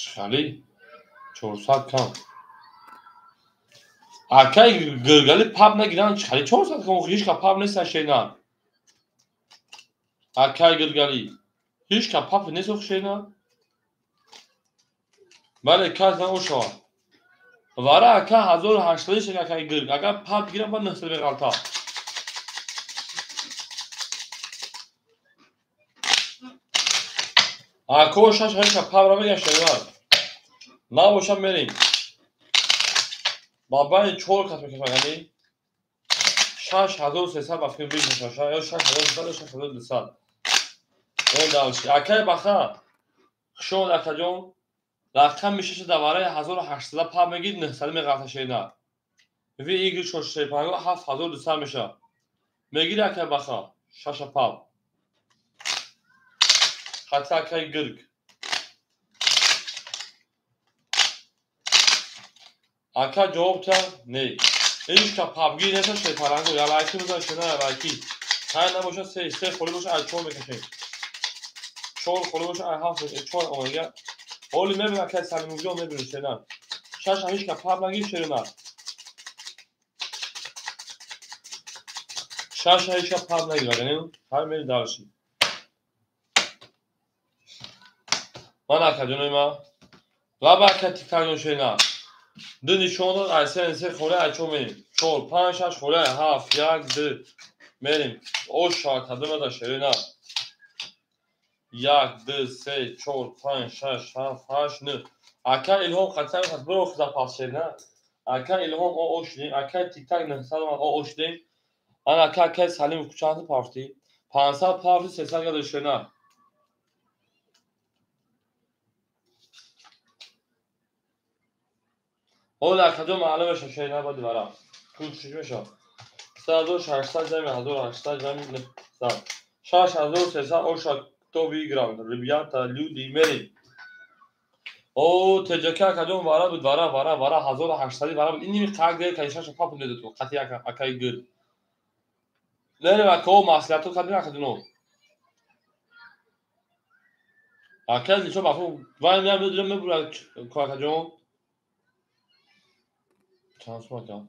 Шали 400 кам. Акай Гиргалӣ паб нагиранд чали 400 кам ҳеҷ ка паб нест Шеринар. Акай Гиргалӣ ҳеҷ ка паб нест Шеринар. Бале кас наошавад. Вара ака 1800 шак акай Гирг. Агар паб гирам ба 900 меғалта. Ако шаш ҳеҷ ка паб намегирад Шеринар. Набоша мерем. Ба байни чор кас мекашад, яъне 6300 ба фикр бикашад, ё 6300 ё 6200. Ин давши. Акай Баха, хуш омад акаҷон. Рақами шаша давараи 1800 паб мегирд, 900 меғалта Шеринар. Ви игр 450 7200 мешавад. Мегири акай Баха, шаша паб. Хати акай Гирг. Ака ҷавоб та не. Ҳеҷ ка пабгир неста Шерпаланго. Ялайки бизан Шеринар ялайки. Ҳай набоша се се холӣ боша ай чор мекашем. Чор холӣ боша ай ҳафт чор омадига. Ҳоли мебинам акай Салимовҷон мебинем Шеринар. Шаша ҳеҷ ка паб нагир Шеринар. Шаша ҳеҷ ка паб нагир яъне ҳай мери дарши. Ман акаҷонои ма. Лаба ака Тиктакҷон Шеринар. Ду нишон дод, ай се се холӣ ай чор мерем. 4 5 6 холӣ ай 7 1 2 мерем. Ош шавад кадом ада Шеринар. 1 2 3 4 5 6 7 8 9. Ака Илҳом қатъан мехост биро хиза пас Шеринар. Ака Илҳом о ошдем, ака Тиктак 900 омад о ошдем. Ана ака акай Салимов чанд пафти? 500 пафти 300 гада Шеринар. Ҳоло акаҷон маълум мешавад Шеринар баъди вара. Пул чӣ мешавад? 3600 ҷамъи 1800 ҷамъи 900. 6300 оша кто выиграл? Ребята, люди, мерем. О, ТЖК акаҷон вара буд, вара, вара, вара, 1800 вара буд. Ин ними қак дер кай шаша пап медод ту, қати акаи гир. Мерем акао маслиҳату кардем акаҷоно. Акай личо бафу, вай меам медурам мебурад ко акаҷон. Чанд сум ака?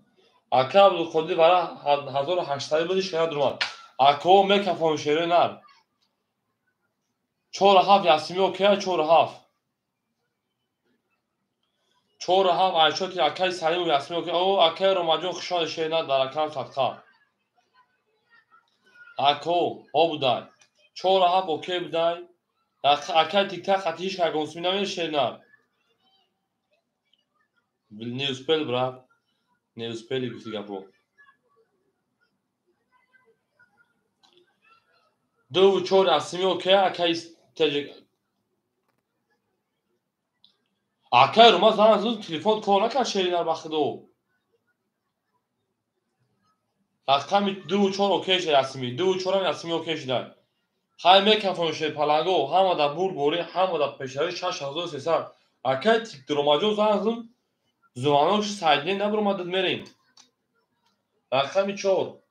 Ака Абдулқодир вара 1800 буди шера дурмад. Акао мекафон шерои нар. 4-7 ясими окея 4-7. 4-7 айшоти акаи Салиму ясими окея. О, акаи Ромаҷон хушон шери нар дар акам садқа. Акао, о будай. 4-7 окей будай. Акаи тиктак қати ҳеч кагонсуми намери шери нар. Не успел, брат. Не успели гуфти гапо. 2-4 ясими окея акаи Теҷик. Акаи Рома занг зад телефон кор накард шери нар ба худо. Рақами 2-4 окей шуд ясими. 2-4 ясими окей шуд. Хай мекафон шери паланго, ҳама дар бур борӣ, ҳама дар пешравӣ 6300. Акаи Ромаҷон занг зад звонок сайдне набуромадад мерем. Рақами 4.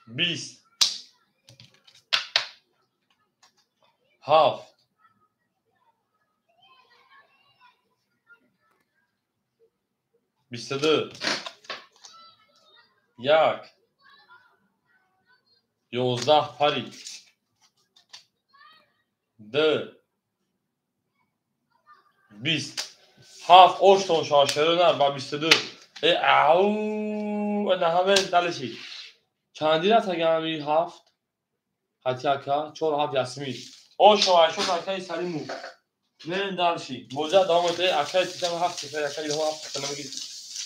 20 7 22 1 11 пари 2 20 7 оштон шашеро нар ба 22 э ау на ҳаме далеши чанди рафт агами 7 қати ака 4 7 ясми ошо айшо акаи Салиму мерем далши боза давом метаи акаи титам 7 сифр акаи Илҳом 7 сифр намегир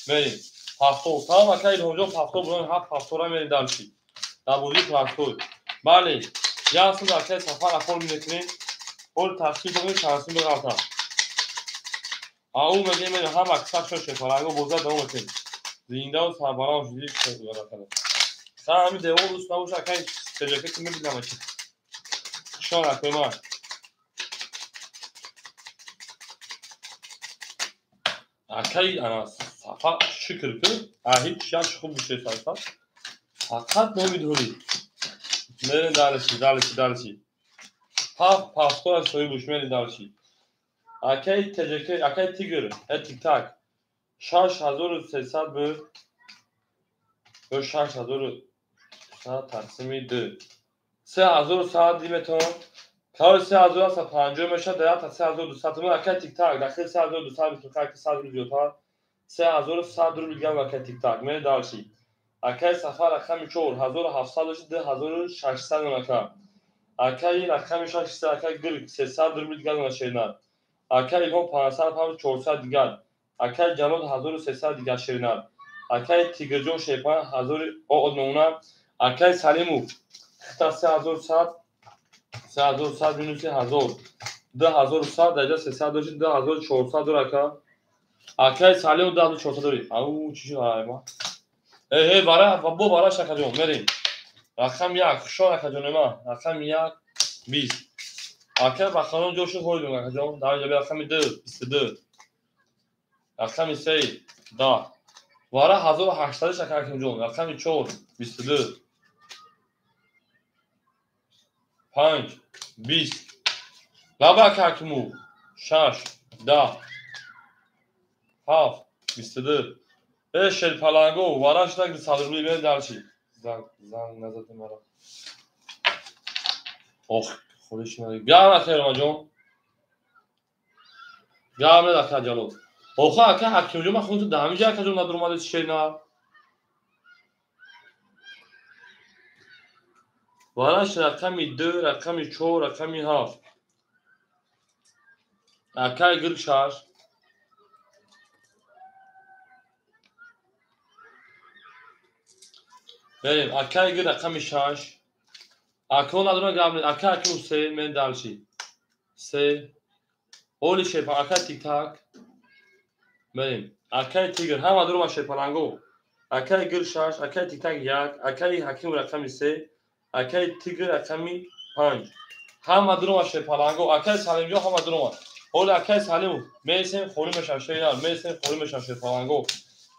мерем 70 тамом акаи Илҳомҷон 70 бурон 7 70 мерем далши дар бозии трактой бале як сум акаи Сафар афол мекунем ҳол ташкил додем чанд сум биғалтам ау мегем мерем ҳам аксар шо шефаранго боза давом метаем зиндаву сарбаланд шудӣ ҳами девол дӯст набоша акаи ТЖК ки мебинам аки хушон акои ман акаи ана Сафар шукр ки ҳеҷ як хуб бишесафар фақат намедонӣ мерем далши далши далши 7 7 соҳиб буш мерем далши акаи ТЖК акаи Тигр э тиктак 6300 буд ё 6100 тақсими 2 3100 диметон као 3150 мешавад дар якта 3200 туман акаи тиктак дахили 3200 битун 100 рубл зиёдтар 3100 рубл гам акаи тиктак мерем далши акаи Сафар рақами 4 1700 дошт 2600 ака акаи рақами 6 акаи Гирк 300 рубл дигар шеринар акаи Илҳом 500 400 дигар акаи Ҷалол 1300 дигар шеринар акаи Тигрҷон шерпан 1000 намуна акаи Салимов хита 3100 3100 минуси 1000 2100 дарҷа 300 дошт 2400 дор ака акаи Салимов 2400 дори ау чӣ шуд ма э вара бо вара шакаҷон мерем рақам 1 хушон акаҷон ма рақами 1 20 ака бахарон ҷо шуд ҳоидум акаҷон дар ҷаби рақами 2 22 рақами 3 10 вара 1800 шака акимҷон рақами 4 22 5 20 лаба ака акиму 6 10 7 22 э шерпаланго вара шудак 100 рубли мерем далши занг назадем мара ох худиш надид гам акаи Ромаҷон гам нед ака Ҷалол оха ака Ҳакимҷон ман худто дар ҳамин ҷа акаҷон надуромадед шер нар вараш рақами 2 рақами 4 рақами 7 акаи Гирк 6 мерем акаи Гирк рақами 6 акао надорам гап нед ака акиму 3 мерем далши 3 оли шерпа акаи тиктак мерем акаи Тигр ҳама дурума шерпаланго Акаи Гир 6, акаи Тиктак 1, акаи Ҳаким рақами 3, акаи Тигр рақами 5. Ҳама дурума шерпаланго, акаи Салимҷон ҳама дурума. Ҳоли акаи Салимов месем холӣ мешавад шеринар, месем холӣ мешавад шерпаланго.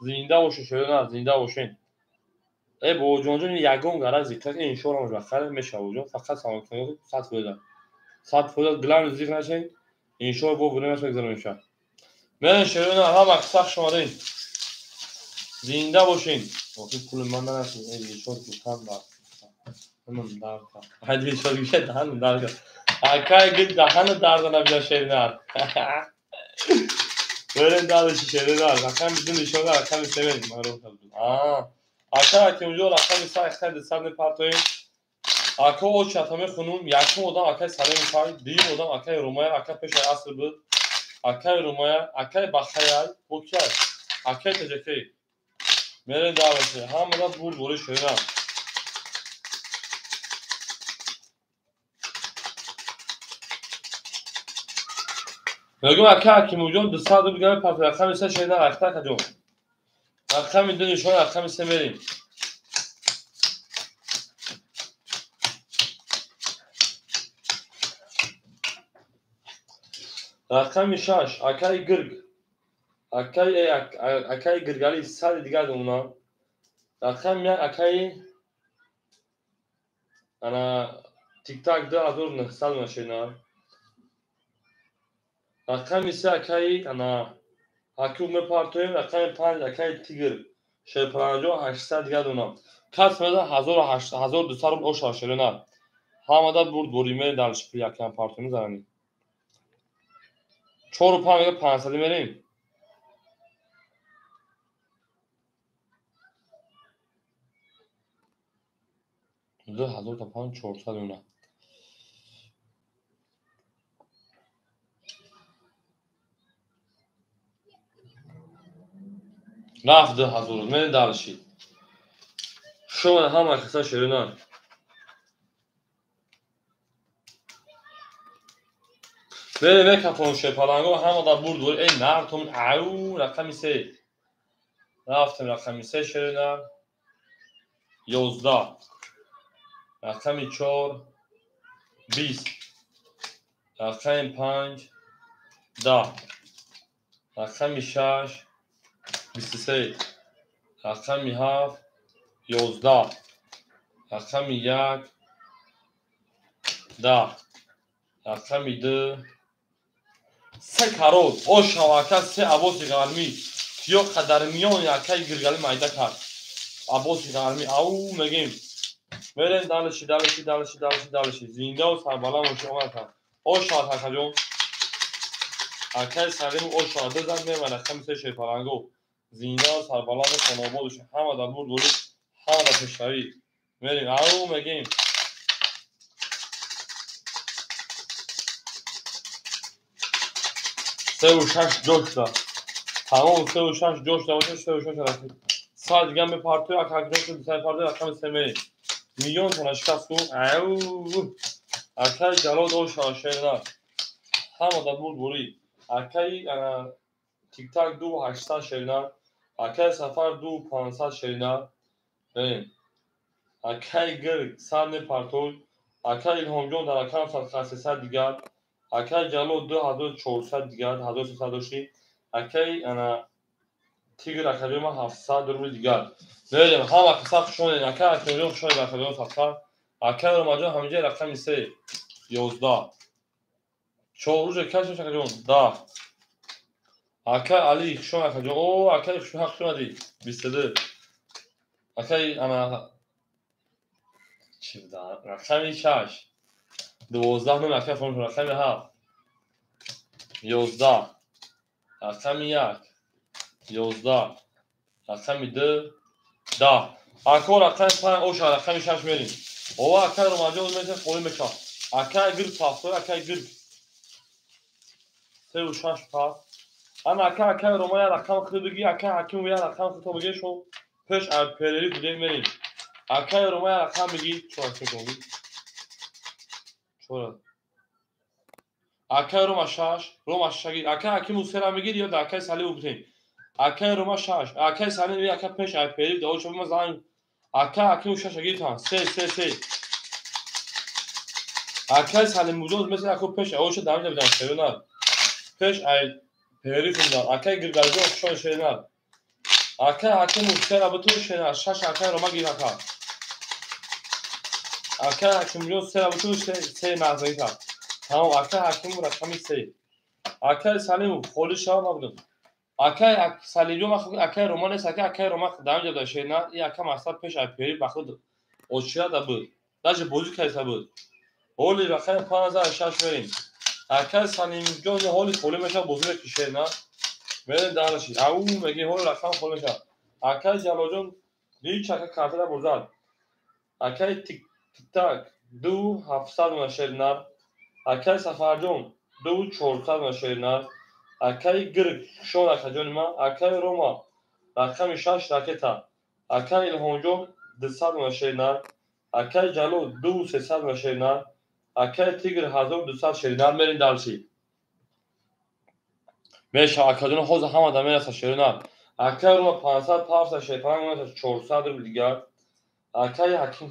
Зинда бошед шеринар, зинда бошед. Э бобоҷонҷон ягон гара зикр иншоалло мешавад, мешавад бобоҷон, фақат саломатӣ 100%. 100% главный зикр нашед, иншоалло бо времяш мегзарад мешавад. Мерем шеринар, ҳама сахт шумадин. Зинда бошед. Охи пули ман нарасид, эй дилшод гуфтам ба. Ҳамон дард кард. Ай дилшод гуфта даҳанам дард кард. Акай гул даҳана дард набина шеринар. Мерем дальше шеринар. Рақами 2 нишон рақами 3 мерем. Ман роҳ кардам. Ака Ҳакимҷон рақами 3 хеле сад мепартоем. Ака очата мехонум, якум одам акаи Салими Пай, дуюм одам акаи Румая, ака пешаи аср буд. Акаи Румая, акаи Бахаяй, бо кияй? Акаи Таҷакей. Мерем дальше. Ҳамада бурд бори шеринар. Мегӯям ака Ҳакимҷон 200 рубл гап партоем, рақами 3 шеринар, ахта акаҷон. Рақами 2 нишон, рақами 3 мерем. Рақами 6 акаи Гирг. Акаи Гиргали 100 дигар домона. Рақами 1 акаи ана Тиктак 2900 машина. Рақами 3 акаи ана Ҳаким мепартоем, рақами 5 акаи Тигр 650 дигар донам. Кас меза 1200 рубл оша шерина. Ҳамада бурд бурӣ мерем дар шипи якам партоем зарани. 4 5 мега 500 мерем. Ду ҳазор та панҷ чорсад мемонад. Рафт 2000 мерем дальше. Шумо ҳама каса шеринар. Мерем мекафон шерпаланго ҳама да бурд бурд. Эй нартум ау рақами 3. Рафтем рақами 3 шеринар. 11. Рақами 4 20. Рақами 5 10. Рақами 6 23. Рақами 7 11. Рақами 1 10. Рақами 2 3 карот. Ошава ака 3 абоси ғармӣ. Киё қадар миёни акаи Гиргали майда кард. Абоси ғармӣ. Ау мегем. Мерем дальше, дальше, дальше, дальше, дальше. Зиндаву сарбаланд бошед омад. Ошава акаҷон. Акаи Салим ошава ду зан мемонад рақами 3 шерпаланго. Зиндаву сарбаланд хонобод бошед. Ҳама дар бурд бурӣ, ҳама дар пешравӣ. Мерем ау мегем. 3 6 ҷошта. Тамом 3 6 ҷошта бошад, 3 6 рафт. Сад дигар мепартои, ака Ҳакимҷон ду сад партои рақами 3 мерем. Миллион тона шикаст ку. Ау. Акаи Ҷалол ошава шеринар. Ҳама дар бурд бурӣ. Акаи Тиктак 2800 шеринар. Акаи Сафар 2500 шеринар. Мерем. Акаи Гирг 100 мепартой. Акаи Илҳомҷон дар рақам 300 дигар. Акаи Ҷалол 2400 дигар, 1300 дошти. Акаи ана Тигр акаҷои ман 700 рубли дигар. Мерем ҳама каса хушонед. Акаи Ҳакимҷон хушонед акаҷон сафар. Акаи Ромаҷон ҳаминҷа рақами 3 11. 4 рӯза каш акаҷон 10. Акаи Али хушон акаҷон. О акаи хушон ҳақ шунади 22. Акаи ана чӣ буда? Рақами 6 12 нум акаи фаромӯш рақами 7 11. Рақами 1 11. Рақами 2 10. Ако рақами 5 оша рақами 6 мерем. Ова акаи Ромаҷон метавон холӣ мешавад. Акаи Гирг пафтой, акаи Гирг 3 6 пафт. Ана ака акаи Рома як рақам худ бигӣ, акаи Ҳаким як рақам худ бигӣ, шо пеш аз перери будем мерем. Акаи Рома як рақам бигӣ, чор бигӣ. Чор. Акаи Рома 6, Рома 6 гир. Акаи Ҳаким сера мегир ё да акаи Салимов бутем. Акай Рома 6. Акай Салим ака пеш ай пери да очо ма занг. Ака Ҳакимов 6 гирифтан. 3 3 3. Акай Салим муҷоз мисли аку пеш ай очо дамида бидан шеринар. Пеш ай пери хундан. Акай Гиргалҷон хушон шеринар. Акай Ҳакимов 3 буту шеринар. 6 акай Рома гир ака. Акай Ҳакимҷон 3 буту 3 нағз гирифтан. Тамом акай Ҳакимов рақами 3. Акай Салимов холӣ шава набудам. Акай Салимҷон акай Рома нест, акай Рома дамида бидан шеринар. И ака мақсад пеш ай пери ба худ очирада буд. Даже бозӣ карда буд. Ҳоли рақами 56 мерем. Акай Салимҷон ҳоли холӣ мешавад бозӣ мекунад шеринар. Мерем дараши. Ау мегӣ ҳоли рақам холӣ мешавад. Акай Ҷалолҷон ҳеҷ ака картара бурзад. Акай Тиктак 2700 мена шеринар. Акай Сафарҷон 2400 мена шеринар. Акай Гирг хушон акаҷони ман. Акай Рома рақами 6 ракета. Акай Илҳомҷон 200 мена шеринар. Акай Ҷалол 2300 мена шеринар. Акай Тигр 1200 шеринар. Мерем дарси. Мешава акаҷон ҳозир ҳама да мераса шеринар. Акай Рома 500 павса шерпанг мераса 400 рубл дигар. Акай Ҳаким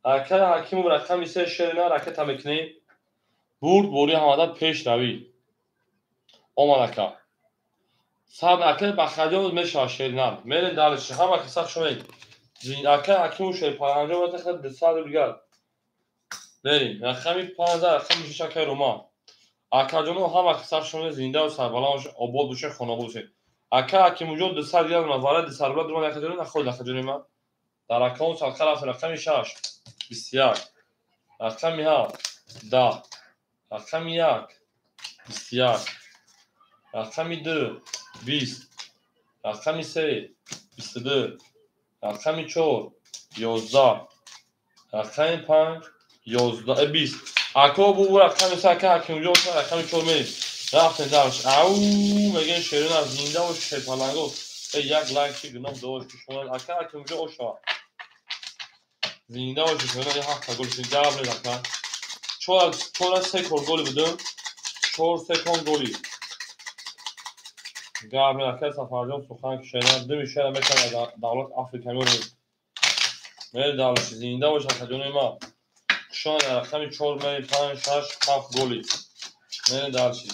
Акай Ҳакимов рақами 3 шеринар ракета мекунем. Бурд бори ҳамада пеш равӣ. Омад ака. Саб акай Бахаҷон мешава шеринар. Мерем дарси. Ҳама каса шунед. Акай Ҳакимов шерпанҷон метаха 200 рубл дигар. Мерем. Рақами 15 рақами 6 акай Рома. Акаҷоно ҳама каса шунед зинда ва сарбаланд бошед, обод бошед, хонобод бошед. Акай Ҳакимовҷон 200 дигар вара 200 рубл дурман акаҷоно нахӯрд акаҷони ман. Дар аккаунт садқа рафт рақами 6 21 рақами 7 10 рақами 1 21 рақами 2 20 рақами 3 22 рақами 4 11 рақами 5 11 20. Ако бу рақами 3 ака Ҳакимҷон рақами 4 мерем. Рафтем дарш. Ау мегӯем шеринар зинда бош шерпаланго. Як лайк чи гуноҳ дошт ки шумо ака Ҳакимҷон ошава. Зинда бошед шеринар ҳафта гол шуд. Гап нест ака. 4 3 кор голи будем. 4 3 кон голи. Гап нест ака Сафарҷон сухан ки шеринар дими шера мекунад давлат Африка меорем. Мерем дарш зинда бош акаҷони ма. Хушон рақами 4 мерем 5 6 7 голи. Мерем дарши.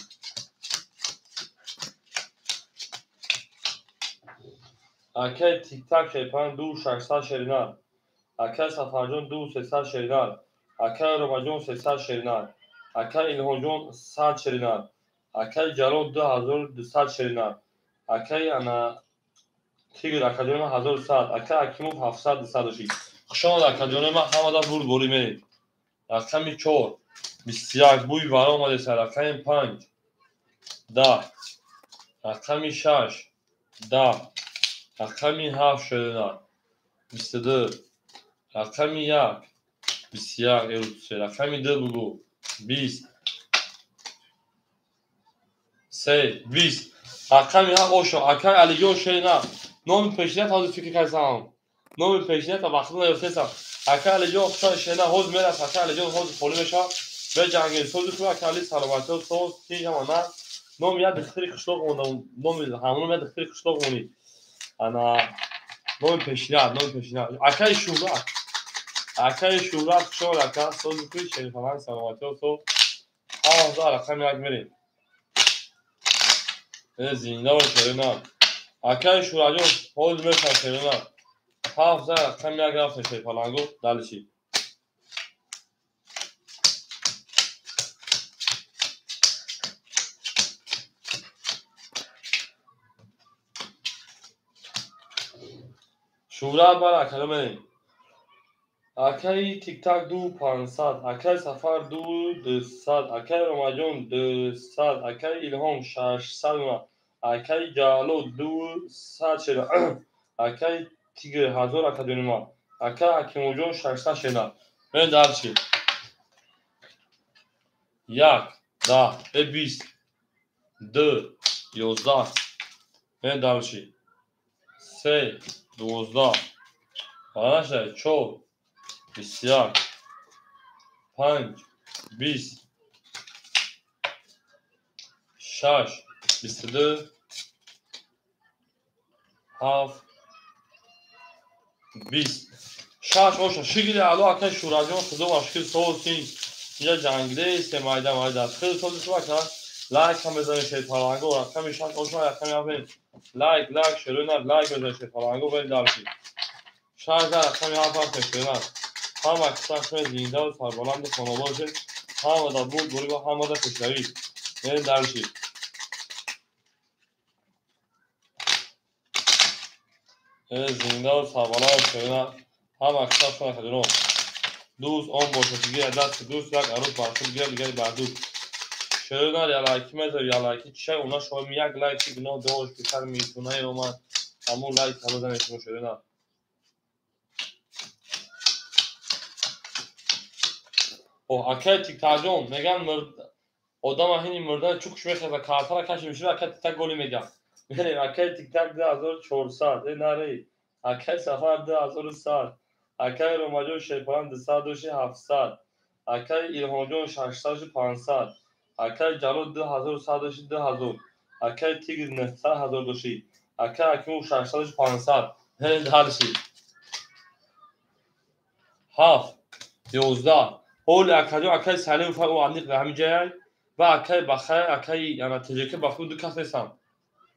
Акай Тиктак шерпан 2600 шеринар. Акай Сафарҷон 2300 шеринар. Акай Ромаҷон 300 шеринар. Акай Илҳомҷон 100 шеринар. Акай Ҷалол 2200 шеринар. Акай ана Тигр акаҷони ман 1100. Акай Ҳакимов 700 200 дошт. Хушомад акаҷони ман ҳамада бурд борӣ мерем. Рақами 4 21 бӯи вара омадеса. Рақами 5 10 рақами 6 10 рақами 7 шеринар 22 рақами 1 21 рақами 2 бугу 20 3 20 рақами 7 ошо. Акай Алиҷон шеринар. Номи пешинат ҳозир фикр кардам. Номи пешинат вақт наёфтесам. Акай Алиҷон хушон шеринар ҳозир мераса. Акай Алиҷон ҳозир холӣ мешавад. Беҷангем сози хуб акай Али саломатиё соз тинҷ ҳама на. Номи як духтари қишлоқ мондам. Номи ҳамоном як духтари қишлоқ монид. Ана номи пешинат, номи пешинат. Акай Шӯҳрат. Акай Шӯҳрат хушон ака сози хуб шерифаланг саломатиё соз. Ҳамаза рақами 1 мерем. Зинда бош шеринар. Акай Шӯҳратҷон ҳозир мешавад шеринар. 7 рақами 1 рафтем шерпалангу далиши. Шӯҳрат бара акаҷон мерем. Акай Тиктак 2500, акай Сафар 2200, акай Ромаҷон 200, акай Илҳом 600, акай Ҷалол 200 шеринар, акай Тигр 1000 акаҷони ман, акай Ҳакимовҷон 600 шеринар. Мерем дарчи. 1 10 20 2 11 мерем дарчи. 3 12 4 21 5 20 6 22 7 20 6 оша шигири ало акай Шураҷон худо ва шукр соосин инҷа ҷангиде се майда майда хеле сози шумо ака лайк ҳам мезанед шерпаланго рақами 6 оша рақами 7 лайк лайк шерона лайк мезанед шерпаланго вали дарши 6 рақами 7 ҳаст шерона ҳама кисахшон зинда ва сарбаланду хонобод бошед ҳамада бурд бурӣ ва ҳамада пешравӣ мерем дарши зинда ва сарбаланд шерона ҳама кисахшон акаҷоно дӯст он бошад гирад дасти дӯст як арӯс бар худ гирад дигари бар дӯст шерона ялайки мезор ялайки чишай уна шоми як лайк чи гуноҳ дошт писар митунае омад ҳамун лайк ҳамазане шумо шерона О, акай Тиктакҷон меган одама ҳини мурдан чукш мехеза картара каши мешава акай Тиктак голи мега. Мерем акай Тиктак 2400, э наре. Акай Сафар 2100, акай Ромаҷон Шерпалан 200 доши 700, акай Илҳомҷон 600 доши 500, акай Ҷалол 2100 доши 2000, акай Тигр 900 ҳазор доши, акай Акимов 600 доши 500. Мерем дальше. 7 11 ҳоли акаҷон акай Салимов ӯ аниқ ба ҳамин ҷаяй ва акай Бахай акай яна ТЖК ба худ ду кас нестанд.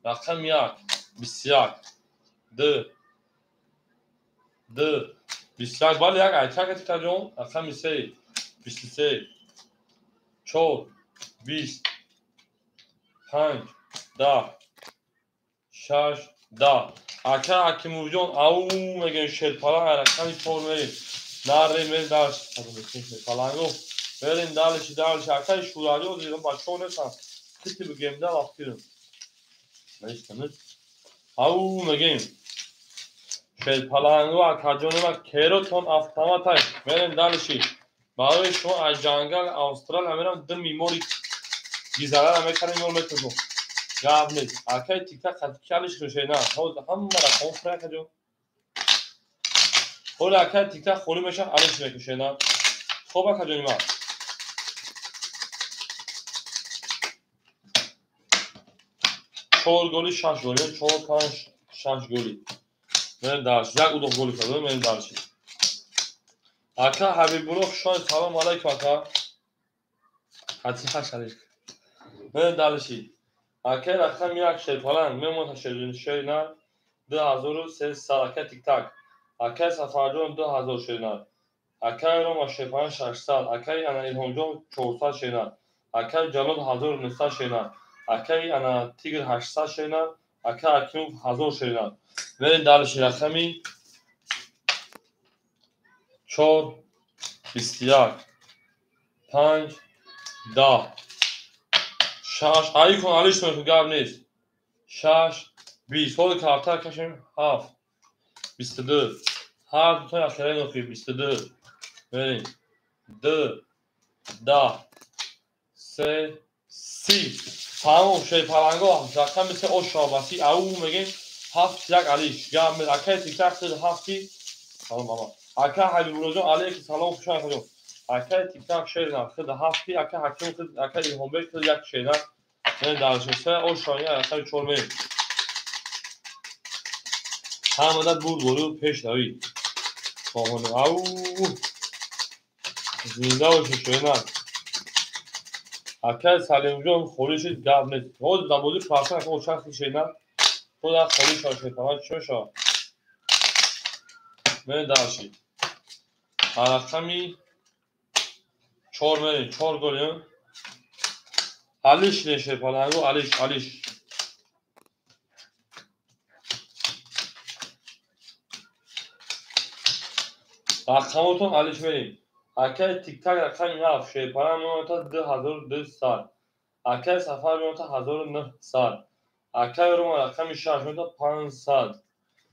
Рақами 1 21 2 2 21 бале як айтак тикаҷон рақами 3 23 4 20 5 10 6 10 акай Ҳакимовҷон ау мегӯем шерпалан рақами 4 мерем. Наре мерем дальше. Паланго мерем дальше дальше. Акай Шураҷон зира бачаҳо нестанд. Кити бигем да вақтирем. Нестанд. Ау мегем. Шерпаланго акаҷони ма керотон автоматай. Мерем дальше. Барои шумо аз ҷангал Австралия мерам ду мимори гизарара мекарем ёл метозум. Гап нест. Акай Тиктак хатикалиш хушена. Ҳозир ҳама рақам фура акаҷон. ҳоли акай Тиктак холӣ мешавад алиш мекушена. Хоб акаҷони ман. Чор голи шаш голи, чор панҷ шаш голи. Мерем дальше. Як удоқ голи кардем, мерем дальше. Ака Ҳабибулло хушомад, салом алайкум ака. Хати ҳаш алиш. Мерем дальше. Акай рақами 1 шерпалан мемонад шерина 2300 акай Тиктак. Акай Сафарҷон 2000 шерина. Акай Рома Шерпалан 600, акай ана Илҳомҷон 400 шерина. Акай Ҷалол 1900 шерина. Акай ана Тигр 800 шерина. Акай Акимов 1000 шерина. Мерем дальше рақами 4 21 5 10 6 ай кун алиш мекун гап нест. 6 20 ҳоли картар кашем 7 22 ҳар дутои ахираи нохи 22 мерем 2 10 3 30 тамом шерпаланго рақами 3 ошобаси ау мегем 7 1 алиш гап нест. Акай Тиктак 7 салом мама. Акай Ҳабибуллоҷон алейкум салом хуш омадед. Акай Тиктак шерна худ 7 акай Ҳаким худ акай Илҳомбек худ 1 шерна. Мерем дальше 3 ошоя рақами 4 мерем. Ҳамада бурд бору пешравӣ. Хоҳону ау зинда бошед шерна. Акай Салимҷон холӣ шуд гап нест. Ҳозир дар бозӣ парсан ака шахси шерна. Худ аз холӣ шавад шерпалан чӣ мешавад? Мерем дальше. Рақами 4 мерем. 4 голем. Алиш не шерпаланго алиш алиш. Рақамотон алиш мерем. Акай Тиктак рақами 7 шерпалан мемонад 2200. Акай Сафар мемонад 1900. Акай Рома рақами 6 мемонад 500.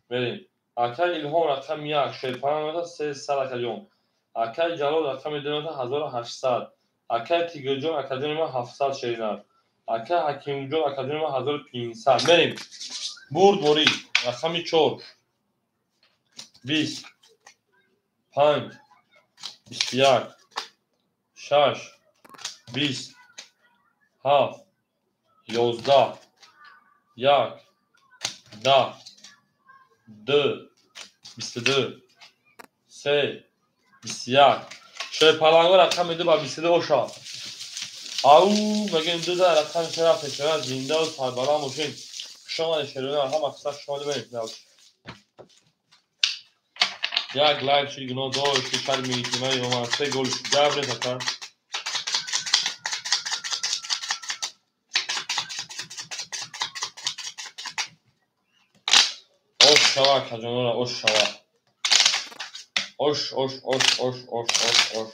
Мерем. Акай Илҳом рақами 1 шерпалан мемонад 300 акаҷон. Акай Ҷалол рақами 2 мемонад 1800. Акай Тигрҷон акаҷони ман 700 шерина. Акай Ҳакимҷон акаҷони ман 1500. Мерем. Бурд борӣ рақами 4 20 5 21 6 20 7 11 Як, даҳ, ду, 22, се, 21. Шерпаланго рақами ду ба 22 оша. Ау, мегӯем ду за рақами се рафте шера зиндаву сарбаланд бошед. Хуш омадед шерони, ҳама қисса хуш омадед мерем. Як лайк шуд гуноҳ дошт, шар меитимаи омад, се гол шуд. Гап нест ака. Ош шава акаҷонора, ош шава. Ош, ош, ош, ош, ош, ош, ош.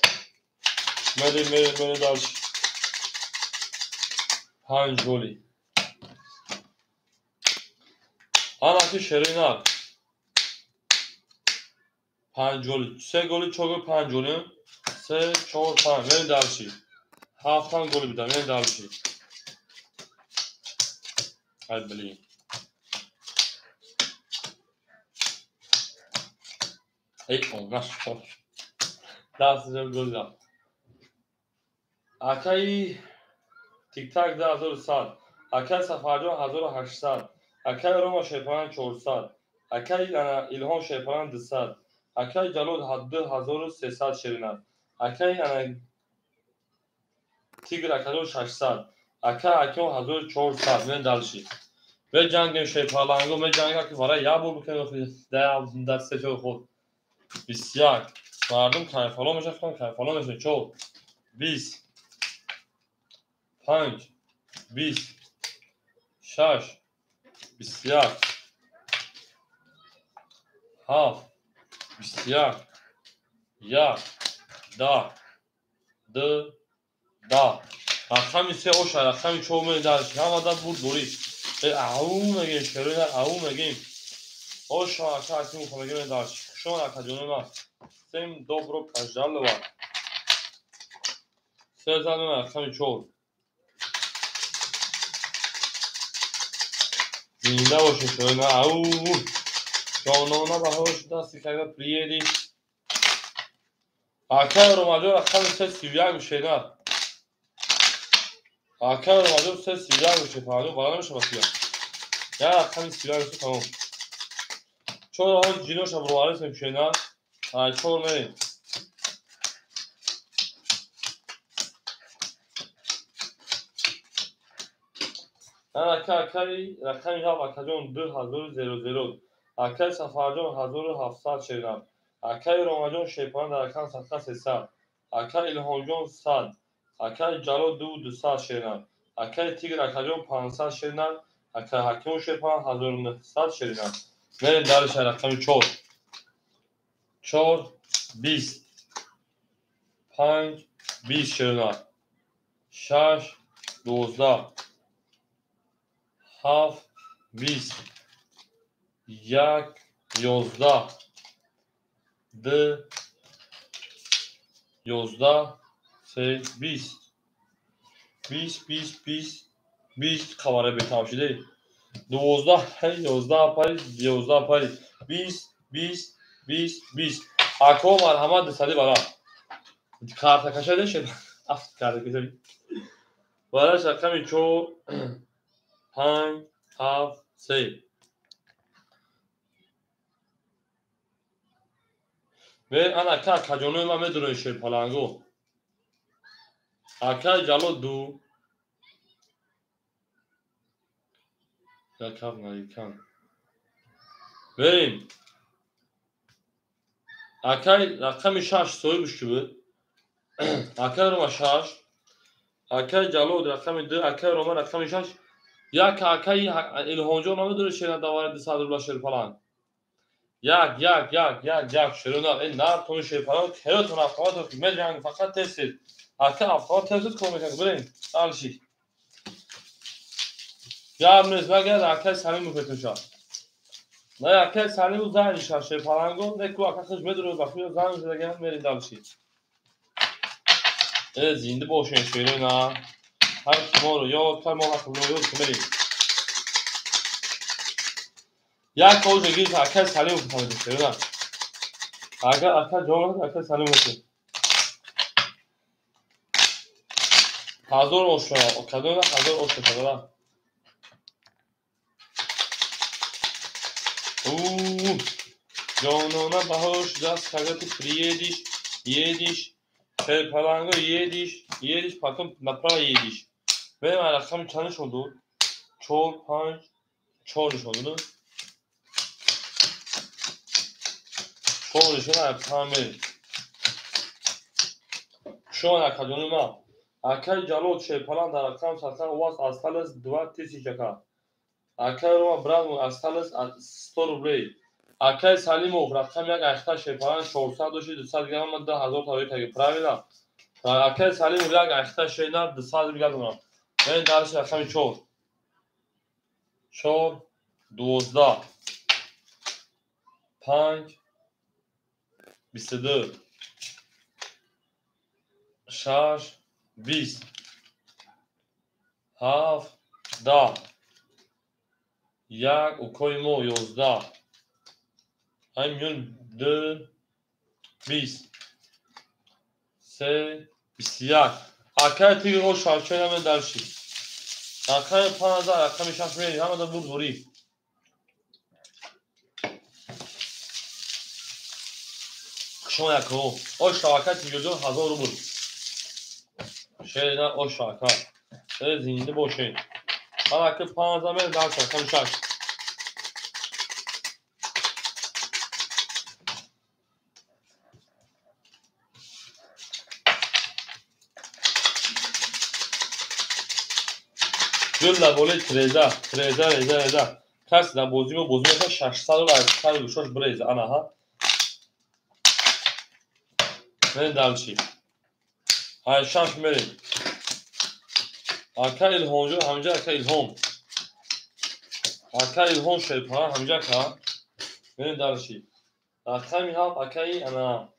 Мерем, мерем, мерем дальше. 5 голи. Анаки шерои нар. 5 голи. 3 голи, 4 голи, 5 голи. 3, 4, 5. Мерем дальше. 7 голи буда, мерем дальше. Ай, блин. Эй, он нашел. Даст гол рафт. Акаи Тиктак 2100, акаи Сафарҷон 1800, акаи Рома Шерпалан 400, акаи Илҳом Шерпалан 200, акаи Ҷалол 2300 ширинат, акаи Тигр акаҷон 600, акаи Ҳаким 1400. Мен дальше. Меҷангем шерпаланго, меҷангем ки барои як бор бикунем дар се чор худ. 21. Мардум кайфало мешаванд, кайфало мешаванд. 4, 20, 5, 20, 6, 21, 7, 21, 1, 10, 2, 10. Рақами се оша, рақами чор медарш. Ҳамада бурд борид. Ау мегем, шероина ау мегем. Оша, ака Ҳакимов мегем медарш. Хуш омад акаҷони ман. Всем добро пожаловать. Се задем рақами чор. Зинда бошед шероина. Ау. Ҷонона баҳор шудааст, когда приедешь. Акаи Ромаҷон рақами се 31 шена. Акаи Ромаҷон се 31 шена. Бара намешавад сия. Я рақами 31 шена тамом. Чор ҳоз ҷиноша бироварисем шена. Ай чор мерем. Ака акаи рақами ҳафт акаҷон 2000. Акаи Сафарҷон 1700 шена. Акаи Ромаҷон Шерпалан дар рақами садқа 300. Акаи Илҳомҷон 100. Акаи Ҷалол 2200 шена. Акаи Тигр акаҷон 500 шена. Акаи Ҳакимов Шерпалан 1900 шена. Мерем дальше рақами 4. 4, 20, 5, 20 шена. 6, 12, 7, 20, 1, 11, 2, 11, 3, 20, 20, 20, 20, 20 қавара бетам шуде. 12, 11 пари, 11 пари, 20, 20, 20, 20. Ако марҳамат дусади бара. Карта кашаде шед. Афт карта кашаде. Бараш рақами 4, 5, 7, 3. Ме ана ака акаҷонои ман медонед шерпаланго. Акаи Ҷалол 2. Як ҳафт наикан. Берем. Акаи рақами 6 соҳибш ки буд? Акаи Рома 6. Акаи Ҷалол рақами 2, акаи Рома рақами 6. Як акаи Илҳомҷон намедонед шера давари 200 рубла шерпаланг. Як, як, як, як, як шерона. Эй нартон шерпаланг, херотон автомат меҷанг фақат тез тез. Ака автомат тез тез кор мекунад. Бирем. Дальше. Гап нест, магар акаи Салимов мефетуша. Не, акаи Салимов занг шаш шерпаланго, не ку ака хуш медурад ба худ занг задаган мерем дальше. Э, зинда бошед шерона. Ҳар ки моро ёд кард, мо ҳаққро ёд мерем. Як ҳозир гирифт акаи Салимов фаҳмидем шерона. Агар ака ҷавоб надод, акаи Салимов мефетем. 1000 ошо, кадом 1000 ошо кадора. Ҷонона баҳор шудааст, когда ты приедешь, едешь, Шерпаланго едешь, едешь, потом направо едешь. Мерем рақами чанд нишон дод? 4, 5, 4 нишон дод. 4 нишон 5 мерем. Шон акаҷони ман. Акаи Ҷалол Шерпалан дар рақам сатан у вас осталось 2000 ака. Акаи Рома брат мой осталось 100 рублей. Акаи Салимов рақами як айхта Шерпалан 400 дошти 200 грамм 2000 таври таги. Правильно? Акаи Салимов як айхта шерна 200 рубля дорам. Мен дарси рақами 4. 4 12 5 22 6 20 7 10 1 укои мо 11 ҳамин миён 2 20 3 21. Акаи тиги о шавчои намен дарши. Рақами 5 рақами 6 мерем, ҳамада бурд ворӣ. Шумо якум. О шавака тигиҷон 1000 рубл. Шерина о шавака. Зинда бошед. Ҳама 5 мерем дарши рақами 6. Гул дар болои треза, треза, реза, реза. Касе дар бозӣ мо бозӣ мекунад 600 рубл аз сари гӯшош биреза. Ана ҳа. Мерем дальше. Ай шаш мерем. Ака Илҳомҷон ҳамҷа ака Илҳом. Ака Илҳом Шерпара ҳамҷа ака. Мерем дальше. Рақами 7 акаи ана.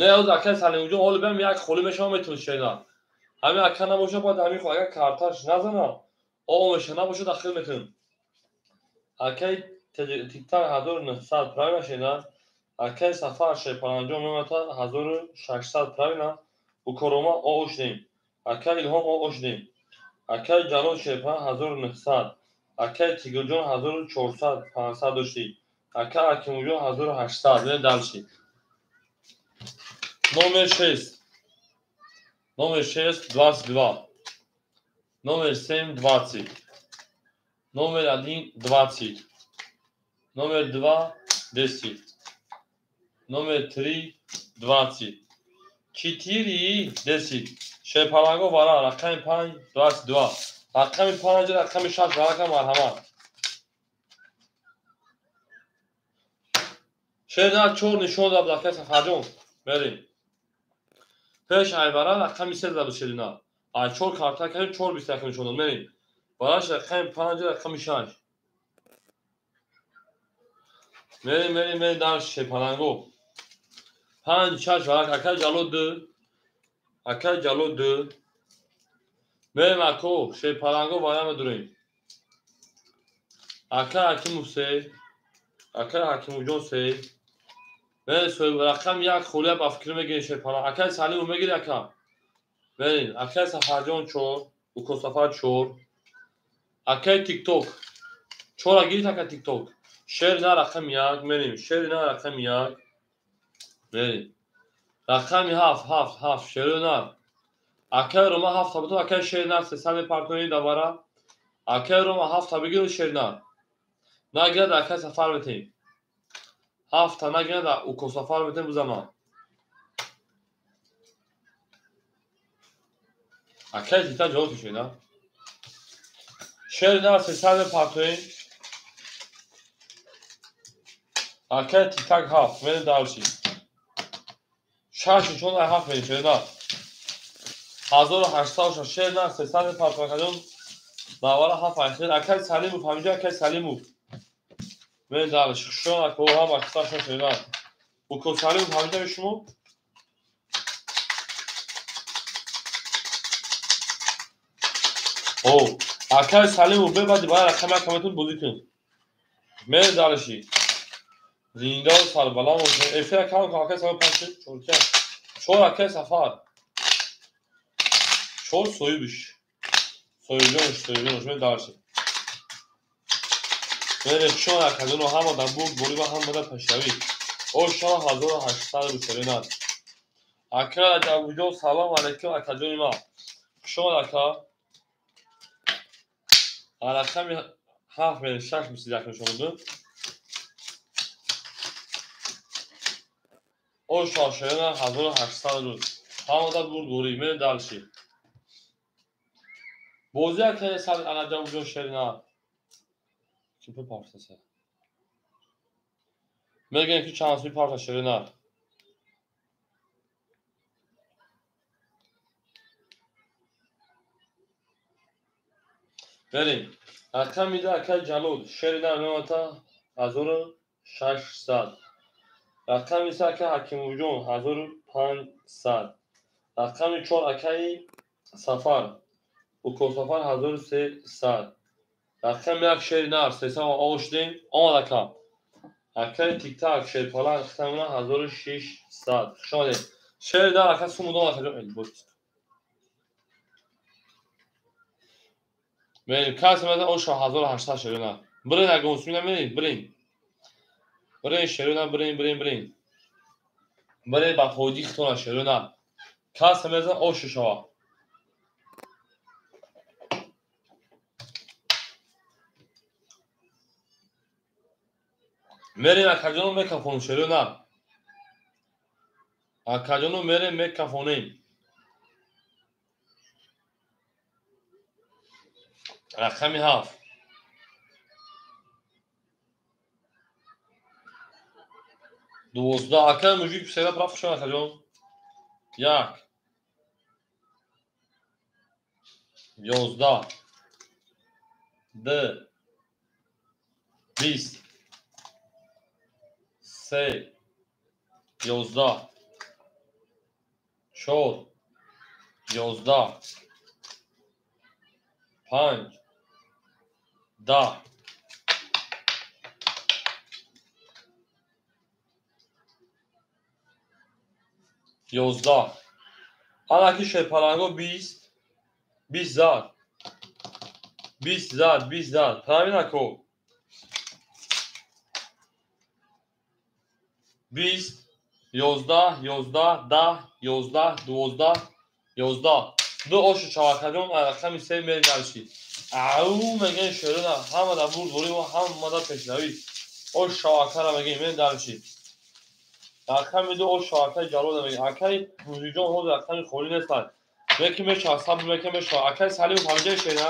Не, оз акаи Салимҷон ҳоло биям як холӣ мешавам метавонӣ шена. Ҳамин ака набошад, бояд ҳамин хо агар карташ назанам, омеша набошад, дахил мекунем. Акаи Тиктак 1900 правильно шена? Акаи Сафар Шерпаланҷон мемата 1600 правильно? Укорома оо шудем. Акаи Илҳом оо шудем. Акаи Ҷалол Шерпалан 1900. Акаи Тигирҷон 1400 500 доштӣ. Акаи Ҳакимуҷон 1800. Мерем дальше. Номер 6. Номер 6, 22. Номер 7, 20. Номер 1, 20. Номер 2, 10. Номер 3, 20. 4, 10. Шерпаланго вара, рақами 5, 22. Рақами 5, рақами 6, варака марҳамат. Шерна 4 нишон дад акаи Сафарҷон. Мерем. Пеш айвара рақами 3 зада шерина. Ай 4 карта кардем, 4 21 нишон дод. Мерем. Бараш рақами 5, рақами 6. Мерем, мерем, мерем дар Шерпаланго. 5 6 варак акаи Ҷалол 2. Акаи Ҷалол 2. Мерем ако Шерпаланго вара медурем. Акаи Ҳакимов 3. Акаи Ҳакимовҷон 3. Мерем соҳиб рақам 1 холия ба фикр мегирем Шерпаланг. Акаи Салимов мегири ака. Мерем. Акаи Сафарҷон 4, Уко Сафар 4. Акаи Тикток 4 гирит ака Тикток. Шерина рақами 1 мерем. Шерина рақами 1 мерем. Рақами 7 7 7 Шерина. Акаи Рома 7 табуту акаи Шерина 300 партнёри давара. Акаи Рома 7 табигир Шерина. Нагирад акаи Сафар метем. 7 нагирад Уко Сафар метем бузама. Акаи Тита ҷавоб шена. Шерина 300 партнёри. Акаи Тиктак 7 мерем дальше. 6 нишон 7 мерем шерина. 1806 шерина 300 партнёри. Навара 7 айхир. Акаи Салимов ҳамҷа акаи Салимов. Мерем дальше. Шон ако ҳам акса шерина. Уко Салимов ҳамҷа шумо? О, акаи Салимов бебади баъд рақами якаметон бозӣ кун. Мерем дальше. Зинда сарбаланд бошед. Эфир кам кам акаи Сафар 5 4 4 акаи Сафар. 4 соҳибиш. Соҳибҷон, соҳибҷон, мерем дальше. Мерем шон акаҷоно ҳама дар бурд борӣ ва ҳама дар пешравӣ. Ош шава 1800 рубл шерина. Ака Раҷабуҷон салом алейкум акаҷони ман. Хуш омад ака. Рақами 7 мерем 6 21 нишон додем. Ош шава шерина 1800 рубл. Ҳама дар бурд борӣ. Мерем дальше. Бозӣ акаи Раҷабуҷон шерина. Ки пул партаса. Мегӯем ки чанд суи парта шерина. Берем. Рақами ду акаи Ҷалол шерина меомада 1600. Рақами се акаи Ҳакимовҷон 1500. Рақами чор акаи Сафар Укосафар 1300. Рақами як шери нар 300 оғоз шудем. Омад ака. Акаи Тиктак шерпаланг хитамона 1600. Хуш омадед. Шери нар ака сумудон акаҷон. Мерем касе мезан оша 1800 шери нар. Бирин ага усмина мерем, бирин. Бирин шери нар, бирин, бирин, бирин. Бирин ба фоиди хитона шери нар. Касе мезан оша шава. Мерем акаҷоно мекафонем шери нар. Акаҷоно мерем мекафонем. Рақами 7. 12. Акаи мужик сера прав шуд акаҷон. 1 11 2 20 3 11 4 11 5 10 11. Анаки шерпаланго 20 20 зад 20 зад 20 зад. Правильно ко? 20 11 11 10 11 12 11. Ду ошу чавакаҷон рақами 3 мерем дальше. Ау мегӯем шерина ҳама дар бурд борӣ ва ҳама дар пешравӣ. Ош шавакара мегӯем мерем дальше. Рақами 2 ош шавакаи Ҷалола мегӯем. Акаи Музиҷон ҳозир рақами холӣ нестанд. Меки мешавад, сабр меки мешавад. Акаи Салимов ҳамҷаи шерина.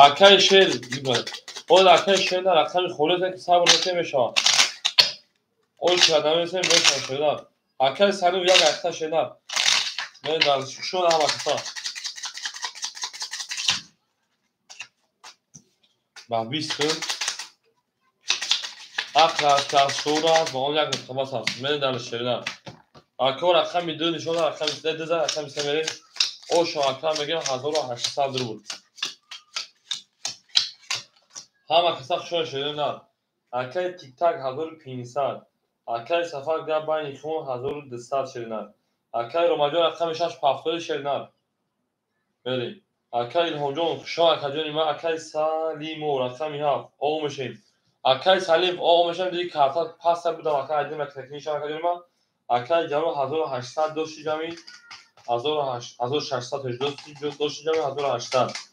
Акаи шер ҳозир акаи шерина рақами холӣ нест, ки сабр меки мешавад. Ош шадамесем мешавад шерина. Акаи Салимов як ақта шерина. Мерем дальше. Шуд ҳама каса. Ба 20 ақл аст, аз шуур аст, ба он як нуқта бас аст. Мерем дальше шерина. Ака рақами 2 нишон рақами 3 2 рақами 3 мерем. Ошо ака мегӯем 1800 рубл. Ҳама каса хушҳол шерина. Акаи Тиктак 1500. Акаи Сафар гап байни хун 1200 шерина. Акаи Ромаҷон рақами 6 пафтои шерина. Мерем. Акаи Илҳомҷон хушҳол акаҷони ман. Акаи Салимов рақами 7 оғо мешавем. Акаи Салимов оғо мешавем. Диги карта паста будам акаи Айдин макнишам акаҷони ман. Акаи Ҷалол 1800 дошти ҷамъи 1600 дошти ҷамъи 1800.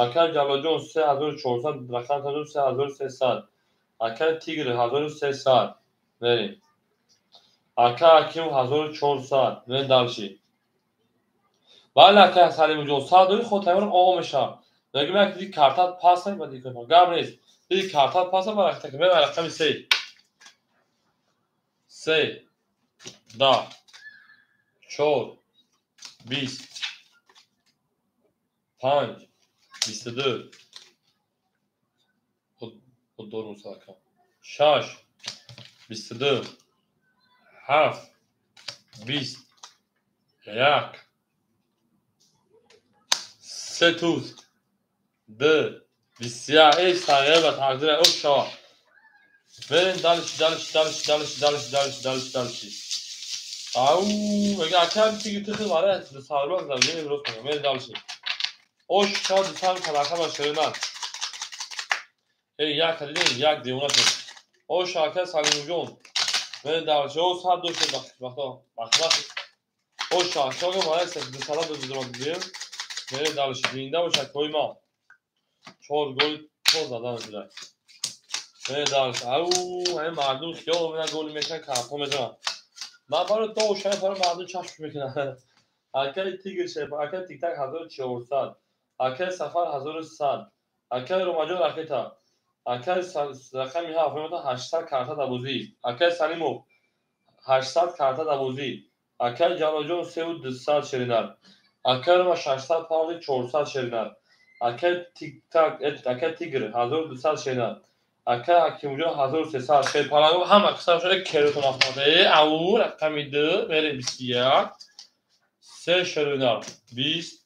Акаи Ҷалолҷон 3400 рақам 3300. Акаи Тигр 1300. Мерем. Акаи Ҳакимов 1400. Мерем дальше. Бале акаи Салимовҷон садои хотамирон оғо мешавад. Мегӯем як диги карта паста гап нест. Диги карта паста ба рақами 3 3 10 4 20 5 22 6 22 7 20 1 3 туз 2 21. Эй тағйир ба тақдир ош шава. Мерем дальше, дальше, дальше, дальше, дальше, дальше, дальше, дальше. Ау, мега акаи тиги тихи вара сарбаз замини рост мега. Мерем дальше. Ош шава дусад талақа ба шеринар. Эй, як дидем, як девона шуд. Ош акай Салимҷон. Мен дар чо сад дошт вақто вақт. Ош акай ма дусад дузро дидем. Мен дар зинда бош акой ма. Чор гол то задан шуда. Мен дар ау, ай мардум хиёл мена гол мекунан, карто мезанан. Ман барои то ошай барои мардум чашм мекунам. Акай Тигр шеф, акай Тиктак 1400, акай Сафар 1100, акай Ромаҷон ракета, акай рақами ҳафт 800 карта дар бозӣ, акай Салимов 800 карта дар бозӣ, акай Ҷалолҷон 3200 шеринар, акай Рома 600 павли 400 шеринар, акай Тиктак, акай Тигр 1200 шеринар, акай Ҳакимҷон 1300 шерпаланг ҳама қисм шуда керотон автомат. Ау рақами 2 мере 21, 3 шеринар 20,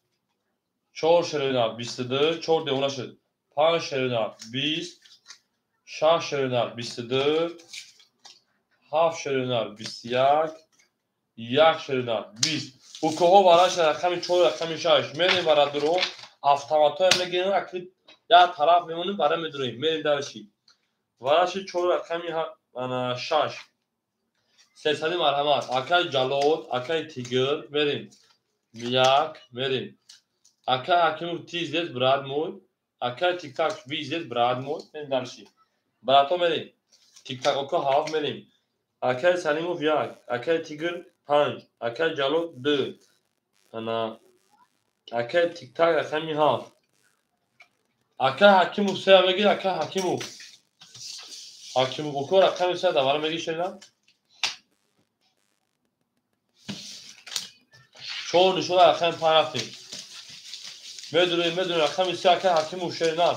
4 шеринар 22, 4 девона шуд, 5 шеринар 20, 6 шеринар 22, 7 шеринар 21, 1 шеринар 20. Укоҳо вараш рақами 4, рақами 6. Мерем барадурон, автоматҳоя мегирем, акли як тараф мемонем, бара медурем. Мерем дарши. Вараши 4 рақами 6. Сесади марҳамат. Акай Ҷалол, акай Тигр, мерем. Як, мерем. Акай Ҳакимов ти здесь, брат мой. Акай Тиктак ви здесь, брат мой. Мерем дарши. Брато мерем. Тиктак око ҳафт мерем. Акай Салимов 1, акай Тигр 5, акай Ҷалол 2. Ана акай Тиктак рақами 7. Акай Ҳакимов 3 мегир, акай Ҳакимов. Ҳакимов око рақами 3 давара мегир шена. 4 нишона рақами 5 рафтем. Медурем, медурем рақами 3 акай Ҳакимов шеринар.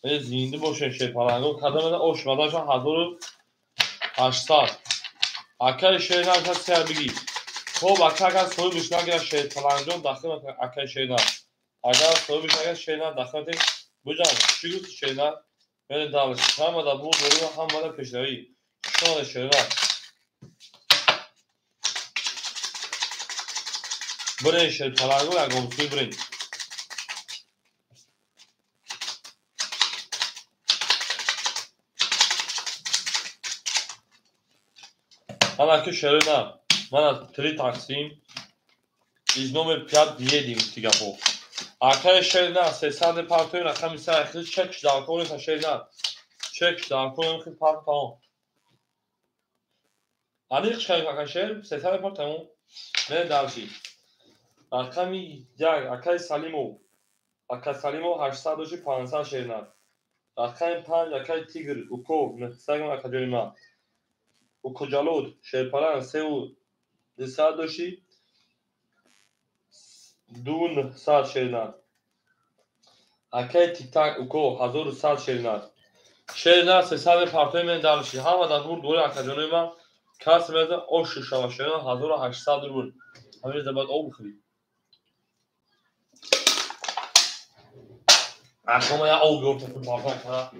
Зинда бошем шерпаланго кадом ош мадаша 1800. Акай шеринар ка се бигӣ. Хоб ака агар соҳибш нагирад шерпалангҷон дахил акай шеринар. Агар соҳибш нагирад шеринар дахил метем. Буҷан, чӣ гуфти шеринар? Мене далш. Ҳамада буд бору ҳамада пешравӣ. Шоне шеринар. Бирен шерпаланго ягон сӯй бирен. Ман аки шерина, ман 3 тақсим из номер 5 едем гапо. Акай шерина 300 партои рақами 3 хел чек дар кор шерина. Чек дар кор хел парт тамом. Аниқ чай ака шер 300 парт тамом. Мен дарши. Рақами 1 акай Салимов. Акай Салимов 800 доши 500 шерина. Рақами 5 акай Тигр уко 900 ака ҷони ман. Укоҷалод шерпаланг 3200 доши 2900 шеринар. Акай Тиктак уко 1100 шеринар. Шеринар 300 партои мен дарши. Ҳама дар бурд бори акаҷонои ман кас меза ош шава шеринар 1800 рубл. Ҳамин бояд об бихӯрӣ. Акома я об биёр то пул партои кара.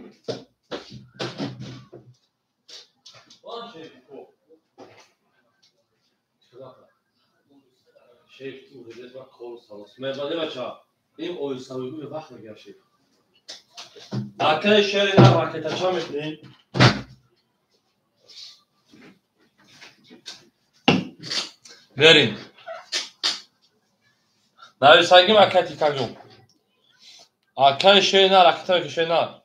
Шеф ту ҳидет ва кор салос. Мебади бача. Ин ойсавигӯ вақт мегирад шеф. Акай шерина ракетача мекунем. Берин. Нависагим акай Тикаҷон. Акай шерина ракета мекунем шерина.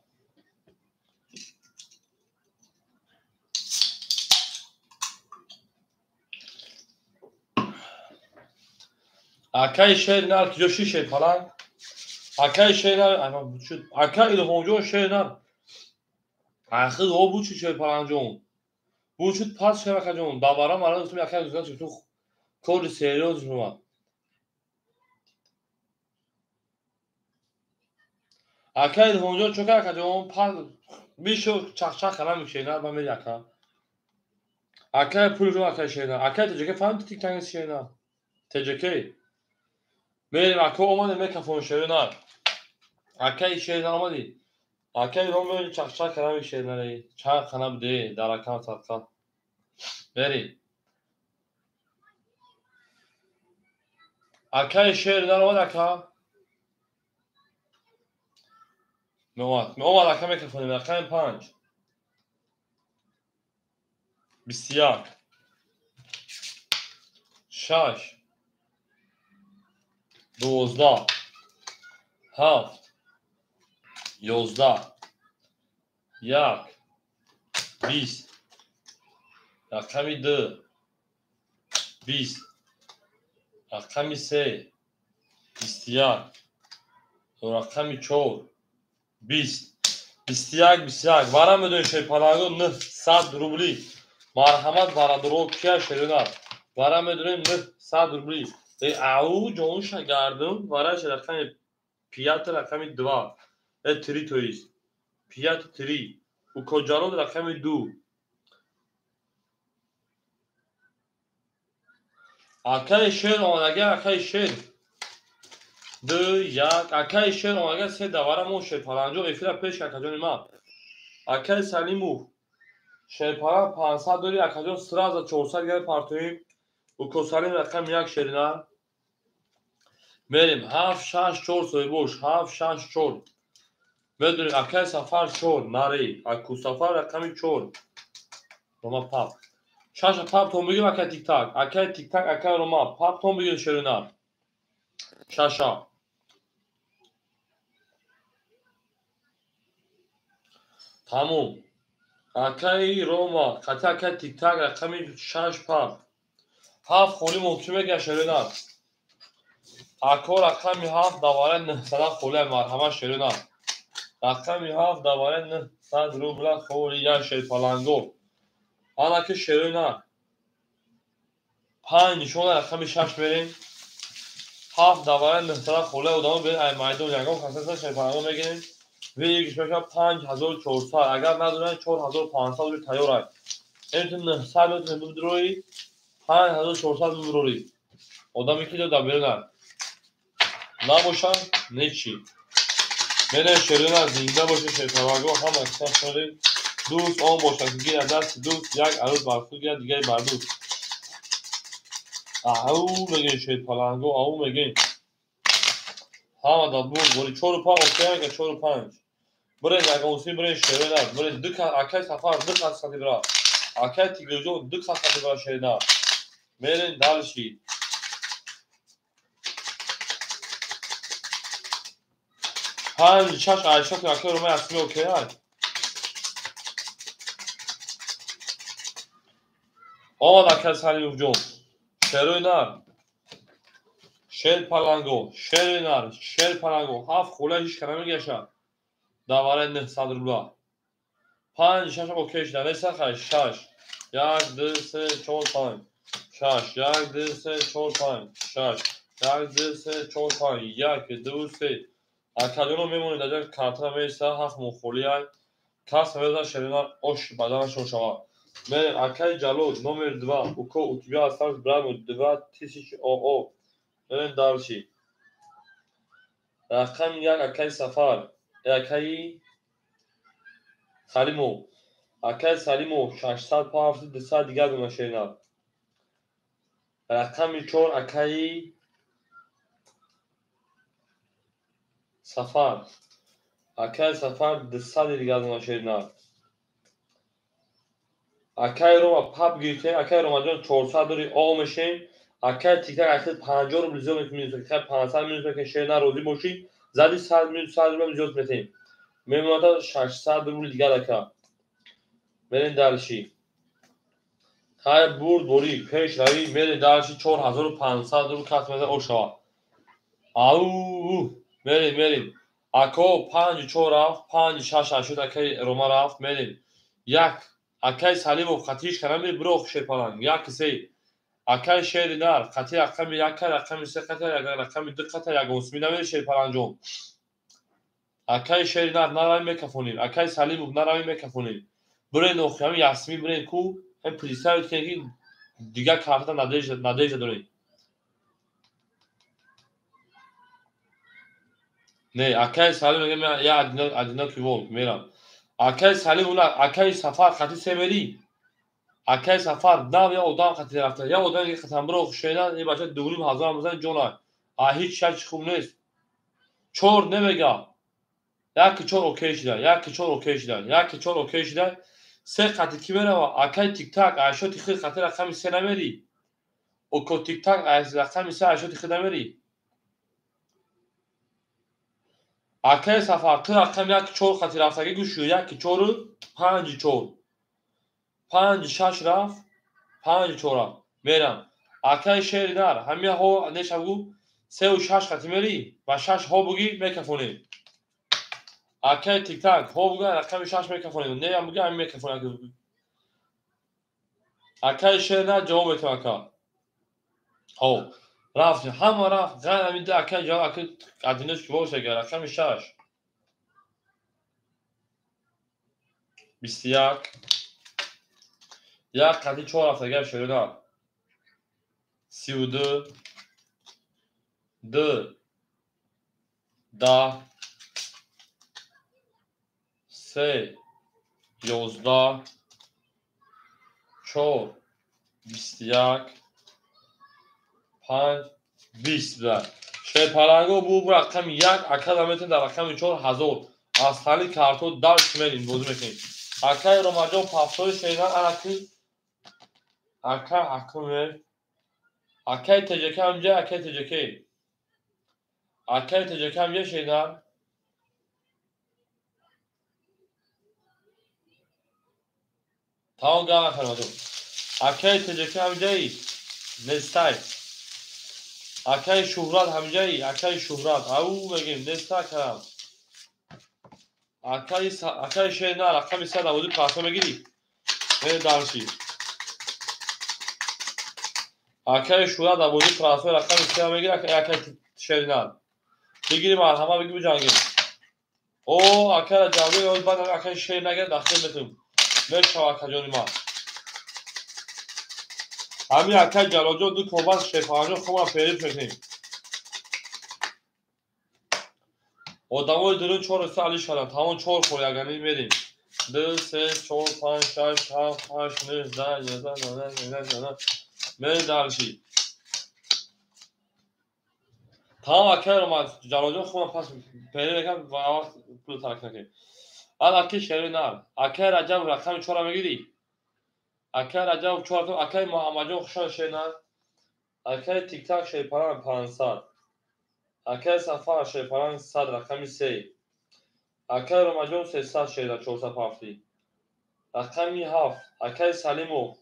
Акай шеринар киҷо ши шерпаланг? Акай шеринар шуд. Акай Илҳомҷон шеринар. Ахир о буд шуд шерпалангҷон. Буд шуд пас шер акаҷон. Давара мара гуфтам акай гуфтам ту кори серьёз шума. Акай Илҳомҷон чо кар акаҷон? Пас бишо чахчах кардам шеринар ба мери ака. Акай пулҷон акай шеринар. Акай ТҶК фаҳмиди тиктанги шеринар. ТҶК. Мерем ака омадем мекафон шеринар. Акай шеринар омадӣ. Акай Илҳом чахчах кардам шеринар. Чанд хана буде дар акам садқа. Мери. Акаи шер наромад ака? Меомад. Меомад ака мекафонем. Рақами 5. 21. 6. 12. 7. 11. 1. 20. Рақами 2. 20. Рақами 3. 21. Рақами 4. 20. 21, 21. Вара медонем шерпаланго 900 рубли. Марҳамат бародаро кия шеринар. Вара медонем 900 рубли. Ау ҷонша гардум вараш рақами 5 рақами 2. 3 то есть. 5 3. Укоҷалол рақами 2. Акаи шер омадага, акаи шер. 2 1. Акаи шер омадага 3 давара мо шерпаланҷо эфира пеш акаҷони ман. Акаи Салимов шерпалан 500 дори акаҷон сразу 400 гар партоим. Уко Салим рақами 1 шерина. Мерем 7 6 4 соҳибош 7 6 4. Медонем акаи Сафар 4 нари. Аку Сафар рақами 4. Рома пап. Шаша пап тон бигир акаи Тиктак. Акаи Тиктак акаи Рома пап тон бигир шерина. Шаша. Тамом. Акаи Рома, қати акаи Тиктак рақами 6 пап. 7 холи мумкин мегӯяд шерина. Ако рақами 7 давара 900 холи марҳамат шерина. Рақами 7 давара 900 рубла холи я шерпаланго. Ана ки шерина. 5 нишона рақами 6 мерем. 7 давара 900 холи одамо берем ай майдон ягон касаса шерпаланго мегирем. Выигрыш мешавад 5400. Агар надонанд 4500 рубл тайёр аст. Эм ту 900 метавонӣ бибуроӣ, 5400 бибурорӣ. Одаме ки дар берун набошанд нечи. Мерем шерина зинда бошед шерпаланго ҳама касони дӯст он бошад ки гирад дасти дӯст як арӯз бар худ гирад дигаре бар дӯст. Ау мегӯем шерпаланго, ау мегӯем. Ҳама дар бур бори 4 5 окей ка 4 5. Бирен ягонси бирен шерина, бирен ду кас акай Сафар ду кас хати бира. Акай Тигрҷон ду кас хати бира шерина. Мерен дальше. 5 6 8 акай Рома ясми окей ай. Омад акай Салимовҷон. Шерои нар. Шер паланго, шери нар, шер паланго. 7 хола ҳеч кара мегашад. Давараи 900 рубла. 5 6 окей шуда. Неса хай 6. 1 2 3 4 5. 6 1 2 3 4 5 6. 1 2 3 4 5 1 2 3. Акаҷоно мемонед дар ҷои картара меиста 7 мо холи ай. Кас мезан шерина ош баданашон шавад. Мерем акаи Ҷалол номер 2. Уко у тебя осталось брат 2000 ОО. Мерем дальше. Рақами 1 акаи Сафар, акаи Салимов. Акаи Салимов 600 пафт 200 дигар дона шерина. Рақами 4 акаи Сафар. Акаи Сафар 200 дигар дона шерина. Акаи Рома пап гирифтем. Акаи Ромаҷон 400 дори о мешем. Акаи Тиктак акаи 50 рубл зиёд мекунем, акаи 500 минус мекунем, шерина розӣ бошӣ, зади 100 минус 100 рубл зиёд метем. Мемонад 600 рубл дигар ака. Мерем дальше. Хай бурд борӣ пеш равӣ, мерем дальше 4500 рубл кас мезан о шавад. Ау, мерем, мерем. Ако 5 4 рафт, 5 6 8 акаи Рома рафт, мерем. 1 акаи Салимов қатиш кара мери бироқ шерпаланг. 1 3 акаи шери нар қати рақами 1 рақами 3 қати рақами 2 қати ягонсими намери шерпаланҷон. Акаи шери нар наравӣ мекафонем. Акаи Салимов наравӣ мекафонем. Бирен охи ҳами ясми бирен ку ҳам представить кунед ки дигар карта надежда дорем. Не, акаи Салим мегӯяд я одинокий волк мерам. Акаи Салим уна акаи Сафар қати се мери. Акаи Сафар нав я одам қати рафта. Я одам ки қатам биро шена, ин бача 2500 мезан ҷона. А ҳеҷ шак хуб нест. Чор намега. Як чор окей шуда, як чор окей шуда, як чор окей шуда. Се қати ки мерава? Акай тиктак, айшоти хид қати рақами се намери. Око тиктак аз рақами се айшоти хид намери. Акай Сафар, ту рақами як чор қати рафтагӣ гӯш, як чору панҷ чор. Панҷ шаш рафт, панҷ чор рафт. Мерам. Акай шери нар, ҳамин ҳо неша бугу, сеу шаш қати мери, ба шаш ҳо бугӣ мекафонем. Акай тиктак, ҳо бугу рақами шаш мекафонем. Неям бугӣ ҳамин мекафонем. Акай шери нар ҷавоб метавон ака. Ҳо, рафт, ҳама рафт, ғайр ҳамин ду акай ҷавоб, акай адинош ки боша агар рақами шаш. 21. Як қати чор рафт агар шери нар. 32. Ду. 10. Се. 11. 4. 21. 5. 20 буда. Шерпаланго бу рақами як, ака наметавонад дар рақами 4000. Аз ҳали картҳо дарс мерим, бозӣ мекунем. Акаи Ромаҷон пафтори шеринар анаки ака акуме. Акаи ТЖК ҳамҷа, акаи ТЖК. Акаи ТЖК ҳамҷа шеринар. Тамом гап накардам. Акаи ТЖК ҳамҷаи нестай. Акаи Шуҳрат ҳамҷаи, акаи Шуҳрат. Ау мегем, нестай кардам. Акаи шеринар рақами се наводи паҳто мегирӣ? Мере дарши. Акаи Шуҳрат наводи паҳто рақами се мегирӣ, акаи шеринар. Бигири марҳама, бигӣ биҷангем. О, акаи Раҷабӣ, баъд акаи шер нагирад, дахил метавонем. Мешава акаҷони ман. Ҳамин акаи Ҷалолҷон ду корбанд шерпаланҷон хубам фериб мекунем. Одамои дурун чор се али шаванд. Тамом чор хор ягани мерим. 2, 3, 4, 5, 6, 7, 8, 9, 10, 11, 12, 13, 14. Мерем дарши. Тамом акаи Роман Ҷалолҷон хубам пас фериб мекунам ва вақт пул тарк накунем. Ан акаи шери нар. Акаи Раҷаб рақами чора мегирӣ? Акаи Раҷаб чор, акаи Муҳаммадҷон хушон шеринар. Акаи Тиктак шерпаланг 500. Акаи Сафар шерпаланг 100 рақами се. Акаи Ромаҷон 300 шеринар 407. Рақами 7. Акаи Салимов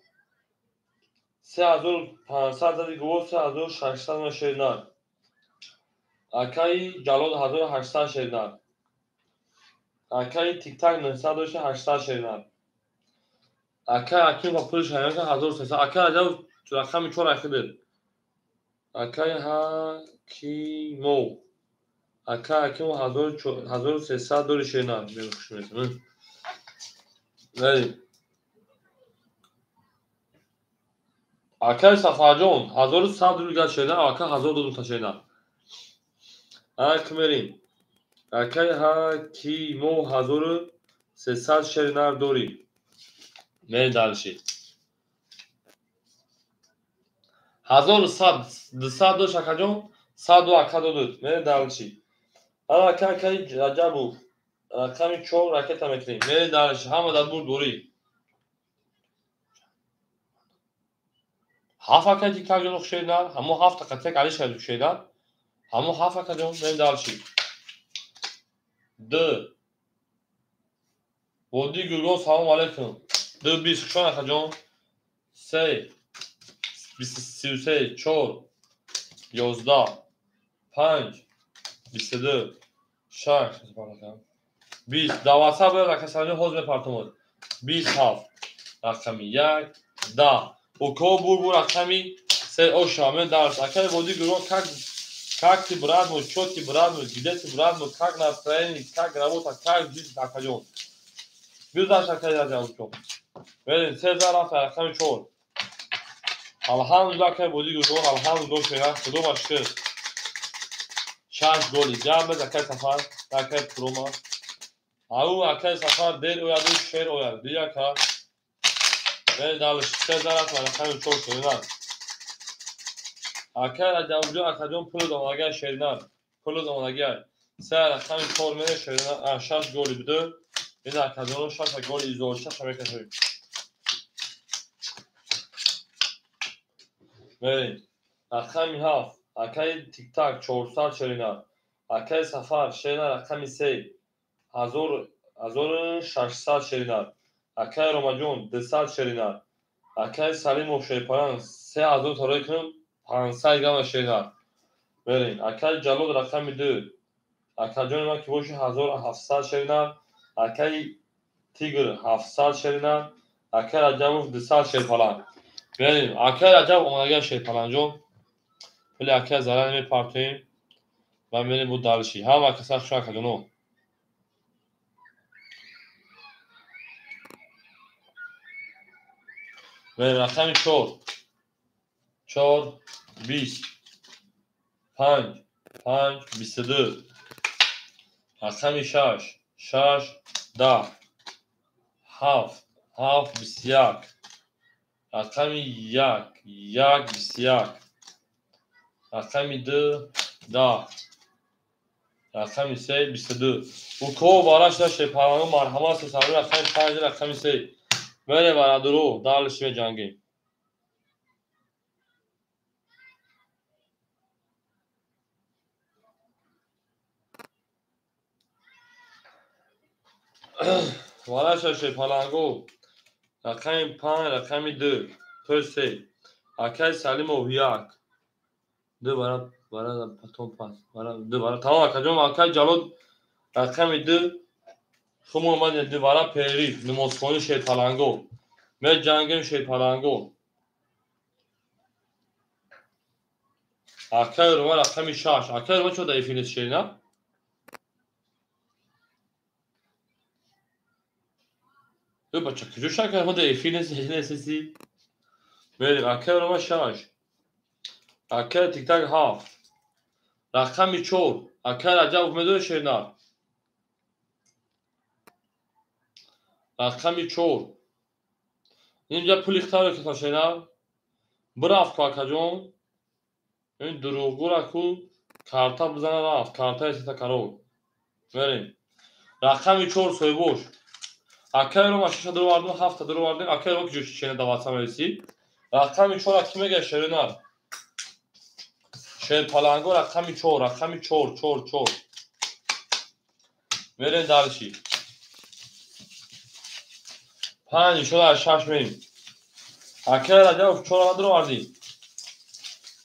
3500 зади гуво 3600 шеринар. Акаи Ҷалол 1800 шеринар. Акаи Тиктак 900 дошта 800 шеринар. Акаи Аким ва пули шаҳрак 1300. Акаи Раҷаб рақами 4 ахидед. Акаи Ҳакимов. Акаи Ҳакимов 1300 дори шеринар. Мехуш метавонам. Акаи Сафарҷон 1100 рубл гад шеринар, ака 1000 додум шеринар. Ак мерим. Акаи Ҳакимов 1300 шеринар дорӣ. Мерем дарши. 1100 200 дошт акаҷон, 100 ака додуд. Мерем дарши. Ана ака акаи Раҷабов рақами 4 ракета мекунем. Мерем дарши. Ҳама дар бур дорӣ. 7 акаи Тиктак ҷон шеринар, ҳамо 7 қатек али шеринар шеринар. Ҳамо 7 акаҷон мерем дарши. 2. Води Гургон салом алейкум. 2 20 хушон акаҷон. 3 33 4 11 5 22 6 20 даваса бояд акасаҷон ҳозир мепартомад. 27 рақами 1 10 Око бур рақами 3 оша мен дарс. Акаи Води Гургон как ты брат мой, чё ты брат мой, где ты брат мой, как настроение, как работа, как жизнь, акаҷон. Бирдаш акаи Раҷабҷон. Мерем 13 рафт рақами 4. Алҳамдулиллаҳ акаи Води Гургон, алҳамдулиллаҳ шеринар, худо ба шукр. 6 голи ҷамъ без акаи Сафар, акаи Пурома. Ау акаи Сафар дер ояд, шер ояд. Бия ака. Мерем далш 13 рафт рақами 4 шеринар. Акай Раҷабҷон, акаҷон пули омадагиай шеринар. Пули омадагиай. Се рақами 4 мере шеринар, 6 голи буду. Ин акаҷоно 6 голи изолчаша мекашем. Мерем. Рақами 7, акаи Тиктак 400 шеринар. Акаи Сафар шеринар рақами 3, 1600 шеринар. Акаи Ромаҷон 200 шеринар. Акаи Салимов шерпаланг 3000 тарои кунам 500 грамма шеринар. Мерем. Акаи Ҷалол рақами 2. Акаҷони ман ки боши 1700 шеринар. Акаи Тигр 700 шеринар. Акаи Раҷабов 200 шерпаланг. Мерем. Акаи Раҷаб омадагиа шерпалангҷон. Пули акаи зарар намепартоем ва мерем бо далши. Ҳама каса хуш акаҷоно. Мерем рақами 4. 4 20 5 5 22. Рақами 6 6 10 7 7 21. Рақами 1 1 21. Рақами 2 10. Рақами 3 22. Уко барашда шепаланго марҳамат сесару рақами 5 рақами 3. Мере барадуру далш меҷангем. Вараша шепаланго рақами 5 рақами 2 то 3. Акай Салимов 1 2 бара бара потом пас бара 2 бара тамом акаҷон. Акай Ҷалол рақами 2 хумо омадем 2 бара периф намозхони шерпаланго меҷангем шерпаланго. Акай Рома рақами 6. Акай Рома чо дар эфир нест шерина? Бача куҷо шакар мо дар эфир нест? Мерем. Акай Рома 6. Акай Тиктак 7. Рақами 4. Акай Раҷабов медони шеринар? Рақами 4. Инҷа пули хитаро киса шеринар? Бирафт ку акаҷон. Ин дурӯғгӯра ку карта бизана рафт. Картаи сета карол. Мерем. Рақами 4 соҳибош. Акай Рома 6 дуровардем, 7 дуровардем. Акай Рома куҷо чена даватса мерисӣ? Рақами 4 ки мега шеринар? Шерпаланго рақами 4, рақами 4, 4, 4. Мерем дарши. 5 шуда 6 мерем. Акай Раҷабов 4 дуровардӣ.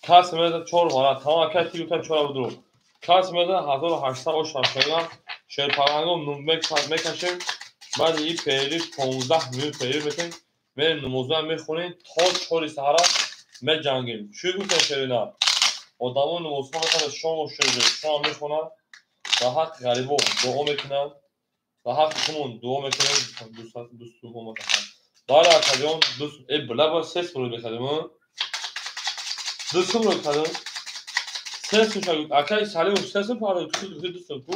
Кас мезад 4 вара. Тамом акай Тигр 4 дуро. Кас мезад 1800 ош шеринар. Шерпаланго мекашем. Баъди ин перерив 15 минут перерив метем. Мерем намоза мехонем то 4 саҳара меҷангем. Чӣ гуфтем шеринар? Одамо намозхон мекунанд, шому шом мехонанд, ба ҳаққи ғарибо дуо мекунанд, ба ҳаққи худмон дуо мекунем. Дӯсту омадаҳанд. Бале акаҷон, дӯст била ба 3 сум рӯй мекардем. 2 сум рӯй кардем. 3 сум шагӯ. Акаи Салимов 3 сум пардохт, ту 2 сум ку.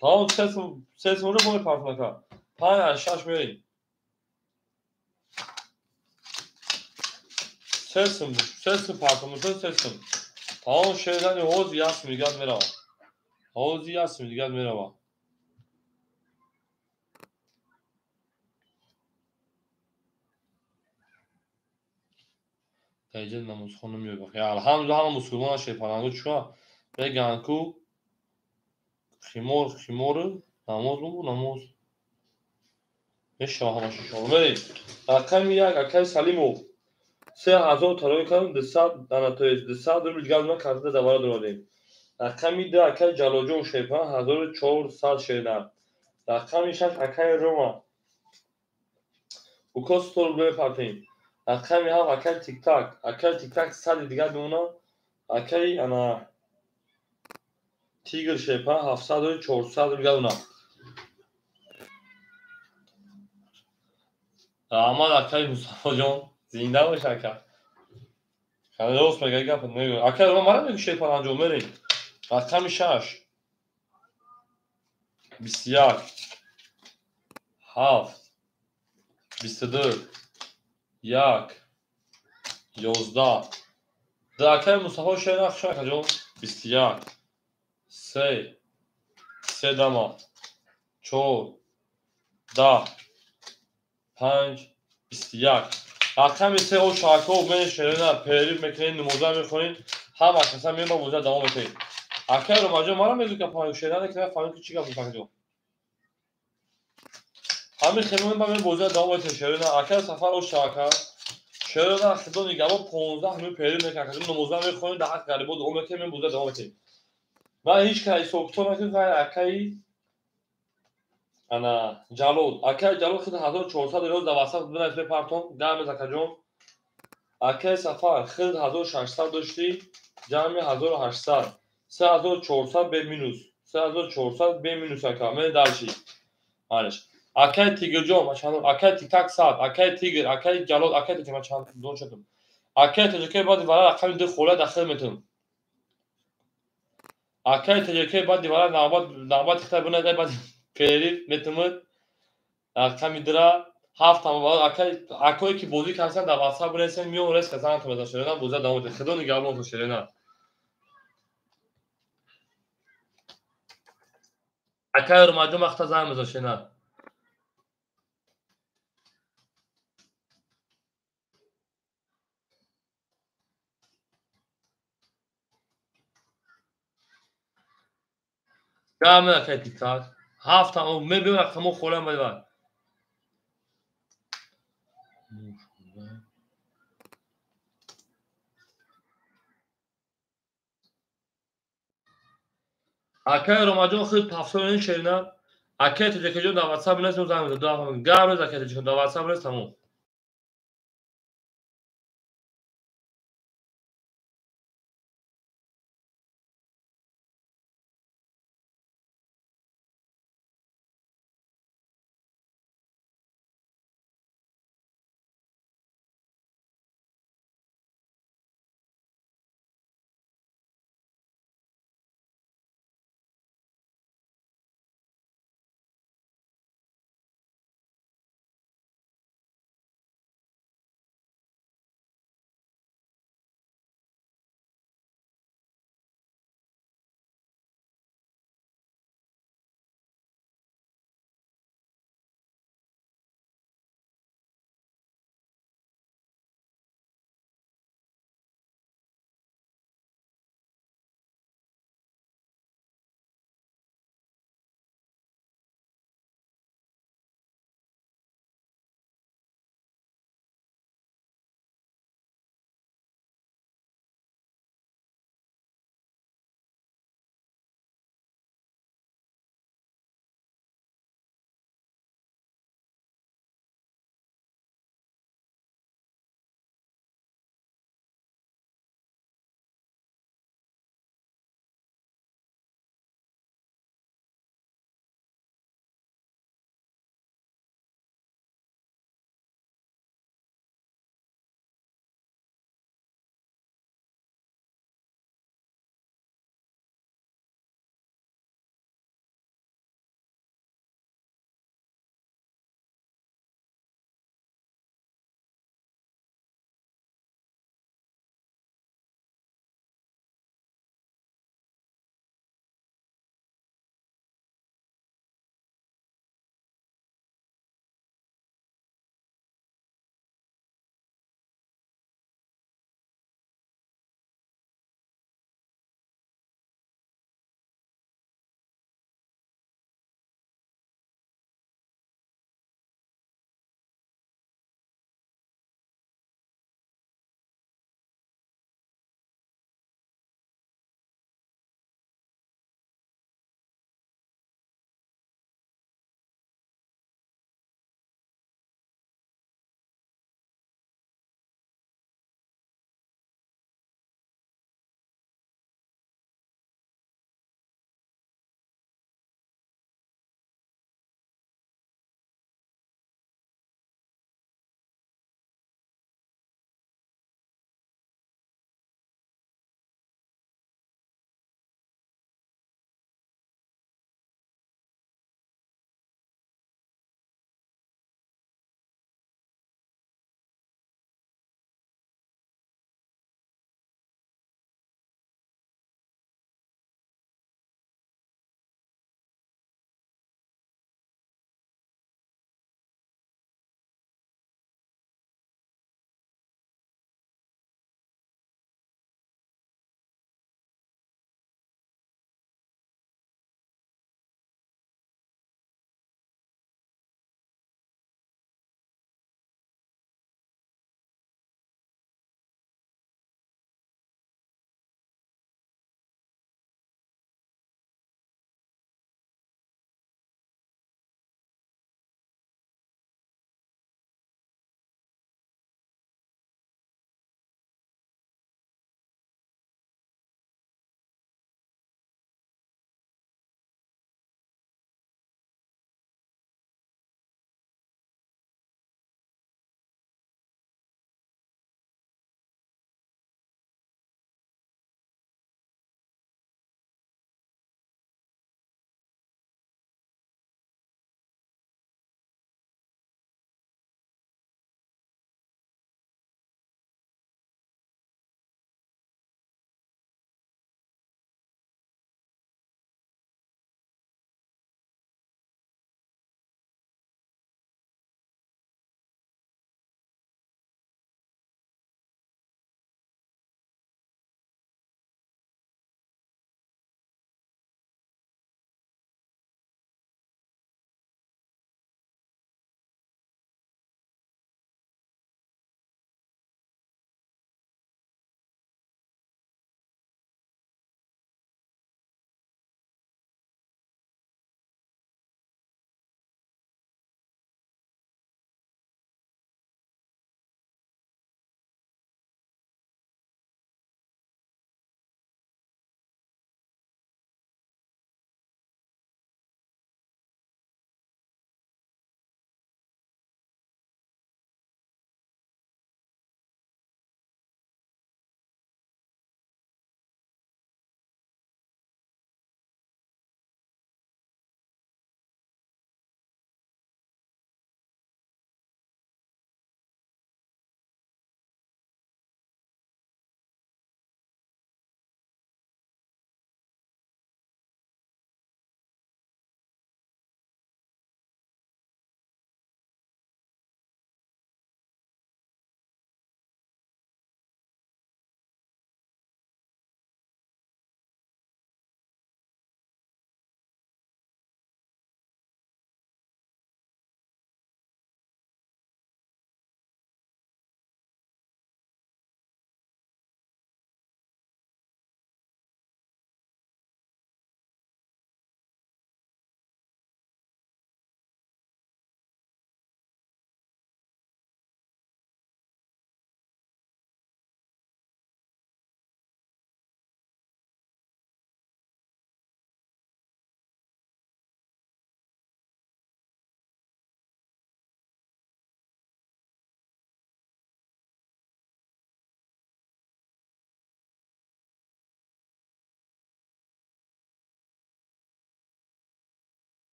Тамом 3 сум, 3 сум рӯй мо мепартонем ака. 5 аз 6 мерем. 3 сум, 3 сум партонем, 3 сум. Тамом шердани ҳози як сум дигар мерава. Ҳози як сум дигар мерава. Дар инҷа намозхон намеёбад. Алҳамдулилла ҳама мусулмон шерпаланго чуа мегӯянд ку химор химору намоз бу намоз. Мешава ҳамаш иншоалло. Мерем. Рақами 1 акаи Салимов 3000 тарои кардем, 200 ана то есть 200 рубл дигар ма карта завара дородем. Рақами 2 акаи Ҷалолҷон шерпаланг 1400 шеринар. Рақами 6 акаи Рома уко 100 рубл мепартем. Рақами 7 акаи Тиктак. Акаи Тиктак 100 дигар мемонад. Акаи ана Тигр шерпаланг 700 400 рубл дигар мемонад. Раҳмат акаи Мустафоҷон. Зинда бош ака. Хеле рост мега гап мегӯ. Акаи Рома мара мегӯ шерпаланҷон мерем. Рақами 6 21 7 22 1 11 Акаи Мустафо Шерина хуш акаҷон. 21 3 3 дама 4 10 5 21. Рақами 3 о шако мен Шерина перерив мекунед, намоза мехонед, ҳама каса меба боза давом метаҳед. Акаи Ромаҷон мара мегӯ ки панҷ Шерина ки фаҳмид ки чӣ гап акаҷон. Ҳамин хелмон ба мен боза давом метаҳед Шерина. Акаи Сафар о шака. Шерина хидо нигаҳбон 15 минут перерив мекунед, акаҷон намоза мехонед, дар ҳаққи ғарибо дуо мекунед, мен боза давом метаҳед. Ман ҳеҷ кас ҳисобкитоб накардам, ғайр акаи ана Ҷалол. Акаи Ҷалол хид 1400 рӯз дар васат бинавис мепартон, гамез акаҷон. Акаи Сафар хид 1600 доштӣ, ҷамъи 1800. 3400 бе минус. 3400 бе минус ака. Мен дарши. Малеш. Акаи Тигрҷон, ма чанд акаи Тиктак 100, акаи Тигр, акаи Ҷалол, акаи Тигр ма чанд дон шудам. Акаи Тоҷикай баъди вара рақами 2 хола дахил метавам. Акаи Тоҷикай баъди вара навбат хита бинавис баъди перерив метавад. Рақами 2 7 ҳама акое ки бозӣ карданд дар WhatsApp бинависед, миён рез касанатон мезанам Шерина, бозӣ давом медиҳед. Худо нигаҳбонтон Шерина. Акаи Ромаҷон вақта занг мезанам Шерина. Гап акаи Тиктак. 7 ҳама мебиён рақамо холам баъд. Акаи Ромаҷон худ пафсони Шерина. Акаи Тоҷикаҷон дар WhatsApp бинависед, занг мезанам. Гап нез акаи Тоҷикаҷон дар WhatsApp бинавис, тамом.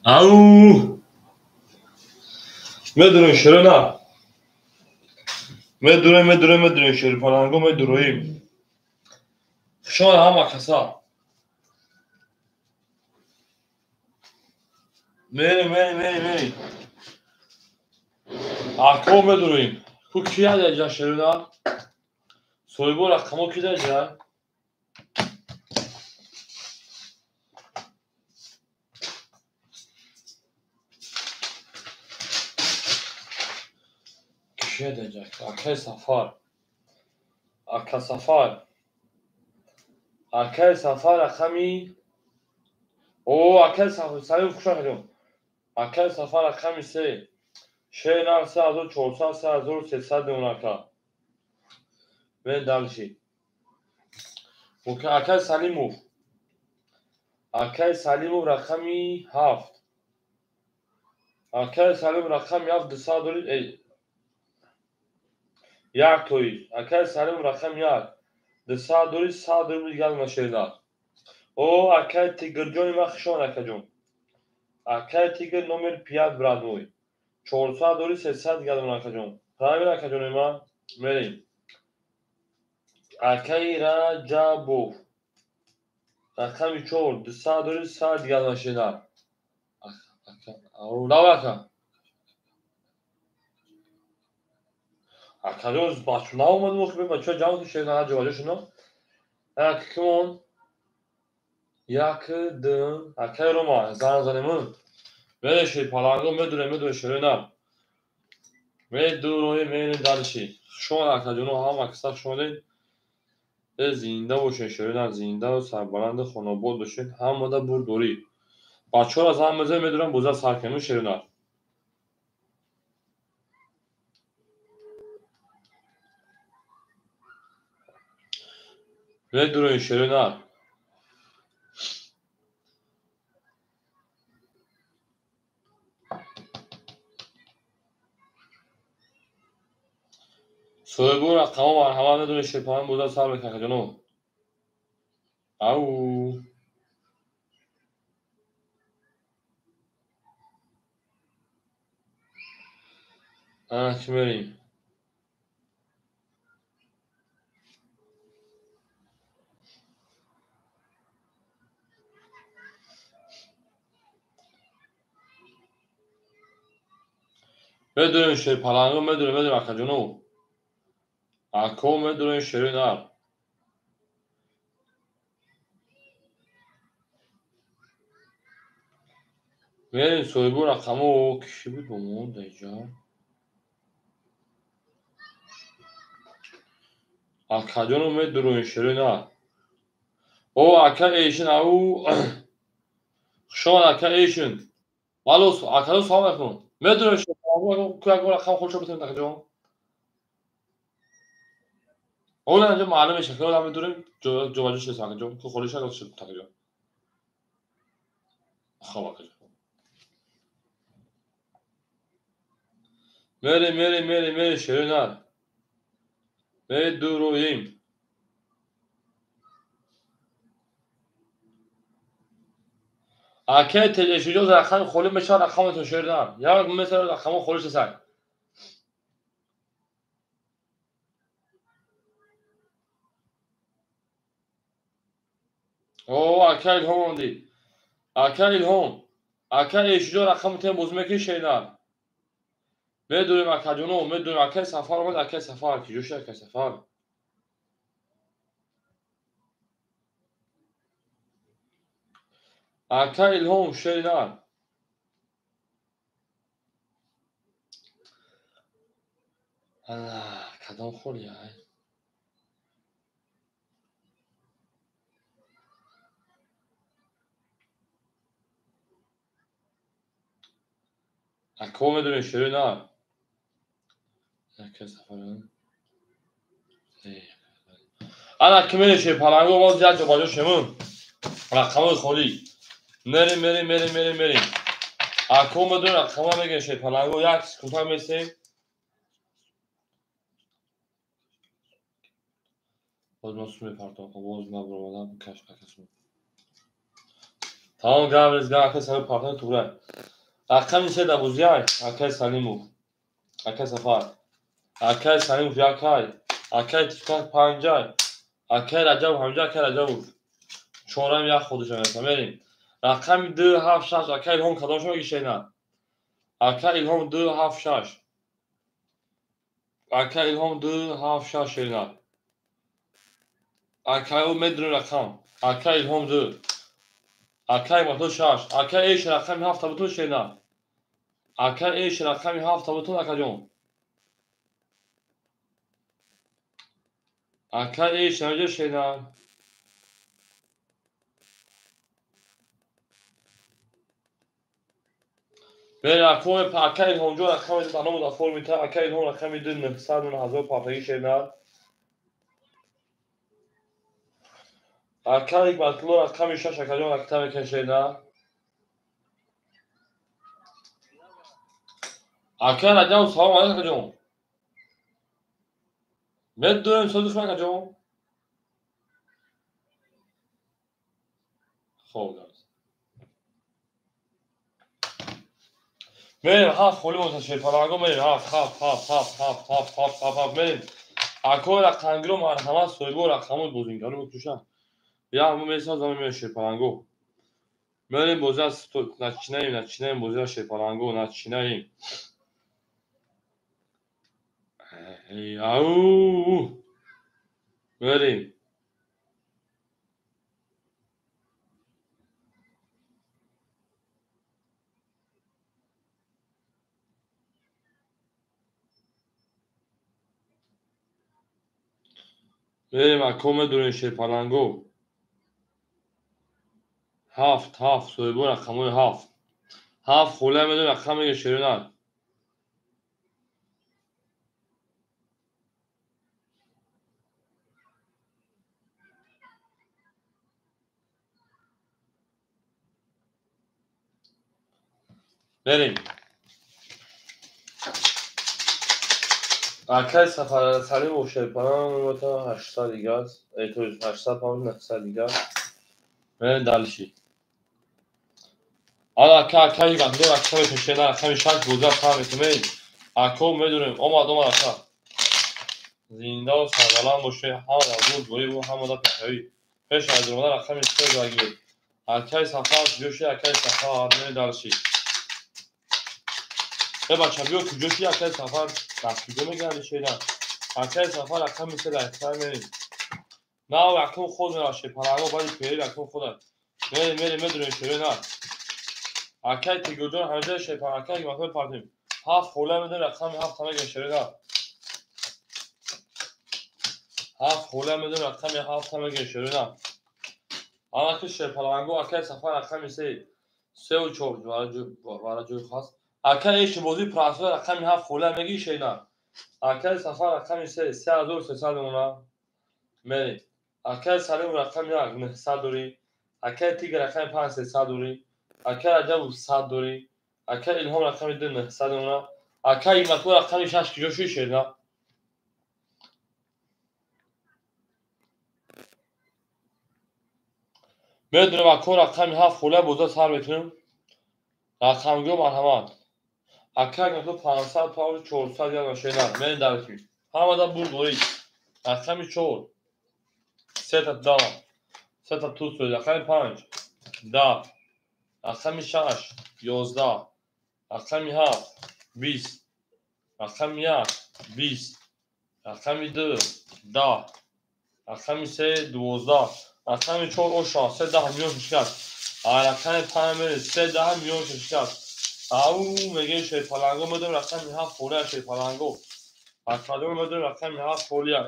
Ау! Медурем ширина. Медурем, медурем, медурем шир паланго медуроим. Хушон ҳама каса. Мерим, мерим, мерим, мерим. Ако медуроим. Ку ки ҳадаҷа ширина? Соҳибо рақамо ки даҷа? Кидаҷа? Акай Сафар. Ака Сафар. Акай Сафар рақами О, акай Сафар, салим хуш омадед. Акай Сафар рақами 3. Шер нар 3400, 3300 мемон ака. Бен дальше. Акай Салимов. Акай Салимов рақами 7. Акай Салимов рақами 7 200 дорид. Эй. Як тоиз. Акай Салимов рақами 1. 200 дорид, 100 дорид дигар машернар. О, акай Тигрҷони ман хуш омад акаҷон. Акай Тигр номер 5 брат мой. 400 дорид, 300 дигар мемон акаҷон. Правильно акаҷони ман? Мерем. Акай Раҷабов. Рақами 4, 200 дорид, 100 дигар машернар. Давай ака. Акаҷон бачо наомадем охи бачо ҷамъ ки шернар ҷобаҷо шуно. Ак кимон? Як д акай Рома зан занем. Мере шер паланго медуре медуре шерина. Медурои мере дальше. Шумо акаҷоно ҳама каса шумодед. Зинда бошед шерина, зинда ва сарбаланд хонобод бошед. Ҳамада бурдорӣ. Бачаҳоро зан мезанем медурам боза сар кунем шерина. Медурои шерина. Соҳибо рақамо марҳамат медонед шерпаланг боза сар мекунад акаҷоно. Ау. Ана чӣ мерем? Медонем шерпаланго медонем медонем акаҷоно. Ако медонем шери нар. Мерем соҳибо рақамо киши буд бо мо даҷа. Акаҷоно медуроем шери нар. О, ака Эйшин, ау. Хушомад ака Эйшин. Алло, акаҷон салом алайкум. Медонем шерпаланго ку як рақам худшо битем акаҷон. Ола инҷо маълум мешавад, ки одам медурем ҷобаҷо шуд акаҷон, ку холӣ шуд шуд акаҷон. Хоб акаҷон. Мерем, мерем, мерем, мерем шери нар. Медуроем. Акай Теҷешиҷоз рақами холӣ мешавад рақаматон шери нар. Як месара рақамо холӣ шасак. О, ака Илҳом омадид. Ака Илҳом. Ака Эшиҷо рақами тем бозӣ мекунӣ шеринар. Медонем акаҷоно, медонем акай Сафар омад, акай Сафар, киҷо шуд акай Сафар? Ака Илҳом шеринар. Ана, кадом холи ай? Ако медонем шеринар. Ака Сафар. Ана ки мерем шерпаланго боз як ҷобаҷо шемун. Рақамои холӣ. Мерем, мерем, мерем, мерем, мерем. Ако медонем рақамо мегирем шерпаланго як секунда месем. Боз ман сум мепартом, боз набуромадам каш акасум. Тамом гап нест, гап акай Салимов партои туғрай. Рақами се дар бозиай, акай Салимов. Акай Сафар. Акай Салимов якай. Акай Тифтак панҷай. Акай Раҷабов ҳамҷа, акай Раҷабов. Чорам як худашон мерасам. Мерем. Рақами 2 7 6 акай Илҳом кадомшо мегишена? Акай Илҳом 2 7 6. Акай Илҳом 2 7 6 шена. Акай ӯ медонӣ рақам. Акай Илҳом 2. Акай Матул 6. Акай Эш рақами 7 бутун шена. Акай Эш рақами 7 бутун акаҷон. Акай Эш наҷа шена. Бер акои акай Илҳомҷон рақами 2 таном дар форми та акай Илҳом рақами 2 900 ҳазор партагӣ шена. Акай Ҳикматулло рақами 6 акаҷон ракта мекашена. Акай Раҷаб салом алайкум акаҷон. Медонем сози хуб акаҷон. Хоб мерем ҳафт холи мота шерпаланго мерем ҳафт ҳафт ҳафт ҳафт ҳафт ҳафт ҳафт ҳафт ҳафт мерем. Акои рақамгиро марҳамат соҳибо рақамои бозингаро мекушанд. Я мо месозам меоем шерпаланго. Мерем бозиа начинаем, начинаем бозиа шерпаланго, начинаем. Ау! Мерем. Мерем ако медонем шерпаланго. Ҳафт, ҳафт, соҳибо рақамҳои ҳафт. Ҳафт холия медонем рақам мега шеринар. Мерем. Акай Сафар Салимов шерпаланг то 800 дига аст. То 800 паунд 900 дига. Мерем дальше. Ала ака акай гандо рақами пешена рақами 6 боза сар мекунем. Ако медонем омад омад ака. Зинда ва сарбаланд боше ҳама дар бурд борӣ ва ҳама дар пешравӣ. Пеш аз омадан рақами 3 загир. Акай Сафар ҷӯши акай Сафар мерем дальше. Э бача биё куҷо ши акай Сафар дар куҷо мегарди шена? Акай Сафар рақами 3 дар сар мерем. Нав рақам худ меравад шерпаланго баъди пери рақам худ аст. Мерем мерем медонем шерина. Акай Тигурҷон ҳамҷа шерпаланг акай Ҳикматулло партем. Ҳафт холия медонем рақами 7 мегирем шерина. Ҳафт холия медонем рақами 7 мегирем шерина. Анаки шерпаланго акай Сафар рақами 3 3 ва 4 вара ҷои хас. Акай Эш бозии прасои рақами 7 холия мегири шерина. Акай Сафар рақами 3 3300 мемонад. Мерем. Акай Салимов рақами 1 900 дорӣ. Акай Тигр рақами 5 300 дорӣ. Акай Раҷабов 100 дорӣ. Акай Илҳом рақами 2 900 мемонад. Акай Ҳикматулло рақами 6 куҷо шуд шерина? Медонем ако рақами 7 холия боза сар мекунем. Рақамгиро марҳамат. Акай Ҳикматулло 500 паунд 400 грамм шена. Мерем дальше. Ҳамада бурд борӣ. Рақами 4 сета 10 сета туз рақами 5 10 рақами 6 11 рақами 7 20 рақами 1 20 рақами 2 10 рақами 3 12 рақами 4 оша 3 10 миён шикаст. Рақами 5 3 10 миён шикаст. Ау мегӯем шерпаланго медонем рақами 7 холия шерпаланго. Акаҷон медонем рақами 7 холия.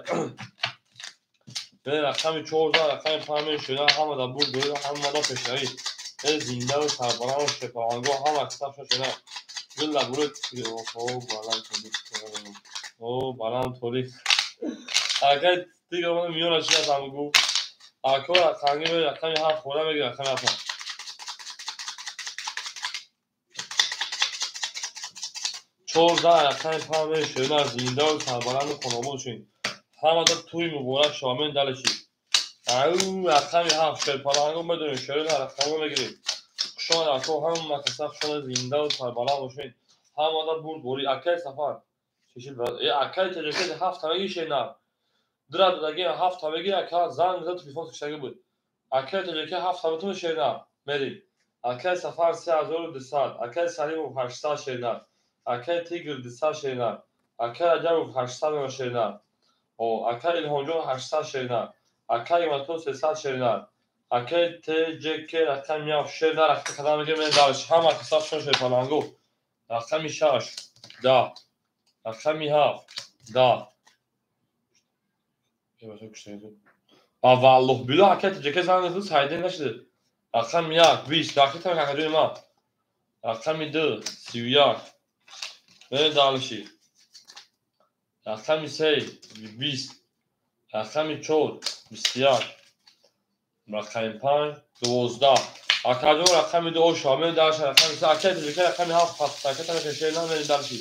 Рақами 14 рақами 5 шуда ҳама дар бурд борӣ ҳама дар пешравӣ. Зинда ва сарбаланд шерпаланго ҳама касаб шуда. Дил дар бурд о баланд о баланд торик. Акай дигар миёна шикаст ҳамгу. Ако рақами рақами 7 холия мегирад рақами 7. 14 рақами 5 шуда зинда ва сарбаланду хонобод шудем. Ҳамада тӯй муборак шава мен далеши. Ау рақами 7 шерпаланго медонем шерина рақамҳо мегирем. Хушомад ако, ҳама каса хушомад, зиндаву сарбаланд бошед. Ҳамада бурдборӣ. Акай Сафар. Чишид брат. Э акай Таҷака ҳафта меги шена. Дира дадаги ҳафта меги ака занг зад телефон киштаги буд. Акай Таҷака ҳафта метон шена. Мерим. Акай Сафар 3200, акай Салимов 800 шена. Акай Тигр 200 шена. Акай Раҷабов 800 шена. О, акай Илҳомҷон 800 шена. Акай Иматон 300 шена. Акай ТЖК рақами 7 шена рақами қадам мегем мен дарш. Ҳама каса хушон шерпалангу. Рақами 6 10. Рақами 7 10. А валлоҳ било акай ТЖК занг зад сайден нашид. Рақами 1 20. Рақами там акаҷони ма. Рақами 2 31. Мен дарши. Рақами 3 20. Рақами 4 21. Рақами 5 12. Акаҷон рақами 2 оша. Мен дарши рақами 3 акай ТЖК рақами 7 паст. Акай там шена мен дарши.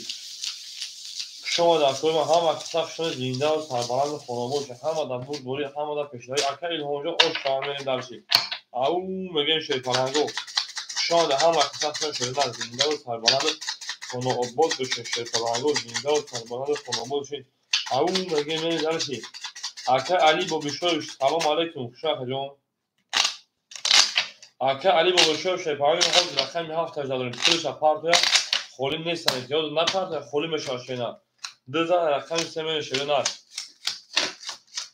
Хушомад акои ман, ҳама каса хушомад, зиндаву сарбаланду хонобод бошед. Ҳама дар бурдборӣ, ҳама дар пешравӣ. Акай Илҳомҷон оша мен дарши. Ау мегем шерпаланго. Хушомад ҳама каса хушомад шерна, зиндаву сарбаланду хонаобод бошед. Шерпаланго зиндаву сарбаланду хонобод бошед. Ау мегем мен дарши. Акай Али Бобишоев салом алейкум. Хуш акаҷон. Акай Али Бобишоев шерпаланго ҳозир рақами 7 тажда дорем. Сеша партоя холӣ нестан. Эҳтиёт напартоя холӣ мешавад шена. Ду зан рақами 3 мен шерна.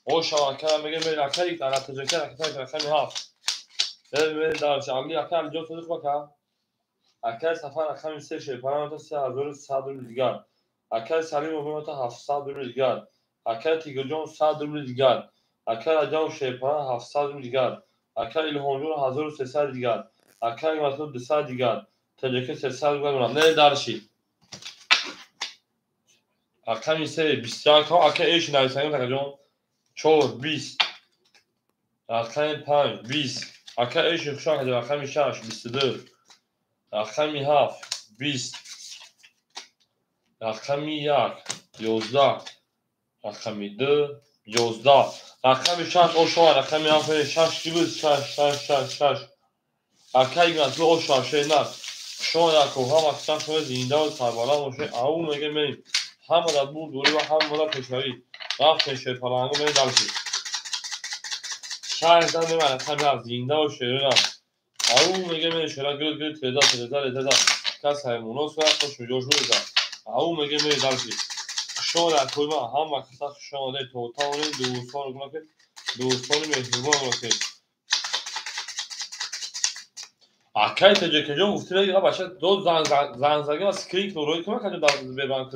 Оша акай мегем мен акай ана Таҷака рақами 7. Мен дарши. Али акай Алиҷон содиқ бака. Акай Сафар рақами 3 шерпаланг 3100 рубл дигар. Акай Салимов 700 рубл дигар. Акай Тигрҷон 100 рубл дигар. Акай Раҷабов шерпаланг 700 рубл дигар. Акай Илҳомҷон 1300 дигар. Акай Масуд 200 дигар. Таҷака 300 дигар. Не дарши. Рақами 3 21. Акай эш нависангем акаҷон. 4 20. Рақами 5 20. Акай эш хуш акаҷон. Рақами 6 22. Рақами 7 20. Рақами 1 11. Рақами 2 11. Рақами 6 ошова. Рақами 7 6 ки буд? 6 6 6 6. Акай Игнатулло оша шена. Хушомад ако, ҳама каса хушомад, зиндаву сарбаланд бошед. Ау мегем мерим. Ҳама дар бурдборӣ ва ҳама дар пешравӣ. Рафтем шерпаланго мерем дарши. 6 зан меман рақами 7 зиндаву шерона. Ау мегем мерем шера гирд гирд теза теза теза. Кас ҳаймонос ва хуш миҷош буд. Ау мегем мерем дарши. Хушомад акои ман, ҳама каса хушомадед. То тавонед дӯстонро кунед, дӯстони меҳрубонро кунед. Акай Таҷакаҷон гуфти меги бача до занг заги ва скрин кун рӯй кун акаҷон дар Сбербанк.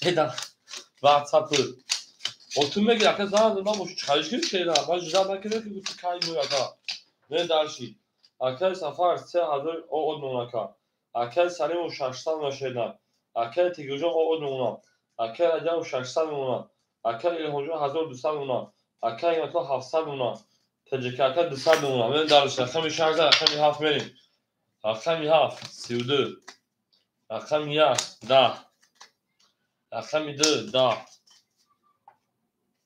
Э дар WhatsApp. О ту меги ака занг ман бош чалиш кир шера. Ман ждать накардам ки гуфти кай мӯй ака. Не дарши. Акай Сафар 3000 од мемон ака. Акай Салимов 600 мешена. Акай Тигрҷон од мемонад. Акай Раҷабов 600 мемонад. Акай Илҳомҷон 1200 мемонад. Акай Иматулло 700 мемонад. Таҷака ака 200 мемонад. Мен дарши рақами 6 рақами 7 мерим. Рақами 7 32. Рақами 1 10. Рақами 2 10.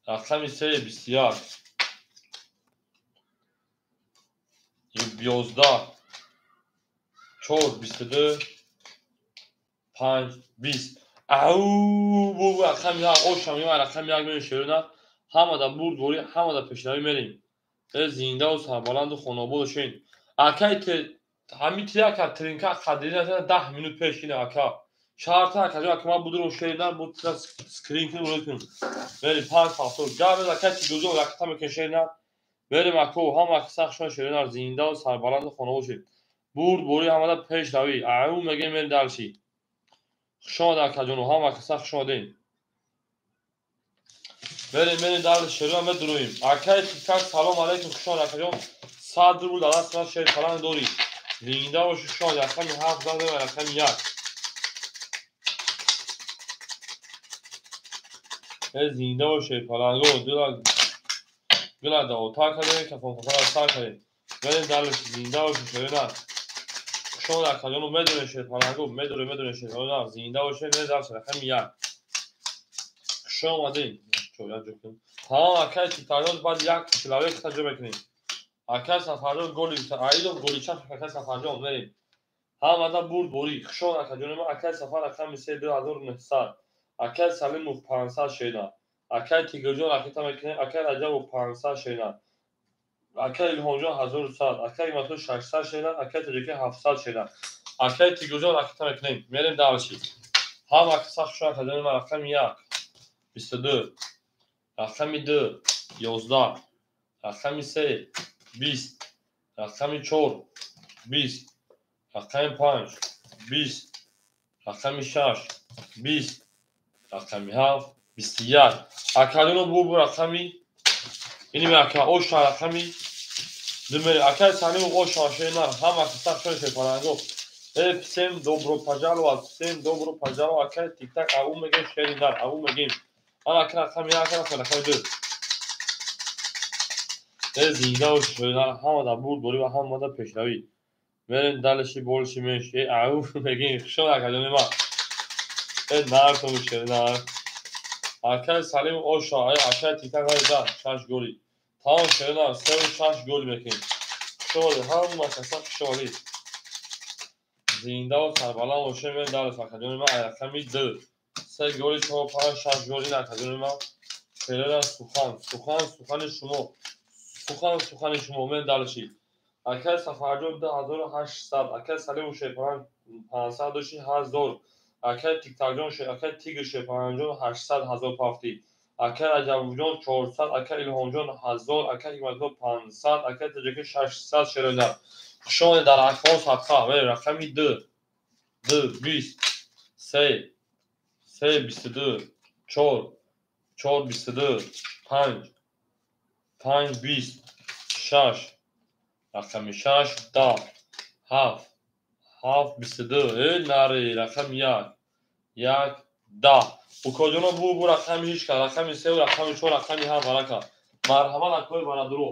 Рақами 3 21. 11. 4 22. 5 20. Ау бу рақами 1 оша меояд рақами 1 мерим шерона. Ҳама дар бурдборӣ, ҳама дар пешравӣ мерим. Э зиндаву сарбаланду хонобод бошед. Акай ҳамин ти ака тринка қадри 10 минут пеш ина ака. Шарта акаҷон ака ман будурум шеридан бу скрин кунем рӯй кунем. Мерим 5 7 гап ака Тигрҷон раката мекунем шерина. Мерим ако ҳама каса хушон шерина, зиндаву сарбаланду хонобод бошед. Бурдборӣ ҳама дар пешравӣ. Ау мегем мерим дарши. Хушомад акаҷону ҳама каса хушомадед. Мерим мерим дарши шерина медуруем. Акай Тикак салом алейкум хушомад акаҷон. 100 рубл дар даст ман шерпаланг дорӣ. Зинда бошӣ хушомад. Рақами 7 зан рақами 1. Э зинда бош шерпаланго. Дила гила даотар кардем, кафон сар кардем. Мерим дарши зинда бошӣ шерина. Хушомад акаҷону медонем шерпаланго, медонем медонем шерпаланго. Зинда бошед, мерим дарши рақами 1. Хуш омадед. Тамом акай Титарёз баъд як человек ҷо мекунем. Акай Сафарҷон голи Аидов голи чап акай Сафарҷон мерим. Ҳамада бурд борӣ. Хушон акаҷони ман. Акай Сафар рақами се 2900. Акай Салимов 500 шена. Акай Тигрҷон ракета мекунем. Акай Раҷабов 500 шена. Акай Илҳомҷон 1100. Акай Иматулло 600 шена. Акай Тоҷикӣ 700 шена. Акай Тигрҷон ракета мекунем. Мерем дальше. Ҳама каса хушон акаҷони ман. Рақами як 22, рақами ду 11, рақами се 20, рақами чор 20, рақами панҷ 20, рақами шаш 20, рақами ҳафт 21. Акаҷоно бубу рақами иними ака оша рақами ду мерем. Акай Салимов оша шена. Ҳама каса хушон шерпаланго. Э, всем добро пожаловать, всем добро пожаловать. Акай Тиктак ау мегем, шери нар ау мегем. Ана ака рақами як, рақами ду. Э, зинда бошед, шеринар. Ҳамада бурд борӣ ва ҳамада пешравӣ. Мерем дальше, больше, меньше. Э, ау мегем. Хушон акаҷони ман. Э, нартон шеринар. Акай Салим оша. Э, акай Тиктак да шаш голи. Тамом, шеринар, севу шаш голи мекунем. Хушомадед, ҳама каса хушомадед. Зиндаву сарбаланд бошед. Мерем дальше, акаҷони ман. Рақами ду се голи, чор, панҷ, шаш голи. Акаҷони ман, шерина, сухан, сухан, сухани шумо, сухан, сухани шумо. Мерем дальше. Акай Сафарҷон 2800. Акай Салиму шерпаланг 500 дошти, 1000. Акай Тиктакҷон, акай Тигр шерпалангҷон 800 ҳазор пафтӣ. Акай Раҷабовҷон 400, акай Илҳомҷон 1000, акай Ҳикматулло 500, акай Тоҷикӣ 600 шероинар. Хушомадед дар акҳо садқа. Мерем рақами ду, ду 20, се, се 22, чор, чор 22, панҷ, панҷ 20, шаш, рақами шаш 10, ҳафт, ҳафт 22. Э, нари рақами як, як 10. Укоҷоно, бу рақами ҳеч кас, рақами севу рақами чор, рақами ҳафт барака. Марҳамат, акои барадуро,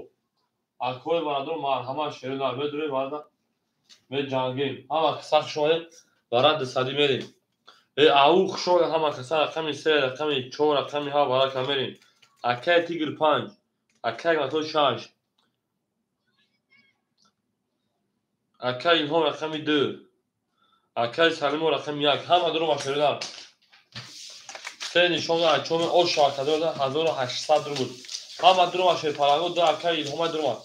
акои барадуро, марҳамат, шеринар. Медурем варда, меҷангем. Ҳама каса хушомадед. Бара дусадӣ мерем. Э, ау, хушомадед ҳама каса. Рақами се, рақами чор, рақами ҳафт барака. Мерем. Акай Тигр панҷ, акай Матол шаш, акай Илҳом рақами ду, акай Салимо рақами як. Ҳама дуро машеринар. Се нишон чоми оша акадода 1800 рубл. Ҳама дуро шерпаланго ду, акай Илҳома дурума.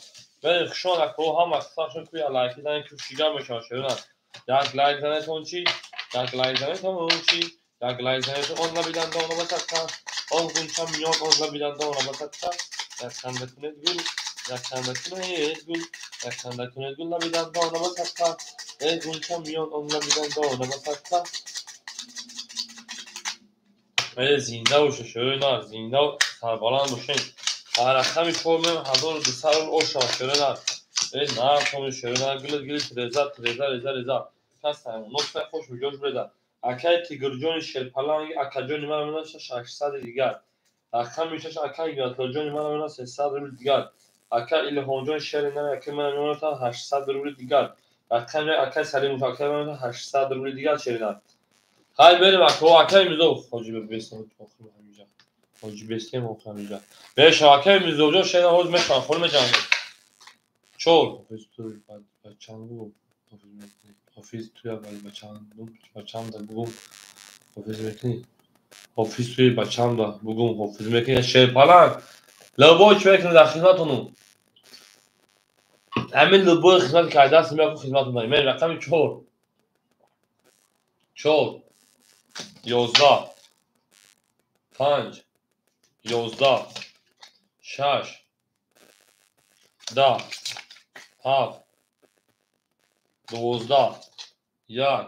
Мерем. Хушомад акҳо, ҳама касашон куя лайки занед, ку шигар мешавад, шеринар. Як лайк занетон чи, як лайк занетон чи, як лайк занетон. Он лаби дандона ба садқа, он ғунча миён, он лаби дандона ба садқа. Як ханда кунед гул, як ханда кунед гул, як ханда кунед гул, лаби дандона ба садқа. Э, ғунча миён, он лаби дандона ба садқа. Э, зинда бошед, шеринар, зинда сарбаланд бошед. Рақами чор мем, 1200 рубл оша, шеринар. Э, нартони шеринар, гили гили треза треза реза реза. Касаноса хош видеош бреда. Акай Тигрҷони шерпаланги акаҷони ман мена 600 дигар. Рақами шаш, акай Гиятуллоҷони ман мена 300 рубл дигар. Акай Илҳомҷони шеринар акай ман мена 800 рубл дигар. Рақами акай Салимов акай ман мена 800 рубл дигар, шеринар. Ҳай, мерем, ако акай Мирзо ҳоҷи бесем ҳамиҷа. Ҳоҷи бесем ҳамиҷа. Мешава, акай Мирзоҷон шеринар, ҳоз мешава, холи меҷангем. Чор ҳофиз ту бачам бугум. Ҳофиз туя бачамда бугум. Ҳофиз мекунӣ? Ҳофиз туи бачамда бугум, ҳофиз мекунӣ? Шерпаланг. Лабой чӣ мекунӣ дар хизматону? Ҳамин лабои хизмат кардаст, меку хизматон. Мерем рақами чор. Чор 11, панҷ 11, шаш 10, ҳафт 12, як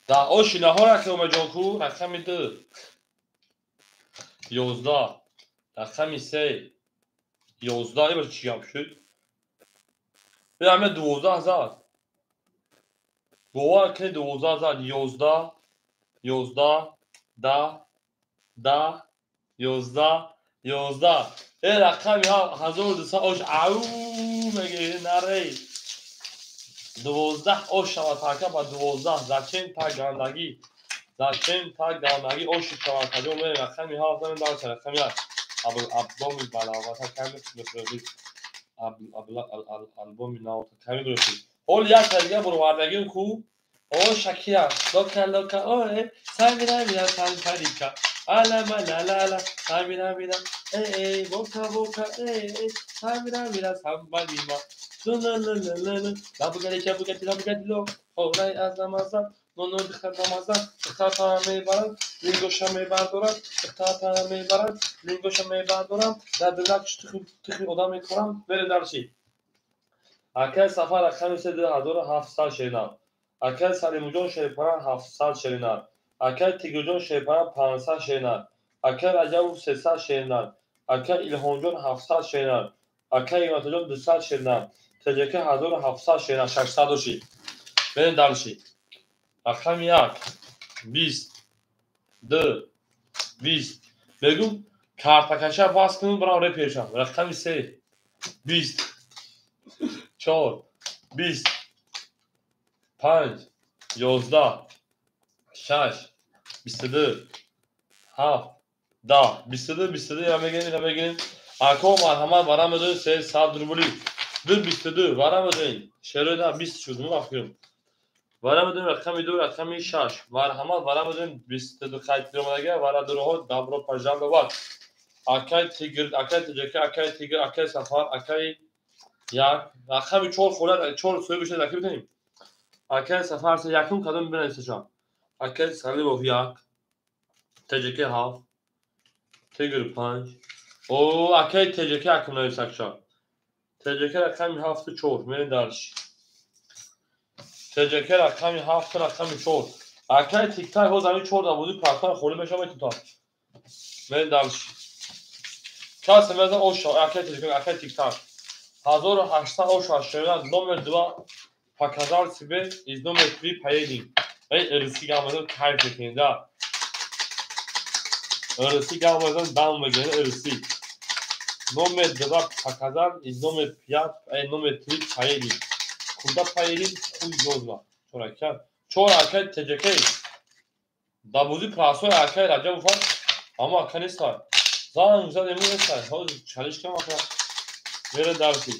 10. Оши наҳор ака Омаҷон ку. Рақами ду 11, рақами се 11. Ибо чӣ гап шуд? Ҳаме 12 зад. Бовар кунед, 12 зад. 11, 11, 10, 10, 11, 11. Э, рақами 1200 ош ау меги нарей. 12 ош шавад ака ба 12. Зачем так гандагӣ? Зачем так гандагӣ? Оши шавад акаҷон. Мерем рақами ҳафт, дальше рақами як. Абдоми балавата ками мефрӯзид. Албоми навта ками мефрӯзид. Ҳол як дига буровардагим ку. О Шакира, лока лока, ое, самира мира сампарика. Ала ма ла ла ла, самира мира, э э, бока бока, э э, самира мира самбалима. Ла ла ла ла ла, лабугали чабугати лабугати ло, ховрай аз намазан, ноно дихтар намазан, дихтар тана мебарам, лингоша мебардорам, дихтар тана мебарам, лингоша мебардорам, дар дилак тухми одам мекорам, берем дарши. Акай Сафар рақами се 2700 шеринар. Акай Салимуҷон Шерипаран 700 шеринар. Акай Тигрҷон Шерипаран 500 шеринар. Акай Раҷабов 300 шеринар. Акай Илҳомҷон 700 шеринар. Акай Иматаҷон 200 шеринар. ТЖК 1700 шеринар, 600 доши. Берем дарши. Рақами 1 20 2 20. Мегум картакаша бас кунум, барам репершам. Рақами 3 20 4 20 5 11 6 22 7 10 22 22 я мегирем, я мегирем. Ако марҳамат варам медоем 300 рубли. 2 22 варам медоем. Шерода 20 шуд, ну вақт. Варам медоем рақами 2 рақами 6. Марҳамат варам медоем 22 қайд омадага варадурҳо добро пожаловать. Акай Тигр, акай ТЖК, акай Тигр, акай Сафар, акай 1 рақами 4 хӯрад, 4 соҳиб шуда аки битанем. Акай Сафар се якум кадом бинависашам. Акай Салимов 1, ТЖК 7, Тигр 5. О, акай ТЖК якум нависакша. ТЖК рақами 7 4 мерем дарш. ТЖК рақами 7 рақами 4. Акай тик-так ҳоз ҳамин 4 да бозӣ партан холӣ мешавад метутам. Мерем дарш. Касе мезан оша, акай ТЖК, акай тик-так. 1800 оша шерина номер 2 показал себе из номер 3 поедем. Эй, русский гамазон кайф мекунем, да. Русский гамазон дам мегирем, русский. Номер 2 показал из номер 5, эй, номер 3 поедем. Куда поедем? Хуй ёзва. Чор ака. Чор ака ТЖК. Да бозӣ прасой акай Раҷабов ама ака нестай. Занг зад эму нестай. Ҳозир чалиш кам ака. Мере дарси.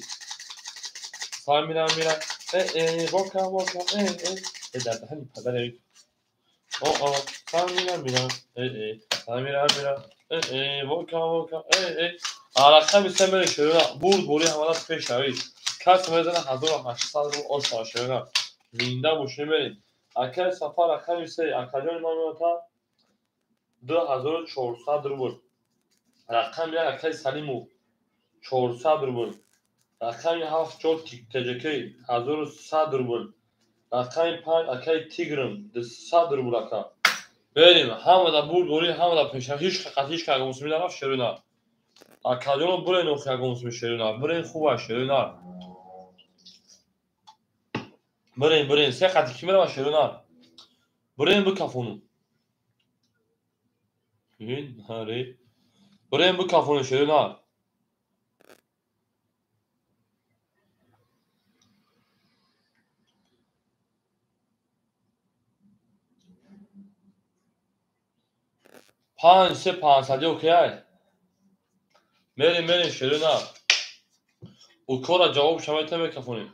Самира мира. Э э бока бока э э. Э дар даҳани падар э. О о самира мира э э. Самира мира э э бока бока э э. Рақами се мере шерина бурд бори ҳамада пешравӣ. Кас мезана 1800 рубл оша шерина. Зинда бошӣ мерем. Акай Сафар рақами се акаҷони номиота 2400 рубл. Рақами 1 акай Салимов 400 рубл. Рақами 7 4 ТЖК 1100 рубл. Рақами 5 акай Тигрм 200 рубл ака. Берем ҳамада бурд бори ҳамада пеша ҳеч қат ҳеч ка гумсми нарафт шерина. Акаҷоно бурен охи гумсми шерина. Бурен хуба шерина. Бурен бурен се қати ки мерава шерина. Бурен бикафону. Ин харе. Бурен бикафону шерина. Панҷ се панҷсади окей. Мерем мерем шерина. Укора ҷавоб шавайта мекафонем.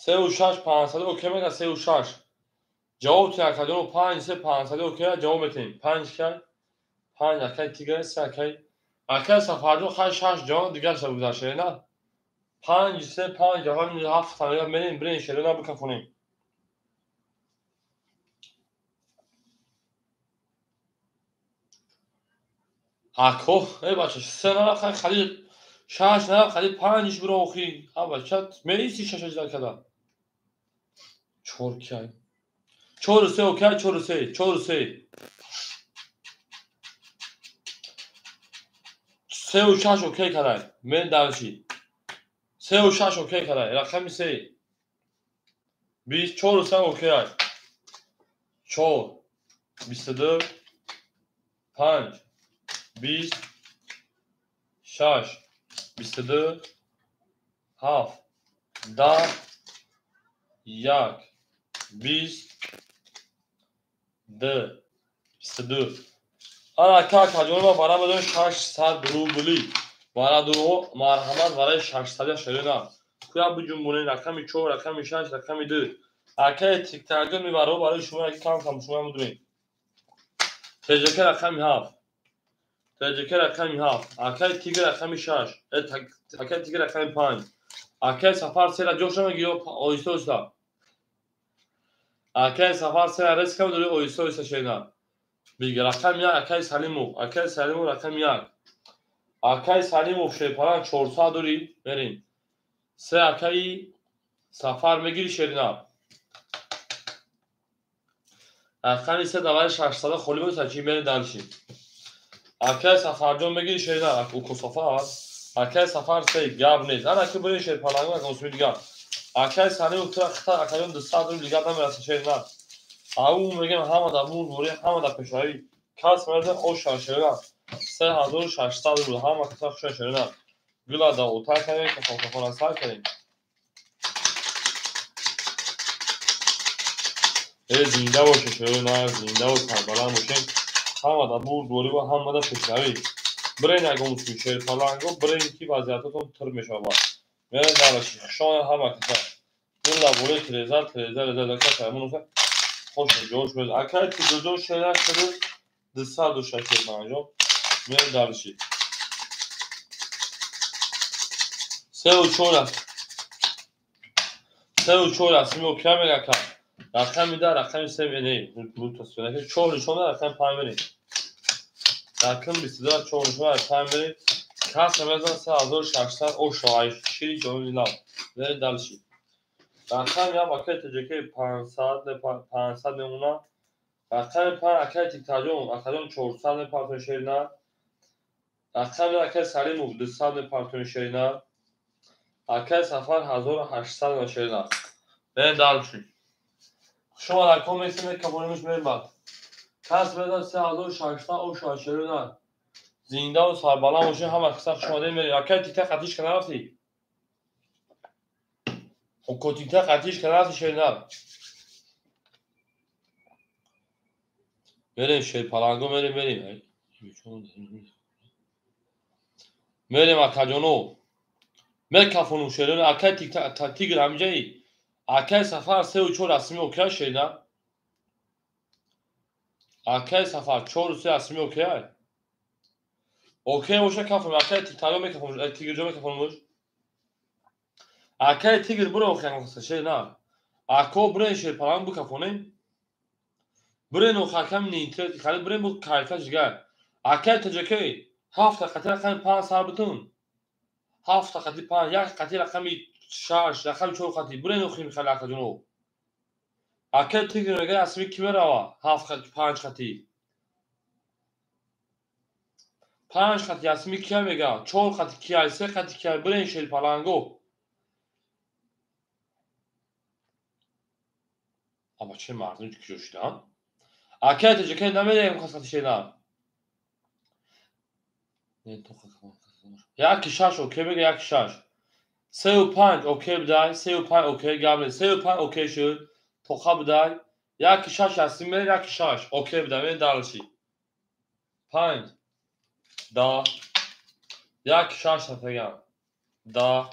3 6 500 окей мега 3 6. Ҷавоб тин акаҷоно 5 3 500 окей ҷавоб метин. 5 кай 5 акай Тигр 3 акай. Акай Сафарҷон хай 6 ҷавоб дигар ша гузашт шерина. 5 3 5 ҷавоб 7 та мерем бирем шерина бикафонем. Ако, эй бача, се нарафт, хай хали 6 нарафт, хали 5 биро охи. А бача, мериси 6 дар када. 4 кай. 4 3 окей, 4 3, 4 3. 3 6 окей кадай. Мен дарши. 3 6 окей кадай. Рақами 3. 24 3 окей. 4 22 5 20 6 22 7 10 1 20 2 22. Ана ака акаҷонова варам медоем 600 рубли. Бародаро марҳамат барои 600 шерина. Куя биҷунбонед рақами 4, рақами 6, рақами 2. Акай тиктаргон мебаро барои шумо як кам кам шумо медонед. ТЖК рақами 7. ТЖК рақами 7. Акай тигр рақами 6. Акай тигр рақами 5. Акай сафар сера ҷоша мегири оҳиста оҳиста. Акай сафар сера резка медори оҳиста оҳиста шерина. Биги рақами 1 акай Салимов. Акай Салимов рақами 1. Акай Салимов шерпаланг 400 дори мерем. Се акаи сафар мегири шерина. Рақами 3 давари 600 холӣ боса чи мерем дальше. Акай Сафарҷон мегири шерина. Уко сафар. Акай Сафар се гап нест. Ана ки бурин шерпаланг акон дигар. Акай Салимов тура хита акаён 200 рубл дигар намераса шерина. Ау мегем ҳама да бурдборӣ, ҳама да пешравӣ. Кас мерда оша шерина. 3600 рубл ҳама каса хуша шерина. Гула да отар кардем, кафон сар кардем. Зинда боше шерина, зинда ва сарбаланд бошем. Ҳама да бурдборӣ ва ҳама да пешравӣ. Бирен ягон сӯи шерпаланго, бирен ки вазъиятатон тир мешавад. Мерен дараши хушона ҳама каса. Гула бори треза, треза, реза, каса ҳамон хош ҷош шуд. Акай тиҷоҷон шерина шуд 206 шерпаланго. Мерен дараши. 3 و 4 3 و 4 расми окей мега рақами 10 рақами 3 не мутасифона 4 нишон рақами 5 мерем. Рақам 22 4 нишон 5 мерем. Кас мезан 3600 ошо ай шири ҷони лав. Мерем дальше. Рақами 1 акай ТЖК 500 500 мемона. Рақами 5 акай Тиктаҷон акаҷон 400 мепартони шерина. Рақами акай Салимов 200 мепартони шерина. Акай Сафар 1800 шерина. Мерем дальше. Шумо рақам месем кабонимиш мерем баъд. Кас мезан 3600 ошо шерина. Зинда ва сарбаланд бошед ҳама каса хуш омадед мерем. Акай Тикта қатиш ка нарафтӣ? Око Тикта қатиш ка нарафтӣ шерина. Мерем шерпаланго мерем мерем. Мерем акаҷоно. Мекафонум шерина. Акай Тикта тигр ҳамиҷаи. Акай Сафар 3 ва 4 расми окей шерина. Акай Сафар 4 3 расми окей. Окей боша кафом. Акай Тиктаё мекафонум, Тигрҷо мекафонумуш. Акай Тигр буро охи шерина. Ако бурен шерпаланг букафонем. Бурен охакам неинтерес хали бурен бу кайфа жигар. Акай ТЖК 7 қати рақами 5 сар бутун. 7 қати 5, 1 қати рақами 6, рақами 4 қати. Бурен охи михали акаҷоно. Акай Тигр мега асми ки мерава? 7 қати 5 қати. 5 қати асми кия мега? 4 қати кия, 3 қати кия. Бурен шерпаланго. Аба че мардум куҷо шуданд? Акай ТЖК намедаем қати шерина. Яки 6 окей мега, яки 6. 3 ва 5 окей бидай, 3 ва 5 окей гап нест. 3 ва 5 окей шуд, тоқа бидай. Яки 6 ҳастим мерем, яки 6 окей бидай, мерем дальше. 5 10 яки 6 ҳафтаган. 10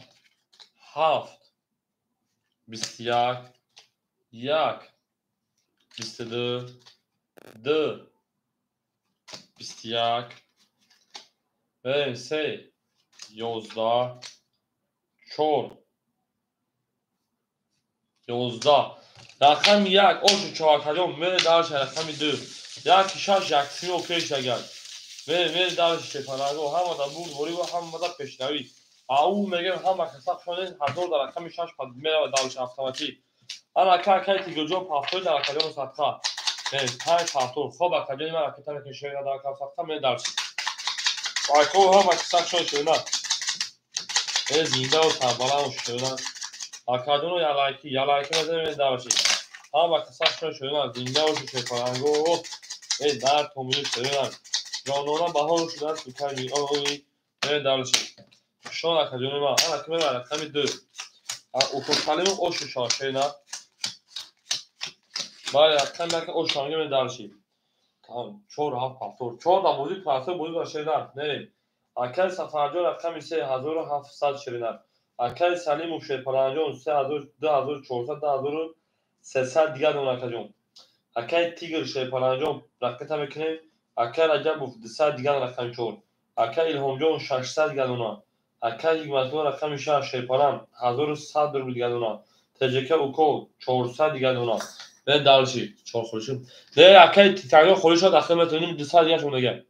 7 21 1 22 2 21 мерем 3 11 4 11 рақами 1 ошу чоракаҷон мерем дальше рақами 2 яки 6 яксими окей шагар. Мерем мерем дальше шепанаго ҳама да бурдборӣ ва ҳама да пешравӣ. Ау мегем ҳама каса хушонед 1000 дар рақами 6 мерава дальше автоматик. Ана ака акай Тигрҷон пафтои дар акаҷону садқа. Мерем 5 пафтор. Хоб акаҷони ман ракета мекунем шерина дар акам садқа мерем дальше. Ако ҳама каса хушонед шерина. Зинда ва сарбаланд бошед шерина. Акаҷоно ялайки, ялайки мезанем мерем дальше. Ҳама каса хушонед шерина. Зинда бошед шерпаланго. Дар томири шерина. Ҷонона баҳор шудааст сукани ой. Мерем дальше. Хушон акаҷони ман. Ана ки мерава рақами 2. Укосалимов ошу шава шерина. Бале рақами 1 ошу шава мерем дальше. 4 7 7 4 да бозӣ трансфер бозӣ ба шерина. Мерем. Акай Сафарҷон рақами се 1700 ширина. Акай Салимов Шерпаланҷон 2400 2300 дигар дона акаҷон. Акай Тигр Шерпаланҷон рақита мекунем. Акай Раҷабов 200 дигар рақами 4. Акай Илҳомҷон 600 дигар дона. Акай Ҳикматулло рақами 6 Шерпалан 1100 рубл дигар дона. ТЖК Уко 400 дигар дона. Не дальше, чор холиши. Не акай Титанго холиш шуд, ахир метавонем 200 дигар шуд дигар.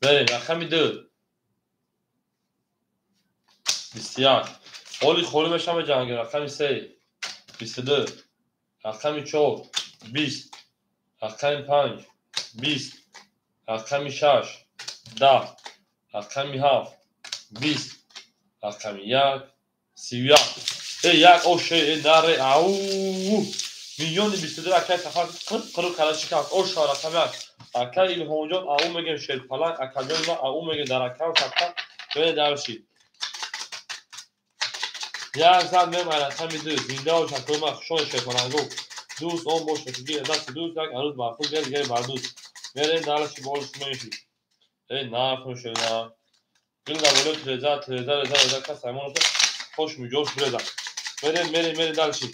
Берем, рақами 2. 21. Холи холи мешава ҷанг, рақами 3. 22. Рақами 4. 20. Рақами 5. 20. Рақами 6. 10. Рақами 7. 20. Рақами 1. 31. Як оше, наре, ау. Миллиони 22 акай Сафар қирқ калаши кард. Оша рақами 1. Акай Илҳомҷон ау мегем Шерпаланг, акаҷон ма ау мегем дар акам сабта. Бе дарши. Як зад мем рақами 2. Зинда бош акои ма хушон Шерпалангу. Дӯст он бош ки даст дӯст як арӯз бар худ гер гер бар дӯст. Мерем дарши болш меши. Нарху шена. Гил да боло треза треза реза реза кас аймон хош миҷош бреза. Мерем мерем мерем дарши.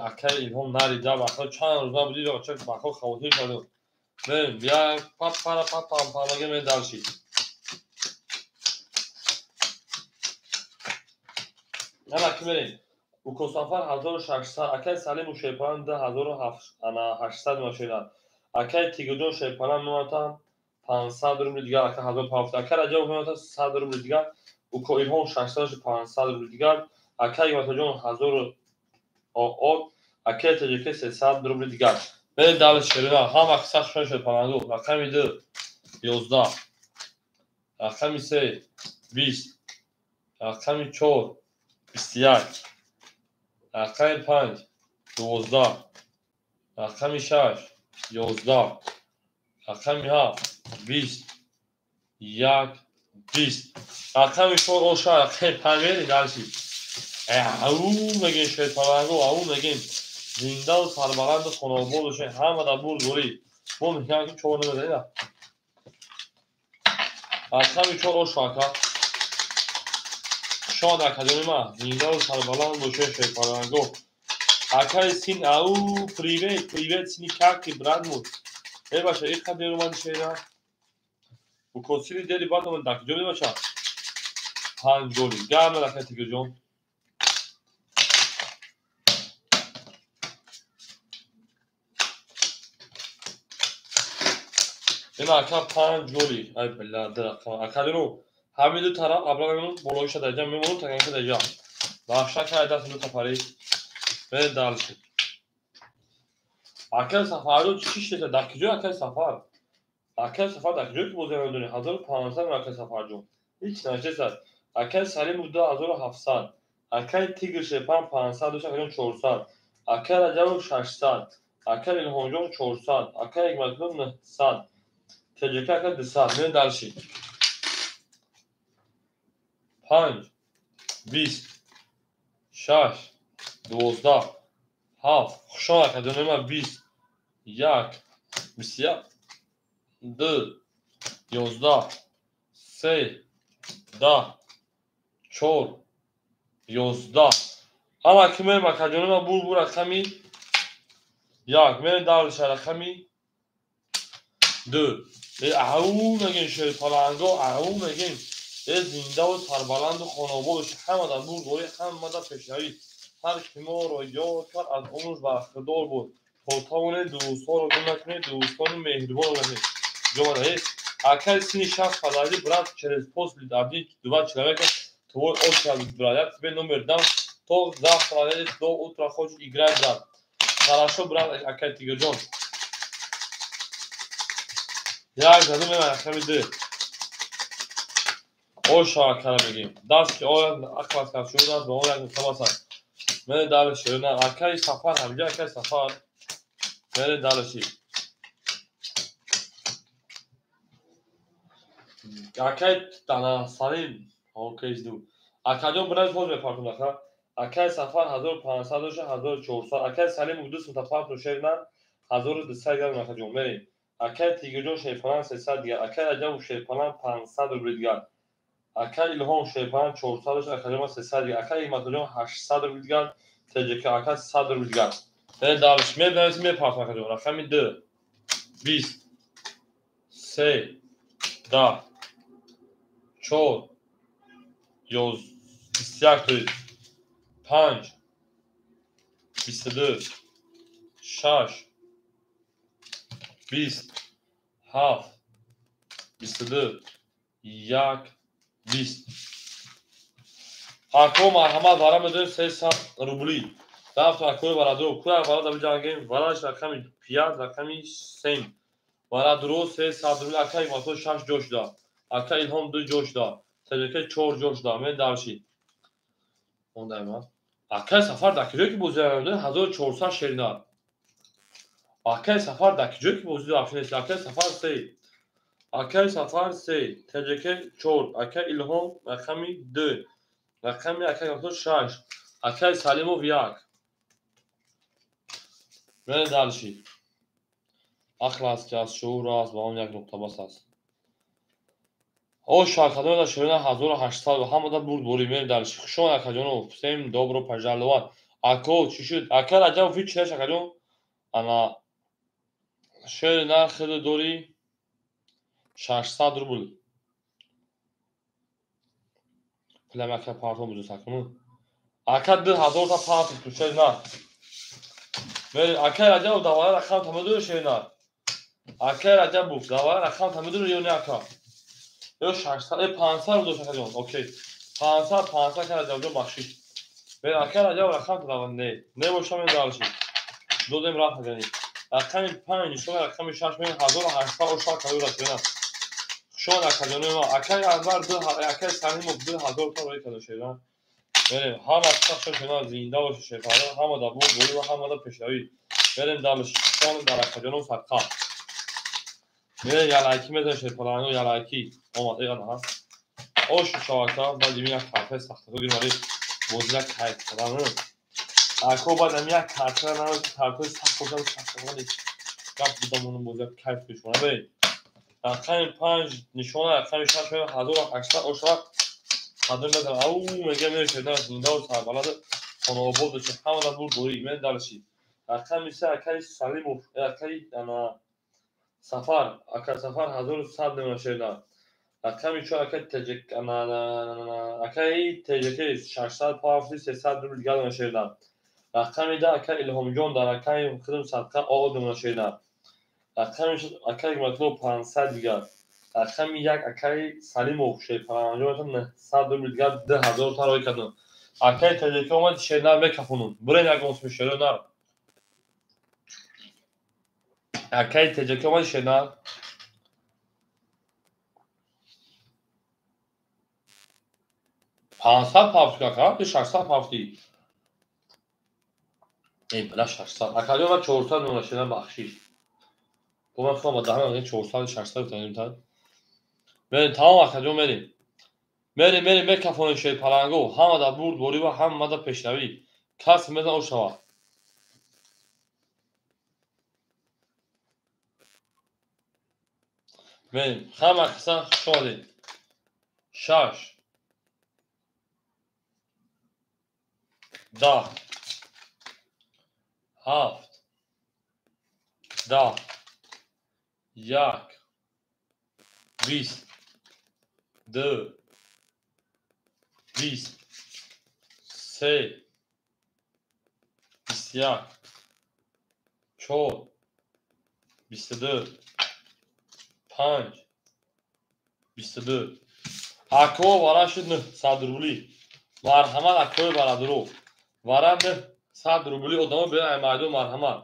Акай Илҳом нарида бахо чанд рӯз набуди чак бахо хавотир шуд. Мерем як пап пара пап пам памаге мерем дарши. Ана ки мерем. Уко Сафар 1600, акай Салиму Шерпалан 2800 машина. Акай Тигрҷон Шерпалан мемонад 500 рубл дигар, акай 1500, акай Раҷабов мемонад 100 рубл дигар, Уко Илҳом 600 500 рубл дигар, акай Ҳикматуллоҷон 1000 ОО, акай ТЖК 300 рубл дигар. Мерем дальше шерина, ҳама қисса шуд Шерпалангу. Рақами 2 11, рақами 3 20, рақами 4 21, рақами 5 12, рақами 6 11, рақами 7 20, 1 20, рақами 4 оша, рақами 5 мерем дальше. Ау мегем Шерпалангу, ау мегем зиндаву сарбаланду хонобод бошед, ҳама дар бурдборӣ. Мо мекунем ки чор намезанем. Рақами 4 оша ака. Шод акаҷони ман, зиндаву сарбаланд бошед Шерпалангу. Акай син, ау, привет, привет, сини как ты, брат мой. Баша, иқа дер омади шера. Укосили дери бад омади, дар куҷо баша? 5 голи. Гарм акай Тигрҷон. Ина ака 5 голи. Ай била, ду рақам. Акаҷону, ҳамин ду тараф абрагамон болоиша даҷа мемонум, таганка даҷа. Бахша кай даст ду тафари. Мерем дальше. Акай Сафарҷон чӣ шеша? Дар куҷо акай Сафар? Акай Сафар дар куҷо ки бозӣ намедонӣ? 1500 акай Сафарҷон. Ҳеч нашеса. Акай Салимов 2700. Акай Тигр Шерпан 500 дошт, акаҷон 400. Акай Раҷабов 600. Акай Илҳомҷон 400. Акай Ҳикматулло 900. ТЖК ака 200. Мерем дальше. 5 20 6 12 7 хушон акаҷони ман 20 1 21 2 11 3 10 4 11. Ама ки мерем акаҷони ман бур бур рақами 1 мерем дальше рақами 2. Ау мегем Шерпаланго, ау мегем. Зиндаву сарбаланду хонобод бошед, ҳама дар бурдборӣ, ҳама дар пешравӣ. Ҳар ки моро ёд кард, аз умраш бархдор буд. То тавонед дӯстҳоро гум накунед, дӯстони меҳрибонро накунед. Ҷомада, акай сини 60 подожди, брат, через после один два человека твой очередь, брат, я тебе номер дам, то завтра до утра хочешь играть, брат. Хорошо, брат, акай Тигрҷон. Як заду меман рақами 2. Оша акара мегем. Даст ки ояд ақлас кард шуд аст, ба он як нуқта басад. Мере дальше. На акай Сафар ҳамҷа акай Сафар. Мере дальше. Акай тана Салим, окей ду. Акаҷон брат боз мепартум ака. Акай Сафар 1500 доша 1400. Акай Салим 200 та парту шерна 1200 грам акаҷон. Мерем. Акай Тигирҷон шерпалан 300 дигар. Акай Раҷабов шерпалан 500 рубли дигар. Акай Илҳом шерпалан 400 дошт, акаҷон 300 дигар. Акай Ҳикматуллоҷон 800 рубли дигар. ТҶК ака 100 рубли дигар. Дальше мебинависем, мепартам акаҷон. Рақами 2 20 3 10 4 21 5 22 6 20 7 22 1 20. Ако марҳамат, вара медоем 300 рубли. Рафт акои варадро. Куя вара да биҷангем. Вараш рақами 5, рақами 3. Варадро 300 рубли. Ака Ҳикматулло 6 ҷо шуда. Ака Илҳом 2 ҷо шуда. ТҶК 4 ҷо шуда. Мен дарши. Ондай ма. Акай Сафар дар киҷое ки бозӣ 1400 шеринар. Акай Сафар дар киҷое ки бозӣ рафтинест. Акай Сафар 3. Акай Сафар 3, ТҶК 4, Акай Илҳом рақами 2, рақами Акай Ҳикматулло 6, Акай Салимов 1. Мен дальше. Ақл аст ки аз шуур аст, ба он як нуқта бас аст. О шаркадон ширина 1800 ҳамада бурд борӣ. Мерем дальше. Хушон акаҷонов, всем добро пожаловать. Ако чӣ шуд? Ака Раҷабов ҳеч неш акаҷон. Ана шери нархи дорӣ 600 рубл. Пулам ака партом бузу сакуну. Ака 2000 та партом ту шери нарх. Мерем ака Раҷабов давара рақам тамадур шери нарх. Ака Раҷабов давара рақам тамадур ё не ака? Ё 600, 500 рубл дошт акаҷон. Окей. 500, 500 ака Раҷабҷон бахшид. Мерем ака Раҷабов рақам давара не. Не бошам мен дальше. Додем рафт акани. Рақами 5 нишона рақами 6 мен 1800 ошал кадур акана. Хушон акаҷони ма. Акай Анвар 2, акай Салимов 2000 та рои када шеран. Мерем ҳама қисса шона зинда боша шерпара, ҳама да бурд борӣ ва ҳама да пешравӣ. Мерем дальше. Хушон дар акаҷонон садқа. Мерем ялайки мезанем шерпаланго ялайки. Омад эй ана. Ош шавака баъд ими як карта сахтако гирмари бозӣ як кайф кадан. Ако баъд ами як карта на картаи сахт бошад сахтако гап будам онун бозӣ як кайф бишона. Бей. Рақами 5 нишона рақами 6 1800 ошавак қадр мезанам. Ау мегӯям мерем шердан зинда ва сарбаланд хонаобод бошед. Ҳамада бурд борӣ. Мерем дальше. Рақами 3 акаи Салимов, акаи ана Сафар, ака Сафар 1100 мемона шердан. Рақами 4 акаи ТҶК, акаи ТҶК 600 пафти 300 рубл дигар мемона шердан. Рақами 10 акаи Илҳомҷон дар акаи худам садқа о мемона шердан. Рақами 6 акаи Ҳикматулло 500 дигар. Рақами 1 акаи Салимов шерпаланҷон 900 рубл дигар 2000 та рои кардам. Акаи ТҶК омад шернар мекафонум. Бурен ягон сми шернар. Акаи ТҶК омад шернар. 500 пафти ака, 600 пафти. Эй, бала 600. Акаҷон ма 400 мемона шернар бахшиш. Бо ман худам ба даҳанам 400 600 гуфтам та. Мерем тамом акаҷон мерем. Мерем мерем мекафонем шерпаланго. Ҳама да бурд борӣ ва ҳама да пешравӣ. Кас мезан о шава. Мерем ҳама қисса хуш омадед. 6 10 7 10 1 20 2 20 3 21 4 22 5 22. Ако вара шуд 900 рубли. Марҳамат акои бародаро. Вара 900 рубли одамо биён ай майдон марҳамат.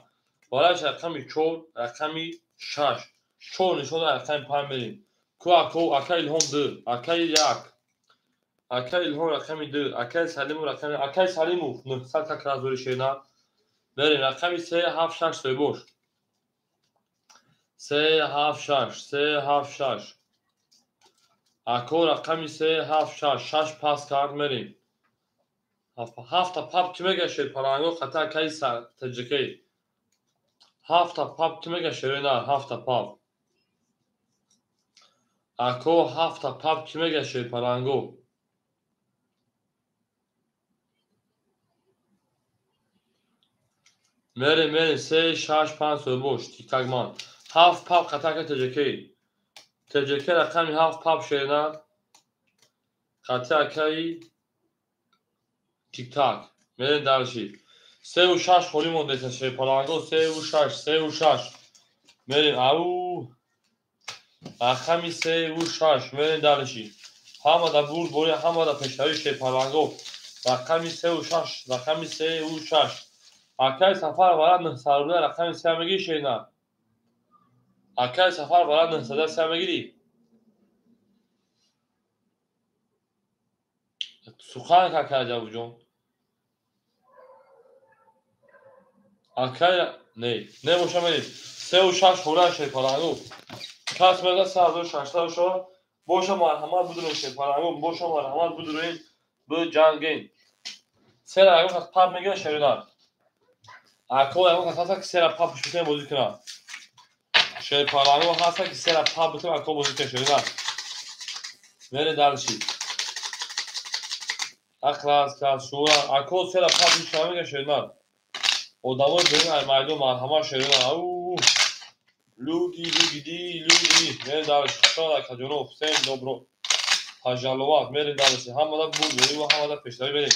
Вараш рақами 4, рақами 6. 4 нишон рақами 5 мерем. Ку ако ака Илҳом 2, акаи 1. Акаи Илҳом рақами 2, акаи Салимов рақами акаи Салимов 900 как разори шена. Мерем рақами 3 7 6 соҳибош. 3 7 6 3 7 6. Ако рақами 3 7 6 6 пас кард мерем. Ҳафта пап ки мегашед паланго қата акаи ТҶК. Ҳафта пап ки мегашед на ҳафта пап. Ако ҳафта пап кӣ мега шерпаланго? Мерем, мерем, се, шаш, панҷ соҳибош, тиктак ман. Ҳафт пап қатака ТҶК. ТҶК рақами ҳафт пап шернар. Қати акаи тиктак. Мерем дарши. Сеу шаш холӣ мондаеса шерпаланго, сеу шаш, сеу шаш. Мерем, ау. Рақами сеу шаш, мерем дарши. Ҳамада бурд бори, ҳамада пешравӣ шерпаланго. Рақами сеу шаш, рақами сеу шаш. Акаи Сафар вара 900 рубля рақами се мегирӣ шерна? Акаи Сафар вара 900 се мегирӣ? Сухан акаи Ҷавуҷон. Акаи не, не боша мерем. Сеу шаш хӯра шерпаланго. Кас мега 3600 шава. Боша марҳамат будурем шерпаланго, боша марҳамат будурем биҷангем. Сера ягон кас пап мегира шерна. Ако ягон кас ҳаста ки сера пап битем бозӣ кунад. Шерпаланго ҳаста ки сера пап битем ако бозӣ кунад шерна. Мере дарши. Ахлас кас шура ако сера пап битем мега шерна. Одамои берун ай майдон марҳамат шерна. Ау. Люди, люди, ди, люди. Мере дарши. Шон акаҷоно всем добро. Пожаловать. Мере дарши. Ҳамада бурд ва ҳамада пешравӣ мерем.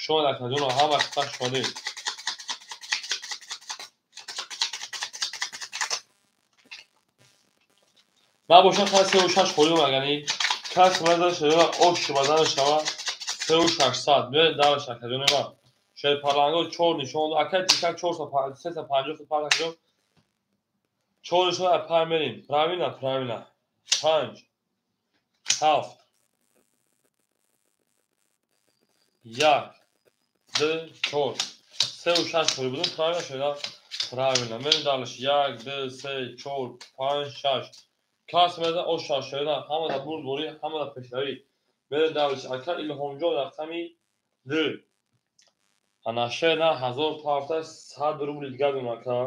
Шон акаҷоно ҳама қита шодем. Ман бошам хай сеу шаш холиам агани. Кас меда шева ош бадан шава сеу шашсад. Мере дарш акаҷоно ман. Шерпаланго чор нишон. Акай тика чорсад сесад панҷоҳ панҷ акаҷон. Чор нишон ай панҷ мерем. Правильно, правильно. Панҷ, ҳафт, як, ду, чор. Сеу шаш холӣ будем. Правильно шуда? Правильно. Мерем дарш. Як, ду, се, чор, панҷ, шаш. Кас меда ош шаш шуда. Ҳамада бурдборӣ, ҳамада пешравӣ. Мерем дарш. Ака Илҳомҷон рақами ду. Ана шена ҳазор пафта сад рубли дигар дум ака.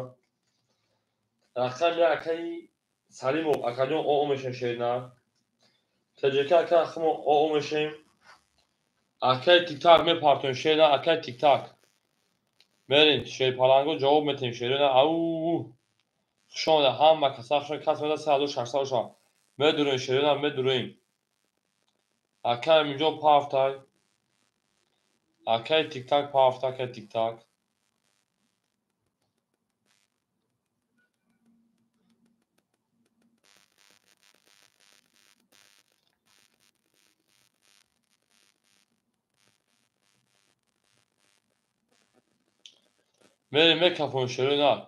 Рақами як акаи Салимов акаҷон оо мешем шена. ТҶК ака хумо оо мешем. Акаи тиктак мепартоем шена, акаи тиктак. Мерем шерпаланго ҷавоб метем шерена. Ау. Хуш омада ҳама каса хуш кас меда 3600 шава. Медурем шерена, медурем. Акаи Аминҷон пафтай. Акаи тиктак пафта, акаи тиктак. Мерем мекафон шерена.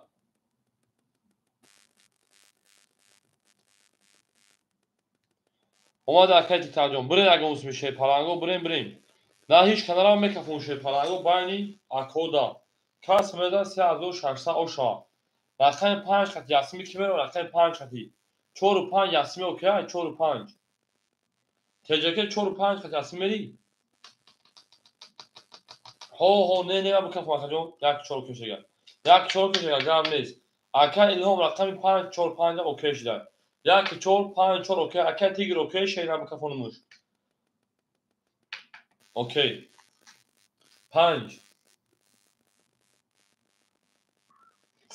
Омада акаи тиктакҷон, бирем ягон усми шерпаланго, бирем, бирем. На ҳеҷ каналам мекафон шерпаланго байни акода. Кас меда 3600 оша. Рақами панҷ хати ясми ки мерава рақами панҷ хати. Чору панҷ ясми окей, чору панҷ. ТҶК чору панҷ хати ясми мери? Ҳо, ҳо, не, не, ман бикафам акаҷон, як чор кешага. Як чор кешага, гап нест. Ака Илҳом рақами панҷ чор панҷ окей шуда. Як чор панҷ чор окей, ака Тигр окей шена бикафонумуш. Окей. Панҷ.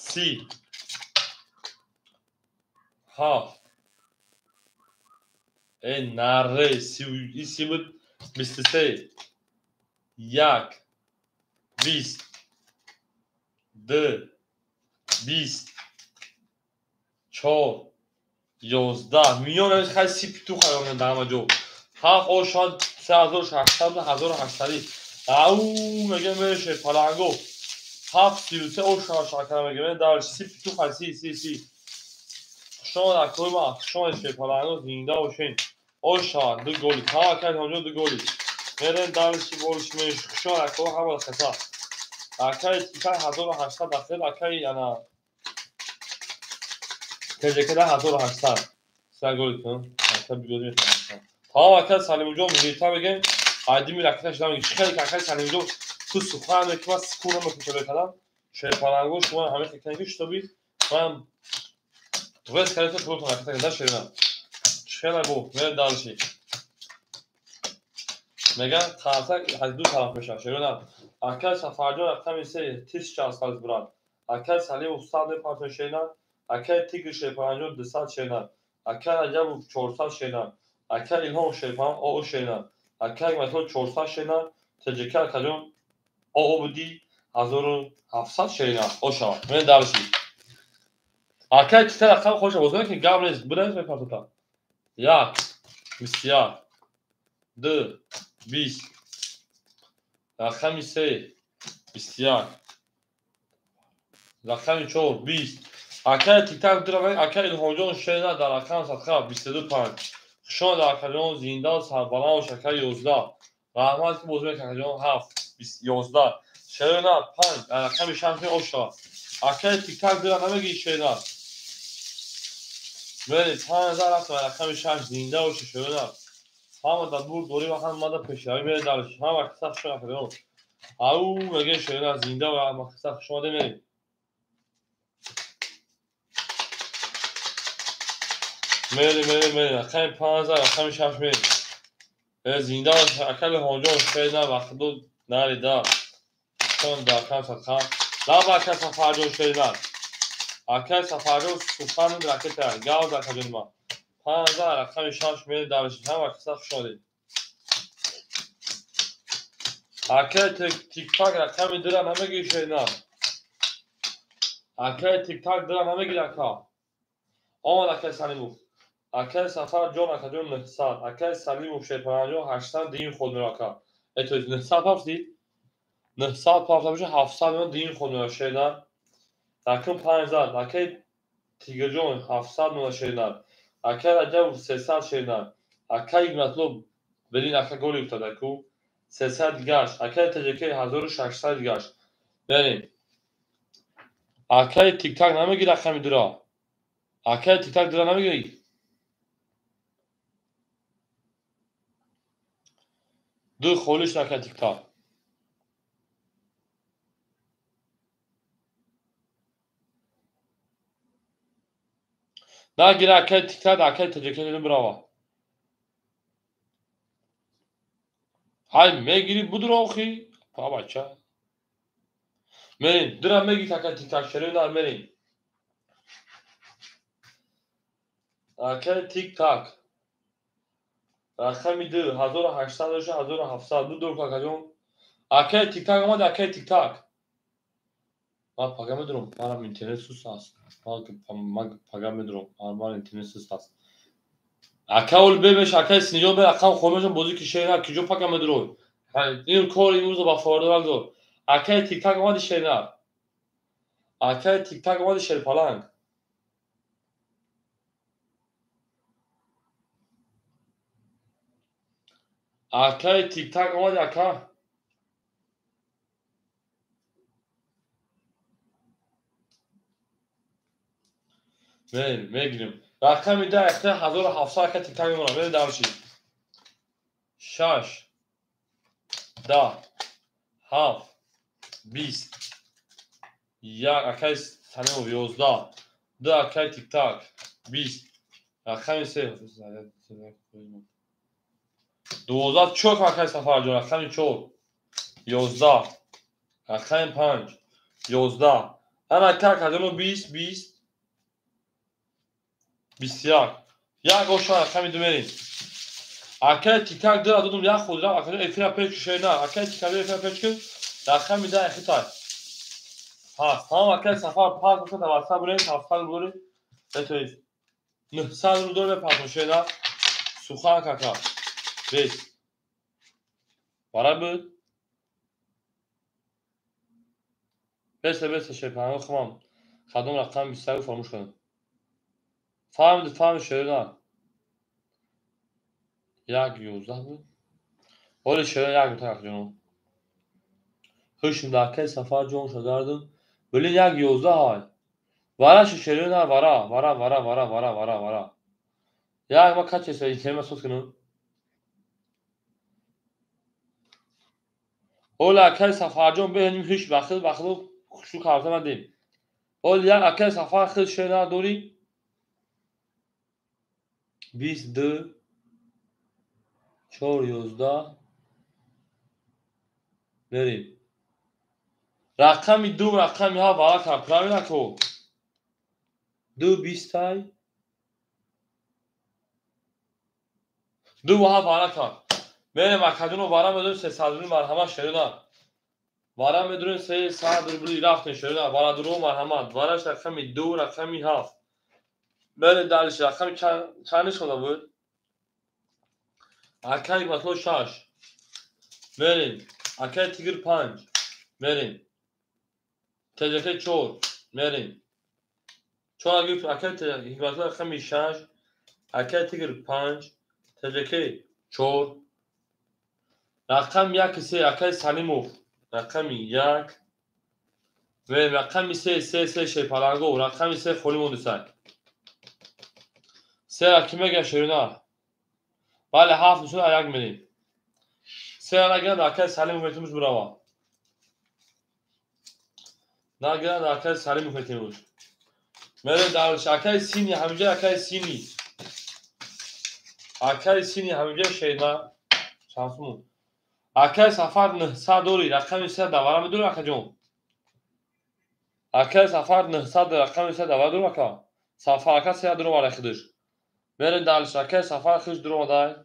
Си. Ҳафт. Э, наре, си буд бисту се. Як. Бист. Ду. Бист. Чор. Ёздаҳ. Миён хай си питух ҳайвон дар ҳама ҷо. Ҳафт ошад 3600 1800. Ау, мегем мереше паланго. Ҳафт сию се ошад шакар мегем дар си питух ҳай си си си. Хушомад акои ман, хушомад шерпаланго зинда бошен. Ошад ду голи. Ҳа акай ҳамҷо ду голи. Мерем дарши болиш меш. Хушомад акои ҳама хаса. Акай тикай 1800 дахил акай ана ТҶК 1800. Са голи кун. Ака бигоз метавонам. Тамом ака Салимҷон мегирта мегем. Айдими ракета шуда мегем. Хеле акай Салимҷон ту сухан мекунӣ, ман сукун намекунам шерпаланго шумо ҳамин фикр кунед ки шутоби ман Вес карета пултон аката да шерина. Чхела бу, мерем дальше. Меган қарсак аз ду тараф мешавад. Шерина. Акай Сафарҷон рақами 3 1000 осталось брат. Акай Салимов 100 мепартон шерина. Акай Тигр Шерпанҷон 200 шерина. Акай Раҷабов 400 шерина. Акай Илҳом Шерпан ОО шерина. Акай Ҳикматулло 400 шерина. ТЖК акаҷон ОО буди 1700 шерина. Ошава. Мерем дальше. Акай тита рақам хоша бозӣ ки гап нест, будаст мепартота. 1 21 2 20 рақами 3 21 рақами 4 20. Акай тиктак дурава, акай Илҳомҷон шерина дар рақам садқа 22 5. Хушон дар акаҷон зинда сарбаланд бош акай 11. Раҳмат ки бозӣ мекунед акаҷон 7 11. Шерина 5 рақами 6 меошава. Акай тиктак дура намегири шерина. Мери 5000 рафт рақами 6 зинда боши шерина. Ҳама дар бурд дорӣ ва ҳама дар пешравӣ мере дар ҳама каса хуш омадед. Ау меге шерина зинда ва ҳама каса хуш омадед мерем. Мере мере мере рақами 5000 рақами 6 мере. Зинда бош акай Илҳомҷон шерина вақту нарида. Чон дар рақам садқа. Лаба акай Сафарҷон шерина. Акай Сафарҷон сухан ракета гав дар акаҷон ма. 5000 рақами 6 мере дар ҳама каса хуш омадед. Акай тиктак рақами 2 намегири шерина. Акай тиктак 2 намегири ака. Омад акай Салимов. Акай Сафарҷон акаҷон 900. Акай Салимов Шерпанҷон 800 дигим ход мера ака. То есть 900 пафти? 900 пафта боша 700 меон дигим ход мера шерина. Рақам 5000. Акай Тигрҷон 700 меона шерина. Акай Раҷабов 300 шерина. Акай Ҳикматулло белин ака голи уфтада ку 300 гашт. Акай ТЖК 1600 гашт. Берем. Акай тиктак намегири рақами 2. Акай тиктак 2 намегири. Ду холиш акай тиктак. Нагира акай тиктак, акай ТЖК бирава. Ҳай мегири будро охи. Па бача. Мерим, дура мегири акай тиктак шерина мерим. Акай тиктак. Рақами 2 1800 боша 1700 ду дур акаҷон. Акай тиктак омад, акай тиктак. Ман пага медурам, манам интернет суст аст. Ман пага медурам, ман интернет суст аст. Ака ол бемеш, акай Синиҷон бе рақам хомешон бозӣ ки шерина киҷо пага медурой. Ин кор имрӯза ба фоида нагзор. Акай тиктак омади шерина. Акай тиктак омади шерпаланг. Акай тиктак омади ака. Мегирим. Рақами 10 1700 ака тиктак мемонам. Мерем дарши. 6 10 7 20 1 акай Салимов 11 2 акай тиктак 20 рақами 3 12 4 акай Сафарҷон рақами 4 11 рақами 5 11 ана ака акаҷоно 20 20 21 як оша рақами 2 мерем. Акай тиктак 2 додум як худ рафт акаҷон эфира печ шерина. Акай тиктак эфира печ кун рақами 10 эхитай. Пас тамом акай Сафар пас боша тавассут бурем 700 рубл то есть 900 рубл мепартон шерина. Сухан кака. Бес. Бара буд. Бесе бесе шерпанго хумам. Кадом рақам 21 фаромӯш кардам. Фаҳмид фаҳмид шерина. 1 11 буд. Оли шерина 1 мутак акаҷоно. Ҳушм дар акай Сафарҷон шагардам. Блин 1 11 ҳай. Вара шерина вара вара вара вара вара вара вара. Як ма качество интернет сос кунам. Оли акай Сафарҷон беҳним ҳуш бахил бахил хушу карта мадем. Оли як акай Сафар хил шерина дорӣ. 20 2 4 11. Мерем. Рақами 2, рақами 7 вара кар, правильно ко? 2 20-ай. 2 7 вара кар. Мерем, акаҷоно, вара медорем 300 рубли, марҳамат, шерина. Вара медорем 300 рубли, рафтем, шерина. Варадуро, марҳамат. Вараш рақами 2, рақами 7. Мерем дальше. Рақами чанд нишонда буд? Акай Ҳикматулло 6. Мерем. Акай Тигр 5. Мерем. ТЖК 4. Мерем. 4 гирифт акай Ҳикматулло рақами 6, акай Тигр 5, ТЖК 4. Рақами 1 3, акай Салимов. Рақами 1. Мерем, рақами 3, 3, 3, шерпаланго. Рақами 3 холӣ мондисак. 3 ки мега, шерина? Бале, 7 нишон 1 мерем. 3 нагирад, акай Салимов метимуш бирава. Нагирад, акай Салимов метимуш. Мерем дальше. Акай Сини, ҳамиҷа акай Сини. Акай Сини ҳамиҷа, шерина. Чанд? Акай Сафар 900 дори, рақами 3 давара медори, акаҷон? Акай Сафар 900, рақами 3 давара дорум, ака? Сафар ака 3 дурум ара худаш. Мерем дальше. Акай Сафар хуш дуромадай.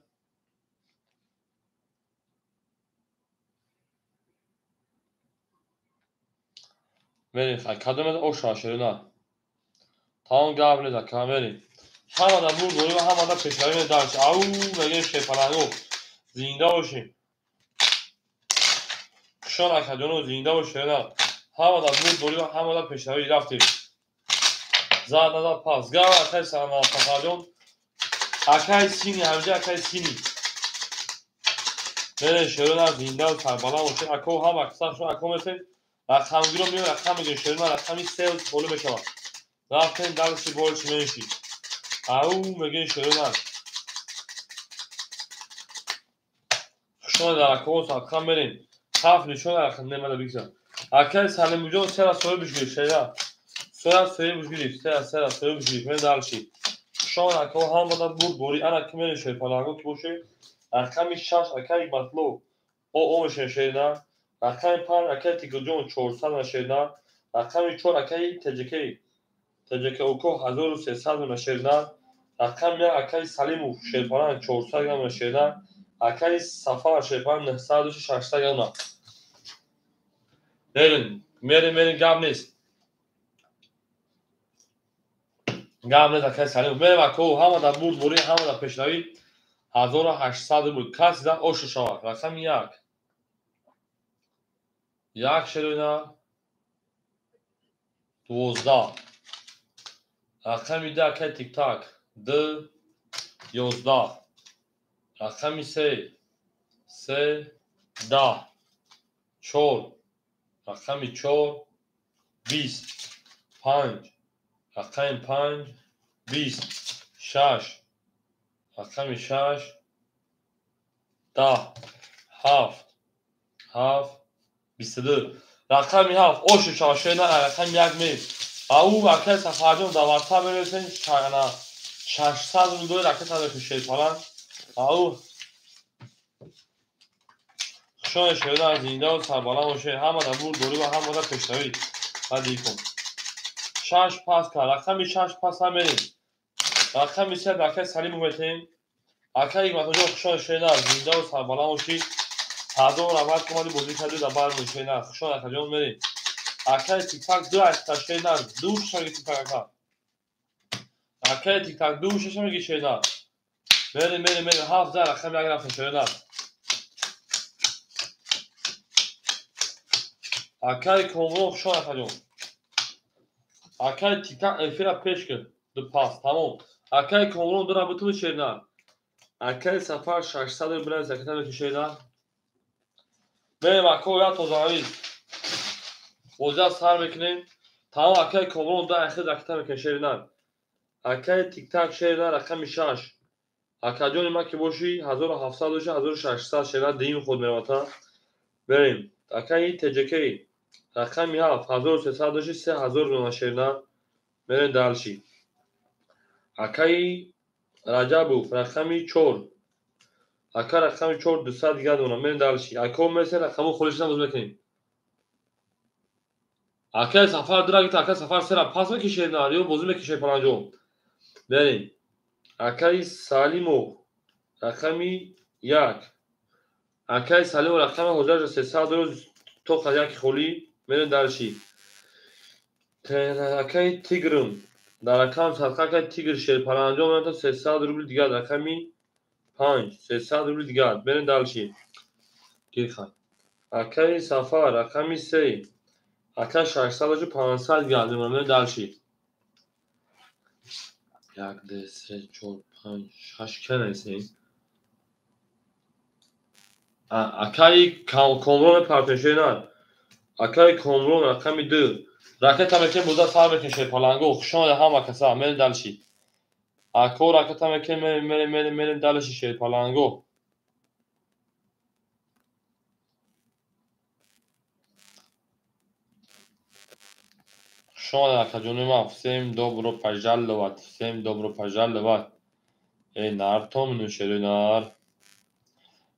Мерем, хай, кадом оша, шерина? Тамом, гап нест, ака, мерем. Ҳамада бурд дорем, ҳамада пешравӣ, мерем дальше. Ау, мегем, шерпаланго. Зинда бошем. Хушон, акаҷоно, зинда бош, шерина. Ҳамада бурд дорем, ҳамада пешравӣ, рафтем. Зад назад пас. Гап, акай Сафарҷон. Акай Сини, ҳамиҷа акай Сини. Мерем, шерина, зинда сарбаланд бошед. Ако ҳама сахшон ако месед. Рақамгиро меояд, рақам мегирем, шерина, рақами 3 холӣ мешавад. Рафтем дальше, больше меньше. Ау, мегем, шерина. Хушон дар акаҳо садқа, мерем. 7 нишон немада бигзар. Акай Салимуҷон сера соҳибш гирифт, шера. Сера соҳибш гирифт, сера сера соҳибш гирифт. Мерем дальше. Хушон, акаҳо, ҳамада бурд борӣ. Ана ки мерем, шерпаланго ки боше. Рақами 6 акай Ҳикматулло. О о мешавем, шерина. Рақами 5 акай Тигрҷон 400 на, шерина. Рақами 4 акай ТЖК. ТЖК уко 1300 на, шерина. Рақами 1 акай Салимов шерпаланг 400 грамм на, шерина. Акай Сафар шерпаланг 900 600 грамм на. Мерем, мерем, мерем, гап нест. Гап нест, акай Салимов. Мерем, ако, ҳама дар бурд борӣ, ҳама дар пешравӣ. 1800 буд. Каси зад ошу шавад. Рақами 1. 1, шерина. 12. Рақами 2, акай Тиктак. 2 11. Рақами 3 3 10. 4. Рақами 4 20. 5. Рақами 5 20. 6. Рақами 6 10. 7. 7 22. Рақами 7 ошу шавад, шерина, рақами 1 мерем. Ау, акай Сафарҷон дар ватсап мерасен, 600 рубл доред, акай садо шерпаланг. Ау. Хушон, шерина, зинда ва сарбаланд бошед. Ҳама дар бурд дорӣ ва ҳама дар пешравӣ. Баъд 6 пас кард. Рақами 6 пас ҳам мерем. Рақами 3 акай Салимов метем. Акай Ҳикматуллоҷон, хушон, шерина, зинда ва сарбаланд бошед. 1000 равад комади бозӣ кардӣ дар барми, шерина. Хушон, акаҷон, мерем. Акай Тиктак 2 ашта, шерина, 2 шаги Тиктак ака. Акай Тиктак 2 шаша меги, шерина. Мерем, мерем, мерем. 7 зар рақами 1 рафтем, шерина. Акай Комрон, хушон, акаҷон. Акай Тиктак эфира пеш кирд. 2 пас, тамом. Акай Комрон 2 бутуни, шерина. Акай Сафар 600 рубл заката мекунӣ, шерина. Мерем, ако, як тозанавис. Бозиа сар мекунем. Тамом, акай Комрон 2 ахир заката мекунӣ, шерина. Акай Тиктак, шерина, рақами 6. Акаҷони ман ки бошӣ 1700 бошӣ 1600, шерина, дуюм худ меравад. Мерем. Акай ТЖК рақами 7 1300 бошӣ 3000 рубл, шерина. Мерем дальше. Акай Раҷабов рақами 4. Ака рақами 4 200 дигар дона. Мерем дальше. Ако месе рақаму холишна боз мекунем. Акай Сафар дира ака Сафар сера пас мекишед на ё бозӣ мекишед паланҷон. Берем. Акай Салимов рақами 1. Акай Салимов рақами ҳозираш 300 рӯз то як холӣ. Мерем дальше. Акай Тигрм дар рақам садқа акай Тигр шерпаланҷон меояд 300 рубл дигар рақами 5 300 рубл дигар. Мерем дальше. Гирхай. Акай Сафар рақами 3. Ака 600 500 дигар мемонад. Дальше. 1 2 3 4 5 6 кенесем. Акаи Комрон партнершена. Акаи Комрон рақами 2. Ракета мекем буда сар мекеше паланго хушон ҳама каса. Мерем дальше. Ако ракета мекем мерем мерем мерем мерем дальше шер паланго. Шона акаҷони ман, всем добро пожаловать, всем добро пожаловать. Эй нар то минушери нар.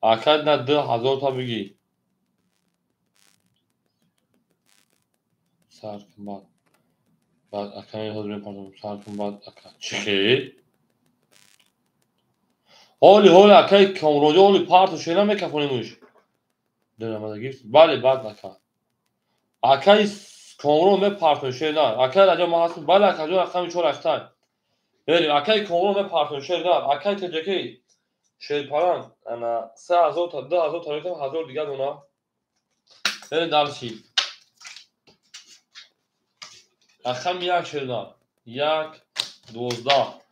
Ака на 2000 та бигӣ. Сар кун баъд. Баъд ака ҳозир мепардозам. Сар кун баъд ака. Чӣ хел? Ҳоли ҳоли акаи Комронҷо ҳоли парту шена мекафонемуш. Диламада гирифт. Бале баъд ака. Акаи Комрон мепартон шер нар. Акай Раҷаб ман ҳастам. Бале акаҷон рақами 4 ахтай. Берем. Акаи Комрон мепартон шер нар. Акаи Теҷакӣ шерпаланг ана 3000 та 2000 та рекам 1000 дигар дона. Берем дальше. Рақами 1 шер нар. 1 12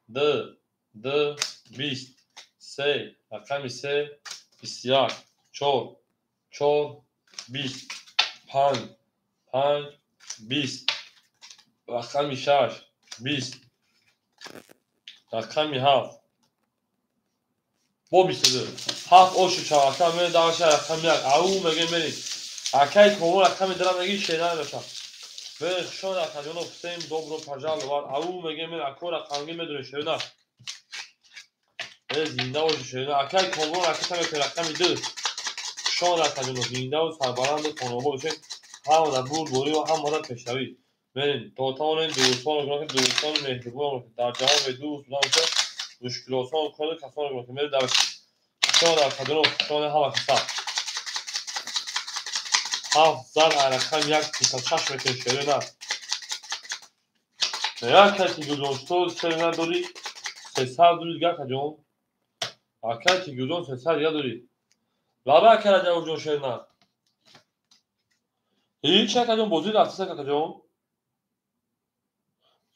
2 2 20 3 рақами 3 21 4 4 20 5 5 20 рақами 6 20 рақами 7 бо 22 7 ошу чака мерем дальше рақами 1 ау мегем мерем. Акаи Комрон рақами 2 меги шера баша. Берем хушон акаҷоно всем добро пожаловать. Ау мегем мерем ако рақамги медонем шера. Э зинда боши шера. Акаи Комрон ракета мекунем рақами 2. Хушон акаҷоно зиндаву сарбаланду хонобод бошед. Ҳамада бурдборӣ ва ҳамада пешравӣ. Мерем то тавонем дӯстонро кунем, ки дӯстони меҳрубон дар ҷаҳон бедӯст будан бошад, мушкилосон кунад, касонро кунад. Мерем дар хушон акаҷоно хушони ҳама каса. 7 зан рақам 1 36 мекунем шере на. Як каси гузошто шере надорӣ 300 рубл дигар акаҷон. Акаи Тигрҷон 300 дигар дорӣ. Лаба ака Раҷабовҷон шере на. Ҳеҷ акаҷон бозӣ рафтаст акаҷон.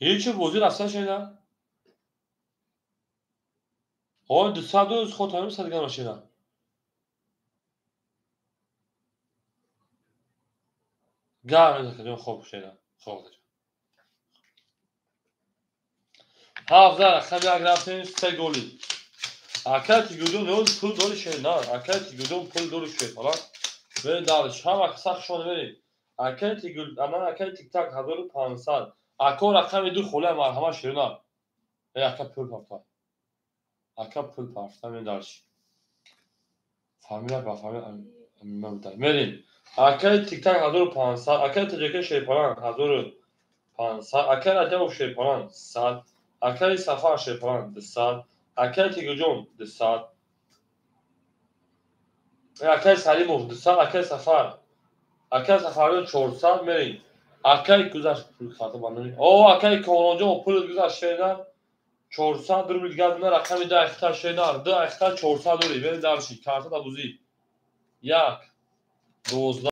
Ҳеҷ бозӣ рафта шена. Ҳол 200 рӯз хотамим сад дигар машина. Гарм акаҷон хоб шена. Хоб акаҷон. 7 рақами 1 рафтем 3 голи. Акаи Тигрҷон ёз пул дори шена. Акаи Тигрҷон пул дори шена. Мерем дальше. Ҳама каса хушон мерем. Акаи Тигр, ана акаи Тиктак 1500. Ако рақами 2 холия марҳама шерна. Э ака пул парта. Ака пул парта мерем дальше. Фамилия ба фамилия мебуда. Мерем. Акаи Тиктак 1500, акаи Теҷакӣ шерпаланг 1500, акаи Раҷабов шерпаланг 100, акаи Сафар шерпаланг 200, акаи Тигрҷон 200, акаи Салимов 200, акаи Сафар, акаи Сафарҷон 400 мерем. Акаи гузашт пул карта ба номи. О, акаи Комронҷон пул гузашт шена 400 рубл дигар дона рақами 2 ахта шена 2 ахта 400 рубл. Мерем дальше. Карта да бузӣ. 1 12